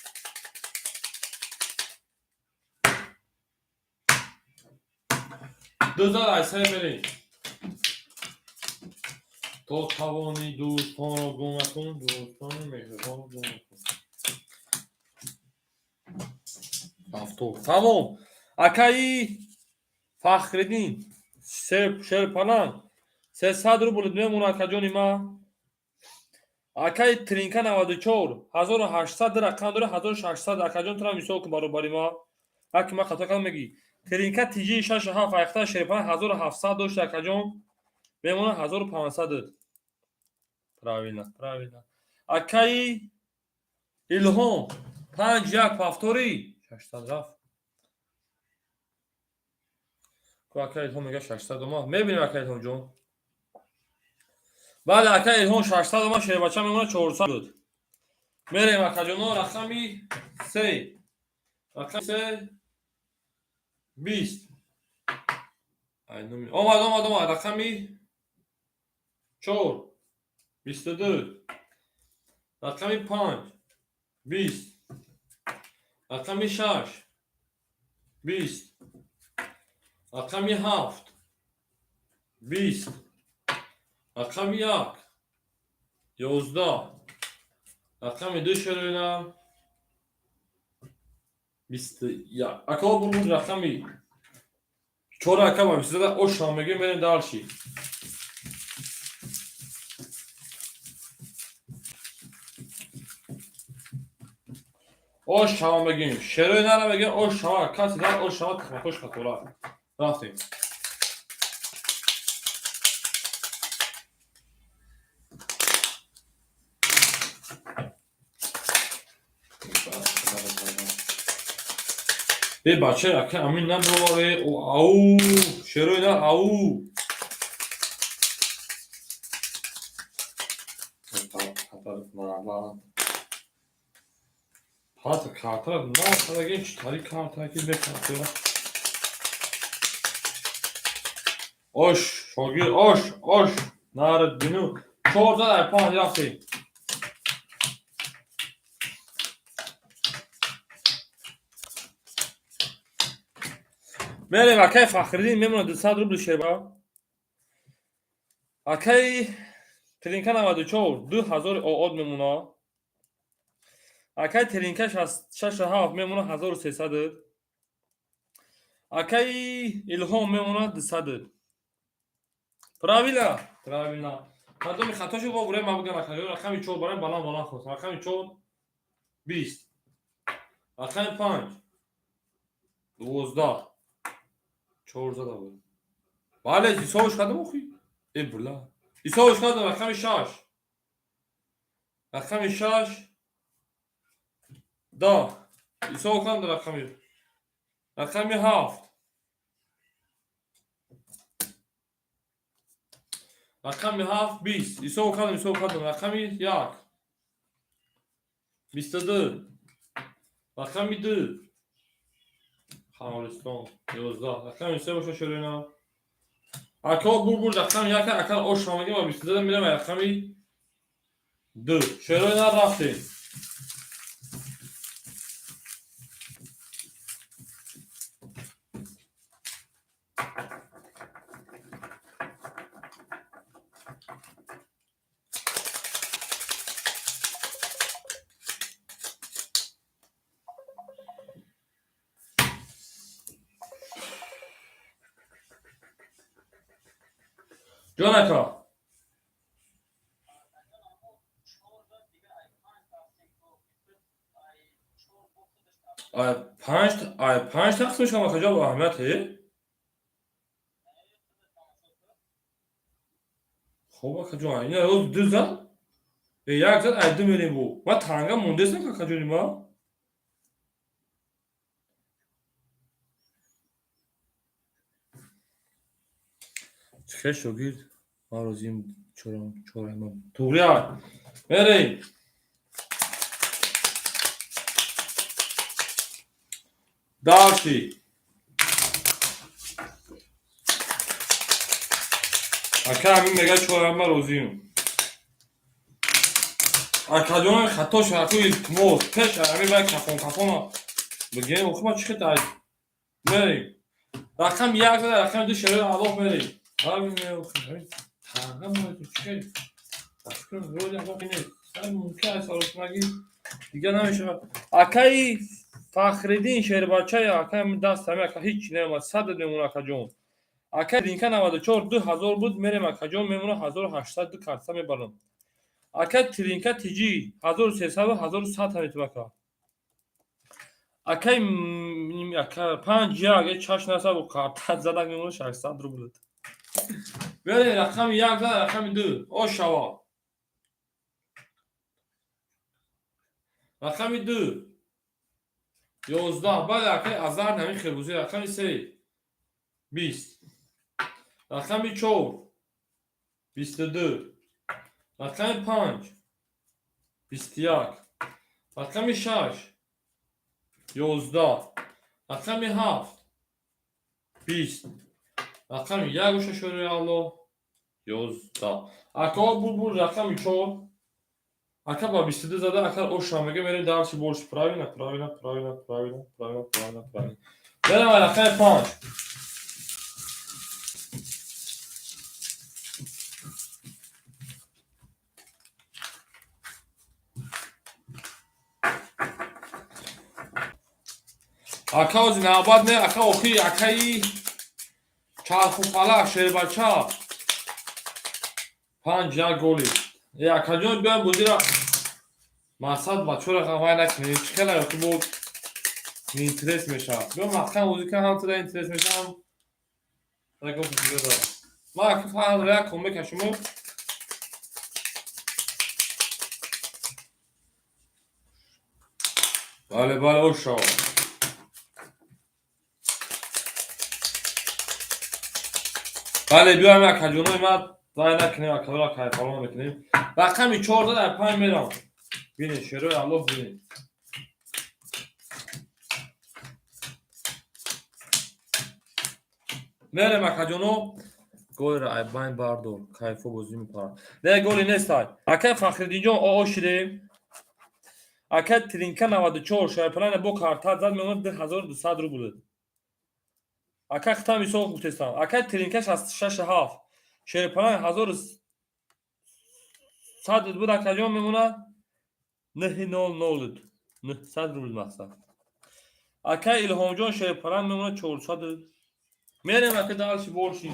Ду зад айсай мерем. То тавонӣ дӯстонро гум накун, дӯстони меҳрибонро гум накун. Повтор. Тамом. Акаи Фахриддин, шерпаланг, 300 рубл мемонад, акаҷони ман. Акаи Тринка 94, 1800 рақам дора, 1600, акаҷон, тура мисол кун баробари ма. Аки ман хато кардам, мегӣ. Тринка тиҷии 6 7 айхта шерпаланг 1700 дошт, акаҷон. Мемонад 1500. Правильно, правильно. Акаи Илҳом, 5 1, повтори, 600 рафт. Ку акаи Илҳом мега 600 омад. Мебинем, акаи Илҳом ҷон. Бале, акаи Илҳом, 600 омад, шербача мемонад 400 буд. Мерем, акаҷоно, рақами 3. Рақами 3, 20. Омад, омад, омад. Рақами 4, 22. Рақами 5, 20. Рақами 6, 20. Рақами 7, 20. Рақами 1, 11. Рақами 2, шероинам, 21. Ака, бурбур рақами 4, ака, ба 22 ошам мегӯем, мерем дальше. Ош шава мегӯем. Шерои нара мегӯем, ош шава. Каси дар ош шава, тухмакош қатора. Рафтем. Е, бача, ака Амин наброваре, ау, шерои нар, ау. Пата картара на хадаген чӣ тари карта ки бекартера. Ош, шогир, ош, ош, нарад бину. 4 зад, ай 5 рафтем. Мерем, акай Фахриддин мемонад 200 рубли шеба. Акай Тринка 94, 2000 оод мемонад. Акай Тринка 67 мемонад 1300. Акай Илҳом мемонад 200. Правильно? Правильно. Кадоми хато шуд, бо бурем, ма бигам, акаҷон, рақами 4 барем, баланд баланд хост. Рақами 4, 20. Рақами 5, 12. 4 зада буд. Бале, ҳисобаш кардам охи. Э, була. Ҳисобаш кардам, рақами 6. Рақами 6, 10. Ҳисоб кардам рақами. Рақами 7. Рақами ҳафт, 20. Ҳисоб кардам, ҳисоб кардам. Рақами як, 22. Рақами ду, Хамолистон, 11. Рақами се боша, шерина. Ако бур, рақами як, ака ош мегем ва 22 мирам рақами ду. Шерина, рафтем. Ҷон ака. Ай панҷ, ай панҷ тақсим шумо, акаҷон, аҳамияте? Хоб, акаҷон, ина роз ду зад, як зад, ай ду мерем бу. Ма танга мондесам, акаҷони ма. Хел шогирд, ман розием, чорам, чорам. Туғри мерем. Дальше. Ака ҳамин мега, чорам, ман розием. Акаҷон, хато шаку, илтимос, пеш ҳамин бай кафон кафон бигем, охи ма чӣ хел мерем. Рақам як зада, рақами ду, шерои Аллоҳ, мерем. Ҳамин ҳамин танга моед, чӣ хел? Рози Аллоҳ нест. Мумкин аст саросмагӣ дигар намешавад. Акаи Фахриддин, шербачаи акаи даст ҳами ака ҳеҷ намеомад, 100 мемона, акаҷон. Акаи Ринка 94, 2000 буд, мерем, акаҷон, мемона 1800, ду карта мебарам. Акаи Тринка тиҷи 1300, 1100 ҳамитум, ака. Акаи ака панҷ як чаш насаб карта задак, мемона 600 рубл. Берем, рақами як зад, рақами ду. О шава. Рақами ду, 11. Бале, акаи Азар, ҳамин хелбузӣ. Рақами се, 20. Рақами чор, 22. Рақами панҷ, 21. Рақами шаш, 11. Рақами ҳафт, 20. Рақами як оша, шӯрои Аллоҳ, 11. Ака бур, рақами чор. Ака ба 22 зада, ака оша мега, мерем дальше больше. Правильно, правильно, правильно, правильно, правильно, правильно, правильно. Мерем рақами панҷ. Ака ози навбат не, ака охи, акаи чарху фалак, шербача. Панҷ як голи. Э, акаҷон, биём бозира мақсад бачора қавай накунем. Чӣ хела ки бо интерес мешавад. Биё маҳкам бозӣ кун, ҳам туда интерес мешавам. Ма ака фақат як кон мекашуму. Бале, бале, ошо. Бале, биёем, акаҷонои ма, вай накунем, акаро кайфалон мекунем. Рақами чор дар панҷ мерам. Бинед, шерои Аллоҳ, бинед. Мерем, акаҷоно. Голро айбайн бардор, кайфо бозӣ мекунад. Не, голи нестай. Акай Фахриддинҷон, оо шидем. Акай Тринка 94, шайпалана бо карта зад, мемонад 2200 рубл. Ака хитам ҳисоб гуфтестам. Акай Тринка 66 7. Шерпалан 1100 буд, акаҷон, мемонад 900. 900 рубл мақсад. Акай Илҳомҷон, шерпалан мемонад 400. Мерем, ака, дальше больше.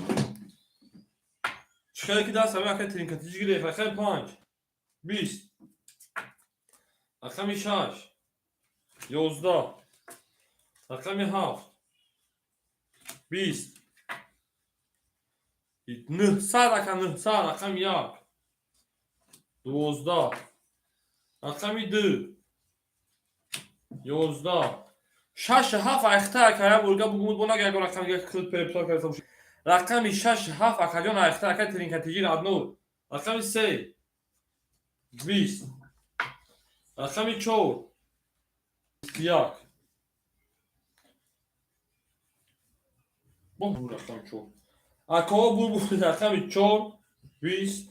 Чӣ хеле ки даст ҳами акай Тринка тиҷ гирефт. Рақами панҷ, 20. Рақами шаш, 11. Рақами ҳафт, 20. 900, ака, 900. Рақами як, 12. Рақами ду, 11. Шаш ҳафт айхта, ака, як бурга бугумуд бо нага ягон рақами дига куд переписать карда бошед. Рақами шаш ҳафт, акаҷон, айхта, ака Тринкатиҷи родной. Рақами се 20, рақами чор 21. Бо рақами чор, акаҳо, бур, рақами чор 20.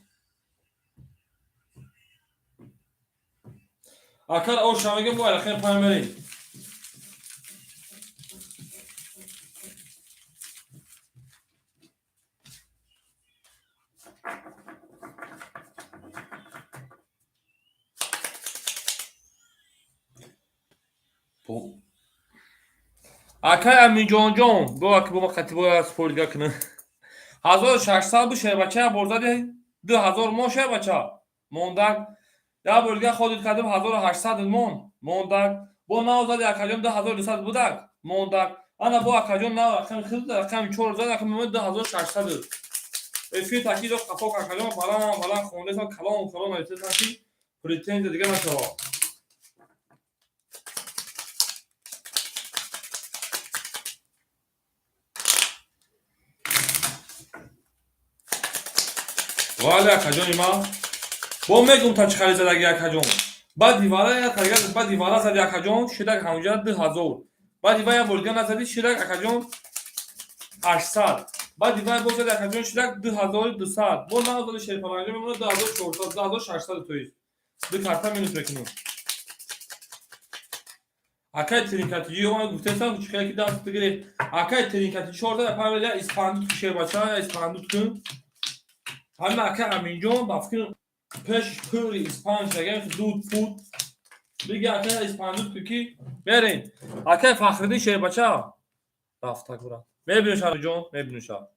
Акар оша мегем, бо рақами панҷ мерем. Акай Аминҷонҷон, бо аки бо ма қатибоя спордига кунам. 1600 бу, шербача, як бор зади, 2000 мон, шербача, мондак. Як бор дига ходид кардем, 1800 мон, мондак. Бо нав зади, акаҷон, 2200 будак, мондак. Ана бо, акаҷон, нав рақами хел, рақами чор зад, рақами 2600. Эфир такидо қафо, акаҷон, баланд баланд хондесам, калон калон нависесам, ки претензия дига нашавад. Вале, акаҷони ман, бо мегум та чӣ хари задаги, акаҷон. Баъди вара баъди вара зади, акаҷон, шидак ҳамҷа 2000. Баъди ва як бор дига назади, шидак, акаҷон, 800. Баъди вай боз зади, акаҷон, шидак 2200. Бо нав зади, шерпаланҷо, мемонад 2400, 2600, то есть ду карта минус мекунем. Акай Тринкатиҷи омад, гуфтесам, чӣ хеле ки даст бигиред. Акай Тринкатиҷи чорда памел, я испандут, шербача, я испандут кун. Ҳама, акай Аминҷон, ба фикр пеш пури испан шагем, дуд пуд биги, акай, испандут ку, ки мерем. Акай Фахриддин, шербача, рафта гура мебинуша, ҷон, мебинуша.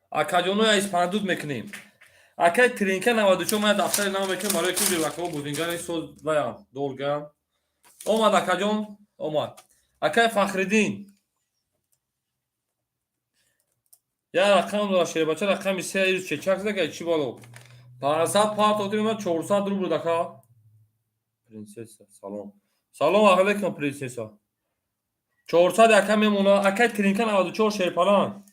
Акаҷоно, я испандут мекунем. Акай Тринка 94, ман дафтари нав мекунем, барои ки бевакао бозингари соз ваям долгам. Омад, акаҷон, омад. Акай Фахриддин як рақам дора, шербача, рақами се ирӯз чечак зага, чӣ бало, 500 партотим, 400 рубл. Ака Принсесса, салом, салом алейкум, Принсесса. 400 ака мемона. Акай Тринка 94, шерпаланг,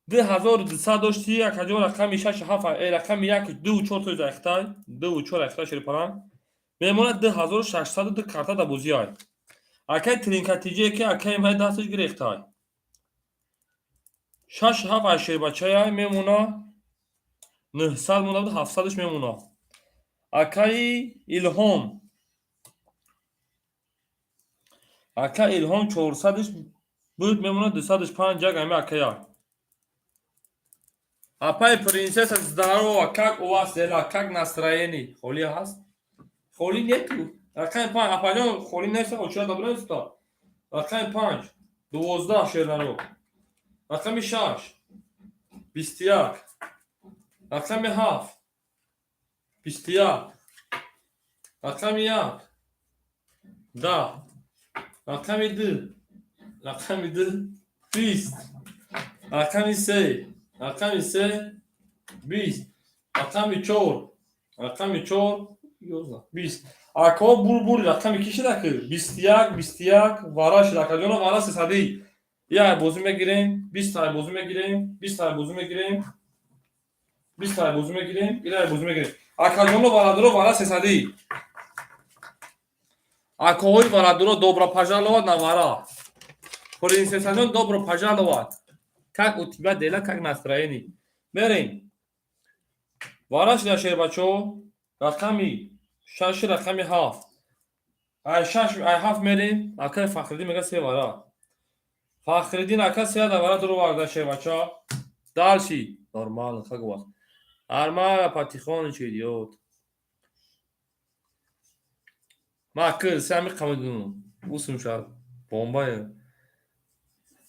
2200 дошти, акаҷон, рақами шаш ҳафт, рақами як ду чор тои захтай, ду чор ахтай, шерпаланг мемонад 2600, ду карта да бозиай. Акай Тринкатиҷие ки акай май дасташ гирехтай, шаш ҳафт ай шербачая мемона, 900 монда буд, 700-аш мемона. Акаи Илҳом, ака Илҳом, 400-аш буд, мемона 200-аш, панҷ як ами акая. Апай Принсесса, здорово, как у вас дела, как настроение? Холӣ ҳаст, холӣ нету. Рақами панҷ, апаҷон, холӣ нест, оча добро. Рақами панҷ 12, шернаро. Рақами шаш 21, рақами ҳафт 21, рақами як 10, рақами ду, рақами ду 20, рақами се, рақами се 20, рақами чор, рақами чор 11, 20. Акао, бурбур, рақами ки шида, ки 21, 21 вара шида, акаҷоно, вара сесадӣ. Як бозӣ мегирем, 20 тай бозӣ мегирем, 20 тай бозӣ мегирем, 20 тай бозӣ мегирем, ила бозӣ мегирем. Акаҷоно, бародаро, вара сесадӣ. Акаҳои бародаро, добро пожаловать на вара. Принсессаҷон, добро пожаловать, как у тебя дела, как настроение? Мерем, вара шида, шербачо. Рақами шаши, рақами ҳафт, ай шаш, ай ҳафт мерем. Акаи Фахриддин мега се вара. Фахриддин ака се вара дуроварда, шербача. Дальше нормально, как у вас? Нормально, потихонечку идёт. Ма кир сами қамидунам усм шад бомбая.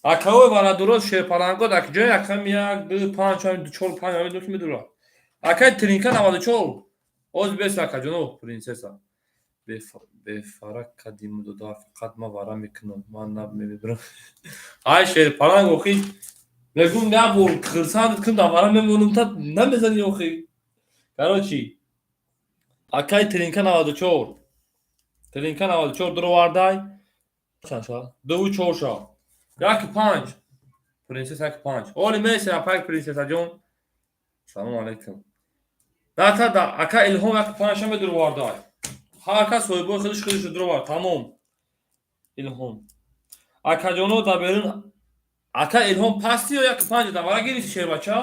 Акаои барадуро, шерпаланго, дар ҷои акам як ду панҷ чор панҷ ҳамин ду медура. Акай Тринка 94 оз бес, акаҷоно. Принсесса, бефара кадиму дода, фақат ман вара мекунам, ман намебирам. Ай шерпаланг, охи мегум, як бор хирсанд кун, дар вара мемонам, та намезани, охи. Короче, акай Тринка 94, Тринка 94 дуровардай. Чанд шуд? Дуву чор шуд. Як панҷ. Принсесса як панҷ. Оли меси апак принсессаҷон. Салом алейкум. Дака да ака Илҳом як панҷ шаме дуровардай. Ҳар кас соҳибои худаш худашро дуровард. Тамом. Илҳом. Акаҷоно дар берун ака Илҳом пасти ё як панҷ да вара гирифти шербача?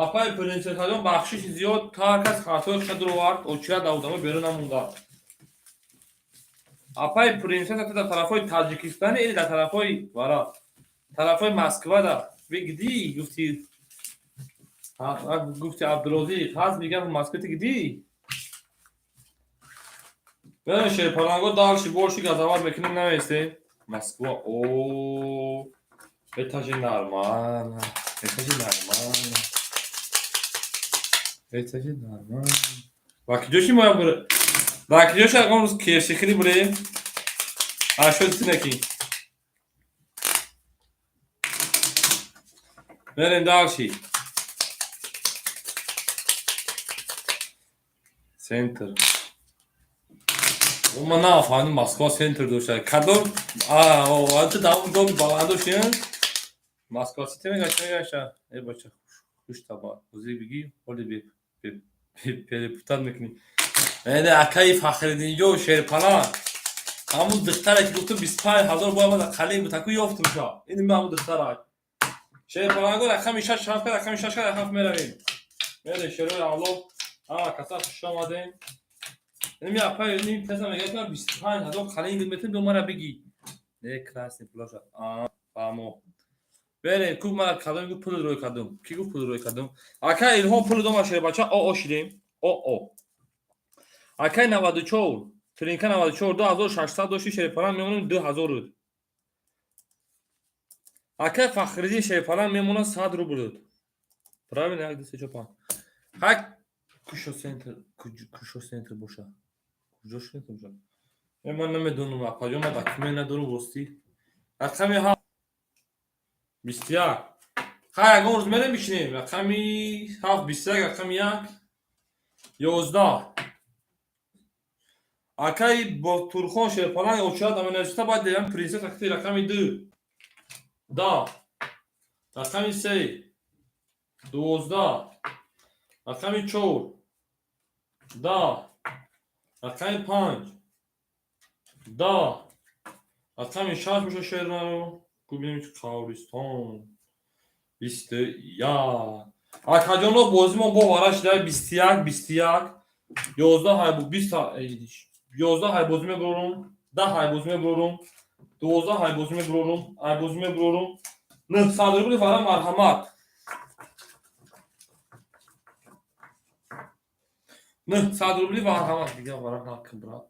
Апаи принсессаҷон бахшиши зиёд ҳар кас хатои худашро дуровард, очира да одамо берун намонда. Апаи принсесса ту дар тарафҳои Таҷикистани или дар тарафҳои вара? Тарафҳои Москва да. Бигдӣ гуфти гуфти Абдурозиқ ҳаст мегам Москва ти гидӣ? Бе шерпаланго дальше больше газовать мекунем наместем. Москва о это же нормально. Это же нормально. Это же нормально. Ба киҷоши моя буре? Ба киҷоши ягон рӯз KFC хӯрӣ буре? Ашо тинаки. Мерем дальше. Центр. Ман нафаҳмидам Москва центр дошта. Кадом а ту дар доми баланд дошти? Москва сити мегашта мегашта. Э бача хуш таба. Ҳозир бигӣ ҳоли перепутать мекунӣ. Не акаи Фахриддинҷо шерпалан. Ҳамун духтаре ки гуфтум 25 000 бояд ман қалин буд таку ёфтум ша. Ин ҳамун духтарак. Шерпаланго рақами шаш ҳафт рақами шаш ҳафт меравем. Мерем шерои алло. Ҳама каса хуш омадем. Ин апай ним каса мегӯяд ки ман 25 000 қалин метавонӣ биё мара бигӣ. Не красный пулаша. А фаҳмо. Берем ку мара кадом гуфт пул рӯй кардум. Кӣ гуфт пул рӯй кардум? Ака Илҳом пул дома шербача о о шидем. О о. Акай 94 тринка 94 2600 дошти шерпалан мемонем 2000 руд. Акай Фахриддин шерпалан мемонад 100 рубл руд. Правильно, як ду се чор панҷ. Ҳак кушо центр кушо центр боша. Куҷо центр боша? Э ман намедонам апаҷон ман документ надорам ростӣ. Рақами ҳафт 21. Хай ягон рӯз мерем бишинем. Рақами ҳафт 21 рақами як 11. Акаи Ботурхон шерпалан очад аменависта баъд дедам принсесса кати рақами ду. Да. Рақами се. 12. Рақами чор. Да. Рақами панҷ. Да. Рақами шаш боша шернаро. Кубинем чи қабристон. 21. Акаҷоно бозимон бо вара шида 21 21 11 ҳай бист 11 ҳай бозӣ мебурорум, 10 ҳай бозӣ мебурорум, 12 ҳай бозӣ мебурорум, ҳай бозӣ мебурорум. 900 рубли вара марҳамат. 900 рубли марҳамат. Дига вара накун брат.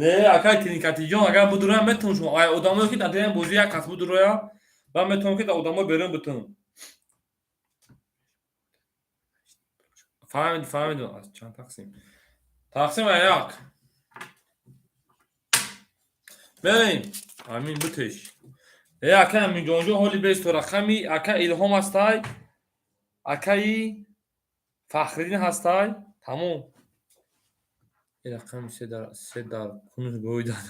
Не, акай Тиникатиҷон, агар будуроям метавон шумо. Ай одамое ки дар дигар бозӣ як кас будуроя, ман метавонам ки дар одамои берун бутунам. Фаҳмид, фаҳмидам. Аз чанд тақсим? Тақсим як. Берем. Амин бутеш. Э ака Аминҷонҷон ҳоли бесто рақами ака Илҳом ҳастай, акаи Фахриддин ҳастай. Тамом. Э рақами се дар се дар кунус гӯй дар.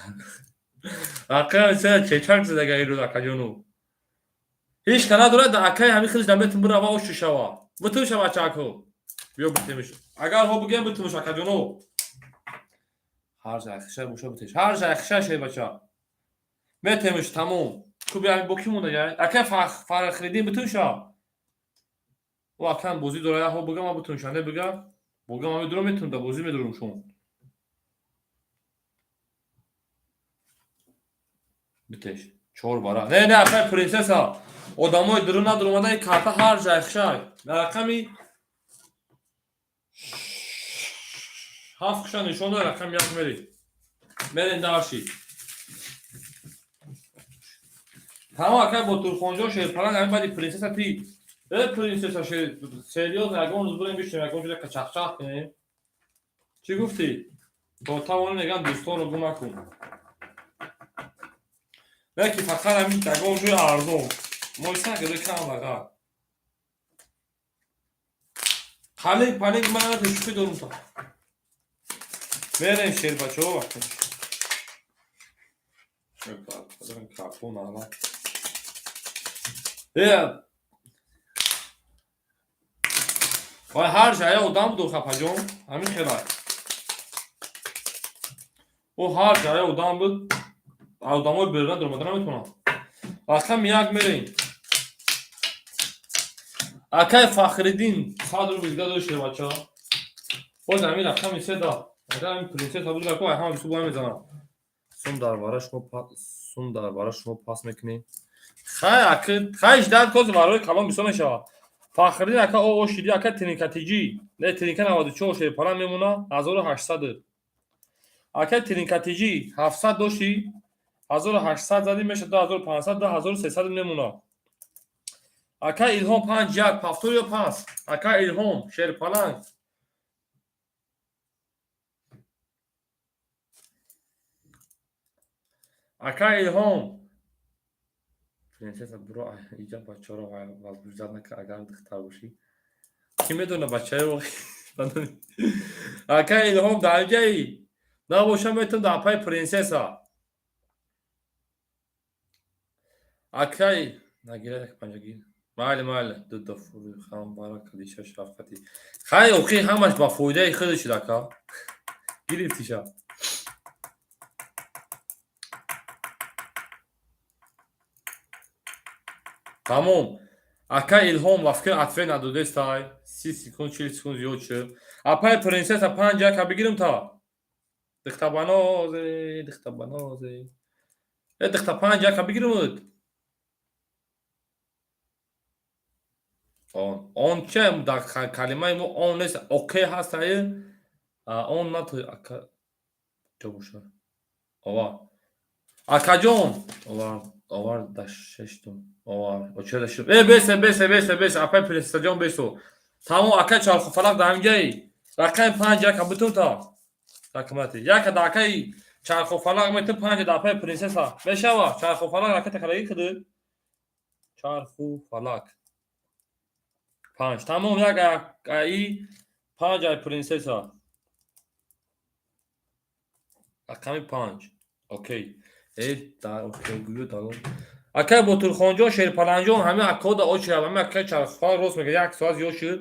Рақами се чечак задага ирӯз акаҷону. Ҳеҷ ка надорад акаи ҳамин худаш дар метун бирава ошу шава. Бутун шава чако. Биё бутемиш. Агар ҳо бигӯям бутумуш акаҷону. Ҳар жайхиша боша бутеш. Ҳар жайхиша шей бача. Метемиш тамом. Ку бия бо ки монда яй? Ака Фахриддин бутун ша. О акам бозӣ дора я ҳо бигам ма бутун ша не бига. Богам ма медурам метун да бозӣ медурам шун. Битеш. Чор бара. Не не акай принсесса. Одамои дурун надуромада ин карта ҳар жайхишай. Рақами ҳафт куша нишон дод рақами як мери. Мерем дальше. Тамом акай Ботурхонҷон шерпаланг ҳамин баъди принсесса ти. Э принсесса шер серьёзно ягон рӯз бурем бишинем ягон ҷода чахчах кунем. Чӣ гуфтӣ? То тавонӣ мегӯям дӯстонро гум накун. Не ки фақат ҳамин ягон ҷои арзон. Мойса гида кам бағар. Қалинг палинг ман шӯхӣ дорум та. Мерем шербачаҳо вақте. Вай ҳар ҷая одам буду хапаҷон, ҳамин хелай. О ҳар ҷая одам буд, одамои беруна дуромада наметавонам. Рақами як мерем. Акай Фахриддин 100 рубл дига дод шербача. Боз ҳамин рақами се да. Агар ҳамин принсесса буд, ай ҳама бису бо мезанам. Сум дар бара шумо сум дар бара шумо пас мекунем. Хай аки хай ждать коз барои калон бисо мешавад. Фахриддин ака о шиди ака Тринка ТЖ. Не Тринка 94 шерпара мемона 1800. Ака Тринка ТЖ 700 дошти 1800 зади меша 2500 2300 мемона. Ака Илҳом 5 1 повтор ё пас. Ака Илҳом шерпаланг. Ака Илҳом принсесса буро иҷа бачаро возбуждать накар, агар духтар бошӣ. Кӣ медона бачаё? Ака Илҳом дар ҷаи набошам метавон дар пайи принсесса. Акай нагирад як панҷагир. Майли, майли, ду фурӯхам бара калиша шафқати. Хай охи ҳамаш ба фоидаи худаш шуд ака. Гирифтиша. Тамом. Ака Илҳом ва фикр ответ надодестай. 30 секунд, 40 секунд зиёд шуд. Апаи принсесса 5 яка бигирим та. Духтабанозе, духтабанозе. Э духта 5 яка бигиримуд. Он, он че дар калимаи мо он нест, окей ҳастай. Он на ака ҷо боша. Ова. Акаҷон, овар, овар да шештум. Овар, оча да шештум. Э бесе, бесе, бесе, бесе, апай принсессаҷон бесо. Тамом ака чарху фалак дар ҳамҷаи. Рақами 5 яка бутун та. Рақамати. Яка да акаи чарху фалак метун 5 да апай принсесса. Мешава, чарху фалак ракета кадаги куду. Чарху фалак. 5. Тамом як аи 5 ай принсесса. Рақами 5. Окей. Э да окей гӯё да. Акай Ботурхонҷон, Шерпаланҷон ҳама акода очи ҳама акай чархфалак рост мегӯяд, як соат зиёд шуд.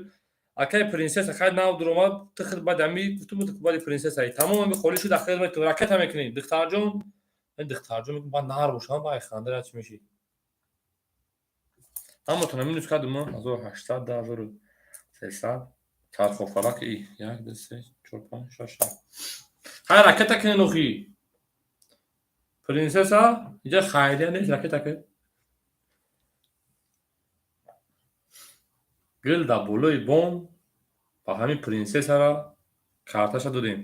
Акай принсесса хай нав дуромад, тихр баъд ами гуфтум буд баъди принсесса. Тамом ами холӣ шуд, ахир метун ракета мекунем. Духтарҷон, духтарҷон мегӯям баъд нар бошам, баъд ханда чӣ мешӣ. Ҳаматон минус кардум 1800 2300 чархофалак и 1 2 3 4 5 6 7. Хай ракета кунен охи. Принсесса инҷа хайрия нест, ракета кун. Гул дар болои бом ба ҳамин принсессара карташа додем.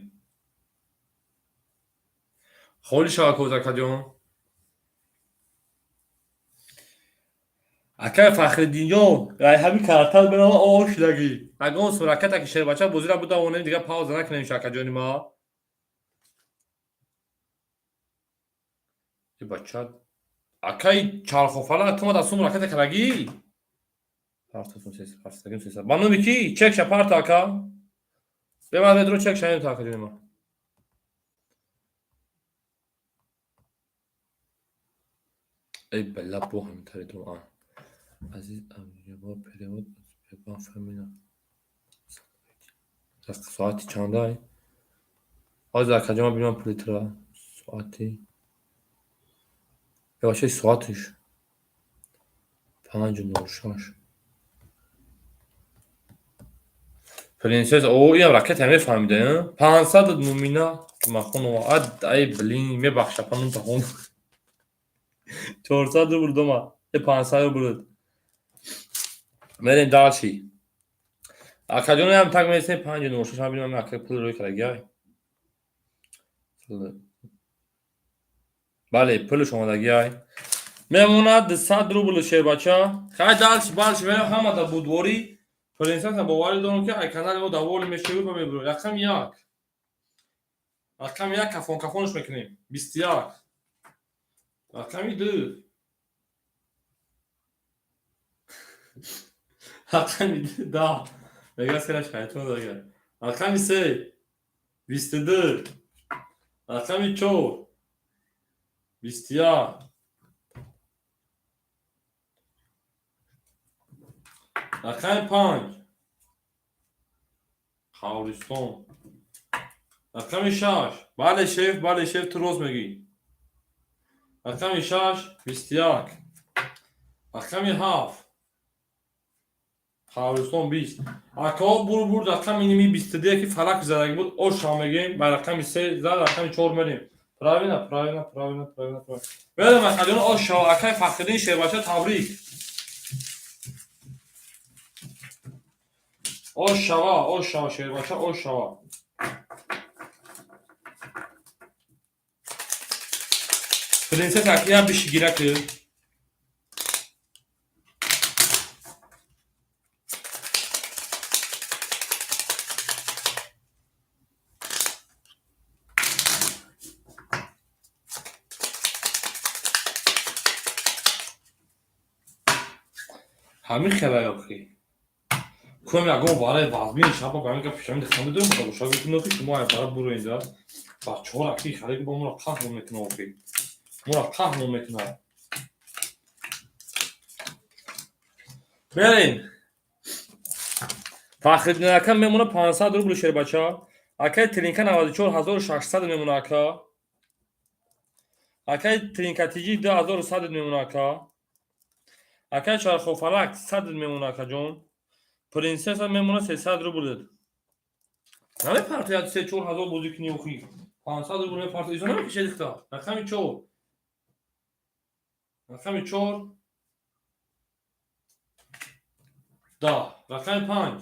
Холӣ шава козакаҷон. Акай Фахриддинҷон, ай ҳамин картат менама о шудагӣ. Ягон сураката ки шербача бозира будавонем, дига пауза накунем шакаҷони ма. Э бача, акай чархофалак ту ма дар сум ракета кардагӣ? Ба номи кӣ? Чекша парта ака. Беман медро чекша ем та акаҷони ма. Эй бала бо ҳамин тари а. Азиз Абдуҷаббор перевод Сбербанк фамилия. Соати чандай? Ҳозир акаҷон ман бинам пули тура. Соати Бебахшед соатиш 5:06. Принсесса, о инам ракета мефаҳмида, 500 Мумина Махонова. Ай блин, мебахша панун тахон. 400 рубл дома. Э 500 рубл. Мерем дальше. Акаҷон ҳам так месем 5:06 ҳам бинам ака пул рӯй кардагиай. Бале, пулш омадагиай. Мемонад 200 рубл шербача. Хай дальше, дальше мерем ҳама дар будворӣ. Принсесса боварӣ дорам ки ай канали мо даволи мешавӣ ба мебурӣ. Рақами 1. Рақами 1 кафон кафонш мекунем. 21. Рақами 2. Рақами 10. Мега сера шайтон дага. Рақами 3. 22. Рақами чор, 21. Рақами панҷ, Қабристон. Рақами шаш. Бале, шеф, бале, шеф, ту рост мегӯӣ. Рақами шаш, 21. Рақами ҳафт, Қабристон, 20. Акаҳо, бур бурд. Рақами ними 22, ки фалак задагӣ буд, оша мегӯем. Ба рақами се зад, рақами чор мерем. Правильно, правильно, правильно, правильно, правильно. Мерем, акаҷон, оша. Акай Фахриддин Шербача, табрик. Ош шава, ош шава, шербача, ош шава. Принсесса, аки, я биши гира ки. Ҳамин хела ёхи. Кӯм ягон барои вазмини шаба ба ҳамин гап пешами дихта медорем, буда боша гуфтем, ки шумо ай бара буроинда. Бачаҳоро аки харе ки бо моро қаҳр мекунад охи. Моро қаҳр мекунад. Берем. Фахриддин ака мемона 500 рубл, шербача. Акай Тринка 94 600 мемона, ака. Акай Тринкатиҷи 2100 мемона, ака. Акай Чархофалак 100 мемона, акаҷон. Принсесса мемона 300 рубл. Намепартояд се чор ҳазор бозӣ кунӣ охи. 500 рубл мепартояд. Изо намекишед ихта. Рақами чор. Рақами чор. 10. Рақами панҷ.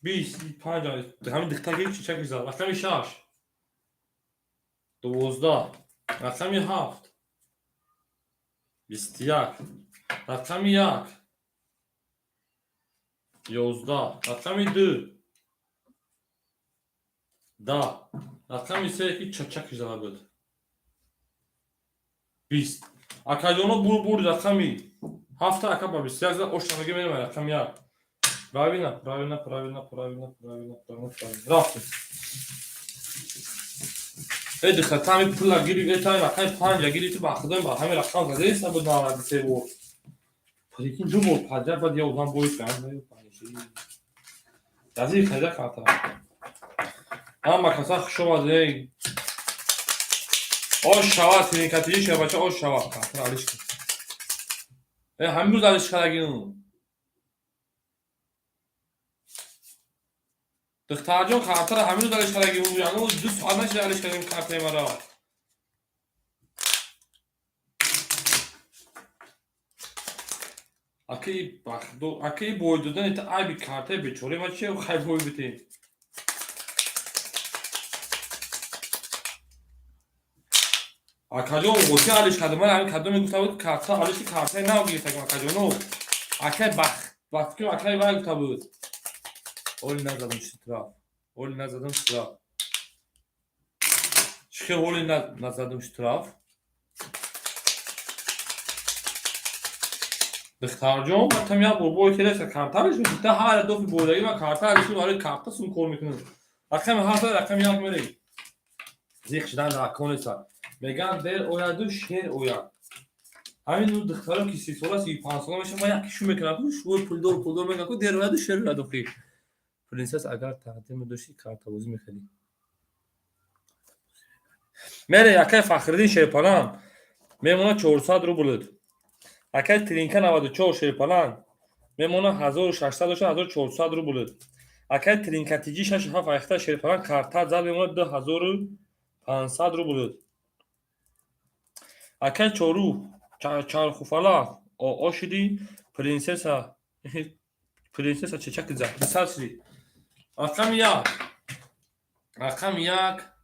20. Панҷ. Ҳамин дихтаки чичаки зад. Рақами шаш. 12. Рақами ҳафт. 21. Рақами як. 11. Рақами ду. 10. Рақами се, ки чачаки зада буд. 20. Акаҷоно, бур бурд. Рақами ҳафта ака ба 21 зад, ошта меги мерем рақами як. Правильно, правильно, правильно, правильно, правильно, правильно, правильно. Рафтем. Э, дихта, тами пула гири, э, тами рақами панҷа гири, ту ба худои ба ҳамин рақам задаиста буд 93 бор. Прикинь, ду бор подряд баъд я одам бой кардам. Язик хайда карта. Ҳама каса хуш омадед. Ош шава, тринкатиҷи шава, бача, ош шава. Картара алиш кун. Э, ҳамин рӯз алиш кардагину. Духтарҷон, картара ҳамин рӯз алиш кардагину. Ягон 2 соат нашида алиш кардем картаи маро. Акаи бахдо, акаи бой додани та айби картаи бечораи ма чи хай бой битем. Акаҷон, ғоти алиш кардам. Ман ҳамин кадоме гуфта буд, карта алиши, картаи нав гирифтагим, акаҷоно. Акай бахт, бахт акай вай гуфта буд. Оли назадам штраф. Оли назадам штраф. Чӣ хел оли назадам штраф? Духтарҷон, ман там як бор бой кардаса карта алиш мекунӣ. Та ҳар дофи бойдагӣ ман карта алиш мекунам, барои карта сум кор мекунам. Рақами ҳафт, рақами як мерем. Зиқ шудан дар конеса. Мегӯянд, дер ояду шер ояд. Ҳамин ну духтаро ки 30 сола, 35 сола мешавад, ман як шу мекунам, ку шумо пулдор, пулдор мегӯям, ку дер ояду шер ояд охи. Принсесс, агар тақдир медошти, картабозӣ мехарӣ. Мере, акай Фахриддин Шерпалан мемона 400 рубл. Акай Тринка 94 Шерпалан мемона 1600 доша, 1400 рубл. Акай Тринкатиҷи шаш ҳафт айхта Шерпалан карта зад, мемона 2500 рубл. Акай Чору Чархуфалак ошиди, принсесса, принсесса чечаки зад, 200 шиди. Рақами як. Рақами як.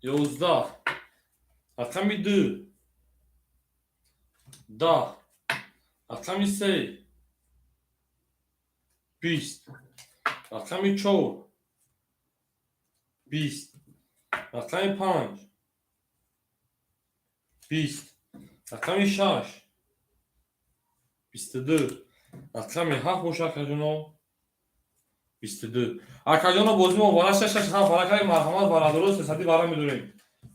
11. Рақами ду. 10. Рақами се. 20. Рақами чор. 20. Рақами панҷ. 20. Рақами шаш. 22. Рақами ҳафт боша, акаҷоно. 22. Акаҷоно, бозӣ мо вара шаш шаш ҳафт вара кардем. Марҳамат, бародаро, сесади вара медорем.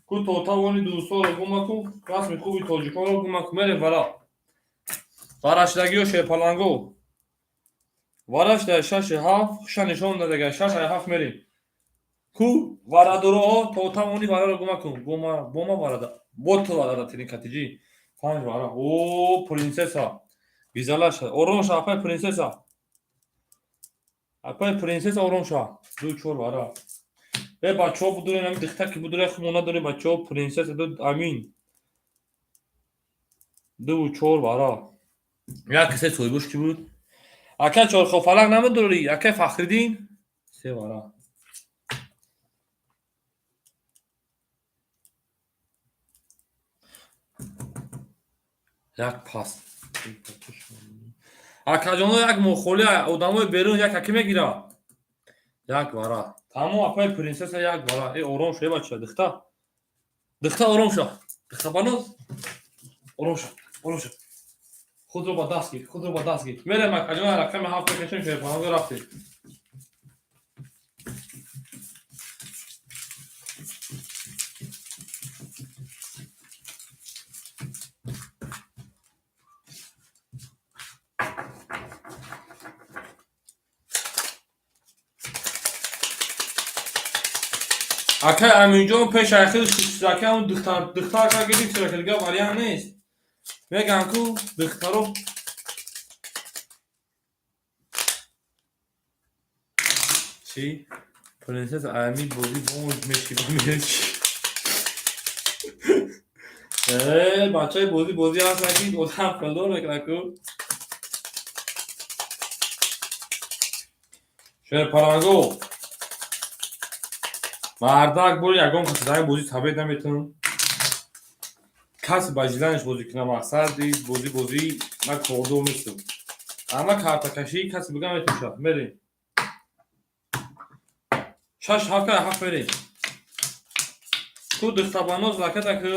Ку то тавони дӯстонро гум макун, расми хуби тоҷиконро гум макун. Мерем вара. Варашдагиё, шерпаланго. Варашда шаши ҳафт, хуша нишон дадага, шаш ай ҳафт мерем. Ку варадороҳо, то тавони вараро гум макун. Бома, бома варада. Бо ту варада тринкатиҷи. Панҷ вара. О, принсесса. Гизалаша. Ором ша, апай принсесса. Апай принсесса, ором ша. Ду чор вара. Э, бачаҳо, будурен, ами дихта ки будуре, хумон надорем, бачаҳо, принсесса ду амин. Дуву чор вара. Як се соҳибош ки буд? Ака чорхофалак намедорӣ? Ака Фахриддин? Се вара. Як пас. Акаҷоно, як мохоли одамои берун як аки мегира. Як вара. Тамом, апай принсесса, як вара. Э, ором ша, э, бача, дихта. Дихта, ором ша. Дихта баноз. Ором ша, ором ша. Худро ба даст гир, худро ба даст гир. Мерем, акаҷон, рақами ҳафт мекашем, шерпаланго рафтем. Акай Аминҷон, пеш айхил шишака он духтар духтар ка гирифт, чира дига вариант нест. Меган ку духтаро чӣ? Принсесса ами бозӣ бомоз мешиба мечи. Э, бачаи бозӣ бозӣ ҳаст, ки одам хелдор мекунад ку. Шерпаланго. Мардак, бори ягон каси дар ин бозӣ табед наметавонам. Касе ба жиланиш бозӣ кунад, мақсад бозӣ бозӣ ман кордор нестам. Ама картакашӣ касе бигам метавонад. Мерем. Шаш ҳафт ҳафт мерем. Ку духтабаноз лаката ку.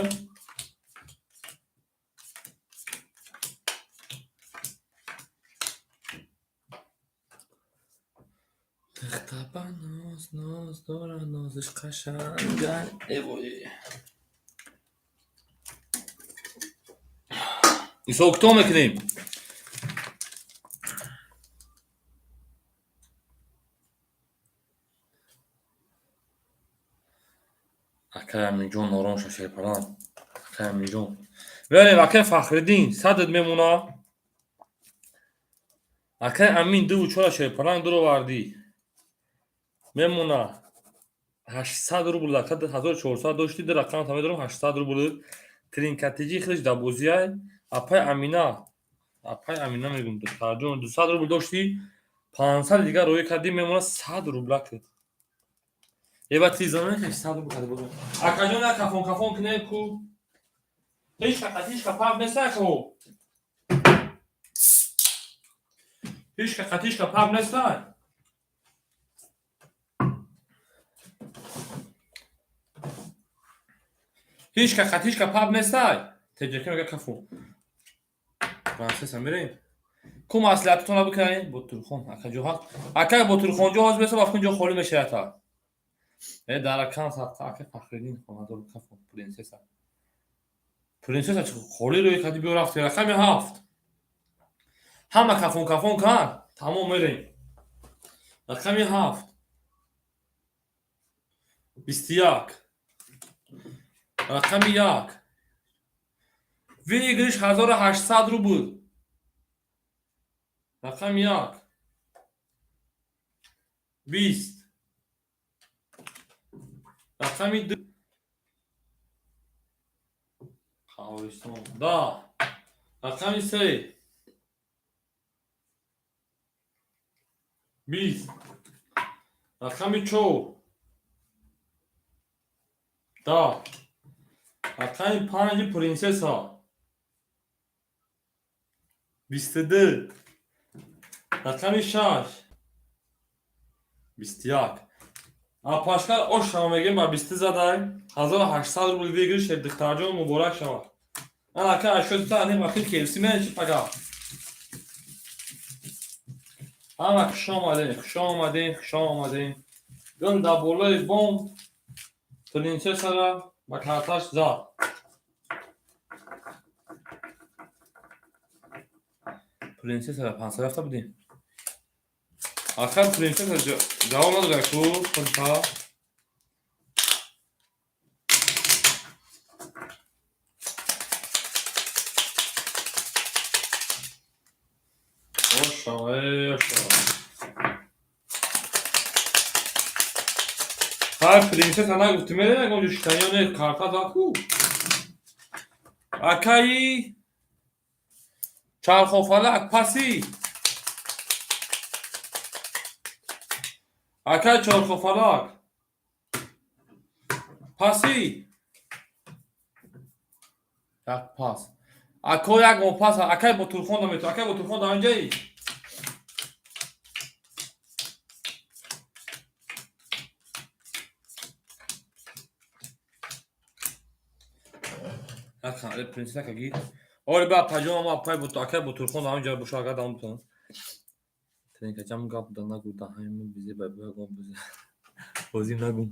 Духтабаноз ноз дора, нозиш қашанга. Эвой. Исо кто мекунем? Акай Аминҷон, ором ша, шерпалан. Акай Аминҷон. Верем, акай Фахриддин, садат мемона. Акай Амин, дуву чора шерпалан дуровардӣ. Мемона. 800 рубл ака 1400 дошти, ду рақам та медорам, 800 рубл. Тринкатиҷи хелиш дар бозиай. Апай Амина. Апай Амина мегум, духтарҷон, 200 рубл дошти, 500 дигар роя кардӣ, мемона 100 рубла кид. Еба тизона 800 рубл кардӣ бозо. Акаҷон, як кафон кафон кинем ку. Ҳеч фақат ҳеч фарқ нест ако. Ҳеч фақат ҳеч фарқ нест. Ҳеч фақат ҳеч фарқ нест. Теҷаки мега кафон. Франсеса мерем. Ку маслиҳататонро бикунед? Ботурхон, акаҷо ҳаст. Ака Ботурхонҷо ҳозир беса вақт ҷо холӣ мешавад. Э, дар акан садқа ака Фахриддин хонадор кафон принсесса. Принсесса чӣ холӣ рӯй кардӣ, биё рафти рақами ҳафт. Ҳама кафон кафон кард, тамом, мерем. Рақами ҳафт. 21. Рақами як. Выигрыш 1800 рубл. Рақами як. 20. Рақами ду. Қабристон. 10. Рақами се. 20. Рақами чор. 10. Рақами панҷи принсесса. 22. Рақами шаш. 21. Апашка ош шава мегем, ба бисту задай. 1800 рубл выигрыш, духтарҷон, муборак шавад. Ан ака ашёта ани вақти KFC менечи пага. Ҳама хуш омадем, хуш омадем, хуш омадем. Гул дар болои бом принсессара ба карташ зад. Принсессара 500 рафта будем. Ахар принсесса ҷавоб надода ку пулта. Ҳар принсесса нагуфти мере ягон ҷо шитаниё не карта зад ку. Акаи чархофалак пасӣ. Акаи чархофалак пасӣ. Як пас. Ако як мо пас, акаи Ботурхон дамету, акаи Ботурхон дар инҷаи. Принсесса каги. Ори ба паҷон ма апай буту акай Ботурхон дар инҷа боша агар дам бутун. Тренкачам гап да нагу да ҳайм бизе ба бигом бизе. Бозим нагум.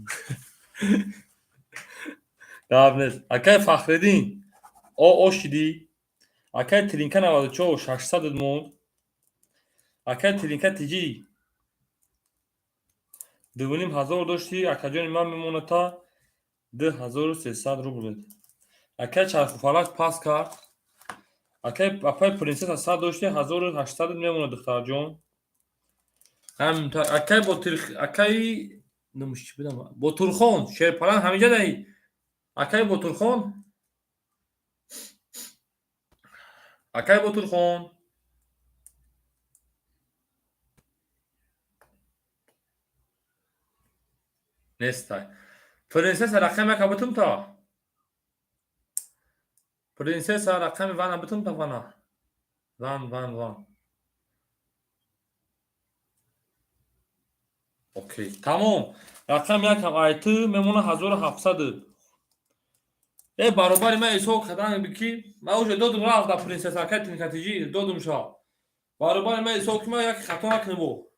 Гап нест. Акай Фахриддин о ошиди. Акай Тринка 94 600 монд. Акай Тринка тиҷи 2500 дошти, акаҷони ман мемонад та 2300 рубл. Акай чархуфалак пас кард. Акай апай принсесса 100 дошти, 1800 мемонад духтарҷон. Акай Ботир акай номаш чӣ будам? Ботурхон шерпалан ҳаминҷа даи. Акай Ботурхон. Акай Ботурхон. Нестай. Принсесса рақами яка бутум та. Принсесса рақами вана бутум та вана. Ван ван ван. Окей. Тамом. Рақами якам айту мемона 1700. Э баробари ман ҳисоб кардан ки ман уже додум рафт дар принсесса акай Тинкатиҷи додум ша. Баробари ман ҳисоб ки ман як хато накунем бо.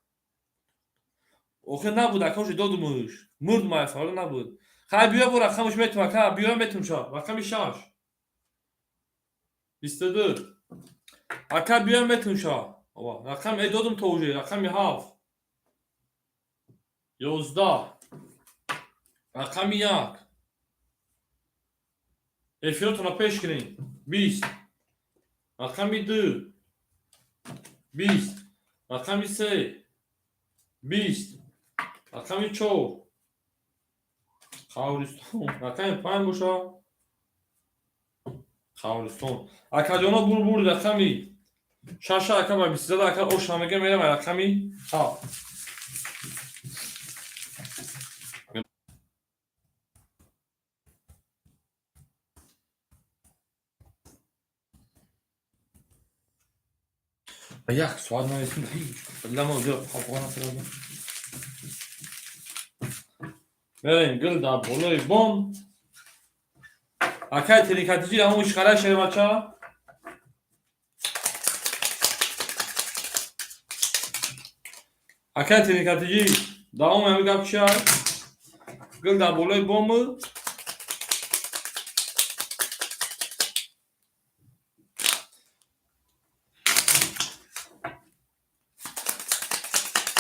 Охир набуд ака уже додумуш. Мурд ман фаро набуд. Хай биё бо рақамаш метум ака, биё метум ша. Рақами 6. 22. Ака биё метум ша. Ова, рақам э додум то уже, рақами 7. 11. Рақами 1. Эфиротонро пеш кунем. 20. Рақами 2. 20. Рақами 3. 20. Рақами 4. Қабристон. Рақами 5 боша. Қабристон. Акаҷоно бур бур рақами 6 ака ба 22 ака оша мега мерам рақами 7. Як соат нависем, лама ҷо. Мерем гул дар болои бом. Акай Тринкатиҷи ҳамон ишқара шербача. Акай Тринкатиҷи давоми ҳамин гап чи аст? Гул дар болои бому.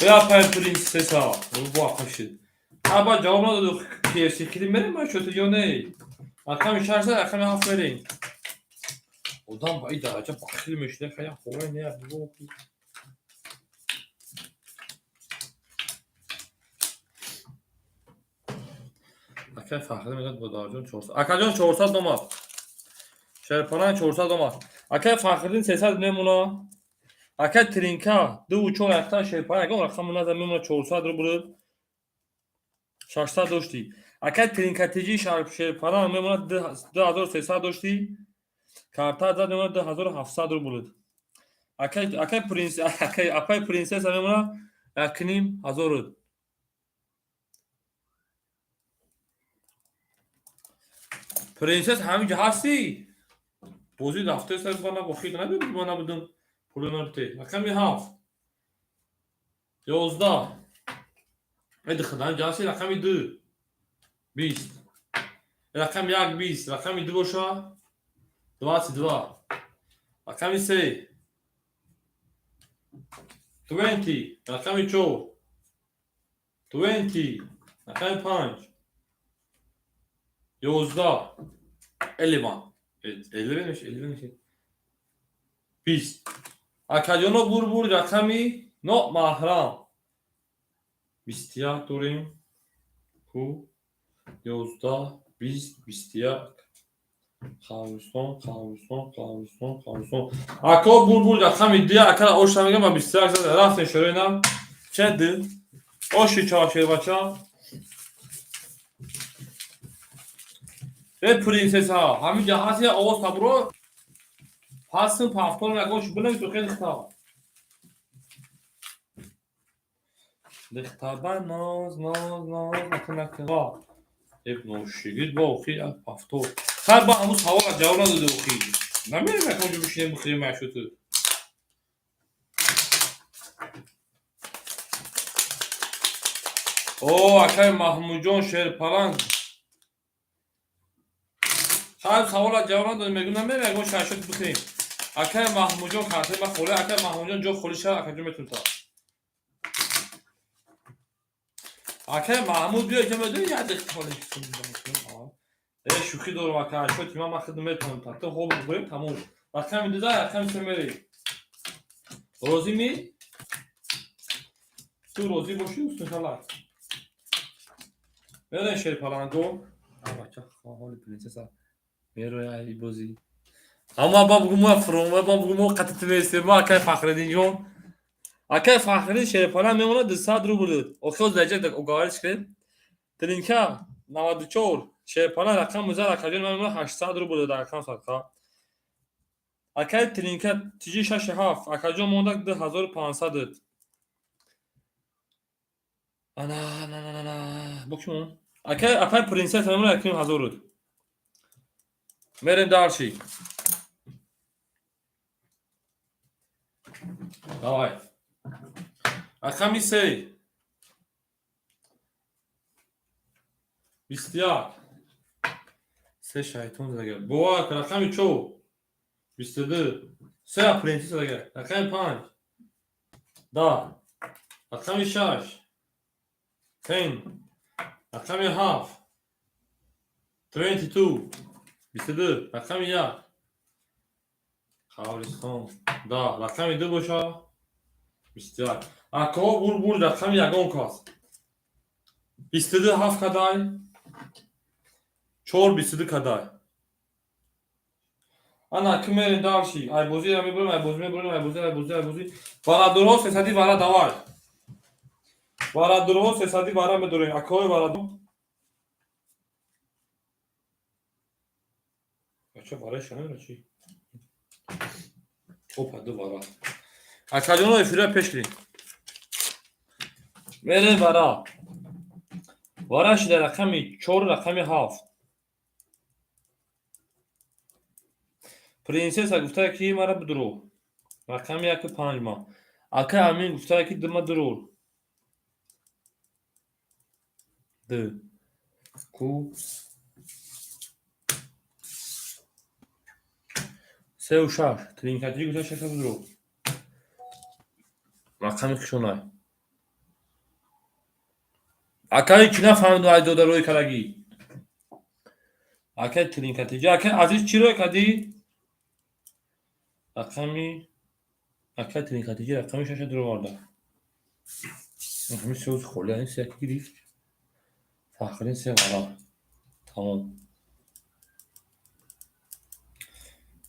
Апай принсесса, бо апашид. Аба ҷавоб надоду KFC хиди мерем ма шоти ё не? Рақами 6 рақами 7 мерем. Одам ба ин дараҷа бахил мешуда, хая ховай не. Акай Фахри мегӯяд Бодарҷон 400. Акаҷон 400 омад. Шерпалан 400 омад. Акай Фахриддин 300 мемона. Акай Тринка 2 4 якта шерпалан ягон рақам назар мемона 400 рубл. 600 доштӣ. Акай Тринкатиҷи шерпалан мемона 2300 доштӣ. Карта зад мемона 2700 рубл. Акай акай принс акай апай принсесса мемона 1500. Принсесс ҳаминҷа ҳастӣ? Бозӣ рафтаест, бана бо хид набуд, ман набудам. Пули набуд. Рақами 7. 11. Эдихдан ҷаси рақами 2. 20. Рақами 1 20, рақами 2 боша 22. Рақами 3 20, рақами 4 20, рақами 5 11. 11. 11 11 20. Акаҷоно бурбур рақами номаҳрам. 21 дорем. Ку 11 20 21. Қабристон, қабристон, қабристон, қабристон. Ако бурбур рақами 2 ака оша мегам ба 21 зада рафтем шӯрои Че ду? Оши чор шербача. Э принсесса, ҳамин ҷаҳати овоз табро пасм пафтор ягон ши бинавис хеле хита. Дихтаба ноз ноз ноз накун накун. Ва. Эб ношигид ба охи пафтор. Хай ба ҳамун савола ҷавоб надоди охи. Намерем якон ҷо бишинем бихӯрем ашуту. О, акай Маҳмудҷон шерпаланг. Хай савола ҷавоб надоди мегӯ намерем ягон шашот бихӯрем. Акай Маҳмудҷон картаи ма холӣ, акай Маҳмудҷон ҷо холӣ шава, акаҷон метунта. Акай Маҳмуд биё ки медони як дақиқа холӣ. Э шӯхӣ дорам ака, ашоти ман худ метавонам. Ту хоб бихӯрем тамом. Рақами 2 рақами 3 мерӣ. Розӣ ми? Ту розӣ бошӣ устуншалак. Мерем шерпаланго. Бача ҳоли принсесса. Мероя ай бозӣ. Ама ба бугу ма фром, ба бугу мо қатит мерсем, ма акай Фахриддинҷон. Акай Фахриддин шерпаланг мемонад 200 рубл. Охи оз даҷа оговариш кунед. Тринка 94 шерпаланг рақам музар акаҷон ман мемонад 800 рубл дар рақам садқа. Акай Тринка тиҷи 6 7 акаҷон монда 2500. Ана на на на на бо ки мон? Акай апай принсесса мемонад 1500. Мерем дальше. Давай. Рақами 3. 21. Се шайтон задага. Бовар кун рақами 4. 22. Се принсесса задага. Рақами 5. 10. Рақами 6. 10. Рақами 7. 22. 22. Рақами 1. Қабристон. 10. Рақами 2 боша. 21. Ако булбул рақами ягон кас. 22 7 кадай. 4 22 кадай. Ана ки мерем дальше. Ай бозиро мебурем, ай бозӣ мебурем, ай бозӣ, ай бозӣ, ай бозӣ. Варадурҳо сесади вара давай. Варадурҳо сесади вара медорем. Акои варадур. Бача вараи шана чи? Опа ду вара. Акаҷоно эфира пеш кунед. Мерем вара. Вара шида рақами 4 рақами 7. Принсесса гуфта ки мара бидурӯ. Рақами 1 5 ма. Акай Амин гуфта ки дума дурур. Д. Ку. 3 6. Тринкатри гуфта 6 бидурӯ. Рақами хушонай. Акай ки нафаҳмиду ай дода рӯи карагӣ. Акай Тринкатиҷа, акай Азиз чӣ рӯй кардӣ? Рақами акай Тринкатиҷа рақами 6 дуроварда. Рақами 3 холӣ, ин се гирифт. Фахрин се вара. Тамом.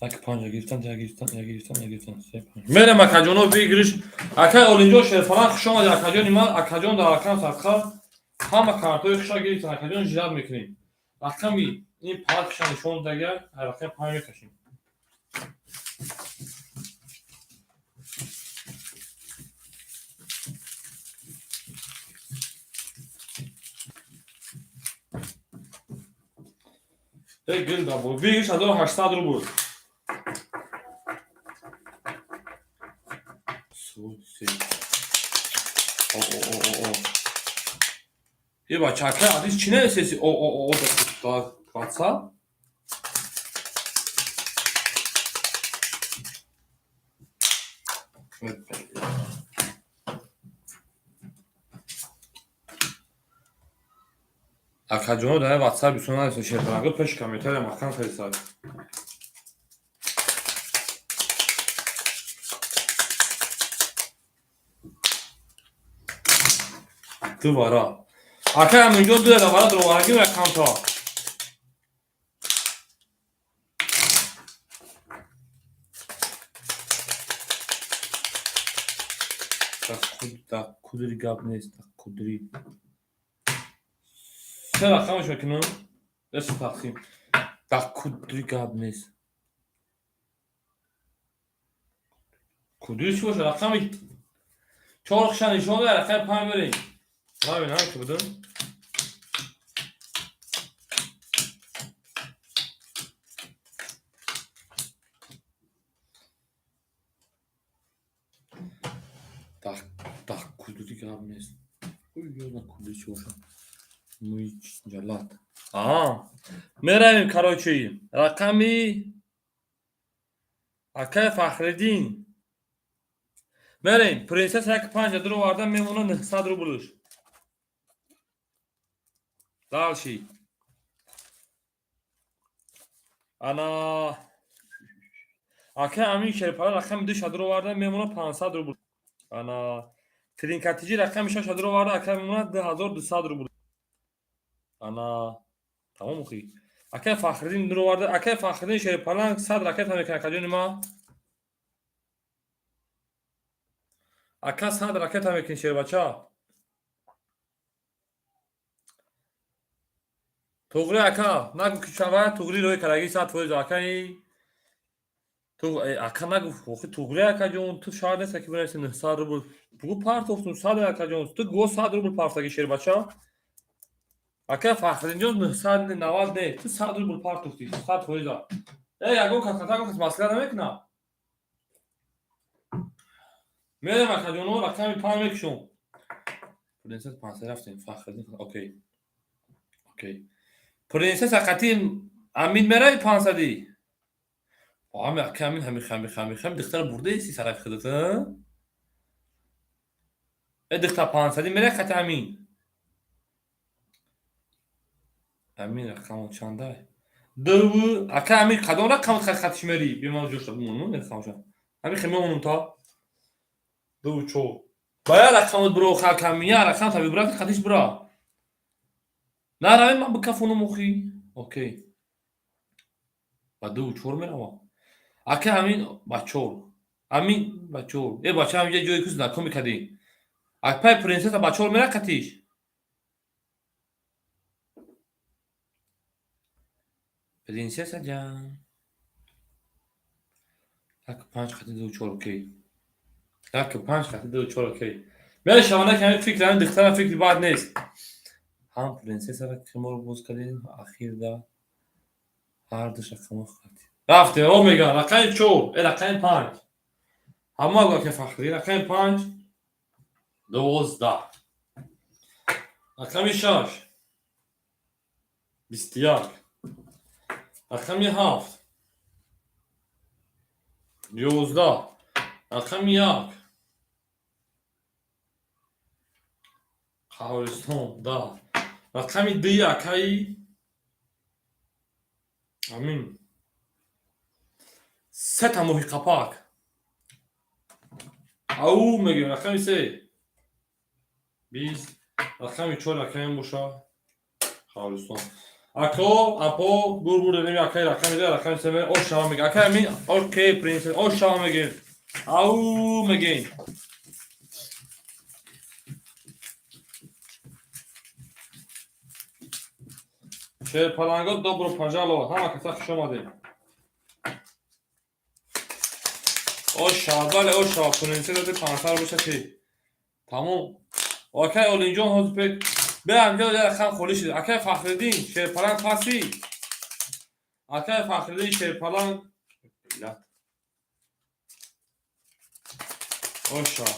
Як панҷа гирифтан, як гирифтан, як гирифтан, як гирифтан, се панҷ. Мерем акаҷоно выигрыш. Акай Олинҷон шерфалан хуш омадӣ акаҷони ман, акаҷон дар рақам садқа ҳама картҳои хуша гирифтан, акаҷон жират мекунем. Рақами ин панҷ хуша нишон дага, рақами 5 мекашем. Эй гил да бо выигрыш 1800 рубл. Суд се. О о о о о. Е, бача, ака азиз, чӣ нависеси? О о о о WhatsApp? Акаҷоно, дар WhatsApp бисёр нависа, шерпаланго пеши комментария маҳкам фиристад. Ду вара. Ака Аминҷон, ду вара дуроварагӣ рақамто. Дар кудри гап нест, дар кудри. Се рақамаш мекунам. Дасти тақсим. Дар кудри гап нест. Кудри чӣ боша? Рақами чор хиша нишон дай, рақами панҷ берем. Правильно, ки будам? Дар кудри гап нест. Ой, ёзна кудри чӣ боша? Мӯи ҷалат. Аҳа. Меравем, короче, рақами акай Фахриддин. Мерем, принсесса як панҷ дуроварда мемонад 900 рублш. Дальше. Ана акай Амин Шерпала рақами ду шадуроварда мемонад 500 рубл. Ана Тринкатиҷи рақами шаш шадуроварда акай мемонад 2200 рубл. Ана тамом охи. Акай Фахриддин дуроварда, акай Фахриддин Шерпаланг 100 ракета мекунад, акаҷони ма. Ака, 100 ракета мекунӣ, шербача. Туғри ака, нагу ки шава туғри рӯи кардаги 100% акаи. Ту ака нагу, охи туғри акаҷон, ту шаҳр нест ки бинависи 900 рубл. Бугу партофтум 100 акаҷон, ту го 100 рубл партофтаги, шербача. Ака Фахриддинҷон, 990 не, ту 100 рубл партофтӣ, 100%. Э, ягон кас ягон кас маслиҳат намекунад. Мерем, акаҷоно, рақами панҷ мекушом. Принсесс 500 рафтем, Фахриддин, окей. Окей. Принсесса қати Амин мерави 500-ӣ? Ҳами ака Амин ҳами хами хами хами духтара бурдаеси сарафи худат, а? Э, духтар 500-ӣ мерави қати Амин? Амин рақамо чандай? Дуву ака Амин кадом рақам хатиш мери? Биё ман ҷошта бимонам, рақамша. Ҳами хе мемонам та. Дуву чор. Ба я рақамот биро, ака Амин, я рақам та вибрат хатиш бира. Наравем, ман бикафонам охи. Окей. Ба дуву чор меравам. Ака Амин ба чор. Амин ба чор. Э, бача, ҳаминҷа ҷое ку знакомый кардем. Акпай принсесса ба чор мера қатиш? Принсесса ҷан. Як панҷ қати ду чор, окей. Як панҷ қати ду чор, окей. Мера шаванда ки ҳамин фикр, ҳамин духтара фикри бад нест. Ҳам принсессара ки моро боз кардем, ахирда ҳар ду рақамо хати. Рафтем, о мегӯям, рақами чор, э рақами панҷ. Ҳама гӯя ки Фахрӣ рақами панҷ 12. Рақами шаш 21. Рақами ҳафт 11. Рақами як Қаҳористон 10. Рақами дуи акаи Амин. Сета моҳи қапак. Ау мегӯем, рақами се 20. Рақами чор рақамем боша Қаҳористон. Ако, апо, гурбур дадем акаи рақами ду, рақами се ош шава мегӯем. Акаи Амин, окей, принсесс, ош шава мегӯем. Ау мегӯем. Шерпаланго, добро пожаловать. Ҳама каса хуш омадем. Ош шава, бале, ош шава. Принсесса дади 500 боша ки. Тамом. Акай Олинҷон ҳозир пек бе ҳамҷо як рақам холӣ шуд. Акай Фахриддин, шерпаланг пасӣ. Акай Фахриддин шерпаланг. Лат. Ош шава.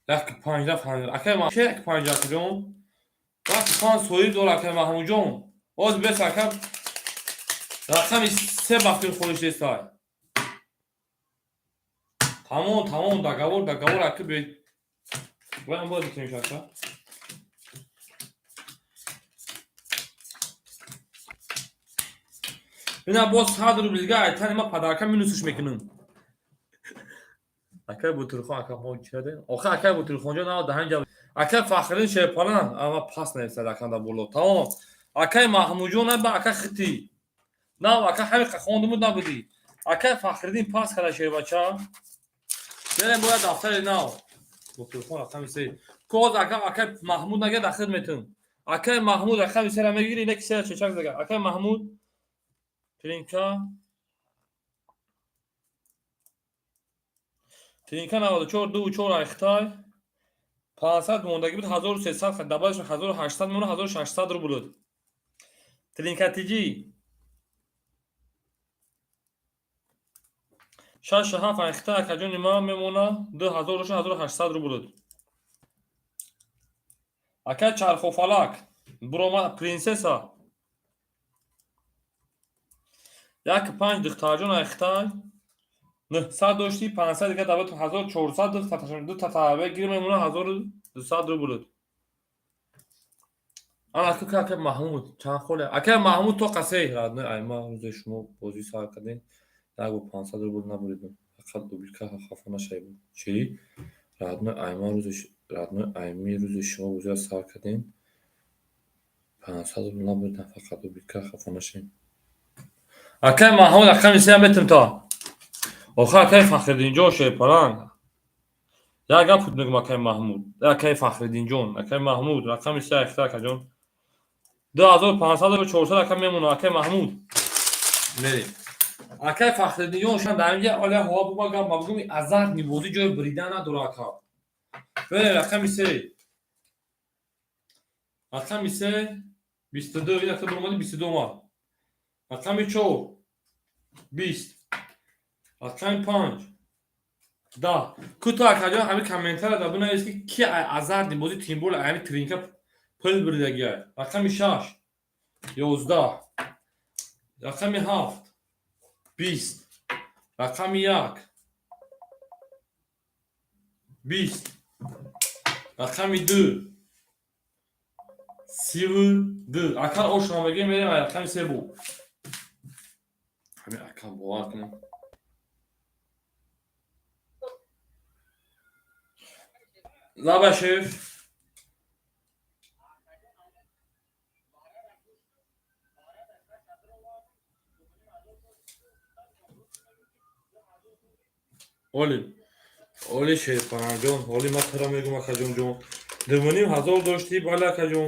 1,5 рафт. Акай ма 1,5 акаҷон. 1,5 соҳиб дора, акай Маҳмудҷон. Боз бес, ака, рақами се бахтир холиш нестай. Тамом, тамом, договор, договор, ака, бе. Боям боз бикунем, ака. Ина боз 100 рубл дига айтани ма подарка минусш мекунам. Акай Бутурхон, ака, мо чирадем? Охи, акай Бутурхонҷон, на даҳанҷа. Акай Фахриддин Шерпалан, ама пас нависад, ака, да боло. Тамом. Акай Маҳмудҷон, на ба ака хити. На, ака, ҳамин хондумуд набудӣ. Акай Фахриддин пас када, шербача. Берем бояд дафтари нав. Бутурхон рақами се. Коз ака, акай Маҳмуд нага дахил метун. Акай Маҳмуд рақами сера мегири, ина ки сера чечак зага. Акай Маҳмуд тринка, тринка 94 2 4 айхтай 500 мондагӣ буд, 1300 дабалаш 1800 мемона, 1600 рубл буд. Тринка тиҷи 6 7 айхтай, акаҷони ман, мемона 2000 роша, 1800 рубл буд. Акай Чархофалак бурома, принсесса 1,5, духтарҷон, айхтай 900 дошти, 500 дига давлат 1400, ду татабе гир мемона, 1200 рубл буд. Ана ака, ака Маҳмуд чанд холе? Ака Маҳмуд то қасе радно айма рӯзе шумо бозӣ сар кардем, як бо 500 рубл набуридем. Фақат дублика, хафа нашавед. Чӣ? Радно айма рӯзе, радно айми рӯзе шумо бозиро сар кардем, 500 рубл набуридам, фақат дублика, хафа нашавед. Акай Маҳмуд рақами сеам метум то. Охир, акай Фахриддинҷон Шерпаланг. Як гап худ мегӯм, акай Маҳмуд, акай Фахриддинҷон, акай Маҳмуд рақами се айхта, акаҷон. 2500 400, ака, мемона, акай Маҳмуд. Мерем. Акай Фахриддинҷон шан дар инҷа оля ҳава бума гап ма бигӯм, азартный бозӣ ҷои бридан надора, ака. Берем рақами се. Рақами се 22, ин ака буромади, 22 омад. Рақами чор 20. Рақами панҷ 10. Кӯто, акаҷон, ҳамин комментария да бинавис, ки ки азартный бозӣ, тем более ҳамин тринка, пул биридагиай. Рақами шаш 11. Рақами ҳафт 20. Рақами як 20. Рақами ду 32. Ака, ошно мегӯем, мерем рақами се бу. Ҳамин, ака, бовар кунем. Лаба, шеф. Оли. Оли, шерпанаҷон, оли, ман туро мегӯм, акаҷонҷон. 2500 доштӣ, бале, акаҷон.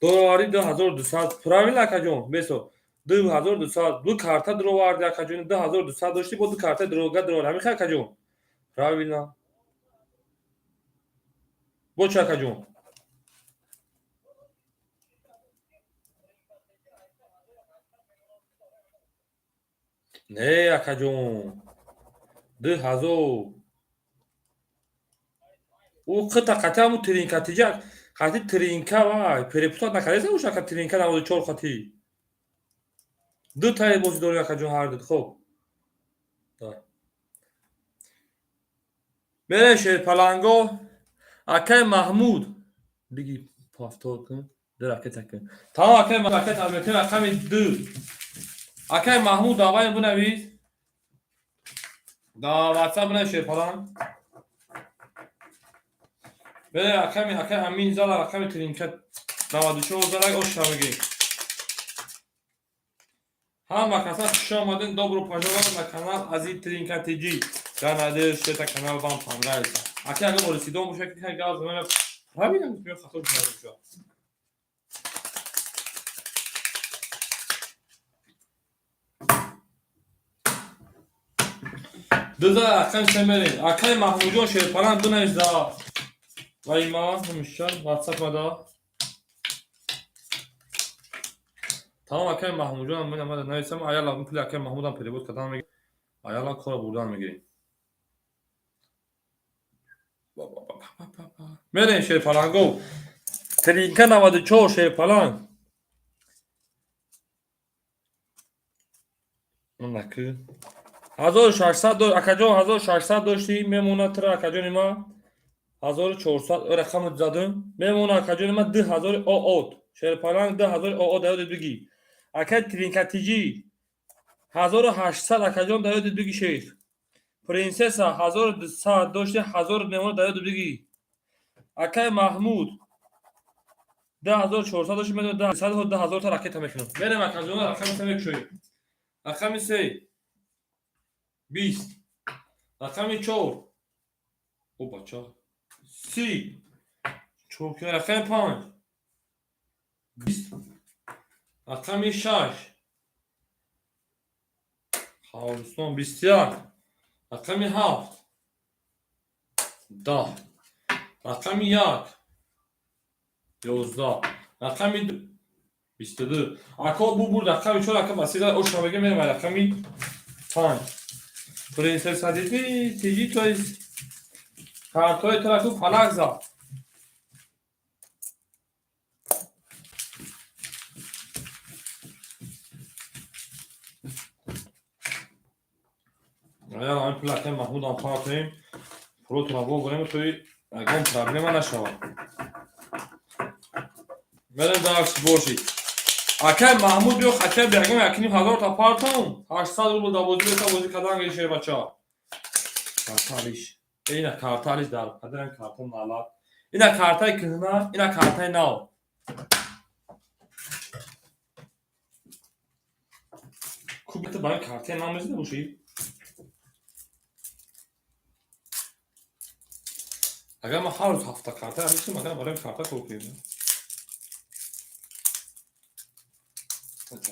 Дороварӣ 2200. Правильно, акаҷон, бесо. 2200, ду карта дуроварди, акаҷон, 2200 доштӣ, бо ду карта дурога дуроварди. Ҳамин хел, акаҷон? Правильно. Бо чӣ, акаҷон? Не, акаҷон. 2000. Ӯ қита қати ҳамун тринка тиҷа қати тринка вай перепутать накардеса уш, ака, тринка 94 қати. Ду таи бозӣ дорӣ, акаҷон, ҳар ду. Хоб. Берем шерпаланго. Акай Маҳмуд. Биги, повтор кун. Ду ракета кун. Тамом, акай ракета мекунем рақами ду. Акай Маҳмуд, давай бинавис. Да WhatsApp бинавис, шерпаланг. Берем рақами акай Амин зала, рақами тринка 94 залак оша мегирем. Ҳама каса хуш омадин, добро пожаловать на канал Азиз Тринка ТГ. Я надеюсь, что это канал вам понравится. Аки агар орисидон бошад, ки гап занам, правильно гуфтем, хато шуда. Дуза рақами се мерем. Акай Маҳмудҷон Шерпаланг, бинавис да вай ма ҳамеша WhatsApp мада. Тамом, акай Маҳмудҷон, ман омада нависам, аяла пули акай Маҳмудам перевод кардан мегирем. Аяла кора бурдан мегирем. Мерем, шерпаланго. Тринка 94, шерпаланг. Наки. 1600 акаҷон, 1600 доштӣ, мемонад тра, акаҷони ма, 1400 рақамат задум, мемона, акаҷони ма, 2000 оот. Шерпаланг 2000 оот, даёдет бигӣ. Акай Тринкатиҷӣ 1800, акаҷон, даёдет бигӣ. Шейх Принсесса 1200 дошти, 1000 мемона, даёдет бигӣ. Акай Маҳмуд 2400 дошти, мемона 2000 та ракета мекунам. Мерем, акаҷон, рақами се мекушоем. Рақами се 20, рақами чор, о бача, 30, чор, рақами панҷ 20, рақами шаш, Ҳавлистон, 21, рақами ҳафт 10, рақами як 11, рақами 22. Ако бубурд рақами чор, ака Васила ошна бега. Мерем рақами панҷ. Принсесса диди тиҷи, то есть картои тарафу фалак зад. Агар ҳамин пул акай Маҳмудам партоем, пулотона вогорем, тои ягон проблема нашавад. Мерем дарс бошид. Акай Маҳмуд, биё, хотя бы ягон 1500 та партом, 800 рубл да бозӣ бета, бозӣ кардан гиришер, бача. Карталиш ина, карталиш дар қадаран карта налад. Ина картаи кӯҳна, ина картаи нав. Кубита ба ин картаи нав мезида бошӣ. Агар ман ҳар рӯз ҳафта карта алишам, агар барои карта кор кунем. Карта.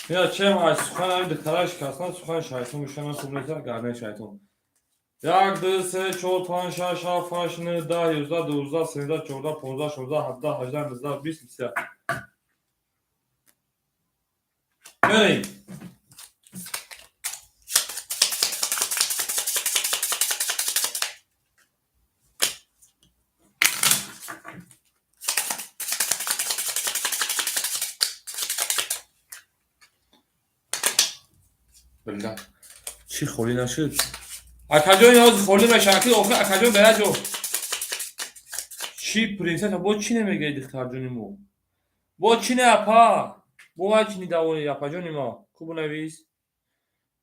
Я чем аз сухан ами духтара шикастан, сухан шайтон гӯшана хуб нест, гардани шайтон. Як, ду, се, чор, панҷ, шаш, ҳафт, ҳашт, нӯ, 10, 11, 12, 13, 14, 15, 16, 17, 18, 19, 20, 21. Мерем. Билла. Чӣ холӣ нашуд? Акаҷон, ҳозир холӣ мешавад ки охир, акаҷон, ба як ҷо. Чӣ, принсесса, бо чӣ намегӯяд духтарҷони мо? Бо чӣ не, апа? Бо вай чӣ недовольный, апаҷони мо? Ку бинавис.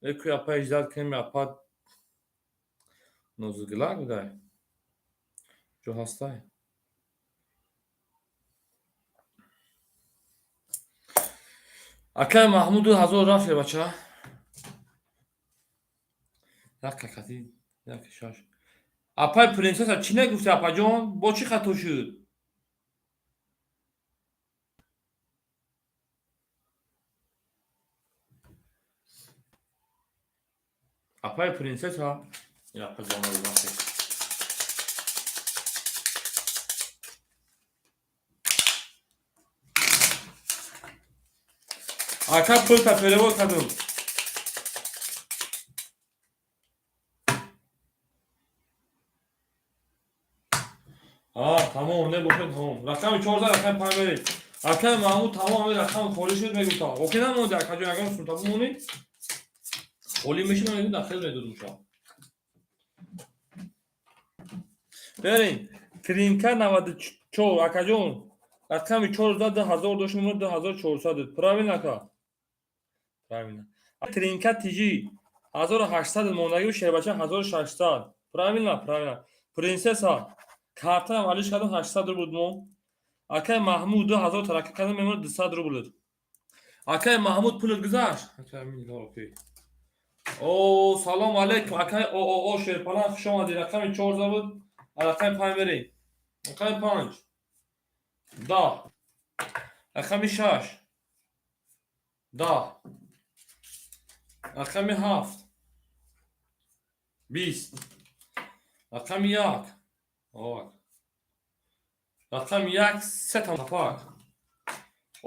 Экӯ апа иҷзат кунем, апа нозугилак будай. Ҷо ҳастай. Акай Маҳмуд 2000 рафт, бача. Як какати, як шаш. Апай принсесса, чӣ нагуфти, апаҷон? Бо чӣ хато шуд? Апай принсесса? Апаҷон, рафт. Ака, пулта перевод кардум. А, тамом, не бошад, тамом. Рақами 14, рақами панҷ меред. Акай Маҳмуд, тамом, рақам холӣ шуд, мегуфта. Окей, намонди, акаҷон, ягон сумта бимонӣ? Холӣ мешид, мегуфт, хел медодум ша. Берин. Тринка 94, акаҷон, рақами чор зад, 2000 дошт, мемонад 2400. Правильно, ака? Правильно. Тринка тиҷи 1800 мондагӣ, шербача 1600. Правильно, правильно. Принсесса картаам алиш кардам, 800 рубл мо. Акай Маҳмуд, 2000 тарака кардам, мемонад 200 рубл. Акай Маҳмуд, пулат гузашт. О, салом алейкум, акай о, Шерпалан, хуш омадӣ. Рақами чор буд, рақами панҷ мерем. Рақами панҷ 10, рақами шаш 10, рақами ҳафт 20, рақами як, рақами як сета тапак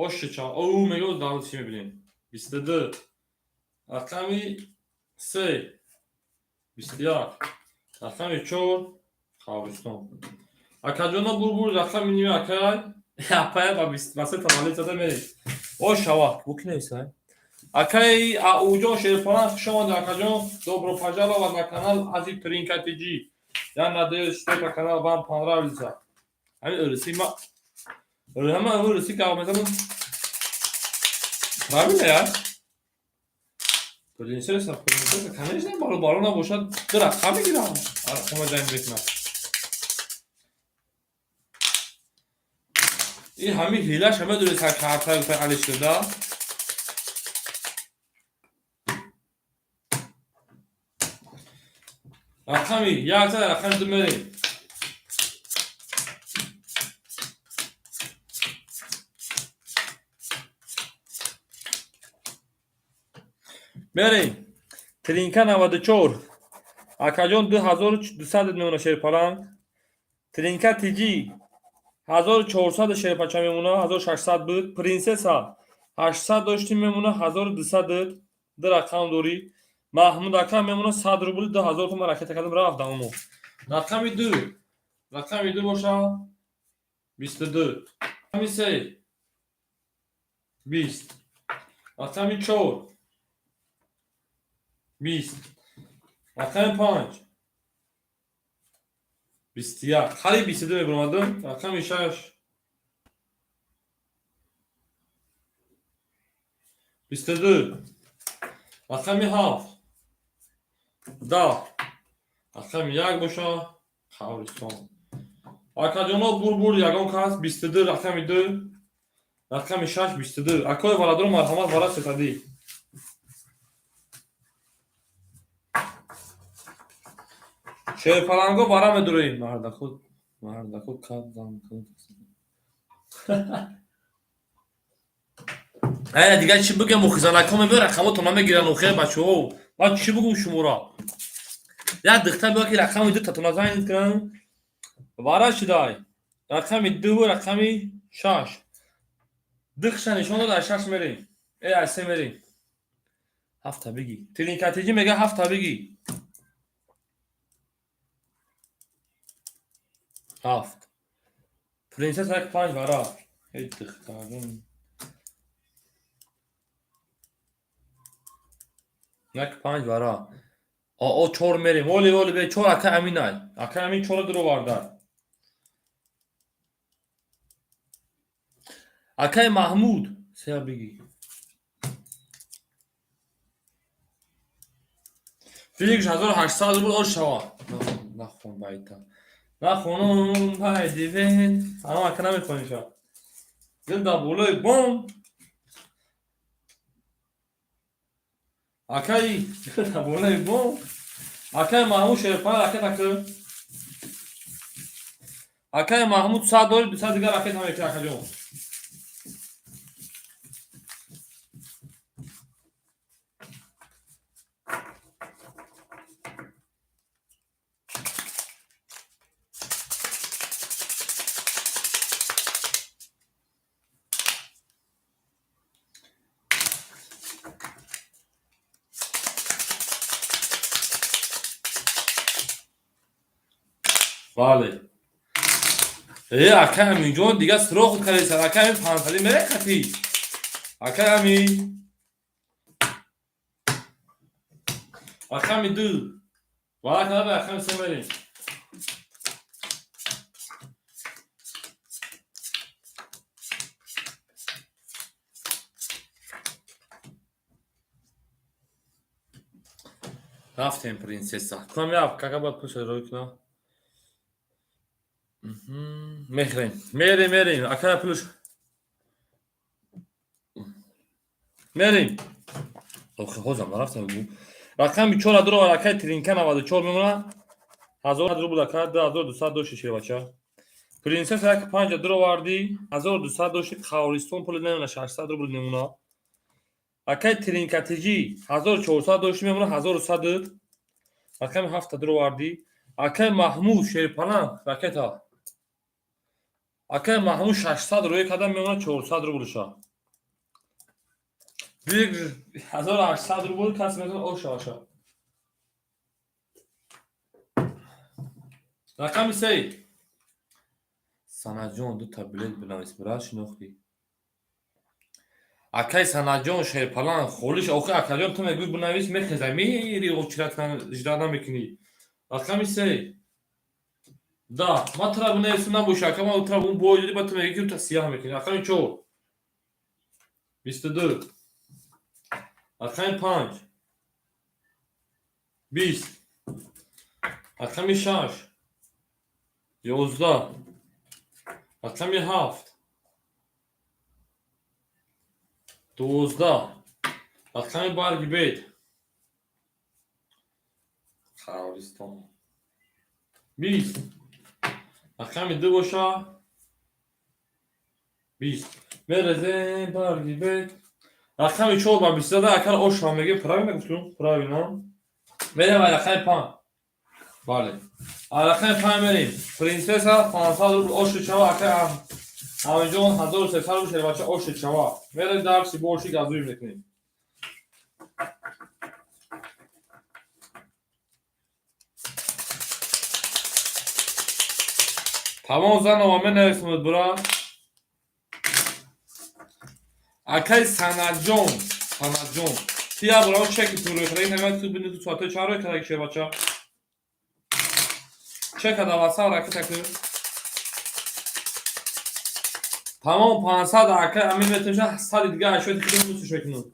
ошича ӯ мегӯ, дар чӣ мебинем? 22, рақами се 21, рақами чор қабристон. Акаҷоно, бурбур, рақами ними акай апая ба се таваллуд зада мерем. О, шава буки нависай. Акай Ауҷон Шерпалан, хуш омадед, акаҷон. Добро пожаловать на канал Ази Тринка ТГ. Я надеюсь, что это канал вам понравится. Ҳамин ӯрисӣ ма, ҳама ӯрисӣ гап мезанам. Правильно, я? Принцесса, принцесса, конечно, баро баро набошад, ду рақам мегирам. Рақама ҷанг мекунам. Ин ҳамин ҳилаш ҳама дуред, карта алиш шуда. Рақами як зад, рақами ду мерем. Мерем. Тринка 94. Акаҷон, 2200 мемона, шерпаланг. Тринка тиҷи 1400, шерпача мемона, 1600 буд. Принсесса 800 доштим, мемона 1200. Ду рақам дорӣ. Маҳмуд ака, мемона 100 рубл, 2000 туман ракета кардам, рафт дамомо. Рақами ду. Рақами ду боша 22. Рақами се 20. Рақами чор 20. Рақами панҷ 21. Қариб 22 мебуромадам. Рақами шаш 22. Рақами ҳафт 10. Рақами як боша қабристон. Акаҷоно, бурбур, ягон кас 22, рақами ду, рақами шаш 22. Акои валадро, марҳамат, вара сетадӣ. Шерпаланго бара медуроем. Мардаку, мардаку кабзан. Ая, дигар чӣ бигем? Мухизанако мебиён, рақамотон намегиранд. Охир, бачаҳо, ман чӣ бигум шуморо? Як духтар биё, ки рақами ду татона занг кунанд. Вара шудай. Рақами дуву рақами шаш. Духша нишон дод, аз шаш мерем. Э, аз се мерем. Ҳафта бигӣ. Тринкатиҷӣ мега, ҳафта бигӣ. Ҳафт. Принсесса як панҷ вара. Эй, духтарон. Як панҷ вара. О, чор мерем. Оли, оли, бе чор, ака Аминай. Ака Амин чора дуроварда. Акай Маҳмуд, сея бигӣ. Филикш 1800 рубл ош шава. Нахон байта. Нахонум пайдивен. Ама ака намехонӣ ша. Дил дар болои бом. Акай дил дар болои бом. Акай Маҳмуд Шерпан, ракета кӯ. Акай Маҳмуд, 100 дори, 200 дигар ракета мекунӣ, акаҷон. Бале. Э, акай Аминҷон, дигар суроғ кардесан. Акай Амин, пансадӣ мерехатӣ. Акай Амин. Рақами ду. Вара када, рақами се мерем. Рафтем, принсесса. Кунам як кака бояд пулша рӯй кунам. Мехӯрем. Мерем, мерем. Акая пулш. Мерем. Охи ҳозам нарафтем. Рақами 4 дуро акай Тринка 94 мемона. 1000 рубл ака 2200 дошти, шербача. Принсесса як 5 дуро варди 1200 дошти, Қавристон пули намемона, 600 рубл мемона. Акай Тринкатиҷӣ 1400 дошти, мемона 1100. Рақами 7 дуро варди. Акай Маҳмуд Шерпаланг ракета. Акай Маҳмуд 600 рӯй кардам, мемона 400 рублша. 1800 рубл кас метавонад оша баша. Рақами 3. Санаҷон, дута билет бинавис, брат, шинохтӣ. Акай Санаҷон Шерпаланг холиш. Охи акаҷон, ту мегӯй бинавис, мехезай, мери, очират ждать намекунӣ. Рақами 3. Да, ма тура бинависам набоша, ака, ма тура он бой додӣ, ба ту мегӯй ки тута сияҳ мекунӣ. Рақами 4. 22. Рақами 5. 20. Рақами 6. 11. Рақами 7. 12. Рақами барги бед. Қабристон. 20. Рақами 2 боша. 20. Мерезем барги бед. Рақами 4 ба 20 акар оша меге, правильно гуфтум? Правильно. Мерем рақами 5. Бале. Рақами 5 мерем. Принсесса 500 рубл оши чава, ака Амиҷон 1300 рубл, шербача оши чава. Мерем дарси боши газуй мекунем. Тамом занова менависмуд, брат. Акай Санаҷон, Санаҷон. Ти я бурам чеки ту рӯй кардагӣ, намеяд ту бини ду соата чанд рӯй кардагӣ, шербача. Чека да ватсап ракета кун. Тамом 500 ака амин метавонша 100 дига ашёти худам мусуш мекунам.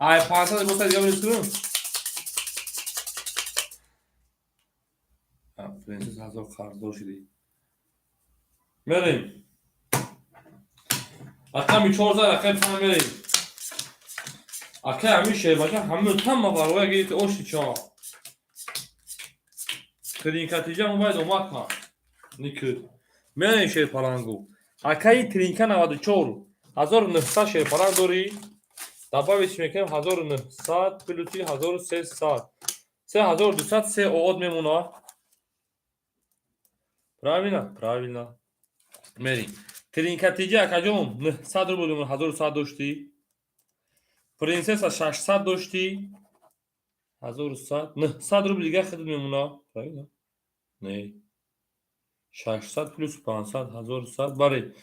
Ай 500 бо 100 дига мекунам. Принсесса 1000 қарздор шудӣ. Мерем. Рақами 4 зад, рақами 5 мерем. Акай ҳамин шербача ҳамин тамма бароя гирифти оши ча. Тринкатиҷа мобайд омад ка. Никуд. Мерем шерпалангу. Акаи Тринка 94. 1900 шерпаланг дорӣ. Добавить мекунем 1900 плюси 1300. 3200 се оод мемона. Правильно? Правильно. Мерем. Тринкатиҷа акаҷон 900 рубл мемона, 1100 доштӣ. Принсесса 600 доштӣ. 1100 900 рубл дига худат мемона. Правильно? Не. 600 плюс 500 1100, бале.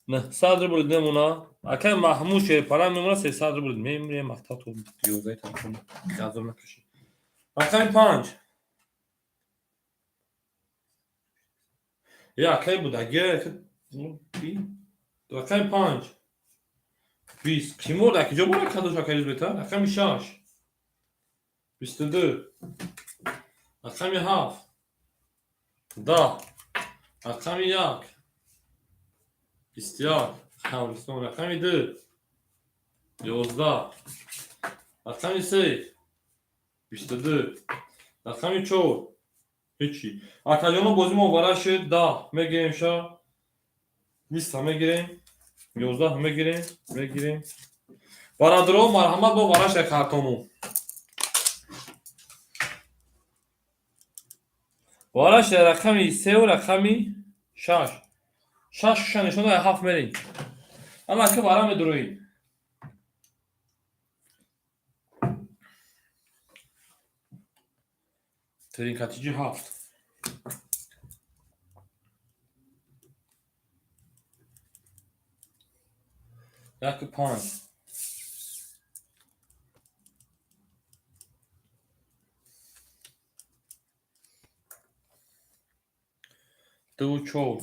900 рубл мемона. Акай Маҳмуд Шерпаланг мемона 300 рубл. Мемирем мактаб ту 11 телефон. Газоб накашӣ. Рақами 5. Я акай будаги рақами 5. 20. Кимор дар киҷо бора кадош акай бета? Рақами 6. 22. Рақами 7. 10. Рақами 1. 21. Қабристон. Рақами 2. 11. Рақами 3. 22. Рақами 4. Ҳечи. Акаҷоно, бозӣ мо вара шуд. 10 мегирем ша. 20 мегирем. 11 мегирем. Мегирем. Бародаро, марҳамат, бо вараша картону. Вараша рақами 3 ва рақами 6. 6 ша нишон дай, 7 мерем. Ама ки вара медуроӣ. Тринкатиҷи 7. Яку 5. 2 4.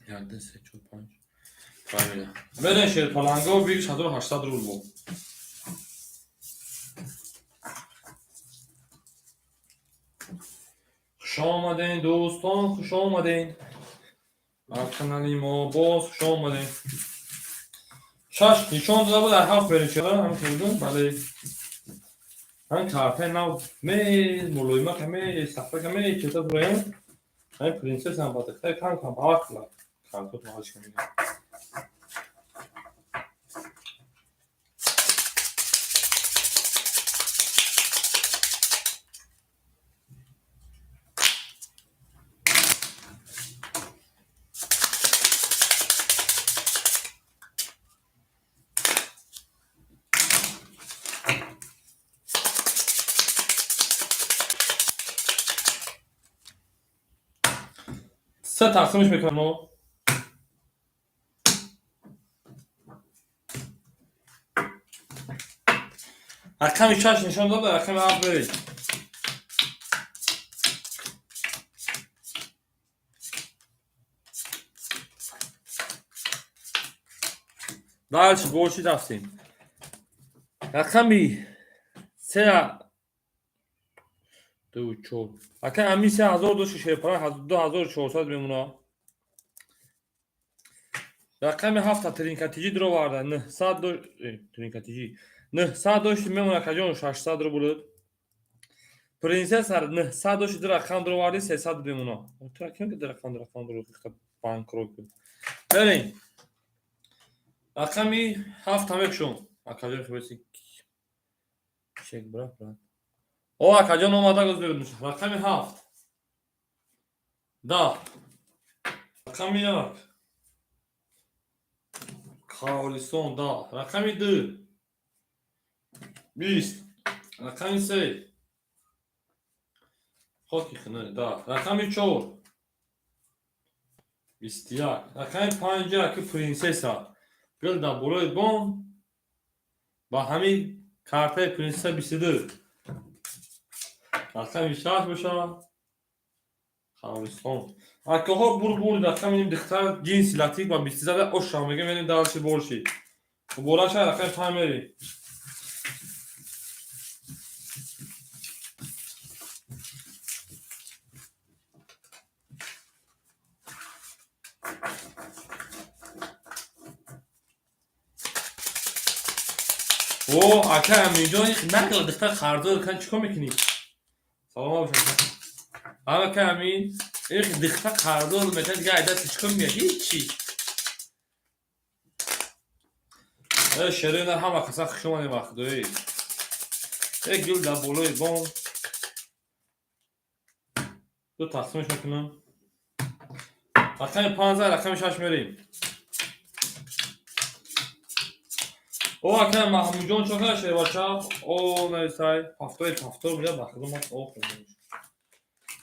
1, 2, 3, 4, 5. Фаҳмида. Берен шерпаланго 1800 рубл бо. Хуш омаден, дӯстон, хуш омаден. Бар канали мо боз хуш омаден. Шаш нишон дода буд, дар ҳафт берем чера, ҳамин хел буд, бале. Ҳамин картаи нав ме мулоима каме, сафра каме, чета бураем. Ҳамин принсесса ҳам батахтаи кам кам ақла. Картот маҳаш кам. Се тақсимш мекунам мо. Рақами шаш нишон дод, рақами ҳафт беред. Дальше больше рафтем. Рақами се ду чор. Ака ами 3000 дошти шерпара 2400 мемона. Рақами ҳафта тринкатиҷӣ дуроварда 900 до тринкатиҷӣ 900 дошти мемона каҷон 600 рубл. Принсесса 900 дошти ду рақам дуроварди 300 мемона. Тра ким ки ду рақам дуроварди банкрот. Берин. Рақами ҳафта мекушом. Акаҷон хибеси. Чек бра брат. О, акаҷон омада гуз бибин. Рақами ҳафт. Да. Рақами як. Қавлисон да. Рақами ду. 20. Рақами се. Хоки хина да. Рақами чор. 21. Рақами панҷ ки принсесса. Гул дар болои бом ба ҳамин картаи принсесса 22. Рақами шаш бошад. Қавлисон. Акаҳо бур рақами ним духтар ҷинси латиф ба 23 зада оша мегем мерем дальше больше. Муборак шад рақами панҷ мерем. О, ака Аминҷон нақл духтар қарздор кан чикор мекунӣ? Салом бошад. Ака Амин, их духтар қарздор мекунад, дига айда чикор меяд? Ҳичи. Шерина ҳама каса хуш омадем ба худои. Э гул дар болои бом. Ду тақсимш мекунам. Рақами 15, рақами 6 мерем. О, ака Маҳмудҷон чо кара шербача? О, нависай, пафтори пафтор буда, ба худо ман о хӯрдам.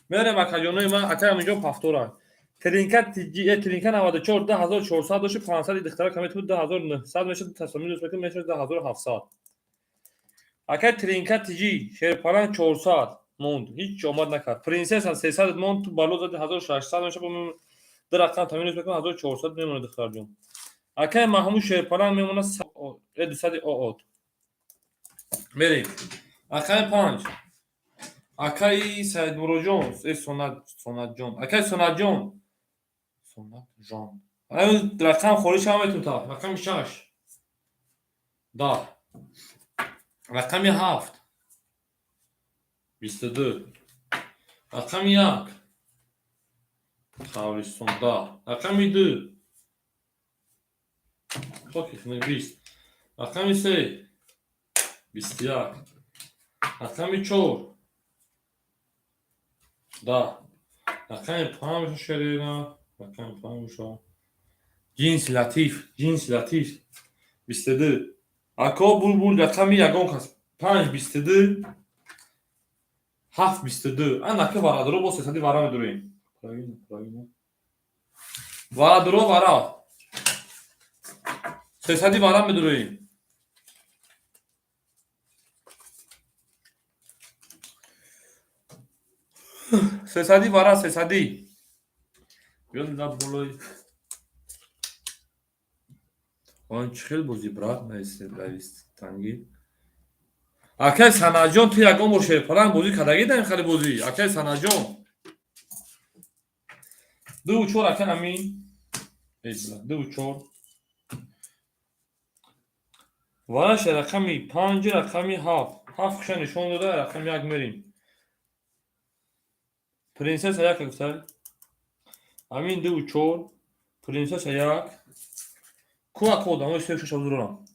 Мерем акаҷонои ман, ака Аминҷон пафтора. Тринка тиҷи, тринка 94 2400 дошти, 500 духтара каме ту 2900 мешад, тасомӣ дӯст мекунад, мешад 2700. Ака тринка тиҷи, шерпаланг 400 монд, ҳеҷ омад накард. Принсесса 300 монд, ту бало зади 1600 мешад, ду рақам тамин дӯст мекунад, 1400 мемонад духтарҷон. Акай Маҳмуд шерпаланг мемонад 200 оот. Мерем. Акай 5. Акай Саидмуроджон, Сонатҷон. Акай Сонатҷон. Сонатҷон. Ай рақам холиш ҳам метун та. Рақами 6. Да. Рақами 7. 22. Рақами 1. Қавристон да. Рақами 2. Хоки хина 20. Рақами 3. 21. Рақами 4. Да. Рақами 5 шерина. Рақами 5 ҷинси латиф, ҷинси латиф. 22. Ако булбул рақами ягон кас 5 22 7 22. Ан ака варадро бо 300 вара медурем. Правильно, правильно. Варадро вара. 300 вара медурем. 300 вара 300. Гул дар болои. Он чӣ хел бозӣ, брат, навистанги? Акай Санаҷон, ту ягон бор шерпаланг бозӣ кардагӣ дар ин хеле бозӣ? Акай Санаҷон. Дуву чор, акай Амин. Дуву чор. Вараша рақами панҷ, рақами ҳафт. Ҳафт хуша нишон дода, рақами як мерем. Принсесса як гуфта. Амин дуву чор, принсесса як. Ку ака одамои се шаш абзурам.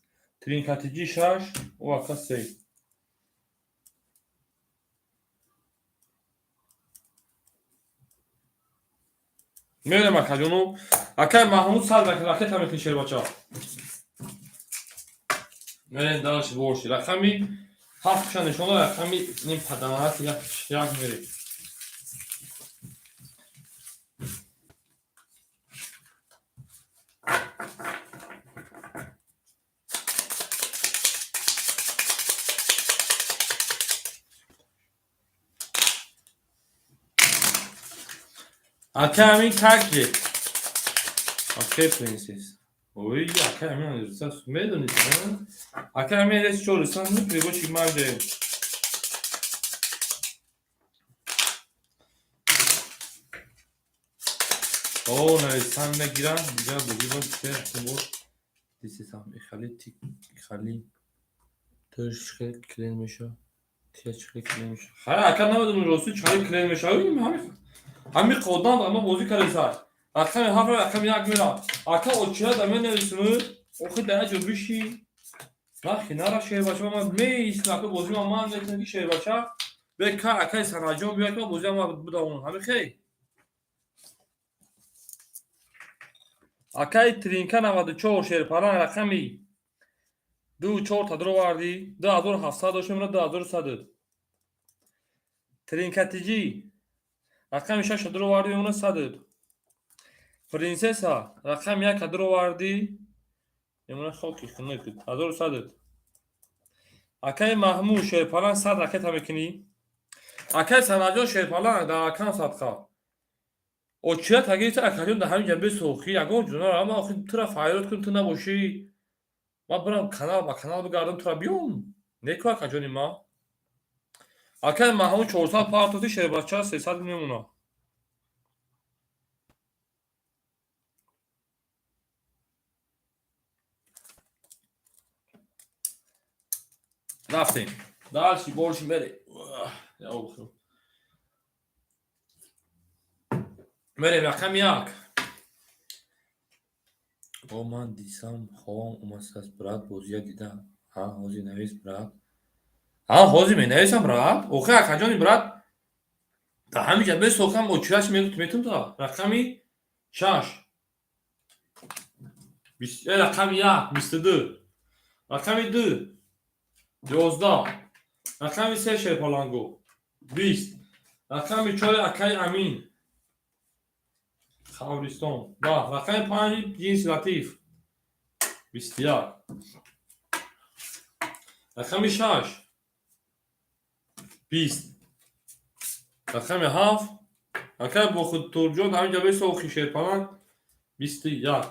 Тринкатиҷи шаш, ӯ ака се. Мерем, акаҷону. Акай Маҳмуд сад ракета мекунӣ, шербача. Мерем дальше больше. Рақами ҳафт хуша нишон дода, рақами ним паданат як мерем. Акай Амин как же? Акай принсесс. Ой, акай Амин медонӣ? Акай Амин рес чор сан ну пригочи марде. О, нависан мегирам, дигар бозӣ бо се бор дисисам. Ихали тик, ихали тӯш хел клен меша. Тия чӣ хел клен меша. Хай, ака намедонам рости чӣ хел клен меша. Ҳами қодам ама бозӣ кардесай. Рақами ҳафт, рақами як мерам. Ака очира да менависиму, охи дар ҷо биши. Нахи нара шербача ман меистам, ака бозӣ ман метавонам ки шербача бе ка акаи Санаҷон биёяд, ки ман бозӣ ман бидавонам. Ҳами хей. Акаи Тринка 94 шерпалан рақами ду чор та дуровардӣ, 2700 доштем, 2100. Тринка тиҷи рақами шаш та дуровардӣ, мемона сад. Принсесса рақами як та дуровардӣ, мемона хоки хунук, 1100. Акаи Маҳмуд шерпалан сад ракета мекунӣ. Акаи Санаҷон шерпалан дар акам садқа. Очира тагита акаҷон дар ҳамин ҷа бесохӣ, ягон ҷунара ман охи тура файрод кунам, ту набошӣ. Ман бирам канал ба канал бигардам, тура биём. Неку акаҷони ман. Акаи Маҳмуд 400 партоти шербача 300 мемона. Рафтем. Дальше больше мерем. Я обхӯрам. Мерем рақами як. О, ман дисам хобам омадааст, брат, бозия дидам. Ҳа, ҳозир навис, брат. Ҳа, ҳозир менависам, брат. Охи акаҷони брат. Дар ҳамин ҷа бесохам очираш метум та. Рақами шаш. Рақами як, 22. Рақами ду. 11. Рақами се шерпалангу. 20. Рақами чор акаи Амин. Қабристон. 10. Рақами панҷ ҷинси Латиф. 21. Рақами шаш. 20. Рақами ҳафт. Акаи Бохудтурҷон ҳамин ҷа бесохи шерпаланг 21.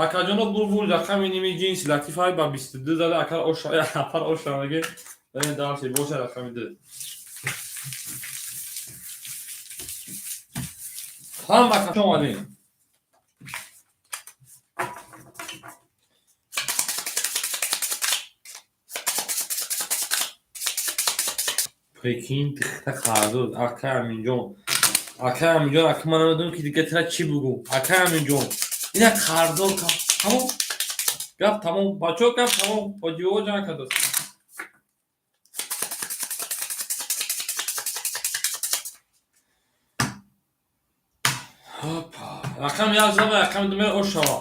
Акаҷоно булбул рақами ними ҷинси Латиф ҳай ба 22 зада, ака оша, нафар оша меге. Дарси боша рақами ду. Ҳам ака омадем. Прикинь, тихта қарзод, акай Аминҷон. Акай Аминҷон, ака ман намедонам ки дига тира чӣ бугӯм. Акай Аминҷон, ина қарздор тамом. Гап тамом, бачаҳо гап тамом, ҳоҷиҳо ҷанг кардааст. Рақами як зада, рақами ду мера ош шава.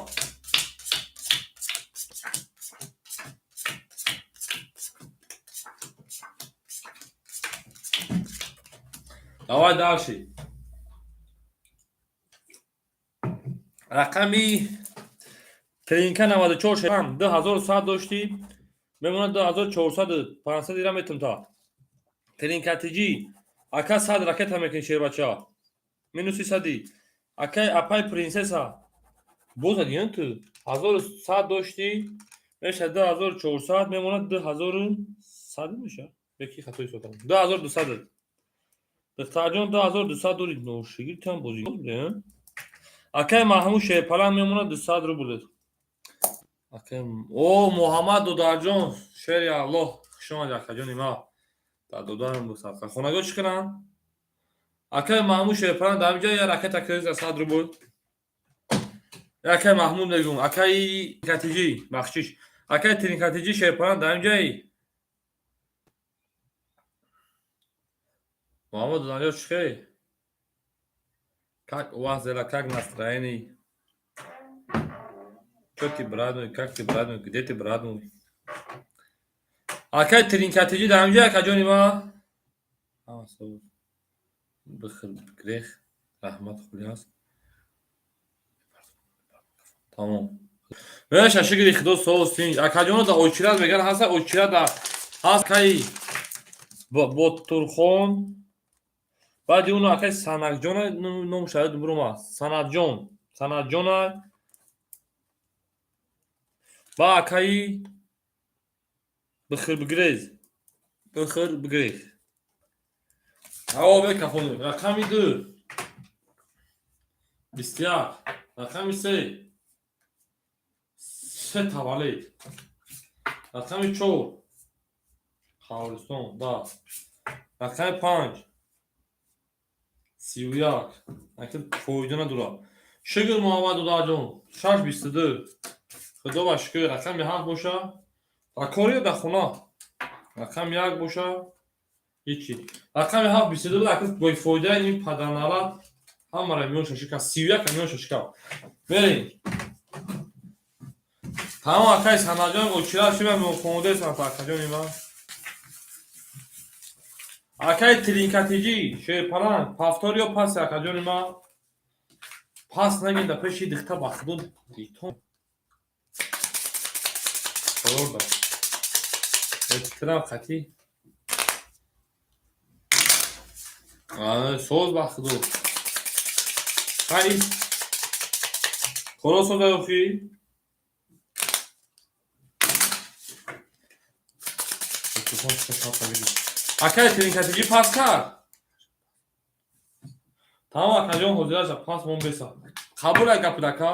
Давай дальше. Рақами Тринка 94 шам 2100 доштӣ, мемонад 2400, 500 дирам метум та. Тринка тиҷи ака сад ракета мекунӣ шербача. Минуси сади. Акай апай принсесса. Боз задиён ту. 1100 доштӣ, меша 2400, мемонад 2100 меша. Яки хато ҳисоб кардам. 2200. Духтарҷон, 2200 дорӣ, ношигир там бозӣ. Акай Маҳмуд Шерпаланг мемонад 200 рубл. Акай о Муҳаммад Додарҷон, шери Аллоҳ, хуш омадӣ, акаҷони ма. Дар додарам бо садқа. Хонагиҳо чӣ кунанд? Акай Маҳмуд Шерпаланг дар инҷа я ракета кирда 100 рубл. Акай Маҳмуд мегӯм, акаи Катиҷӣ, бахшиш. Акай Тринкатиҷӣ Шерпаланг дар инҷаи. Муҳаммад Додарҷон, чӣ хел? Как у вас дела, как настроение? Чё ты, брат мой, как ты, брат мой, где ты, брат мой? Акай Тринкатиҷӣ дар инҷа, акаҷони ма? Ҳама соз. Бихир, грех, раҳмат, хули аст. Тамом. Меша шукри Худо, соз тинҷ. Акаҷоно да очират меган ҳаста, очират да ҳаст акаи Ботурхон. Баъди уно акаи Санакҷона ном шаҳид бурума. Санатҷон. Санатҷона ба акаи Бихир бигрез. Бихир бигрех. Ҳаво бекафон. Рақами 2. 21. Рақами 3. Се таваллуд. Рақами 4. Қабристон. Да. Рақами 5. 31. Акил фоида надорад. Шукр, Муҳаммад Додарҷон. 6 22. Худо ба шукр. Рақами 7 боша. Дар кор ё дар хона? Рақами 1 боша. Ҳичи. Рақами 7 22 буд, акил бо фоидаи ин падарналат ҳамаро миёнша шикаст. 31 миёнша шикаст. Мерем. Тамом, акаи Санаҷон, очират шуда мехондесам, акаҷони ман. Акаи Тринкатиҷӣ, Шерпаланг, повтор ё паси, акаҷони ман? Пас нагин да пеши дихта, ба худо дитон. Хорда. Эҳтирам қатӣ. Соз, ба худо. Хай. Хоро соза охи? Микрофон чиқа шапа бигир. Акаи Тринкатиҷӣ пас кард? Тамом, акаҷон, ҳозираша пас мон беса. Қабул ай гапи ака.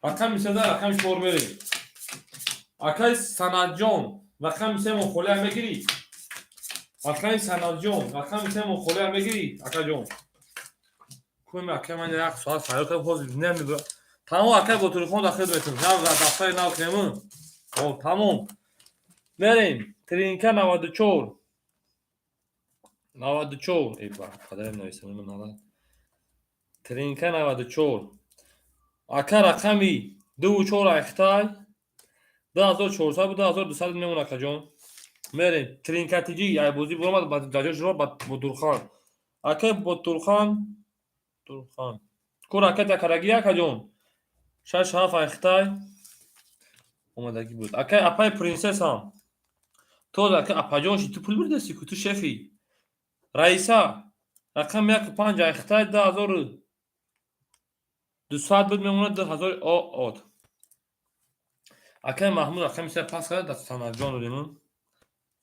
Рақами 13, рақами 4 мерем. Акаи Санатҷон, рақами 3 мо холия мегирӣ? Акаи Санатҷон, рақами 3 мо холия мегирӣ, акаҷон? Кӯми акаи ман як соат фарёд кардам, ҳозир намебара. Тамом, акаи Ботурхон, дар хидматон. Нав дафтари нав кунем. О, тамом. Мерем. Тринка 94. 94. Эй ба, падарам нависам, нала. Тринка 94. Ака, рақами 2 4 айхтай. 2400 буд, 2200 мемон, акаҷон. Мерем. Тринкатиҷӣ ай бозӣ буромад, ба даҷош ро ба Ботурхан. Акаи Ботурхан, Турхан. Ку ракета карагӣ, акаҷон? 6 7 айхтай. Омадагӣ буд. Акаи апаи принсессам. То ака апаҷон ши, ту пул бурдаси ку, ту шефи. Раиса, рақами 1 5 айхтай, 2200 буд, мемонад 2000 от. Акаи Маҳмуд рақами 3 пас кард, дар Санатҷон додем.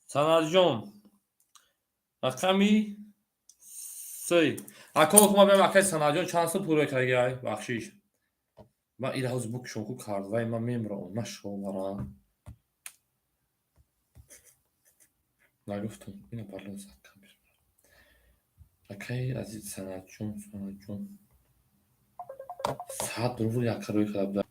Санатҷон, рақами 3. Ако ма бем, акаи Санатҷон чанд сум пул рӯй кардаги ай? Бахшиш. Ман ира ҳозир букшон ку кард, вай ман мемирам, нашовара. Нагуфтам, ина барлон зад камер. Акаи азиз Санатҷон, Санатҷон. 100 рубл яка рӯй карда буда.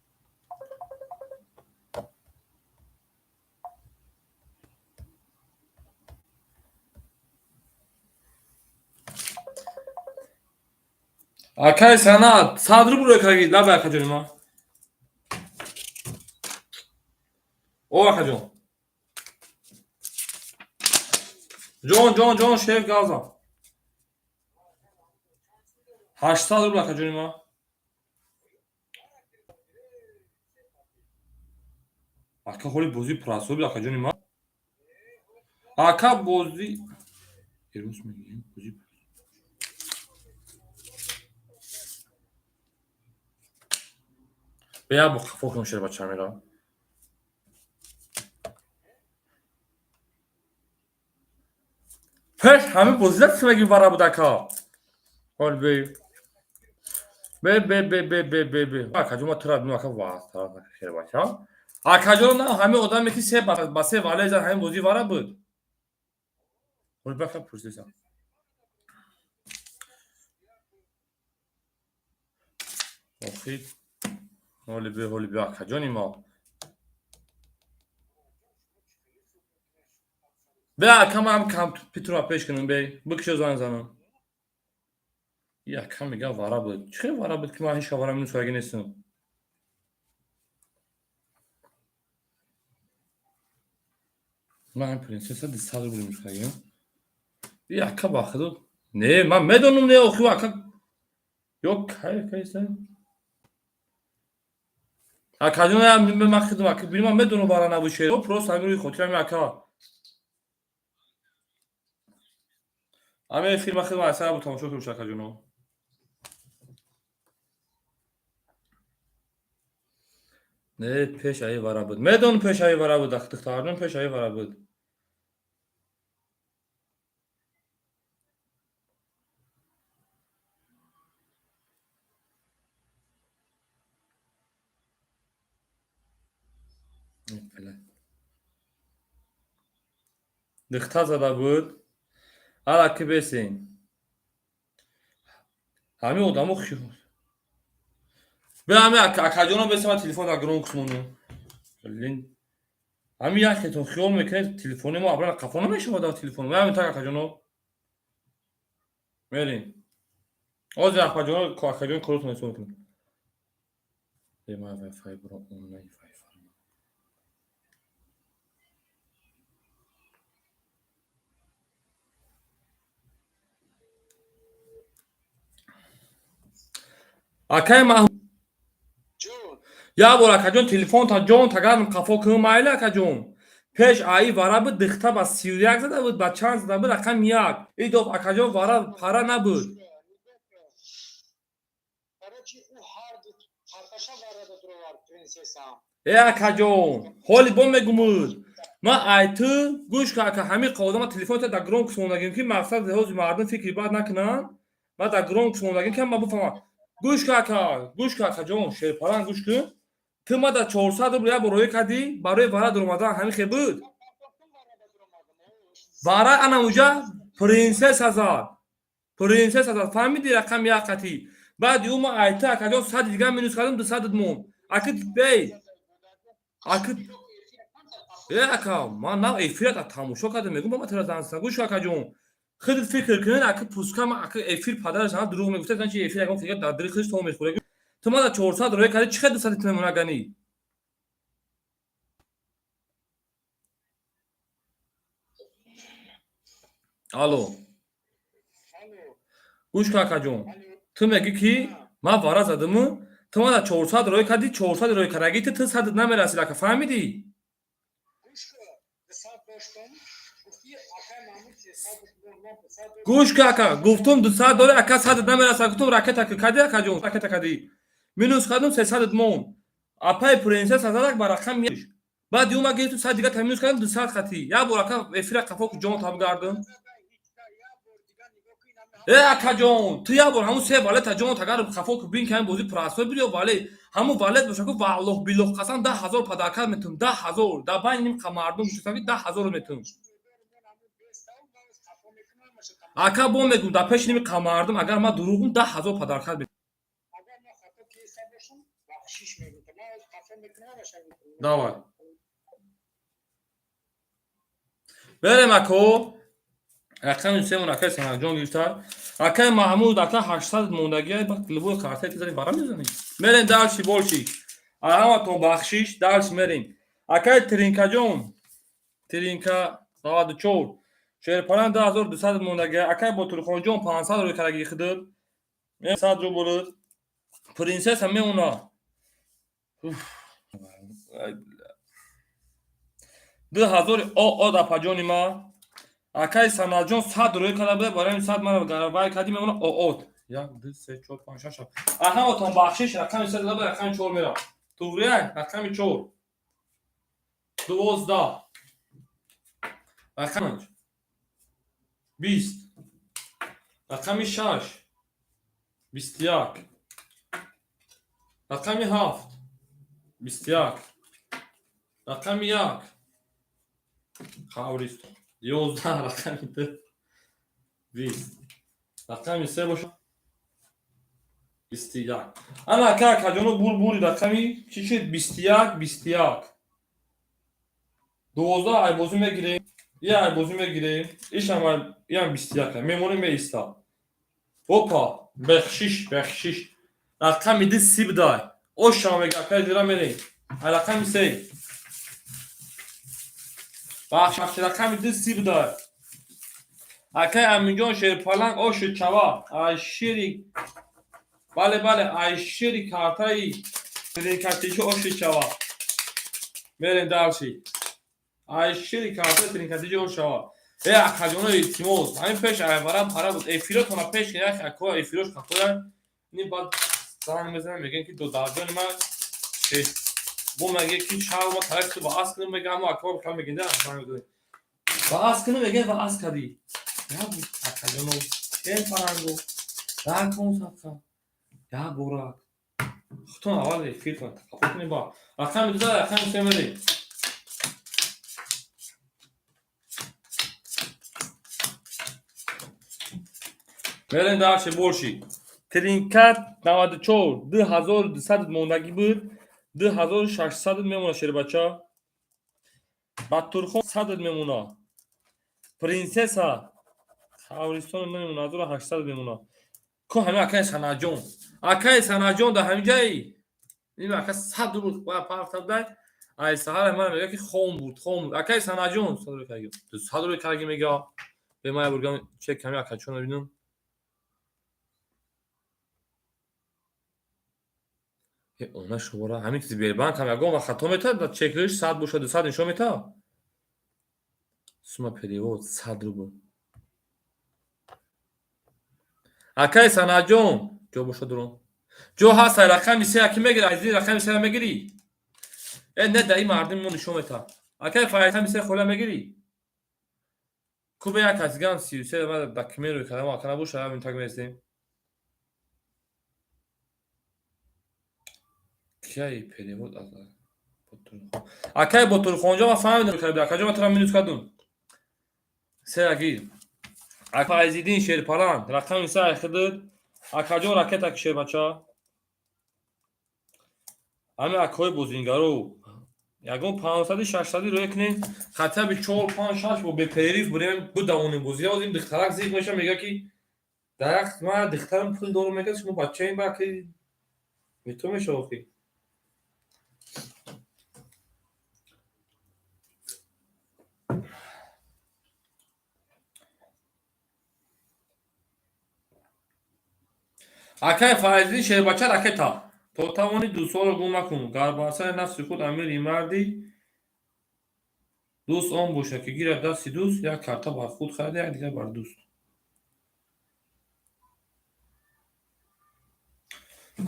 Акаи Санат, 100 рубл рӯй кардаги, лаба, акаҷони ман. О, акаҷон. Ҷон, ҷон, ҷон, шеф газа. 800 рубл, акаҷони ман. Ака, ҳоли бозӣ прасоби, акаҷони ман. Ака, бозӣ Эрос мегӯем, бозӣ. Бе як бор қафо кунам шербачамира. Пеш ҳамин бозида чӣ меги вара буд ака? Ҳол бе. Бе бе бе бе бе бе бе. Акаҷон, ма тура бинам ака ва шербача. Акаҷон, на ҳамин одаме ки се ба се вале зад, ҳамин бозӣ вара буд. Ҳол бе ака, пурсидам. Охи ҳоли бе, ҳоли бе, акаҷони мо. Бе ака, ман компютерро пеш кунам, бе бикшо занг занам. И ака мега вара буд. Чӣ хел вара буд, ки ман ҳеҷ вара минус кардаги нестам? Ман ҳам принсесса 200 рубл минус кардагим. И ака ба худо не, ман медонам, не, охи ака ё кай кайса. Акаҷон, ман худам ака бини, ман медонам вара набуд шер. Просто ҳамин рӯи хотирам ака. Ҳамин филма худам асар буд, тамошо кунем, акаҷоно. Не, пеш аи вара буд. Медонам, пеш аи вара буд, духтарҷон, пеш аи вара буд. Духта зада буд. Ала ки бесен. Ҳамин одамо бе ҳамин акаҷоно бесен, ман телефон дар гром кунам. Ҳамин якетон хиёл мекунед, телефони мо абрана қафо намешавад дар телефон. Ҳамин так, акаҷоно. Мерем. Ҳозир акаҷоно, акаҷон коротон ҳисоб мекунем. Ман Wi-Fi бро, онлайн Wi-Fi. Акай Маҳмуд, як бор акаҷон телефонта ҷон тагарм қафо кун, майли акаҷон. Пеш аи вара буд, дихта ба 31 зада буд, ба чанд зада буд, рақам як. И доф акаҷон вара пара набуд. Э акаҷон, ҳоли бо мегумуд. Ман ай ту гӯш кун ака, ҳамин қодама телефонта дар гром кусондагим, ки мақсад ҳози мардум фикри бад накунанд. Ман дар гром кусондагим, ки ман бифаҳмам. Гӯш кун ака, гӯш кун акаҷон, шерпаланг, гӯш кун. Ту ма дар 400 рубл як бор роӣ кардӣ барои вара дуромадан, ҳамин хел буд? Вара ана уҷа принсесса зад. Принсесса зад, фаҳмидӣ, рақам як қатӣ. Баъди ӯ ман ай ту акаҷон 100 дигар минус кардам, 200 монд. Аки бей. Аки э ака, ман на эфирата тамошо кардам, мегӯм ба ман тара занг зан. Гӯш кун акаҷон. Худат фикр кун, аки пуска ман аки эфир падараш ана дурӯғ мегуфта, зан чи эфир ягон фикр дар дили худаш то мехӯрад. Ту ман дар 400 роӣ кардӣ, чӣ хел 200 ту мемонад гани? Алло. Гӯш кун акаҷон. Ту мегӣ ки ман вара задаму, ту ман дар 400 роӣ кардӣ, 400 роӣ кардагӣ ту 100 намерасид ака, фаҳмидӣ? Гӯш кун ака, гуфтум 200 дорӣ ака, 100 намерасад, гуфтум ракета кардӣ акаҷон, ракета кардӣ. Минус кардум, 300 монд. Апаи принсесса задак ба рақам як. Баъди ӯ ман гирифтум 100 дигар та минус кардам, 200 қатӣ. Як бор ака эфира қафо ку ҷон та бигардам. Э акаҷон, ту як бор ҳамун се валета ҷон тагар қафо ку бин, ки ҳамин бозӣ простой буд ё вале ҳамун валет боша ку, валлоҳ биллоҳ қасам, 10 000 падаркат метум, 10 000 дар байни ним мардум гӯштам, ки 10 000 метум. Ака, бо мегум, дар пеши ними мардум агар ман дурӯғ гум, 10 000 падаркат метум. Давай. Берем ако. Рақами семон акай Санаҷон гирифта. Акай Маҳмуд ака 800 мондагия ба любой картаи тизани бара мезанӣ. Мерем дальше больше. Ҳаматон бахшиш, дальше мерем. Акай Тринкаҷон. Тринка 94. Шерпалан 2200 мондагия. Акай Ботурхонҷон 500 рӯй кардаги худат. 100 рубл. Принсесса меона. Ай бля. 2000 о дапаҷони ма. Акай Санаҷон 100 рӯй карда буда, барои ҳамин 100 мара гаравай кардӣ, мемона оот. Як, ду, се, чор, панҷ, шаш, ҳафт. Ҳаматон бахшиш, рақами се зада, рақами чор мерам. Туғрияй, рақами 4. 12. Рақами 20. Рақами 6. 21. Рақами 7. 21. Рақами 1. Қабристон. 11. Рақами 2. 20. Рақами 3 бошад. 21. Ана ака акаҷоно бур бури рақами чӣ шуд? 21, 21. 12 айбозӣ мегирем. Я айбозӣ мегирем. Ишам иам 21. Мемонем меиста. Опа, бахшиш, бахшиш. Рақами 2 сибдай. Ошам мега акай дира мерем. Ай рақами 3. Бахш, бахш, рақами 2 сибдай. Акай Аминҷон шерпаланг оши чава. Ай шири. Бале, бале, ай шири картаи тринкатичи оши чава. Мерем дальше. Ай шири картаи тринкатичи ош чава. Э акаҷоно илтимос, ҳамин пеш айварам пара буд. Эфиротона пеш як ако эфирош хатоя. Ни баъд занг мезанам мегӯям ки додарҷони ман бо меге ки шав ма тарафи ту ба ас кунем мега ама аква хал мегӯям да занг мезанем. Ба ас кунем мегӯям ва ас кардӣ. Я акаҷоно чен паранго. Ракон садқа. Я борак. Хутон аввал эфир кун. Тақаббул кунем ба. Рақами 2 рақами 3 мерем. Мерем дальше больше. Тринкат 94 2200 мондагӣ буд. 2600 мемона шербача. Батурхон 100 мемона. Принсесса Қабристон мемона 1800 мемона. Ко ҳамин акаи Санаҷон. Акаи Санаҷон дар ҳамин ҷаи. Ин ака 100 рубл ба парта дай. Ай саҳар ман мегӯяд ки хом буд, хом буд. Акаи Санаҷон 100 рубл карги. 200 рубл карги мега. Бе ман бургам чек ҳамин акачонро бинам. Она шумора ҳамин ки Сбербанк ҳам ягон вақт хато метавад, дар чекиш 100 бошад, 200 нишон метавад. Сумма перевод 100 рубл. Акаи Санаҷон, ҷо бошад дурон. Ҷо ҳаст, ай рақами 3 аки мегирӣ, аз ин рақами 3 мегирӣ. Э не, дар ин мардуми мо нишон метавад. Акаи Фарид рақами 3 хола мегирӣ? Кубе як кас дигам 33 ман документ рӯй кардам, ака набошад, ҳамин так мерасем. Кияи перевод аз Ботурхон. Акаи Ботурхонҷон ман фаҳмидам кардам. Акаҷон ман туро минус кардам. Се агир. Ака Файзиддин шерпаланг рақами 3 айхидид. Акаҷон ракета ки шербача. Ҳамин акаҳои бозингаро ягон 500 600 рӯя кунем, хотя бы 4 5 6 бо беперериф бурем будавонем бозӣ. Ҳозир духтарак зиқ меша мега ки дар як ман духтарам пул дорам мега шумо бачаем ба ки мето меша охи. Акай Файзиддин шербача ракета. То тавони дӯстҳоро гум макун. Гар бар сари нафси худ амири марди дӯст он бошад ки гирад дасти дӯст, як карта бар худ харида, як дигар бар дӯст.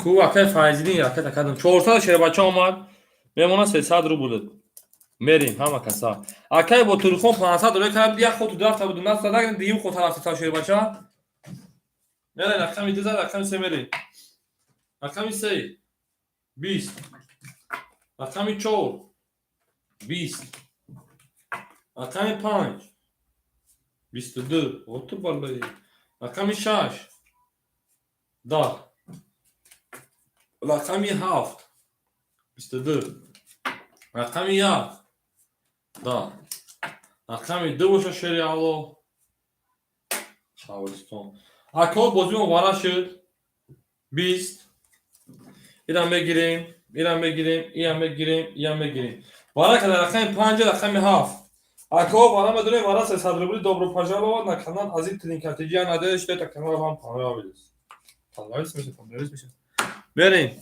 Ку акай Файзиддин ракета кардам. 400 шербача омад. Мемона 300 рубл. Мерим ҳама каса. Акай Ботурхон 500 рубл кард, як ход рафта буд, насада дигим ход рафта шербача. Мерем рақами 2 рақами 3 мерем. Рақами 3 20. Рақами 4 20. Рақами 5 22. Оту баллаи. Рақами 6 10. Рақами 7 22. Рақами 1 10. Рақами 2 боша шери Алло. Қабристон. Ако бозӣ муборак шуд. 20. Ирам мегирем, ирам мегирем, иам мегирем, иам мегирем. Вара када рақами 5 рақами 7. Ако вара медонем вара 300 рубли добро пожаловать на канал Азиз Тринкатиджи. Надеюсь, что это канал вам понравилось. Понравилось, миша, понравилось, миша. Мерем.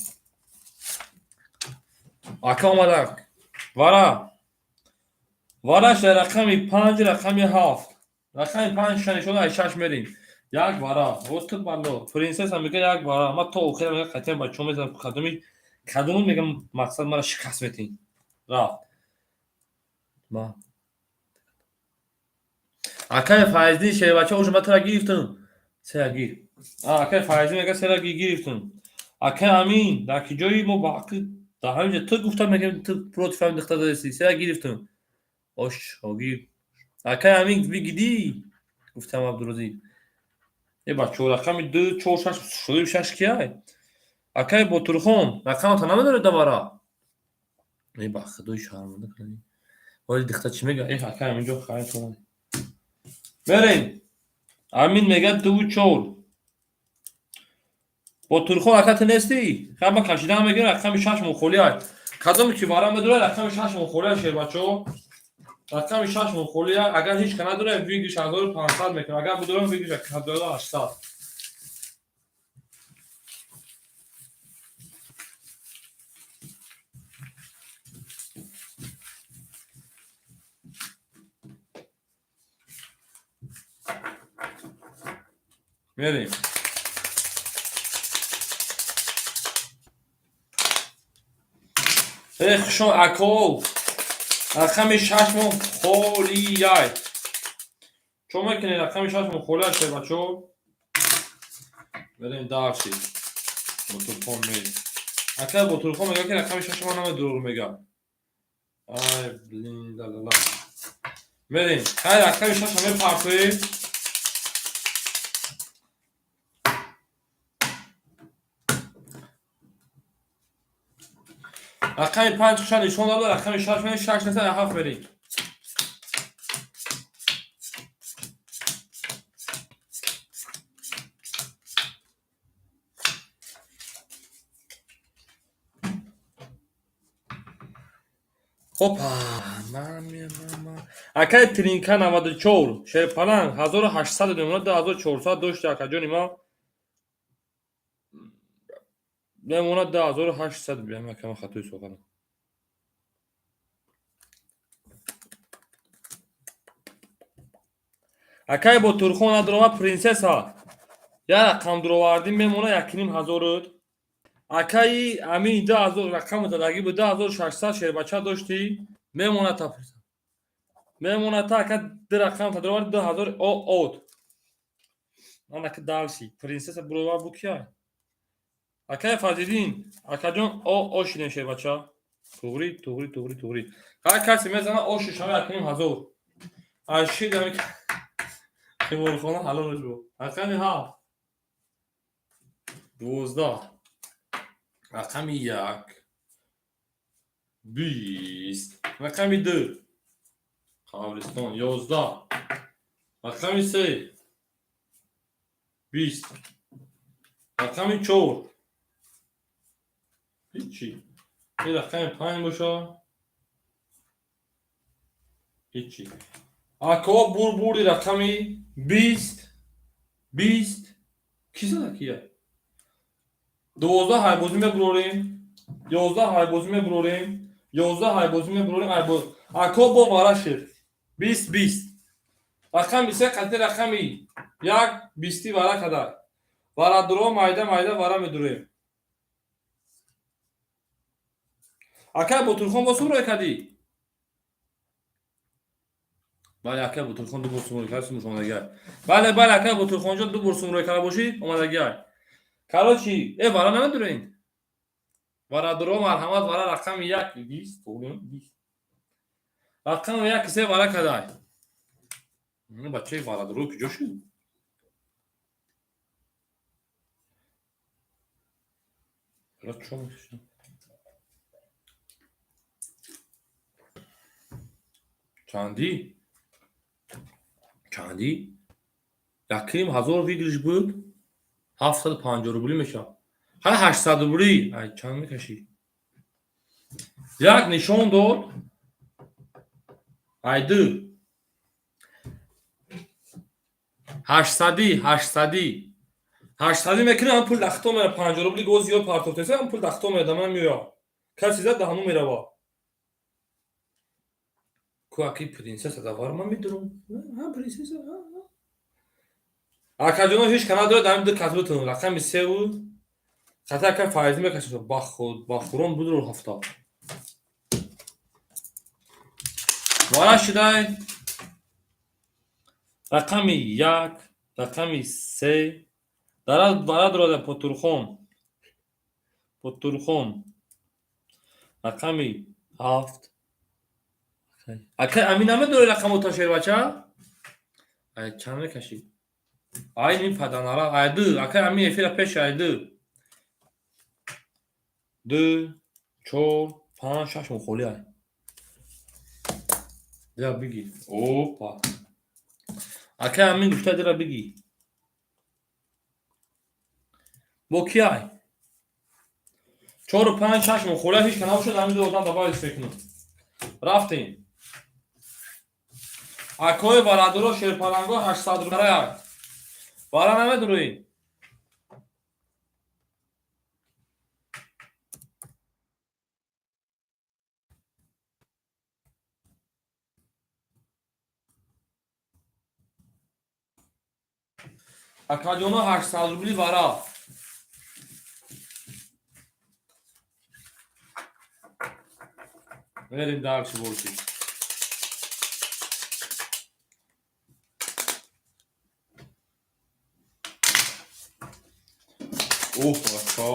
Ака омадак. Вара. Вара ша рақами 5 рақами 7. Рақами 5 шанишона ай 6 мерем. Як вара. Вот тут балло. Принсесса мега як вара. Ма то охира мега қатиан бачо мезанам кадоми Кадому мегам, мақсад мара шикаст метин. Рафт. Ма. Акай Файзӣ, шербача, уже ма тара гирифтам. Сера гир. Акай Файзӣ мега, сера гирифтам. Акай Амин, дар ки ҷои мо ба ҳаққи дар ҳамин ҷо ту гуфтам, мегам, ту против ҳамин духтар задаси. Сера гирифтам. Ош, шогирд. Акай Амин, бигидӣ? Гуфтам Абдурозиқ. Э, бачаҳо, рақами ду, чор, шаш, шудим, шаш кияй? Акай Ботурхон, рақамата намедонед давара? Э, ба худои шарманда кунӣ. Вале духтар чӣ мега? Э, акай Амин ҷо хайр томон. Мерем. Амин мега дуву чор. Ботурхон, ака, ту нестӣ? Хай, ма кашидан мегирам, рақами шаш мухолиай. Кадоме ки вара медорад, рақами шаш мухолиай, шербачаҳо. Рақами шаш мухолиай. Агар ҳеҷ ка надорад, выигрыш 1500 мекунам. Агар бидорам, выигрыш 1800. Мерем. Э, хушон, ако. Рақами шаш мо холияй. Чо мекунед, рақами шаш мо холияй, шербачаҳо? Мерем дальше. Ботурхон мерем. Ака Ботурхон мега, ки рақами шаш ма намедурор мега. Ай, блин, ла ла ла. Мерем. Хай, рақами шаша мепартоем. Рақами панҷ хуша нишон дод, рақами шаш мерем, шаш неста, ҳафт мерем. Хопа, мама. Акай Тринка 94, Шерпаланг 1800 мемонад, 2400 дошти, акаҷони ма. Мемонад 2800, биям якама хатои соханам. Акай Ботурхон надорова принсесса. Я рақам дуровардим, мемона 1500. Акаи Амин, 2000 рақами дадагӣ буд, 2600 шербача доштӣ, мемонад та мемонад та ака ду рақам та дуровард, 2000 от. Анака дальше. Принсесса буровар буд кия? Акай Фазилин, акаҷон, о шидем, шербача. Туғри, туғри, туғри, туғри. Ҳар касе мезана, оши шава 1500. Аз шидами қиморхона ҳалолш бо. Рақами ҳафт. 12. Рақами як. 20. Рақами ду. Қабристон. 11. Рақами се. 20. Рақами чор. Ҳичи. Ин рақами панҷ боша. Ҳичи. Ако бурбури рақами 20. 20. Ки зада кия? 12 ҳайбозӣ мебурорем. 11 ҳайбозӣ мебурорем. 11 ҳайбозӣ мебурорем. Айбоз. Ако бо вара шид. 20 20. Рақами се қати рақами як бисти вара када. Варадуро майда майда вара медурем. Акай Ботурхон, бо сум рӯй кардӣ? Бале, акай Ботурхон ду бор сум рӯй кард, сумуш омадагиай. Бале, бале, акай Ботурхонҷон, ду бор сум рӯй карда бошӣ, омадагиай. Короче, э, вара намедурем. Варадуро, марҳамат, вара рақами як 20, туғри 20. Рақами як се вара кадай. Бачаи варадуро куҷо шуд? Ра чо мекушам? Чандӣ? Чандӣ? 1500 выигрыш буд? 750 рубли мешавад. Ҳай, 800 рубли. Ай, чанд мекашӣ? Як нишон дод. Ай ду. Ҳаштсадӣ, ҳаштсадӣ. Ҳаштсадӣ мекунӣ, ҳам пул дахто мера, 50 рубли гоз зиёд партофтеса, ҳам пул дахто мера, даман меояд. Каси зад, даҳану мерава. Ку аки принсесса давар ман медурам. Ҳа, принсесса, ҳа, ҳа. Акаҷоно, ҳеҷ ка надорад, ҳамин ду кас бутун. Рақами севу Хата ака Файзӣ мекашад, ба худ ба хурон будро ҳафта. Вара шудай рақами 1, рақами 3, вара дурода Потурхон. Потурхон. Рақами 7. Ака Амин намедори рақамота, шербача? Ай чанд мекашӣ? Ай ним паданара, ай ду, ака Амин эфира пеш ай ду. 2, 4, 5, 6 мухоли ай. Дира бигир. Опа. Ака Амин гуфта дира бигир. Бо ки ай? 4, 5, 6 мухоли ҳеч ка набошад, ҳамин ду одам добавить мекунам. Рафтем. Акои барадуро, шерпаланго, 800 рубля. Бара намедуроӣ? Акаҷоно, 800 рубли вара. Мерем дальше больше. Оҳ, бача.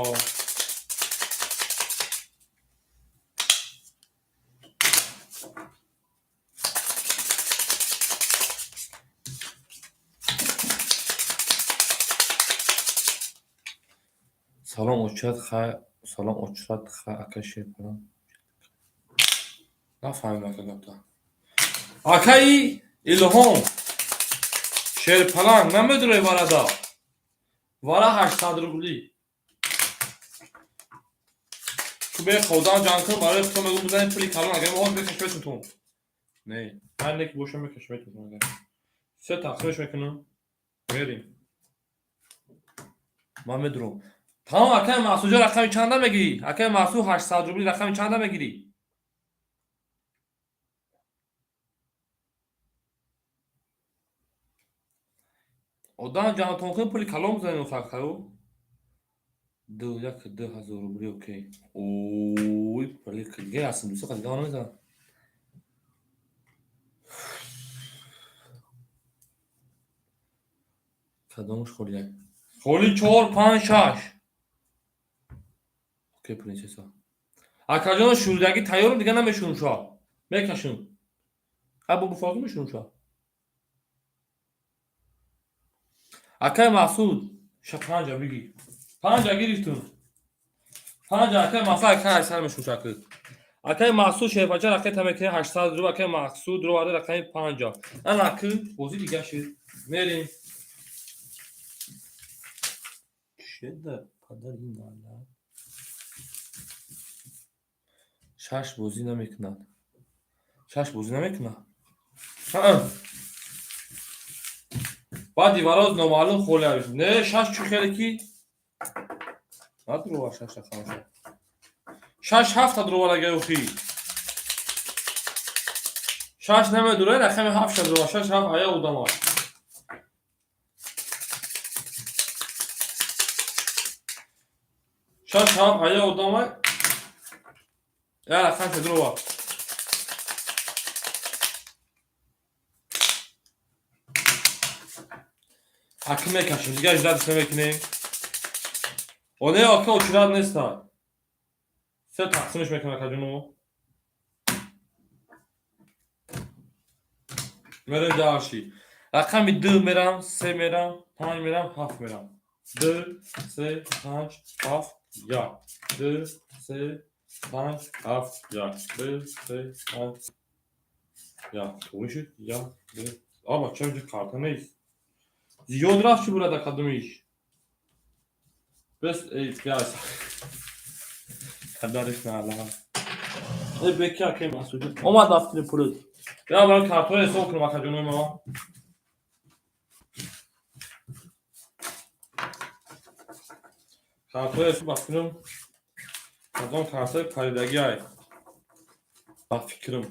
Салом очрат хай, салом очрат хай, ака шерпаланг. Нафаҳмидам ака гапта. Акаи Илҳом шерпаланг намедурои варада. Вара 800 рубли. Ту бе ходан ҷанг кун, барои худто мегӯм бизанем пули калон, агар мо мекашметун ту. Не, ҳар неки боша мекашметун. Се тақсимаш мекунам. Мерим. Ман медурам. Тамом, акаи Маҳсуҷон, рақами чанда мегирӣ? Акаи Маҳсуд, 800 рубли рақами чанда мегирӣ? Одам ҷамътон кун, пули калон бизанем хакаю. Ду, як, 2000 рубли, окей. Ой, пули дига ҳастам, дӯсто дига намезанам. Кадомаш холия? Холи 4, 5, 6. Окей, принцесса. Акаҷон, шӯрдагӣ тайёрам, дига намешӯрам ша. Мекашам. Ха бо буфоқӣ мешӯрам ша. Акай Маҳсуд, ша панҷа бигир. Панҷа гирифтум. Панҷа акай Маҳсуд, акай айсар мешӯрам ша. Акай Маҳсуд шербача ракета мекунем 800 рубл, акай Маҳсуд роварда рақами панҷа. Ана ки бозӣ дига шуд. Мерем. Чеда падари мала. Шаш бозӣ намекунад. Шаш бозӣ намекунад. Баъди вароз номаълум холия. Не, шаш чӣ хеле ки? Надрова шаш рақамаша. Шаш ҳафта дровара гӯхи. Шаш намедура, рақами ҳафта дрова, шаш ҳафт ая одама. Шаш ҳафт ая одама. Я рақамша дрова. Аки мекашем, дига ждать намекунем. Оне ака очират неста. Се тақсимаш мекунам, акаҷоно. Мерем дальше. Рақами ду мерам, се мерам, панҷ мерам, ҳафт мерам. Ду, се, панҷ, ҳафт, як. Ду, се, панҷ, ҳафт, як. Ду, се, панҷ, як. Туғри шуд? Як, ду. А, бача, инҷа карта нест. Зиёд рафт, чӣ бурада кадомиш? Бес, эй, пяс. Падариш наала. Эй, беки акай Масуд. Омад рафтини пулут. Я барои картҳои ҳисоб кунам, акаҷонои ма. Картҳои ҳисоб кунам. Кадом картҳои паридагӣ ай? Ба фикрам.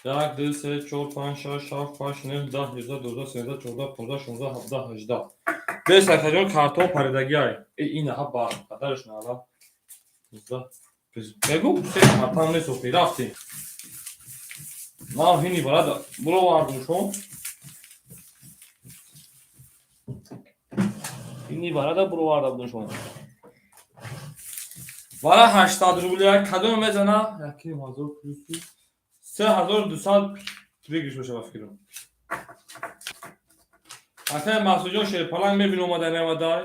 Як, ду, се, чор, панҷ, шаш, ҳафт, ҳашт, нӯҳ, 10, 11, 12, 13, 14, 15, 16, 17, 18. Бес акаҷон, картон паридагиай. Ина ҳа бар қадарш нала. Мегу се картам месохи рафтем. Ман ҳини барада буровардум шон. Ҳини барада буроварда будум шон. Бара 800 рубли як кадом мезана? 1500 плюс 3200 выигрыш мешава фикрам. Акай Маҳсудҷон Шерпаланг мебин омада намадай.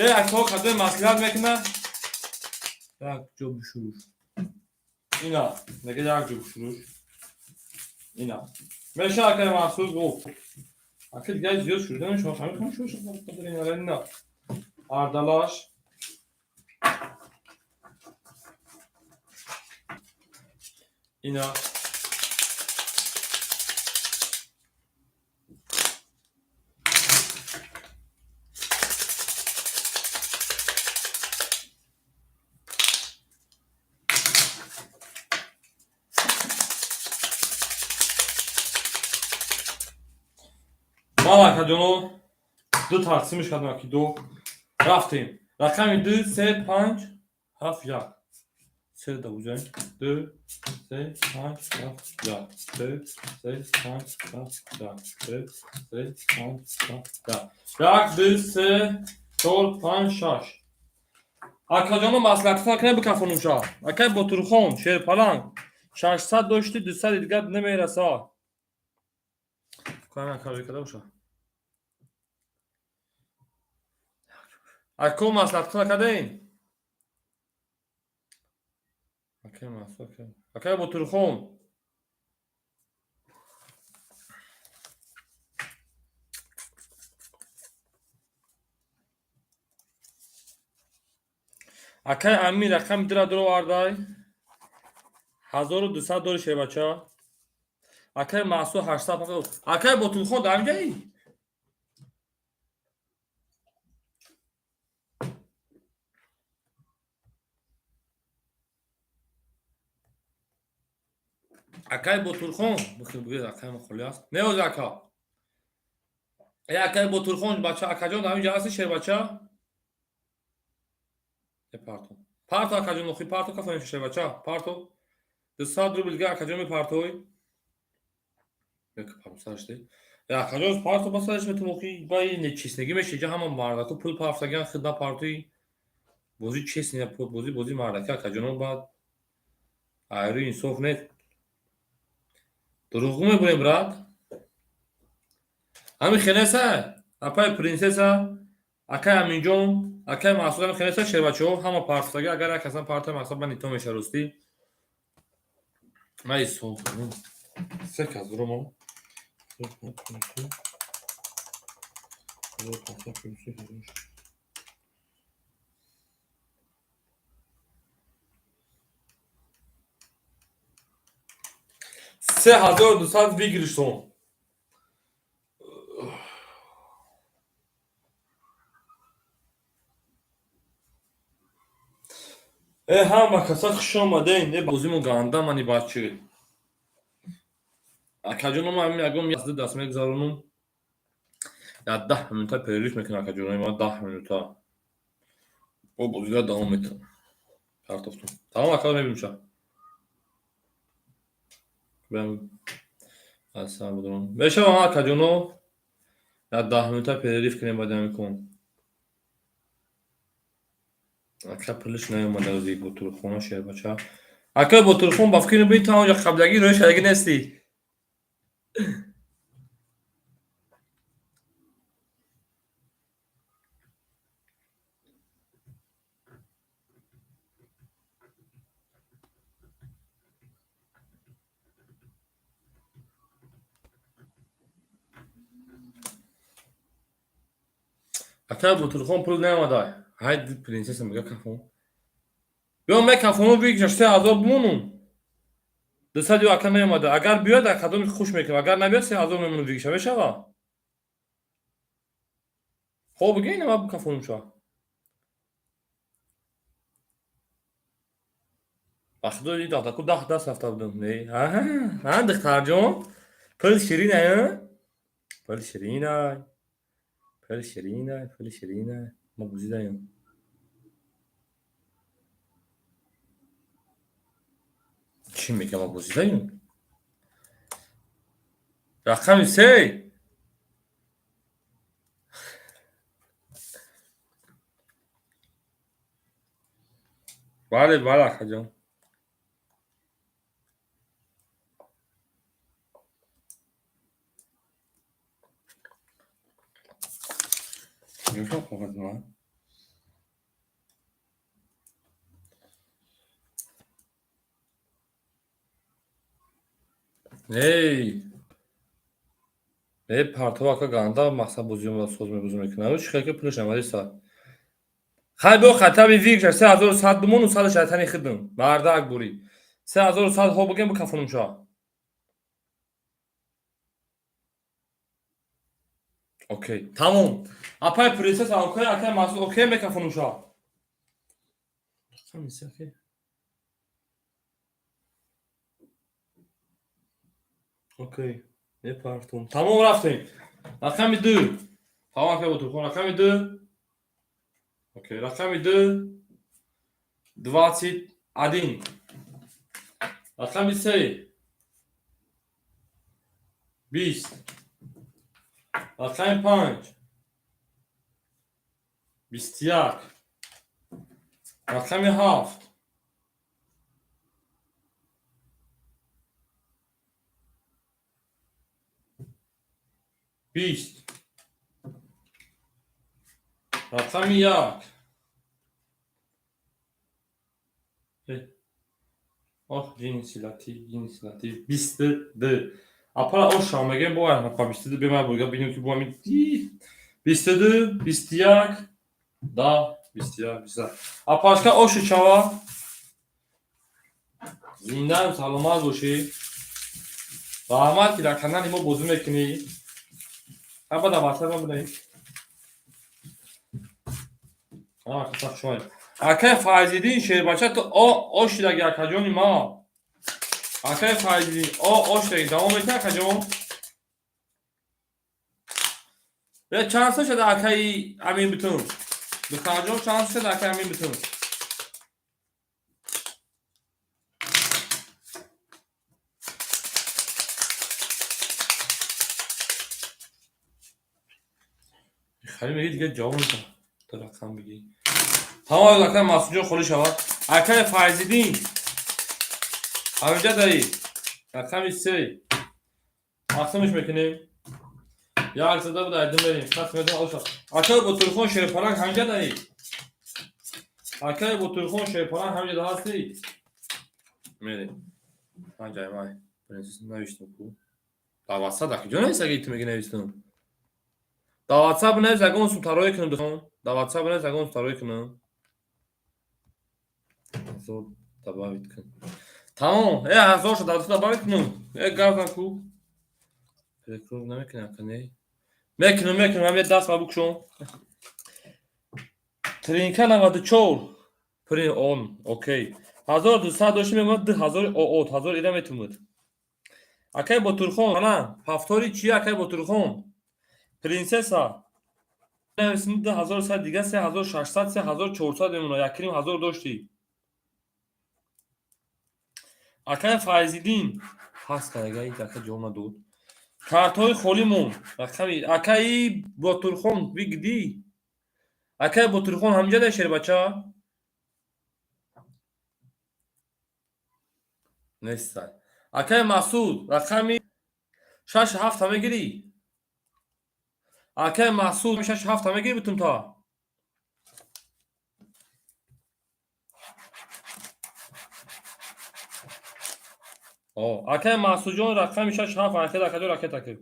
Э акҳо кадом маслиҳат мекуна? Як ҷо бишуруш. Ина, мега як ҷо бишуруш. Ина. Меша акай Маҳсуд гуфт. Ака дигар зиёд шурида мешава, ҳамин кам шуруш ина ина. Ардалаш. Ина. Ман акаҷоно ду тақсимиш кардам ки ду рафтем. Рақами ду, се, панҷ, ҳафт, як. Се давуҷаем. Ду, се, панҷ, ҳафт, як. Ду, се, панҷ, ҳафт, як. Ду, се, панҷ, ҳафт, як. Як, ду, се, чор, панҷ, шаш. Акаҷоно маслиҳатфа кунед бикафонумша. Акай Ботурхон, Шерпаланг. 600 дошти, 200 дигар намераса. Кана када боша. Ако маслиҳатфа кардем? Акай маслиҳат кардем. Акай Ботурхон. Акай Амир рақами дура дуровардай. 1200 дори шербача. Акай Маҳсуд 800. Акай Ботурхон дар ҳамҷаи? Акай Ботурхон, бигӯед акай ма холӣ аст. Не оз ака. Э акай Ботурхон бача акаҷон дар ҳаминҷа ҳасти шербача? Э парто. Парто акаҷон охи парто кафонем шербача. Парто. 200 рубл дига акаҷон мепартой. Э акаҷон парто басараш метум охи баи нечестнагӣ меша иҷа ҳама мардаку пул партагиан хид напартои. Бозӣ честный бозӣ бозӣ мардаки акаҷоно баъд айрӯи инсоф нест. Дурӯғгӯ мебурем брат? Ҳамин хелеса? Апай принсесса, акай Аминҷон, акай Маҳсуд ҳамин хелеса шербачаҳо ҳама партофтагӣ агар як касан парта мақсад ба нито меша ростӣ. Ман ҳисоб кунам. Се кас дуромам. 3200 выигрыш сом. Э ҳама каса хуш омадем. Э бозимо ганда мани бачи. Акаҷоно ман ҳамин ягон язди даст мегузаронум. Я 10 минута перерыв мекунам акаҷоно ма 10 минута. Бо бозида давом метавам. Партофтум. Тамом ака мебинем ша. Мешавам акаҷоно я 10 минута перерыв кунем баъди ҳамин кун. Ака пулиш наёмада ози Ботурхона шербача. Ака Ботурхон ба фикр бин та онҷа қаблагӣ рӯи шадаги нестӣ. Ака Ботурхон пул наёмада. Ҳайд принсесса мега кафон. Биё мекафону бигираш 3000 бимонум. 200 ё ака наёмада. Агар биёяд кадоми хуш мекунам. Агар набиёяд 3000 мемонум бигиша мешава? Хоб бигир ина ма кафонум ша. Ба худо ин даку даҳ даст рафта будам. Не. Аҳа, духтарҷон. Пул ширин ай, пул ширин ай. Пули ширина, пули ширина. Мо бузидаем. Чӣ мегам, мо бузидаем? Рақами се. Бале, бале, акаҷон. Коғаз ман? Эй! Э, партов ака ганда мақсад бозиём соз мебозӣ мекунад. Чӣ хел ки пулаш намадиса. Хай бо хатаби вигша 3100 бимону саду шайтани хидм. Мардак бурӣ. 3100 ҳо бигем бикафонум ша. Окей. Тамом. Апай принсесса окей, акай Масуд окей мекафонум ша. Рақами се окей. Окей. Мепартум. Тамом рафтем. Рақами ду. Тамом акай Ботурхон, рақами ду. Окей, рақами ду. 21. Рақами се. 20. Рақами панҷ. 21. Рақами ҳафт. 20. Рақами як. Ох, ҷинси латиф, ҷинси латиф. 22. Апара оша мегем бо ай 22 бемай бурга бинем ки бо ами 22, 21, да, 21, 21. Апашка оши чава. Зиндаем, саломат бошӣ. Раҳмат ки дар канали мо бозӣ мекунӣ. Аба дар ватсап бинавис. Акай Файзиддин шербача ту ошидаги акаҷони ма. Акай Файзиддин ошидаги давом метиҳ акаҷон. Е чанд сол шуда акаи Амин битун? Духтарҷон чанд сол шуда акаи Амин битун? Хали меги дига ҷавоб медам. Ту рақам бигӣ. Тамом акай Масудҷон холӣ шавад. Акай Файзиддин. Ҳаминҷа дарӣ. Рақами се. Тақсимш мекунем. Як зада буд айдин мерем. Хат медам оша. Акай Ботурхон Шерпаланг ҳаминҷа дарӣ. Акай Ботурхон Шерпаланг ҳаминҷа ҳастӣ? Мерем. Панҷ ай май. Принсесс навиштам ку. Дар ватсап дар куҷо навис аги ту меги навистам? Дар ватсап навис ягон сум тароӣ кунам духтарон. Дар ватсап навис ягон сум тароӣ кунам. Ҳазор добавить кун. Тамом. Э ҳазор шуд дар добавить кунам. Э гап ку. Прикрор намекунам ака не. Мекунам, мекунам, ҳамин даст ма букшон. Тринка 94. При он, окей. 1200 дошти мемонад 2000 оот, 1000 ира метумуд. Акай Ботурхон, ана, повтори чи акай Ботурхон? Принсесса. Нависим 2100 дига 3600, 3400 мемонад. Якним ҳазор дошти. Акай Файзиддин. Пас карда, ин ака ҷавоб надод. Картҳои холӣ монд. Рақами акаи Ботурхон бигдӣ. Акаи Ботурхон ҳаминҷа дар шербача? Нестай. Акаи Масуд, рақами шаш ҳафта мегирӣ? Акаи Масуд шаш ҳафта мегирӣ битун та? Акаи Масудҷон рақами шаш ҳафт ракета акаҷон ракета кир.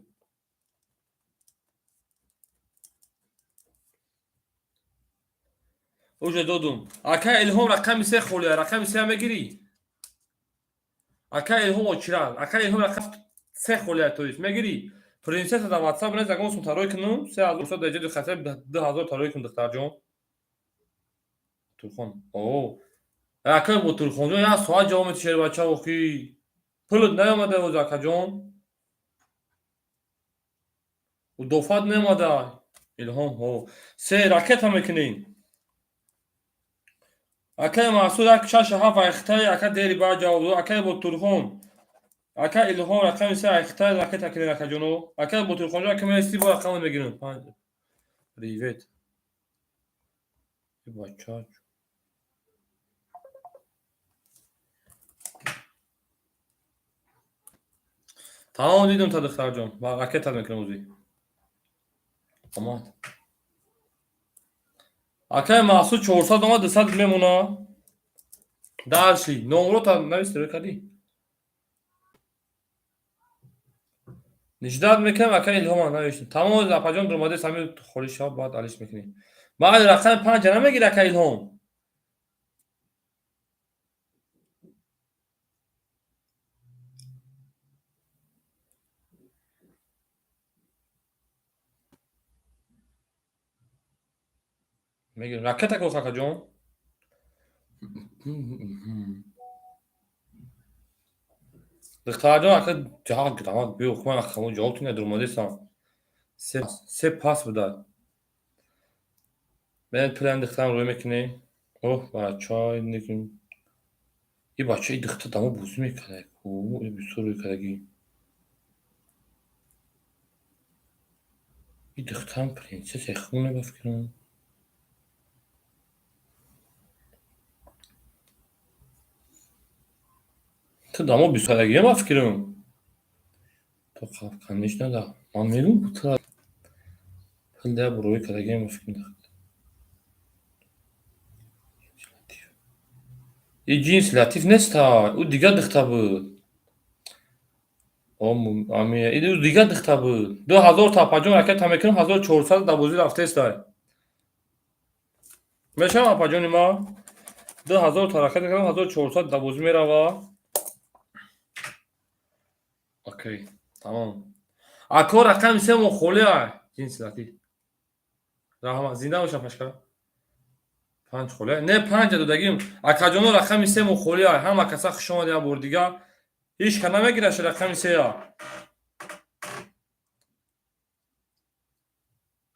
Уже додум. Акаи Илҳом рақами се холия, рақами се мегирӣ? Акаи Илҳом очиран, акаи Илҳом рақами се холия то есть мегирӣ? Принсесса дар ватсап навис ягон сум тароӣ кунам, 3100 дар ҷои хатаи 2000 тароӣ кун духтарҷон. Турхон. О. Акаи Ботурхонҷон як соат ҷавоб медиҳӣ шербача охи. Пулат наомада ҳоз акаҷон. Удофат наомада. Илҳом, ҳо, се ракета мекунем. Акаи Маҳсуд як шашу ҳафт айхтаи, ака дери баъд ҷавоб дод. Акаи Ботурхон, ака Илҳом рақами се айхтаи ракета кунед, акаҷоно. Акаи Ботурхонҷон, ака меисти, бо рақамро мегирем. Панҷ. Привет. Бача. Тамом, дидум та, духтарҷон. Ба ракета мекунем ӯзи. Омад. Акаи Маҳсуд 400 омад, 200 мемона. Дальше. Номрота нависти, рӯй кардӣ? Ниждат мекунем, ака Илҳома навиштем. Тамом, апаҷон дуромаде, сами холӣ шав, баъд алиш мекунем. Баъд рақами панҷа намегири, ака Илҳом? Мегирем. Ракета ко, акаҷон. Духтарҷон, ака ҷа грамат биё, ман ҳамон ҷавоб тина дуромадесам. Се пас буда. Бен план духтарам рӯй мекунем. Оҳ, бача, ин и бача, и духтар дамо бозӣ мекард. Ку, и бисёр рӯй кардагӣ. И духтарам принсесса хуб ба фикрам. Ту дамо бисёр кардагӣ ба фикрам. То конечно да. Ман мегӯм, ту пул да рӯй кардагӣ ба фикрам. И ҷинс латиф неста, ӯ дигар духтар буд. Ӯ дигар духтар буд. 2000 та, апаҷон, ракета мекунем, 1400 дар бозӣ рафтестай. Мешавам, апаҷони ма? 2000 та ракета кардам, 1400 дар бозӣ мерава. Окей, тамом. Ако, рақами семо холӣ ай. Ҷинси латиф. Раҳмат, зинда бошам, пашка. Панҷ холӣ. Не, панҷа додагим. Акаҷоно, рақами семо холӣ ай. Ҳама каса хуш омад як бор дигар. Ҳеҷ ка намегираш рақами сея.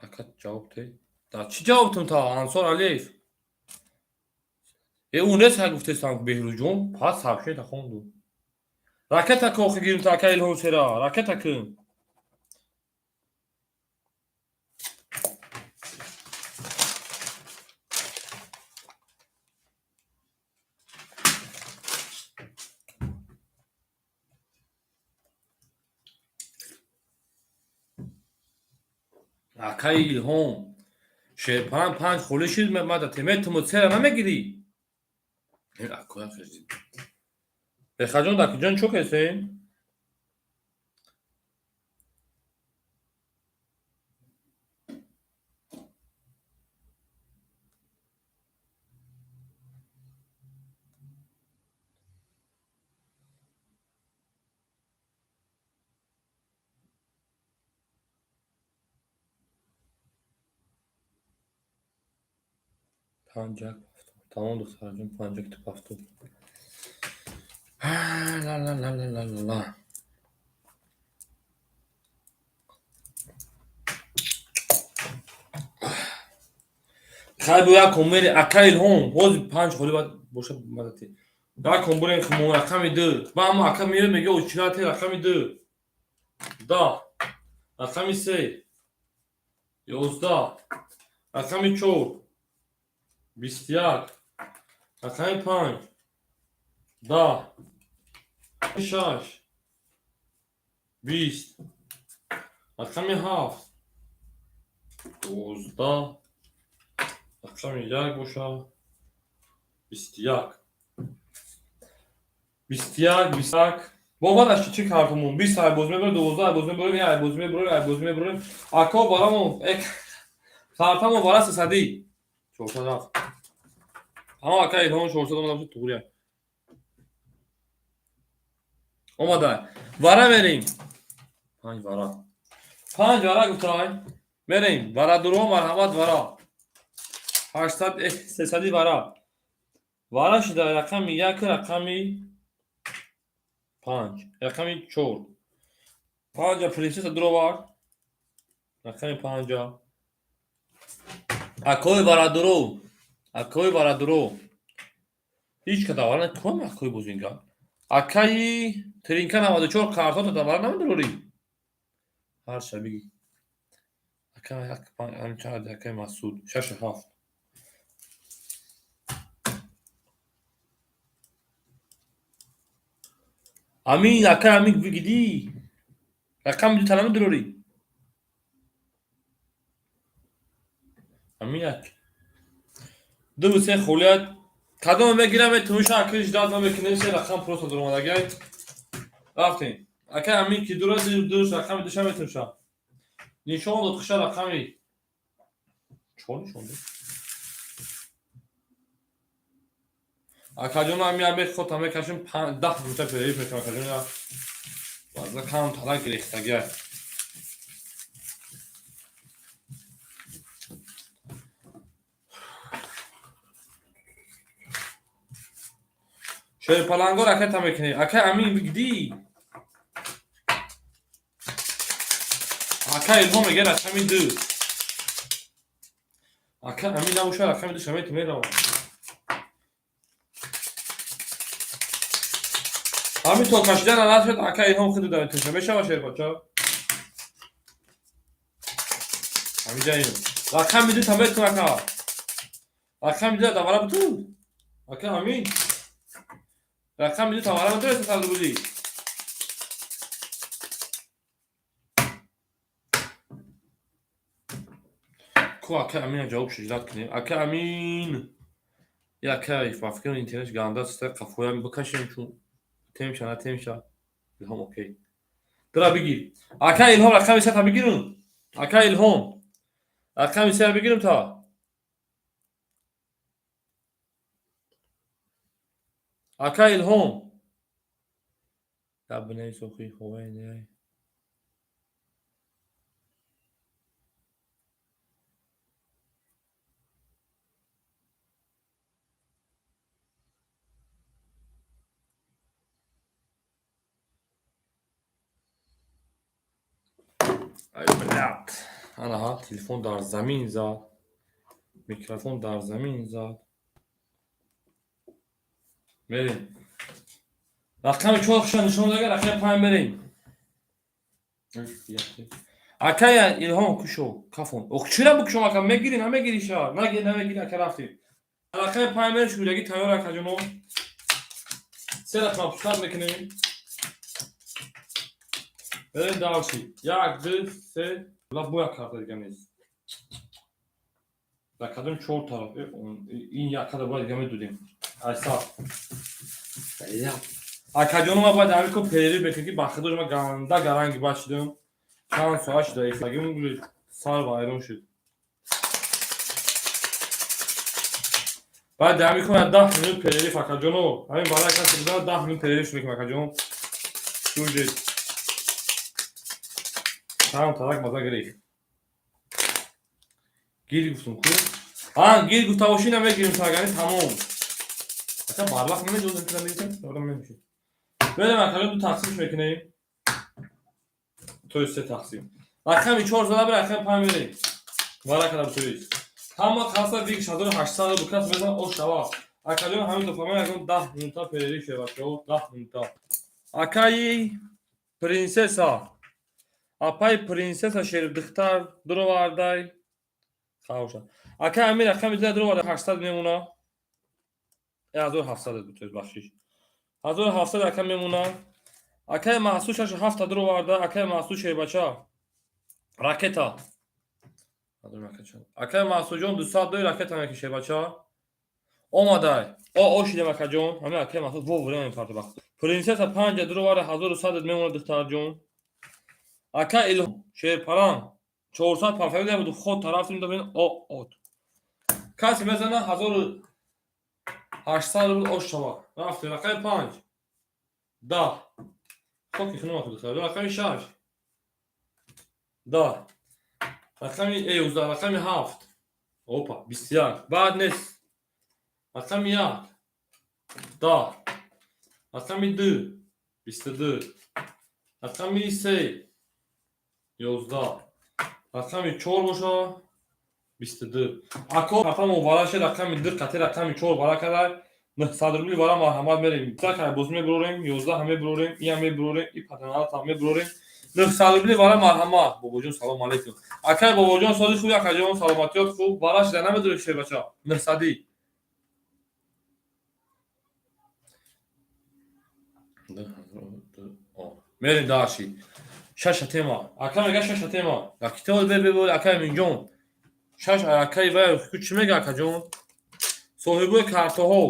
Ака, ҷавоб те. Да чӣ ҷавобтун та, Ансор Алиев? Э, ӯ нест, гуфтесам, Беҳрӯзҷон, пас сообщение хонду. Ракета кохи гирим та, ака Илҳом сера, ракета кун. Акаи Илҳом, шерпан панҷ холӣ шид, мада теметуму сера намегирӣ? Бехаҷон, дакиҷон, чо кесем? Панҷак тамом, духтарҷон, панҷак ту ҳафтод. Ла ла ла ла ла ла. Хай, бо як комери, ака Илҳом, ҳозир панҷ холӣ бад боша, мадати. Як ком бурем мо рақами ду. Ба ҳама ака меояд, мега очирате рақами ду. Да. Рақами се. 11. Рақами чор. 21. Рақами панҷ. 10. Шаш. 20. Рақами ҳафт. 12. Рақами як боша. 21. 21, 21. Бовар аш чӣ картомон? 20 ай боз мебарем, 12 ай боз мебарем, ай боз мебарем, ай боз мебарем. Ако барамон, картамон бара сесадӣ. 400 рафт. Ҳама ака Илҳом 400 омада бошад, туғрия. Омада. Вара мерем. Панҷ вара. Панҷ вара гуфтай. Мерем. Варадуро, марҳамат, вара. 800, сесадӣ вара. Вара шуда рақами як, рақами панҷ, рақами чор. Панҷа принсесса дуровард. Рақами панҷа. Акои бародаро, акои бародаро. Ҳеҷ ка давара ком акои бозингар. Акаи Тринка 94 картота давара намедорӣ. Ҳар шабиги. Ака як панҷ чанд акаи Масуд 6 7. Амин ака амин бигидӣ. Рақами ду та намедорӣ. Амин як. Ду се холият кадом мегирам метавоша акиш дад мекунем се рақам просто дуромадагай. Рафтем. Ака амин ки дура ду рақами душа метавоша. Нишон дод хуша рақами чор нишон дод. Акаҷон ами абе ход ҳаме кашим 10 минута перерыв мекунам акаҷон я. Баъза кам тала гирехтагай. Шерпаланго ракета мекунӣ. Ака амин бигдӣ. Ака Илҳом мега рақами ду. Ака амин набоша рақами ду шамет меравад. Ҳамин то кашидан нашуд ака Илҳом худу дар туша мешава шербача. Ҳамиҷа ин. Рақами ду та метун ака. Рақами ду давара буту. Ака амин. Рақами ду тавара буту сад рубли. Ку ака амин ҷавоб шиждат кунем. Ака амин. Я ака ба фикр интернет ганда аст, қафоям бикашем чун темша на темша. Илҳом окей. Дра бигир. Ака Илҳом рақами сета бигирум. Ака Илҳом. Рақами сета бигирум та. Ака Илҳом. Да бинавис охи ховай не. Ай блядь. Анаҳа телефон дар замин зад. Микрофон дар замин зад. Мерем. Рақами 4 хуша нишон дага, рақами 5 мерем. Акая Илҳом кушо, кафон. Ох, чира бикушом ака, мегири, намегири ша. Нагири, намегири, ака рафтем. Рақами 5 мерем, шудаги тайёр ака ҷоно. Се рақам пускат мекунем. Берем дальше. 1, 2, 3. Ла боя карта дига нест. Дар кадом чор тараф? Ин якада бояд дига медудем. Айса. Акаҷоно ма бояд ҳамин ко перерыв мекунем ки ба худош ма ганда гаранги бачидам. Чанд соат шуда ихтагим сар вайрон шуд. Баъд ҳамин ко 10 минут перерыв акаҷоно. Ҳамин барои касе бизана 10 минут перерыв мекунем акаҷон. Шужет. Там тарак маза гирифт. Гир гуфтум ку? А, гир гуфта бошӣ намегирим саргани тамом. Ака барвақт намеҷозем ки намегирем, дорам намешид. Берем акаҷон ду тақсимш мекунем. То есть се тақсим. Рақами 4 зада бир, рақами 5 мерем. Варака дар турист. Ҳама қаса вик 1800 рубл кас мезанад ош шава. Акаҷон ҳамин дофама ягон 10 минута перерыв шава, 10 минута. Акаи принсесса. Апай принсесса шердухтар дуровардай. Хавша. Ака амир рақами 2 дуровардай 800 мемона. 1700 буд, бахшиш. 1700 ака мемона. Акаи Маҳсуд 6 7 дуроварда, акаи Маҳсуд шербача. Ракета. Акаи Маҳсудҷон 200 дои ракета меки шербача. Омадай. О, ошидем акаҷон. Ҳамин акаи Маҳсуд во время мепарта бахт. Принсесса 5 дуроварда 1100 мемона духтарҷон. Ака Илҳом шерпаланг 400 парфавида буд ход тараф дим о от. Касе мезана 1800 рубл ош шава. Рафтем рақами 5. 10. Хоки хунум ахи духтар. Рақами 6. 10. Рақами 11, рақами 7. Опа, 21. Баъд нест. Рақами 1. 10. Рақами 2. 22. Рақами 3. 11. Рақами 4 боша 22. Ако картамо вараше рақами 2 қати рақами 4 вара карда 900 рубли вара марҳамат мерем. Так боз мебурорем, 11 мебурорем, ия мебурорем, и патаналата мебурорем. 900 рубли вара марҳамат. Бобоҷон салом алейкум. Акай бобоҷон сози хуб, акаҷон саломатиёт хуб. Вара шида намедорӣ шербача. 900. Мерем даши. Шаша тема. Ака мега шаша тема. Акитол бе бе акай минҷон. Шаш акай вай ку чӣ мега акаҷон? Соҳибои картаҳо.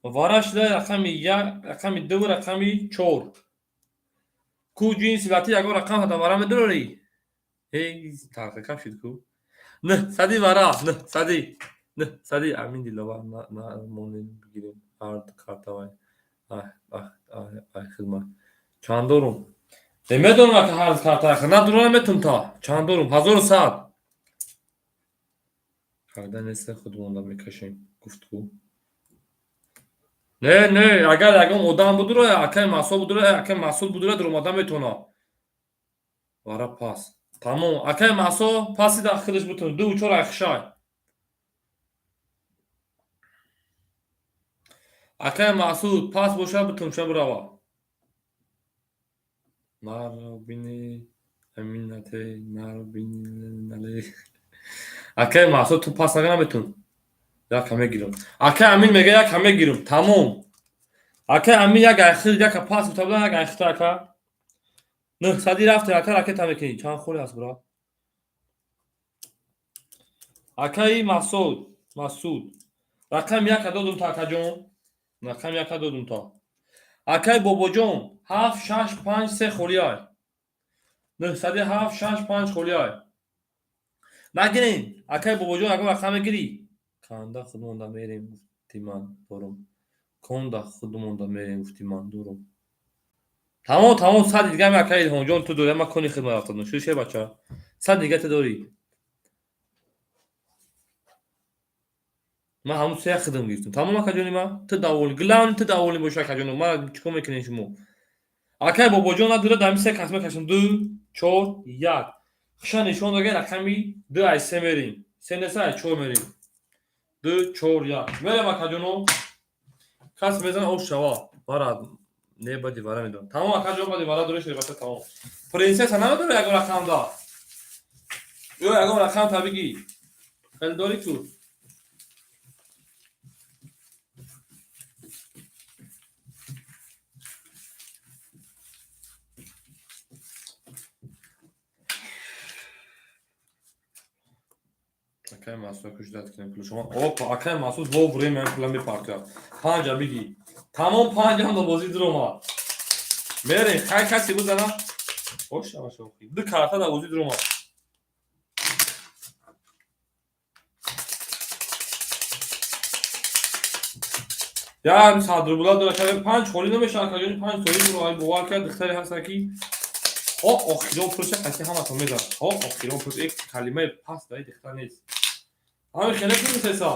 Вара шида рақами як, рақами ду, рақами чор. Ку ҷинси лати ягон рақам ҳада вара медорӣ? Эй, тарқакам шид ку. Нӯҳсади вара, нӯҳсади. Нӯҳсади амин диловар на на монем бигирем ҳар карта вай. Ай, ай, ай хидмат. Чанд дорум? Э медонам ака ҳар карта надорам наметун та. Чанд дорум? 1100. Карда нест худмонда мекашем, гуфт ку. Не, не, агар ягон одам будура, акай Масъуд будура, акай Масъуд будура дуромада метавона. Вара пас. Тамом, акай Масъуд паси да худаш бутун. Ду чор айхшай. Акай Масъуд пас боша бутун ча бирава. Наро бини аминате, наро бини нале. Акай Масъуд ту пас нага наметун. Як ҳаме гирам. Акай Амин мега як ҳаме гирам. Тамом. Акай Амин як айхил як пас бутабла як айхита ака. 900 рафте ака ракета мекунӣ. Чанд холи аст бра? Акаи Масъуд, Масъуд. Рақами яка додум та акаҷон. Рақами яка додум та. Акай Бобоҷон 7 6 5 3 холи ай. 900 7 6 5 холи ай. Нагирин. Акай Бобоҷон ягон рақам мегирӣ? Канда худмонда мерем гуфти ман дорум. Конда худмонда мерем гуфти ман дорум. Тамом, тамом, сад дига ами акай Илҳомҷон ту дорӣ, ман кони хидмат рафтадам. Шуд ше бача? Сад дига ту дорӣ. Ман ҳамун се хидм гирифтам. Тамом акаҷони ман? Ту даволи. Главни ту даволи боши акаҷоно. Ман чикор мекунем шумо? Акай Бобоҷон надора дар се кас мекашам. 2 4 1. Хуша нишон дага рақами 2 ай 3 мерем. 3 неса ай 4 мерем. 2 4 1. Мерем акаҷоно. Кас мезана ош шава. Вара не бади вара медонам. Тамом акаҷон бади вара дориш бача тамом. Принсесса намедора ягон рақам да. Ё ягон рақам та бигӣ. Хеле дорӣ ту. Акай Масуд кушдат кунем пули шумо. Опа, акай Масуд во время пула мепартояд. Панҷа бигӣ. Тамом панҷам да бозӣ дуромад. Мерем, хай касе бизана. Хош шава шохи. Ду карта да бозӣ дуромад. Я сад рубла дора шава панҷ холи намешавад акаҷони панҷ соли дуро ай бовар кард духтаре ҳаста ки ҳо охирон пулша қаси ҳаматон мезанад. Ҳо охирон пул як калимаи пас дар духтар нест. Ҳамин хеле принсесса.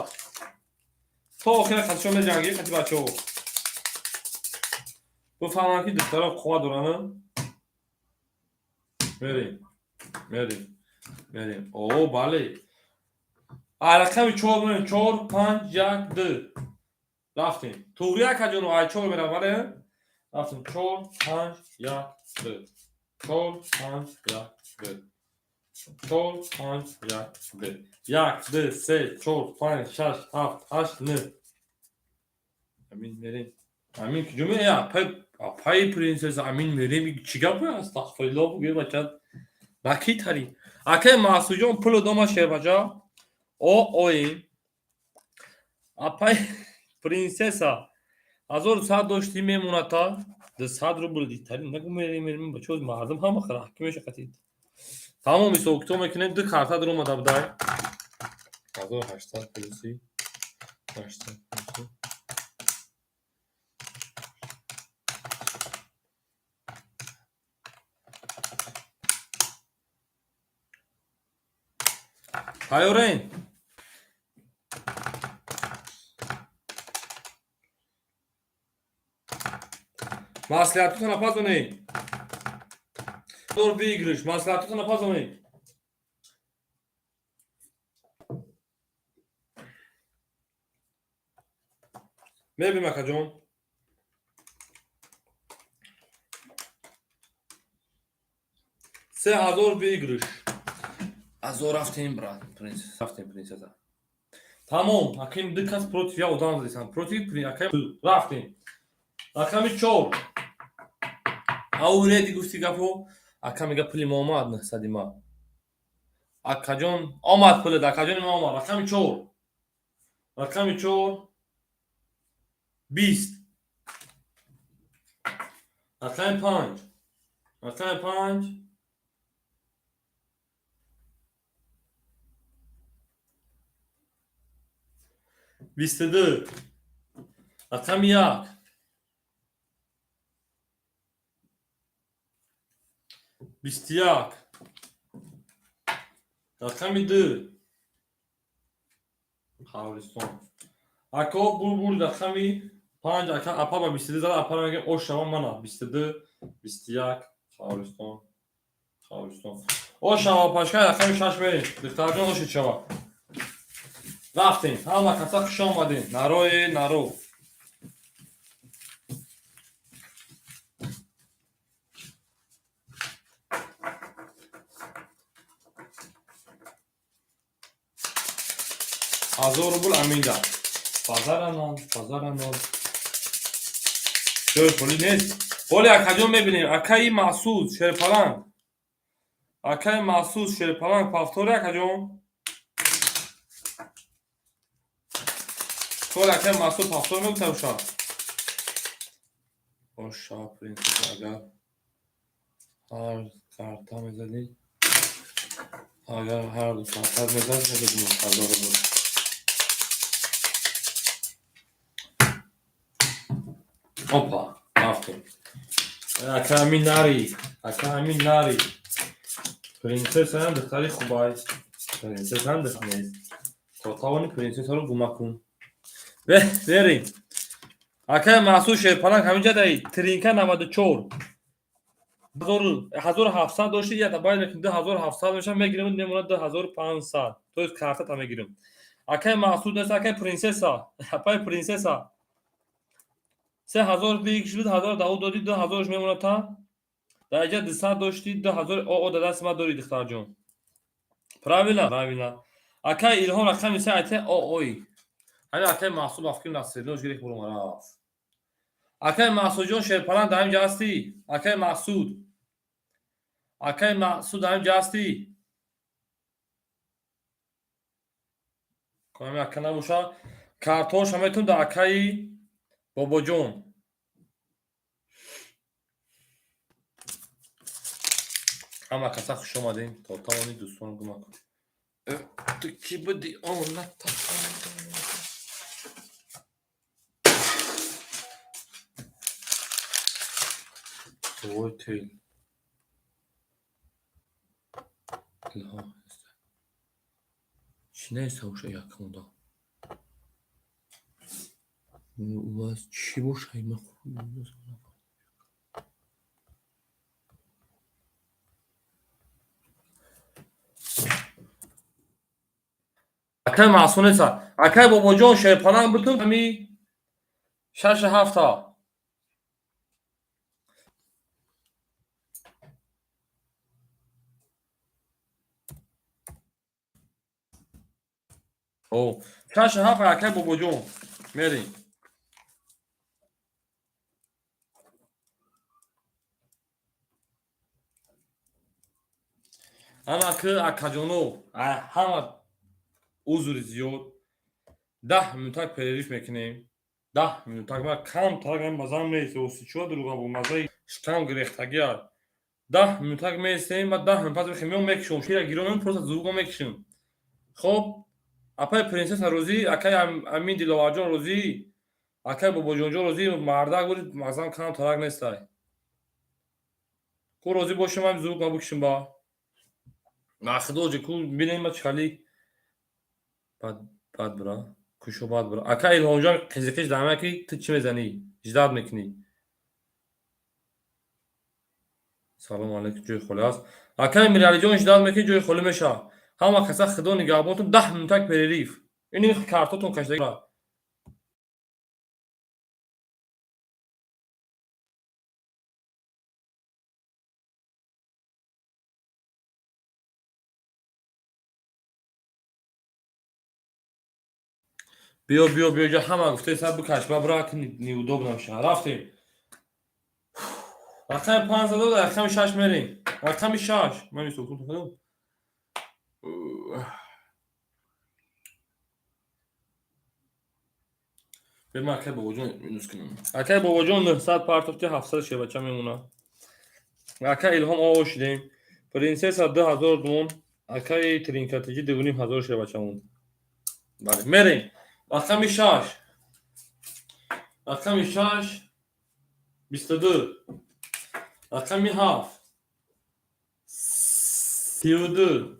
То охира қасишон меҷангӣ қати бачаҳо. Бифаҳманд ки духтаро қувват доранд. Мерем. Мерем. Мерем. О, бале. А рақами 4 мерем. 4 5 1 2. Рафтем. Туғри акаҷоно ай 4 мерам, бале? Рафтем. 4 5 1 2. 4 5 1 2. 4 5 1 2. 1 2 3 4 5 6 7 8 9. Амин мерем. Амин куҷо мерем? Апай, апай принсесса Амин мерем. Чӣ гап астағфируллоҳ бугӯ бача. Накитари. Акай Масуҷон пулу дома шербача. О оим. Апай принсесса 1100 доштӣ мемонад та 200 рубл дитари нагу мерем мерем бача мардум ҳама хара ки меша қатид. Тамом ҳисоб китоб мекунем ду карта дуромада будай. 1800 плюси 800 плюси Тайёрен? Маслиҳатотонро пазонед. Дор выигрыш. Маслиҳатотонро пазонед. Мебинем, акаҷон. 3000 выигрыш. Азор рафтем, брат, принцесса. Рафтем, принцесса. Тамом, аким ду кас против я одам задисам. Против акай рафтем. Рақами 4. Ауреди гуфти гапо, ака мега пули мо омад насади ма. Акаҷон омад пулет, акаҷони ма омад. Рақами 4. Рақами 4. 20. Рақами 5. Рақами 5. 22. Рақами 1. 21. Рақами 2. Қабристон. Ако булбул рақами 5 ака апа ба 22 зада, апа мегӯям ош шава мана 22, 21, Қабристон. Қабристон. Ош шава пашка рақами 6 мерем. Духтарҷон, оши шава. Рафтем. Ҳама каса хуш омадем. Нарои наро. 1000 рубл аминда. Базара нол, базара нол. Ҷои пулӣ нест. Оли акаҷон мебинем. Акаи Маъсуд Шерпаланг. Акаи Маъсуд Шерпаланг повтори, акаҷон. Кори акаи Маъсуд повтор мегуфта уша. Оша принцесса, агар ҳар карта мезадӣ, агар ҳар ду карта мезад, медодем 1000 рубл. Опа, рафтем. Ака Амин нари, ака Амин нари. Принцессаам духтари хубай. Принцессаам духтар нест. То тавони принцессаро гума кун. Верим. Акай Маъсуд Шерпаланг ҳаминҷа даи тринка 94. 1700 дошти, я добавить мекунем, 2700 мешавад, мегирем, мемонад 2500. То есть картата мегирем. Акай Маъсуд нест, акай принцесса, апай принцесса. 3000 выигрыш, 1000 давуд додӣ, 2000 мемонад та. Дар инҷа 200 дошти, 2000 оо дар дасти ман дорӣ, духтарҷон. Правильно? Правильно. Акай Илҳом рақами се айте ой. Ҳамин акай Маъсуд афким насирнош гирифт, бурум рафт. Акай Маъсудҷон Шерпаланг дар ҳаминҷа ҳастӣ? Акай Маъсуд. Акай Маъсуд дар ҳаминҷа ҳастӣ? Ҳамин ака набошад. Картоша метавон дар акаи Бобоҷон. Ҳама каса хуш омадем. То тавони дӯстон гума кун. Ту кӣ будӣ? О, ната. Вой, тел. Илҳом. Чӣ неста уша якумда? У вас чӣ бошад? Ман худ акай Маъсум неста. Акай Бобоҷон Шерпаланг бутун ами шашу ҳафта. О, шашу ҳафт акай Бобоҷон. Мерем. Ана ки акаҷоно, ҳама узри зиёд. 10 минутак перерыв мекунем. 10 минутак ма кам тарагам базам нест. Оси чива дурӯға бо мазаи шикам гирехтагиа. 10 минутак меистем, ба 10 минут пас меом мекушом. Шира гиромем, просто звуко мекушем. Хоб, апай принсесса розӣ, акай Амин Диловарҷон розӣ, акай Бобоҷонҷон розӣ, мардак буд, мазам кам тарак нестай. Ку розӣ бошем, ҳам звук ма бикушем ба. Нахудоҷи ку бинем ма чӣ хали бад бад бира. Кушо бад бира. Ака Илҳомҷон қизиқиш дама ки ту чӣ мезанӣ? Ждать мекунӣ. Салому алейкум, ҷои холӣ аст. Акай Миралиҷон ждать мекунӣ, ҷои холӣ мешавад. Ҳама каса худо нигаҳбонтон, 10 минутак перерыв. Ин картотон кашида. Биё, биё, биё, ҷа ҳама гуфтаи сар бикаш, ба бира, ки неудобно мешавад. Рафтем. Рақами панҷ зада, рақами шаш мерем. Рақами шаш. Ман мисол. Бема, акай Бобоҷон, минус кунем. Акай Бобоҷон 900 партофти, 700 шебача мемонад. Акай Илҳом, ово шудем. Принсесса 2000 мон, акаи Тринкатиҷи 2500 шебача монд. Бале, мерем. Рақами шаш. Рақами шаш 22. Рақами ҳафт 32.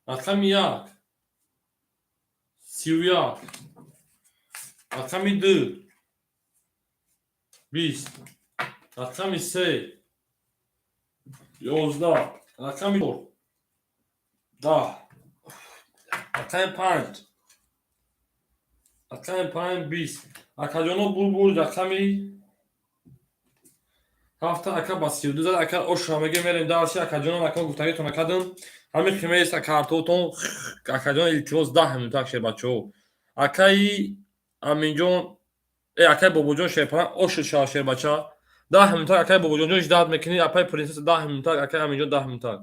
Рақами як 31. Рақами ду 20. Рақами се 11. Рақами чор 10. Рақами панҷ. Рақами панҷ 20. Акаҷоно, бурбур, рақами ҳафта ака ба 32 зад, ака ошра меге, мерем дарси. Акаҷоно, ака, гуфтагитон акадам ҳамин химеста картотон. Акаҷон, илтимос, 10 минутак, шербачаҳо. Акаи Аминҷон, э, акаи Бобоҷон, шерпалан ошуд шава, шербача, 10 минутак. Акаи Бобоҷон ждать мекунӣ, апаи Принсесса 10 минутак, акаи Аминҷон 10 минутак.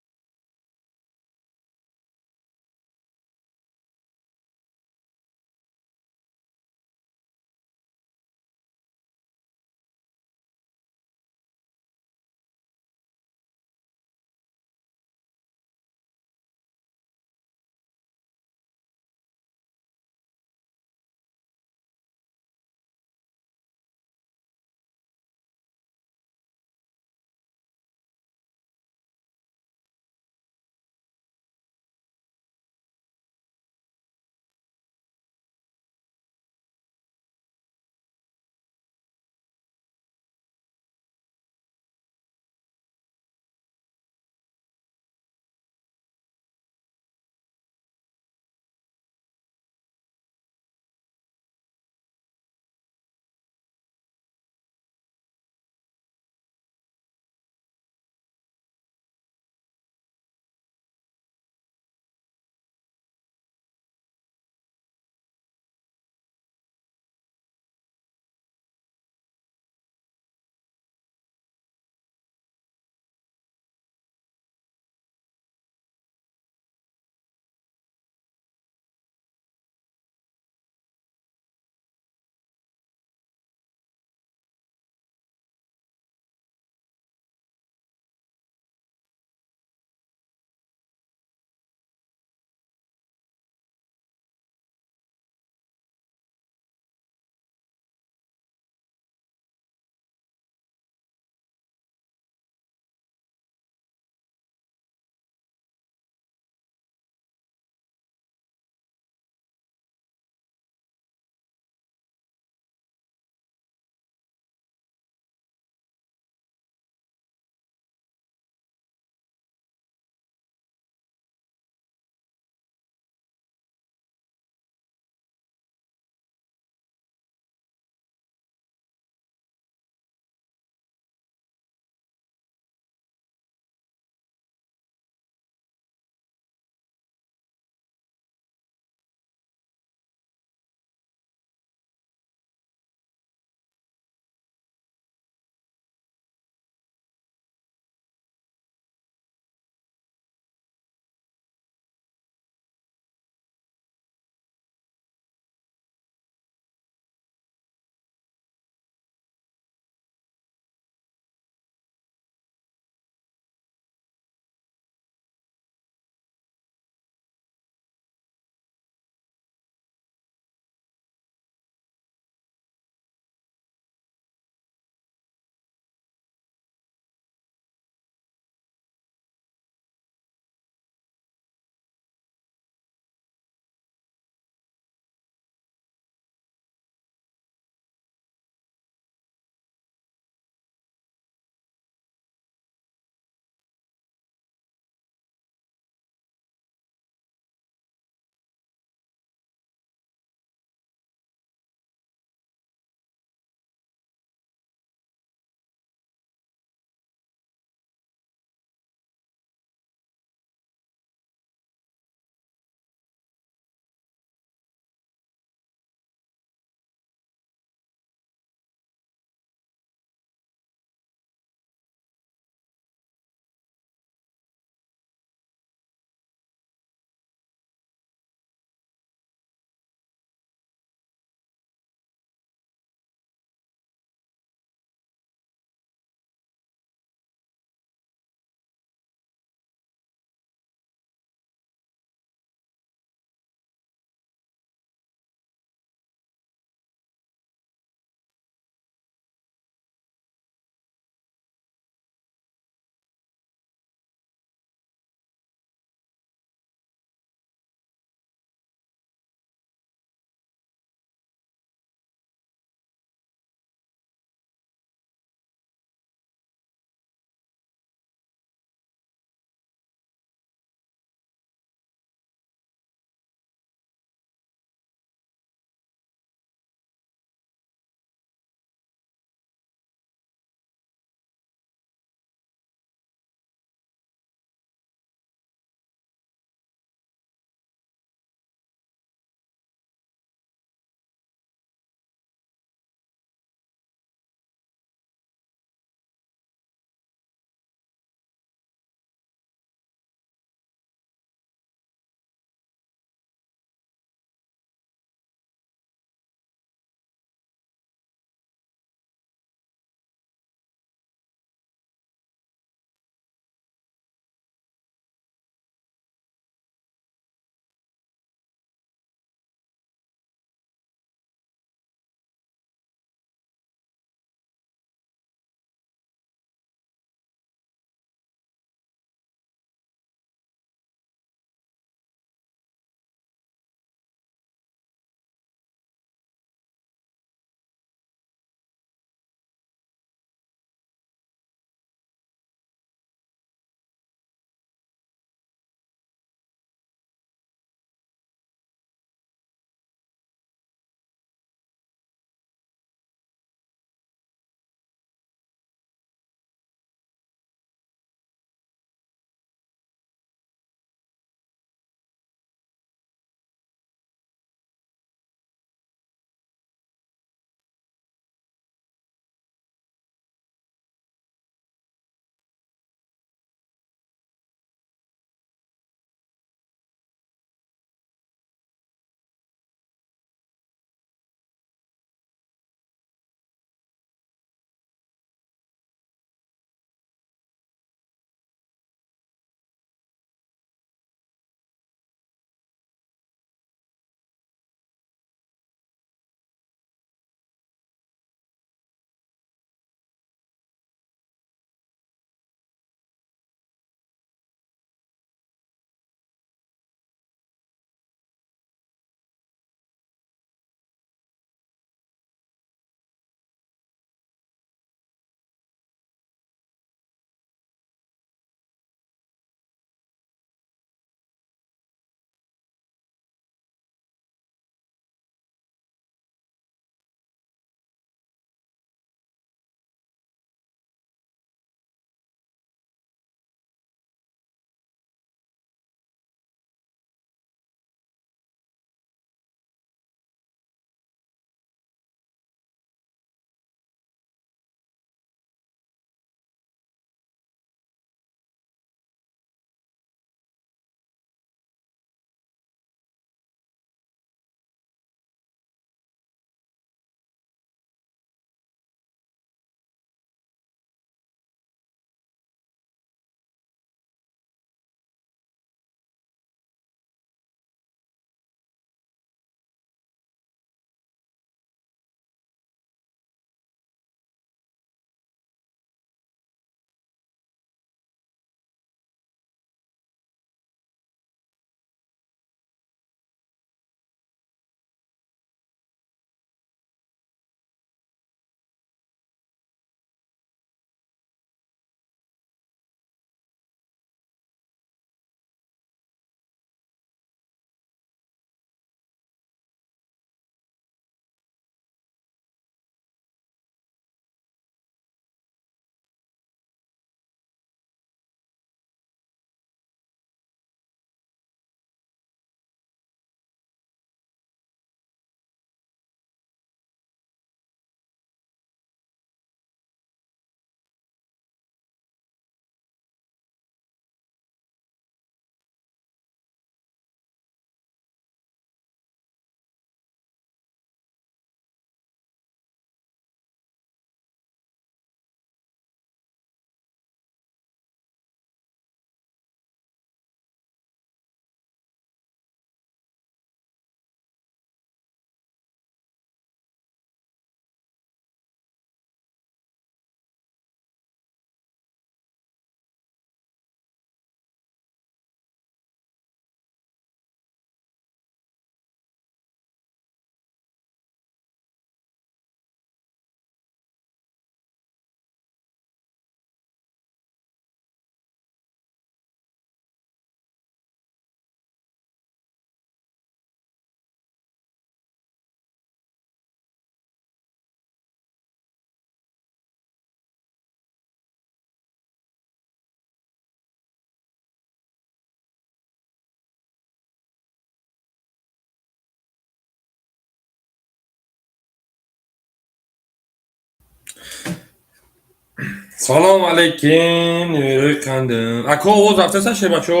Салом алейкум, нерӯи қандим. Ако, овоз рафтеса, шербачо?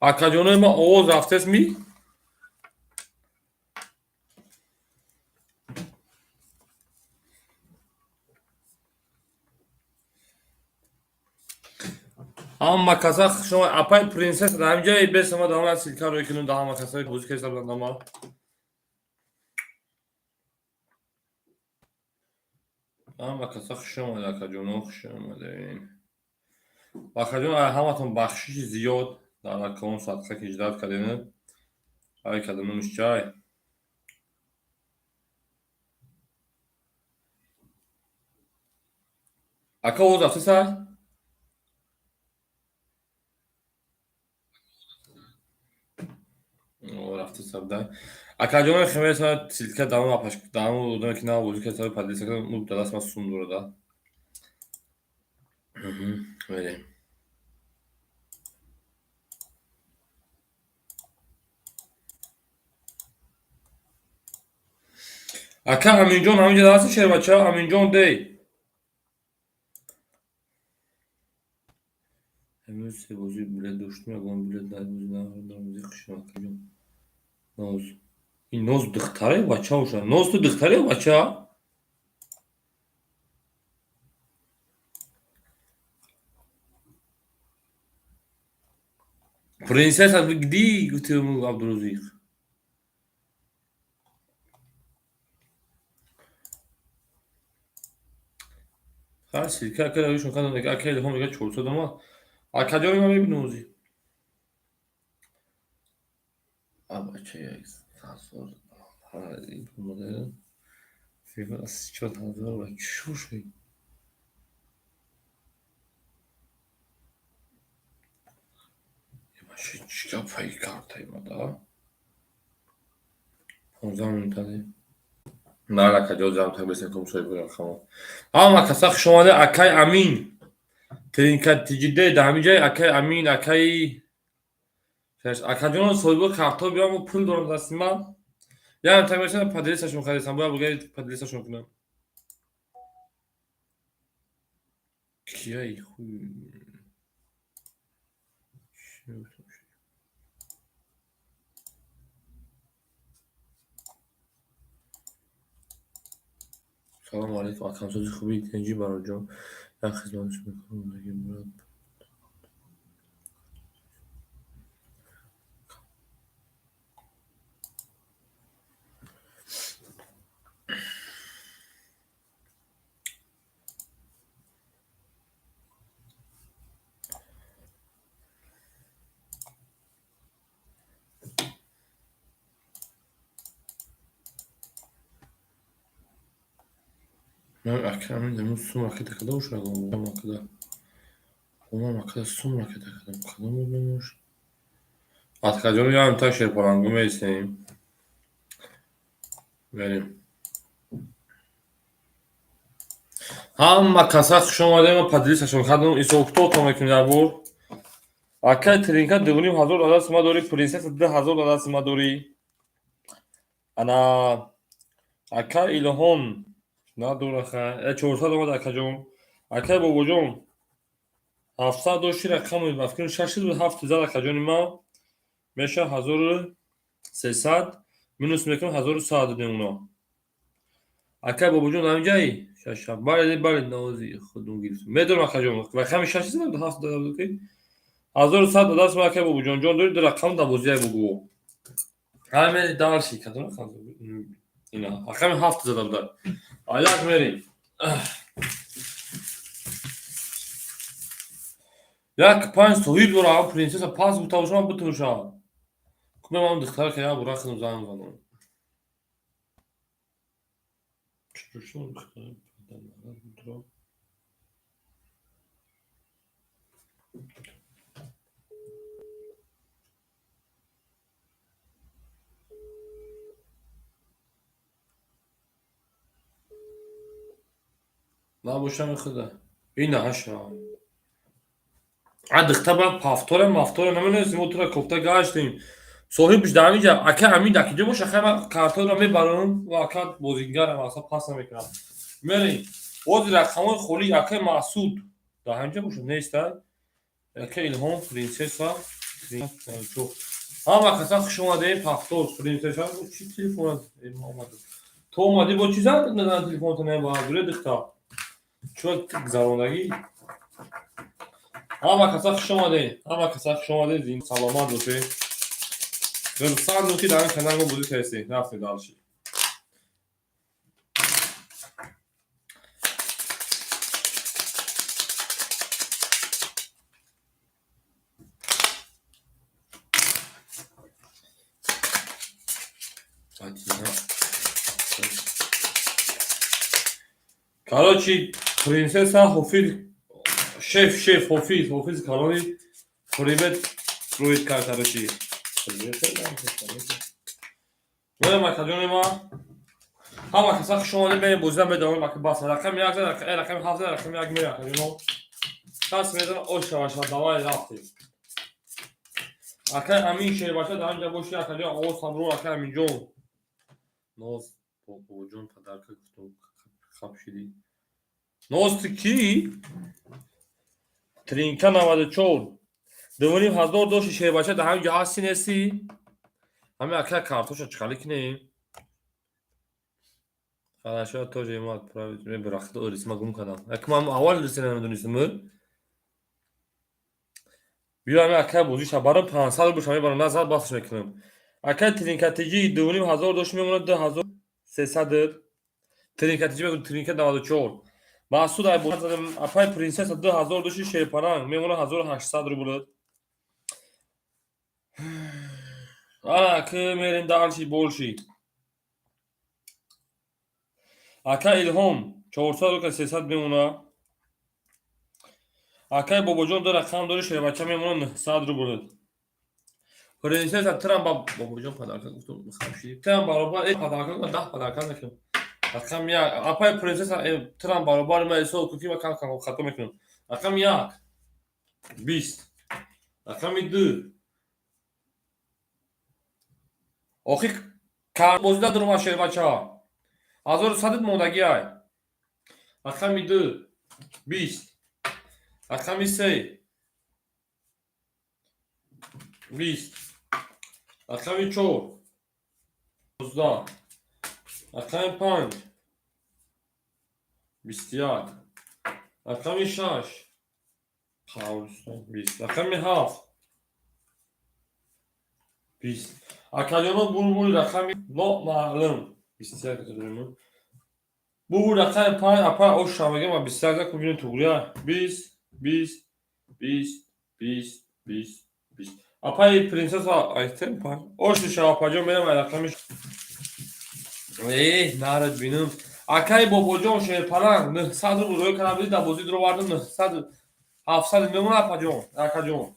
Акаҷонои ман, овоз рафтест ми? Ҳама каса шумо. Апай Принсесса дар ҳамин ҷои бесама дама ссылка рӯй кунем да ҳама касаи бозӣ кеса дама. Ҳама каса хуш омадед, акаҷоно, хуш омадед. Акаҷон, ҳаматон бахшиши зиёд дар аккаунт садқа ки ждать кардем. Ай кардем чай. Ака, овоз рафтеса? Рафтеса буда. Акаҷоно, хемеса ссылка дамо апаш дамо одаме ки нав бозӣ кеса поделиться кардам, ну дар даст ман сум дорада. Мерем. Ака Аминҷон ҳаминҷо ҳасти, шербача? Аминҷон дей. Имрӯз се бозӣ билет доштем, ягон билет дар бозӣ хушам, акаҷон. Ноз. Ин Ноз духтара ё бача бошад? Ноз, ту духтара ё бача? Принсесса гди гуфти Абдурозиқ. Ха, ссылка ака равишон кардам, ака Илҳом мега 400 омад. Акаҷони ман мебинам ози. А бача як ҳазор 4000 ва чӣ шуд? Чӣ гапаи картаи мада? 15 минутаде. Нар акаҷо ҷамъ бесем кум соҳиби рақамо. Ҳама каса хуш омадед, акай Амин. Тринка тиҷиде дар ҳамин ҷай акай Амин, акаи акаҷоно, соҳиби карто биём, пул дорам дасти ман. Ям так бесем поделиться-шон кардесам, бояд бугӯяд поделиться-шон кунам. Кияи хуй. Салому алейкум, акамсози хуби тинҷӣ, бароҷон. Як хизматш мекунам, брат. Ман ака Амин дар сум ракета карда бошад, акада. Ман акада сум ракета кардам. Кадом одамош? Акаҷон, ям так шерпалангу меистем. Мерем. Ҳама каса хуш омадем, поделиться-шон кардам. Исо кто мекунем як бор. Акай Тринка 2500 дар дасти ма дорӣ, Принсесса 2000 дар дасти ма дорӣ. Ана ака Илҳом надора ха. 400 омад, акаҷон. Акай Бобоҷон 700 дошти, рақам ба фикр 6 буд, ҳафт зад акаҷони ман. Меша 1300 минус мекунам, 1100 додем уно. Акай Бобоҷон ҳамин ҷаи? Шаш. Бале, бале, навози худум гирифтем. Медонам, акаҷон. Рақами шаш зад, ҳафт зада буд ки. 1100 дар даст ман, акай Бобоҷон. Ҷон дорӣ, ду рақам дар бозияй бугӯ. Ҳамин дальше кадом рақам? Ина рақами ҳафт зада буда. Аяк мерем. Як панҷ соҳиб дора, Принсесса пас гуфта бошам, битушам. Кумем ам духтара ки як бура худам занг занам. Чӣ духтара? Набошам худа. Ина ҳаша. А духтар ба пафтора мафтора намедонистем, мо тура кофта гаштем. Соҳибш дар ҳамин ҷа, ака Амин дар киҷо боша, хай ман картаро мебарам ва ака бозигарам, асло пас намекунам. Мерем. Бози рақамҳои холӣ, акаи Маъсуд дар ҳамҷа бошад, неста? Акаи Илҳом, Принсесса. Ҳама каса хуш омадем, Пахтоз, Принсесса. Чӣ телефон аст? То омадӣ, бо чӣ занг мезанад телефонто? Набардуре, духта. Чӯ гузарондагӣ? Ҳама каса хуш омадем. Ҳама каса хуш омадем. Саломат бошед. Хурсандем, ки дар ин канал мо бозӣ кардем. Рафтем дальше. Мадина. Короче, принсесса Ҳофиз, шеф, шеф Ҳофиз, Ҳофиз калони фурибет рӯид кард, короче. Мерем, акаҷони ма. Ҳама каса хуш омадем, мерем, бозидан медавем, ака, бас. Рақами як зад, рақами ҳафт зад, рақами як мерем, акаҷоно. Кас мезана, ош шаваша, давай, рафтем. Акай Амин, шербача дар инҷа боши, акаҷон, оғоз ҳамроҳ, акай Аминҷон. Ноз, бобоҷон, подарка гуфтум, хап шидӣ. Ноз, ту кӣ? Тринка 94. 2500 дошти, шербача дар ҳамин ҷо ҳасти, нестӣ? Ҳамин ака картоша чиқалӣ кинем? Хорошо, тоже ему отправить. Мебарахт, рисма гум кардам. Як ман аввал риса намедонистам. Биё, ҳамин ака бозиша барам 500 рубл мебарам, назад басш мекунам. Ака Тринкатиҷи 2500 дошт, мемонад 2300. Тринкатиҷи мегӯ, Тринка 94. Маъсуд ай задам, апай Принсесса 2000 дошти, шерпаранг мемонад 1800 рубл. Ана ки мерем дальше больше. Ака Илҳом 400 рука 300 мемонад. Акай Бобоҷон, ду рақам дори, шербача мемонад 900 рубл. Принсесса, тирам ба Бобоҷон подарка гуфтум, хабши. Тирам баробар, э, подарка гуфтам, 10 подарка мекунам. Рақам як, апай Принсесса, тирам баробар ма ҳисоб кун, ки ма кам кам хато мекунам. Рақами як, 20. Рақами ду. Охи бозӣ надорам, шербача. 1100 мондагӣ ай. Рақами ду, 20. Рақами се, 20. Рақами чор, 19. Рақами панҷ, 21. Рақами шаш, 20. Рақами ҳафт, 20. Акаҷоно, булбули рақами номаълум 21. Булбули рақами панҷ, апа оша мегӯям, ва 21 за кунем, туғрия. 20, 20, 20, 20, 20, 20. Апаи Принсесса, айтем панҷ оши шава, апаҷон, мерам ай рақами э нарад бинам. Акаи Бобоҷон, шерпаланг, 900 рубл рӯй кардам, биди, дар бозӣ дуровардам, 900, 700 мемонад, апаҷон, акаҷон.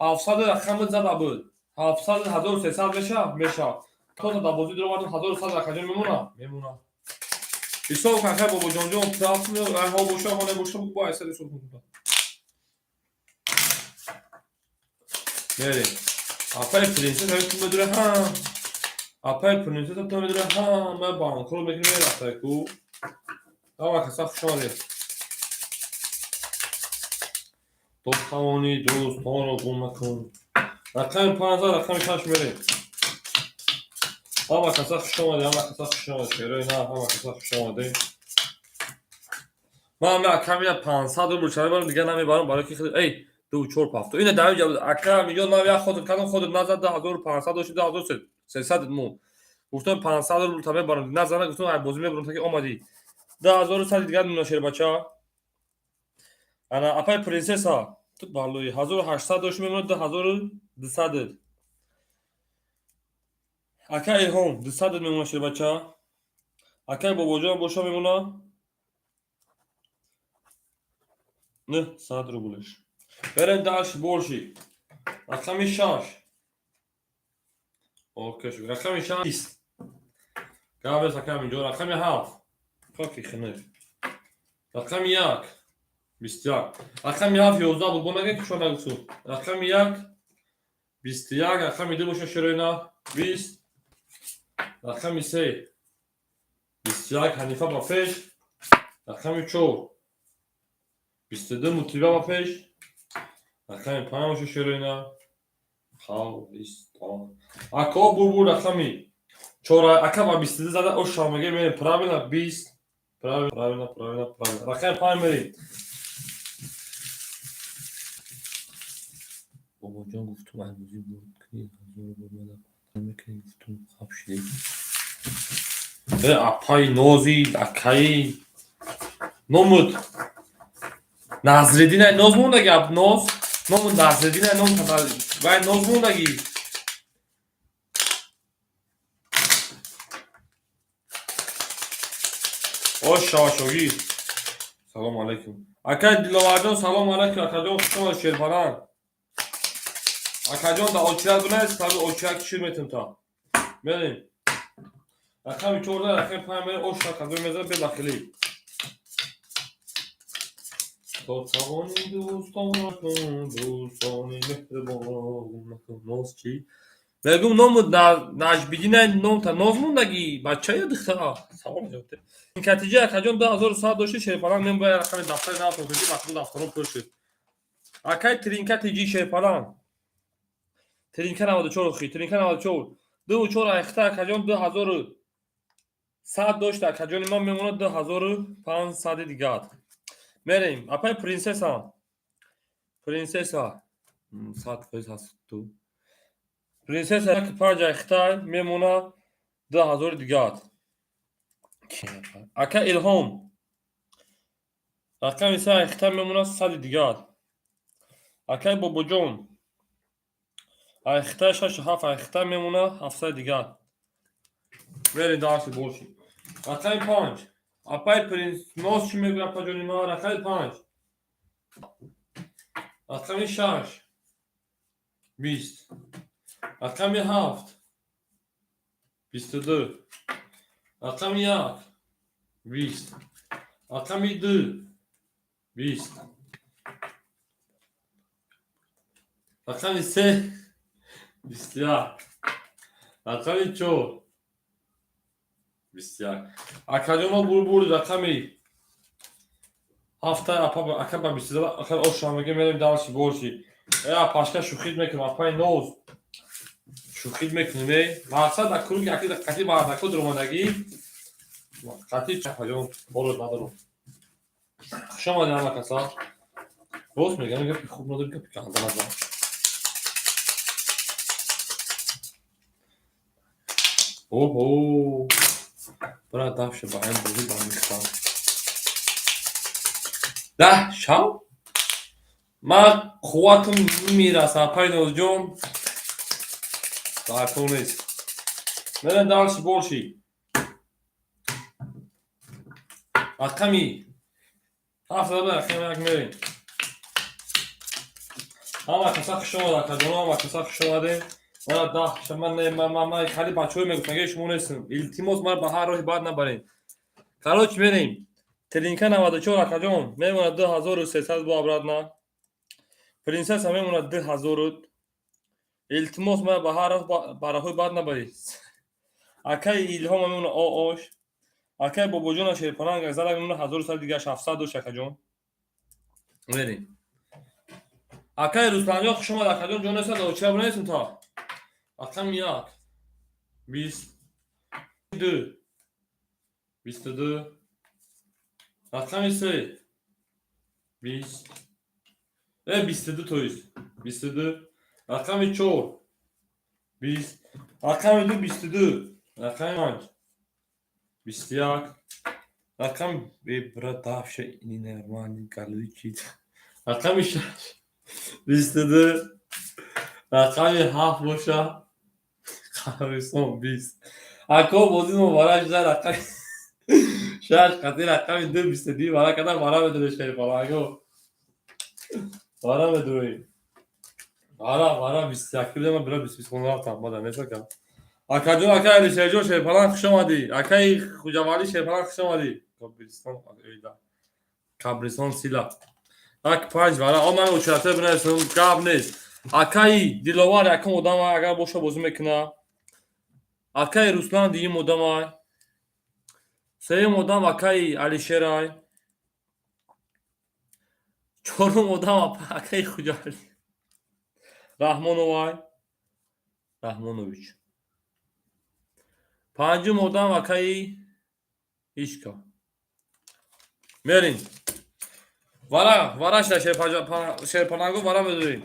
700 рақами зада буд. 700, 1300 мешавад? Мешавад. То дар бозӣ дуровардам, 1100, акаҷон, мемонад? Мемонад. Ҳисоб кун, акаи Бобоҷонҷон, ҳо боша, ҳо небоша, бо айсад ҳисоб кун. Мерем. Апаи Принсесса ту медуре, ҳа. Апаи Принсесса ту медуре, ҳа, ма банкро мекунем, мерафтай ку. Ҳама каса хуш омадед. То тавонӣ дӯстонро гум накун. Рақами панҷ, рақами шаш мерем. Ҳама каса хуш омадед, ҳама каса хуш омадед. Шерои на, ҳама каса хуш омадед. Ман ҳами акамина 500 рубл чара мебарам, дигар намебарам, барои ки эй, ду, чор, ҳафто. Ина дар инҷа ака миллион нав як хотир кардам, хотир назад, 2500 дошти, 2300 мо. Гуфтам, 500 рубл та мебарам, назана, гуфтам, ай бозӣ мебарам, таки омадӣ. 2100 дигар мемона, шербача. Ана апай Принсесса, ту баллои 1800 дошти, мемонад 2200. Ака Илҳом, 200 мемонад, шербача. Акаи Бобоҷон боша, мемонад 900 рублш. Берем дальше больше. Рақами шаш. Окей, рақами шаш. 20. Гавес, акам инҷо рақами ҳафт. Коки хинек. Рақами як. 21. Рақами ҳафт 11 буд. Бо нагӯ, ки шумо нагуфтум. Рақами як, 21, рақами ду боша, шероина, 20. Рақами се, 21, Ҳанифа ба пеш. Рақами чор, 22, мутиба ба пеш. Рақами панҷ боша, шероина Қабристон. Ако бурбур, рақами чора, ака ба 22 зада, оша меге, мерем, правильно, 20, правильно, правильно, правильно, правильно. Рақами панҷ мерем. Бобоҷон, гуфтум, айбозӣ бурд кунӣ, ҳазор бор мада мекунӣ, гуфтум, хаб шидагӣ. Э, апаи Нози, акаи номуд Назриддин, ай Ноз мондаги, аб Ноз номуд Назриддин, ай ном вай Ноз мондаги. Ош шавашогӣ. Салом алейкум, акай Диловарҷон, салом алейкум, акаҷон, хуш омадед, шерпаланг. Акаҷон, да очират бинавис, саби очират шир метем та. Мерем. Рақами 14, рақами панҷ мерем, ош акаҷон мезанад бедахилӣ. То тавони дӯстон накун, дӯстони меҳрибон накун. Ноз чӣ? Мегум, ному Наҷбиддин, номта Ноз мондаги, бача ё духтара? Савол ҷавоб. Катиҷа, акаҷон, 2100 дошти, шерпаланг мем, бояд рақами дафтари навтон кунӣ, вақти дафтарон пур шуд. Акай Тринка тиҷи, шерпаланг. Тринка 94, охи, Тринка 94. Ду чор айхта, акаҷон, 2100 дошта, акаҷони ман, мемонад 2500 дигар. Мерем, апай Принсесса. Принсесса. 100% ҳаст ту. Принсесса як панҷ айхта мемонад 2000 дигар. Ака Илҳом. Рақами се айхта мемонад 100 дигар. Акай Бобоҷон. Айхта шашу ҳафт айхта мемонад 700 дигар. Мерем дальше больше. Рақами панҷ. Апай Принц Ноз чӣ мегӯяд, апаҷони ман? Рақами панҷ. Рақами шаш. 20. Рақами ҳафт. 22. Рақами як. 20. Рақами ду. 20. Рақами се. 21. Рақами чор. 21. Акаҷоно, бурбур, рақами ҳафта, ака ба 22, ака оша меге, мерем дальше больше. Э, апашка, шӯхид мекунем, апаи Ноз. Шӯхид мекунем, э. Мақсад дар круги аки қати мардако дуромадагӣ. Қати чапаҷон борот надорум. Хуш омадед, ҳама каса. Рост мегам, гапи хуб надори, гапи ганда назан. Оҳо. Брат, дафша ба ин бозӣ ба михтам. 10 шав? Ман қувватам мемираса, апаи Нозҷон. Даркор нест. Мерем дальше больше. Рақами ҳафт зада, рақами як мерем. Ҳама каса хуш омад, акаҷоно, ҳама каса хуш омадем. Мана 10 ман ман хали бачаҳое мегуфтам, ки шумо нестам. Илтимос, мара ба ҳар роҳи бад набаред. Короче, мерем. Тринка 94, акаҷон, мемонад 2300 бо обратно. Принсесса мемонад 2000. Илтимос, мара ба ҳар роҳ ба роҳҳои бад набаред. Акаи Илҳома мемонад оош. Акаи Бобоҷона, шерпаланг зада, мемонад 1100 дигар, 700 дошт, акаҷон. Мерем. Акаи Рустамҷон, хуш омад, акаҷон, ҷон нестад, оча бинависем та. Рақами як. 22. 22. Рақами се. 20. Э, 22, то есть. 22. Рақами чор. 20. Рақами ду, 22. Рақами панҷ. 21. Рақами э, брат, дафша ненормальный галючит. Рақами шаш. 22. Рақами ҳафт боша. Қабристон 20. Ако бозӣ муборак шуда, рақами шаш қати рақами ду, 22 вара када, вара медуре, шерпаланго. Вара медуре. Вара, вара, 21 будем, бира 20 хона рафтам, бада несака. Акаҷон, акай Алишерҷон, шерпаланг, хуш омадӣ. Акаи Хуҷавалӣ, шерпаланг, хуш омадӣ. Қабристон, Қабристон сила. Ак панҷ вара, о ман очерата бинависам, гап нест. Акаи Диловар якум одам, агар боша, бозӣ мекуна. Акаи Руслан дуюм одамай. Сеюм одам акаи Алишерай. Чорум одам акаи Хуҷали Раҳмоновай Раҳмонович. Панҷум одам акаи Ишка. Мерим. Вара, вара шда, шерпаланго вара медорем.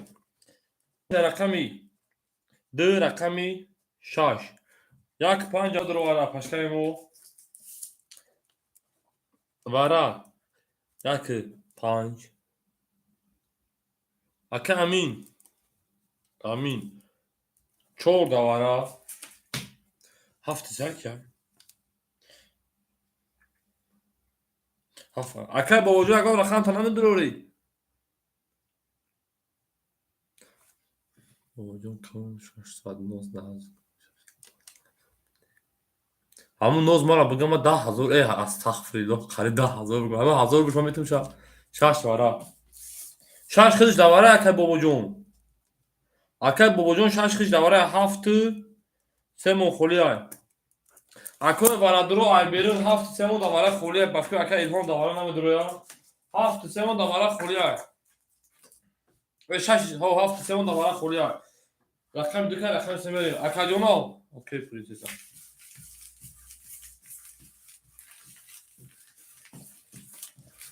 Рақами ду, рақами шаш. Як панҷ дароварда пашкаи мо. Вара як панҷ. Ака Амин. Амин. Чор давара. Ҳафти як як. Ҳафт. Ака бобоҷон, ягон рақамта намедурорӣ? Бобоҷон калон 619. Ҳамун ноз мара бигам, ма 10 000, э, астағфириллоҳ, қариб 10 000 бигам. Ҳамун ҳазор бошма метавонам шаш вара. Шаш худаш давара, акай бобоҷон. Акай бобоҷон, шаш худаш давара, ҳафту се моҳ холиай. Акои варадуро ай берун ҳафту се моҳ давара холиай. Ба фикр, акай Илҳом давара намедуроя. 7-3 моҳ давара холиай. Э, шаш, ҳо, 7-3 моҳ давара холиай. Рақами ду кай, рақами се мерем. Акаҷоно, окей, принсесса.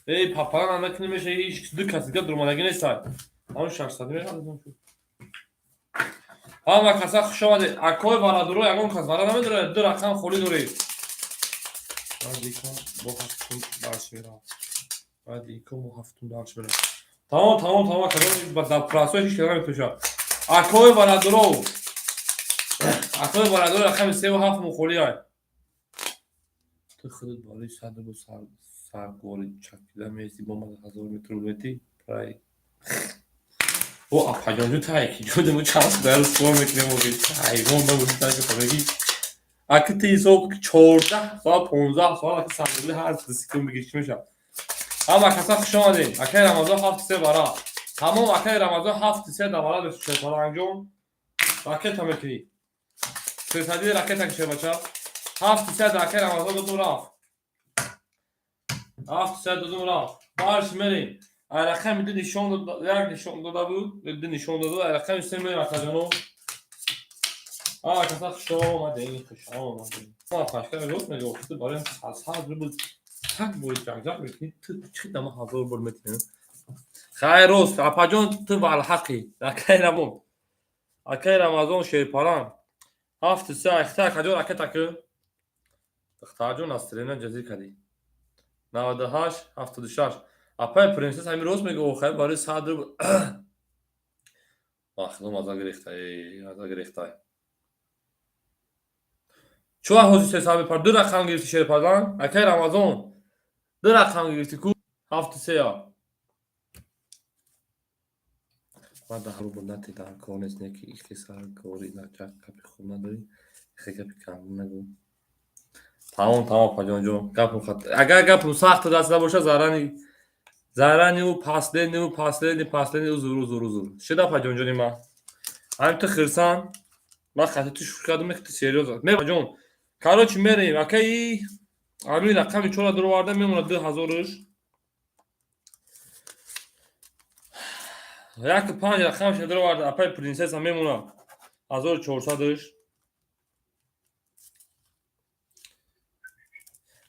Эй, папалан намекунӣ меша, ҳеҷ ду кас дига дуромадагӣ нестай. Ҳамун 600 мерам. Ҳама каса хуш омадед. Акои варадуро, ягон кас вара намедорад, ду рақам холӣ доред. Баъд икон бо ҳафтум дарс меравад. Баъд икон бо ҳафтум дарс меравад. Тамом, тамом, тамом, акаҷон, дар прасо ҳеҷ кас наметошад. Акои варадуро. Акои варадуро, рақами севу ҳафт мо холӣ ай. Ту худат барои 100 рубл саргори чакида меистӣ, бо ман ҳазор метр мети прай. О, апаҷонҷу тай ки ҷудему чанд дар спор мекунем, охи ҳайвон набоши, ки фамеги. Аки ти ҳисоб 14 соат, 15 соат, аки сандали ҳар 2 секунд бигир, чӣ мешавад? Ҳама каса хуш омадед. Акаи Рамазон, 7-3 вара. Тамом, акаи Рамазон, 7-3 давара дошт, Шерпаланҷон. Ракета мекунӣ. Сесади ракета кише, бача. 7-3 акаи Рамазон додум, рафт. 7-3 додум, рафт. Барш мерем. Ай рақами ду нишон дод, як нишон дода буд, ду нишон дода, ай рақами се мерем, акаҷоно. А, каса хуш омадед, хуш омадед. Ма пашка рост мегӯ, ту барои 100 рубл так бори ҷангҷанг мекунӣ, ту чӣ дама ҳазор бор метавонӣ? Хайр, рост, апаҷон, ту валҳақӣ. Акаи Рамон. Акаи Рамазон шерпалан. 7-3 айхта, акаҷон, ракета ку. Духтарҷон, аз трена ҷазир кардӣ. 98, 76. Апаи принсесс ҳамин рост мегӯ, хайр, барои 100 рубл. Махлум аза гирехтай, аза гирехтай. Чӣ вақт ҳозир сесад мепар? Ду рақам гирифти, шерпалан? Акаи Рамазон. Ду рақам гирифти ку? 7-3. Ман 10 рубл нати дар кор нест, не ки ихи саркорӣ начак гапи хуб надорӣ, ихе гапи кам нагӯ. Тамом, тамом, апаҷонҷон, гапм хат. Агар гапм сахт расида боша, зарани заранию последнию, последний, последний, узр, узр, узр. Шуда, апаҷонҷони ман. Ҳамин ту хирсан, ман хати ту шӯхӣ кардам, ту серьёзно. Мепаҷон, короче, мерем. Акаи ҳамин рақами чора дуроварда мемонад ду ҳазорш. Як панҷ рақамша дуроварда, апаи принсесса мемонад 1400-ш.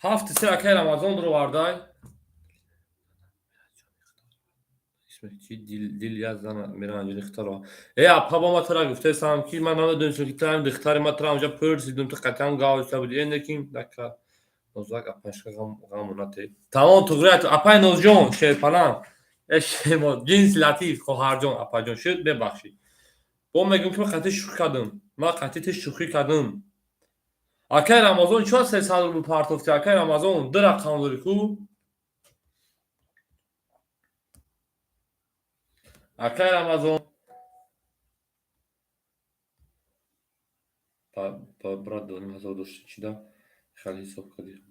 7-3 акаи Рамазон дуровардай. Чи дил я зана мерам анҷо духтаро. Э, апа, ба ма тара гуфтаистам, ки ман намедонистам, ки ту ҳамин духтари ма, тара онҷа пурсидум, ту қатъан гависта буди. Э, лекин дака нозак апашка ғаму нате. Тамом, туғри, апаи Нозҷон, шерпалан. Э, шемо ҷинси латиф, хоҳарҷон, апаҷон, шуд, бебахшид. Бо мегӯм, ки ман қатъи шӯхӣ кардам. Ман қатъи ту шӯхӣ кардам. Акаи Рамазон, чӣ 300 рубл партофти, акаи Рамазон, ду рақам дорӣ ку? Акаи Рамазон. Брат, 2500 дошти, чӣ да? Хеле ҳисоб кардӣ.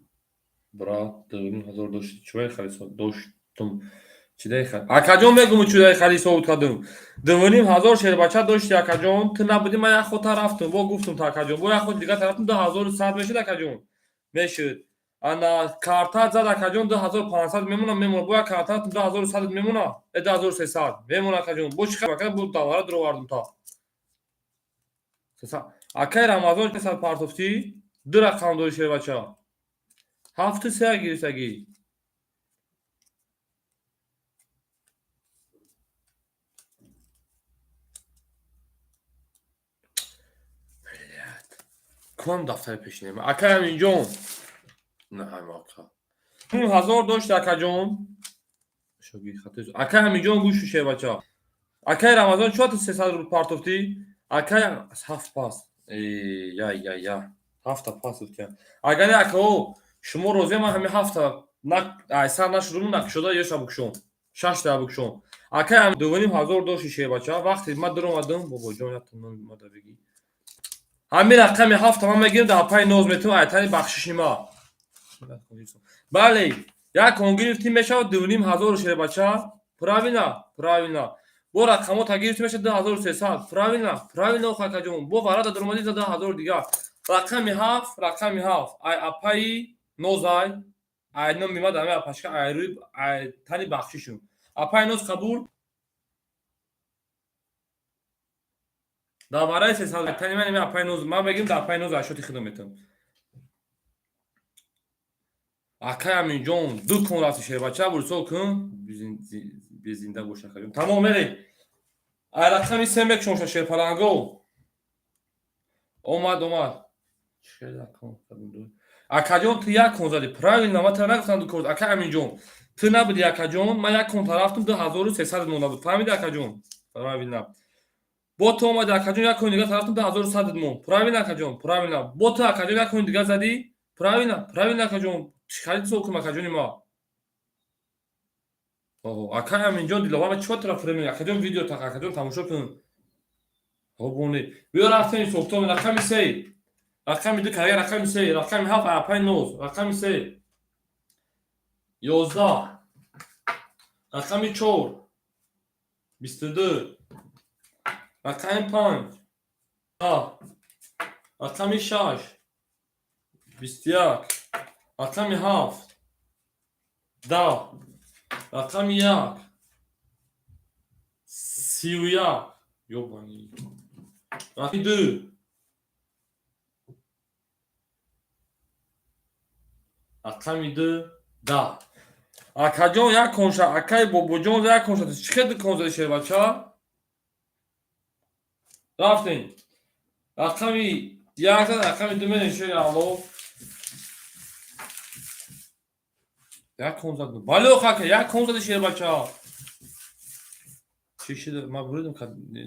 Брат, 2500 дошти, чӣ хеле ҳисоб доштум? Чӣ дай хеле? Акаҷон, мегӯм, чӣ дай хеле ҳисоб кардум. 2500 шербача дошти, акаҷон, ту набудӣ, ман як хота рафтум, бо гуфтум ту, акаҷон, бо як хот дига тарафтум, 2100 мешуд, акаҷон. Мешуд. Ана картат зад, акаҷон, 2500 мемона, мемона. Бо як картат 2100 мемона, 2300 мемона, акаҷон. Бо чӣ ака, бо давара дуровардум та. Акай Рамазон, сад партофтӣ, ду рақам дори, шербача. Ҳафту се гирифтагӣ. Кунам дафтари пешинема. Акай Аминҷон. На, ака. 1000 дошт, акаҷон. Акай Аминҷон, гӯшу, шербача. Акай Рамазон, чӣ 300 рубл партофтӣ? Акай ҳафт пас. Я, я, я. Ҳафта пас гуфтиям. Агар акао шумо розия, ман ҳами ҳафта айсар нашудум, накушода ёша букшон. Шашта букшон. Акай 2500 дошти, шербача. Вақте ман дуромадам, бобоҷон, якта номи мада бигӣ. Ҳамин рақами ҳафта ман мегирам, дар апаи ноз метавон айтани бахшиши ма. Бале, як кон гирифтӣ, мешавад 2500, шербача. Правильно, правильно. Бо рақамота гирифтӣ, мешавад 2300. Правильно, правильно, акаҷон. Бо варада дуромадӣ за 2000 дигар. Рақами ҳафт, рақами ҳафт. Ай апаи нозай, ай номи ма дами апашка, ай рӯи ай тани бахшишум. Апаи ноз, қабул? Дар вараи 300 тани ман апаи ноз, ман мегирам, дар апаи ноз ашёти худам метавам. Акай Аминҷон, ду кон рафти, шербача, бурсол кун, безинда бош, акаҷон. Тамом, мерем. Ай рақами се мекушонша, шерпаланго. Омад, омад. Акаҷон, ту як кон задӣ. Правильно, ман тара нагуфтам ду кон. Акай Аминҷон, ту набуди, акаҷон, ман як кон рафтум, 2300 монда буд. Фаҳмиди, акаҷон? Правильно. Бо ту омади, акаҷон, як кони дигар тарафтум, 2100 мон. Правильно, акаҷон, правильно. Бо ту, акаҷон, як кони дигар задӣ. Правильно, правильно, акаҷон. Чӣ харид сол кунам, акаҷони ма? Акай Аминҷон, Диловар, чӣ тараф фирем, акаҷон, видео так, акаҷон, тамошо кун. Обоне. Биё, рафтем ҳисобтон, рақами се. Рақами ду карга, рақами се, рақами ҳафт апай ноз, рақами се. 11. Рақами чор. 22. Рақами панҷ. Рақами шаш. 21. Рақами ҳафт. 10. Рақами як. 31. Ёбани. Рақами ду. Рақами ду. 10. Акаҷон, як конша, акай бобоҷон, як конша. Чӣ хел ду кон зади, шербача? Рафтем. Рақами як зад, рақами ду мерем, шери алло. Як кон зад. Бале, ака, як кон зади, шербача. Чӣ шида? Ман буридам.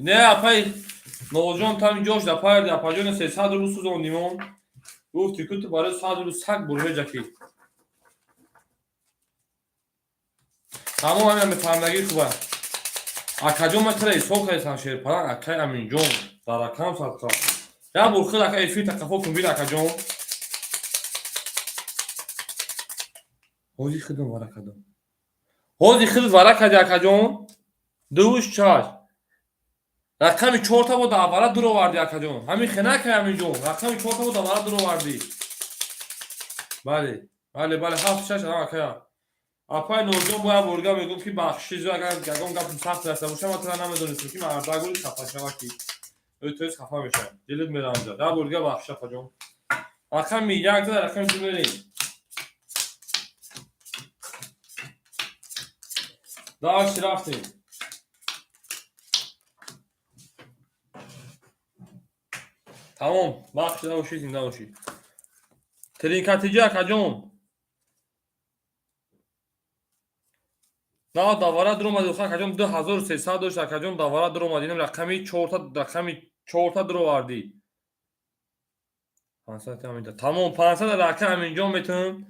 Не, апай Новоҷон там ҷош да пайрди, апаҷони 300 рубл сӯзондимон. Гуфти ку ту барои 100 рубл саг бурвеҷаки. Тамом, ҳамин мефаҳмдагӣ хуба. Акаҷон, ман чара ҳисоб кардам, шерпалан, акай Аминҷон, дар ракам садқа. Як бор худ, ака, эфир тақафо кун, бин, акаҷон. Ҳози худам вара кардам. Ҳози худ вара карди, акаҷон. Дувуш чаш. Рақами чорта бо давара дуровардӣ, акаҷон. Ҳамин хена, акай Аминҷон. Рақами чорта бо давара дуровардӣ. Бале, бале, бале, ҳафт шаш акая. Апай Норҷон, бояд борга мегуфт, ки бахшиш, агар ягон гапи сахт раста боша, ман тура намедонистам, ки мардагули хафа шава, ки ӯ хафа мешавад. Дилит мерамҷа. Як борга бахшиш, апаҷон. Рақами як зада, рақами ду мерем. Дальше рафтем. Тамом, бахшида бошӣ, зинда бошӣ. Тринкатиҷи, акаҷон. На, давара дуромади, акаҷон, 2300 дошт, акаҷон, давара дуромади. Инам рақами чорта, рақами чорта дуровардӣ. 500 аминҷон. Тамом, 500 ака Аминҷон метавонам.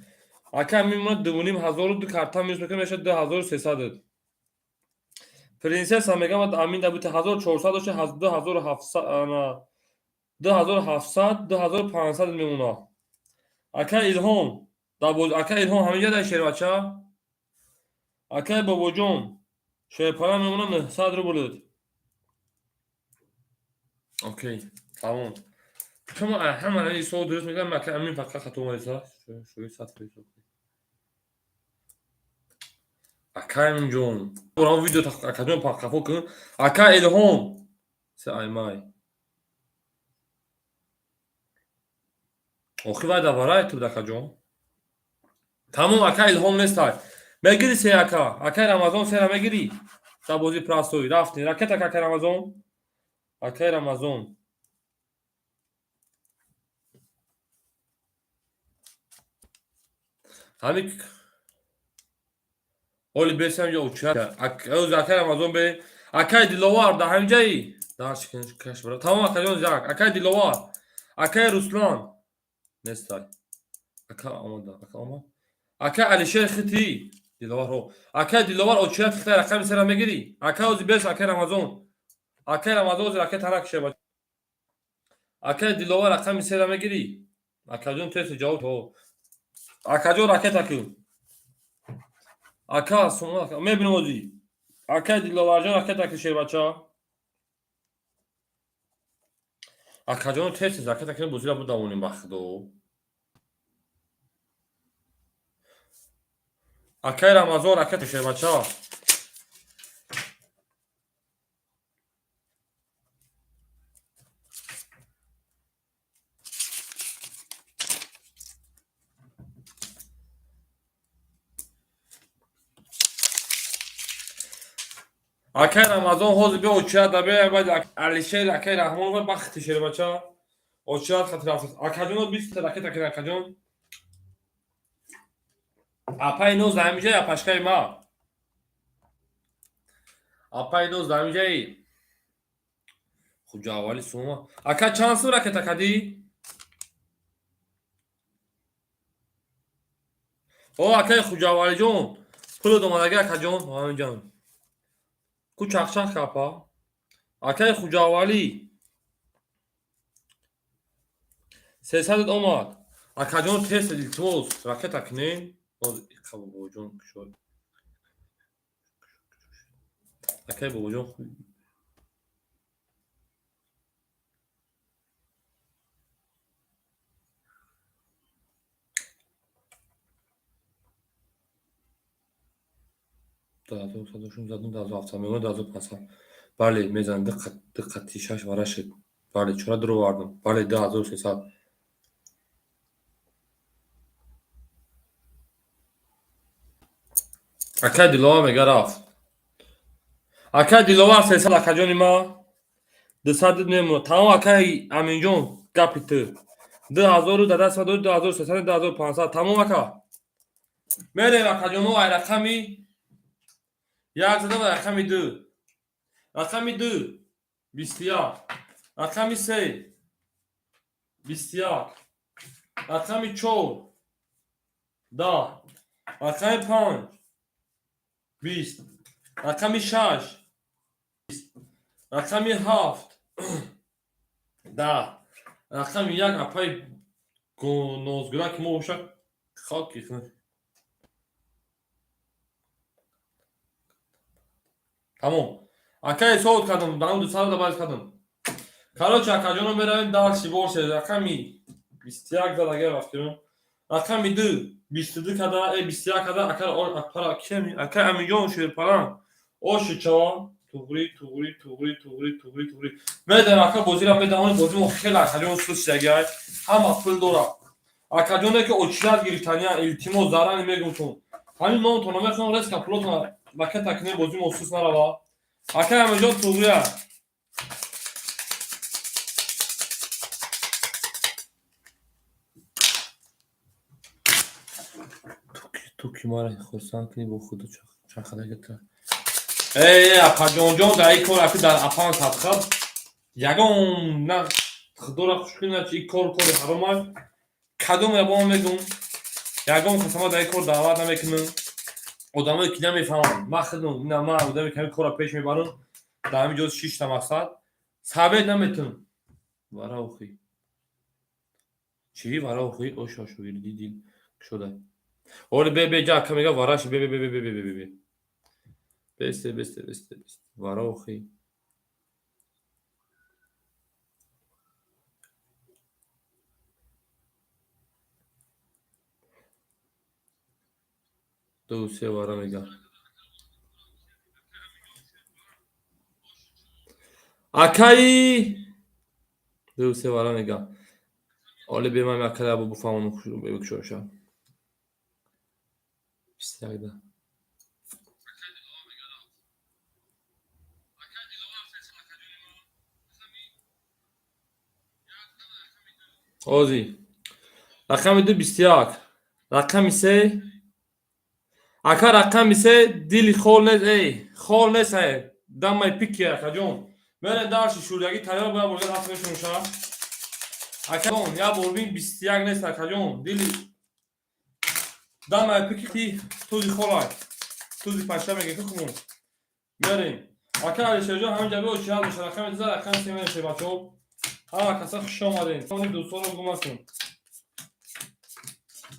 Ака Амин мона 2500 ду карта минус мекунам, мешавад 2300. Принсесса мегам, Амин да бути 1400 дошт, 2700, ана 2700, 2500 мемона. Ака Илҳом, ака Илҳом ҳаминҷа дар шербача. Акай бобоҷон, шерпара мемона 900 рубл. Окей, тамом. Шумо ҳама ҳисоб дуруст мегӯям, ака Амин фақат хато омадиса. Шои 100%. Акаимҷон, борам видео акаҷон қафо кун. Ака Илҳом, се аймай. Охи вай даварай ту акаҷон. Тамом, ака Илҳом нестай. Мегири се ака. Акай Рамазон сера мегири. Да бози простой. Рафтем. Ракета ака Рамазон. Акай Рамазон. Ҳамин оли бесам ҷо уча. Акай Рамазон бе. Акай Диловар да ҳамин ҷаи. Дарш каш бара. Тамом акаҷон як. Акай Диловар. Акай Руслан. Нестай. Ака омада. Ака омад. Акай Алишер хити. Диловар ҳо. Акай Диловар очират хитай рақами сера мегирӣ. Акай ози бес акай Рамазон. Акай Рамазон ози ракет ҳара киша. Акай Диловар рақами сера мегирӣ. Акаҷон тез ҷавоб ҳо. Акаҷон ракета кун. Ака сума мебинам ози. Акай Диловарҷон ракета кун шербача. Акаҷон тез тез ракета кун бозира будавонем ба худо. Акай Рамазон ракета шербача. Акай Рамазон ҳозир биё очират да бе баъд Алишер акай Раҳмонова бахти шербача. Очират хати рафт. Акаҷон 20 ракета кун акаҷон. Апай ноз ҳамиҷаи апашкаи ма. Апай ноз ҳамиҷаи. Хуҷа аввали сума. Ака чанд сум ракета кадӣ? О акай Хуҷаввалиҷон, пулот омадаги акаҷон, ҳамиҷон. Ку чахчах капа. Акай Хуҷаввалӣ. 300 омад. Акаҷон тез илтимос ракета кунем. Иқа бобоҷон кушод. Акай бобоҷон 2116, 27 меона 2500. Бале, мезанам ду қати шаш вара шуд. Бале, чора дуровардам. Бале, 2300. Акай Диловар мега рафт. Акай Диловар 300 акаҷони ма. 200 мемона. Тамом акай Аминҷон гапи ту. 2000 дадаст 2300 2500. Тамом ака. Мерем акаҷоно ай рақами як задам рақами ду. Рақами ду 21. Рақами се 21. Рақами чор 10. Рақами панҷ 20. Рақами шаш 20. Рақами ҳафт 10. Рақами як апаи нозгура ки мо бошад хоки. Тамом. Ака ҳисоб кардам, даҳум 200 да баъд кардам. Короче, акаҷоно меравем дальше больше. Рақами 21 зад агар рафтем. Рақами ду 22 када, 21 када, ака апара кеми, ака Аминҷон шерпалан. Оши чава, туғри, туғри, туғри, туғри, туғри, туғри. Медам ака бозира медам, бозимо хеле акаҷон сус ягай. Ҳама пул дора. Акаҷоне ки очират гирифтания, илтимос зарани мегумтун. Ҳамин номтон мехоҳам резка пулотон ракета кунем бозимо сус нарава. Ака Аминҷон туғрия. Ту ки мара хурсанд кунӣ бо худо чархадагата. Эй, апаҷонҷон, дар ин кор аки дар апан садқа ягон на худоро хуш кунад, чи ин кор кори ҳаром аст. Кадом ябон мегум, ягон касама дар ин кор даъват намекунам. Одамое ки намефаҳманд, ман худам ина ман одаме ки ҳамин корро пеш мебарам, дар ҳамин ҷо шишта мақсад сабет наметунам. Вара охи. Чӣ вара охи? Ош ош дил шуда. Оли бе бе ҷа ака мега вараши бе бе бе бе бе бе бе бе. Бесте бесте бесте бесте. Вара охи. Ду се вара мега. Акаи ду се вара мега. Оли бемам акаи абу буфамону бекушоша. 21 да. Ози. Рақами ду 21. Рақами се. Ака, рақами се дили хол нест, эй, хол нест, эй. Дамай пики, акаҷон. Мере дарши шӯрягӣ тайёр бояд бурда рафт мешунша. Акаҷон, я борбин 21 нест, акаҷон. Дили дамай пики тузи холай. Тузи паша меге ки хумун. Мерем. Ака Алишерҷон, ҳамин ҷа биё, чиҳал меша рақами дуза, рақами се мересе, бачаҳо. Ҳама каса хуш омадем. Сони дӯстонро гум накун.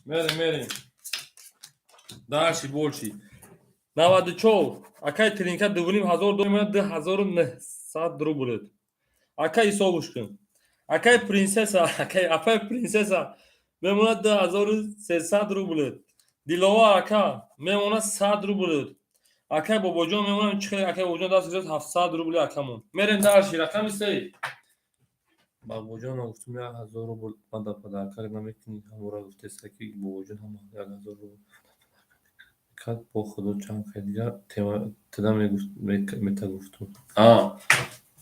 Мерем, мерем. Дальше больше. 94. Акай тринка 2500 доллар, 2900 рубл. Акай, ҳисобуш кун. Акай принсесса, акай апай принсесса мемонад 2300 рубл. Диловар ака мемонад 100 рубл. Акай Бобоҷон мемонад чӣ? Акай Бобоҷон даст гирифт 700 рубли акамон. Мерем дальше, рақами се. Бобоҷон гуфтум 1000 рубл мада подарка намекунӣ, ҳамора гуфтеста ки Бобоҷон ҳама 1000 рубл кард, бо худо чанд хел дигар тида мета гуфтум.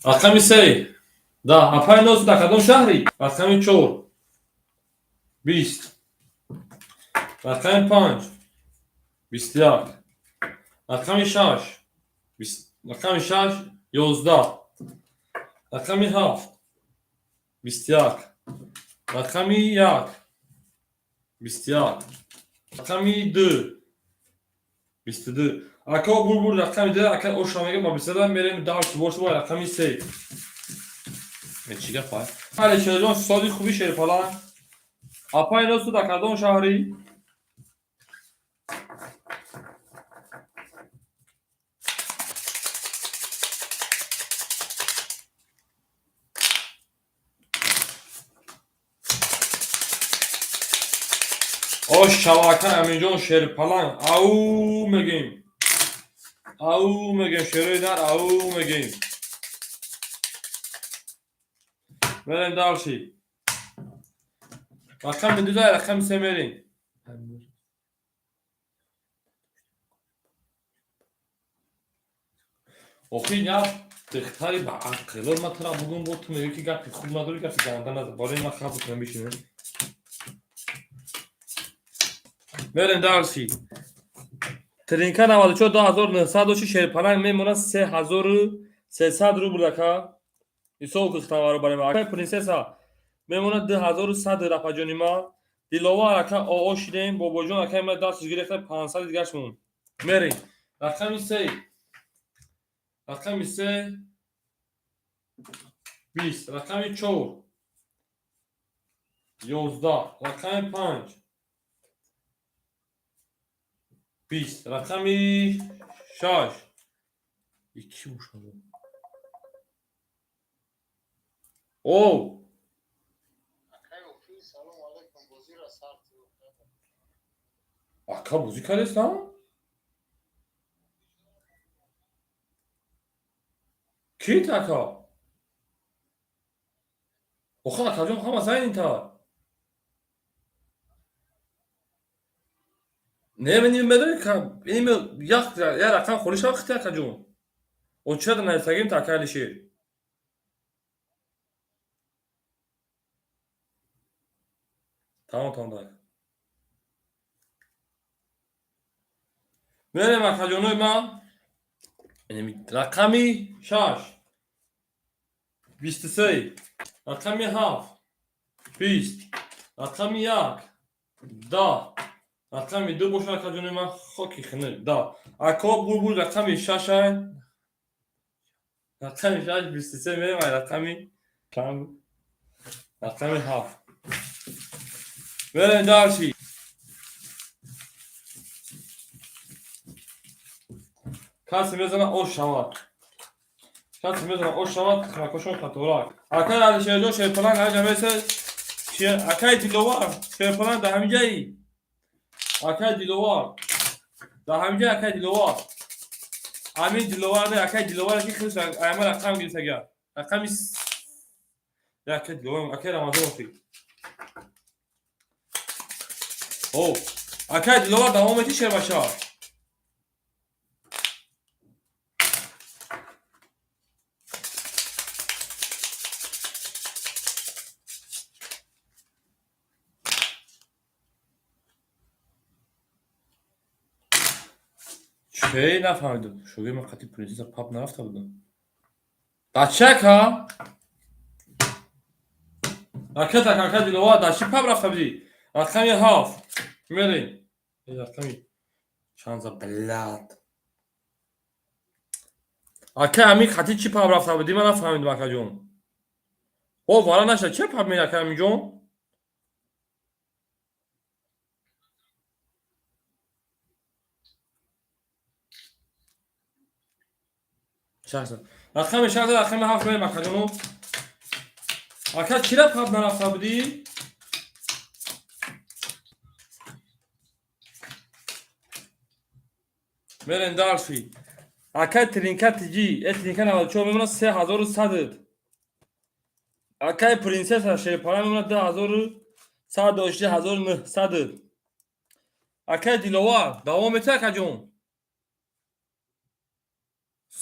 Рақами се. Да, апай Нос, дар кадом шаҳрӣ? Рақами чор. 20. Рақами панҷ. 21. Рақами шаш. Рақами шаш 11. Рақами ҳафт. 21. Рақами як. 21. Рақами ду. 22. Ака бурбур рақами ду, ака оша мега ба 22 мерем дальше бош бо рақами се. Чӣ гап ай? Алишерҷон, сози хуби шерпаланг. Апай Носу, дар кадом шаҳрӣ? Ош шавака Аминҷон шерпаланг. Ау мегем. Ау мегем, шерои дар ау мегем. Мерем дальше. Рақами дуза, рақами се мерем. Охи як духтари ба ақло ман тура бугум, бо ту мегӯӣ ки гапи хуб надорӣ, гапи ганда назар. Барои ман хабр кунам бишинем. Мерем дальше. Тринка 94 2900 доши, шерпаланг мемонад 3300 рубл, ака. Ҳисоб кухтам баробари ма. Акай принсесса мемонад 2100, рапаҷони ма. Диловар ака оо шидем, Бобоҷон акай ма дастш гирифта 500 дигаш монд. Мерем. Рақами се. Рақами се 20. Рақами чор 11. Рақами панҷ 20. Рақами шаш. Икки бошад. О! Салом алейкум, бозира сар. Ака, бозӣ кардестам? Кит ака? Охо, акаҷон, ҳама зайнинта. Не, мен медонӣ, як як рақам холӣ шава хити, акаҷон. О чиро нависагим та ака Алишер? Тамом, тамом, так. Мерем, акаҷонои ман. Рақами шаш. 23. Рақами ҳафт. 20. Рақами як. 10. Рақами ду бошад, акаҷонои ман, хоки хинук. 10. Ако бурбур рақами шашай. Рақами шаш 23 мерем, ай рақами чанд? Рақами ҳафт. Мерем дальше. Касе мезана ош шавад. Касе мезана ош шавад, тухмакошон қаторак. Акай Алишерҷон шерпаланг аҷа меса. Акай Диловар шерпаланг дар ҳамин ҷаи. Акай Диловар. Дар ҳаминҷа акай Диловар, ҳамин Диловар, акай Диловар, ки худш аяма рақам гирифтага, рақами акай Диловар, акай Рамазон охи. О, акай Диловар, давом мети, шербача. Чей, нафаҳмидам, шогирд, ман қати принсесса паб нарафта будам. Да чака ракета, кака, Диловар, да чӣ паб рафта будӣ? Рақами 7 мерем. Рақами чанд за, блядь? Ака Амин, қати чӣ паб рафта будӣ? Ман нафаҳмидам, акаҷон. О, вара наша, че паб мери, ака Аминҷон? Шахса рақами 6, рақами 7 мерем, акаҷону. Ака, чира паб нарафта будӣ? Мерем дальше. Акай Тринка тиҷи, э, Тринка 94 мемонад 3100. Акай Принсесса шерпара мемонад 2100, дошти 1900. Акай Диловар, давом мети, акаҷон?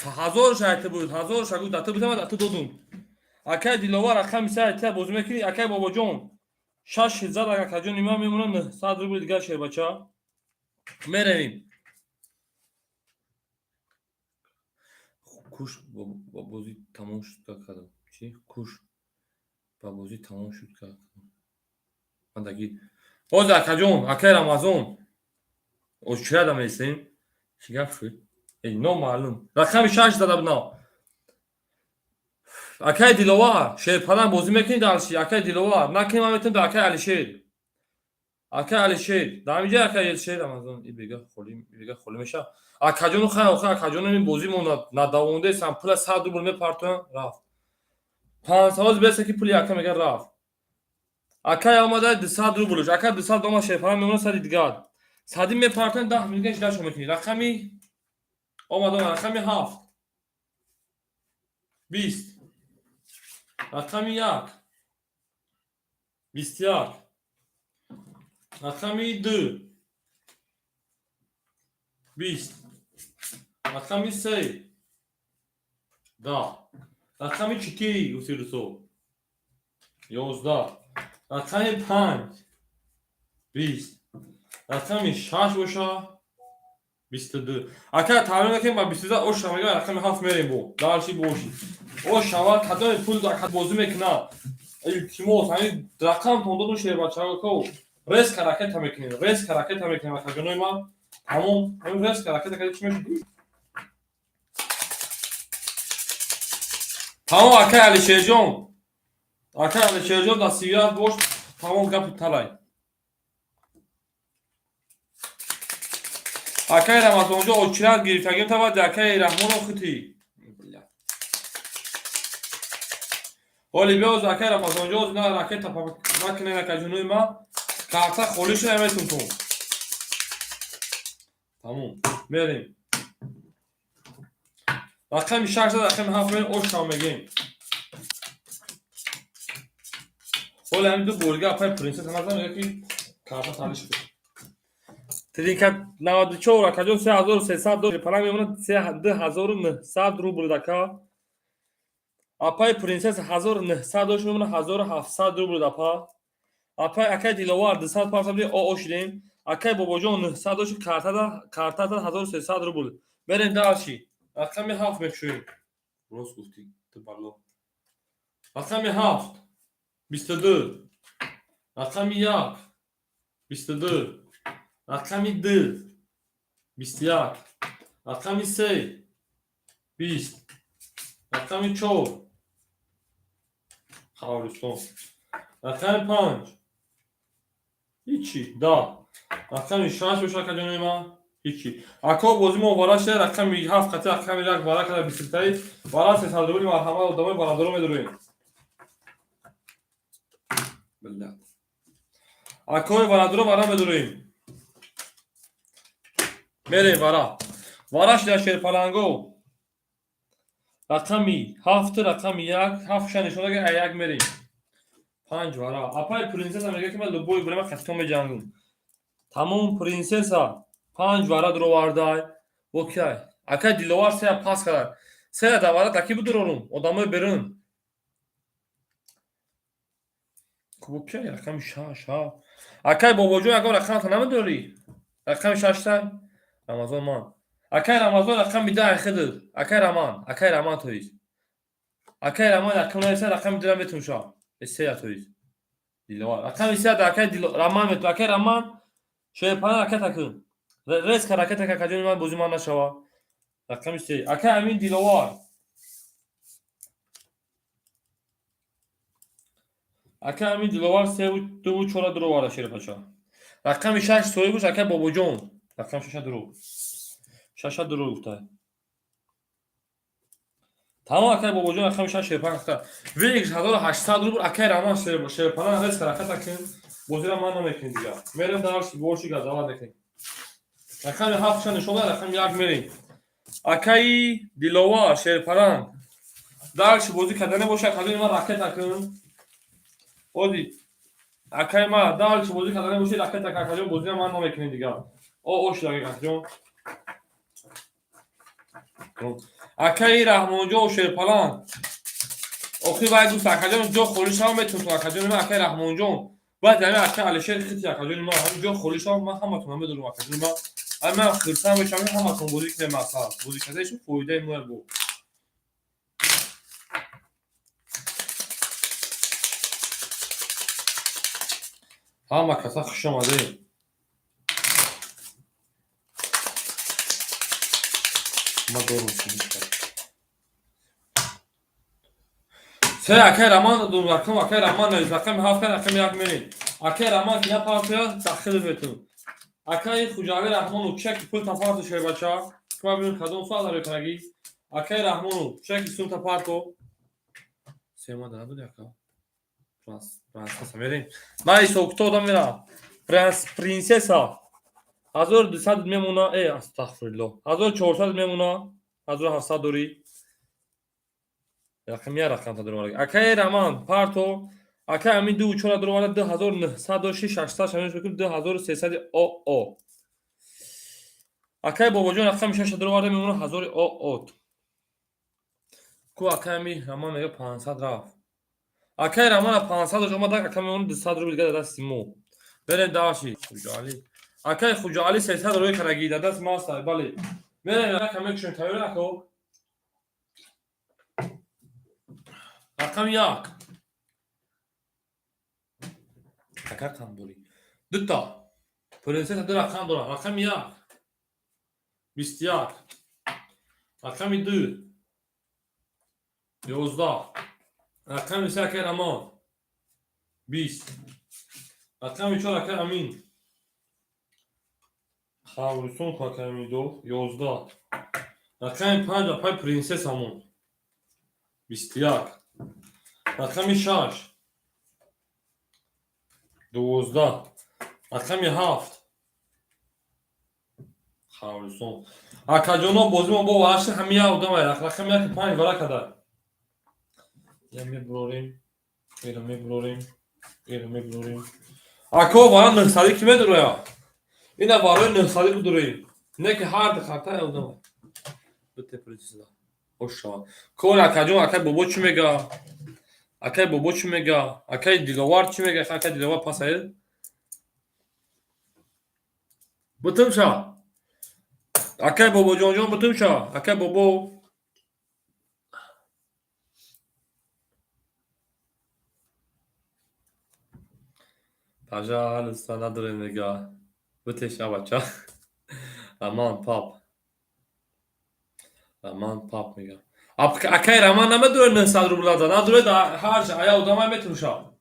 Ҳазор шайти буд, ҳазор ша гуфт, дату бутама, дату додум. Акай Диловар, рақами се айта бозӣ мекунӣ. Акай Бобоҷон, шаш зад, акаҷон, има мемонад 900 рубли дигар, шербача. Меравим. Куш ба бозӣ тамом шуд кардам. Чи куш ба бозӣ тамом шуд кардам? Мандаги ҳозир, акаҷон, акай Рамазон, очирада месем. Чӣ гап шуд? Номаълум. Рақами 6 зада будам. Акай Диловар, шерпарам бозӣ мекунӣ дальше? Акай Диловар, накунӣ, ман метавонам. Акай Алишер, акай Алишер дар ҳаминҷа, акай Алишер, Рамазон, и бега холӣ, бега холӣ меша. Акаҷону, хай, охир, акаҷону, ин бозӣ мо надавондаесам. Пула 100 рубл мепартоям, рафт. Панҷсаоз беса ки пули ака мега, рафт. Акай омада, 200 рублш, ака, 200 ома, шерпарам мемона сади дигар, сади мепартоям, 10 минута жидашо мекунӣ. Рақами омада, рақами 7, 20, рақами 1, 21, рақами 2, 20, рақами 3, 10, рақами 4, гуфти русо, 11, рақами 5, 20, рақами 6 боша, 22. Ака, таъмин накунем, ба 22 оша мега. Рақами 7 мерем, бо дальше боши ошава. Кадоме пул бозӣ мекунад, илтимос, ҳамин рақамтон додум, шербачако. Резко ракета мекунем, резко ракета мекунем, акаҷонои ман. Тамом, ҳамин резко ракета карди, чӣ мешуд? Тамом, акай Алишерҷон, акай Алишерҷон, дар 31 бош. Тамом, гапи талай. Акай Рамазонҷо, очират гирифтагим тавади акай Раҳмонов хити. Ҳоли биёз, акай Рамазонҷо, на ракета накунем, акаҷонои ман. Карта холӣ шуда метунтон. Тамом, мерем. Рақами 6, рақами 7 мерем, ошам мегем. Ҳоли ҳамин ду борига апай Принсесса назар мега, ки карта талӣ шуд. Тринка 94, акаҷон, 3300 дор, паланг мемонад 2900 рубл дака. Апай Принсесса 1900 дошт, мемонад 1700 рубл дапа. Апай, акай Диловар, 200 парсабли о шидем. Акай Бобоҷон 900 дошт, картада, картада 1300 рубл. Мерем дальше. Рақами 7 мекушоем. Рост гуфтӣ, ту бало. Рақами 7, 22, рақами 1, 22, рақами 2, 21, рақами 3, 20, рақами 4, Қабристон, рақами 5, ҳичи, 10, рақами 6 боша, акаҷонои ман, ҳичи. Ако, бозӣ мо вара шуда, рақами 7 қати рақами 1 вара када, бисиртаи вара, 300 рубли. Марҳамат, одамои бародаро, медуроем. Блядь. Акои бародаро, вара медуроем. Мерем вара. Вара шида шерпаланго. Рақами ҳафт, рақами як, ҳафт ша нишон дага, як мерем. Панҷ вара. Апай принсесса мега, ки ман любой время қатитон меҷангум. Тамом, принсесса панҷ вара дуровардай. Окей. Акай Диловар сея пас кард. Сея да вара таки будурорум. Одамои берун. Окей, рақами шаш, ҳа. Акай Бобоҷон, ягон рақамата намедорӣ? Рақами шаштай? Рамазон ман. Акай Рамазон рақами даҳ хидр. Акай Раман, акай Раман тоист. Акай Раман рақам нависа, рақами дира метунша. Сея тоист. Диловар. Рақами сея да акай Раман метун. Акай Раман шояпана ракета кун. Резко ракета ка каҷони ман бозӣ ман нашава. Рақами се. Акай Амин Диловар. Акай Амин Диловар севу дуву чора дуровара шерпача. Рақами шаш соҳибуш акай Бобоҷон. Рақами шаша дуру. Шаша дуру гуфта. Тамом, акай Бобоҷон рақами шаш шерпана гуфта. Выигрыш 1800 рубл, акай Раман шерпана резко ракета кун. Бозира ман намекунем дига. Мерем дарси борши газават мекунем. Рақами ҳафтша нишон дад, рақами як мерем. Акаи Диловар шерпаранг. Дарси бозӣ кардане бошад, кадони ман ракета кун. Ози акаи ма дарси бозӣ кардане бошад, ракета кун, акаҷон, бозира ман намекунем дига. О, ош акаҷон. Акаи Раҳмонҷон шерпаланг. Охир вай гуфт, акаҷон, ҷо холӣ шава метунту, акаҷони ман, акаи Раҳмонҷон. Баъд ҳамин акаи Алишер хити, акаҷони ман, ҳамин ҷо холӣ шава, ман ҳаматон медонам, акаҷони ман. Ҳамин ман хирсанд мешавам, ҳаматон бозӣ кунем, масалан. Бозӣ кардаишон фоидаи мо бо. Ҳама каса хуш омадед. Ма дорум се акай Раман дум рақам, акай Раман навис, рақами ҳафт, рақами як мерем. Акай Раман ки напартояд, дахил метун. Акай Хуҷави Раҳмонов чеки пул тапарто, шербача. Кма бинем кадом соат мекунаги. Акай Раҳмонов чеки сум тапарто. Сема да надоди ака. Принсесса мерем. Ман ҳисоб одам мерам. Принсесса 1200 мемона, э, астағфируллоҳ. 1400 мемона, 1700 дорӣ. Рақам як рақам та. Акай Раман парто, акай Амин ду чора дуроварда, 2900 дошти, 600 шамиш мекунем, 2300 о о. Акай Бобоҷон рақами шаша дуроварда, мемона 1000 о о. Ку акай Амин Раман мега 500 рафт. Акай Рамана 500 дошт омада, акай мемона 200 рубл дига дар дасти мо. Берем даши. Хуҷаали. Акай Хуҷаали 300 рӯй караги дар даст ма аст, бале. Мерем ака мекушем, тайёр ако? Рақами як. Ака рақам дорӣ? Дута. Принсесса ду рақам дорад. Рақами як. 21. Рақами ду. 11. Рақами се, акай Рамон. 20. Рақами чор, акай Амин. Қабристон ку, акай Амин ду. 11. Рақами панҷ, апай принсессамон. 21. Рақами шаш. 12. Рақами ҳафт. Қабристон. Акаҷоно, бозимо бо варши ҳами як одам ай. Рақами як панҷ вара када. Я мебурорем. Эра мебурорем. Эра мебурорем. Ако вара нӯҳсадӣ ки медуроя? Ина барои нӯҳсадӣ будуроем. Не ки ҳар ду харта як одам. Бите принсесса. Хош шавад. Кор акаҷон, акай бобо чӣ мега? Акай бобо чӣ мега? Акай Диловар чӣ мега? Акай Диловар пасаед? Бутум ша. Акай Бобоҷонҷон, бутум ша. Акай бобо. Пожалуйста, надорем мега. Бутеша бача. Роман пап. Роман пап мега. Акай Роман намедуре 900 рубла да. Надуре да ҳар ая одамай метуша.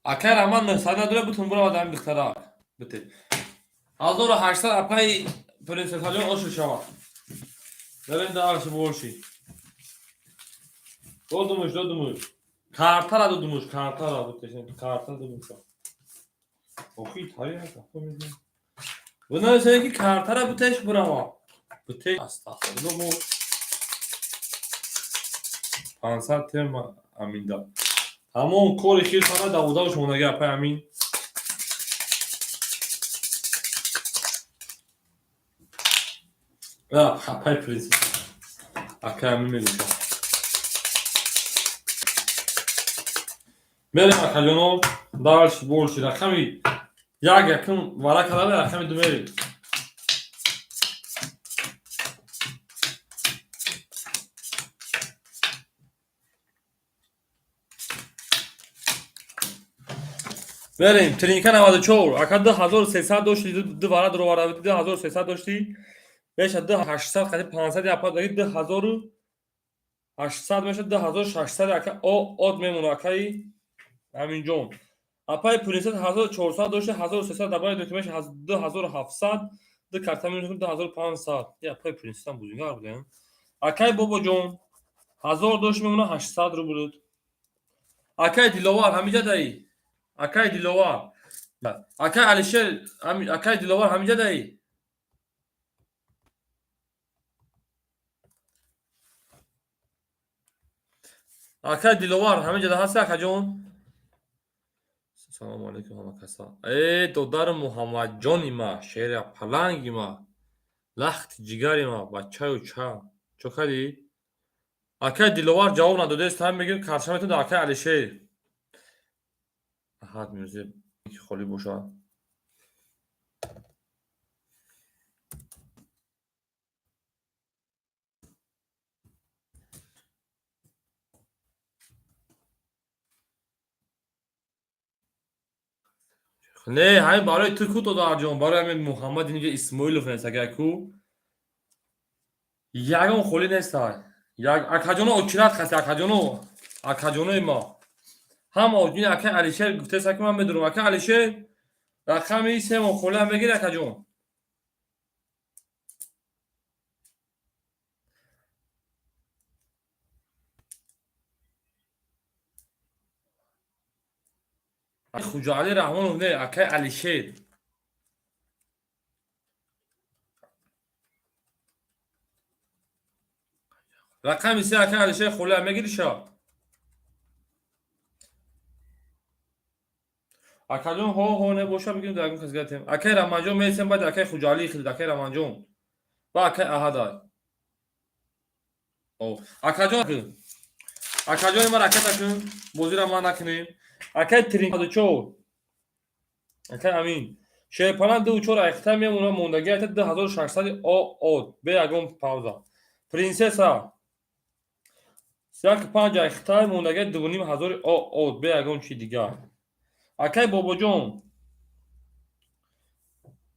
Акай Роман 900 надуре, бутун бура одами духтарак. Бите. 1800 апай принсессаҷон оши шавад. Дарем дальше больше. Додумуш, додумуш. Картара додумуш, картара бутешен, карта додумуш. Охи тари ҳаст, мезанам. Бинависед ки картара бутеш бурама. Бутеш астағфируллоҳ. 500 тема аминда. Ҳамон кори хир фақат давода шумонаги апай амин. Апай принсес. Акай амин мегӯша. Мерем акаҷоно, дальше больше рақами як якум вара кардам, рақами ду мерем. Мерем, тринка 94, ака 2300 дошти, ду вара дуроварда 2300 дошти, меша 2800 қати 500 апа даги 2800 меша 2600 ака от мемона акаи Аминҷон. Апаи принсес 1400 дошти, 1300 дабаи дошти, меша 2700, ду карта мемона 2500. Я апаи принсесам бузингар будем. Акаи Бобоҷон 1000 дошти мемона 800 рубл. Акаи Диловар ҳамиҷа даи. Акаи Диловар. Акаи Алишер, акаи Диловар ҳамиҷа даи. Акаи Диловар ҳамиҷа да ҳасти акаҷон? Салому алайкум ҳама каса. Э, додари Муҳаммадҷони ма, шери паланги ма, лахти ҷигари ма, бачаю ча. Чо кардӣ? Акаи Диловар ҷавоб надодааст, ҳам мегӯем карша метавонад акаи Алишер. Аҳад мирзе ки холӣ бошад. Не, ҳамин барои ту ку додарҷон, барои ҳамин Муҳаммад инҷа Исмоилов нест, агар ку ягон холӣ нестай. Акаҷоно очират хаст, акаҷоно, акаҷонои мо. Ҳама оҷини акаи Алишер гуфтест, ки ман медонам. Акаи Алишер рақами се мо холӣ ҳам мегири акаҷон. Хуҷаали Раҳмонов не, акаи Алишер. Рақами се акаи Алишер холӣ ҳам мегири ша. Акаҷон ҳо ҳо не боша бигирем дар ягон кас гатем. Акаи Раманҷон месем баъд акаи Хуҷаали хилд, акаи Раманҷон. Ба акаи Аҳадай. Акаҷон, акаҷони ман ракета кун, бозиро ман накунем. Акаи 34, акаи Амин. Шерпалан 24 айхта мемона мондаги айта 2600 от, бе ягон пауза. Принсеса 15 айхта мондаги 2500 от, бе ягон чи дигар. Акаи Бобоҷон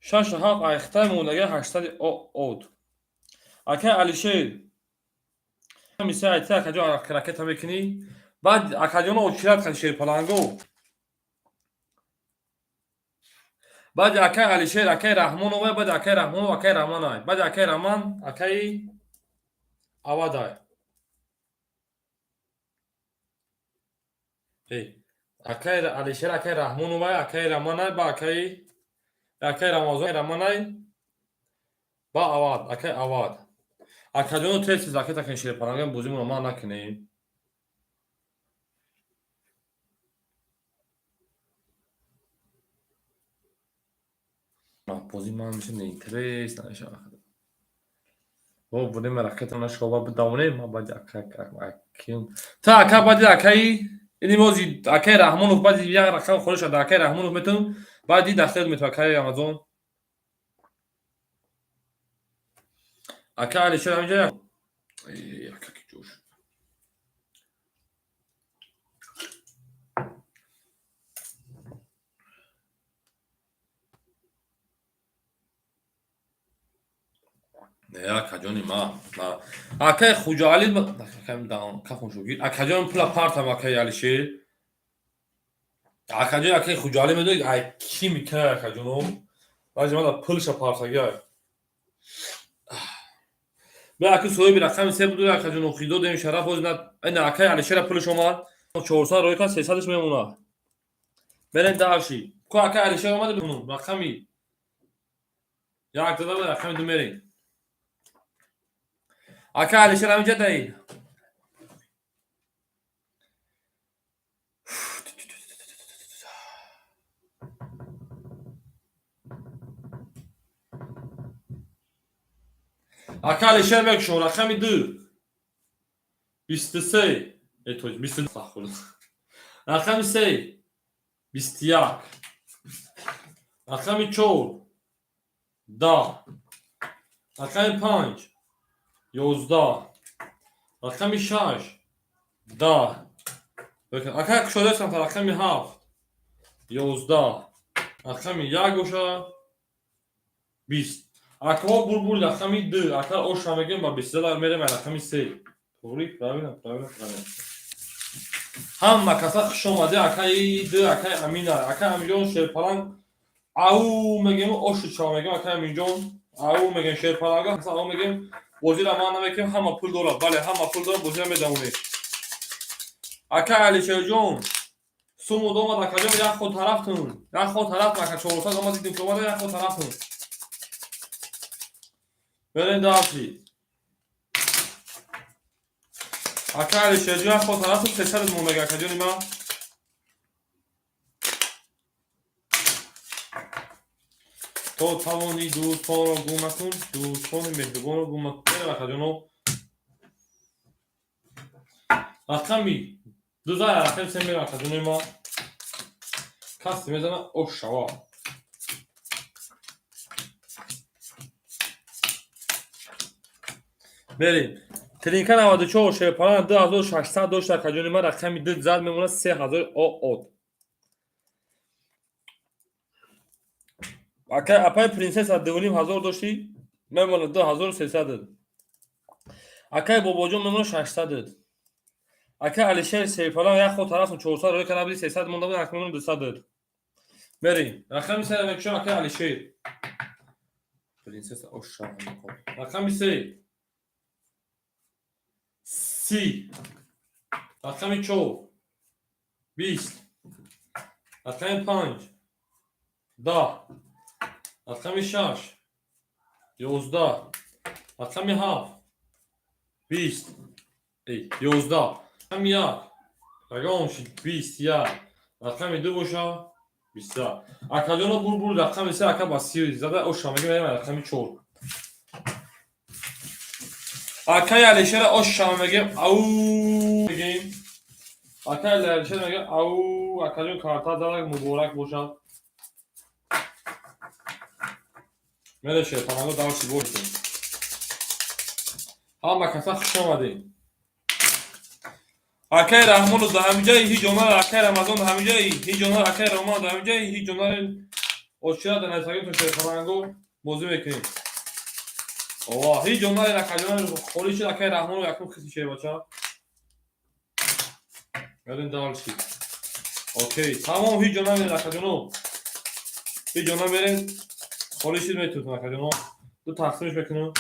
6 7 айхта мондаги 800 от. Акаи Алишер миса айта акаҷон ракета мекунӣ. Баъд акаҷоно очират кан шерпаланго. Баъд акаи Алишер, акаи Раҳмоновай, баъд акаи Раҳмонов, акаи Раманай. Баъд акаи Раман, акаи Авадай. Акаи Алишер, акаи Раҳмоновай, акаи Раманай, ба акаи Рамазон, Раманай, ба Авад, акаи Авад. Акаҷоно тез тез ракета кунед шерпаланга, бозимонро ман накунем. Бози ман меша неинтерес намешава. Бо будем ракета нашова бидавонем, ма баъди акаи та ака баъди акаи ини мози акаи Раҳмонов баъди як рақам холӣ шуда акаи Раҳмонов метавон баъди дастаёт метавон акаи Рамазон. Ака Алишер ҳаминҷа ака ки ҷош. Не, акаҷони ма. Акаи Хуҷаали акаҷон пула партам акаи Алишер. Акаҷон акаи Хуҷаали медонед ай ки мекунад акаҷоно? Баъзе мада пулша партагиай. Бе аки соҳиби рақами се буду, акаҷон, хидо дем шараф ҳозир на ина акай Алишера пулиш омад. 400 рӯй кан 300-ш мемонад. Берем дальше. Ко акай Алишер омада бинум рақами як зада, рақами ду мерем. Акай Алишер ҳаминҷа даи. Ака Алишер мекушон рақами ду. 23. Э, тоҷ 22 сахур. Рақами се. 21. Рақами чор. 10. Рақами панҷ. 11. Рақами шаш. 10. Ака кушодаистам та рақами ҳафт. 11. Рақами як боша. 20. Акаҳо бурбур рақами ду. Ака оша мегӯем ба 20 доллар мерем рақами се. Туғри, правильно, правильно, правильно. Ҳама каса хуш омаде, акаи ду, акаи Амина, акаи Аминҷон шерпаланг ау мегем, ошу чав мегем, акаи Аминҷон ау мегем, шерпаланга ау мегем, бозира ман намекем, ҳама пул дорад, бале, ҳама пул дорад, бозира медавонем. Акаи Алишерҷон, сумуд омад, акаҷон, як ход тарафтун, як ход тарафтун, ака 400 омад, дидем ки омада, як ход тарафтун. Берем дальше. Ака Алишерҷон, як ход тарафтун, 300 мондаги, акаҷони ман. То тавонӣ дӯстонро гум накун, дӯстони меҳрубонро гум накун. Берем, акаҷоно. Рақами ду зай, рақами се мерем, акаҷонои ман. Касе мезана ош шава. Берем. Тринка 94 шерпалан 2600 дошт, акаҷони ман, рақами ду зад мемонад 3000 оот. Ака апай принсесса 2500 доштӣ мемонад 2300. Акай Бобоҷон мемонад 600. Акай Алишер Сейфалан як ход тараф 400 рӯй карда буди, 300 монда буд, акнун 200. Мерем. Рақами се мекушам, акай Алишер. Принсесса оша. Рақами се. 30. Рақами чор. 20. Рақами панҷ. 10. Рақами шаш. 11. Рақами ҳафт. 20. Эй, 11. Рақами як. Ягон шид 21. Рақами ду боша. 21. Акаҷоно бурбур рақами се, ака ба 30 зада оша мегем, мерем рақами чор. Акай Алишера оша мегем, ау мегем. Акай Алишера мегем, ау, акаҷон карта зада муборак бошад. Мереше, тамано дарси бошем. Ҳама каса хуш омадем. Акай Раҳмону да ҳамиҷаи ҳеҷ омад, акай Рамазон да ҳамиҷаи ҳеҷ омад, акай Роман да ҳамиҷаи ҳеҷ омад. Очира да насагим то шерпаланго бозӣ мекунем. Ова, ҳеҷ омад, акаҷон холӣ шуд, акай Раҳмону якум хиси шербача. Берем дальше. Окей, тамом, ҳеҷ ҷо намерем, акаҷоно. Ҳеҷ ҷо намерем. Холӣ шуд метутун, акаҷоно. Ду тақсимш мекунем.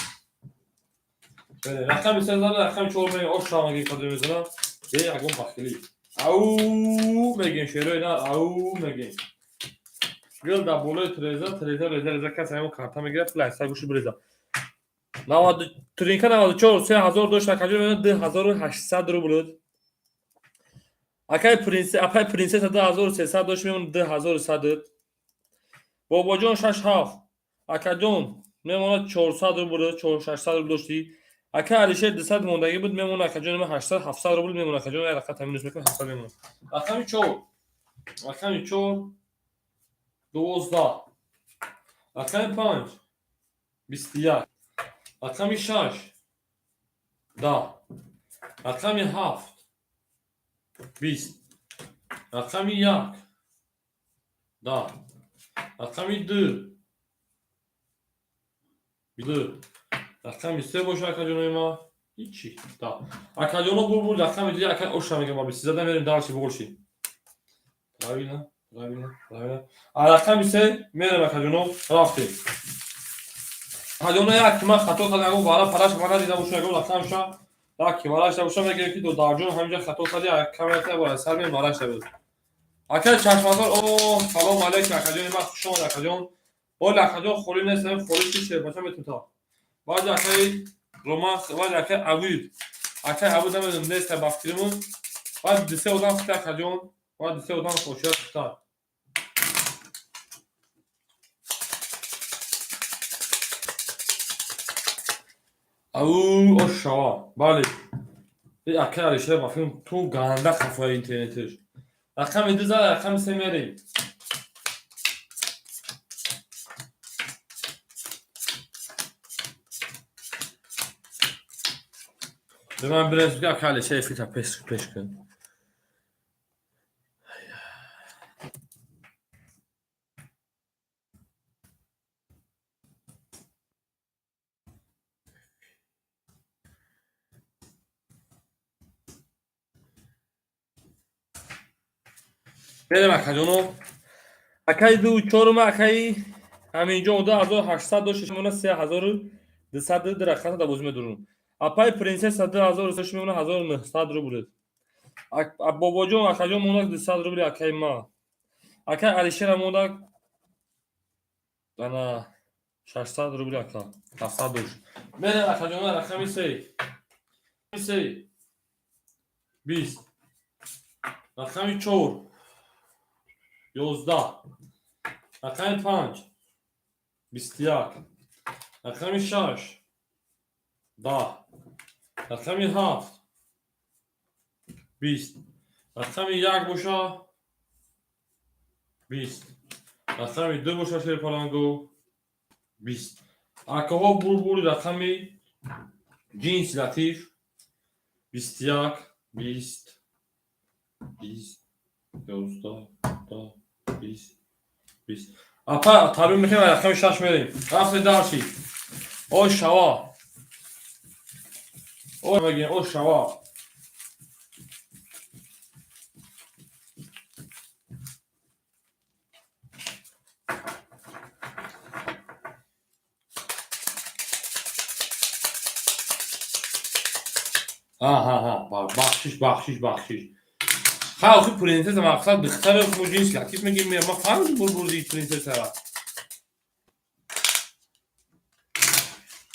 Берем. Рақами се зада, рақами чор мерем, ош шаванги қадр мезанам. Бе ягон бахилӣ. Ау мегем, шерои на, ау мегем. Гил дар болои треза, треза, реза, реза, кас ҳамон карта мегирад, пул аз сар гӯши биреза. 90 тринка 94 3000 дошт, акаҷон мегӯяд 2800 рубл. Акай принсесса, апай принсесса 2300 дошт, мемонад 2100. Бобоҷон 6 7. Акаҷон мемонад 400 рубл, 600 рубл доштӣ. Ака Алишер 200 мондагӣ буд, мемонад акаҷон 800, 700 рубл мемонад, акаҷон як рақам минус мекунад, 700 мемонад. Рақами 4. Рақами 4 12. Рақами 5 21. Рақами 6 10. Рақами 7 20. Рақами 1 10. Рақами 2 2. Рақами 3 боша, акаҷонои ма. Ҳичи. Да. Акаҷоно бурбур рақами 2 ака оша мегам ба 20 зада мерем дальше больше. Правильно, правильно, правильно. А рақами 3 мерем, акаҷоно, рафтем. Ҳаҷона як ки ман хато кардам, ягон вара параш ма надида бошам, ягон рақамша, як ки варашда бошам, мегӯям ки додарҷон ҳаминҷа хато кардӣ, камерата бора сар мем варашда буд. Ака чашмазор, о, салом алейкум, акаҷони ман, хуш омад, акаҷон. Оли акаҷон холӣ нест, холӣ чи шербача метута. Баъди акаи Роман, баъди акаи Авид. Акаи Авид намедонам нест ба фикримон. Баъд дисе одам хута акаҷон, баъд дисе одам хошият хута. Ау, ошава. Бале. Акаи Алишер ба фикрим ту ганда хафаи интернетиш. Рақами ду зад, рақами се мерем. Ба ман бирес, ки акаи Алишер эфирта пеш пеш кун. Берем акаҷоно. Акаи ду чорума акаи ҳаминҷо 2800 дошт, мона 3200 ду рақамта да бозӣ медурум. Апаи принсесса 2300 мемона 1900 рубл. Бобоҷон акаҷон монак 200 рубл акаи ма. Акаи Алишера монак ана 600 рубл ака. 700 дошт. Берем акаҷоно рақами се. Се. 20. Рақами 4. 11. Рақами 5. 21. Рақами 6. 10. Рақами 7. 20. Рақами 1 боша 20. Рақами 2 боша шерпаланго 20. Акаҳо бурбури рақами ҷинси латиф 21, 20, 20, 11, 10, 20, 20. Апа, табрик мекунем, рақами 6 мерем. Рафте дарши. О шава. О мегем, о шава. Аҳа, бахшиш, бахшиш, бахшиш. Ха, охи принсесса мақсад духтаре мо ҷинс латиф мегим, ма фаҳмидим бурбурди принсессара.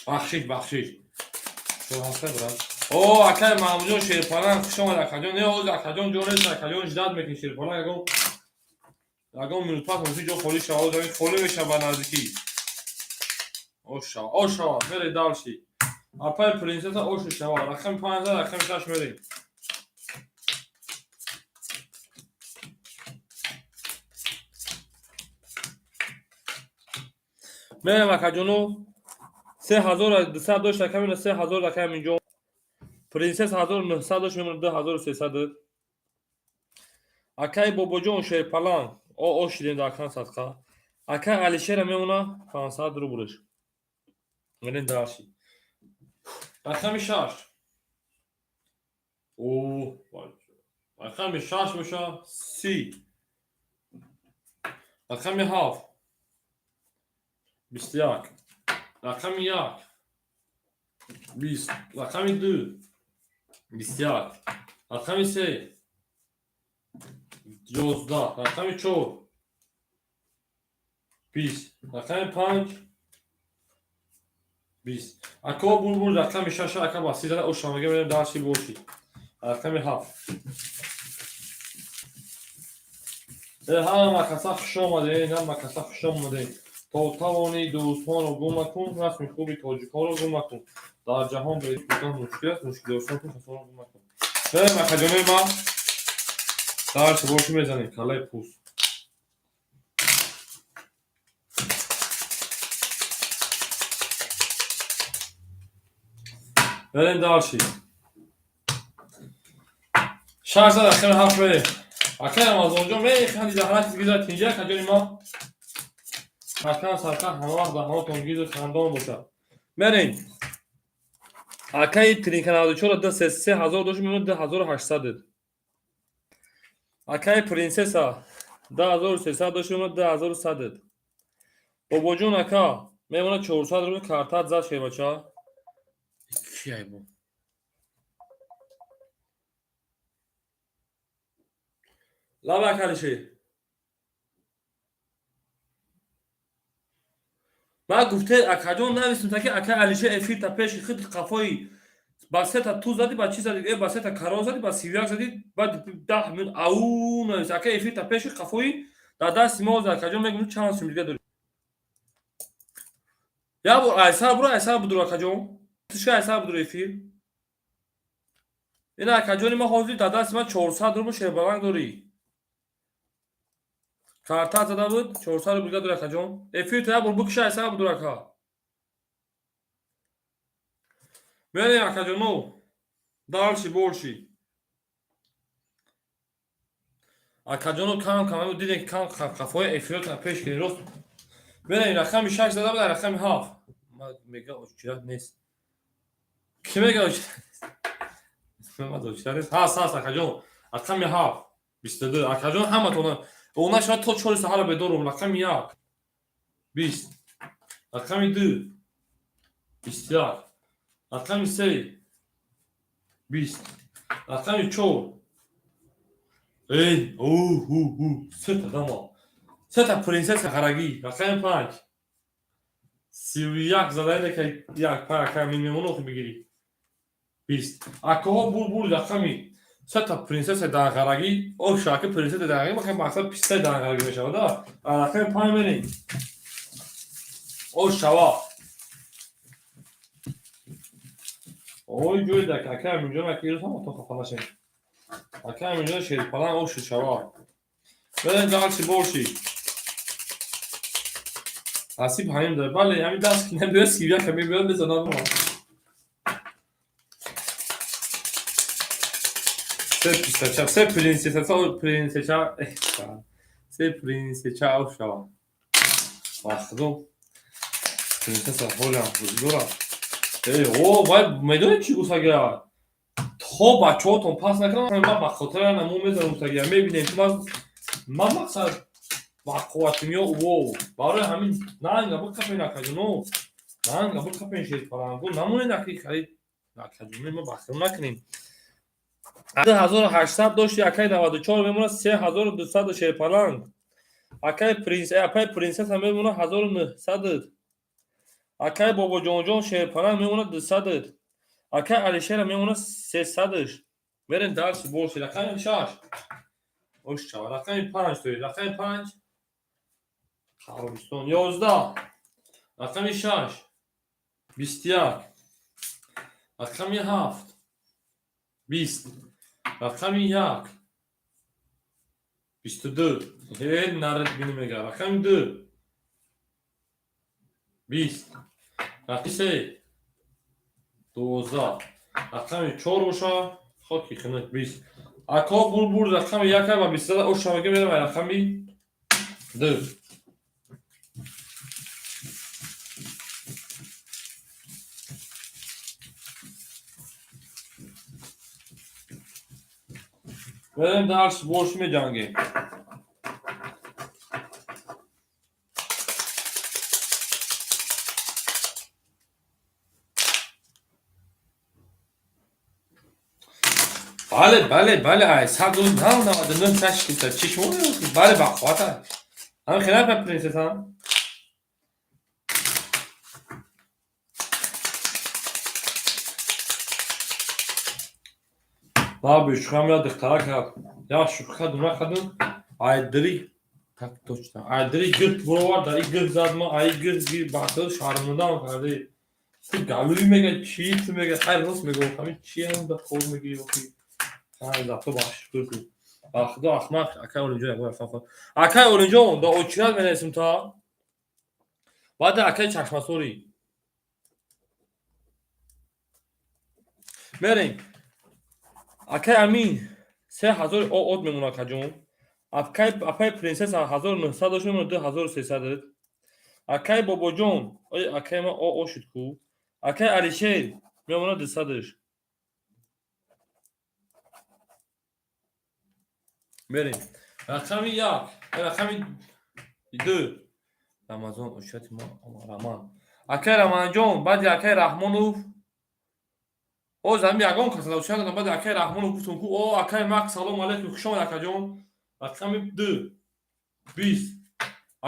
Бахшиш, бахшиш. Шоҳаста брат. О, акай Маҳмудҷон шерпаланг, хуш омад акаҷон. Не, оз акаҷон ҷо нест, акаҷон ждат мекунӣ шерпаланг ягон ягон минут пас мумкин ҷо холӣ шава, оз холӣ мешава ба наздикӣ. О шава, о шава, мере дальше. Апай принсесса ошу шава. Рақами 5, рақами 6 мерем. Мерем акаҷоно 3200 дошт, рақами 3000 рақами инҷо. Принсесса 1900 дошт, мемона 2300. Акаи Бобоҷон шерпаланг, о о шидем дар акан садқа. Акаи Алишера мемона 500 рублш. Мерем дальше. Рақами 6. О, рақами 6 боша 30. Рақами 7. 21. Рақами 1. 20. Рақами 2. 21. Рақами 3. 11. Рақами 4. 20. Рақами 5. 20. Ако бурбур рақами 6 ака ба 30 оша мега мерем дарси боши. Рақами 7. Ҳама каса хуш омадед, ҳама каса хуш омадед. То тавонӣ дӯстонро гум макун, расми хуби тоҷиконро гум макун. Дар ҷаҳон бе будан мушкил аст, мушкил доштан кун касонро гум макун. Берем акаҷонои ман. Дарси боши мезанем, калаи пӯст. Берем дальше. 6 рақами 7 мерем. Акай Рамазонҷон механди даҳанати гиза тинҷа акаҷони ман. Ҳакам сарқа ҳама вақт даҳонатон гизу хандон бошад. Мерем. Акаи Тринка 94 ду 3000 дошт, мемона 2800. Акаи принсесса 2300 дошт, мемона 2100. Бобоҷон ака Мемона 400 рубл картат зад шербача. Ки айбо? Лаба Алишер. Ман гуфте акаҷон нависм таки ака Алишер эфир та пеши худ қафои ба сета ту зади, ба чӣ зади, ба сета карон зади, ба 31 зади, баъд 10 минут ау навис. Ака эфир та пеши қафои дар дасти мо акаҷон мегӯм чанд сум дига дорӣ. Як бор айсар буро, айсар будур акаҷон. Тишка айсар будур эфир. Ина акаҷони ма ҳозир дар дасти ман 400 рубл шербаланг дорӣ. Карта зада буд, 400 рубл дига дорӣ акаҷон. Эфир та як бор бикша айсар будур ака. Мерем акаҷоно. Дальше больше. Акаҷоно кам кам дидем ки кам қафои эфиротон пеш кунед рост. Мерем рақами 6 зада буд, рақами 7. Ма мега очират нест. Ки мега очират нест? Ма очират нест. Ҳаст, ҳаст акаҷон. Рақами 7 22. Акаҷон ҳаматона она шояд то 4 саҳара бедорум. Рақами 1 20. Рақами 2 21. Рақами 3 20. Рақами 4 эй у у у сета дама. Сета принсесса харагӣ. Рақами 5 31 задаине ки як панҷ ака мемонохи бигирӣ. 20. Акаҳо бур бур рақами сета принсесса данғарагӣ. О шаки принсесса данғарагӣ мака мақсад пистаи данғарагӣ мешавад. Рақами 5 мерем. О шава. Ой ҷой дак ака Аминҷон ака ирӯз ҳама то хафа нашем. Ака Аминҷон шерпалан ош шава. Берем дальше больше. Насиб ҳамин дорад. Бале, ҳамин даст ки набиёд 31 ка мебиёд мезанад ма. Се пистача, се принсеса, принсеча, се принсеча ош шава. Вахдум. Принсеса ҳолям дора. Эй, о, вай медонед чӣ гуфтагия? То бачаҳотон пас накунам, ман ба хотира намо мезанам гуфтагия. Мебинем ки ман мақсад ба қувватим ё во. Барои ҳамин нанга бикапен акаҷоно. Нанга бикапен шерпалангу. Намонед аки харид акаҷоно ма бахил накунем. 2800 дошти акай 94 мемонад 3200 шерпаланг. Акай принс, апай принсесса мемонад 1900. Акай бобоҷонҷон шерпаланг мемонад 200. Акай Алишера мемонад 300. Мерем дальше больше. Рақами 6. Ош чава. Рақами 5 доред. Рақами 5. Қабристон 11. Рақами 6. 21. Рақами 7. 20. Рақами 1. 22. Ҳе нарад бини мега. Рақами 2. 20. Рақами 3. 12. Рақами 4 боша. Хоки хинак 20. Ако бур рақами 1 ва 22 ош шаваги мерам рақами 2. Мерем дальше больше меҷангем. Бале, бале, бале, ай 199 шаш киса. Чӣ шумо мегӯед? Бале, ба қуввата. Ҳамин хеле па принсесса. Лаби шухам я духтара кард. Я шуха дуна кардам. Ай дри так точно. Ай дри гирд буровар, дар гирд зад ма, ай гирд гир бахтил шармудам карди. Ту галуи мега, чӣ ту мега, хайр рост мегӯ, ҳамин чӣ ҳам да хор мегирӣ охи. Ай да ту бахшиш кун. Худо ахмақ акай Олинҷон ягон рафтан ход. Акай Олинҷон да очират менависем та. Баъд акай чашмасорӣ. Мерем. Акай Амин 3000 от мемонад акаҷон. Акай принсесса 1900 дошт мемонад 2300. Акай Бобоҷон, ой акай ма о шуд ку. Акай Алишер мемонад 200. Мерем. Рақами 1, рақами 2. Рамазон ошати ма Раман. Акай Раманҷон, баъди акай Раҳмонов оз ҳами ягон кас надодам. Баъди акай Раҳмонов гуфтум ку о акай Мак, салом алейкум, хуш омад, акаҷон. Рақами ду, 20.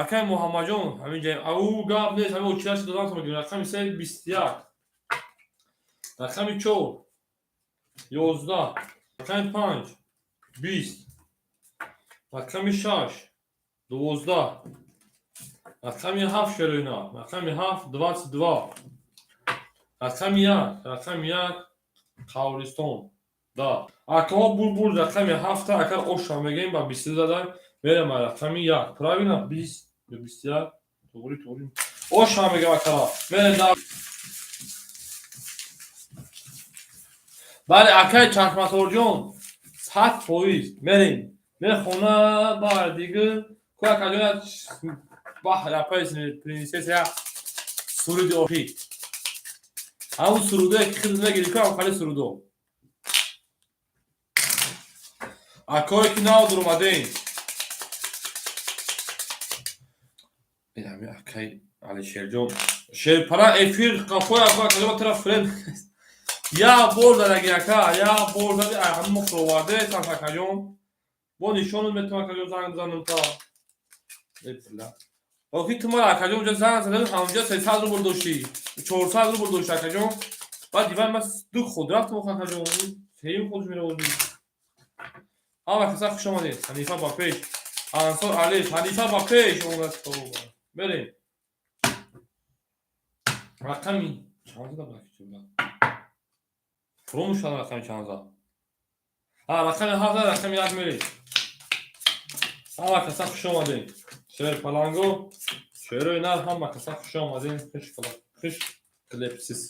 Акай Муҳаммадҷон, ҳамин ҷаем, ау гап нест, ҳамин очираши додам то мегирем. Рақами се, 21. Рақами чор, 11. Рақами панҷ, 20. Рақами шаш, 12. Рақами ҳафт, шероина, рақами ҳафт, 22. Рақами як, рақами як, қабристон да. Акаҳо, булбул, рақами ҳафта акар оша мегӯем, ба 22 зада мерем. Рақами як, правильно, 20 ё 21, туғри, туғри, оша мегӯем, акара мерем да. Бале, акаи Чашматорҷон, 100% мерем. Мехона бар дигар ку, акаҷон, баҳ, апаи принсесса, суруди охир, ҳамун сурудое ки хидмат мегири ку, ҳам хали сурудо. Акое ки нав дуромадем, акай Алишерҷон, шерпара, эфир қафои акаҷон тара фред як бор задаги, ака, як бор зади, ҳамин мо фуроварде акаҷон, бо нишонут метавон, акаҷон, занг бизанам та. Охи ту мара, акаҷон, унҷа занг задем, ҳамунҷа 300 рубл доштӣ, 400 рубл дошти, акаҷон. Баъд диван ман ду худ рафтам, охи, акаҷон, сеюм худш мераводи. Ҳама каса хуш омадед. Ҳанифа ба пеш, Ансор Алиш, Ҳанифа ба пеш омад. Мерем. Рақами чанд зада буд? Фуромӯш кардам, рақами чанд зад. Рақами ҳафт зад, рақами як мерем. Ҳама каса хуш омадед. Шер паланго, шерои нар, ҳама каса хуш омадед. Хуш клепсис.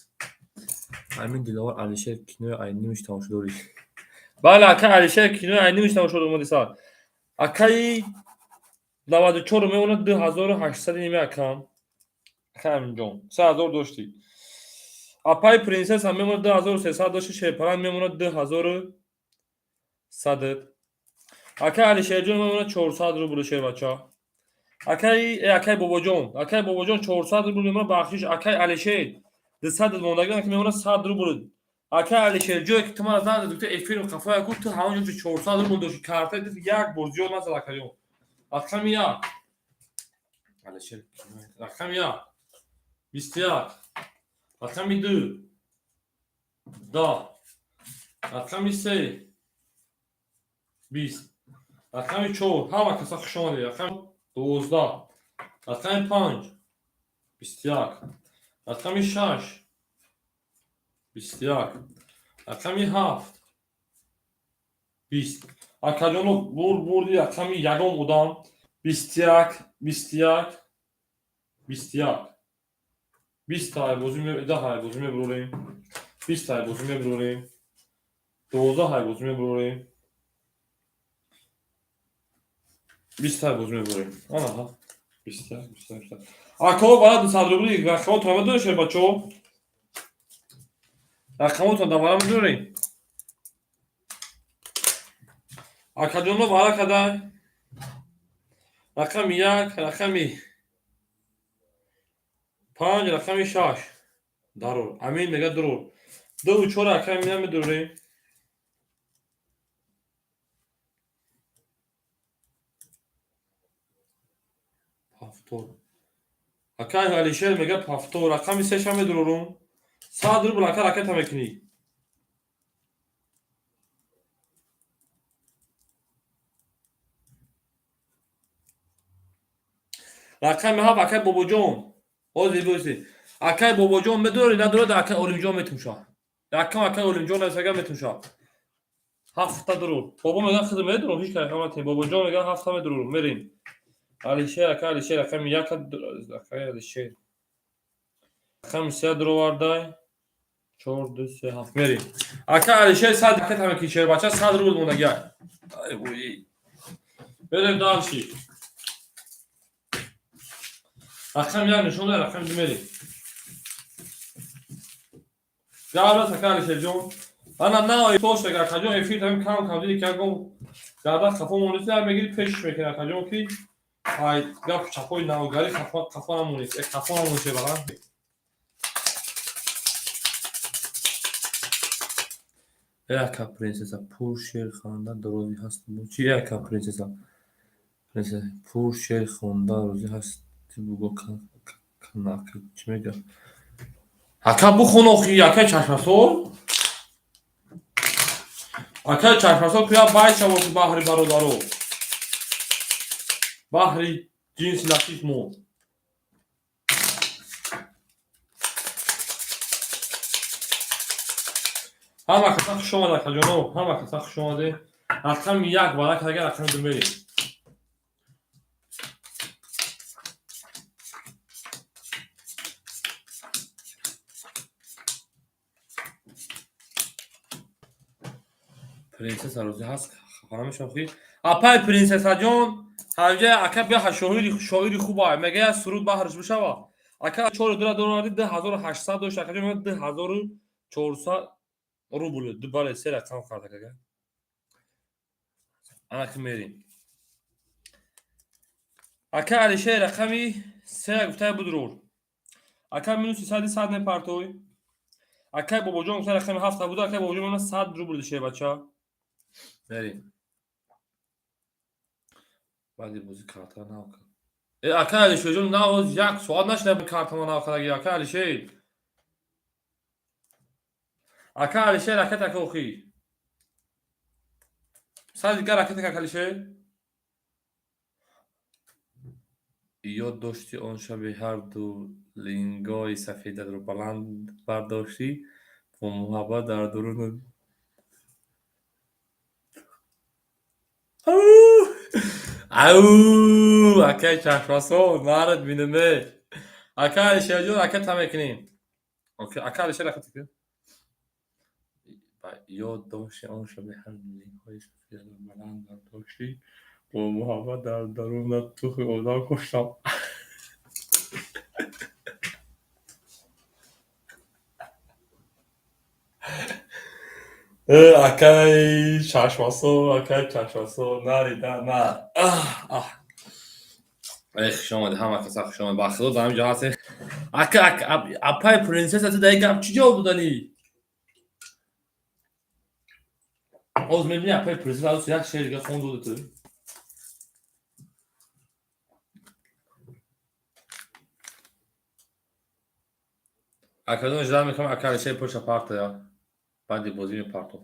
Амин Диловар Алишер, кинои айнимиш тамошо дорӣ? Бале, акай Алишер, кинои айнимиш тамошо омади сар. Акаи 94 мемонад, 2800 ними, акам. Акай Аминҷон, 3000 доштӣ. Апаи принсесса мемонад, 2300 дошти, шерпаланг мемонад, 2100. Акай Алишерҷон мемонад, 400 рубл, шербача. Акай Бобоҷон, акай Бобоҷон 400 рубл мемонад, бахшиш, акай Алишер 200 мондагӣ мемонад, 100 рубл. Акай Алишер, ҷое ки ту мара занг задӣ, гуфти эфир қафоя ку, ту ҳамон ҷо 400 рубл дошти, карта як бор зиёд назад, акаҷон. Рақами як. Алишер, рақами як. 21. Рақами ду. 10. Рақами се. 20. Рақами чор. Ҳама каса хуш омадед. Рақами 12. Рақами панҷ. 21. Рақами шаш. 21. Рақами ҳафт. 20. Акаҷоно, бурд, бурди рақами ягон одам. 21, 21, 21. 20 ҳайбозӣ, 10 ҳайбозӣ мебурорем. 20 ҳайбозӣ мебурорем. 12 ҳайбозӣ мебурорем. 20 ҳайбозӣ мебурорем. Ана, 21, 21, 21. Акаҳо, бара 200 рубли рақамотон медонед, шербачаҳо? Рақамотон давара медонед? Акаҷоно, вара кадай. Рақами як, рақами панҷ, рақами шаш. Дарур. Амин мега дурур. Дуву чор, акай Амина медурем. Повтор. Акай Алишер мега повтор. Рақами сеша медурорум. 100 рубл, ака, ракета мекунӣ. Рақами ҳафт, акай Бобоҷон. Ҳозир боси. Акай Бобоҷон медорӣ, надорад, акай Олимҷон метумша. Якам акай Олимҷон нависага метумша. Ҳафта дурур. Бобо меган хидр медурум, ҳеҷ кай хамати. Бобоҷон меган ҳафта медурум. Мерем. Алишер, акай Алишер, рақами як, акай Алишер. Рақами се дуровардай. Чор, ду, се, ҳафт. Мерем. Акай Алишер 100 ракета мекунӣ, шербача, 100 рубл мондагӣ. Ай вой. Мерем дальше. Рақами як нишон дай, рақами ду мерем. Гаврас, акай Алишерҷон. Ана на тош, акаҷон, эфир тамим кам кам диди ки ягон гарда хафо монест, як мегири пешш мекунӣ, акаҷон, ки ай гап чапои навгари хафо намонест, хафо намонест, шебара. Э ака принсесса, пур шеър хонда розӣ ҳастӣ? Чи э ака принсесса? Принсесса, пур шеър хонда розӣ ҳастӣ, буго канака чӣ мега? Ака бухон охи, акаи чашмасор? Акаи чашмасор куя байча боши баҳри бародаро. Баҳри ҷинси латиф мо. Ҳама каса хуш омад, акаҷоно, ҳама каса хуш омадед. Рақами як варақ агар рақами ду мерем. Принсесса розӣ ҳаст? Хафа намешавам хи? Апай принсессаҷон, ҳамҷа ака бия шоири хуб ай. Мега як суруд баҳраш бишава. Ака чори дура дорад 2800 дошт, акаҷон мега 2400 рубл. Ду бале се рақам кард акага. Ана ки мерем. Ака Алишер рақами се гуфтае будрур. Ака минуси сади сад мепартой. Акай Бобоҷон гуфта рақами ҳафта буда, акай Бобоҷон мена 100 рубл дишей бача. Мерем. Баъди бозӣ карта нав кард. Э ака Алишерҷон нав як соат нашида картама нав кардаги ака Алишер. Ака Алишер ракет ака охи. Сад дигар ракет ака Алишер. Ёд дошти он шаби ҳарду лингои сафедатро баланд бардоштӣ, бо муҳаббат дар дурун. Ау, акаи чашмасон, нарад бинаме. Ака Алишерҷон, ака та мекунем. Ака Алишер ракет ака. Ёд дошти он шаби ҳарду лингои сафедатро баланд бардоштӣ, бо муҳаббат дар дарунат тухми одам коштам. Э, акаи чашмасо, акаи чашмасо, нарида, на. Аҳ. Эй, хуш омадед, ҳама каса хуш омадед. Ба худо дар ҳамин ҷо ҳастед. Ака, ака, апай принсесса, ту дар ин гап чӣ ҷавоб доданӣ? Ҳозир мебинӣ апай принсесса ҳозир як шеър дига хон дода ту. Акаҷон ждать мекунам, ака Алишер пулша партоя. Баъди бозӣ мепартов.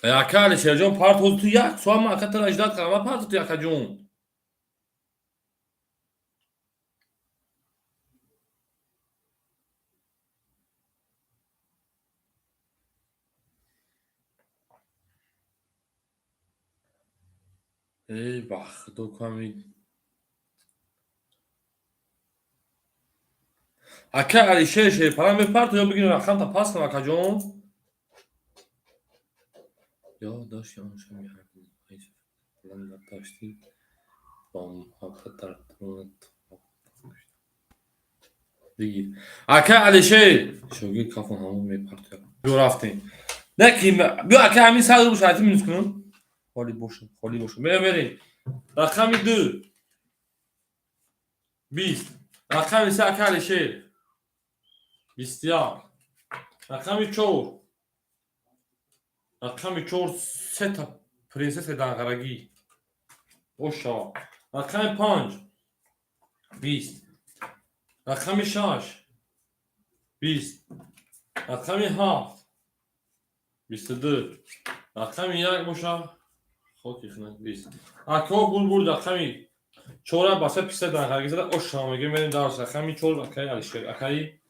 Э, ака Алишерҷон парт ҳозир ту як соат ман ака тура ждать кардам, ма парто ту акаҷон. Эй, ба худо ками. Ака Алишер шерпара мепарто ё бигирем рақамта пас кунам акаҷон? Ёд дошти он шаби ҳарду баланд бардоштӣ, бо муҳаббат дар дарунат бигир. Ака Алишер, шогирд кафон ҳамон мепартояд. Биё рафтем. Не ки биё ака ҳамин 100 рубл шарти минус кунам. Холӣ бошад, холӣ бошад. Мерем, мерем. Рақами ду. 20. Рақами се ака Алишер. 21. Рақами чор. Рақами чор сета принсесса данғарагӣ. Бошава. Рақами панҷ. 20. Рақами шаш. 20. Рақами ҳафт. 22. Рақами як боша. Хоки хунак 20. Акаҳо гул бурд рақами чора баса писа данғарагӣ зада ошава мегӯем мерем дарс рақами чор акаи Алишер, акаи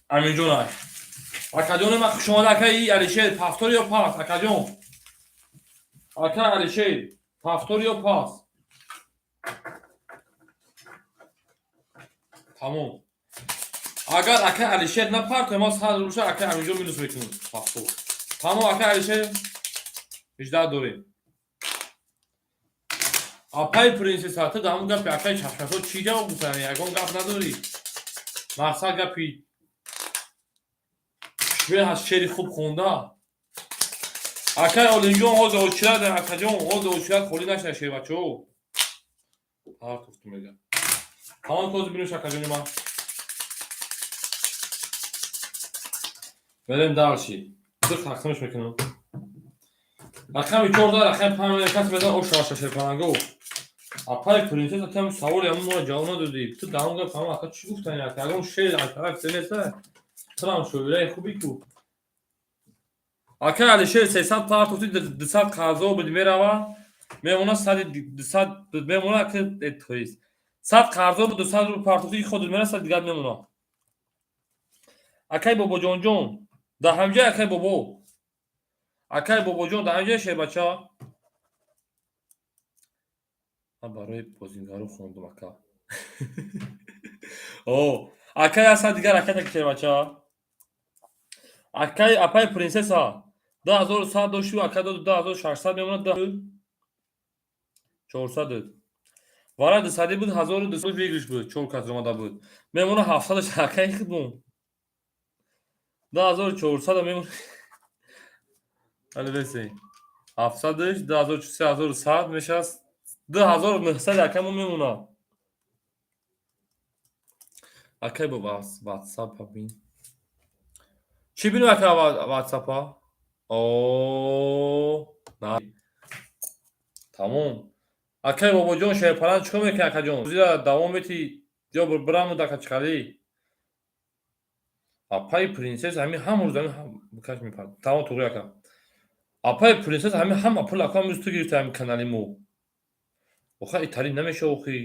Аминҷон ай. Акаҷони ман хуш омада акаи Алишер, пафтор ё пас, акаҷон? Ака Алишер, пафтор ё пас? Тамом. Агар ака Алишер напартоя, ма 100 рубл ака Аминҷон минус мекунем. Пафтор. Тамом ака Алишер, 18 дорем. Апай принсесса, ту дар ҳамон гапи акаи чашмасо чӣ ҷавоб гуфтани? Ягон гап надорӣ? Мақсад гапи шве ҳаст шеъри хуб хонда. Акай Олимҷон ҳозир очират, акаҷон ҳозир очират холӣ нашуда шербачаҳо. Партофту мега. Тамом ҳозир бинӯш акаҷони ман. Мерем дальше. Ду тақсимш мекунам. Рақами 4, рақами 5 кас мезан, о шаша шерпаланго. Апай принцесса, тем саволи ҳамон моро ҷавоб надодӣ. Ту даҳон гап ҳама ака чӣ гуфтани ака? Ягон шеър аз тараф сенеса? Турам шоираи хубӣ ку. Акай Алишер 300 партофти, 200 қарзо буд, мерава. Мемона сади 200 мемона ака, то есть 100 қарзо буд, 200 рубл партофти, худ мера 100 дигар мемона. Акай Бобоҷонҷон, дар ҳамҷои акай Бобо. Акай Бобоҷон, дар ҳамҷои шербача. Ман барои бозингару хондум ака. О, акай аса дигар акай таки шербача. Акай апай принсесса 2100 дошту, ака дод 2600 мемонад, 400. Вара 200 буд, 1200 выигрыш буд, чор кас омада буд. Мемона 700 акай худмон. 2400 мемона. Али бесе. 700 2400 1100 мешаст. 2900 акамон мемона. Акай бо WhatsApp бин. Чӣ бинем ака WhatsApp-а? О, на. Тамом. Акай Бобоҷон шерпалан чикор мекунӣ акаҷон? Бозира давом метӣ ё бирамуд ака чиқалӣ? Апаи принсесса ҳамин ҳам рӯз ҳамин бикаш мепард. Тамом, туғри ака. Апаи принсесса ҳамин ҳама пул ака ҳамрӯз ту гирифта ҳамин канали мо. Оха италӣ намеша охи.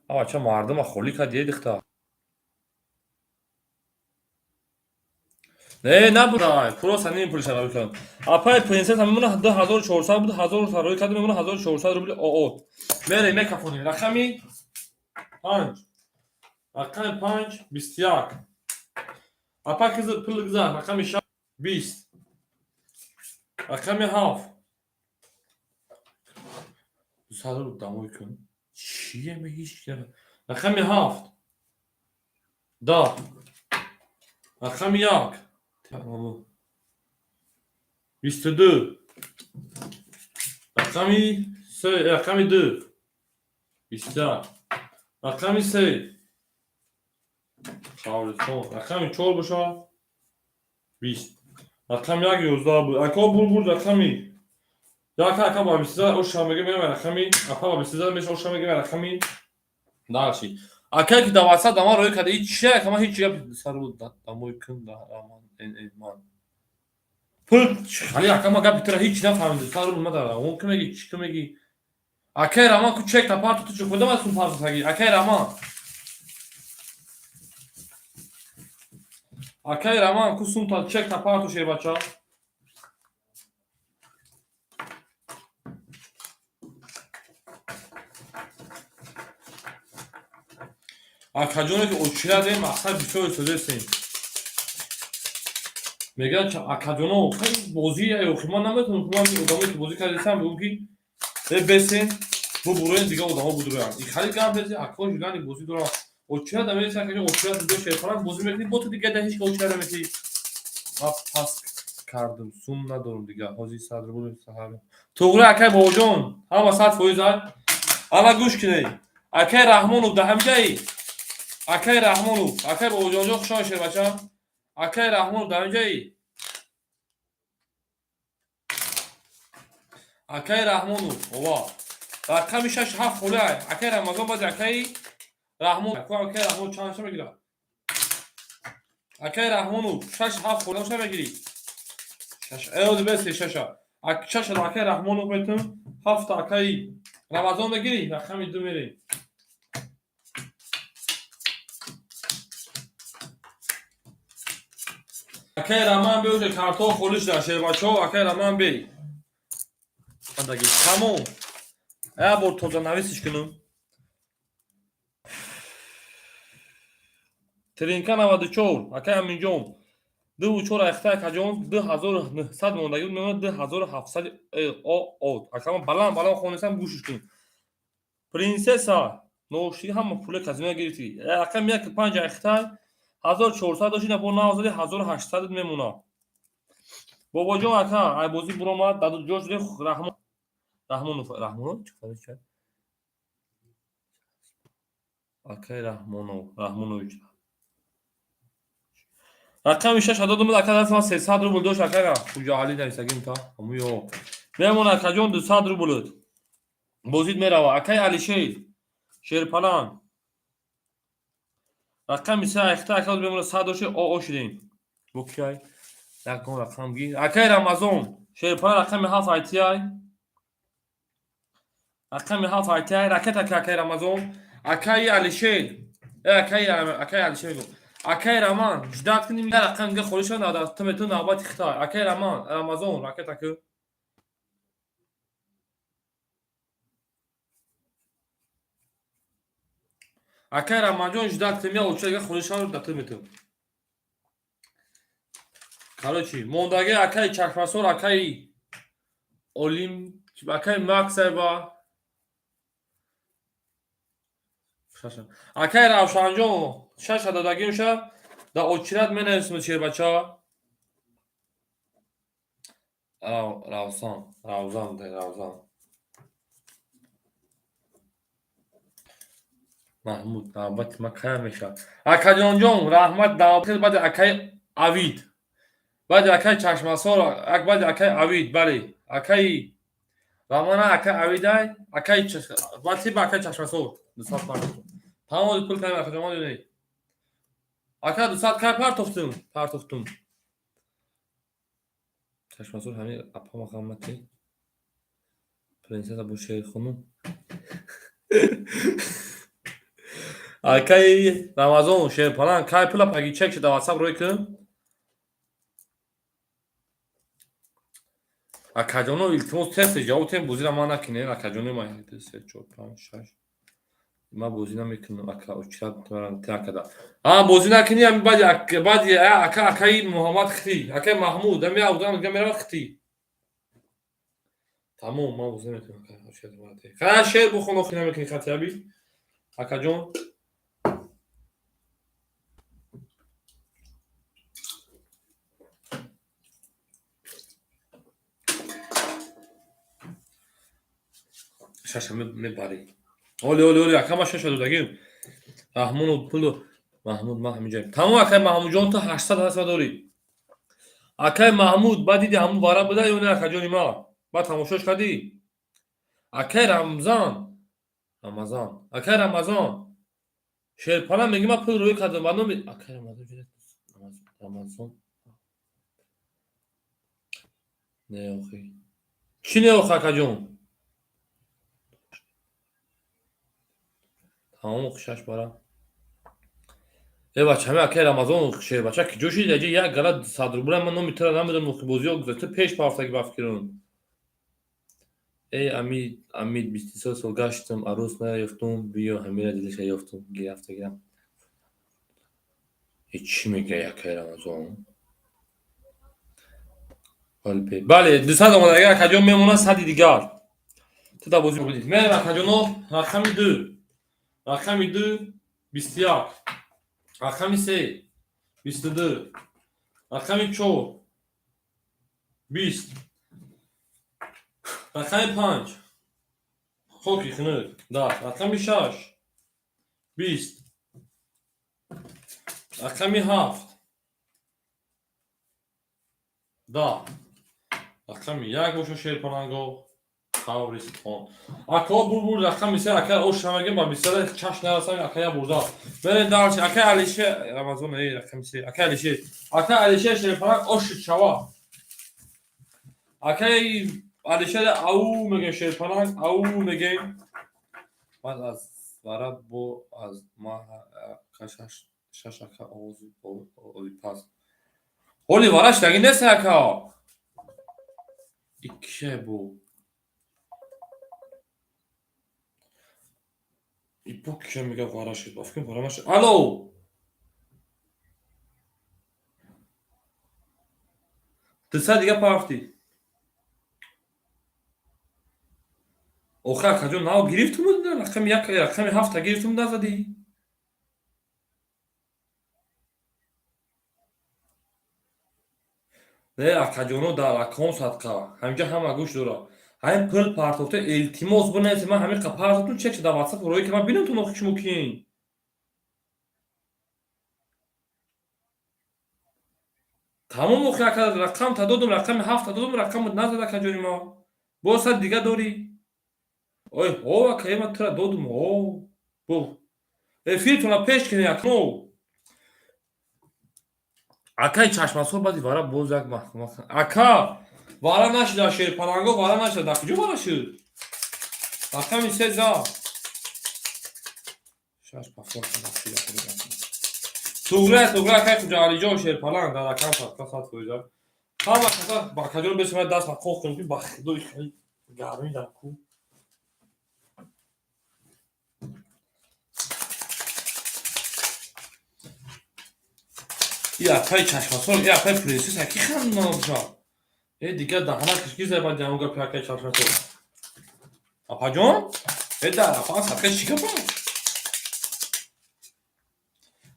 Авача мардума холӣ кард е дихта. Не, набудай. Просто ним пулша рӯй кардам. Апаи принсесса мемона 2400 буд, 1000 рӯй кардам, мемона 1400 рубли ОО. Мере мекафонем. Рақами 5. Рақами 5 21. Апа кизи пул гузар. Рақами 6 20. Рақами 7. 200 рубл дамой кун. Чие ме ҳеч. Рақами 7. 10. Рақами 1. 22. Рақами 3, рақами 2. 21. Рақами 3. Қавлисон. Рақами 4 бошад. 20. Рақами 1 11 буд. Ака бур бурд рақами як ака ба 22 оша мега мега рақами апа ба 22 меша оша мега рақами дальше. Ака ки дар WhatsApp дама рӯй карда, ҳеч чия ака ман ҳеч гап сар буд дамои кун да раман эн ман. Пул хали ака ма гапи тура ҳеч нафаҳмидам. Сар буд ма дар он ки меги чӣ ки меги. Акай Раман ку чек та парту ту чӣ худам аз сум парту таги. Акай Раман. Акай Раман ку сум та чек та парту шербача. Акаҷоне ки очирадем, мақсад бисёр истодестем. Мегӯянд акаҷоно хеле бозӣ охи ман наметавонам, ман одамое ки бозӣ кардесам бигӯм ки э бесен бубуроен, дигар одамо будуроянд. И хали гап нест, акҳо жигани бозӣ доранд. Очирада мереси акаҷон, очирад диго шерпалан бозӣ мекунӣ, бо ту дига да ҳеч ка очирада метӣ. Ман пас кардам, сум надорам дига, ҳозир 100 рубл саҳар. Туғри акай Бобоҷон, ҳама 100% ай. Ана гӯш кунед. Акай Раҳмонов дар ҳамҷаи? Акай Раҳмонов, акай Бобоҷонҷон хуш омадед шербача. Акай Раҳмонов дар ҳамҷаи? Акай Раҳмонов, ова. Рақами 6 7 холӣ ай. Акай Рамазон баъди акай Раҳмон. Акай Раҳмонов чанд ша мегирад? Акай Раҳмонов 6 7 холӣ ша мегирӣ? 6. Э, бесе 6. 6 акай Раҳмонов метум, 7 акай Рамазон мегирӣ? Рақами 2 мерем. Акай Раман беуҷа картон холӣ шуда шербачаҳо, акай Раман бей. Андаги тамом. Як бор тозанависиш кунам. Тринка 94, акай Аминҷон. 2 4 айхта акаҷон, 2900 мондагӣ буд, мемонад 2700 о. Ака ман баланд баланд хонесам, гӯшиш кун. Принсесса, ноши ҳама пуле казино гирифтӣ. Рақами 1 5 айхта 1400 дошт, ина бо навзади 1800 мемонад. Бобоҷон ака, ай бозӣ буромад, даду ҷо шуде Раҳмон Раҳмонов, Раҳмонов чӣ кор чӣ? Акай Раҳмонов, Раҳмонович. Рақами шаш додум, ака, даст ман 300 рубл дошт, акай Хуҷаалӣ нависагим та. Ҳамуё. Мемон, акаҷон, 200 рублт. Бозид мерава. Акай Алишер. Шерпалан. Рақами се айхта, ака, мемона 100 дошт, о шидем. Бо киай? Якон рақам гир. Акай Рамазон. Шерпалан рақами ҳафт айтиай. Рақами ҳафт айтиай. Ракета, акай Рамазон. Акай Алишер. Акай, акай Алишер мегӯм. Акай Раман, ждать кунем, як рақам дига холӣ шавад, дар ту метавон навбати хитай. Акай Раман, Рамазон, ракета ку. Акай Раманҷон, ждать кунем, як оча дига холӣ шавад, дар ту метавон. Короче, мондаги акай Чашмасор, акай Олим, акай Максайба. Акай Равшанҷон, шаша додагимша, да очират менависм, шербача. Равсан, Равзан, Равзан. Маҳмуд, навбати ма кая мешавад? Акаҷонҷон, раҳмат, навбат баъди акай Авид. Баъди акай Чашмасор, баъди акай Авид, бале. Акай Рамана, акай Авидай, акай баъд ба акай Чашмасор. 200 партофтум. Тамоми пул кай, акаҷон, дидед. Ака, 200 кай партофтум? Партофтум. Чашмасор ҳамин апама ғаммати. Принсесса бо шерхонум. Акай Рамазон, шерпалан, кай пула паги чек шуда WhatsApp рӯй кун. Акаҷоно, илтимос, тез ҷавоб тем, бозира ман накунед, акаҷоно ма 1 2 3 4 5 6 ман бозӣ намекунам, ака, очират акада. А бозӣ накунӣ, ами баъди баъди ака, акаи Муҳаммад хити, акаи Маҳмуд, ами одам дига меравад хити. Тамом, ман бозӣ намекунам, ака, очират мара. Ха, шеър бухон, охи намекунӣ хати аби. Акаҷон. Шаша мебарӣ. Оли, оли, оли, ака, ма шаша додагим. Раҳмону пулу Маҳмуд, ман ҳаминҷоем. Тамом, акай Маҳмудҷон, ту 800 ҳаст дорӣ. Акай Маҳмуд, баъд диди ҳамун вара буда ё не, акаҷони ма? Баъд тамошош кардӣ? Акай Рамзан, Рамазан, акай Рамазон. Шерпала меги ман пул рӯй кардам ба номи акай Рамазон. Рамазон. Не, охи. Чӣ не, охи, акаҷон? Тамом, шаш бара. Э бача, ҳами акай Рамазон, шербача, ки ҷо шиди аҷи як гала 100 рубла, ман номи тура намедонам, охи, бозиҳо гузашта пеш парафтаги ба фикрун. Эй Амид, Амид, 23 сол гаштам, арӯс наёфтум, биё ҳамира дилиша ёфтум, гирафта гирам. Э чӣ мегӯяй, акай Рамазон? Бале, 200 омадага, акаҷон, мемонад 100-и дигар. Ту дар бозӣ будӣ. Мерем, акаҷоно, рақами ду. Рақами ду 21. Рақами се 22. Рақами чор 20. Рақами панҷ хоки хунук 10. Рақами шаш 20. Рақами ҳафт 10. Рақами як боша, шерпаланго Қабристон. Ако бурбур рақами се, ака, ош намегем, ба бисара чаш нарасам, ака, я бурда. Берем дальше. Ака Алишер, Рамазон, эй, рақами се. Ака Алишер. Ака Алишер, шерпаланг, ош шава. Акай Алишер, ау мегем, шерпаланг, ау мегем. Баъд аз вара бо аз ма ака шаш шаш ака овози оли пас. Оли вараш таги нест, ака. Икше бу. Ипо киша мега вара шид. Ба фикрам вара нашид. Алло! 200 дига парафтӣ. Охи, акаҷон, нав гирифтум, рақами як, рақами ҳафта гирифтум, назадӣ. Не, акаҷоно, дар аком садқа. Ҳаминҷа ҳама гӯш дора. Ҳамин пул партофта, илтимос, бинависед, ман ҳамин қа партофтум, чек дар WhatsApp рӯй ки ман бинам тун, охи, шумо киен. Тамом, охи, ака, рақам та додум, рақами ҳафта додум, рақамат назад, акаҷони ма. Боз сад дига дорӣ? Ой, о, ака, ма тура додум, о. Бо. Эфиртона пеш кунед, акно. Акаи чашмасор баъди вара боз як маҳкама. Ака, вара нашуда, шерпаланго вара нашуда. Дар куҷо вара шуд? Рақами се за. Шаш пафор. Туғра, туғра, акай Хуҷаалиҷон, шерпаланг дар рақам садқа 100%. Ҳама каса бакаҷон бесимай даст ма қоқ кунем, ки ба худои хеле гармӣ дар ку. И акаи чашмасор, и акаи принсесса ки хандона боша? Э, дигар даҳана кишки зай баъди ҳамон гапи акаи чашмасор. Апаҷон? Э, дар апа садқа чӣ гапа?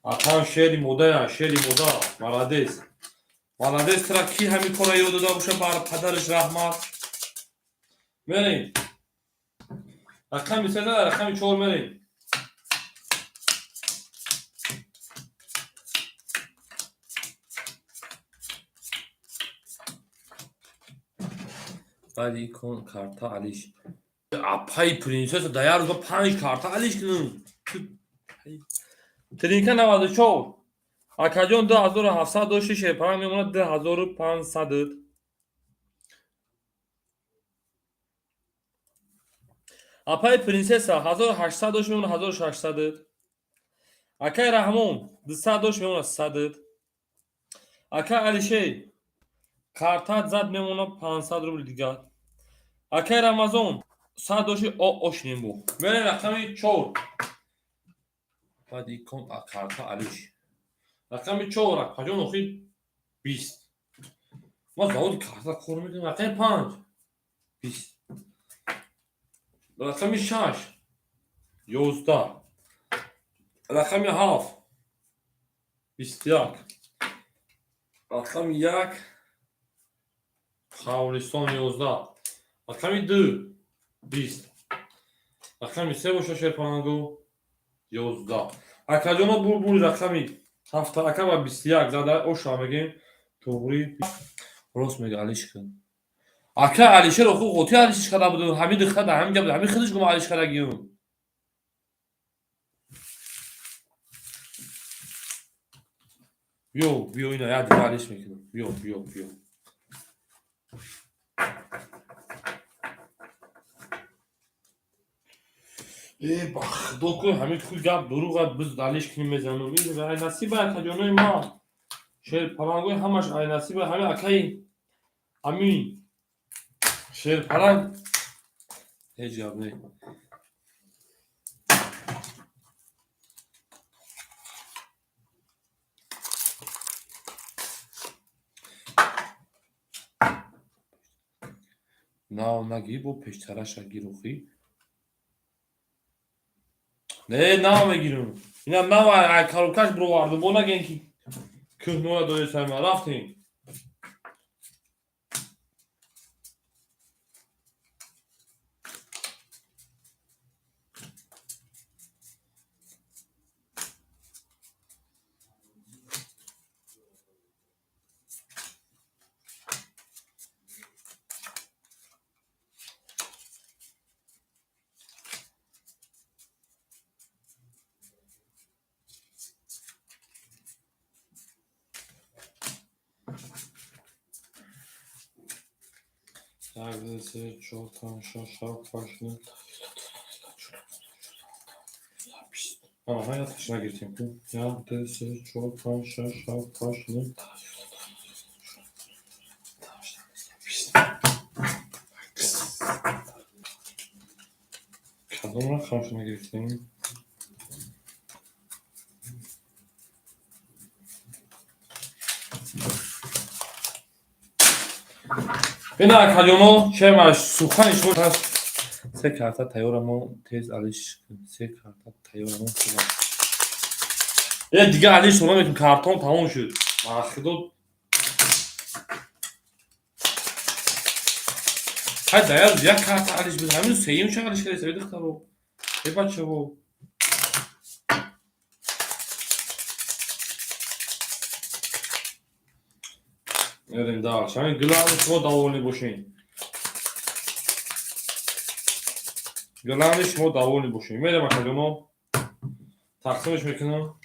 Акам шери модая, шери мода, молодец. Молодец, тра ки ҳамин кора ёд дода боша, бар падараш раҳмат. Мерем. Рақами се, рақами чор мерем. Баъди икон карта алиш. Апаи принсесса да як рӯза панҷ карта алиш кунам. Тринка 94. Акаҷон, 2700 дошти, шерпаланг мемонад 2500. Апаи принсесса 1800 дошт, мемонад 1600. Акаи Раҳмон 200 дошт, мемонад 100. Акаи Алишер картат зад, мемонад 500 рубли дигар. Акаи Рамазон 100 дошти, о ошнем бо. Мерем рақами чор. Баъди икон карта алиш. Рақами чор, акаҷон, охир 20. Ма заводи карта кор мекунем. Рақами панҷ 20. Рақами шаш 11. Рақами ҳафт 21. Рақами як Қавристон 11. Рақами ду 20. Рақами се боша, шерпаланго, 11. Акаҷоно, бурбури рақами ҳафта ака ба 21 зада оша мегем. Туғри рост мега, алиш кун. Ака Алишер оху ғоти алишиш карда буду. Ҳамин дихта да ҳамин гап, ҳамин худиш гум алиш кардагиюм. Биё, биё, ина як дига алиш мекунам. Биё, биё, биё. Э, ба худо кун, ҳамин худ гап дурӯға, биз алиш кунем мезанам. Ин ай насиба, акаҷонои ма. Шерпалангои ҳамаш ай насиба, ҳамин акаи ҳамин шерпаланг ҳеҷ гап не. Нав нагир, бо пештараша гир охи. Не, нав мегирам. Ина нав ай коробкаш бировардум, бо наген ки кӯҳнора доресайма. Рафтем. Як, ду, се, чор, панҷ, шаш, ҳафт, ҳашт, нӯҳ. Аҳа, як нагирифтем. Як, ду, се, чор, панҷ, шаш, ҳафт, ҳашт, нӯҳ. 20. Кадом рақамшо нагирифтем? Ина, акаҷоно, чемаш сухани шумо ҳаст. Се карта тайёрамо, тез алиш кун. Се карта тайёрамо, тез алиш. Э, дига алиш намекунем, картон тамом шуд. Ба худо. Ҳай, даяр як карта алиш буд. Ҳамин сеюм ча алиш кардед, духтаро? Э, бачаво. Мерем дальше. Ҳамин главное, шумо довольный бошед. Главное, шумо довольный бошед. Мерем, акаҷоно. Тақсимаш мекунам.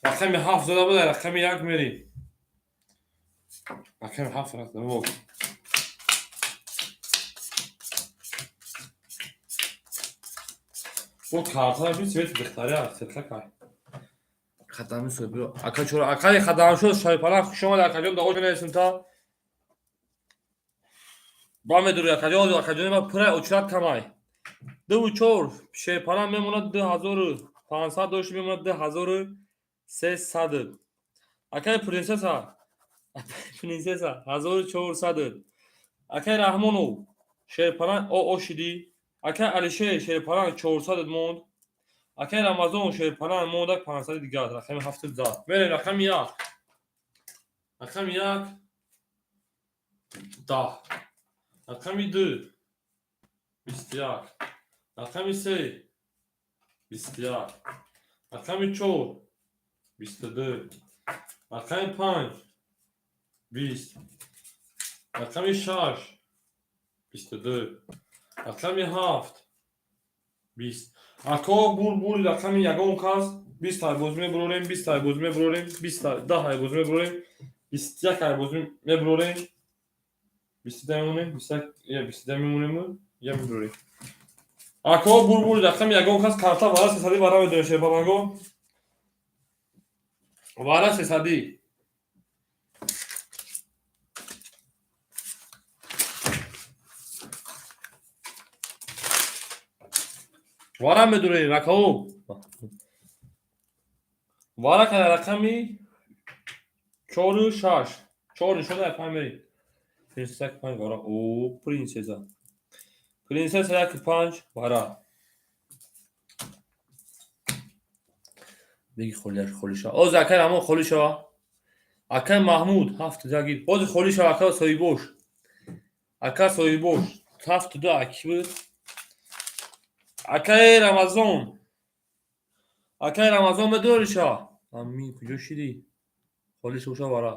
Рақами ҳафт зада буда, рақами як мерем. Рақами ҳафт рафта. Бо картааш цвети духтари аст, сетла кай. Хадами соҳиб. Ака чора, акаи хадамшо шайпалан, хуш омад, акаҷон, даъво менависем та. Ба медури, акаҷон, акаҷони ма пурай очрат камай. Дуву чор шерпалан мемонад, 2500 дошти мемонад, 2300. Акаи принсесса, принсесса, 1400. Акаи Раҳмонов шерпалан о ошидӣ. Акаи Алишер шерпалан 400 монд. Акаи Рамазон шерпалан мондак 500 дигар. Рақами ҳафту зад. Мерем рақами як. Рақами як 10. Рақами ду 21. Рақами се 21. Рақами чор 22. Рақами панҷ 20. Рақами шаш 22. Рақами ҳафт 20. Ако бур, рақами ягон кас 20 айбоз мебурорем, 20 айбоз мебурорем, 20 10 айбоз мебурорем, 21 айбоз мебурорем, 22 мемонем, 21 я 22 мемонем, я мебурорем. Ако бур, рақами ягон кас карта вара сесади вара медорем, шерпаланго. Вара сесади. Вара медурем, акао. Вара кана рақами чору шаш. Чор нишона панҷ мерем. Принсесса як панҷ вара. О, принсесса. Принсесса як панҷ вара. Беги холиаш холӣ шава. Ози акай Рамон холӣ шава. Акай Маҳмуд ҳафт ягир. Ози холӣ шава, ака соҳибош. Ака соҳибош. Ҳафту ду аки буд. Акаи Рамазон. Акаи Рамазон медорӣ ша? Амин, куҷо шидӣ? Холӣ шуша вара.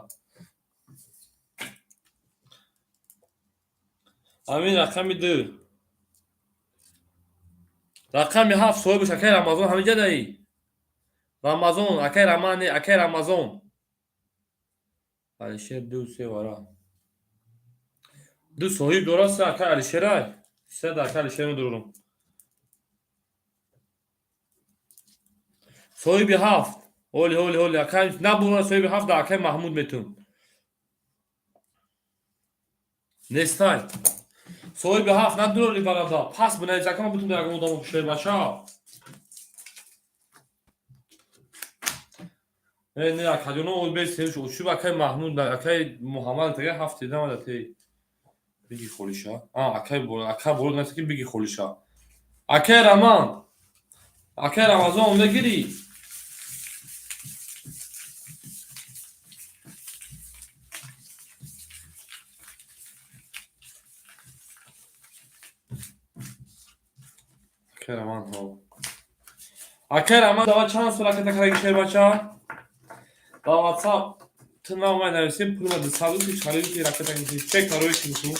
Амин, рақами ду. Рақами ҳафт соҳибаш акаи Рамазон ҳаминҷа даӣ? Рамазон, акаи Раман не, акаи Рамазон. Алишер ду се вара. Ду соҳиб дорад, се акаи Алишерай. Се да акаи Алишер медорам. Соҳиби ҳафт. Оли, оли, оли, акаи набура соҳиби ҳафт да акаи Маҳмуд метун. Нестай. Соҳиби ҳафт надуроли барада. Пас бинавис, акама бутун да ягон одамо шербача. Не, не, акаҷоно о бес севш ошуб акаи Маҳмуд, акаи Муҳаммад тага ҳафт дидамада те. Биги холиша. А, акаи бо, ака бо наси ки биги холиша. Акаи Раман. Акаи Рамазон мегири? Акаи Раман ҳо. Акаи Раман дава чанд сол ракета кардаги шербача? Ба WhatsApp ту намай нависем, пулма дусаду ки чариду ки ракета киши. Чек тарои кису.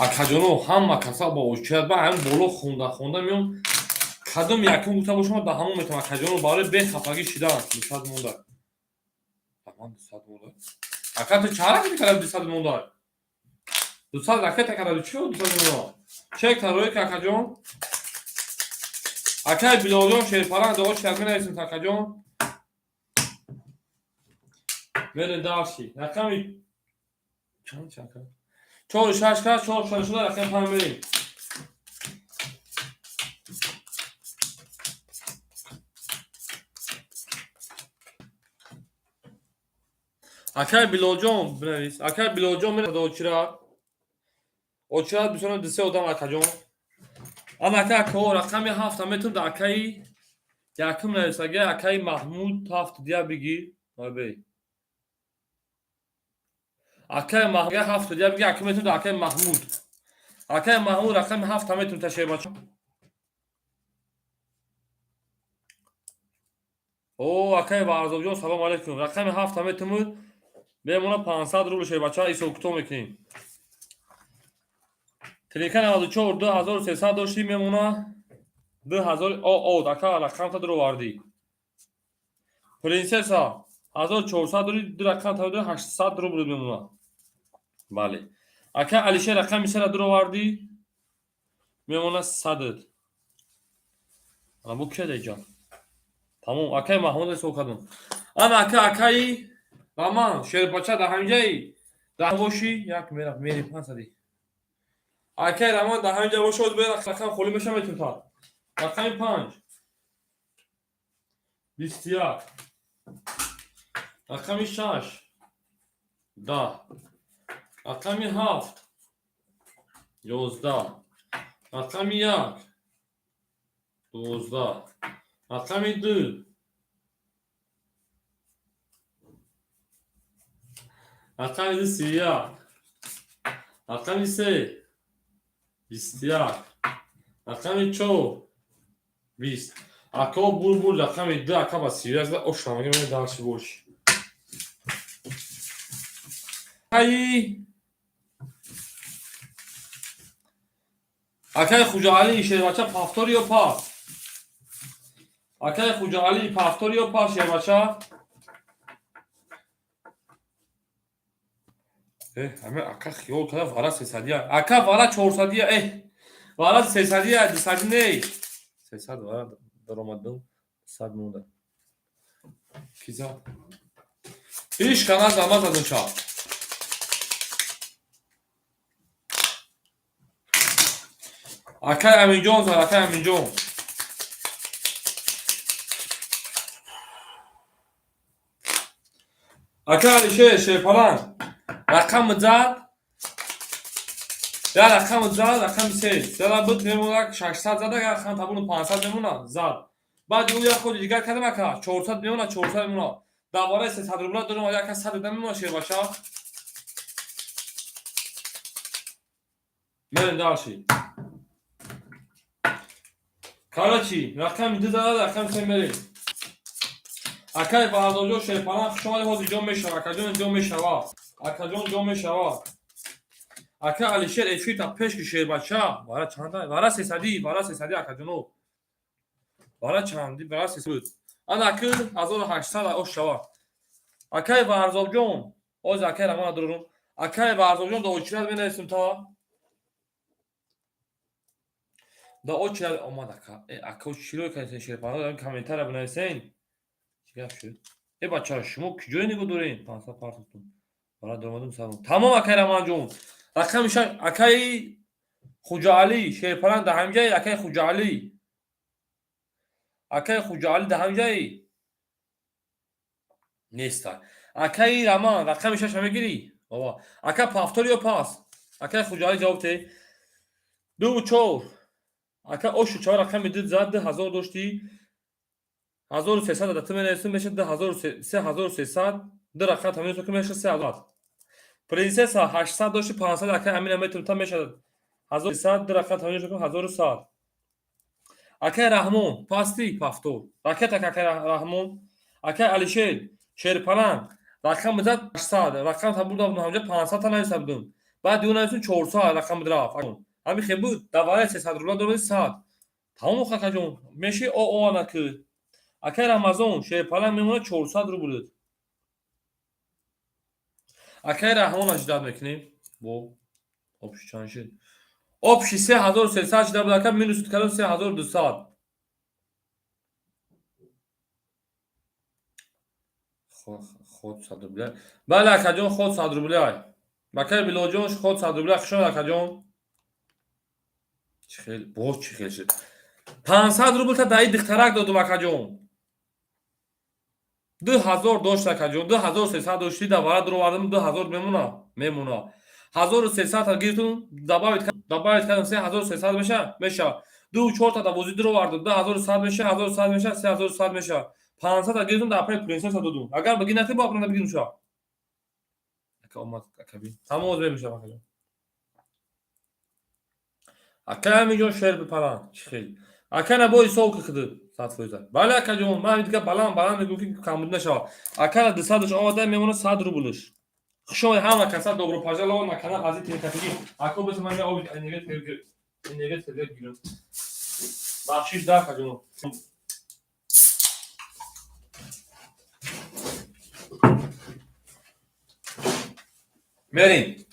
Акаҷоно, ҳама каса бо очият ба ҳамин боло хонда хонда меом. Кадом якум гуфта бошам, ба ҳамон метавонам, акаҷоно, барои бехафагӣ шидан. 200 монда. Аман 200 монда. Ака, ту чанд ракета кардади 200 монда? 200 ракета кардади, чӣ 200 монда? Чек тарои ки, акаҷон. Акаи Билолҷон шерпаланг дуо шият менависем, акаҷон. Мерем дальше. Рақами чанд чанд? Чору шаш кас, чор шуда шуда рақами панҷ мерем. Акаи Билолҷон бинавис. Акаи Билолҷон менависад очира. Очира бисёр ду се одам, акаҷон. Ана ака акао рақами ҳафта метавон да акаи якум нависага, акаи Маҳмуд ҳафт дия бигир. Абей. Акаи Маҳмуд ҳафт дия бигир, ака метавон да акаи Маҳмуд. Акаи Маҳмуд рақами ҳафта метавон ташербача. О, акай Варзобҷон, салом алейкум. Рақами ҳафта метумуд, мемона 500 рубл. Шербача, ҳисоб китоб мекунем. Тринка 94, 2300 доштӣ, мемона 2000. О, о, ака, рақамта дуровардӣ. Принсесса 1400 дори, ду рақам та 800 рубл мемона. Бале, ака Алишер, рақами сера дуровардӣ, мемона садд. Ана бу кия деҷа? Тамом, акаи Маҳмуд, ҳисоб кардам. Ана ака, акаи Раман, шербача, дар ҳамҷаи дар бошӣ, як мера мери пансади. Акаи Раман дар ҳамҷа боши, оз бера рақам холӣ меша, метунта. Рақами панҷ 21, рақами шаш 10, рақами ҳафт 11, рақами як 12, рақами ду, рақами ду 31, рақами се 21, рақами чор 20. Ако булбул, рақами ду, ака, ба 31 зада ошамаги дальше бош. Акаи, акаи Хуҷаалӣ, шербача, повтор ё пас? Акаи Хуҷаалӣ, повтор ё пас, шербача? Э, ҳаме ака хиёл када, вара сесадия. Ака, вара чорсадия. Э, вара сесадия, дусади не. 300 вара даромадам, сад монда. Ки зад? Ҳеҷ ка назад, ман задам шаб. Акай Аминҷон зад, акай Аминҷон. Акай Алишер, шерпаланг. Рақами зад. Я рақами зад, рақами се. Зада буд, мемонад 600 зада, я рақами табуну 500 мемонад, зад. Баъд ӯ як ходи дигар кардам, ака, 400 мемонад, 400 мемонад. Давораи 300 рубла дорам, яка 100 да мемонад, шербача. Мерем дальше. Короче, рақами ду зада, рақами се мерем. Акай Баҳадурҷон, шерпаланг, хуш омадӣ, ҳозир ҷо мешава, акаҷон, ҷо мешава. Акаҷон, ҷо мешава. Ака Алишер, эфирта пеш ки, шербача, вара чанда? Вара сесадӣ, вара сесадӣ, акаҷоно. Вара чанди? Вара сесад. Ана аки 1800 ош шава. Акай Варзобҷон, ҳозир акай Рамана дорум. Акай Варзобҷон, да очират менависем та. Да очират омад ака. Э, ака, чиро кардед, шерпаланг, комментария бинависен. Чӣ гап шуд? Э, бача, шумо куҷое нигоҳ доред? 500 партофтум. Вара даромадум салом. Тамом, акай Раманҷон. Рақами шаш, акаи Хуҷаалӣ, шерпаланг дар ҳамҷаи, акаи Хуҷаалӣ. Акаи Хуҷаалӣ дар ҳамҷаи? Неста. Акаи Раман, рақами шаша мегирӣ? Ова. Ака, повтор ё пас? Акаи Хуҷаалӣ, ҷавоб те. Ду чор. Ака ошу чор, рақами ду зад, 2000 доштӣ. 1300 да ту менависем, мешад 3300, ду рақам та менависем, мешад 3000. Принсесса 800 дошти, 500 акаи Амина метум та мешад 1300, ду рақам та менависем, 1100. Акаи Раҳмон, пасти повтор. Ракета, акаи Раҳмон. Акаи Алишер, шерпаланг, рақам зад 800, рақам та бурда будам, ҳамҷа 500 та нависа будам. Баъд ӯ нависем 400 рақам рафт. Ҳами хел буд, давараи 300 рубла дорад 100. Тамом, акаҷон, меши о о анаки. Акаи Рамазон, шерпаланг мемонад 400 рубл. Акаи Раҳмон аждат мекунем. Бо общий чанд шуд? Общий 3300 шуда буд, ака, минус кардам 3200. Ход 100 рубля. Бале, акаҷон, ход 100 рубля. Акаи Билолҷон, ход 100 рубля. Хуш омад, акаҷон. Чӣ хел, боз чӣ хел шуд? 500 рубл та даи духтарак додум, акаҷон. 2000 дошт, акаҷон, 2300 доштӣ, давара дуровардам, 2000 мемона, мемона. 1300 та гирифтум, добавить кардам, 3300 меша, меша. Ду чорта да бозӣ дуровардам, 2100 меша, 1100 меша, 3100 меша. 500 та гирифтум, дар апаи принсесса додум. Агар багӣ накӣ, бо апрана бигирум ша. Ака омад, акаби. Тамом, оз мемешам, акаҷон. Акай Аминҷон, шер бипаранд. Чӣ хел? Акана бо ҳисоб киқиди 100%. Бале, акаҷон, ман дига баланд баланд мегӯм, ки камбуд нашавад. Акана 200-ш омада, мемона 100 рублш. Хуш омадед ҳама каса, добро пожаловать на канал Азиз Тринкатиги. Ако бис ман оби энергетика гирам. Бахшиш да, акаҷон. Мерем.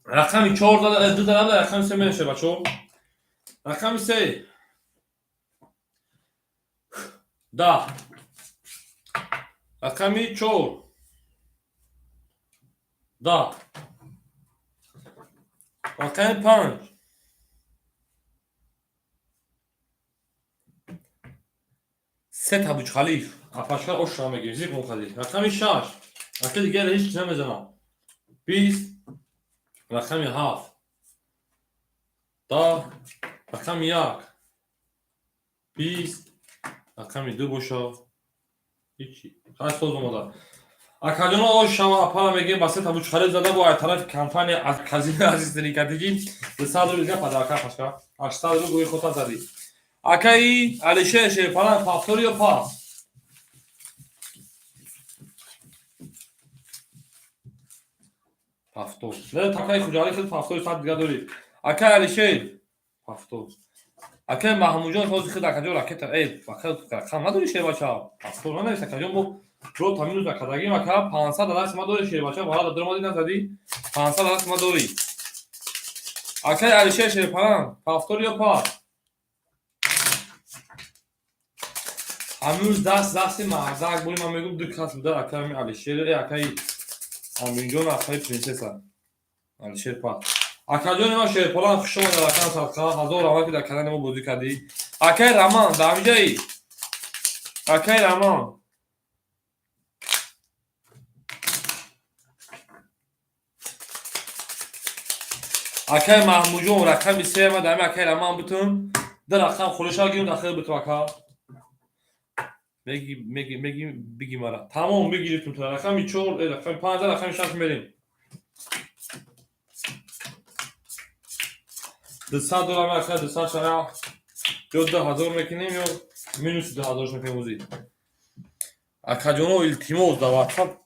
Рақами 4 зада, 2 зада, рақами 3 мешава, бачо. Рақами 3. 10. Рақами 4. 10. Рақами 5. 3 та Буҷ-Халиф. Апашка ошра мегирем, зиқ мухалиф. Рақами 6. Ака дигар ҳеҷ чиз намезанам. 20. Рақами 7. 10. Рақами 1. 20. Рақами 2 боша. Ҳичи. Хай, соз омада. Акаҷоно, ош шава, апара мегем, ба сета Буҷ-Халиф зада бо ай тарафи компания аз казино Азиз Тринкатиги 200 рубл дига подарка, пашка. 800 рубл гӯи хота задӣ. Акаи Алишер Шерпалан, повтор ё пас? Повтор. Не, такаи Хуҷалӣ хел повтори сад дига дорӣ. Акаи Алишер, повтор. Акаи Маҳмудҷон, ҳозир хел акаҷон ракета, эй, баха рақам надорӣ, шербача? Повтор нанавис, акаҷон, бо ро та минус накардагим, ака 500 даст ма дорӣ, шербача, вара даромадӣ назадӣ, 500 даст ма дорӣ. Акаи Алишер Шерпалан, повтор ё пас? Ҳамӯз даст дасти мардак бури, ман мегӯм, ду кас буда, акаи Алишер, э, акаи Аминҷон, акаи принсесса. Алишер пас. Акаҷони ман Шерполан, хуш омадед, акам садқа, ҳазор раҳмат, ки дар канали мо бозӣ кардӣ. Акаи Раман, дар ҳамиҷаи? Акаи Раман. Акаи Маҳмудҷон, рақами се ма дар ҳами акаи Раман бутун. Ду рақам холиша гирм, дар хел бутун, ака. Меги, меги, меги, биги мара. Тамом, бигирифтум та. Рақами 4, э, рақами 5, рақами 6 мерем. 200 доллар ака, 200 шая ё 2000 мекунем, ё минуси 2000 мекунем ӯзи. Акаҷоно, илтимос, дар WhatsApp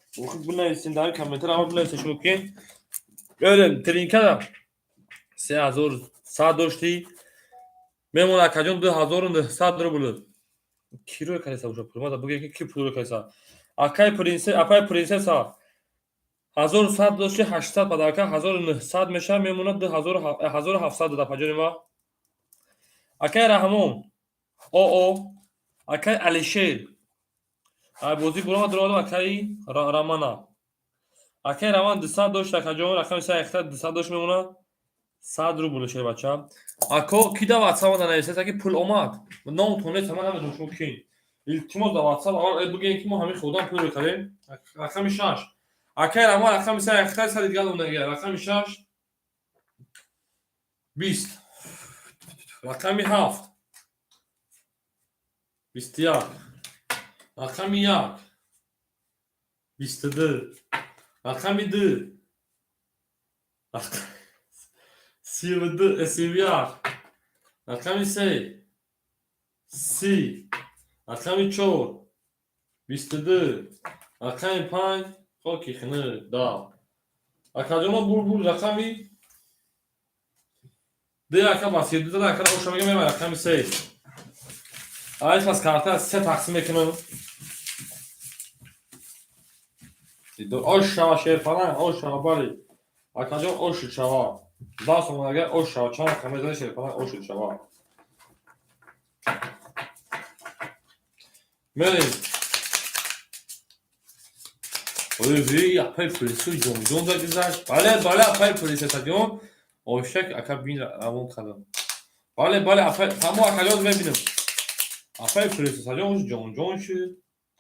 бинависем, дар комментар ама бинависем, шумо ки берем тринка 3100 доштӣ, мемон, акаҷон, 2900 рубл. Ки рӯй кардеса уша пул? Мада бугем, ки ки пул рӯй кардеса. Акай принсесса, апай принсесса, 1100 дошти, 800 подарка, 1900 мешавад, мемонад 1700 дада, паҷони ма. Акай Раҳмон, оо, акай Алишер, ай бозӣ бурома дуромадам, акаи Рамана. Акай Раман 200 дошт, акаҷон, рақами се яхта 200 дошт, мемонад 100 рубл, шербача. Ако ки да WhatsApp да нависеса, ки пул омад? Номтон нест, ман намедонам шумо кин. Илтимос, да WhatsApp аввал бигӯем, ки мо ҳамин худам пул рӯй кардем. Рақами 6. Акай Раман, рақами се яхта сади дигар донагия. Рақами 6. 20. Рақами 7. 21. Рақами 1. 22. Рақами 2. 32, 31. Рақами 3. 30. Рақами 4. 22. Рақами 5. Хоки хинӣ 10. Акаҷоно, бур рақами 2, ака ба 32 зада, ака оша мегам, меба рақами 3. Айс пас карта се тақсим мекунам. Ош шава, шерпалан, ош шава, бале. Акаҷон, ош шава. 10 сомон агар ош шава, чанд рақам мезани, шерпалан, ош шава. Мерем. Ой, апай полису ҷонҷон дагизашт. Бале, бале, апай полисеса ҷон. Ошак ака бин равон кардам. Бале, бале, апай, тамо акаҷон мебинам. Апай полисеса ҷон ҷонҷон шуд.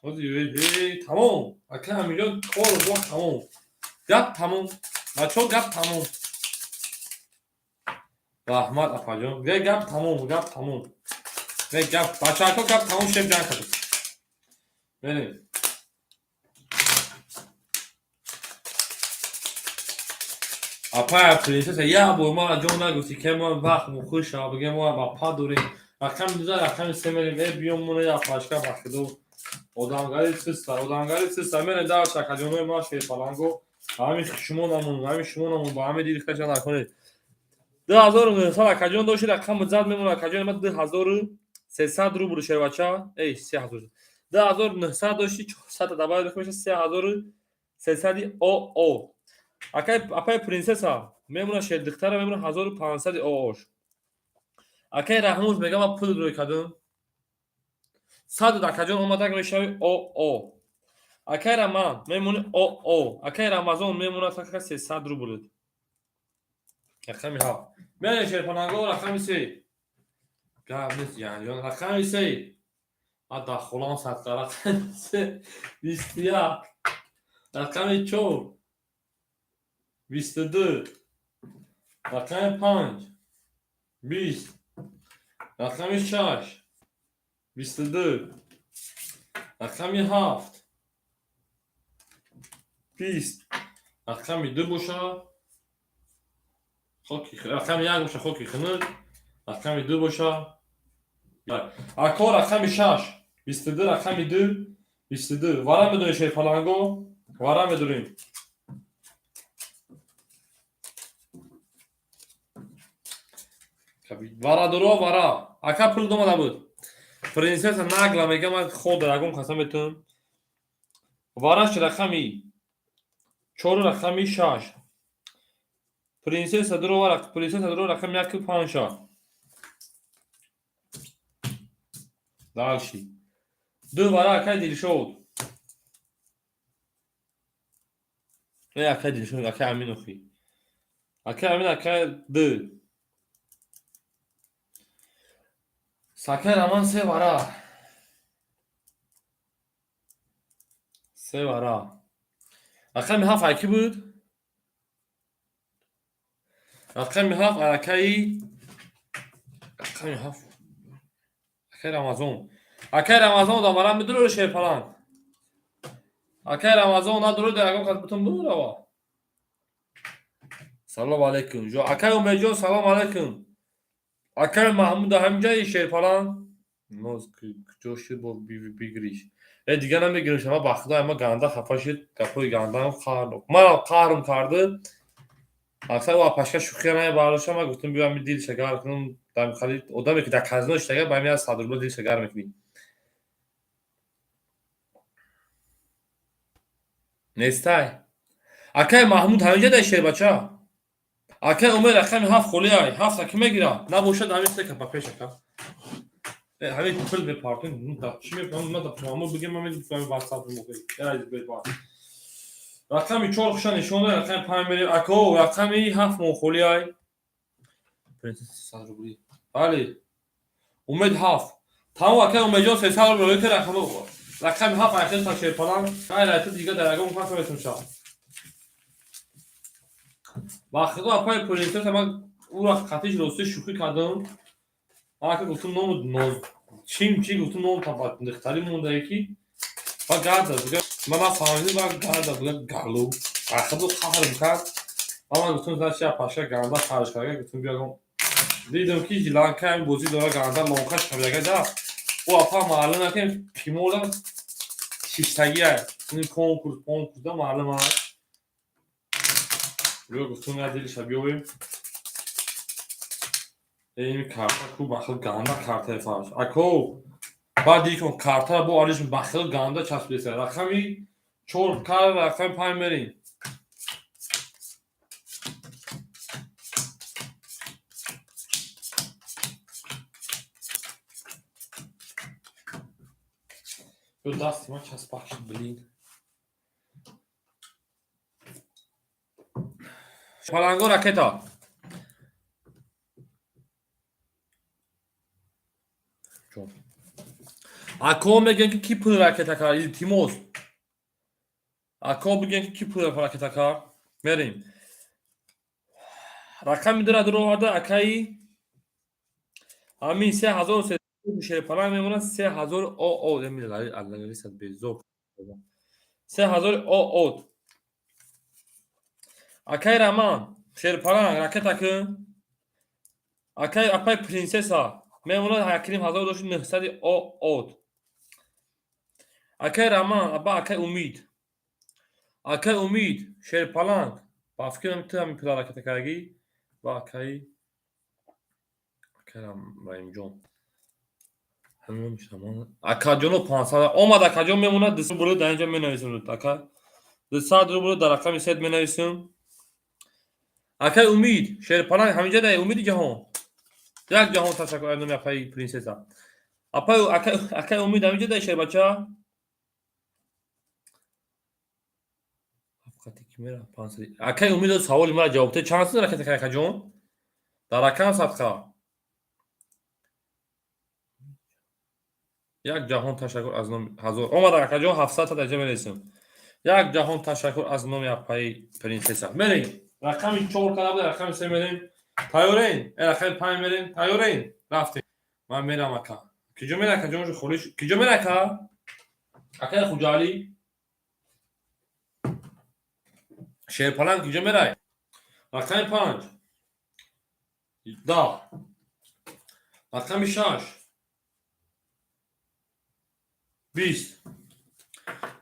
Ҳозир тамом. Ака ҳаминҷо кор бо тамом. Гап тамом. Бачаҳо, гап тамом. Раҳмат, апаҷон. Гап тамом, гап тамом. Гап, бачаҳако, гап тамом, шеб ҷанг кардем. Мерем. Апая принсесса, як бор мара ҷон нагуфтӣ, ки мо вақт мухӯша, бигем мо апа дорем. Рақами дуза, рақами се мерем, э биём мона як пашка бахидо. Одамгари чиста, одамгари чиста, мерем дар шакаҷонои ма шерпаланго. Ҳами шумо намон, ҳами шумо намон, ба ҳами дили хеша накунед. 2900 акаҷон дошти, рақами зад мемона акаҷон ма 2300 рубл шербача. Эй, 3000. 2900 дошти, 400 добавить меша 3300 ОО. Акай апай принсесса мемона шердихтара мемона 1500 ООш. Акай Раҳмуз мега ман пул рӯй кардам. Сад акаҷон омадаг мешави ОО. Акай Раман мемони ОО. Акай Рамазон мемонад ака 300 рубл. Рақами ҳафт. Мерем шерпананго рақами се. Гап нест янҷон рақами се. Ма дар холам садқа рақами се 21. Рақами чор 22. Рақами панҷ 20. Рақами шаш 22. Рақами ҳафт 20. Рақами ду боша хоки, рақами як боша хоки хунук, рақами ду боша. Ако рақами шаш 22, рақами ду 22. Вара медонем шерпаланго, вара медонем. Вара дуро вара. Ака пул домада буд. Принсесса нагла мега ман ход ягон каса метунам. Вараш рақами чор рақами шаш. Принсесса дуро вара, принсесса дуро рақами як панҷ шаш. Дальше. Ду вара акай Дилшод. Э акай Дилшод, акай Амин охи. Акай Амин акай ду. Сакай Раман се вара. Се вара. Рақами ҳафт ай кӣ буд? Рақами ҳафт акаи рақами ҳафт акаи Рамазон. Акаи Рамазон да марам бидуро шерпаланг. Акаи Рамазон надуро да ягон кас бутун бурава. Салом алейкум. Жо акаи Умедҷон салом алейкум. Акаи Маҳмуд ҳамҷаи шерпаланг. Ноз куҷо шуд бо бигириш. Э дига намегириш, ама ба худо ама ганда хафа шуд, гапҳои гандаам қаҳр. Манам қаҳрм кард. Аксар ӯ апашка шӯхия намебардошта, ман гуфтам биё ҳамин дилша гар кунам, дар хали одаме ки дар казино иштага, ба ҳамин 100 рубла дилша гар мекунӣ. Нестай. Акаи Маҳмуд ҳаминҷа дар шербача. Акаи Умед рақами ҳафт холӣ ай, ҳафта кӣ мегира? Набошад ҳамин се капа пеш ака. Ҳамин пул мепартем, чӣ мепартем, ман да маъмул бигем, ман мефаҳмам WhatsApp мохи. Рақами чор хуша нишон дод, рақами панҷ мерем. Ако, рақами ҳафт мо холӣ ай. Принсесса 100 рубли. Бале. Умед ҳафт. Тамом акаи Умедҷон 300 рубл ки рақами ҳафт айхел та шерпаланг. Ғайр аз ту дига дар ягон кас наметун шав. Ба худо апаи принсесса ман ӯ вақт қатиш рости шӯхӣ кардам. Ман ака гуфтам ному ноз чим чи гуфтам ному та духтари мондае ки ба гарда дига ман нафаҳмидам ба гарда дига галу. Ба худо қаҳрм кард. Ман гуфтам значит я паша ганда харҷ карда гуфтам биё дидам ки ланка ҳамин бозӣ дора ганда лонка шабяга да. Ӯ апа маълум накем қимора шиштагия. Ин конкурс конкурс да маълум аст. Биё гуфтам я дилша биёвем. Ин карта ку бахил ганда картаи фарш. Ако баъд икон картара бо алиш бахил ганда часписа. Рақами чор кар рақами панҷ мерем. Ё дасти ман часпак шуд, блин. Паланго ракета. Ако мегӯянд ки кӣ пул ракета кард? Илтимос. Ако бигӯянд ки кӣ пул ракета кард? Мерем. Рақами дура дуроварда акаи ҳамин 3300 шерпаланг мемонад 3000 ОО. Безоб. 3000 ОО. Акаи Раман Шерпаланг ракета кун. Акай апай принсесса мемонад якним ҳазор дошти нӯҳсади од. Акай Раман аба акай Умид. Акай Умид Шерпаланг ба фикрам ту ҳамин пула ракета кардагӣ ва акай Раимҷон. Акаҷоно 500 омад. Акаҷон мемонад 200 рубл дар инҷа менависам. Ака 200 рубл дар рақами сет менависам. Акай Умид Шерпаланг ҳаминҷа дай Умиди ҷаҳон. Як ҷаҳон ташаккур аз номи апаи принсесса. Апай акай Умид ҳаминҷа дай шербача. Акай Умид саволи мара ҷавоб те чанд сум ракета акаҷон? Дар рақам садқа. Як ҷаҳон ташаккур аз номи ҳазор омад акаҷон 700 та дарҷа менависам. Як ҷаҳон ташаккур аз номи апаи принсесса. Мерем. Рақами 4 када буда, рақами 3 мерем. Тайёрен? Рақами 5 мерем. Тайёрен? Рафтем. Ман мерам ака. Киҷо мера акаҷон холиш? Киҷо мера ака? Акаи Хуҷаалӣ? Шерпаланг киҷо мерай? Рақами 5. 10. Рақами 6. 20.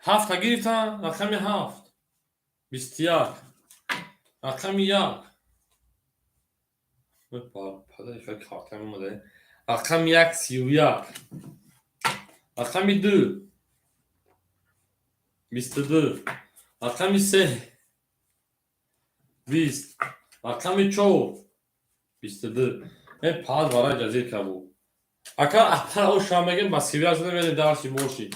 Ҳафта гирифтан, рақами 7. 21. Рақами 1. Рақами 1 31. Рақами 2 22. Рақами 3 20. Рақами 4 22. Паз барои ҷазир кабу. Ака апа оша мегем ба 31 шуда мерем дарси боши.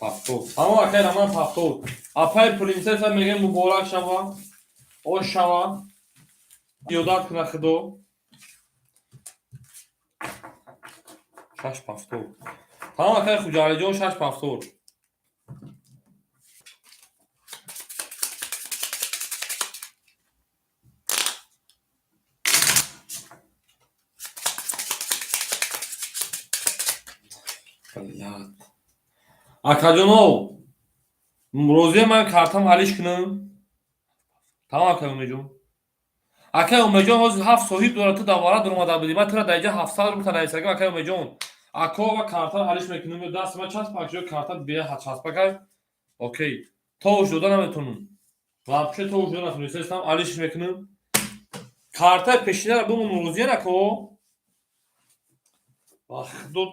Пафтод. Ҳамо акай Раман пафтод. Апай принсесса мегем муборак шава. Ош шава. Ёдат куна худо. 6 пафтод. Ҳамо акай Хуҷалиҷон 6 пафтод. Акаҷоно, розия ман картам алиш кунам? Тамом акай Умедҷон. Акай Умедҷон ҳозир ҳафт соҳиб дорад, ту давара дуромада будӣ. Ман тура дар инҷа 700 рубл нависагам акай Умедҷон. Ако ва картаро алиш мекунам ё дасти ман часпак ё карта беҳад часпакай? Окей. Товуш дода наметонам. Вообще товуш дода натонистам, алиш мекунам. Картаи пешинаро бимон розия нако? Ба худо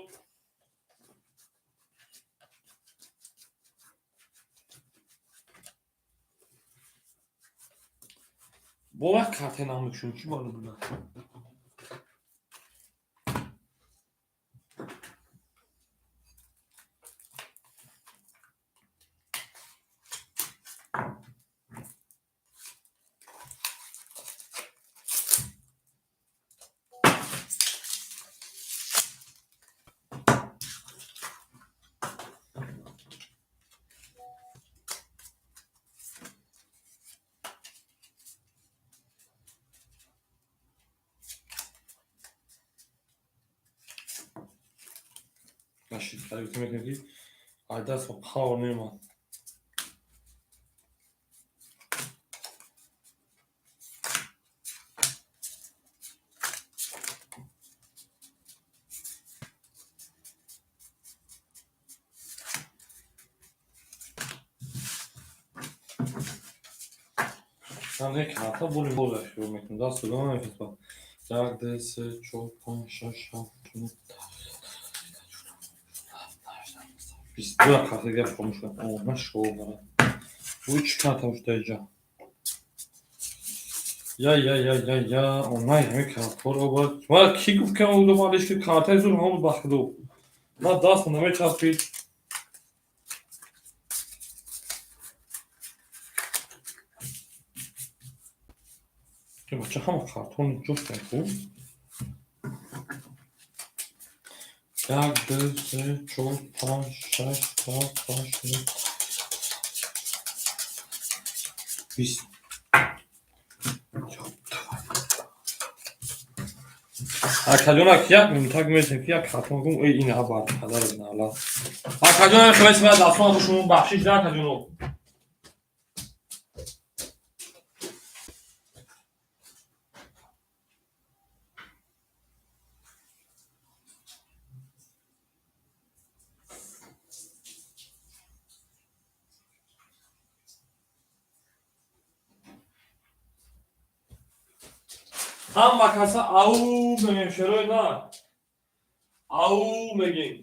бо вақт картаи намекушем чӣ маъно буда? Нашид, мекунем ки ай даст ба қавр меомад. Карта боли боза шурӯъ мекунем. Даст дода намефиста. Як, ду, се, чор, панҷ, шаш, ҳафт, нӯҳ, 22 карта дигар фаромӯш кардам. О, ман шоу барам. Ӯ чӣ карта бошад инҷа? Я, я, я, я, я, онай ҳамин картҳоро бояд. Ман кӣ гуфт ки он алиш ки картаи зур ҳамон ба худо. Ман дастам намечаспид. Бача ҳама картон ҷош хуб. Як, ду, се, чор, панҷ, шаш, ҳафт, ҳашт, нӯҳ, 20. Акаҷонак як минутак мерасем ки як картон гум эй ин ҳа бар падар нала. Акаҷон хеле шумо дастон шумо бахшиш да акаҷоно. Ҳама каса ау мегем, шерои на ау мегем.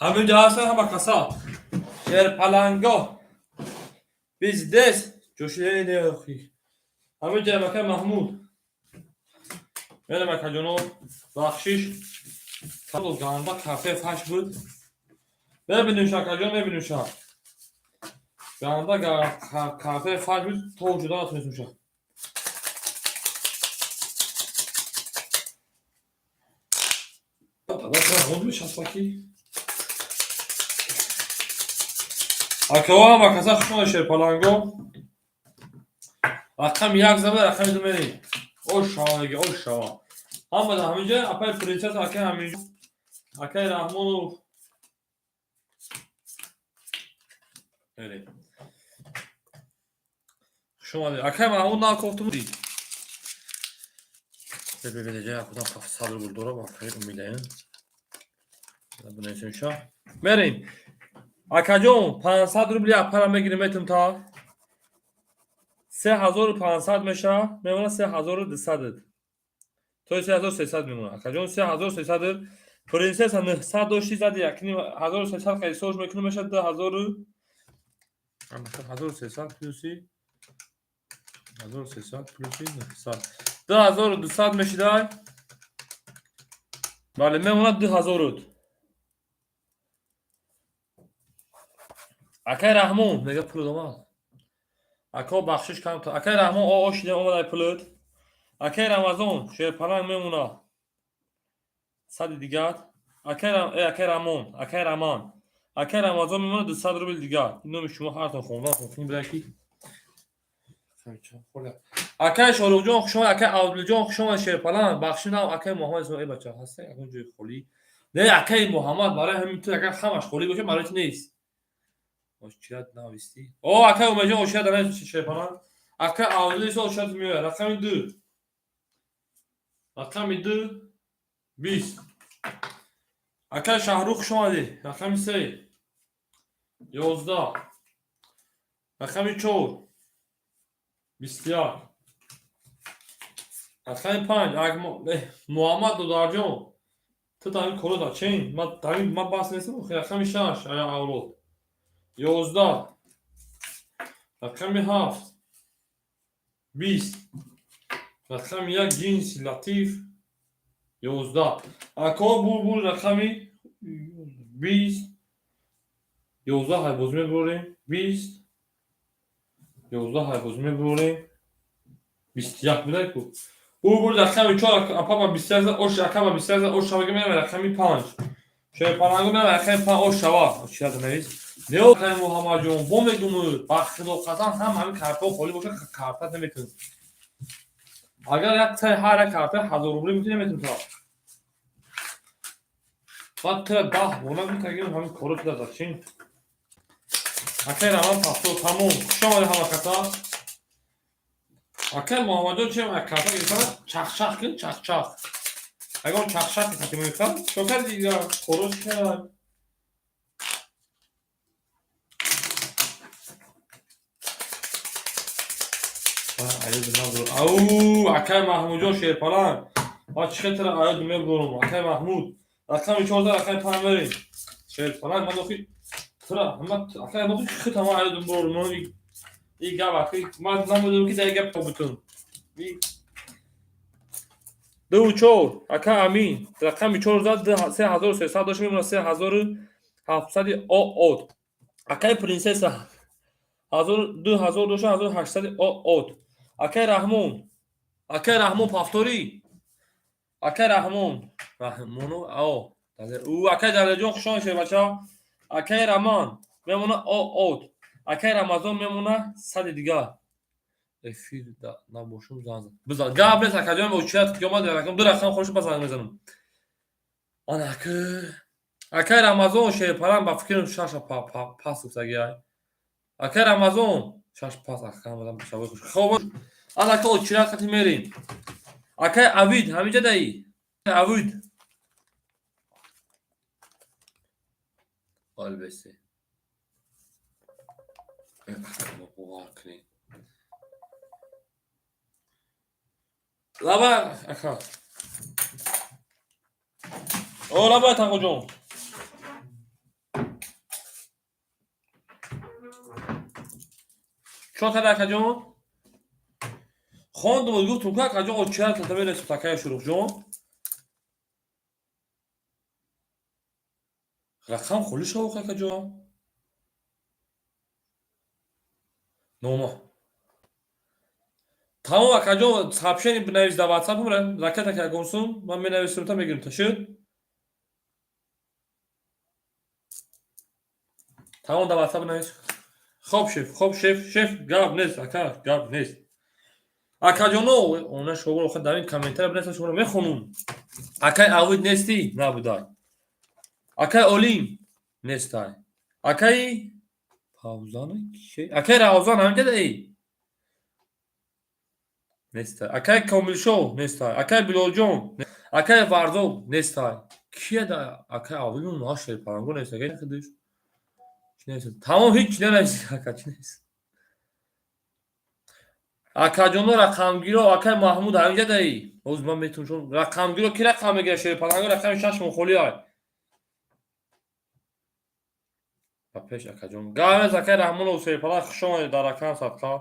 Ҳаминҷо ҳастан ҳама каса. Шерпаланго бизнес ҷӯшидаи. Ҳаминҷо мака Маҳмуд мерам. Акаҷоно, бахшиш, ганда кафе фаш буд. Мебинем, акаҷон, мебинем, ша ганда кафе фаш буд, то ҷудо натунистем ша. Мешаспаки акао, ҳама каса хушона. Шерпаланго рақами як зада, рақами ду мерем. Ошава меги, ошава. Ҳама да ҳаминҷа апай принсесса, акай ҳаминҷо, акай Раҳмонов мерем. Хуш омадед, акай Маҳмуд. На кофтум дид. Худам 700 рубл дорам, акай умидаем. Мерем, акаҷон, 500 рубли апара мегирем, метум та 3500 меша, мемона 3200, то 3300 мемона, акаҷон, 3300. Принсесса 900 дошти, зади якним 1300 қайсош мекунем, меша 2000, 1300 плюси 1300 плюси 900, 2200 мешидай. Бале, мемонад 2000. Акай Раҳмон мега, пул омад. Ако, бахшиш кам. Акай Раҳмон, о ошида омадай пулат. Акай Рамазон, шерпаланг мемона сади дигар. Акай Рамон, акай Раман, акай Рамазон мемона 200 рубл дигар. Номи шумо ҳартон хондан мумкин буда ки. Акай Шоруқҷон, хушомад. Акай Абдулҷон, хушомад. Шерпаланг, бахшиш нам. Акай Муҳаммад, э бача, ҳаста ягон ҷои холӣ? Не, акай Муҳаммад, барои ҳамин ту агар ҳамаш холӣ боша, барои ту нест. Ошчият навистӣ. О, акай Умеҷон, ошият нависти. Шерпаланг, акай Абдулисо, ошият меояд. Рақами ду, рақами ду, 20. Акай Шаҳрух, хуш омадӣ. Рақами се, 11. Рақами чор, 21. Рақами панҷ, Муҳаммад Додарҷон, ту дар ин коро чин ман бас нестам. Рақами шаш, ая авлод, 11. Рақами ҳафт, 20. Рақами як, ҷинси латиф, 11. Ако булбул, рақами 20, 11 ҳайбозӣ мебурем, 20, 11 ҳайбозӣ мебурем, 21 будай ку. Булбул, рақами чор, апама 21 зад, ош акама 21 зад, ош шавага мерам. Рақами панҷ, шерпалангу мерам, рақами панҷ, ош шава. Чият навис нео. Муҳаммадҷон, бо мегуму, ба худо қасам, ҳам ҳамин картаҳо холӣ боша, карта наметун. Агар як саи ҳар як карта 1000 рубли метун, наметун та. Баъд тира 10 бона митагим, ҳамин коро тира зачин. Акай Раман, пафто тамом. Хуш омадед ҳама каса. Акай Муҳаммадҷон, чем карта гирифтан, чахчах кун, чахчах. Ягон чахчах кати мехоҳад, чо карди, коро чӣ кард? Ау, акай Маҳмудҷон, шерпаланг, ма чӣ хел тира аёд мебурам. Акай Маҳмуд, рақами 14, рақами панҷ мерем. Шерпаланг, ман охи тира акай ман чӣ хел ма аёд мебурам. И гап акай ман намедонам ки дар гап бутун. Ду чор, ака Амин, рақами чор зад, 3300 дошт, мемона 3700 оот. Акай принсесса, 2000 дошт, 1800 оот. Акай Раҳмон, акай Раҳмон, повтори. Акай Раҳмон, Раҳмону ао ӯ. Акай Далерҷон, хуш омадед, бача. Акай Раман мемона оот. Акай Рамазон мемона сади дигар. Эфир набошум, занг бизан, гап нест. Акаҷон, очият ки омад, ду рақам хош, ба занг мезанам. Анаки акай Рамазон, шерпарам, ба фикрам шаша пас гуфтагиай. Акай Рамазон. Шаш пас ака мадам шабои хуш. Хоб, анака очира қати мерем. Акай Авид, ҳамиҷа даи? Авид. Албесе. Бовар кунед. Лаба, ака. О, лаба тағоҷон. Чо када акаҷон? Хондум, гуфтум ку акаҷон очира ката мересем такая Шурухҷон. Рақам холӣ шавоқ акаҷон. Нома. Тамом акаҷон, сообщение бинавис дар WhatsApp, ракета ки ягон сум, ман менависам та мегирам та шуд. Тамом дар WhatsApp бинавис. Хоб шеф, хоб шеф, шеф гап нест, ака, гап нест. Акаҷоно, она шуморо охир дар ин комментария бинависам, шуморо мехонум. Акай Авид нестӣ? Набудай. Акай Олим нестай. Акай Павзана ки? Акай Равзан ҳамҷа даи? Нестай. Акай Комилшоҳ нестай. Акай Билолҷон, акай Варзоб нестай. Кия да акай Авид на шерпаланго нестай. Акай худиш. Чӣ нестай? Тамом ҳеҷ нанависед ака, чӣ нест? Акаҷоно рақамгиро, акай Маҳмуд ҳаминҷа даи? Ҳозир ман метавонам шумо рақамгиро ки рақам мегирад шерпаланго рақами шаш мохоли ай. Ба пеш акаҷон. Гап нест акай Раҳмонов шерпаланг хуш омадед дар рақам садқа.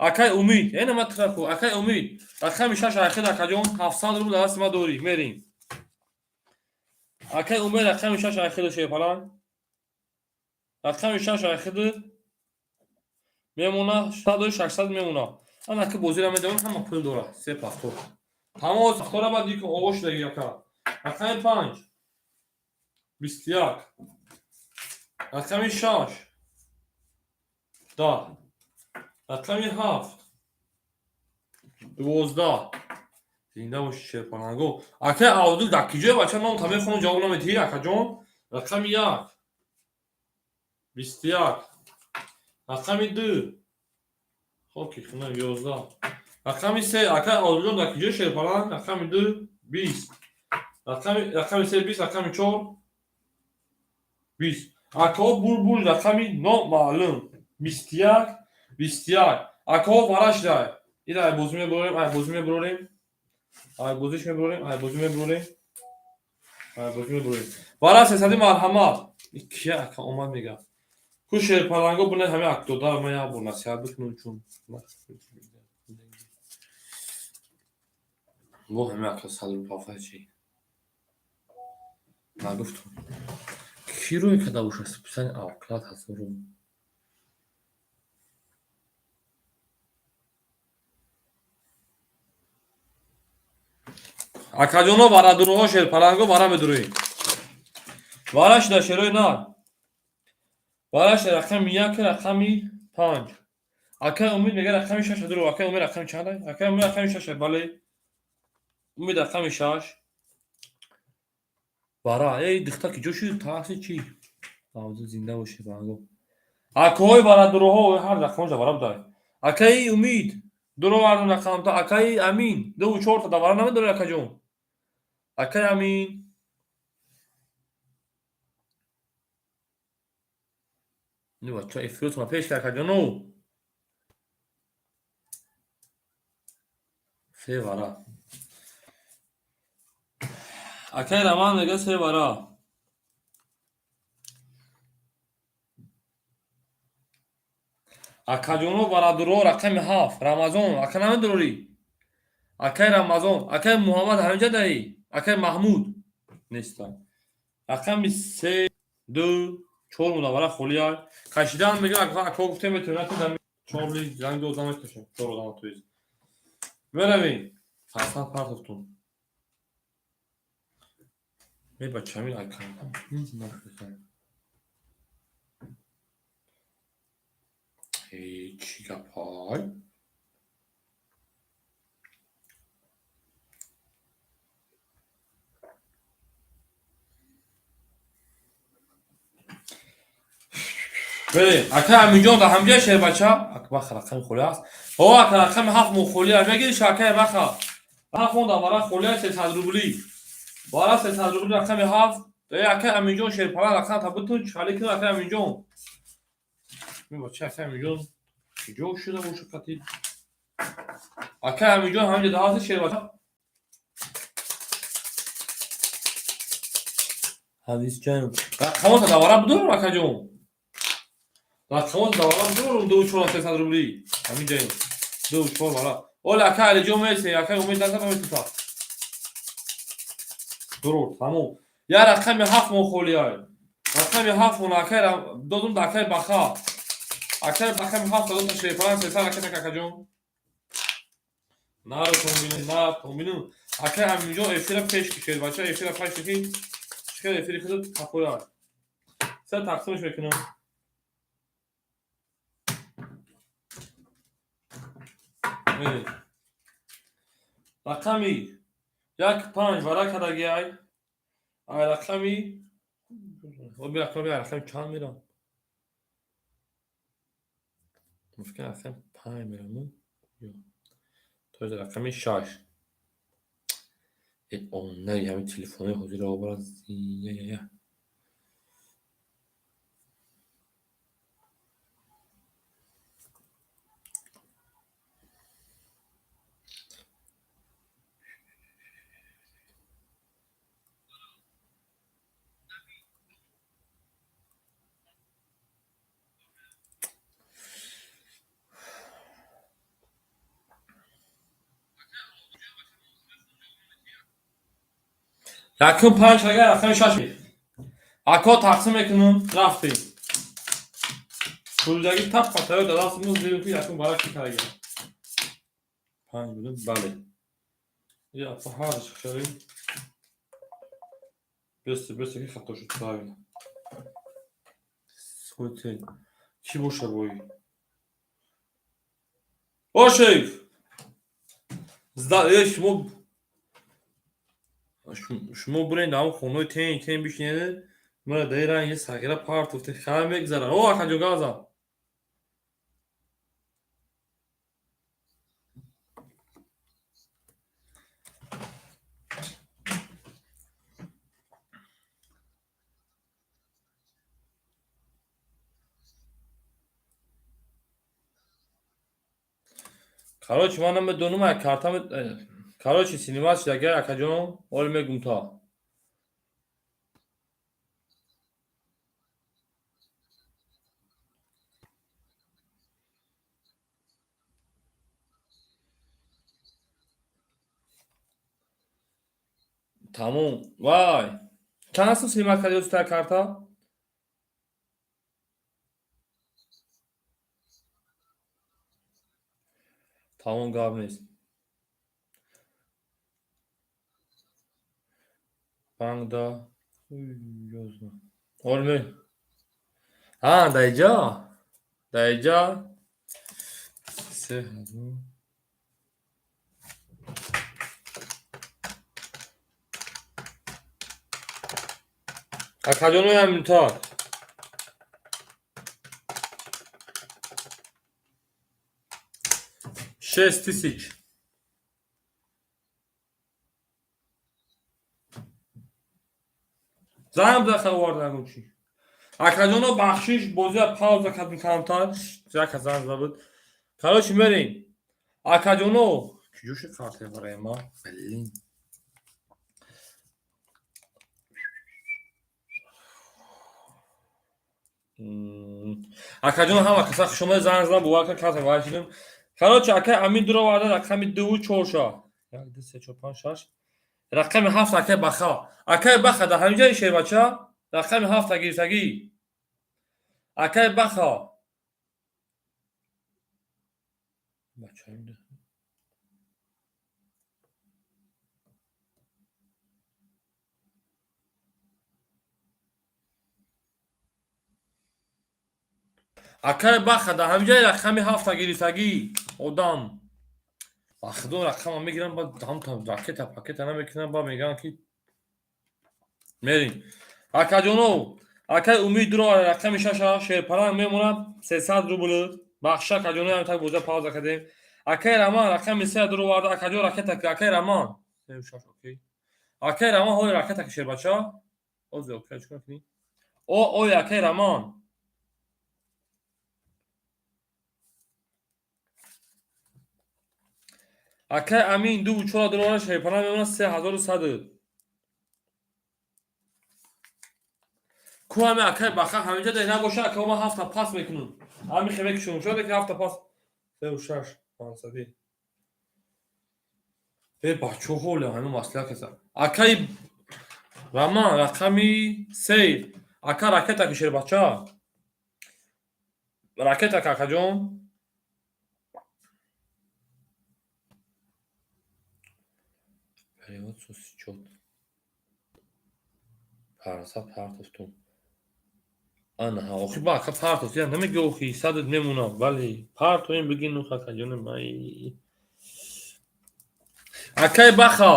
Акай Умид, эна ма тира ку, акай Умид, рақами шаш айхид акаҷон, 700 рубл дар дасти ма дорӣ, мерем. Акай Умид рақами шаш айхиду шерпаланг. Рақами шаш айхиду мемона, 100 600 мемона. Ана ки бозиро медавем, ҳама пул дора, се пахтор. Тамом пахтора баъд дик оғоз шудаги ака. Рақами панҷ 21. Рақами шаш 10. Рақами ҳафт 12. Зинда боши шерпаланго. Акай Авдул дар киҷое бача ном та мехонам ҷавоб намедиҳӣ акаҷон? Рақами як 21. Рақами ду хоки хина 11. Рақами се акай Авдулҷон дар киҷое шерпаланг? Рақами ду 20. Рақами се 20, рақами чор 20. Акао Булбул рақами номаълум 21 21. Акао варашдай. Ира ай бозӣ мебурорем, ай бозӣ мебурорем. Ай бозиш мебурорем, ай бозӣ мебурорем. Ай бозӣ мебурорем. Вара сесади марҳамат. Кия ака омад мега. Ку шерпаланго буна ҳами акдодар ман як бор насиҳат бикунам чун во ҳами ака садру пафа чи нагуфтум. Ки рӯй када боша списани авклад ҳазору акаҷоно варадуруҳо шерпаланго вара медуруем. Вара шуда шерои нар. Вара шуда рақами як рақами панҷ. Акай Умид мега рақами шаш дуру. Акай Умид рақами чанд? Акай Умид рақами шаш бале. Умид рақами шаш. Вара, эй духта ки ҷо шуд таъси чӣ? Авзу зинда бошед паланго. Акаҳои варадуруҳо ҳар рақамоша вара будай. Акаи Умид дуро вардум рақамта. Акаи Амин дуву чорта да вара намедори акаҷон. Акаи Амин ну бача эфиротона пеш ки акаҷоно. Се вара. Акаи Раман мега се вара. Акаҷоно варадуро рақами ҳафт Рамазон ака намедорӣ? Акаи Рамазон, акаи Муҳаммад ҳаминҷа даи? Акаи Маҳмуд нестан. Рақами се ду чор мунаввара холия. Кашидан мега ака гуфтем метавонад чор ли ранги одам мекашем. Чор одам то есть. Меравем. Фарсанд партофтун. Ме бачамин ака. Эй, чӣ гапҳай? Бери, ака Аминҷон да ҳамҷа шербача, баха рақами холи аст. О, ака рақами ҳафт мо холи аст. Мегириш акай баха. Ҳафт мо да вара холи аст 300 рубли. Вара 300 рубли рақами ҳафт. Э, акай Аминҷон шерпала рақам та бутун чали кун акай Аминҷон. Ми бача акай Аминҷон куҷо шуда боша қати? Акай Аминҷон ҳамҷа да ҳаст шербача. Ҳадисҷон. Рақамота да вара будум акаҷон. Рақамота да вара будум 2 4 300 рубли. Ҳамин ҷаем. 2 4 вара. Ола ака Алиҷон месе, акай Умед назар наметута. Дуруд, тамом. Я рақами ҳафт мо холи ай. Рақами ҳафт мон акай додум да акай Баха. Акай рақами ҳафт додум та шерпалан 300 ракета акаҷон. Наро томбину, на томбину. Акай Аминҷон эфира пеш ки шербача эфира пеш ки чикар эфири худат кафоя. Се тақсимш мекунам. Рақами як панҷ вара кадаги ай. Ай рақами оби рақами чанд мерам? Мумкин рақами панҷ мерам. То рақами шаш. Э, оннаи ҳамин телефонои ҳозира образ. Я я я. Якум панҷ агар рақами шаш ако тақсим мекунам, рафтем. Пулдаги тап патаё да дастмоз дидем ки якум бара ки карага. Панҷ будем, бале. Я апа ҳар шари. Бесте, бесте ки хато шуд правильно. Сколько чӣ боша бой? О шейф. Зда, э шумо бурен дар хонаи тен тен бишинед, мара дар ранги сағира партофте хай мегзара. О, акаҷо газа. Короче, ман намедонам, ай картам. Короче, синимат шудагар акаҷон, оли мегум то. Тамом. Вай. Чанд сум синимат кардӣ ӯста карта? Тамом, гап нест. Банкда олме. А, даиҷа? Даиҷа? 3000. Акаҷонои ҳаминтар. 6000. Занг бизан овардан чӣ. Акаҷоно бахшиш, бозия пауза кардем камтар. Яка занг зада буд. Короче, мерем. Акаҷоно, куҷо шуд карта барои ма? Блин. Акаҷон ҳама каса хушомад занг задан, бовар кун карта вай шудем. Короче, акай Амин дуроварда рақами дуву чорша. Як, ду, се, чор, панҷ, шаш. Рақами ҳафт акай Баха. Акай Баха дар ҳамин ҷаи шербача рақами ҳафта гирифтагӣ. Акай Баха. Акай Баха дар ҳамин ҷаи рақами ҳафта гирифтагӣ одам. Ба худо рақама мегирам, баъд ҳамта ракета пакета намекунам, баъд мегӯям ки мерем. Акаҷоно, Акай Умид дуро рақами шаша шерпаланг мемонад 300 рубл. Бахша акаҷоно, ҳам так боза пауза кардем. Акай Раман рақами се дуро варда, акаҷон, ракета, акай Раман. Се шаш, окей. Акай Раман, ҳоли ракета ки, шербача. Ози, окей, чикор кунӣ? О, ой, акай Раман. Акай Амин ду чора дуро шерпаланг мемонад 3100. Ку ҳами акай баха ҳаминҷа дай набоша, ака, ма ҳафта пас мекунам. Ҳами хебе кишум шода ки ҳафта пас сеу шаш пансади. Э, бачо, ҳоле ҳами маслиҳат каса. Акай Раман рақами се. Ака, ракета ки, шербача. Ракета ка, акаҷон. Перевод сосчёт. Параса партофтум. Анаҳа, охи ба ака партофт, я намеги, охи садат мемонам, бале партоем бигин, нух, акаҷони май. Акай баха,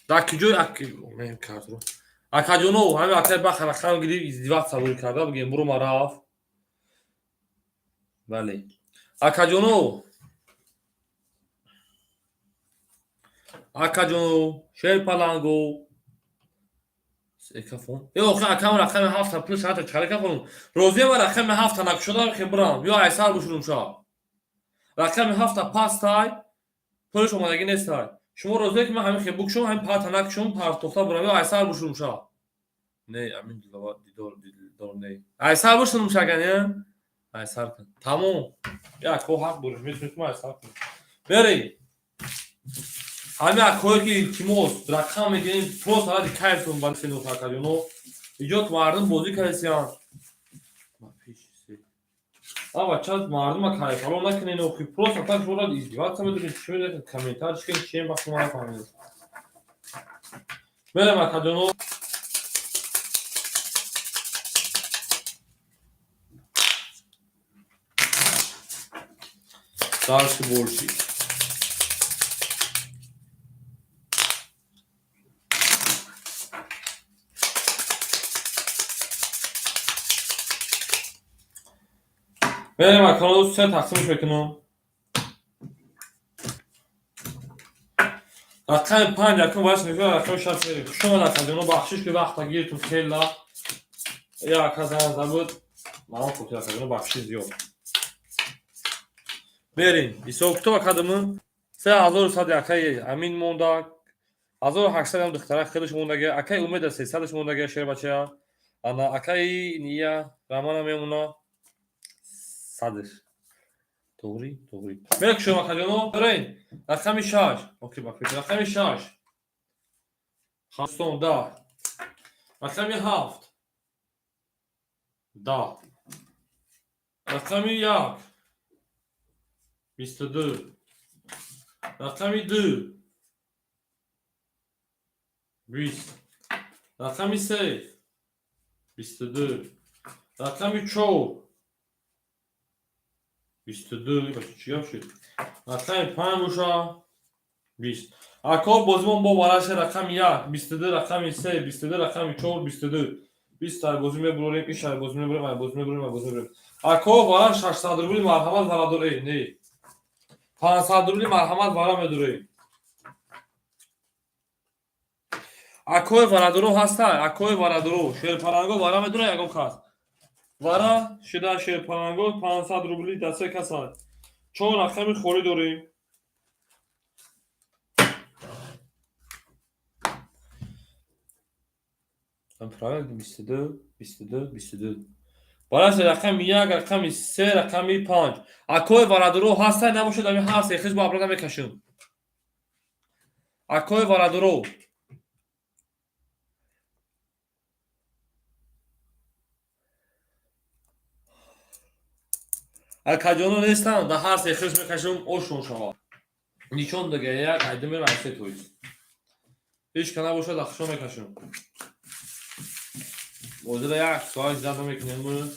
дар ки ҷой мем кардро. Акаҷоно, ҳами акай баха рақам гирифт, издеваться рӯй карда, бигем бурума рафт. Бале. Акаҷоно, акаҷоно, шерпаланго кафон. Э, охи акам рақами ҳафта плюс ҳата чаре кафон. Розия ма рақами ҳафта накушодам, хе бурам. Ё айсар бушурум ша. Рақами ҳафта пастай, пулш омадагӣ нестай. Шумо розия ки ман ҳамин хе букшум, ҳамин пата накушум, партохта бурам, ё айсар бушурум ша. Не, амин дидор дидор не. Айсар бушурум ша ган, я? Айсар кун. Тамом. Як ко ҳақ дориш, метунӣ ки ман айсар кунам. Бери. Ҳами акое ки илтимос рақам мегирем, просто ради кайфтон ба сенух, акаҷоно. Иҷод мардум бозӣ кардесиян. А бача, мардума кайфало накунен, охи просто так шумо издеваться медоред, чӣ медоред, комментар чӣ кунед, чием вақти ма нафаҳмидем. Мерем, акаҷоно. Дальше больше. Мерем, акаҷоно, се тақсимш мекунам. Рақами панҷ акун вайс мекунам, рақами шаш мерем. Хуш омад, акаҷоно, бахшиш ки вақта гиртун хела. Я ака занг забуд. Маълум хотир, акаҷоно, бахшиш зиёд. Мерем. Ҳисоб китоб, акадамы 3100 акаи Амин монда. 1800 ам духтара хелиш мондаги. Акаи Умеда 300 мондаги, шербачая. Ана акаи Ния Рамана мемона садш. Тоғри, тоғри. Мекушем, акаҷоно. Берен. Рақами шаш. Окей, бафик. Рақами шаш. Ҳафтон 10. Рақами ҳафт. 10. Рақами як. 22. Рақами ду. 20. Рақами се. 22. Рақами чор. 22. Чӣ гап шуд? Рақами панҷ боша. 20. Ако бозимон бо вараша рақами як, 22, рақами се, 22, рақами чор, 22. 20 ай бозӣ мебурорем, иш ай бозӣ мебурем, ай бозӣ мебурем, ай бозӣ мебурем. Ако вара 600 рубли, марҳамат, вара дорем. Не. 500 рубли, марҳамат, вара медорем. Акои варадоро ҳаста, акои варадоро, шерпаланго вара медора ягон кас. Вара шида шерпаланго 500 рубли да се каса. Чор рақами холӣ дорем. Правильно, 22, 22, 22. Бараша рақами як, рақами се, рақами панҷ. Акои варадоро ҳаста, набошад, ами ҳаст, эхиз бо обрата мекашем. Акои варадоро. Акаҷоно нестам, да ҳар се хирс мекашем, ошон шавад. Нишон дига як айдимер ай се тоист. Ҳеч ка набошад, ахшо мекашем. Бозира як соат зиёд намекунем.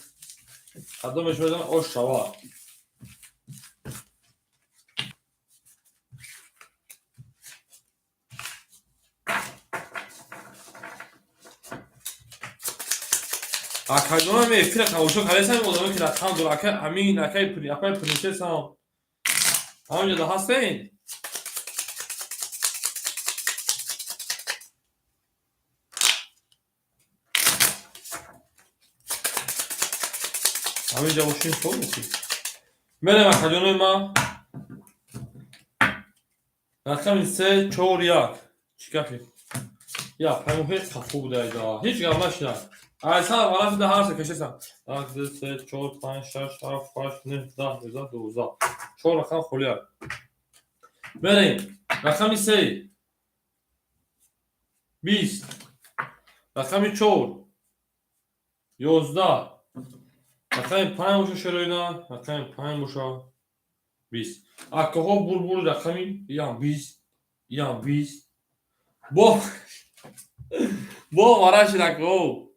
Кадомеш медонам ош шавад. Акаҷонам эфира тамошо кардесам, одаме ки рақам дор, ака Амин, акаи апаи принсессам. Ҳаминҷода ҳастен? Ҳаминҷа бошин суол мекунед. Мерем, акаҷонои ман. Рақами се, чор, як. Чӣ гапе? Я, паймон ҳеҷ қафо будаида. Ҳеҷ гап нашинад. Айсан варафида ҳар се кашесам. Як, ду, се, чор, панҷ, шаш, ҳафт, ҳашт, нӯҳ, 10, 11, 12. Чор рақам холия. Мерем. Рақами се. 20. Рақами чор. 11. Рақами панҷ боша шероина. Рақами панҷ боша. 20. Акаҳо бурбур рақами ям 20. Ям 20. Бо вара шид акаҳо.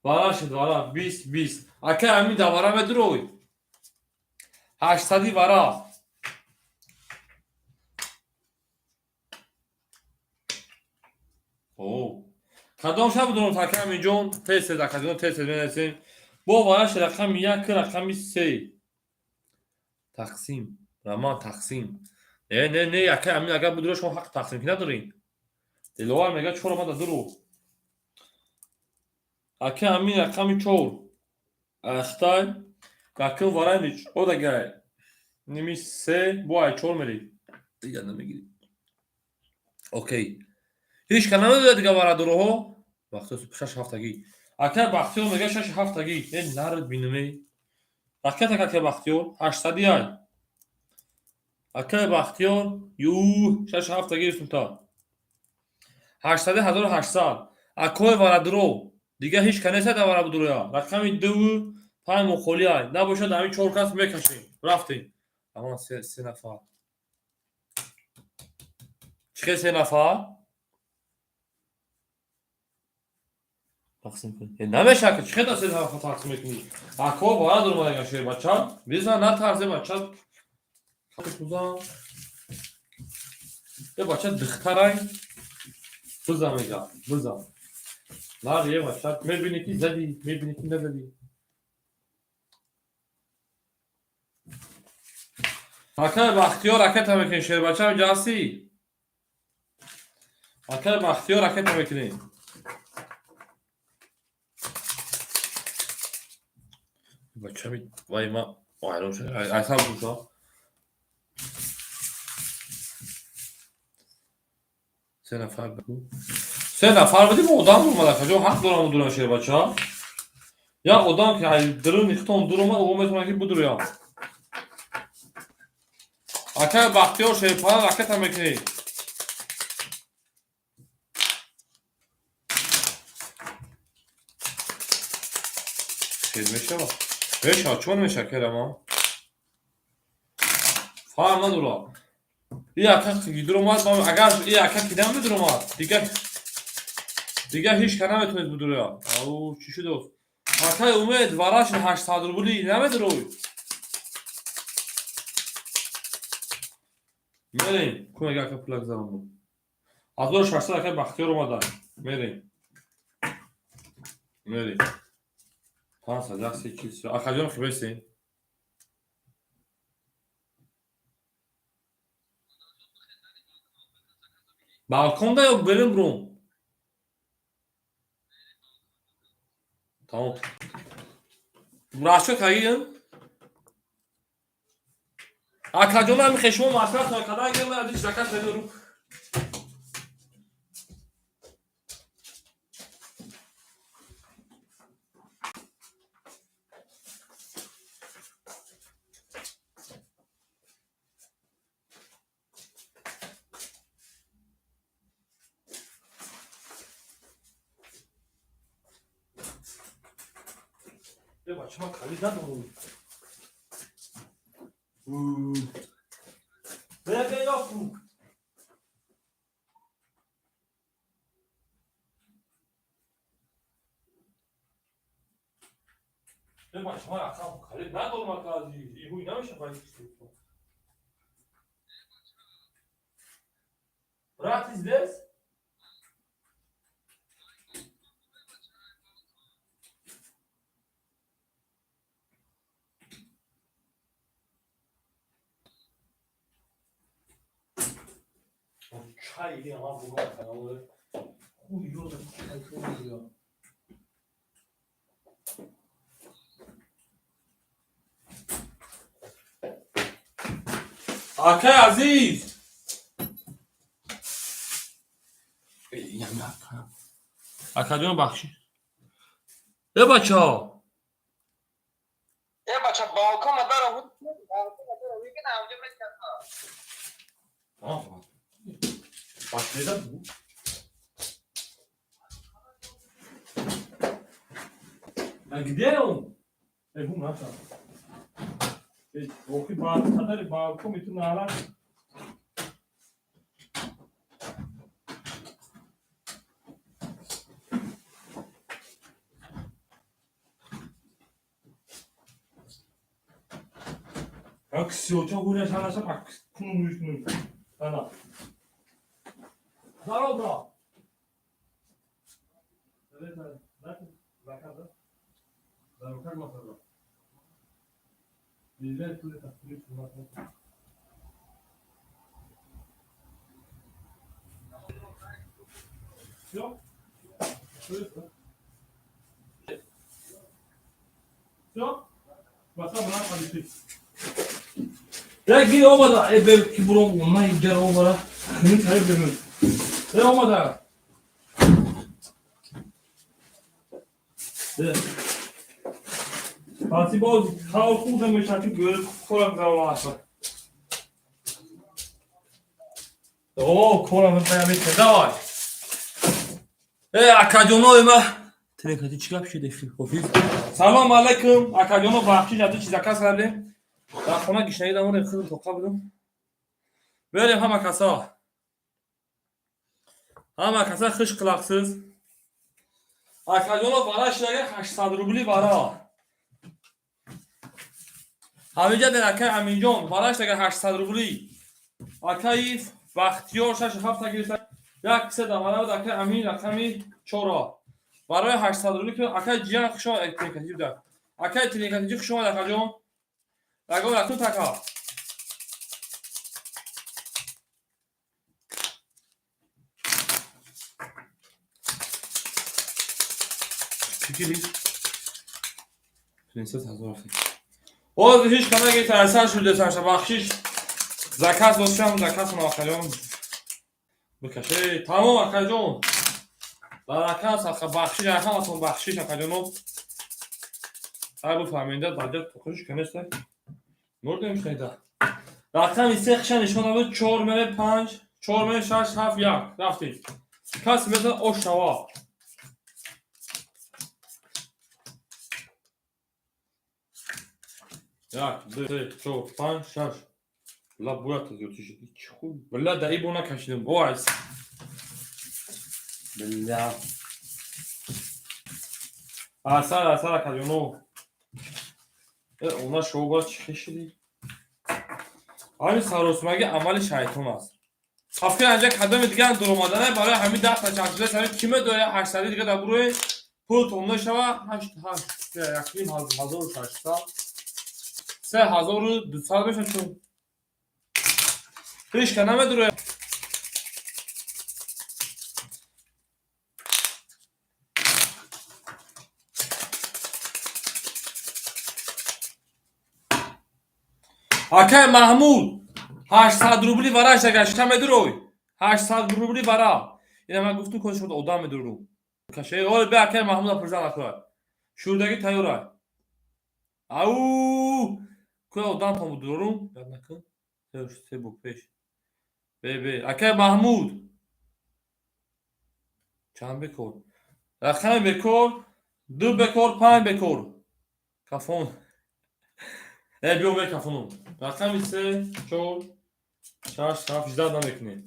Вара шид вара 20 20. Ака ҳамин да вара медурой. 800 вара. О. Кадом шаб дуром ака Аминҷон? Тез тез акаҷон тез тез менависем. Бо вара шид рақами як рақами се. Тақсим. Раман тақсим. Не, не, не, ака Амин агар будуро шумо ҳақ тақсим ки надоред. Диловар мега чор омада дуру. Ака Амин рақами чор. Ахтай. Якум варанич. Одагай. Ними се бо ай чор мери. Дига намегири. Окей. Ҳеҷ ка намедонад дига вара дуруҳо. Вақто шаш ҳафтагӣ. Ака Бахтиёр мега шаш ҳафтагӣ. Э нард бинуме. Ракета ака Бахтиёр 800 ай. Ака Бахтиёр ю шаш ҳафтагӣ сунта. 800 1800. Акои варадуро. Дига ҳеҷ ка нест дар варадуроя. Рақами ду панҷ мухоли ай. Набошад ҳамин чор кас мекашем. Рафтем. Аман се нафар. Чӣ хел се нафар? Тақсим кун. Э намешавад ки чӣ хел се нафар тақсим мекунӣ? Ако варадур мага шер бача. Бизан натарзе бача. Бузан. Э бача духтарай. Бизан мега. Бизан. Нар е бача. Мебинӣ ки задӣ, мебинӣ ки назадӣ. Акай Бахтиёр ракета мекунӣ шербача ҳаминҷа ҳастӣ? Акай Бахтиёр ракета мекунӣ. Бача вай ма вайрон шуд. Айсан буша. Се нафар бу. Се нафар будим одам омада каҷо ҳақ дорам дурам шербача. Як одам ки ай дуруни хитон дур омад, о метавонад ки будурям. Акай Бахтиёр шерпана ракета мекунӣ. Шер мешавад? Мешавад, чон мешавад керама? Фарқ надорад. И ака ки дуромад, агар и ака ки намедуромад, дигар ҳеҷ ка наметавонед будурояд. Ау, чӣ шуд? Акай Умед вараш 800 рубли намедурой. Мерем, кун ака пула гузарондум. 1600 акай Бахтиёр омада. Мерем. Мерем. 500, як, се, чил, се. Акаҷон хибесен. Балконда ё берем бром? Тамом. Расчо кардем? Акаҷон ҳами хешмо маслиҳат кардан гирем, аз ин заказ медорум. Э бача ман калид надорам. Бега ёфтум. Э бача ман рақам калид надорам ака азиз. Иҳуй намешавад ҳеҷ. Брат здесь? Чай ама бугам. Хуй ёда чай ёда. Акай азиз. Акаҷон, бахшиш. Э, бачаҳо. Э, бача, балкон дара буд. Балкон дара викина амҷа мекарда. Бачаеда бу. А где он? Э, гум наша. Э, охи ба қадари балкон ту нара. Ак сиёча гуля шанаша ак кунун мушнун. Ана. Здорово, брат. Заказ, да? Да, как вас зовут? Приезжай туда, так, ключ у нас нет. Все? Все? Баса, брат, полетит. Як омада, э, бе, ки буром, на иҷара омада. Хни таиб бемун. Э, омада. Э. Паси боз хав худа мешати гӯр корам гаваша. О, корам мешати, давай. Э, акаҷоно ма. Тинекати чӣ гап шиде хофиз? Салом алайкум, акаҷоно, бахшиш, аз чи заказ кардем. Дар хона гишнаги даморе худам тоқа будам. Берем ҳама каса. Ҳама каса хуш қилақсиз. Акаҷоно, бара шидаги 800 рубли бара. Ҳамиҷа дар акай Аминҷон бара шидаги 800 рубли. Акаи Бахтиёр шаш ҳафта гирифта. Як киса дамара буд акай Амин рақами чора. Барои 800 рубли ки акай Ҷиян хуш омад тинкатиҷи буда. Акай тинкатиҷи хуш омад акаҷон. Ягон рақам така. Чӣ гирифт? Принцесс ҳазор рафт. Оз ҳеҷ кана гирифт, арсар шуда сарша бахшиш. Заказ доштам, заказ акаҷон. Бикаше, тамом акаҷон. Баракат саха бахшиш, ҳаматон бахшиш акаҷоно. Ай буфаҳмида даҷа тоқиш канеста. Мурдем шунайда. Рақами се хиша нишон дод 4 мере 5, 4 мере 6 7 1. Рафтем. Каси метавонад ош шава. Як, ду, се, чор, панҷ, шаш. Бла буята зиёд шуд. Чӣ хуб. Бла да ибо накашидам. Ой. Бля. Асар, асар акаҷоно. Э, она шоу чӣ хешиди? Ҳамин саросмаги амали шайтон аст. Ҳафти анҷа кадоми дига дуромадана барои ҳамин даҳта чандшуда сами киме дора ҳаштсади дига дар бурои пултон мешава ҳашт ҳашт якним ҳазору шашсад 3200 меша чун ҳеҷ ка намедуроя. Акай Маҳмуд 800 рубли вараш агар ша медурой 800 рубли вара. Ина ман гуфтум ко шуд одам медуру. Каше ол бе акай Маҳмуд пурзан акай. Шурдаги тайёра. Ау! Куя одам там дурум? Яд накун. Се бу пеш. Бе бе. Акай Маҳмуд. Чанд бекор? Рақами бекор, ду бекор, панҷ бекор. Кафон. Э, биё бе кафону. Рақами се, чор, шаш, ҳафт, ждать намекунем.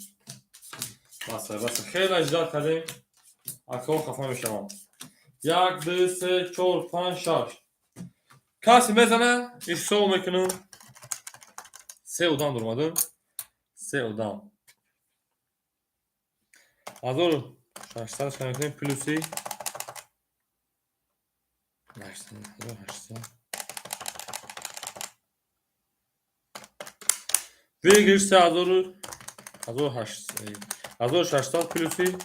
Баса, баса. Хеле ждать кардем. Акаҳо хафа мешаванд. Як, ду, се, чор, панҷ, шаш. Касе мезана, ҳисоб мекунам. Се одам дуромадам. Се одам. 1600 мекунем плюси 800. Выигрыш се ҳазору ҳазору ҳашт. 1600 плюси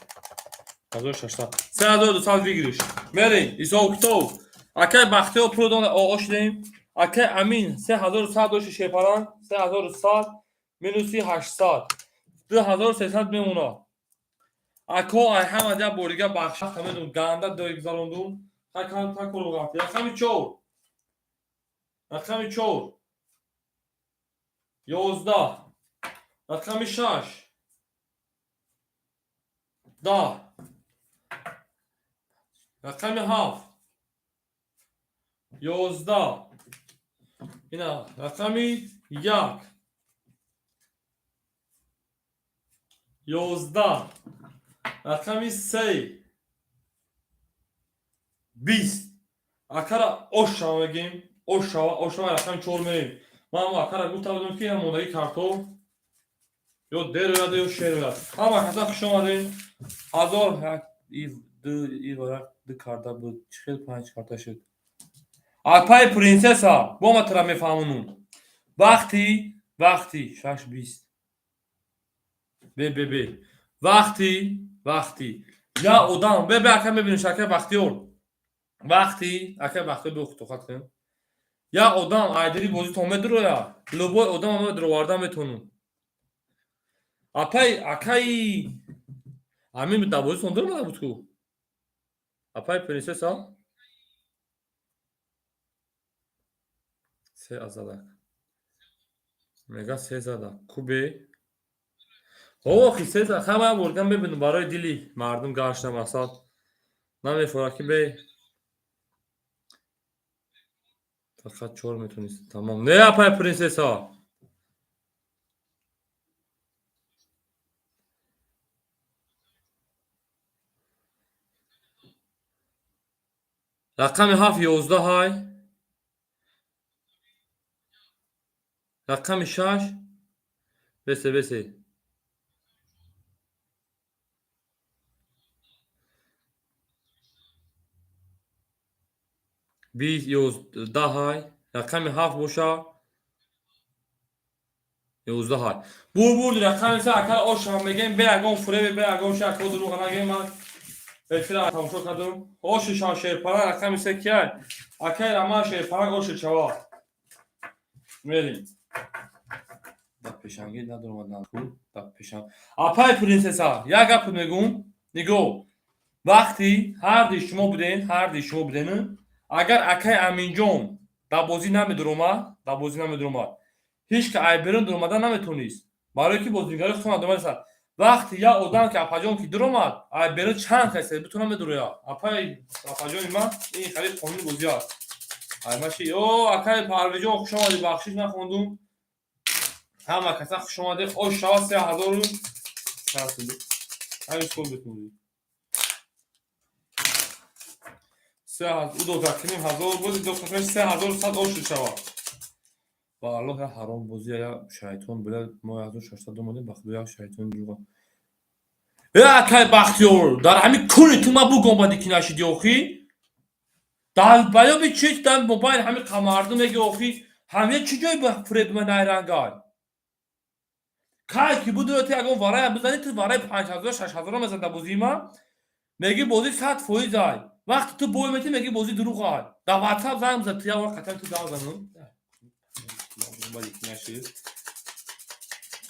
1600, 3200 выигрыш. Мерем, ҳисоб китоб. Акай Бахтиёр пул дона оғоз шудем. Акай Амин 3100 дошти, шепаран 3100 минуси 800, 2300 мемонад. Ако, ай ҳама як бор дига бахша медум, ганда дой гузарондум. Рақами чор, рақами чор 11, рақами шаш 10, рақами ҳафт 11, ина рақами 1 11, рақами се 20. Акара ошава мегем, ошава, ошава. Рақами чор мерем. Ман акара гуфта будам, ки ҳамонаги карто ё дер ояд, ё шер ояд. Ҳама каса хуш омадем. Ҳазор як ду як ду карта буд, чӣ хел панҷ карта шуд? Апай принсесса, бо ма тара мефаҳмонум. Вақти шаш 20 бе бе бе вақти я одам бе бе ака мебинем, ака Бахтиёр, вақти ака Бахтиёр бихтохат кунем. Я одам айдири бозитон медуроя, любой одам ама дуроварда метонум. Апай, акаи Амин дар бозитон дуромада буд ку, апай принсесса? Се азадак мега, се задак кубе охи се зад. Хама бургам мебинам, барои дили мардум гашта мақсад намефора ки бе фақат чор метонист. Тамом, не, апай принсесса. Рақами ҳафт 11 ҳай, рақами шаш бесе бесе 20 11 ҳай, рақами ҳафт боша 11 ҳай. Бур бурди рақами се, акар ошам мегем, бе ягон фуребе, бе ягон шако, дурӯға нагем. Ман эфира тамошо кардам. Оши шав, шерпара. Рақами се кияй? Акай Раман, шерпара, оши чава. Мерем. Дар пешангӣ надоромадан дар пешан. Апай принсесса, як гап мегӯм, нигоҳ. Вақти ҳарди шумо буден, ҳарди шумо буден, агар акай Аминҷон дар бозӣ намедуромад, дар бозӣ намедуромад, ҳеҷ ка ай берун дуромада наметонист, барое ки бозигари худтон дуромад. Вақти як одам ки апаҷон ки дуромад, ай берун чанд касе битона медурояд. Апай, апаҷони ман, ин хеле қонуни бозӣ аст. Аймаши о акай Парвиҷон, хуш омадӣ. Бахшиш, нахондум. Ҳама каса хуш омадӣ. Ош шава, 3000-у ҳамин сол битонӣ. Ӯ докакним ҳазор бози докакним 3100 ош шава. Ба Аллоҳ, я ҳаром бозӣ, я шайтон била. Мо 1600 омадем, ба худо, як шайтон ҷуға. Э, акай Бахтиёр, дар ҳамин куни ту ма бугом бади ки нашиди охи. Дар баёби чи дар мобайл ҳамин қамардум меги охи, ҳамя чӣ ҷой ба фуреб ма найрангай? Кай ки будро ту ягон варая бизани, ту вараи 5000, 6000 мезан дар бозии ма. Меги бозӣ 100% ай. Вақти ту бой метӣ, меги бозӣ дурӯғ ай. Дар WhatsApp занг бизан, ту як вақт қатъан ту занг занам. Нашид.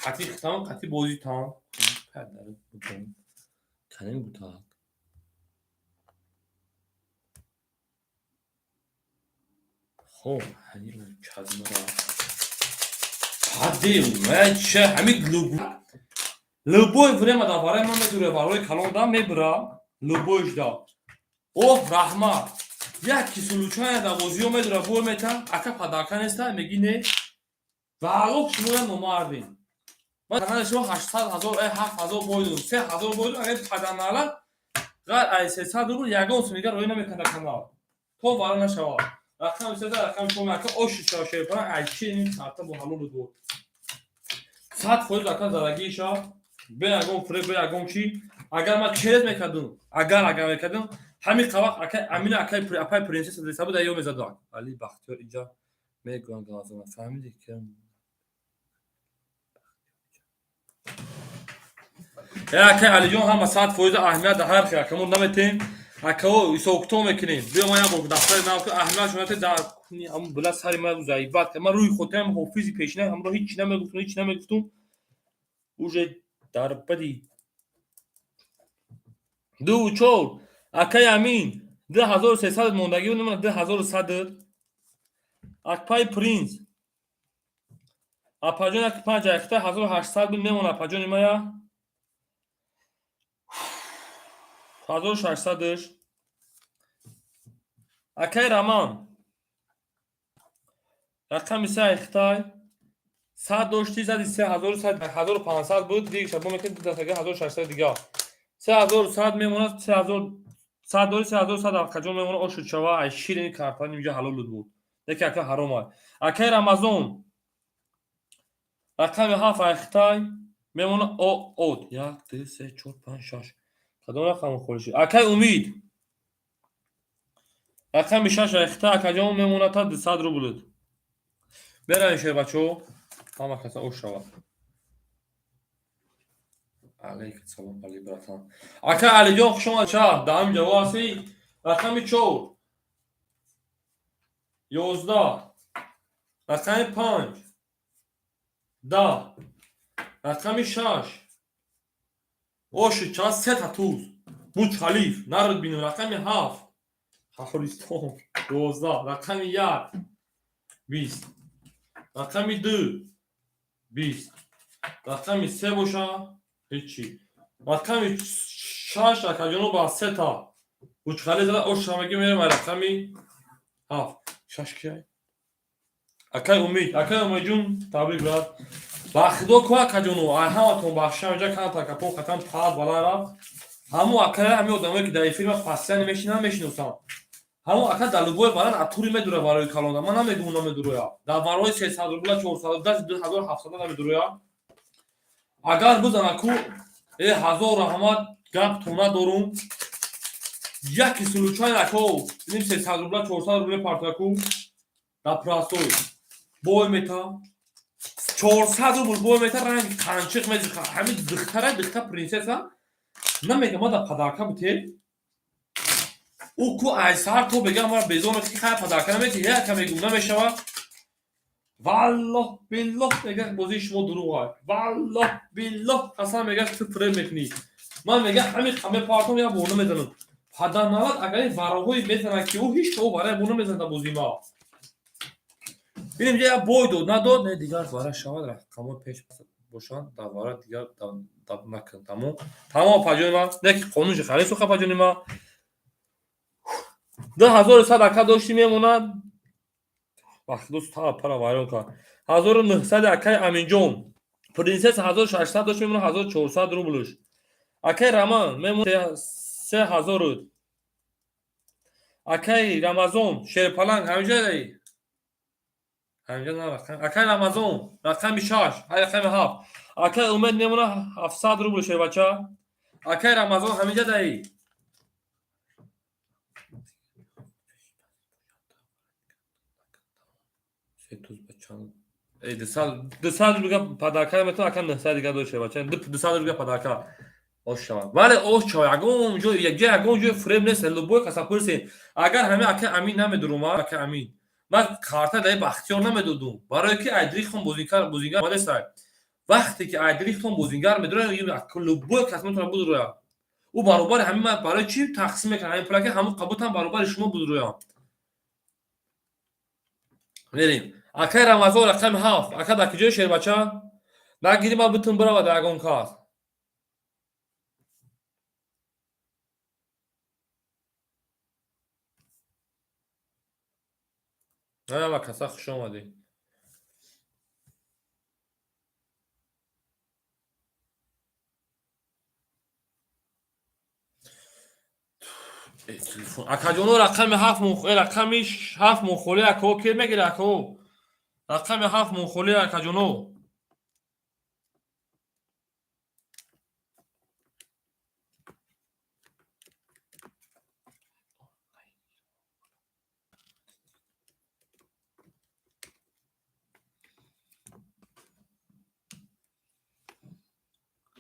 Қатъи хитам, қатъи бозитам. Канем бутак. Хоб, ҳани чазмара. Ҳадди, че ҳами любой время дар барои ман медуре, барои калон да мебура, любой жда. Оҳ, раҳмат. Як ки случайно дар бозиҳо медура, бой мета, ака падарка неста, меги не. Ва Аллоҳ, шумо я номардем. Ман канали шумо 800 ҳазор, 7000 бой додум, 3000 бой додум, агар падарнала ғайр ай 300 рубл ягон сум дигар роӣ намекунад канал. То вара нашавад. Рақами сета, рақами шумо, ака, оши шава, шерпара, ай чи ин карта бо ҳалол буд. 100% ака зарагиша, бе ягон фуреб, бе ягон чи. Агар ман через мекардум, агар мекардум, ҳамин вақт акай Амина, акай апай принсесса десабуд, ё мезадак. Али Бахтиёр инҷа мегӯянд газона, фаҳмидӣ ки? Акай Алиҷон, ҳама 100% аҳамият дар ҳар хел акамон наметем. Акао ҳисобкитоб мекунем. Биё, ман як бор дафтари нав аҳамият шонате дар ҳамун била сари ман заибат. Ман рӯи хотирам ҳофизи пешина ҳамроҳ ҳеҷ чи намегуфтум, ҳеҷ чи намегуфтум. Уже дар бади ду чор. Акай Амин, 2300 мондагӣ буд, 2100. Акпай Принц, апаҷон, як панҷ айхта 1800 буд, мемона апаҷони мая 1600-ш. Акай Раман, рақами се айхтай сад дошти, зади се ҳазору сад, 1500 буд, дигша бо мекунед дастага 1600 дига. 3100 мемонад, 3100 дори, 3100 акаҷон мемонад, ошуд шава, ай ширини картани инҷа ҳалолуд буд. Яке ака ҳаром ай. Акай Рамазон, рақами ҳафт айхтай мемонад о од. Як, ду, се, чор, панҷ, шаш. Кадом рақам холиши? Акай Умид. Рақами шаш айхтай акаҷон мемонад та 200 рублд. Меравем, шербачо. Ҳама каса ош шавад. Алейкум салом, Али братан. Ака Алиҷон, хуш омад. Ша, даҳам ҷавоб ҳастӣ? Рақами чор. 11. Рақами панҷ. 10. Рақами шаш. Оши чанд сета туз. Буч Халиф, народ бинем. Рақами ҳафт. Хаҳористон. 12. Рақами як. 20. Рақами ду. 20. Рақами се боша ҳечи. Рақами шаш акаҷоно ба сета. Бучхали зада ош ҳамагӣ мерем рақами ҳафт. Шаш кияй? Акай Умид, акай Умидҷун, табрик, брат. Ба худо ку акаҷоно, ай ҳаматон бахшам, инҷа камтар капон қатам паз баланд рафт. Ҳамун акай, ҳамин одамое ки дар эфир ма постоянно мешинам, мешиносам. Ҳамун ака дар любой вариант атури медура барои калонда. Ман намегум намедуроя. Дар варои 300 рубла, 400, даже 2700 намедуроя. Агар бизана ку, э ҳазор раҳмат, гап тона дорум. Яки случайно ако ним 300 рубла, 400 рубла партаку дар простой бой мета 400 рубл бой мета, ранг қанчиқ мезиха. Ҳамин духтара, духта принсесса намега ма дар падарка бите. Ӯ ку ай сар то бега мара безор мекунӣ, хай падарка намети, яка мегум намешавад. Валлоҳ биллоҳ, мега, бозии шумо дурӯғ ай. Валлоҳ биллоҳ, қасам, мега, ту фиреб мекунӣ. Ман мега ҳамин қаме партом як бор намезанам. Падар навад агар ин вароҳое мезанад ки ӯ ҳеҷ ӯ варай бо намезанад дар бозии ма. Бинем, як бой дод, надод, не дигар вара шавад, рақамҳо пеш бошанд, дар вара дигар накун. Тамом. Тамом, паҷони ман. Не ки қонунши хале суха паҷони ман. 2100 ака дошти мемонад. Вақт та пара вайрон кард. 1900 акаи Аминҷон. Принсесса 1600 дошт, мемонад 1400 рублш. Акаи Раман мемонад 3000. Акаи Рамазон, Шерпаланг ҳаминҷа ҳаминҷа на рақам. Акаи Рамазон, рақами шаш, ай рақами ҳафт. Акаи Умед мемонад 700 рубл, шербача. Акаи Рамазон ҳаминҷа даи. Се туз ба чанд? Эй, 200 рубл падарка метавон, ака 900 дига дошт, шербача. 200 рубл падарка. Ош шавад. Вале ош шавад. Ягон ҷой, якҷо ягон ҷой фиреб нест. Любой каса пурсед. Агар ҳамин ака Амин намедурумад, ака Амин. Ман карта дар Бахтиёр намедодум. Барое ки Айдрихтон бозингар омадесай. Вақте ки Айдрихтон бозингар медурад, любой кас метавонад будурояд. Ӯ баробари ҳамин ман барои чӣ тақсим мекунам ҳамин пулаки ҳамун қабутам баробари шумо будуроям. Мерем. Акаи Рамазон, рақами ҳафт. Ака дар куҷои, шербача? Нагири ман битун биравад ягон кас. Ҳама каса хуш омадед. Телефон. Акаҷоно, рақами ҳафт, рақами ҳафт мунхоли ако ке мегире ако? Рақами ҳафт мунхоли акаҷоно.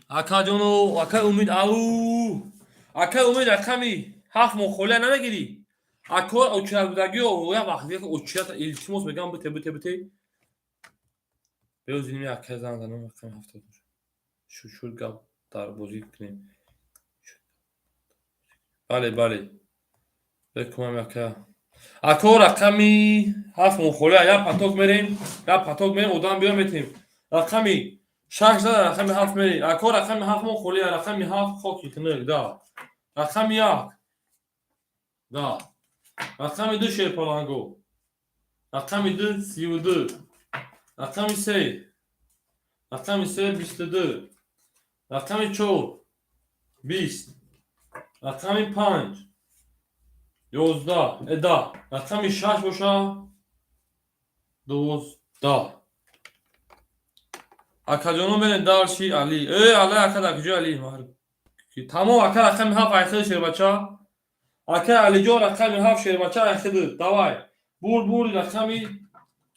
Акаҷону акай Умид, ау, акай Умид, рақами 7 моҳ холия намегирӣ? Ако очират будагиё, як вақт очират, илтимос мегам, бите, бите, бите. Биёзиними, акай, зан занам, рақами 7 шуд, гап дар бозӣ кунем. Бале, бале, бекумам, ака. Ако, рақами 7 моҳ холия, як поток мерем, як поток мерем, одам биё, метем. Рақами 6 зада, рақами 7 мерем. Ако, рақами 7 моҳ холия, рақами 7, хоки тинук да. Рақами 1 да. Рақами 2, шерпаланго, рақами 2, 32. Рақами 3, рақами 3, 22. Рақами 4, 20. Рақами 5, 11, 10. Рақами 6 боша, 12. Акаҷоно, мерем дальше. Али, э, али, ака, дар куҷо Али? Тамом, ака, рақами 7 айхиди, шербача. Ака Алиҷон, рақами 7, шербача, айхиди. Давай, бур, бур. Рақами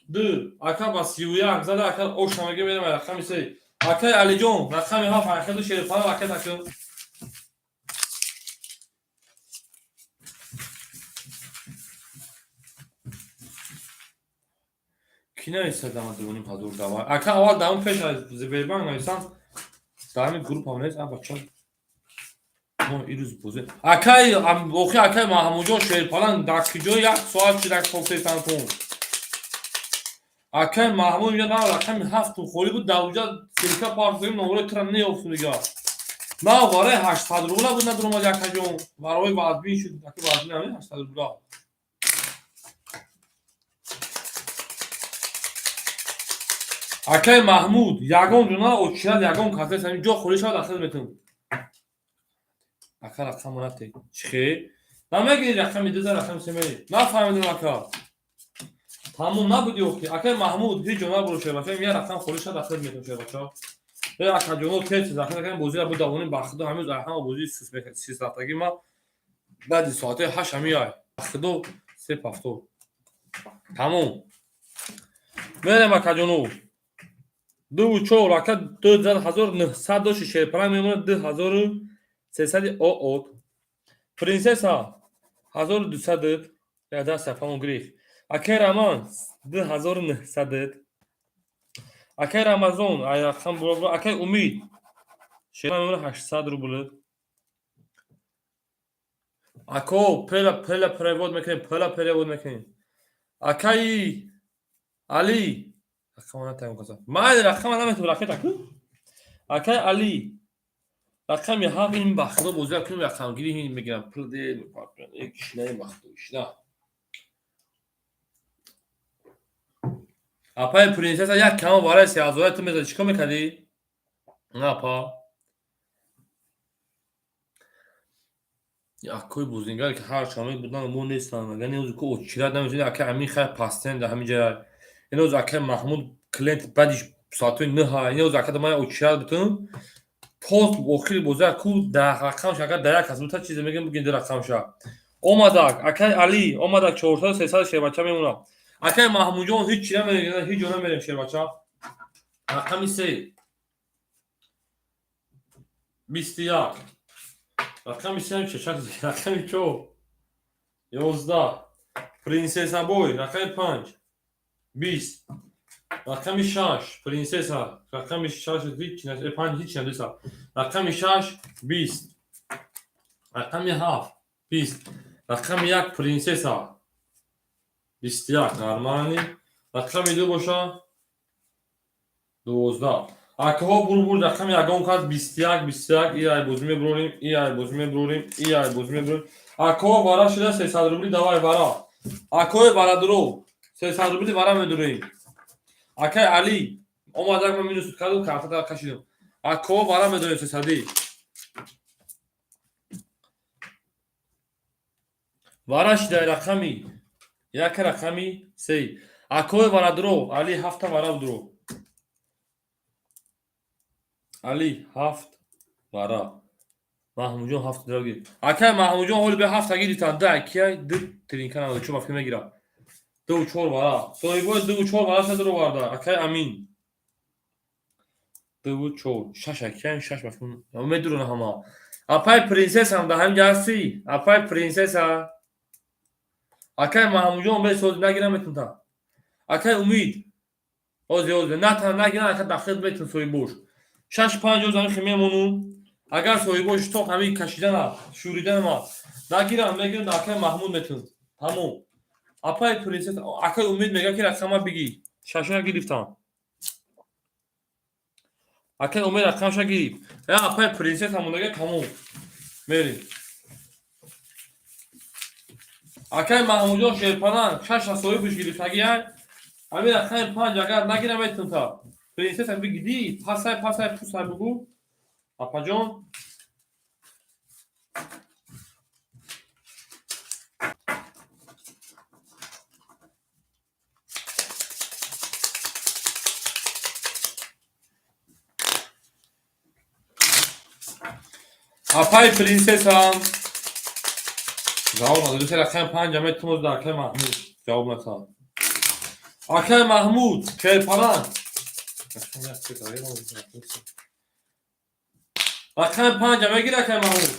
2, ака, ба 31 зада. Ака, ошамаги мерем. Рақами 3, акаи Алиҷон, рақами 7 айхиди, шерпара, ака, таки. Ки нависад ама 2500? Давай, ака, аввал давом, пеш аз Сбербанк нависам, дар ҳамин группам нест, а бача. Мо ирӯз бозе, акай, охи, акай Маҳмудҷон, шерпалан дар киҷо? Як соат шидак сохтетантон. Акай Маҳмуд, инҷа на, рақами 7 холӣ буд, дар уҷа ссылка партоим, номерои тура неёфтум дига. На, барои 800 рубла буд, надуромад, акаҷон, барои вазбин шуд, ака, вазбин ами 800 рубла. Акай Маҳмуд, ягон ҷуна очират, ягон касес ҳамин ҷо холӣ шавад, ахир метавон. Ака, рақамро нате, чихе намегири? Рақами 2, рақами 3 мери. Нафаҳмидам, ака, тамом набуди. Охи, акай Маҳмуд, ҳеҷ ҷо набуро, шербача, я рақам холӣ шавад, ахир метавон, шербача. Э, акаҷоно, тез ахир акам бозира будавонем. Ба худо, ҳамин ҳама бозии сисрафтагӣ ма баъди соати 8 ҳами ай. Ба худо, се повтор, тамом. Мерем, акаҷоно. Дуву чор, ака, 2900 дошти, шерпара мемонад 2300. Оот, принсесса, 1200 яда сафамон гирифт. Акай Раман, 2900. Акай Рамазон, рақам, акай Умид, шерпара мемонад 800 рубл. Ако, пела, пела перевод мекунем, пела перевод мекунем. Акаи Али, рақама натавон каса, майли, рақама наметавон рақета ку. Акай Али, рақами 7. Ин ба худо, бозия кунем, рақамгирӣ мегирам, пул де, кишина, ба худо, кишина. Апаи принсесса, як кама барои 3000 ту мезади, чӣ кор мекардӣ? На, апа, акои бозингаре ки ҳар шоме будан, мо нестанд. Агар ниёзи ку очират намешуд, акай Амин, хайр, пастен дар ҳамин ҷая. Иноз акай Маҳмуд, клиент баъди соатҳои 9-ҳа. Иноз акада ман очират бутун то охири бозия ку даҳ рақамша. Агар дар як кас бута, чизе мегӯям, бигин, ду рақамша омадак. Акай Али омадак, 400, 300, шербача мемонад. Акай Маҳмудҷон, ҳеҷ чи намерем, ҳеҷ ҷо намерем, шербача. Рақами 3, 21. Рақами 3 чашак. Рақами 4, 11. Принсесса бой, рақами 5, 20. Рақами 6, принсесса, рақами 6, ҳеҷ, 5, ҳеҷ надеса. Рақами 6, 20. Рақами 7, 20. Рақами 1, принсесса, 21, нормальный. Рақами 2 боша, 12. Акаҳо, бурбур, рақами ягон кас, 21, 21. И ай бозӣ мебурорем, и ай бозӣ мебурорем, и ай бозӣ мебурорем. Акаҳо, вара шуда 300 рубли. Давай, вара, акаҳои варадуро, 300 рубли вара медурем. Акай Али омадак, ман минус кардам, картата кашидам. Акаҳо, вара медорем 300-ӣ. Вара шидай рақами 1, рақами 3. Акаҳои варадуро, Али, ҳафта вара будуро. Али, ҳафт вара. Маҳмудҷон, ҳафт дара гирифт. Акай Маҳмудҷон, ҳоли бе ҳафта гирифтан, ду акияй, ду тринка надод, чо вақти мегирад. Дуву чор вара, соҳибои дуву чор вара шадро варда. Акай Амин. Дуву чор, шаш акиян, шаш бафун. Медурона ҳама. Апай принсессам да ҳаминҷа ҳастӣ? Апай принсесса. Акай Маҳмудҷон бесоз нагирам метунта. Акай Умид. Ози ози натан нагирам ака дахил метун соҳибош. Шаш панҷ оз ҳамин мемонум. Агар соҳибош то ҳамин кашидана, шӯриданама нагирам, мегирам да акай Маҳмуд метун. Тамом. Апай принсесса, акай Умид мега ки рақама бигӣ. Шашона гирифтам. Акай Умед рақамша гирифт. Апай принсесса мондага тамом. Мерем. Акай Маҳмудҷон Шерпаланг шаша соҳибш гирифтагияй. Ҳамин рақами панҷ агар нагирам метунта. Принсесса бигиди, пасай пасай пусай бугу. Апаҷон. Апай принсессам. Ҷавоб надод. Рақами панҷа метунад да акай Маҳмуд. Ҷавоб натад. Акай Маҳмуд, Шерпаланг. Рақами панҷа мегир акай Маҳмуд.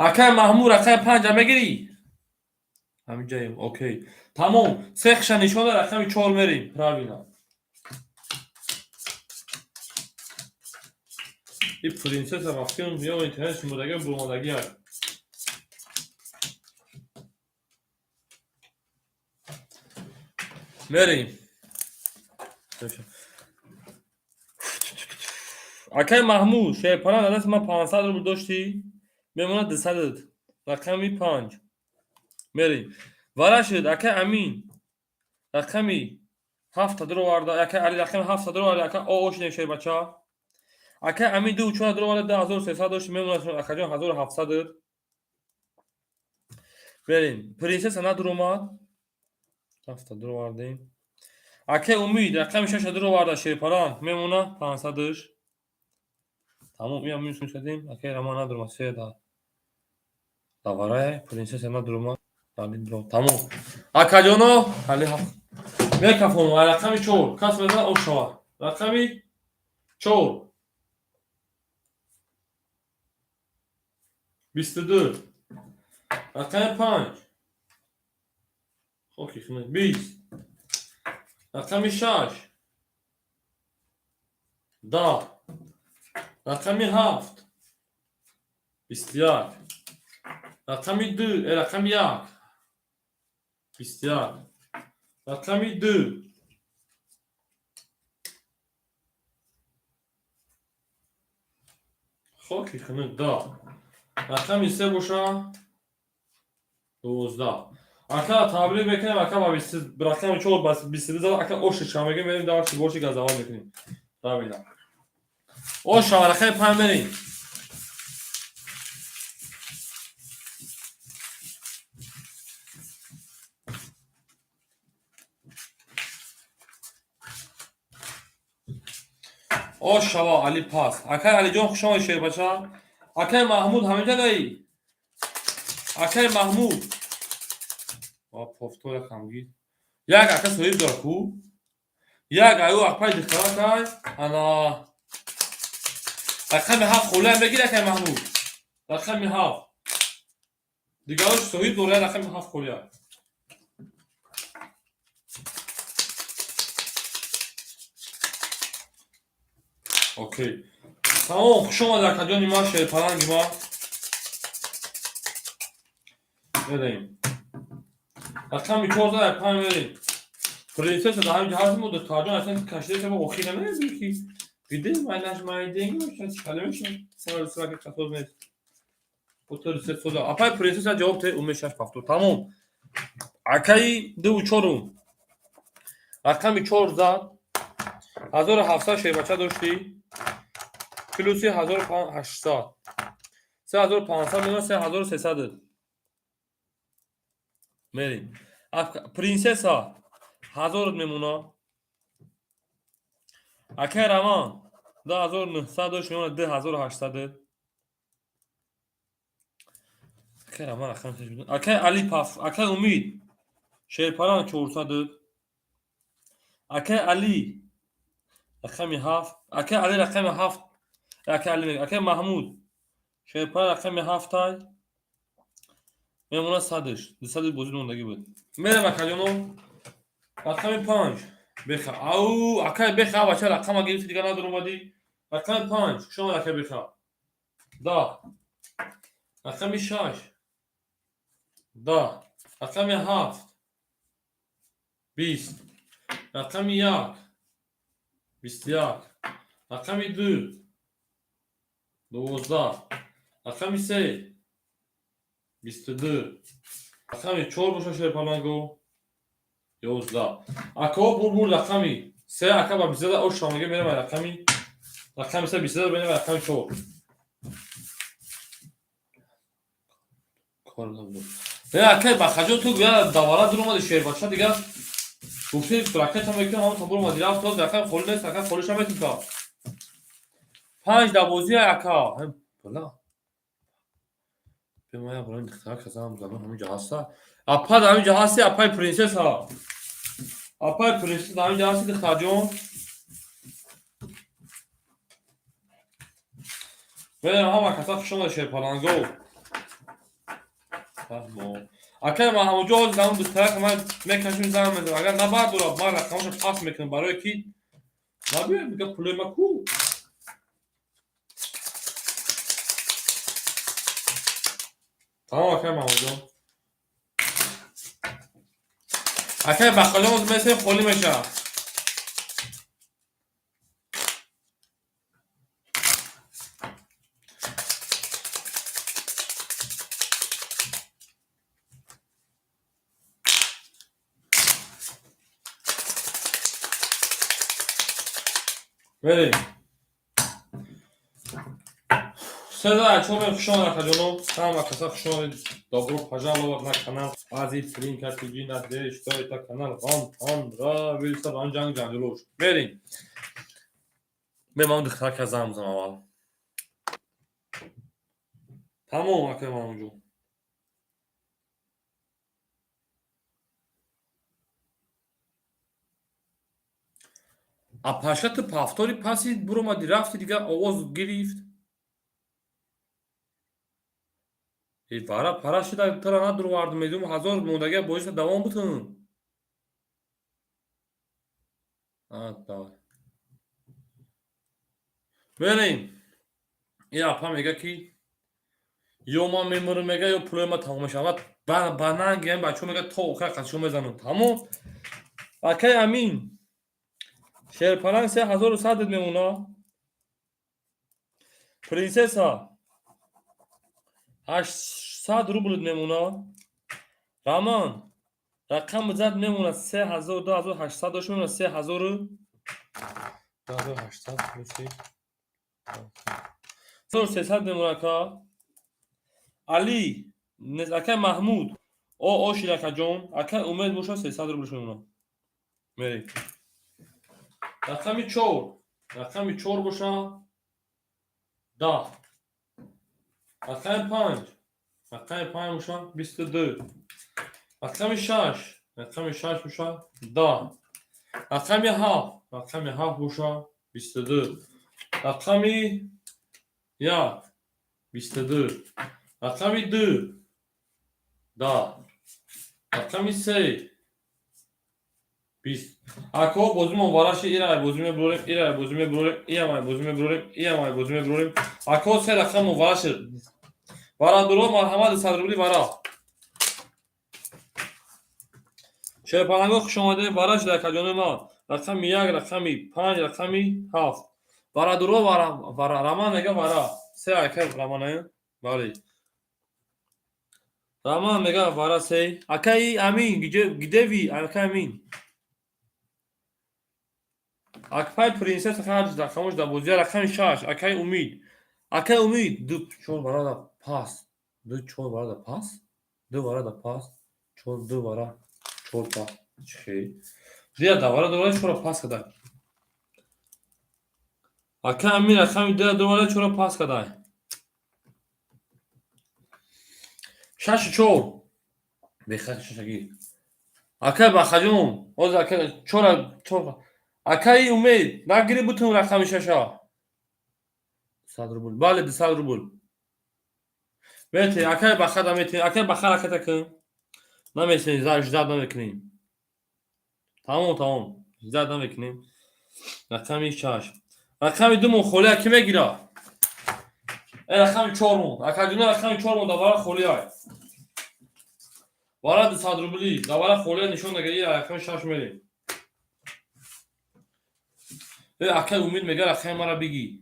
Акай Маҳмуд рақами панҷа мегирӣ? Ҳаминҷаем, окей. Тамом, сехша нишон да рақами чор мерем. Правильно. И принсесса вақтиам ё интернет шумодаги буромадагӣ ай. Мерем. Акай Маҳмуд, Шерпаланг аз дасти ман 500 рубл доштӣ, мемонад 200. Рақами панҷ. Мерем. Варашид, акай Амин. Рақами ҳафта дуроварда, акай Али рақами ҳафта дуроварда, акай О шинем шербача. Акай Амин ду чора дуроварда, 2300 дошт, мемонад акаҷон 1700. Мерем. Принсесса надуромад. Ҳафта дуровардем. Акай Умид рақами шаша дуроварда, Шерпаланг мемонад 500-ш. Тамом, иам минус кардем. Акай Раман надуромад, се да. Даварай, принсесса надуромад. Тамом. Акаҷоно, ҳали ҳафт. Мекафонам, рақами чор. Кас мезанад об шава. Рақами чор. 22. Рақами панҷ. Хоки хунук. 20. Рақами шаш. 10. Рақами ҳафт. 21. Рақами ду, рақами як. 21. Рақами ду. Хоки хунук 10. Рақами се боша 12. Ака таблиғ мекунем, ака ба рақами чор ба 22 зад, ака ош шава мегӯем, мерем даваши боши газавал мекунем. Правильно. Ош шава, рақами панҷ мерем. Ош шава, Али пас. Акай Алиҷон хуш омадӣ шербача. Акай Маҳмуд ҳаминҷа даӣ? Акай Маҳмуд. Ва пофто якам гир. Як ака соҳиб дора ку? Як аю апай духтаракай. Ана. Рақами ҳафт холиам мегир акай Маҳмуд. Рақами ҳафт. Дигарош соҳиб дора, рақами ҳафт холиам. Окей. Тамом, хуш омадӣ акаҷони ман, шерпаланги ман. Мерем. Рақами чор зад, панҷ мерем. Принсесса дар ҳаминҷа ҳаст, мо духтарҷон аслан кашида шава, охира намебинӣ ки диде, май наш май деньги, чӣ мешавад? Сара касоз нест. Апай принсесса ҷавоб те умед шаш пафту. Тамом. Акаи дуву чорум. Рақами чор зад. 1700 шербача доштӣ. Плюси 1800. 3500 мемонад, 3300. Мерем. Принсесса 1000 мемонад. Акай Раман 2900 дошт, мемонад 2800. Акай Раман рақами сеш буд. Акай Али паф, акай Умид. Шерпаланг 400. Акай Али рақами 7. Акай Али рақами 7. Акай Али мега. Акай Маҳмуд. Шерпаланг рақами 7 ай. Мемона 100-ш. 200 бозӣ мондагӣ буд. Мерем, акаҷоно. Рақами 5. Беха. Ау, акай Беха, бача рақама гирифти, дигар надор омадӣ. Рақами 5. Хуш омад, акай Беха. 10. Рақами 6. 10. Рақами 7. 20. Рақами 1. 21. Рақами 2. 12. Рақами 3. 22. Рақами 4 боша, шерпаланго. 11. Акао пул бурд рақами 3, ака ба 22 ош мега, мерем рақами 3 22 мерем рақами 4. Кор набуд. Не, акай Бахаҷон, ту гӯя давара дуромади, шербача дигар гуфти ракета мекунам, ҳамон та буромади, рафт, боз рақам холӣ нест, ака холиша метунта. Панҷ давозӣ, ака. Бала. Бемая барои духтара казам зано ҳаминҷа ҳаста. Апа дар ҳаминҷа ҳасти, апаи принсесса. Апаи принсесса дар ҳаминҷа ҳасти, духтарҷон. Берем, ҳама каса хуш омада, шерпаланго. Фаҳмо. Акай Маҳмудҷон, ҳозир ҳамон духтара ман мекашим, зан мезанам. Агар набардорад, ман рақамаша пас мекунам, барое ки набиёд, мега пулои ма ку. Тамом, акай Маҳмудҷон. Акай Бахтиёрҷон, ҳозир месем, холӣ мешавад. Мерем. Сезар, чор хуш омад, акаҷоно. Ҳама каса хуш омадед. Добро пожаловать на канал Ази Тринка ТВ на что это канал вам понравился, вам ҷанг ҷанҷолош. Мерем. Мемам духтар ка зам зам аввал. Тамом, акай Маҳмудҷон. Апаша, ту пафтори паси буромади, рафти, дигар овоз гирифт. Вара пара шида тура надуровард, медум ҳазор мондагия боиса давом бутун. Давай. Мерем. И апа мега ки ё ман мемурам, мега, ё пулои ма тамом мешавад. Ба нанги ҳам бачаҳо мега то охир қачо мезанам. Тамом. Акай Амин. Шерпаланг 3100 мемона. Принсесса 800 рубл мемона. Раман рақам зад мемона 3000, 2800 дошт, мемона 3000, 2800 плюси 300 мемона, ака. Али, акай Маҳмуд, о ошид, акаҷон, акай Умед боша, 300 рубл мемона. Мерем. Рақами 4, рақами 4 боша 10. Рақами 5, рақами 5 боша 22. Рақами 6, рақами 6 боша 10. Рақами 7, рақами 7 боша 22. Рақами 1 22. Рақами 2 10. Рақами 3 20. Ако бозимон вараши, ира бозӣ мебурорем, ира бозӣ мебурорем, иам бозӣ мебурорем, иам бозӣ мебурорем. Ако се рақамо вараши. Варадуро, марҳамат, 100 рубли вара. Шерпаланго, хуш омадед, вараш акаҷони ман. Рақами 1, рақами 5, рақами 7. Варадуро, вара, вара, Раман мега вара. Се ака Рамана, бале. Раман мега вара се. Акаи Амин, где вы, акай Амин? Акпай принсесса харҷ рақамош дар бозия рақами 6, акаи Умид. Акаи Умид, ду чор варада пас. Ду чор варада пас. Ду варада пас. Чор ду вара чор пас. Чӣ? Дия да вара дора чора пас кадай. Акаи Амин рақами ду вара чора пас кадай. Шашу чор. Бехат шашаги. Акай Бахаҷон, ҳозир акай чора чор. Акаи Умед, нагири бутун рақами шаша. 100 рубл. Бале, 200 рубл. Мете, акай Бахада мете, акай Баха раката кун. Намесен, ждать намекунем. Тамом, тамом. Ждать намекунем. Рақами шаш. Рақами думон холия ки мегира? Рақами чормон. Акаҷуна рақами чормон давара холия. Вара 200 рубли. Давара холия нишон дага, рақами шаш мерем. Акай Умид мега рақами мара бигӣ.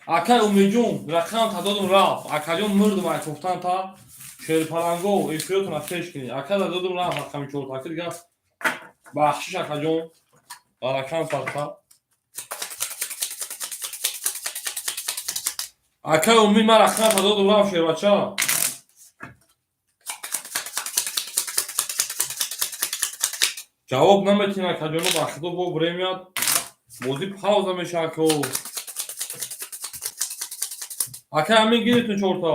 Акай Умидҷон, рақам та додум рафт. Акаҷон мурдум ай кофтан та шерпаланго эфиротона пеш кунӣ. Ака да додум рафт рақами чор. Ака дига бахшиш акаҷон. Рақам садқа. Акай Умид ман рақам та додум рафт шербача. Ҷавоб наметин акаҷоно ба худо бо время бозӣ пауза меша ако. Ака ҳамин гирифтун чорта.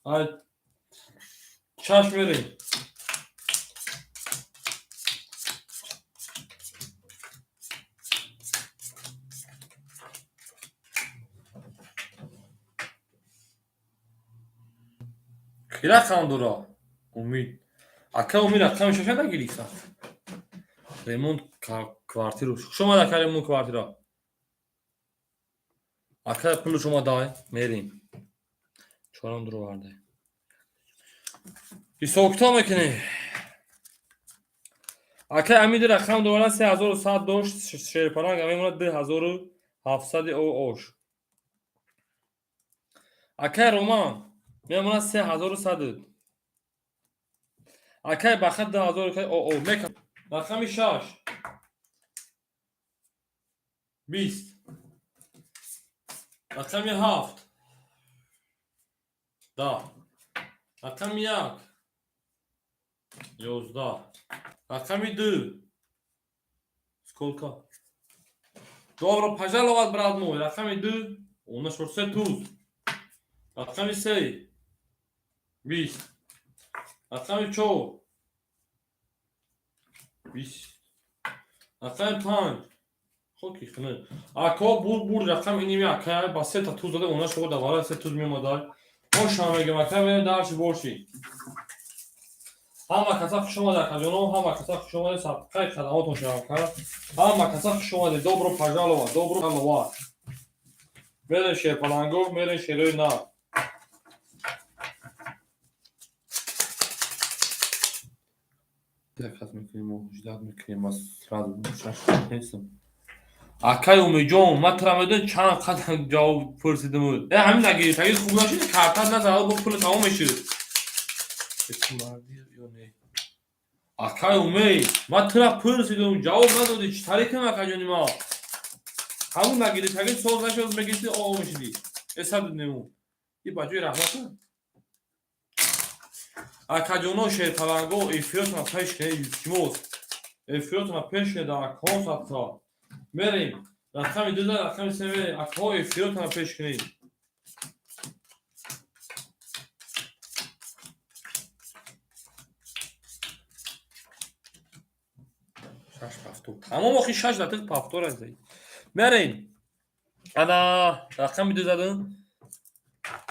Ай чашм мерем. Ки рақам дора? Умид. Ака Умид рақами шаша нагирифта. Ремонт квартиру. Хуш омад ака ремонт квартира. Ака пулш омадай, мерем. Чорам дуровардай. Ҳисоб-китоб мекунем. Ака Амид рақам дорад 3100 дошт, шерпаланг мемонад 2700 ош. Акай Роман мемонад 3100. Акай Бахат 2000 о мека. Рақами шаш. 20. Рақами ҳафт. 10. Рақами як. 11. Рақами ду. Сколько? Добро пожаловать, брат мой. Рақами ду. Она шорсе туз. Рақами се. 20. Рақами чор. 20. Рақами панҷ. Хоки хина. Ако бур бур рақам иними ака ба се та туз дада она шо давара се туз мемодай. Ошам мегам ака мене дарши боши. Ҳама каса хуш омада акаҷоно, ҳама каса хуш омада сабқаи хадамотон шавам ка. Ҳама каса хуш омада, добро пожаловать, добро пожаловать. Мерем шерпалангов, мерем шерои нав. Заказ мекунем, ждать мекунем, аз сразу шаш нестам. Акай Умидҷон, ман тура медонӣ чанд қадам ҷавоб пурсидим. Ҳамин нагирифт, агар хуб нашуд, картат назад, бо пули тамом мешуд. Акай Умед, ман тура пурсидим, ҷавоб надодӣ, чӣ тариқ кунам акаҷони ман? Ҳамун нагирифт, агар соз нашуд, мегирифти, о мешудӣ. Сад нему. И ба ҷои раҳмат. Акаҷоно шерпаланго эфиротона пеш кунед, илтимос. Эфиротона пеш кунед, акаҳо садқа. Мерем. Рақами ду рақами се мерем. Акаҳо эфиротона пеш кунед. Шаш повтор. Тамом охи шаш дақиқ повтор аст. Мерем. Ана рақами ду задам.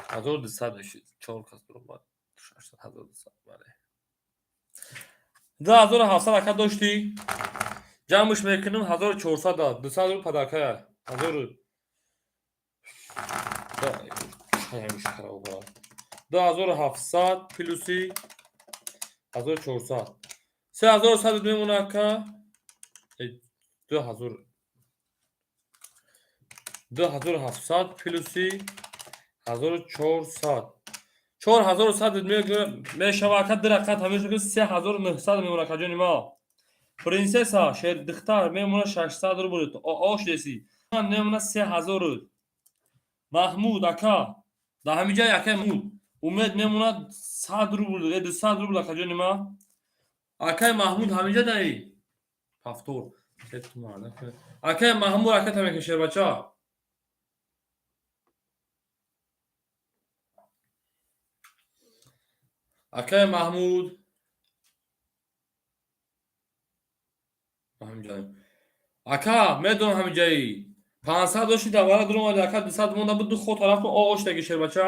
1200 мешид. Чор кас дуромад. 600 1200 бале. 2700 ака доштӣ. Ҷамъш мекунем 1400 да. 200 рубл падаркая. 1000 2700 плюси 1400. 3100 мемона ака. 2000 2700 плюси 1400. 4100 мешава ака ду рақат ҳамеша 3900 мемона акаҷони ма. Принсесса шердихтар мемона 600 рубл. Ош деси. Мемона 3000 рубл. Маҳмуд ака. Дар ҳамин ҷай акай Маҳмуд. Умед мемонад 100 рубл, 200 рубл акаҷони ма. Акай Маҳмуд ҳамин ҷа даи. Повтор. Акай Маҳмуд ака тамека шербача. Акай Маҳмуд, ака, медонам ҳамиҷаи 500 дошти, дар вара дуромади, ака, 200 монда буд, ду ход тараф оғоштаги, шербача.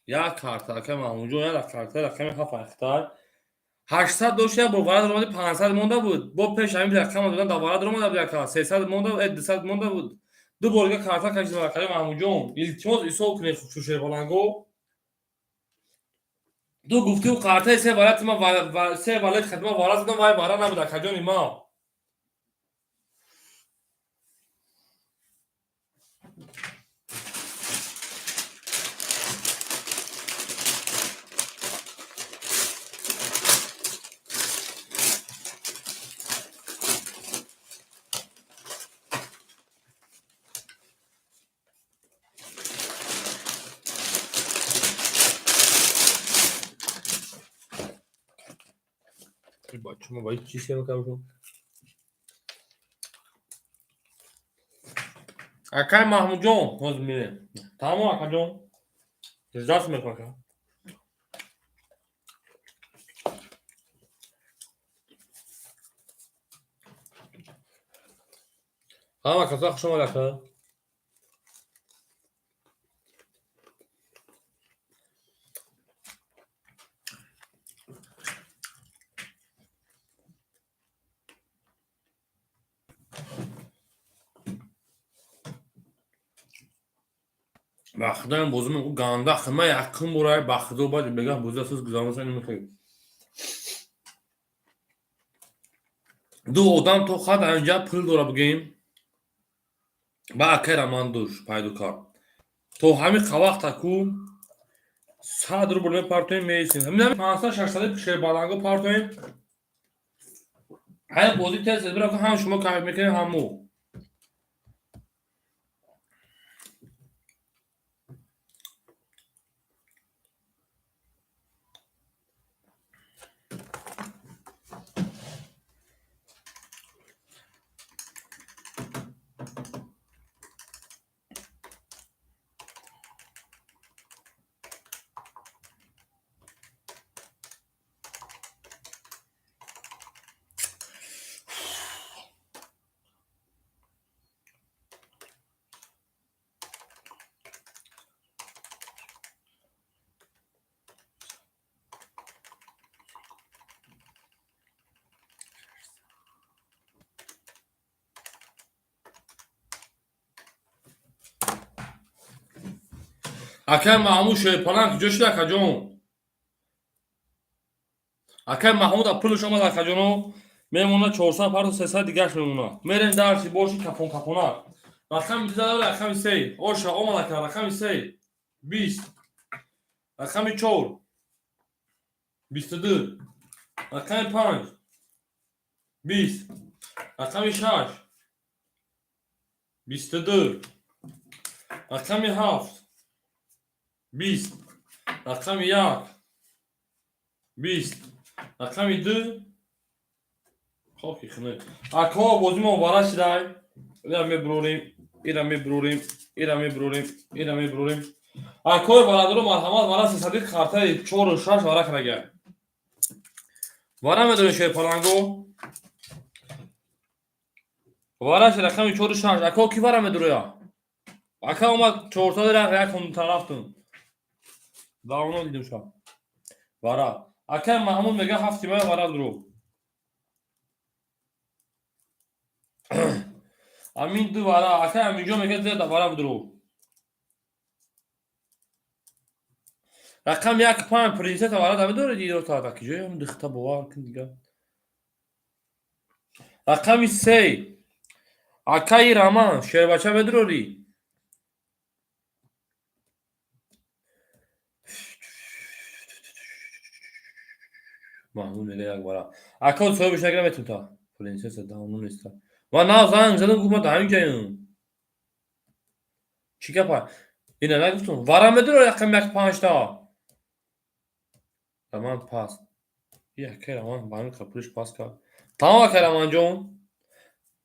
Як карта, ака Маҳмудҷон, як карта, рақами ҳафт ахтар. 800 дошт, як бор вара дуромади, 500 монда буд. Бо пеш ҳамин рақам додан, дар вара дуромада буд, ака, 300 монда, 200 монда буд. Ду бор дига карта кашидам, акаи Маҳмудҷон. Илтимос, ҳисоб кунед, шушербаланго. Ду гуфтиу картаи се валет ма, се валет хадма вара задам, вай вара набуд, акаҷони ма. Бачама баи чӣ сема кардам? Акай Маҳмудҷон, ҳозир мирем. Тамом, акаҷон. Даст мекунам, ака. Ҳама каса хуш омад, ака. Ба худоям, бозӣ мекун ганда хима якум бора, ба худо, баъд бегах бозӣ асос гузаронса намехоҳем. Ду одам то хат анҷа пул дора, бигем. Ба акай Раман душ пайдо кард. То ҳамин вақта ку 100 рубл мепартоем, меистем. Ҳамин 500, 600 шербаланго партоем. Ҳамин бозӣ тез бира, ҳам шумо кайф мекунед, ҳам мо. Акай Маҳмуд, шерпаланг куҷо шуд, акаҷон? Акай Маҳмуд, пулш омад, акаҷоно, мемона 400 парту, 300 дигаш мемона. Мерем дарси боши, капон капона. Рақами дизадора, рақами се. Оша омад, ака, рақами се. 20. Рақами чор. 22. Рақами панҷ. 20. Рақами шаш. 22. Рақами ҳафт. 20. Рақами як. 20. Рақами ду. Хоки хунук. Ако, бозимон вара шидай. Ира мебурорем, ира мебурорем, ира мебурорем, ира мебурорем. Акои бародаро, марҳамат, вара сесади картаи чору шаш вара кардага. Вара медонем, шерпаланго. Вараш рақами чору шаш. Ако, ки вара медуроя? Ака омад, чорсад як тарафтун. Давно дидем ша. Вара. Акай Маҳмуд мега, ҳафти мая вара дуро. Амин ду вара. Акай Аминҷон мега, зеда вара дуро. Рақам як, панҷ, принсесса вара намедоред иро та киҷоям дихта, бовар кун дига. Рақами се. Акаи Раман, шербача медурорӣ? Маҳмуд мега, як варақ. Ака, соҳибаш нагира, метун та. Принсесса давно неста. Ман нав занг задам, гуфт, ман дар ҳамин ҷоям. Чӣ гапа? Ина нагуфтум. Вара медуро рақами як панҷта. Роман пас. Яке Роман ба ҳамин қапулиш пас кард. Тамом, ака Романҷон.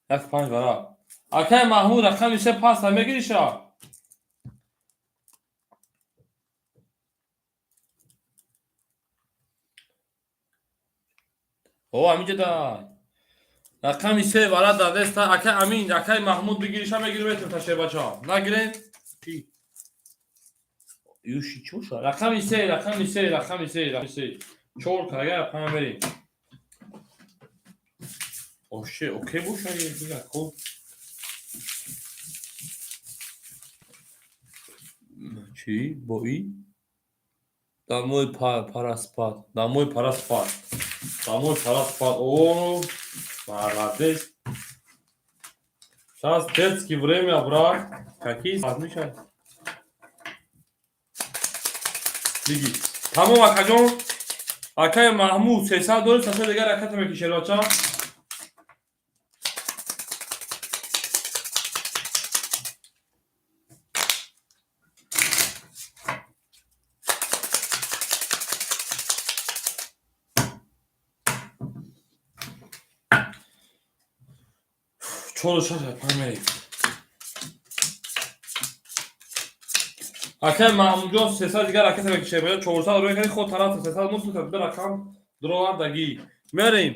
Як панҷ варақ. Акай Маҳмуд, рақами се паста мегириша? О, ҳаминҷа да. Рақами се варақ дар деста. Акай Амин, акай Маҳмуд бигириша, мегири, метун та шербача. Нагирем? Юши чӣ боша? Рақами се, рақами се, рақами се, рақами се. Чор карагар панҷ мерем. Оше, окей боша, дига хуб. Чӣ? Бо и? Домой пора спать. Домой пора спать. Домой пора спать. О, молодец. Сейчас детский время, брат. Какие спать? Диги. Тамом, акаҷон. Акай Маҳмуд, 300 дори, 300 дигар раката мекишед, бача. Чору шаш панҷ мерем. Акай Маҳмудҷон, 300 дигар ракета мекишед, бача, 400 рӯй кардӣ, худ тараф 300 мусу ду рақам дуровардагӣ. Мерем.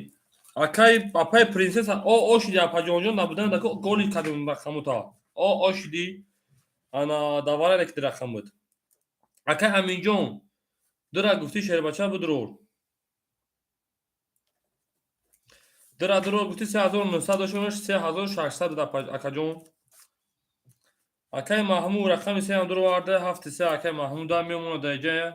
Акай апай принсесса, о ошиди, апаҷонҷон набудан дако голи кардем рақамута. О ошиди, ана давара ки рақам буд. Акай Аминҷон, дура гуфтӣ, шербача, будрур. Дура дуро гуфтӣ, 3900 дошт, 3600 буд, акаҷон. Акай Маҳмуд, рақами сеам дуроварда, ҳафти се акай Маҳмуда мемонад дар ҷая.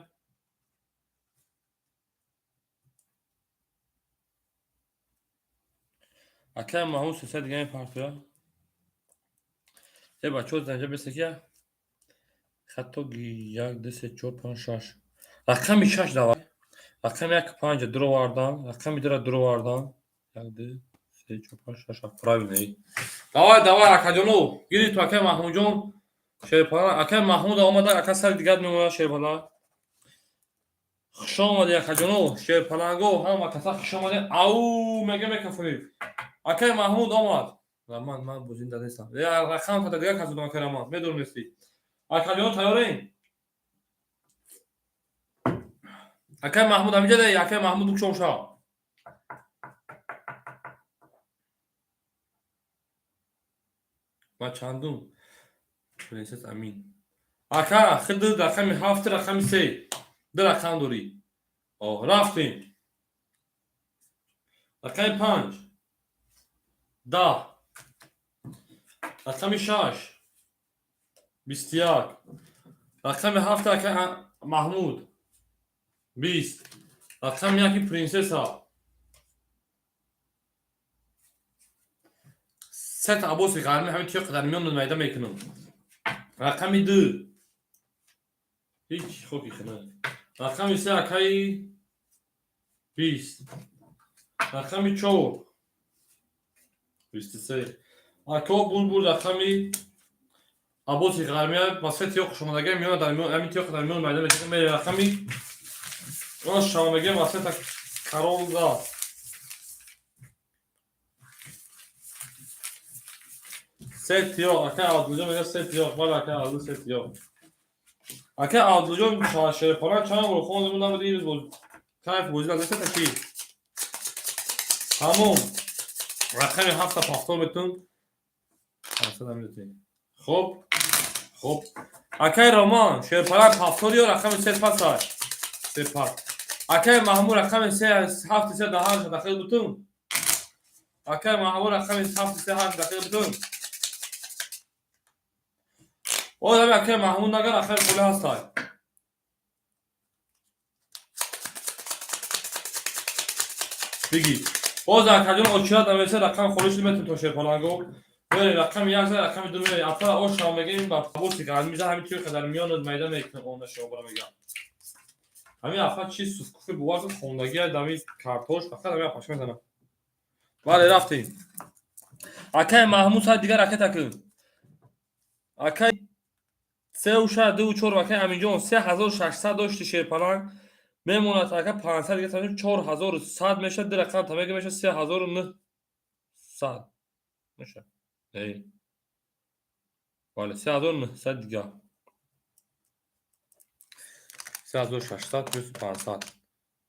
Акай Маҳмуд 300 дига мепартоя. Э, бачаҳо, занҷа бесакия. Хатто як, ду, се, чор, панҷ, шаш. Рақами шаш давай. Рақами як панҷа дуровардан, рақами дура дуровардан. Як, ду, се, чор, панҷ, шаш, ҳафт. Правильно. Давай, давай, акаҷоно. Гирид ту, акай Маҳмудҷон. Шерпала, акай Маҳмуд омада, ака сари дигар мемонад шерпала. Хуш омадӣ, акаҷоно, шерпаланго, ҳама каса хуш омадӣ. Ау, мега мекафонед. Акай Маҳмуд омад. Ман бозинда нестам. Рақам фата дигар кас будам, акай Раман. Медонистӣ. Акаҷоно, тайёрем? Акай Маҳмуд ҳаминҷа да, акай Маҳмуд букшом шав. Ма чандум? Принсесс Амин. Ака, хид рақами ҳафт, рақами се. Ду рақам дорӣ. О, рафтем. Рақами панҷ. 10. Рақами шаш. 21. Рақами ҳафт, ака Маҳмуд. 20. Рақами яки принсесса. Сета абоси ғармӣ ҳамин тиё қадар миён майда мекунам. Рақами ду. Ҳеҷ хоки хина. Рақами се, акаи 20. Рақами чор. 23. Ако булбул, рақами абоси ғармӣ ба се тиё хушомадагӣ миён дар миён ҳамин тиё қадар миён майда мекунам. Рақами он шавомагӣ ба сета корол да. Се тиёқ, акай Абдулҷон мега, се тиёқ, бале, акай Абдул, се тиёқ. Акай Абдулҷон, шерхона чанд бор хондем, набуди имрӯз боз кайф бозӣ надошта та чӣ? Тамом. Рақами ҳафта пафтор метун. Хоб. Хоб. Акай Роман, шерпалак пафтор ё рақами се пасай? Се пас. Акай Маҳмуд, рақами се ҳафти се даҳаш дахил бутун. Акай Маҳмуд, рақами ҳафти се ҳашт дахил бутун. Одами акай Маҳмуд нагар, акай пули ҳастай. Биги. Боз акаҷон очират намеса, рақам холӣ шуд, метун то шерпаланго. Мери рақами як за, рақами ду мери. Апа ош шав мегем ба боси гармиза ҳамин тиё қадар миёнат майда мекунам, она шобара мегам. Ҳамин апа чи суфкуфи бовар кун, хондагӣ дами картош фақат ҳамин апаша мезанам. Бале, рафтем. Акай Маҳмуд, сад дигар ракета кун. Акай сеу шаш дуву чор, акай Аминҷон, 3600 дошти, шерпаланг мемонад, ака, 500 дига, 4100 мешавад, ду рақам тамега мешавад, 3900 мешавад. Бале, 3900 дига. 3600 плюс 500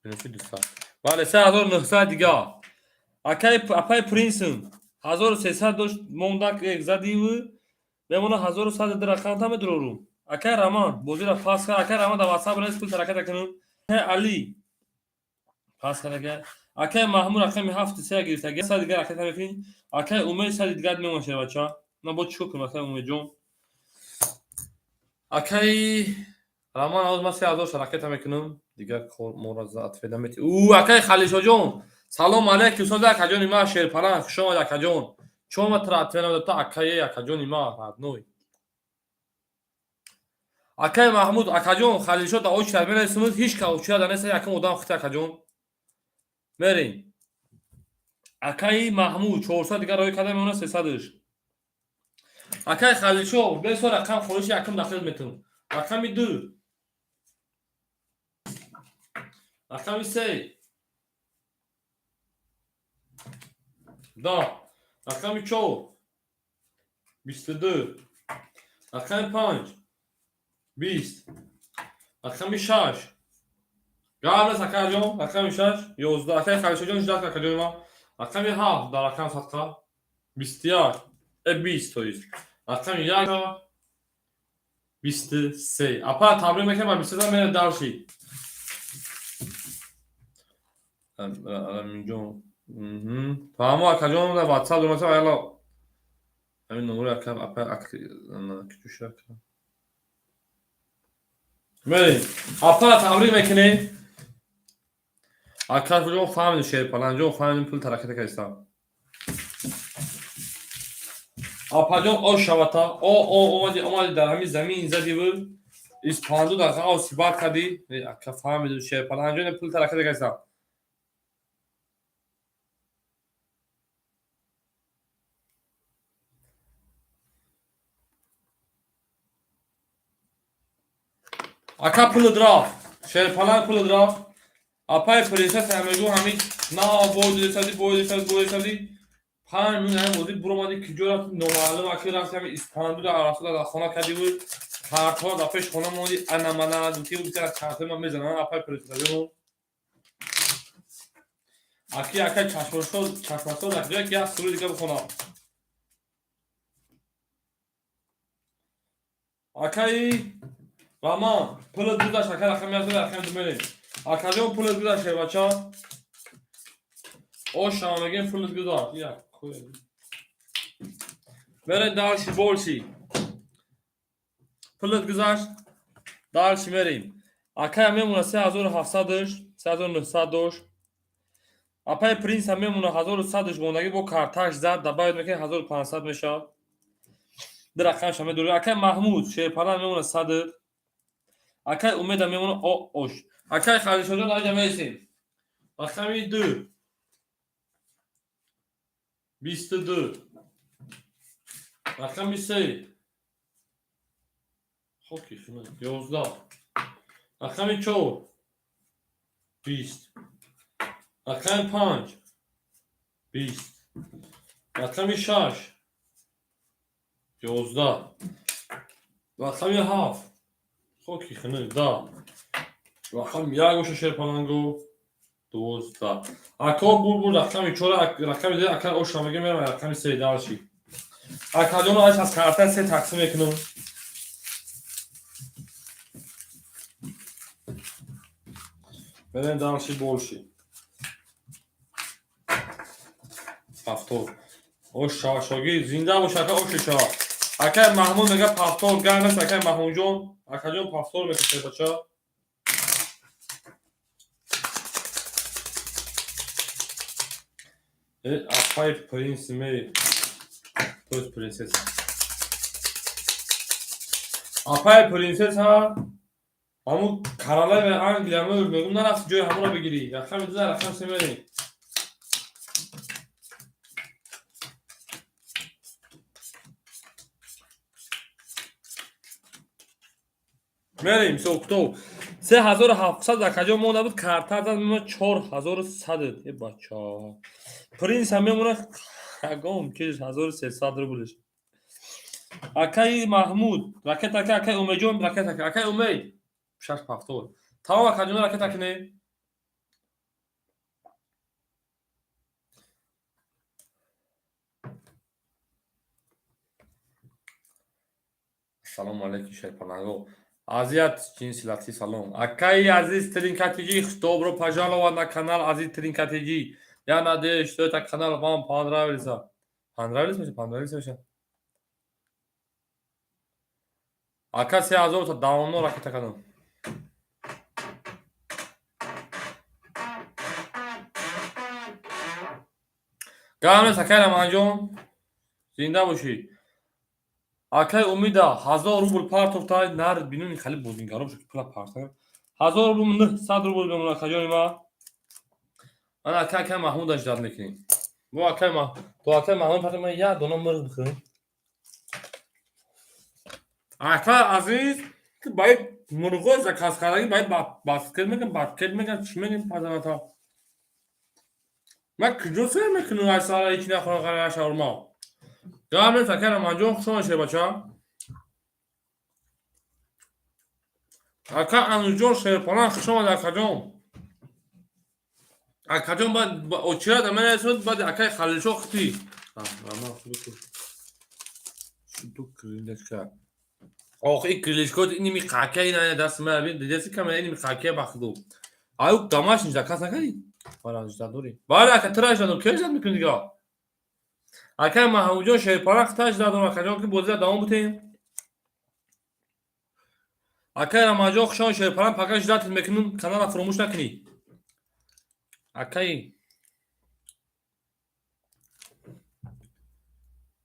минуси 200. Бале, 3900 дига. Акай, апай Принсм, 1300 дошт, мондак задиву мемона 1100, ду рақам та медурорум. Акай Раман бозира пас кард. Акай Раман, дар ватсап рес, пул тараката кунум. Акай Али пас кард. Акай Маҳмуд рақами ҳафту се гирифта, сад дигар ракета мекунӣ. Акай Умед, сади дигар мемон, шербача. На бо чӣ кунам, акай Умедҷон? Акай Раман, ҳоз ман 3000 ракета мекунам, дигар кор моро ответ намети. У, акай Халишоҷон, салом алейкум, устоз, акаҷони ман, шерпаланг, хуш омад, акаҷон. Чон ма тра ответ намедод, акае, акаҷони ман, родной. Акай Маҳмуд, акаҷон, Халилшо да очрад мерасимуд, ҳеҷ ка очрада нест, якум одам хита, акаҷон. Мерем. Акаи Маҳмуд, 400 дигар роҳӣ карда, мемонад 300-ш. Акай Халилшо, бесо рақам холиши якум дахил метун. Рақами ду. Рақами се. Да. Рақами чор. 22. Рақами панҷ. 20. Рақами шаш. Гап нест, акаҷон, рақами шаш, 11. Акаи Халишоҷон, ждать, акаҷони ман. Рақами ҳафт дар рақам садқа. 21. 20, то есть. Рақами як, 23. Апа, табрик мекунам, ба 23 мере дальше. Аминҷон. Фаҳмо, акаҷон, дар WhatsApp дорам, аяла. Ҳамин номери ака, апа, кичуша ака. Мерем. Апа, табрик мекунем. Ака ҷон, фаҳмидем, шерпаланҷон, фаҳмидем, пул тараката кардистам. Апаҷон, ош шавата. О, о, омади, омади, дар ҳамин замин задиву испанду дар қаъо сибар кардӣ. Ака, фаҳмидем, шерпаланҷон, пул тараката кардистам. Ака, пулат рафт. Шерпаланг, пулат рафт. Апай принсесса мегӯ, ҳамин на бой дидесади, бой дидесади, бой дидесади. 5 минут ҳамин бозӣ буромади, киҷо рафти номаълум, аки рафти ҳамин испанду дар арафта дар хона кардиву картҳо дар пеш хона монди, ана мана гуфти, гуфти картҳои ман мезанам, апай принсесса. Аки, акай чашмасоз, чашмасоз, акиҷое ки як суруди дига бихонам. Акаи Раман, пулат гузашт, ака, рақами як, рақами ду мерем. Акаҷон, пулат гузашт, бача. Ошама мегем, пулат гузашт. Як. Мерем дальше, больше. Пулат гузашт. Дальше мерем. Акая мемона 3700-ш, 3900 дошт. Апай принса мемона 1100-ш мондагӣ, бо карташ зад, добавить мекунем, 1500 мешавад. Ду рақамша медорем. Акай Маҳмуд, шерпалан мемона 100. Акай Умеда мемона о ош. Акай Халишоҷон, аҷа мересем. Рақами ду. 22. Рақами се. Хоки хунак. 11. Рақами чор. 20. Рақами панҷ. 20. Рақами шаш. 11. Рақами ҳафт. Хоки хунак. 10. Рақами як боша, шерпалангу. 12. Ако булбул, рақами чор, рақами ду, ака оша мегем, мерам рақами се дальше. Акаҷон, аз карта се тақсим мекунам. Берем дальше, больше. 70. Ош шава, шогирд зинда бош, ака, ош шава. Акай Маҳмуд мега повтор, гар нест, акай Маҳмудҷон, акаҷон, повтор мекушед, бача. Апай принц ме, то есть принцесса. Апай принцесса. Ҳамун королева Англия мегум, нарафти ҷои ҳамонро бигирӣ. Рақами ду, рақами се мерем. Мерем сокто. 3700 акаҷон монда буд, карта зад, мемона 4100. Э бача. Принс ҳам мемона ягон чиз 1300 рублш. Акаи Маҳмуд, ракета ака, акаи Умедҷон, ракета ака, акаи Умед. 6 70. Тамом, акаҷон, ракета кунед. Ассалому алайкум, шерпаланго. Азият ҷинси латиф, салом. Акаи азиз Тринкатиҷи, добро пожаловать на канал Азиз Тринкатиҷи. Я надеюсь, что этот канал вам понравился. Понравился? Понравился? Ака, 3000 та давно ракета кардам. Гап нест, акай Раманҷон. Зинда бошӣ. Акай Умида 1000 рубл партофта, нар бинуни хали бозингаро шуд, пула парта. 1000 рубл, 900 рубл бемона, акаҷони ма. Ман акай Маҳмуда ждать мекунем. Бо акай Маҳ, то акай Маҳмуд парта, ман як дона мурғ бихӯрем. Ака азиз, ки баъд мурғо заказ кардагӣ, баъд баскет мекунам, баскет мекунам, чӣ мегӯем пазаната? Ман куҷо сер мекунам, аз сара ҳеҷ нахӯрам ғайр шаурма. Гап нест, акай Раманҷон, хуш омадед, бача. Ака Ануҷон шерпалан, хуш омад, акаҷон. Акаҷон, баъд очират мерасад, баъд акай Халилшоҳ хити. Раман хуб. Ду крылечка. Ох, и крылечко иними қака ина даст ма бин, дидаси камера, иними қака бахду. Аю домашний заказ накардӣ? Бара ждать дорӣ. Бале, ака, тра ждать дорӣ. Ки ждать мекунӣ дига? Акай Маҳмудҷон шерпалан, хита ждать дорам, акаҷон, ки бозиро давом бутем. Акай Рамаҷон, хуш омад, шерпалан, пока ждать мекунем, каналро фуромӯш накунӣ. Акай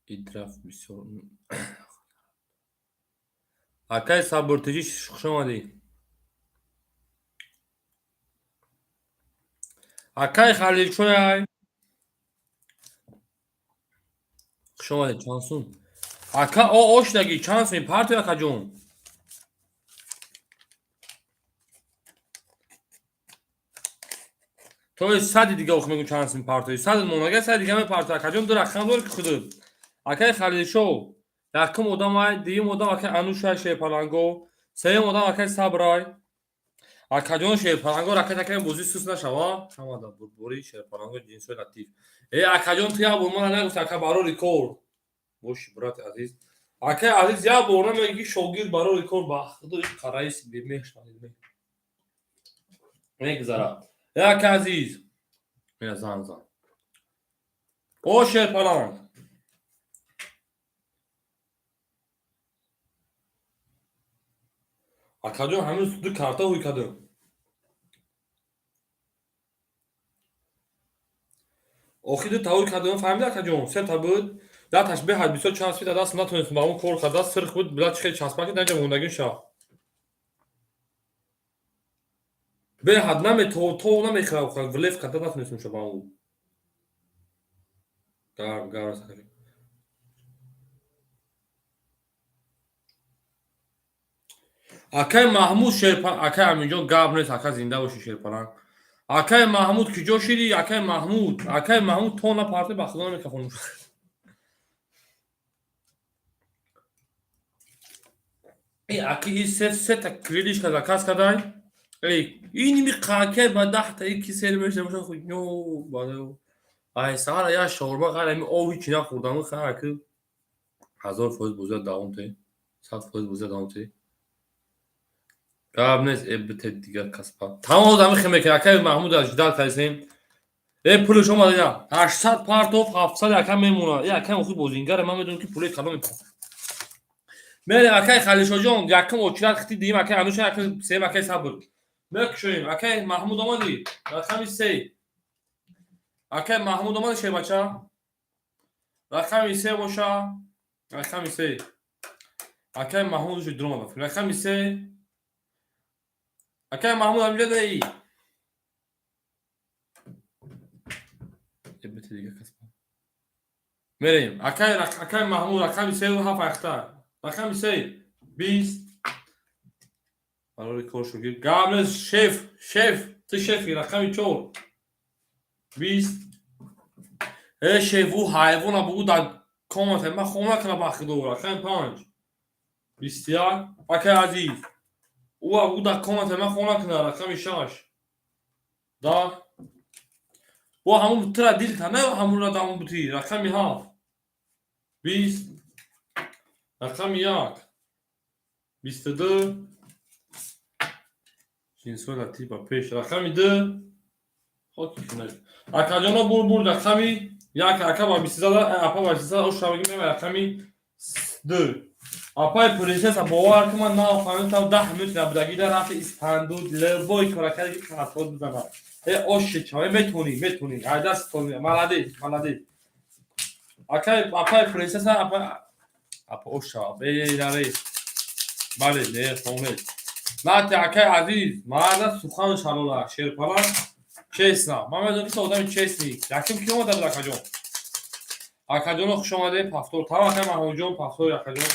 Идраф бисёр. Акай Сабуртиҷӣ, хуш омадӣ. Акай Халилчояй. Хуш омадед, чанд сум? Ака, о ошдаги чанд сум партия, акаҷон? То сади дига ох мегум, чанд сум партои. Сади монага, сади дига мепартои. Акаҷон, ду рақам дори ки худат. Акай Халилшоҳ, якум одам ай, дуюм одам акай Анушай шерпаланго, сеюм одам акай Сабрай. Акаҷон шерпаланго, ракет акай, бозӣ сус нашава. Ҳамада бурбори шерпаланго ҷинсои латиф. Э, акаҷон, ту як бор мана нагуфти, ака, баро рекорд. Боши, брати азиз. Акай азиз, як бор намеги шогирд баро рекорд, ба худо қараиси бемеҳр шавад. Мегузарад. Э, акай азиз. Мена занг зан. О шерпаланг. Акаҷон, ҳамин ду карта ҳуй кардам. Охи ду та ҳуй кардам, фаҳмиди, акаҷон? Се та буд. Даташ беҳад бисёр часпида, даст натонистам ба он кор карда, сирх буд, била чи хел часпак наҷа мондагим ша. Беҳад наме то то намехӯрад, влеф карда натонистам ша ба он. Гарм, гарм аст, акаҷон. Акай Маҳмуд шерпа, акай Аминҷон, гап нест, ака, зинда бошӣ, шерпаланг. Акай Маҳмуд, куҷо шидӣ, акай Маҳмуд? Акай Маҳмуд, то напарте, ба худо намекафонам. Э, аки и се сета крылечка заказ кардай. Эй, иними қакай ба 10 та ики сер меша боша хуйнё бада. Ай сара я шаурма ғайр ами об ҳичи нахӯрдам, хара ки 1000% бозиро давом те. 100% бозиро давом те. Гап нест, э бите дигар каспа. Тамом, ами хе мекунем, акай Маҳмуд аз ждать кардем. Э, пулаш омада ина. 800 партов, 700 ака мемона. Э, акай охи бозингар, ман медонам ки пули калон мепартад. Мерем, акай Халишоҷон, якум очират хити, дуюм акай Ануша, акай сеюм акай Сабр. Мекушоем, акай Маҳмуд омадӣ? Рақами се. Акай Маҳмуд омади, шербача? Рақами се боша. Рақами се. Акай Маҳмуд уже дуромада. Рақами се. Акай Маҳмуд, ҳаминҷа даи. Бите дига кас. Мерем. Акай Маҳмуд, рақами сеу ҳафт ахта. Рақами се 20. Барори кор шукр. Гап нест, шеф, шеф, ту шефи, рақами 4 20. Э, шеф, ӯ ҳайвона бугу дар комната, ман хона кунам ба худо, рақами 5 21. Акай Азиз, ӯ бугу дар комната, ман хона кунам, рақами 6 10. Бо ҳамун тира дилта не, ҳамунра дамун бути, рақами 7 20, рақами 1 22. Ҷинсҳои латиф ба пеш, рақами 2. Хоки кунад. Акаҷоно, бур бур, рақами 1. Ака ба 23 зада, апа ба 23, ош шавги мева, рақами 2. Апаи принсесса, бовар кун, ман нафаҳмидам, 10 минут набудагида рафти испандуд лебой кора карди, ки хатот бизанад. Э, оши чаве, метонӣ, метонӣ, айдаст тони, молодец, молодец. Акай, апаи принсесса, апа, апа, ош шава, э, наре. Бале, не, хонед. Нате, акай Азиз, марда сухан шалола, шерпалан, честно. Ман медонам, ки одами честный. Яким ки омада буд, акаҷон? Акаҷоно, хуш омадед, повтор. Тамом, акай Маҳмудҷон, повтор, акаҷон.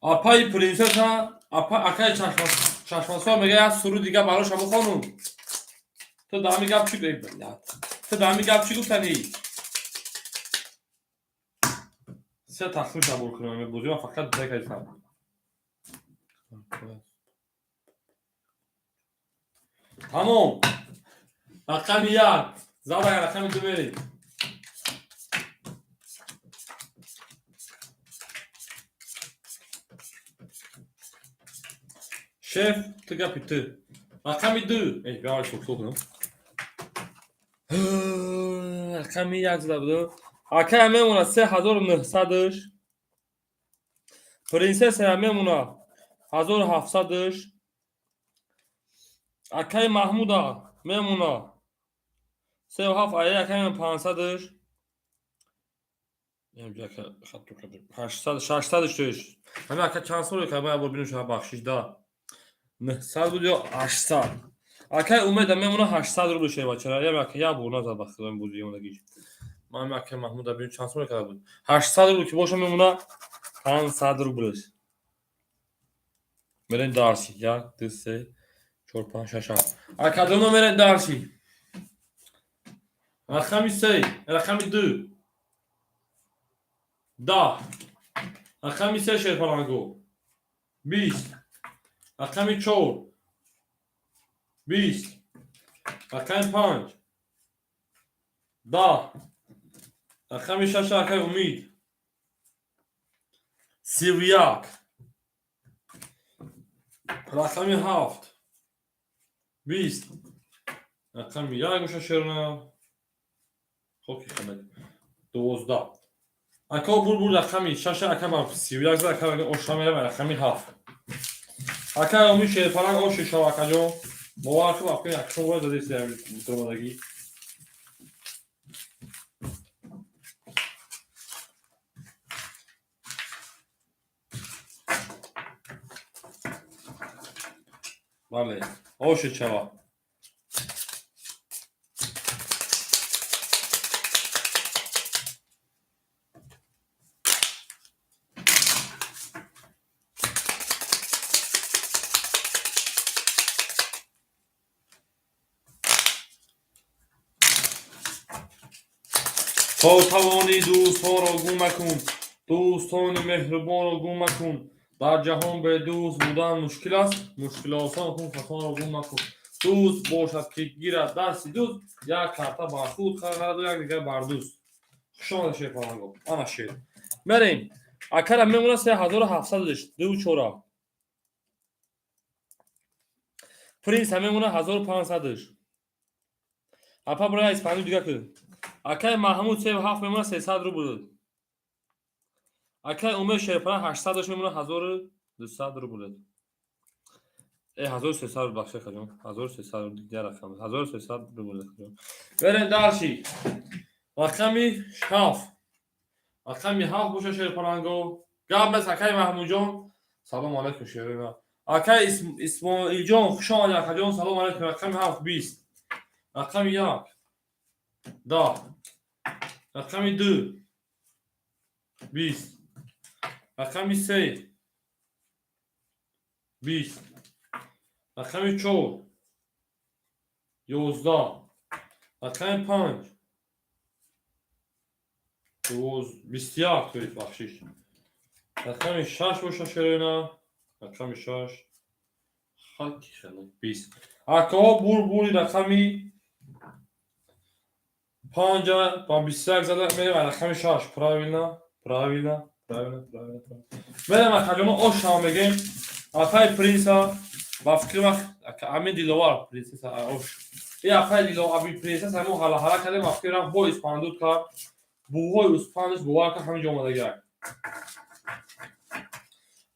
Апаи принсесса, апа, акаи чашмасор мега, як суруд дига бароша бихонум. Ту дар ҳамин гап чӣ, ту дар ҳамин гап чӣ гуфтанӣ? Се тақсим шабур кунам, бозӣ ман фақат ду кардам. Тамом. Рақами 1. Зада, рақами 2 мерем. Шеф, ту гапи ту. Рақами 2. Эй, биёр соксо кунам. Рақами 1 зада буд. Акая мемонад 3900-ш. Принсессая мемонад 1700-ш. Акаи Маҳмуда мемонад сеу ҳафт, ая акаи 500-ш. 800, 600-ш тоиш. Ҳамин ака чанд сол ка ман бор бинам, шума бахшиш да. 900 буд ё 800. Акаи Умеда мемонад 800 рубл, шебачара. Я ака як бор назад ба худо бозӣ омадагиш. Ман акаи Маҳмуда бинам, чанд сол карда буд. 800 рубл ки боша, мемонад 500 рублш. Мерем дальше. Як, ду, се, чор, панҷ, шаш, ҳафт. Акадоно, мерем дальше. Рақами 3, рақами 2. 10. Рақами 3, шерпаланго. 20. Рақами 4. 20. Рақами 5. 10. Рақами 6, акаи Умид. 31. Рақами 7. 20. Рақами 1 боша, шерона. Хоки хабар. 12. Ака бур бур, рақами 6, ака ба 31 зад, ака оша мерава, рақами 7. Ака Умид, шерпаланг, оши шав, акаҷон. Бовар кун, вақти якшон бояд задеси омадагӣ. Бале, оши чава. То тавонӣ, дӯстҳоро гум макун, дӯстони меҳрубонро гум макун. Дар ҷаҳон бедӯст будан мушкил аст, мушкилосон кун, касонро гум макун. Дӯст бошад, ки гирад дасти дӯст, як карта бар худ хараду, як дигар бар дӯст. Хуш омада, шерпаланго. Ана шер. Мерем. Акара мемонад 3700, ду чора. Принс мемонад 1500. Апа, бира испанӣ дига кун. Акаи Маҳмуд, севу ҳафт мемонад 300 рубл. Акаи Умед, шерпаланг, 800 мемонад 1200 рубл. Э, 1300 рубл, бахшед, хаҷон. 1300 рубл, дигар рақам. 1300 рубл, хаҷон. Берем дальше. Рақами 7. Рақами 7 боша, шерпаланго. Гап нест, акай Маҳмудҷон. Салом алайкум, шерина. Акай Исмоилҷон, хуш омадӣ, акаҷон, салом алайкум. Рақами 7 20. Рақами 1 10. Рақами 2 20. Рақами 3 20. Рақами 4 11. Рақами 5 21, то есть, бахшиш. Рақами 6 боша, шерина. Рақами 6 хаки хеле 20. Акаҳо бур-бури рақами 5 ба 21 зада мерем, рақами 6. Правильно, правильно, правильно, правильно. Мерем, акаҷоно, ош ҳам мегем. Акаи принса ба фикри ман Амин Диловар принсесса ош. И акаи Диловар аби принсесса мо ҳала-ҳала кардем, ба фикри ман бо испандуд кард. Буҳои успандаш, бовар кар, ҳамин ҷо омадагиак.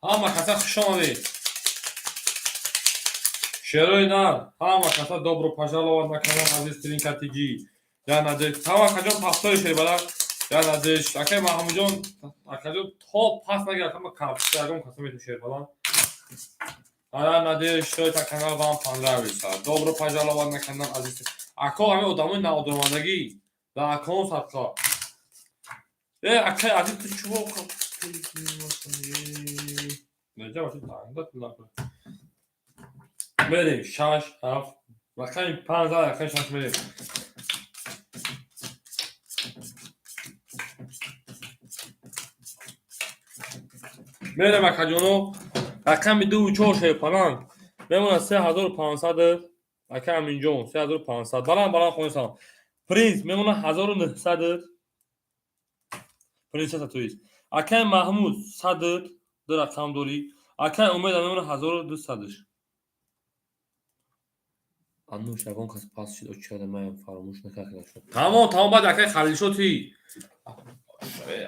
Ҳама каса хуш омадед. Шерои нар, ҳама каса добро пожаловать на канал Азиз Тринка ТГ. Я надеюсь, ҳама акаҷон пафтои шербалак. Я надеюсь, акай Маҳмудҷон, акаҷон то пас нагирад, ҳама капса ягон каса мету шербалак. Я надеюсь, что этот канал вам понравится. Добро пожаловать на канал Азиз. Ако ҳамин одамои наодомадагӣ дар акаон садқа. Э, акай Азиз, ту чего? Неҷа боши танда. Мерем шаш, ҳафт, рақами панҷ, рақами шаш мерем. Мерем, акаҷоно, рақами дуву чор шерпаланг мемонад 3500. Ака Аминҷон, 3500. Баланд баланд хонисам. Принц мемонад 1900. Принсесса, то есть. Акаи Маҳмуд, сад ду рақам дорӣ. Акаи Умеда мемонад 1200-ш. Ануш, ягон кас пас шид, очада маям фаромӯш накарда шуд. Тамом, тамом, баъд акаи Халилшо ти.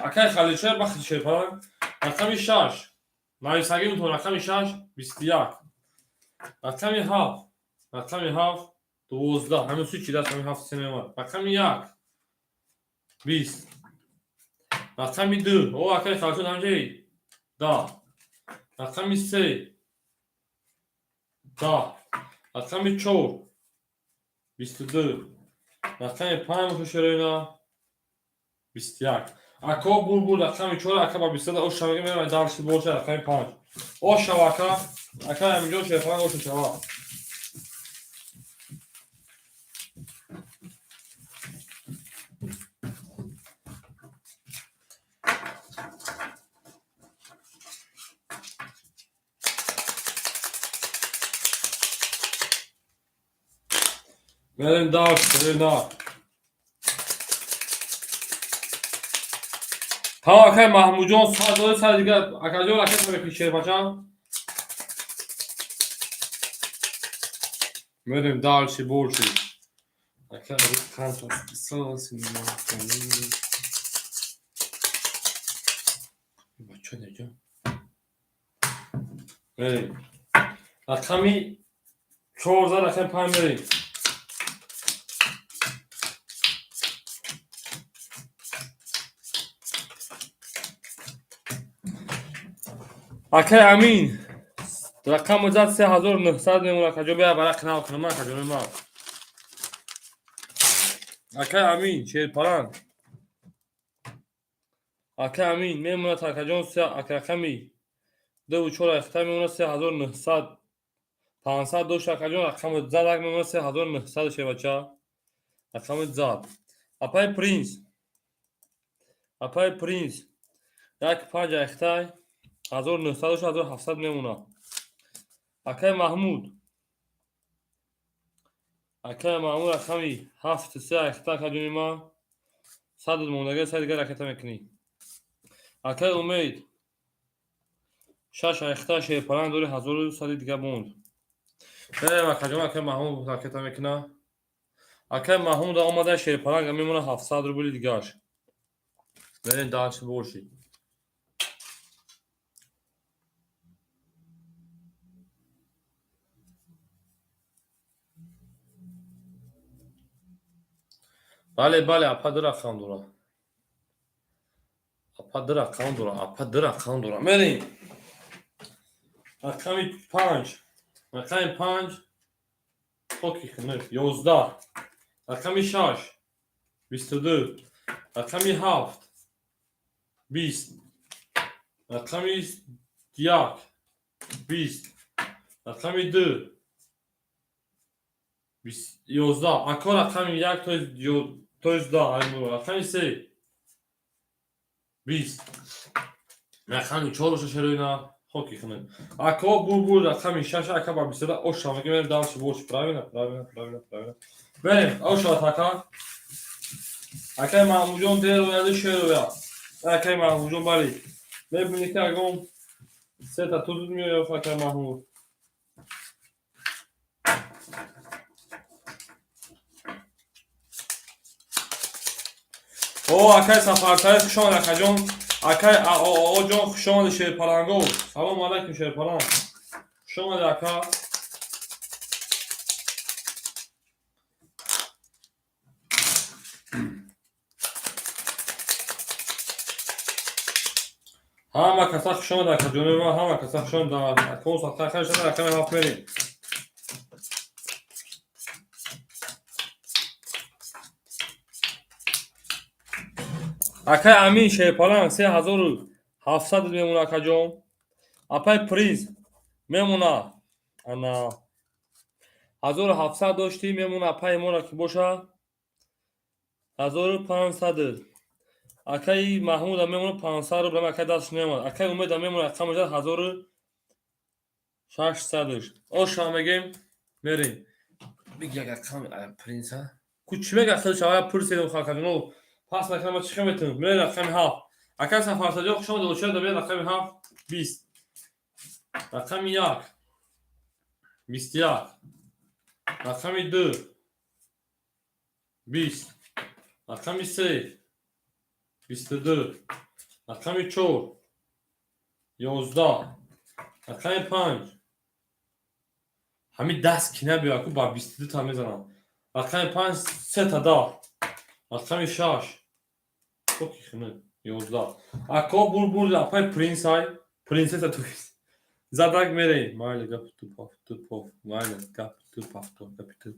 Акаи Халилшо бахти шерпаланг. Рақами 6. Нависагӣ мутон, рақами 6 21. Рақами 7. Рақами 7 12. Ҳамин су чи даст, ҳамин 7 се меомад. Рақами 1 20. Рақами 2. О, акаи Халилшо ҳамҷаи 10. Рақами 3 10. Рақами 4 22. Рақами 5 мушоина 21. Ако бур-бур рақами 4, ака ба 22 ош шаваги меравад, дальше боша рақами 5. Ош шава, ака. Ака ҳаминҷо шефан ош шава. Мерем дальше, мерем дальше. Тамом, акай Маҳмудҷон, сад дори, сад дигар акаҷон, ака мекунӣ, шербачам. Мерем дальше больше. Ака қанд расписался. Бача неҷа? Мерем. Рақами 14, рақами 5 мерем. Акай Амин рақаму зад, 3900 мемонад, акаҷон, бия барақ нав кунам, акаҷони ман. Акай Амин шерпаланг. Акай Амин мемонад, акаҷон, рақами дуву чор ахта мемонад 3900. 500 дошт, акаҷон, рақаму зад, ак мемонад 3900, шербача. Рақами зад. Апай Принц. Апай Принц. Як панҷ ахтай 1900 дошт, 1700 мемонад. Акай Маҳмуд. Акай Маҳмуд рақами ҳафту се ахта, акаҷони ман. Сад мондаги, сад дигар ракета мекунӣ. Акай Умед шаш ахта шерпаланг дори, ҳазору сади дигар монд. Мерем, акаҷон, акай Маҳмуд ракета мекуна. Акай Маҳмуд омада, шерпаланг мемонад 700 рубли дигарш. Мерем дальше больше. Бале, бале, апа ду рақам дорад. Апа. Апа ду рақам дора, апа ду рақам дора. Мерем. Рақами 5. Рақами 5. Хоки хунук. 11. Рақами 6. 22. Рақами 7. 20. Рақами 1. 20. Рақами 2. 11. Ако рақами 1, то есть да, рақами 3. 20. Рақами 4 шашароина хоки хунук. Ако бу рақами 6, ака ба 22 оша мегем, дальше больше. Правильно, правильно, правильно, правильно. Берем, оша ака. Акай Маҳмудҷон дер ояду шер ояд. Акай Маҳмудҷон, бале. Мебинӣ ки ягон сета ту зуд меояд, акай Маҳмуд. О, акай Сафарсаид, хуш омад, акаҷон. Акай Ооҷон, хуш омади, шерпаланго. Салому алайкум, шерпаланг. Хуш омади, ака. Ҳама каса хуш омад, акаҷони ман, ҳама каса хуш омад. Акон садқа хайр шуда, рақами 7 мерем. Акай Амин шерпаланг 3700 мемона, акаҷон. Апай Принс мемона. Ана 1700 доштӣ, мемона апаи мора ки боша 1500. Акаи Маҳмуда мемона 500 рубл, акай дастш немонад. Акаи Умеда мемона рақами 1600. Оша мегем, мерем. Биг як рақами Принса. Ку чӣ мега хел шава пурседем хакаҷоно. Пас накунам, чӣ хел метавонем? Мерем рақами 7. Акай Сафарсаҷон, хуш омадед, оча да рақами 7 20. Рақами 1 21. Рақами 2 20. Рақами 3 22. Рақами 4 11. Рақами 5. Ҳамин даст ки набиёяд, ку ба 22 та мезанам. Рақами 5 сета да. Рақами 6 хоки хунук 11. Ако бур апай Принсай, принсесса ту задак мерем. Майли гап ту паф ту поф, майли гап ту паф ту гапи ту.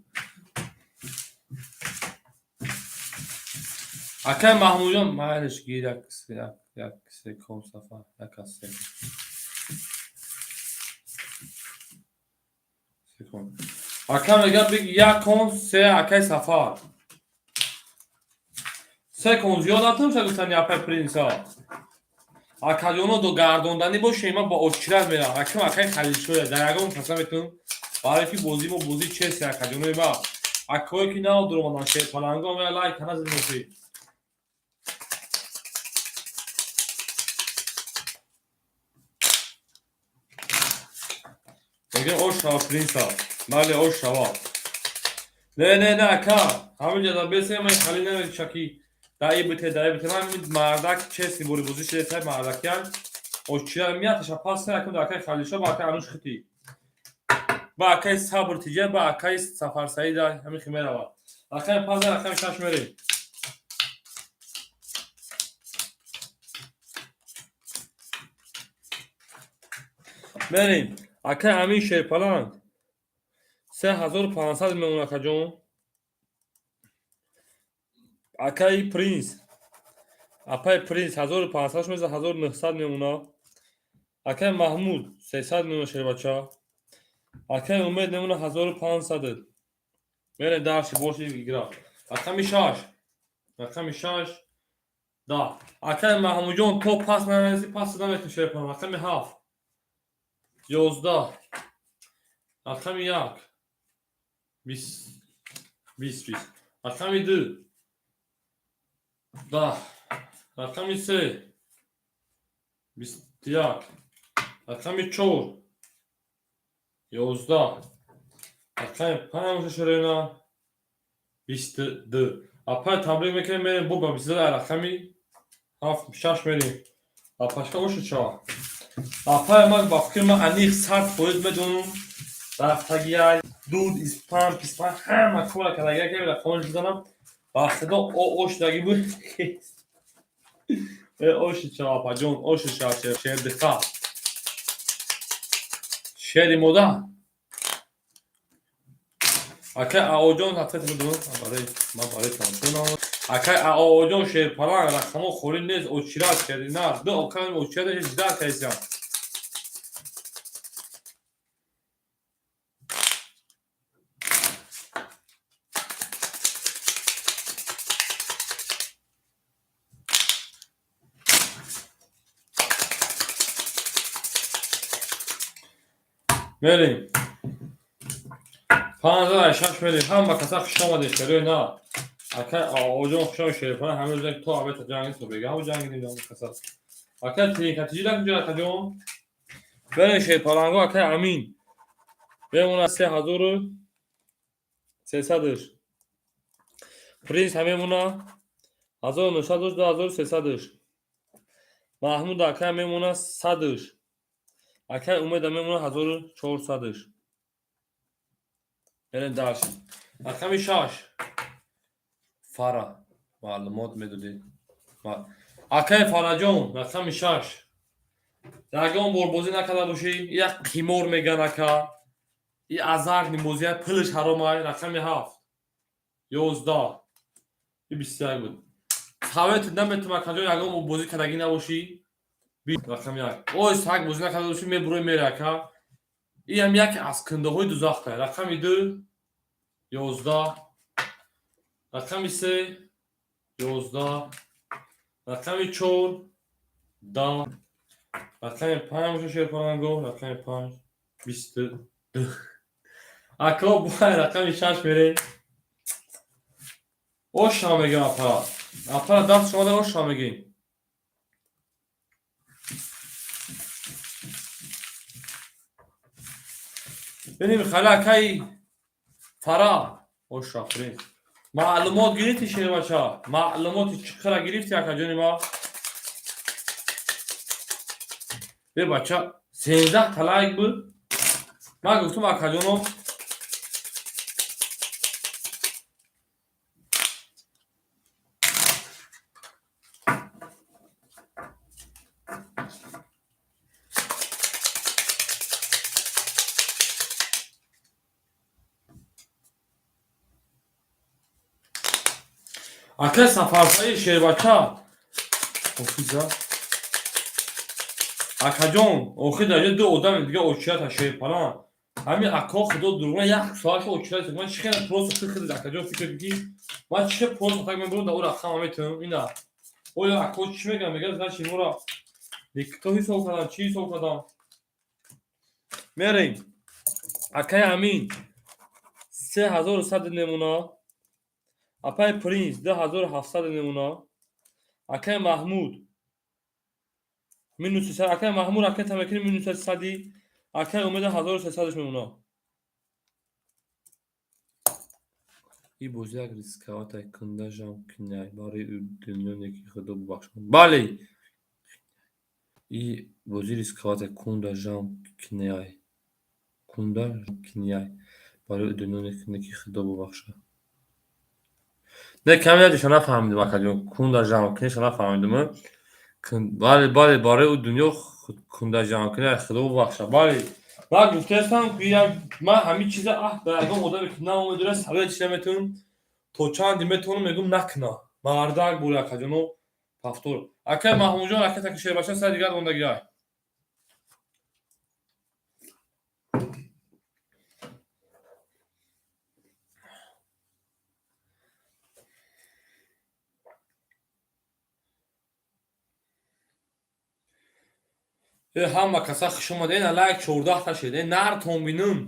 Акай Маҳмудҷон, майлиш гир як як як секунд сафар, як аз секунд. Ака мегӯяд биг як кон се, акай Сафар. Се кон зиёд натумша гуфтани апай Принса. Акаҷоно до гардонданӣ боше, ман ба очират мерам. Акам акай Халилшоя, дар ягон каса метавонам. Барои ки бозии мо бозии чеси, акаҷонои ба. Акое ки нав дуромадан шерпаланго ме лайк назид моши. Мегӯям ош шава, Принса. Бале, ош шава. Не, не, не, ака. Ҳамин ҷа дар бесе ман хали намеша ки даи бите, даи бите. Ман мардак чеси бори бозӣ шеса мардакиян. Очира мияташа пас накун дар акай Халилшо ба акай Ануш хити. Ба акай Сабр тиҷа, ба акай Сафарсаида ҳамин хи меравад. Рақами 5, рақами 6 мерем. Мерем. Акай Амин шерпаланг 3500 мемон, акаҷон. Акаи Принс, апаи Принс 1500 меза, 1900 мемона. Акаи Маҳмуд 300 мемона, шербача. Акаи Умед мемона 1500. Мерем дальше больше игра. Рақами 6. Рақами 6 да. Акаи Маҳмудҷон, то пас нараси, пас наметун шерпаланг. Рақами 7 11. Рақами 1 20 20 20. Рақами 2 10. Рақами 3 21. Рақами 4 11. Рақами 5 ширина 22. Апай табрик мекунем, мерем бо ба 22 рақами 7 6 мерем. Апашка ошу чава. Апай ман ба фикри ман аниқ 100% медонам. Рафтагиай дуд испан писпан ҳама кора кардагия ки ра хонаш бизанам. Ба худо о ошдаги буд. Э, оши чапаҷон, оши шердиқа. Шери мода. Акай Аоҷон ҳақиқат медонам, барои ман барои тамошо. Акай Аоҷон шерпаланг рақамо холӣ нест, очират шеринар. Ду окам очират жда кайсям. Мерем. 56 мерем. Ҳама каса хуш омадед, шерои на. Акай Оҷон хуш омад, шерпаланг ҳамин рӯза то абета ҷанг нест, бега ҳам ҷанг нест каса. Акай тинкатиҷи дар куҷо, акаҷон? Берем шерпаланго, акай Амин. Бемона 3300-ш. Принс ҳам мемона 1900-ш, 2300-ш. Маҳмуд акай мемона 100-ш. Акай Умеда мемона 1400-ш. Берем дальше. Рақами 6. Фара. Маълумот медодед. Акай Фараҷон, рақами 6. Ягон бор бозӣ накарда бошӣ, як қимор меган ака. И азартный бозия пулш ҳаромай, рақами 7. 11. И 21 буд. Совет наметум акаҷон, ягон бор бозӣ кардагӣ набошӣ. Рақами 1. Ой, саг бозӣ накарда бошӣ, мебурои мере ака. И ҳам яке аз кундаҳои дузахта. Рақами 2 11. Рақами 3 11. Рақами 4 10. Рақами 5 боша шерпаланго, рақами 5 22. Ако бай рақами 6 мерем. Оша мегем апа. Апа даст шумо оша мегем. Бинем хала акаи Фара. Оша принц. Маълумот гирифти шербача? Маълумоти чӣ қара гирифти акаҷони ма? Бе бача, 13 та лайк буд. Ман гуфтам акаҷоно акай Сафарсаи шербача. Офиза. Акаҷон, охир дар ҷо ду одами дига очирата шерпалан. Ҳамин ако худо дурӯғ як соатшо очират. Ман чӣ хела просто фикр акаҷон фикр ки ман чӣ хел просто так мебурам да ӯ рақама метавонам ина. Оё ако чӣ мегӯям? Мегӯяд, значит моро никто ҳисоб кардам, чӣ ҳисоб кардам? Мерем. Акай Амин 3100 немуна. Апай Принц 2700 немуна. Акай Маҳмуд минус 300. Акай Маҳмуд ракета мекунӣ минус 300. Акай Умеда 1300 мемуна. И бозӣ як рисковать кунда жам киняй барои дунё неки худо бубахшад. Бале. И бозӣ рисковать кунда жам киняй. Кунда киняй барои дунё неки худо бубахшад. Не, каме яҷоша нафаҳмидим акаҷон. Кунда жам кинеша нафаҳмидим. Бале, бале, барои ӯ дунё кунда ҷамъ кунӣ, худо бубахшад. Бале. Ман гуфтаастам ки ман ҳамин чиза ба ягон одаме ки наомедора совет чида метавонам, то чанде метавонам мегӯм накуна. Мардак бури акаҷоно повтор. Акай Маҳмудҷон ракета ки шербача сар дигар мондагиай. Э, ҳама каса хуш омад. Э, лайк 14 та шед. Э, нартон бинум.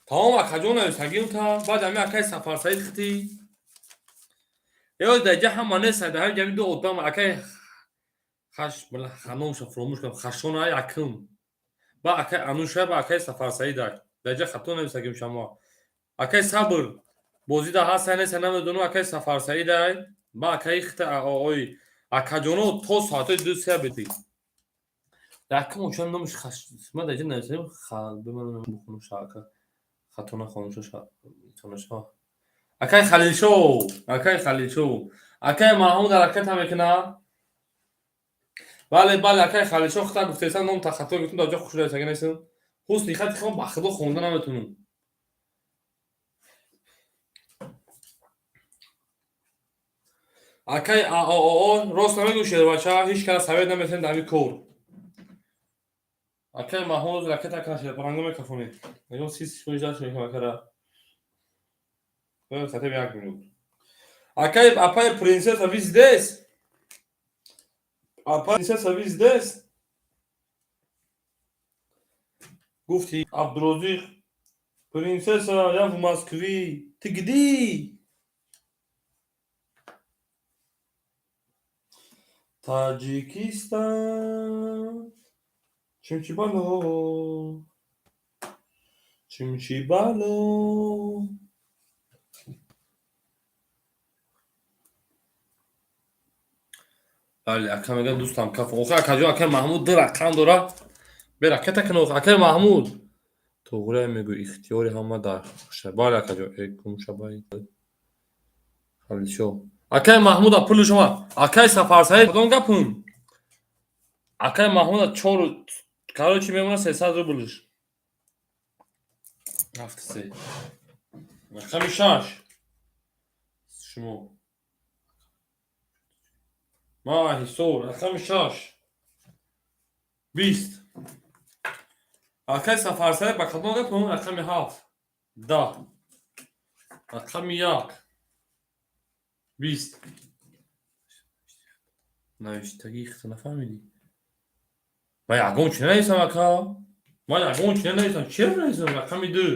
Тамом акаҷон нависагим та баъд ҳами акай Сафарсаид хити. Э, дар ҷа ҳама нест, дар ҳами ҷами ду одам акай хаш ханомша фуромӯш кардам. Хашона якум. Ба акай Ануша, ба акай Сафарсаид. Дар ҷа хато нависагим шумо. Акай Сабр бозида ҳаст нест намедонам, акай Сафарсаидай ба акаи хита ой акаҷоно то соатҳои 2-3 бети. Якум очам номиш хаш ман дар ҷа нависагим биман бухонам ака хато нахонам. Акай Халилшоҳ, акай Халилшоҳ, акай Маҳмуд ҳараката мекуна. Бале, бале, акай Халилшоҳ, худта гуфтесан, ном тахатто гуфтум, дар ҷо хушрасага нестам. Ҳусни хати худам ба худо хонда наметунам. Акай аоо, рост намегӯ, шербача, ҳеҷ кас совет наметавонад дар ин кор. Акай Маҳмуд ракета кана, шерпаланго мекафонед. Мегӯм, 30 секунд ждать мекунам акара. Хотя бы як минут. Акай, апай принцесса, вы здесь? Апай принцесса, вы здесь? Гуфти Абдурозиқ: «Принцесса, я в Москве, ты где?» Таҷикистон, чимчибало, чимчибало. Бале, ака мегӯяд, дӯстам каф. Охир, акаҷон, акай Маҳмуд ду рақам дора. Бе ракета кун, охир, акай Маҳмуд. Туғрия мегӯ, ихтиёри ҳама дар. Бале, акаҷон, э гумшабай. Халилшоҳ. Акай Маҳмуда пули шумо. Акай Сафарсаид, кадом гапун? Акай Маҳмуда чор, короче, мемона 300 рублиш. Ҳафт се. Рақами шаш. Шумо. Ма ҳисоб, рақами шаш. 20. Акай Сафарсаид, ба кадом гапун? Рақами ҳафт. 10. Рақами як. 20. Навиштагӣ хто нафаҳмидӣ? Ман ягон чи нанависам, ака. Ман ягон чи нанависам. Чиро нанависам? Рақами ду.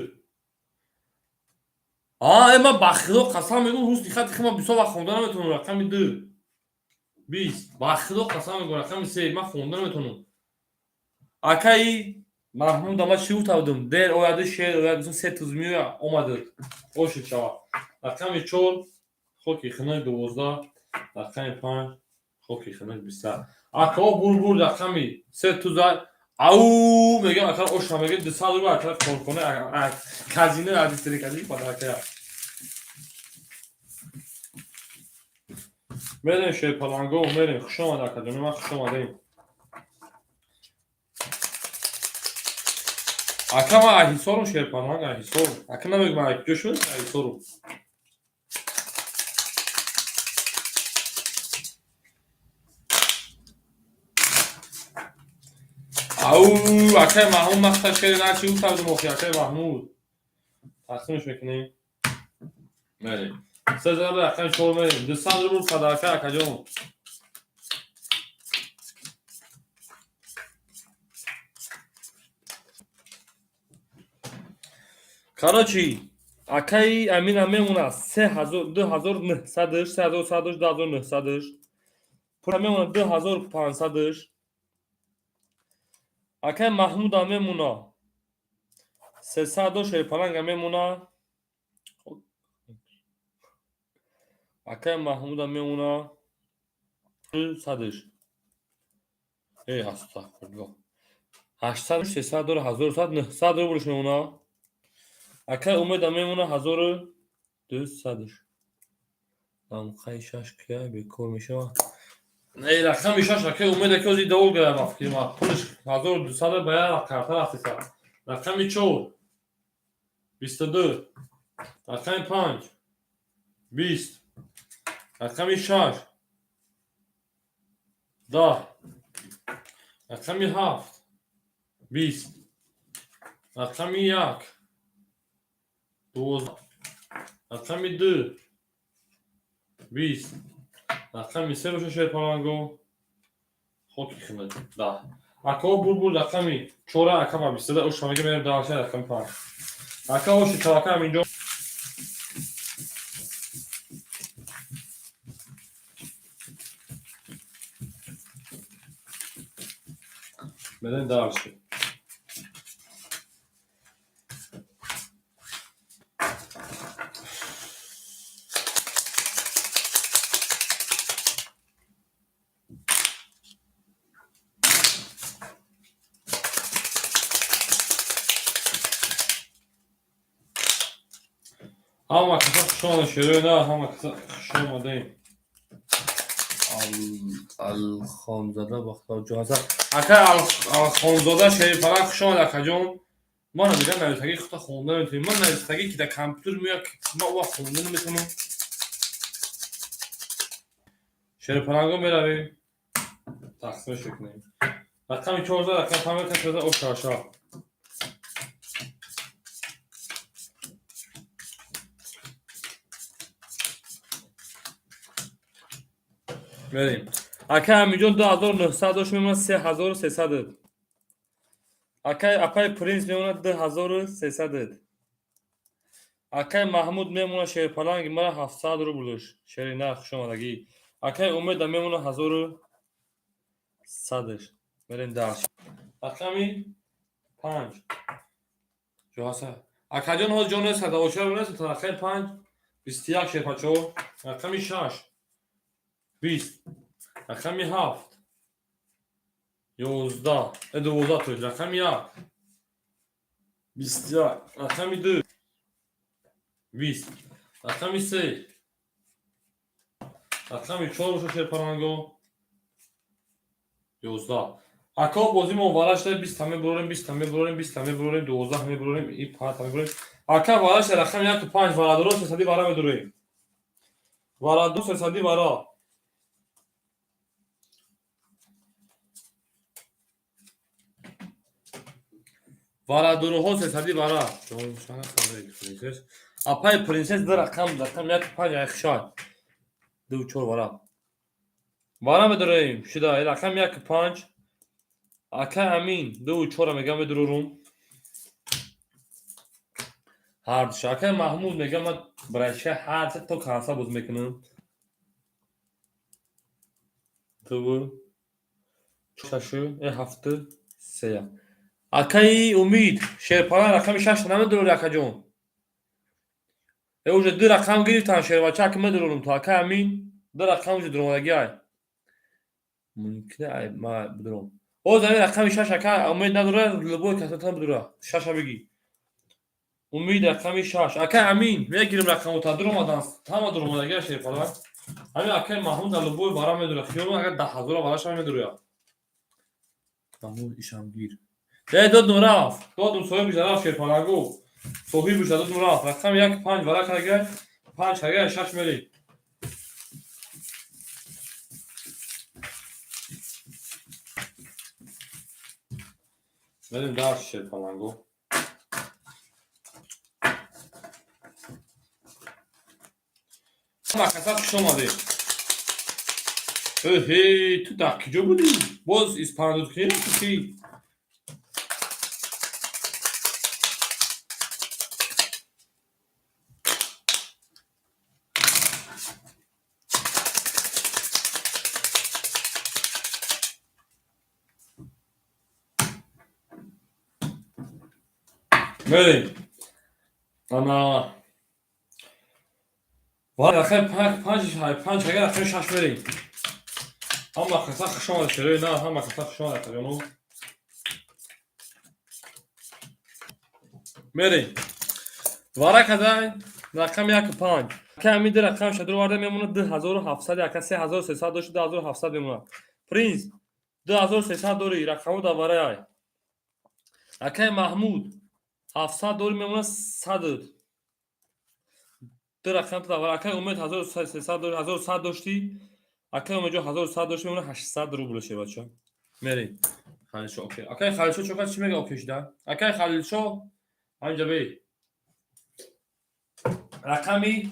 А, э, ман ба худо қасам мегӯм, ҳусни хати хи ман бисёр вақт хонда наметавонам. Рақами ду. 20. Ба худо қасам мегӯм, рақами се. Ман хонда наметавонам. Акаи Маҳмуда, ман чӣ гуфта будам? Дер ояду, шер ояд, се туз меоя, омадад. Ошид шава. Рақами чор, хоки хунук, 12, рақами панҷ, хоки хунук, 21. Акао бурбур, рақами се туза ау мегӯям, ака оша мегӯям, 200 рубл, ака корхона казино адистери казино падаракая. Мерем, шерпаланго, мерем. Хуш омад, акаҷони ман, хуш омадем. Ака, ман аҳисорум, шерпаланг, аҳисор. Ака, намегӯм куҷо шуд, аҳисорум. Ау, акай Маҳмуд, махта шери начи гуфта будум, охи, акай Маҳмуд. Тақсимш мекунем. Мерем. Се зарба, рақами чор мерем. 200 рубл садака, акаҷон. Короче, акаи Амина мемона се ҳазор, 2900-ш, 3100-ш, 2900-ш. Пула мемона 2500-ш. Акаи Маҳмуда мемона 300, шерпаланга мемона. Акаи Маҳмуда мемона садш. Э, астағфируллоҳ. 800, 300 дора, 1100, 900 рублш мемона. Акаи Умеда мемона 1200-ш. Дамқаи шаш кия бекор мешавад. Э, рақами шаш, акаи Умеда, ки ҳозир довол гирам, ба фикри ман. Пулиш 1200 ба як карта рафтеса. Рақами чор 22, рақами панҷ 20, рақами шаш 10, рақами ҳафт 20, рақами як 12, рақами ду 20, рақами се боша, шерпаланго, хоки хунук, 10. Акао бурбур, рақами чора, ака ба 22 оша мега, мерем дальше, рақами панҷ. Ака, оши таваккал инҷо. Мерем дальше. Ҳама каса хуш омада, шерои на, ҳама каса хуш омадаем. Алхонзода Бахтиёрҷон. Ака Алхонзода Шерифара, хуш омад, акаҷон. Ман дигар нависагӣ хута хонда наметавонем. Ман нависагӣ ки дар компютер меояд, ман ва хонда наметавонам. Шерипаланго меравем. Тақсимаш мекунем. Рақами 14, рақами 5, 14, о шаша. Мерем. Ака Амиҷон 2900 дошт, мемонад 3300. Акай апай Принс мемонад 2300. Акай Маҳмуд мемонад шерпаланги мара 700 рубл дошт. Шери на, хушомадагӣ. Акай Умеда мемонад 1100. Мерем дальше. Рақами 5. Ҷоҳаса. Акаҷон ҳоз ҷоне садавошар нест, рақами 5 21 шерпачо. Рақами 6 20. Рақами 7 11, 12, то рақами 1 21, рақами 2 20, рақами 3, рақами 4 боша шерпаранго 11. Ако бозӣ мо вара шуда 20 та мебурорем, 20 та мебурорем, 20 та мебурорем, 12 мебурорем, и 5 та мебурорем. Ака вара шуда рақами 1 5 варадоро сесади вара медурем. Варадо сесади вара. Варадуруҳо сесади вара. Апай Принсес ду рақам, рақам 1 5 айхшад. 2 4 вара. Вара медурем. Шуда рақам 1 5. Ака Амин 2 4 мегам медурурум. Ҳардуш. Акай Маҳмуд мегам ман браша ҳар се то канса боз мекунам. 2 6 7 3. Акаи Умид шерпала рақами 6 намедурори, акаҷон. Уже ду рақам гирифтан шербача, ака медурорум то акай Амин ду рақам уже дуромадагӣ ай. Мумкина ай ма бидуром. Боз ами рақами 6 ака Умид надура, любой касатан бидура. 6 бигӣ. Умид рақами 6. Акай Амин мегирим рақамота дуромадан, ҳама дуромадагӣ шерпала. Ами акай Маҳмуд дар любой вара медура. Хиёл агар 10 000 вараша медура. Маҳмуд ишамгир. Э, додум рафт. Додум соҳибиш рафт шерпалагу. Соҳибиш додум рафт. Рақами 1 5 вара карга, 5 карга 6 мери. Мерем дальше шерпалангу. Каса хуш омадед. Эҳе, ту дар киҷо будӣ? Боз испандуд кунӣ ки? Мерем. Ана. Ва рақами 5 5 агар рақами 6 мерем. Ҳама каса хуш омад шерои на, ҳама каса хуш омад акаҷону. Мерем. Вара кадай рақами 1 5. Ака ами ду рақам шадро варда мемонад 2700, ака 3300 дошт 2700 мемонад. Принс 2300 дори рақаму дар варай. Акай Маҳмуд 700 дори мемонад 100. Ду рақам дар вара. Акай Умед 1300 дори 1100 дошти. Акай Умедҷон 1100 дошти мемонад 800 рубл шебача. Мерем. Халилшо окей. Акай Халилшо чока чӣ мега окей шуда? Акай Халилшо ҳаминҷа бей. Рақами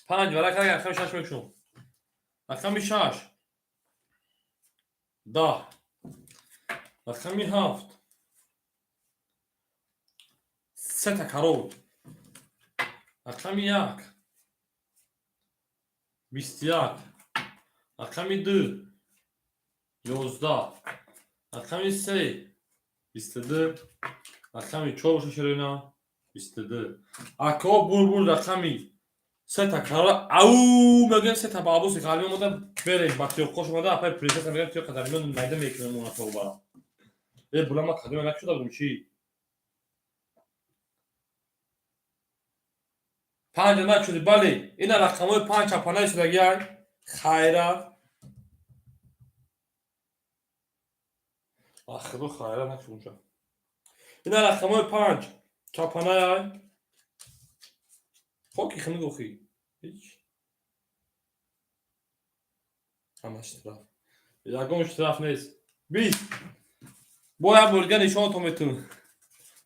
5 вара карга рақами 6 мекушам. Рақами 6 10. Рақами 7 сета корол. Рақами 1 21. Рақами 2 11. Рақами 3 22. Рақами 4 боша ширина 22. Ако бурбур рақами сета корол ау мегӯям сета ба абоси қалби омада берем ба тиёққош омада апай принсесса мегӯям тиёқ қадар миён майда мекунем она тобара. Э була ма кадоме накушуда будем чӣ? Панҷа нашуди, бале, ина рақамҳои панҷ чапанаи шудагиай. Хайрат. Ахиро хайрат нашуд. Ина рақамҳои панҷ чапанаай. Хоки хунук охи. Ҳеч. Ҳама штраф. Ягон штраф нест. 20. Бо як бор дига нишонатон метавон.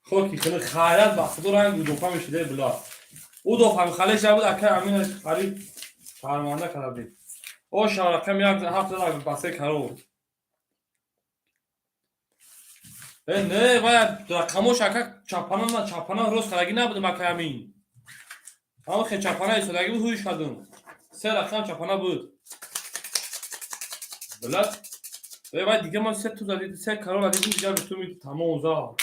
Хоки хунук, хайрат, ба худо ранг удофа мешида, била. Удофа халеш набуд, акай Амина қариб шарманда карда будем. О шарақам як ҳафта басе каро. Э не, вая рақамош ака чапана на чапана рост кардаги набудам, акай Амин. Ҳама хе чапана истодаги буд, ҳуш кардум. Се рақам чапана буд. Билад. Э вай дига ман се туза дид, се карола дидим, дига битум тамом зад.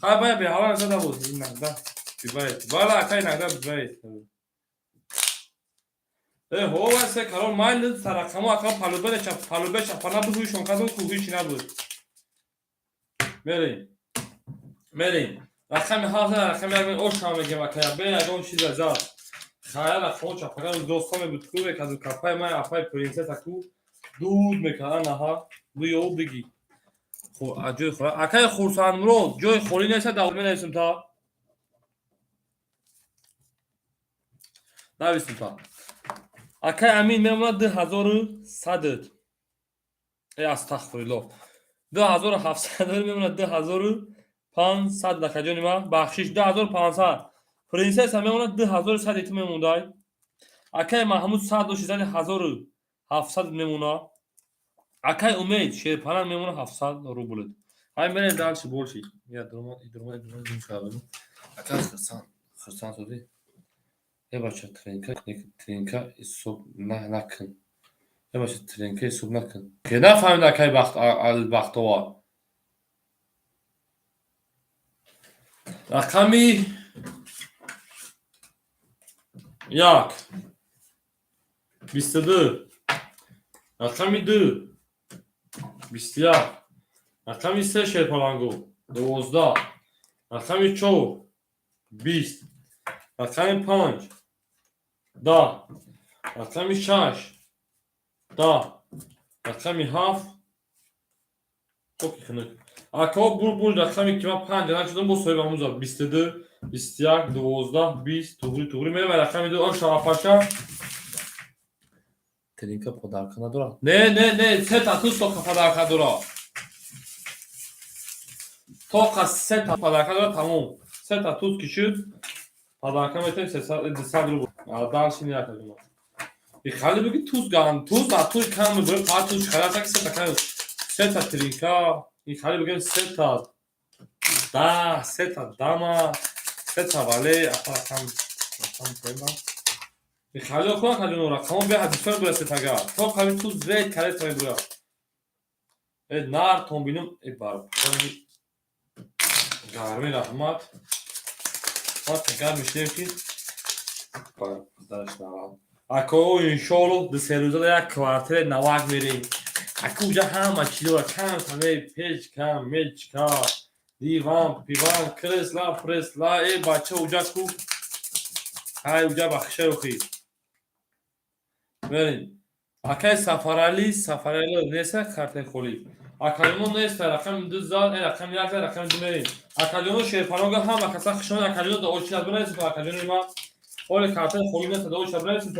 Хай бая беҳава назада буд. Иногда бывает. Вала акай, иногда бывает. Э ҳо, вай се карол майл рақамо ака палубе чап палубе чапана буд, ҳушон кардум, ку ҳуши набуд. Мерем. Мерем. Рақами ҳафт, рақами як ошам мегем, акая бе ягон чиза зад. Хая рақамо чапана достон мебуд, ку мекарду капай май апай принсесса ку дуд мекард, анаҳа биё биги. Ҷои хӯра акай Хурсандмурод, ҷои холӣ неста, давр менависем та. Нависем та. Акай Амин мемонад 2100. Э астағфируллоҳ. 2700 мемонад, 2500, дакаҷони ман, бахшиш, 2500. Принсесса мемонад 2100 ту мемондай. Акай Маҳмуд 100 дошти зани 1700 мемона. Акай Умед шерпанан мемона 700 рубл. Ҳай мерем дальше больше. Я дурума, дурума, дурума. Акай Хурсанд, Хурсанд суди. Э бача, тренка, тренка ҳисоб накун. Э бача, тренка ҳисоб накун. Ке нафаҳмид акай бахт Албахтовар. Рақами як 22, рақами ду 21, рақами се шерпалангу 12, рақами чор 20, рақами панҷ 10, рақами шаш 10, рақами ҳафт. Хоки хунук. Ако булбул рақами ки ман панҷ нашудам, бо соҳиби ҳамун зад 22, 21, 12, 20, туғри туғри мерем рақами ду о шарафаша. Тринка подарка надорад. Не, не, не, сета туз тоқа подарка дорад. Тоқа сета подарка дорад, тамом. Сета туз ки шуд, подарка метавем 200 рубл. Дальше не якадума. И хали биги туз ган, туз а туз кам мебурем, фақат туз хараса ки сета кам. Сета тринка, и хали бигем сета да, сета дама, сета вале, апа кам, кам тема. И хали окуна кадуно рақамо бе ҳадисои бура сетага. То қаби туз рейд каре та мебура. Э нар тон бинум, э бар. Гарми раҳмат. Ма гарм мешинем ки бар дараш навад. Ако иншоалло ду се рӯза як квартире навак мерем. Аку уҷа ҳама чиз дорад, кам каме печка, мечка, диван, пиван, кресла, пресла, э бача уҷа ку. Ҳай уҷа бахшай охи. Мерем. Акай Сафарали, Сафарали неста картаи холӣ. Акаҷоно неста, рақами ду зад, э рақами як зад, рақами ду мерем. Акаҷоно шерпанога ҳама каса хушомад, акаҷоно да очинат бинависед, акаҷони ман. Оле картаи холӣ неста, да очинат бинависед.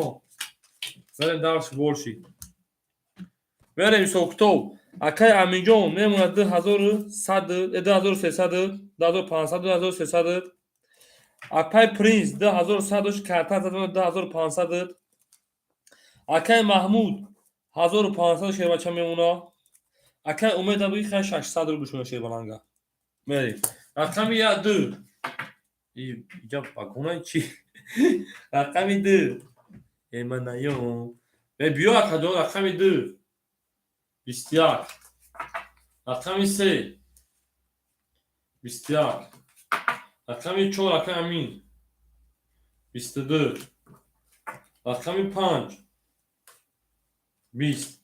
Мерем дальше больше. Мерем ҳисобкитоб. Акай Аминҷон мемонад 2100, 2300, 2500, 2300. Акай Принс 2100 дошт, карта зад 2500. Акай Маҳмуд 1500 шербача мемона. Акай Умед абуи хай 600 рубл шуна шербаланга. Мерем. Рақами я ду. Иҷа вагона чи? Рақами ду. Эманаё. Э биё акаҷон, рақами ду. 21. Рақами се. 21. Рақами чор акай Амин. 22. Рақами панҷ. 20.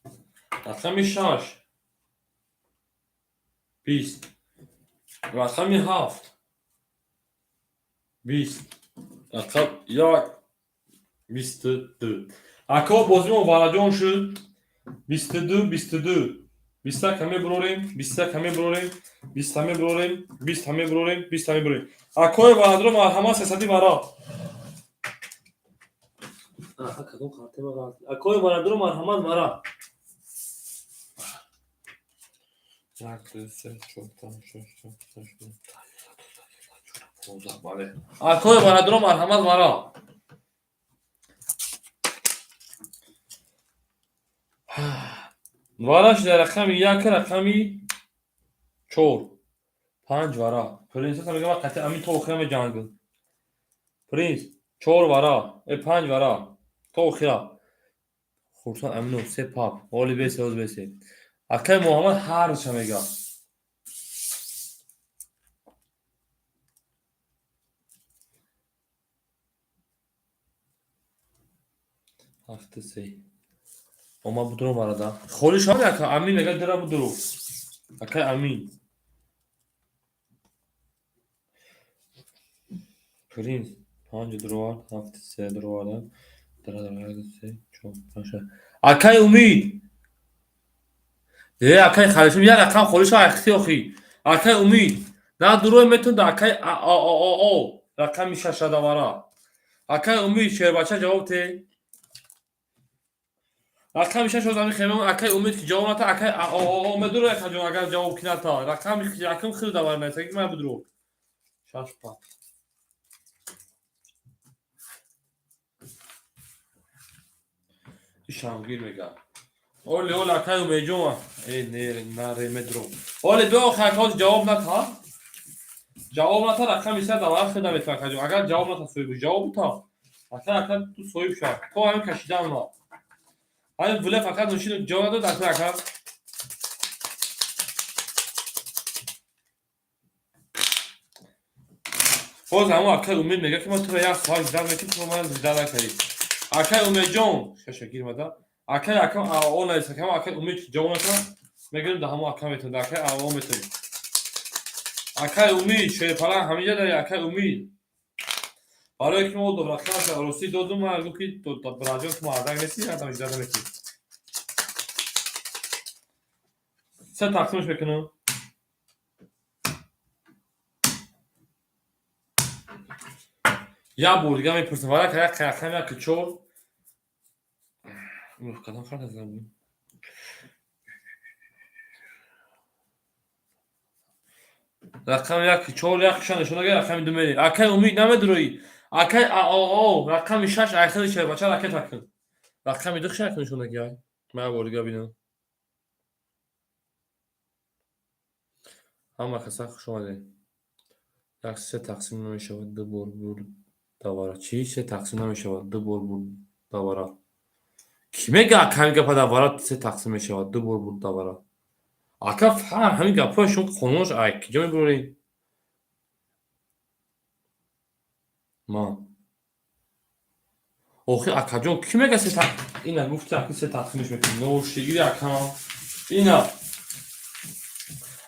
Рақами шаш. 20. Рақами ҳафт. 20. Рақам як, 22. Ако, бозимон вараҷон шуд. 22, 22. 21 ҳаме бурорем, 21 ҳаме бурорем, 20 ҳаме бурорем, 20 ҳаме бурорем, 20 ҳаме бурорем. Акои варадро, марҳамат, сесади вара. Акои варадро, марҳамат, вара. Як, ду, се, чор, панҷ, шаш, ҳафт, ҳашт, нӯҳ, 15, бале. Акои варадро, марҳамат, вара. Вараш дар рақами як, рақами чор, панҷ вара. Принсесса мегӯяд, ман қатъи амин то охира меҷангам. Принс, чор вара, э, панҷ вара, то охира. Хурсанд Аминов, се пап, оли бесе, оз бесе. Акай Муҳаммад ҳарча мегӯяд. Ҳафту се. Омад, будуром варада. Холӣ шавад, ака Амин мегӯяд, дира будуру. Акай Амин. Принс, панҷ дуровард, ҳафту се дуровард. Дара, дара, як, ду, се, чор, панҷ, шаш. Акай Умид. Э, акай Халишум, як рақам холӣ шавад, ахти охи. Акай Умид. На дурой метун да акай а о о о о рақами шаша давара. Акай Умид, шербача, ҷавоб те. Рақами шаш озами хемон, акай Умид ки ҷавоб ната, акай а о о о медуро, акаҷон, агар ҷавоб ки ната. Рақами якум хел давар наисаги ман будро. Шаш пап. Шамгир мега. Оли, оли, акай Умедҷон. Э, не, на ремедро. Оли, биё, охи, акоз ҷавоб ната. Ҷавоб ната, рақами се давар хел наметавон, акаҷон. Агар ҷавоб ната, соҳиб ҷавоб та. Ака, ака, ту соҳиб шав. То ҳамин кашидан ма. Ҳамин вуле фақат ношин ҷавоб надод, ака, ака. Боз ҳамон акай Умед мега, ки ман туро як соат ждать мекунам, ту ман ждать накардӣ. Акай Умедҷон, шаша гирмада. Акай акам ао наиса, кама акай Умед ҷавоб ната, мегирем, да ҳамон ака метавон, да акай ао метавон. Акай Умид, шерпалан ҳаминҷа дари, акай Умид. Барое ки мо рақам ростӣ додум, ман гуфт, ки браҷон, ту мардак нести, ядам ждать намекунӣ. Се тақсимш мекунам. Як бор дига мепурсам, варака як рақам як чор. Кадом карта задам? Рақами як, чор, як ша нишон дага, рақами ду мери. Акай Умид, намедуроӣ. Акай ао рақами шаш айхели шербача ракета кун. Рақами ду ша нишон даги. Ман як бор дига бинам. Ҳама каса хуш омадед. Як се тақсим намешавад, ду бор бурд давара. Чӣ се тақсим намешавад, ду бор бурд давара? Кӣ мега, ака, ҳамин гапа давара се тақсим мешавад, ду бор бурд давара? Ака, ҳамин гапҳои шумо қонунаш ай киҷо мебурӣ? Ман. Охи, акаҷон, кӣ мега се ина гуфти, ака, се тақсимш мекунӣ. Ношигири, акам. Ина.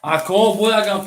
Ако, боягам.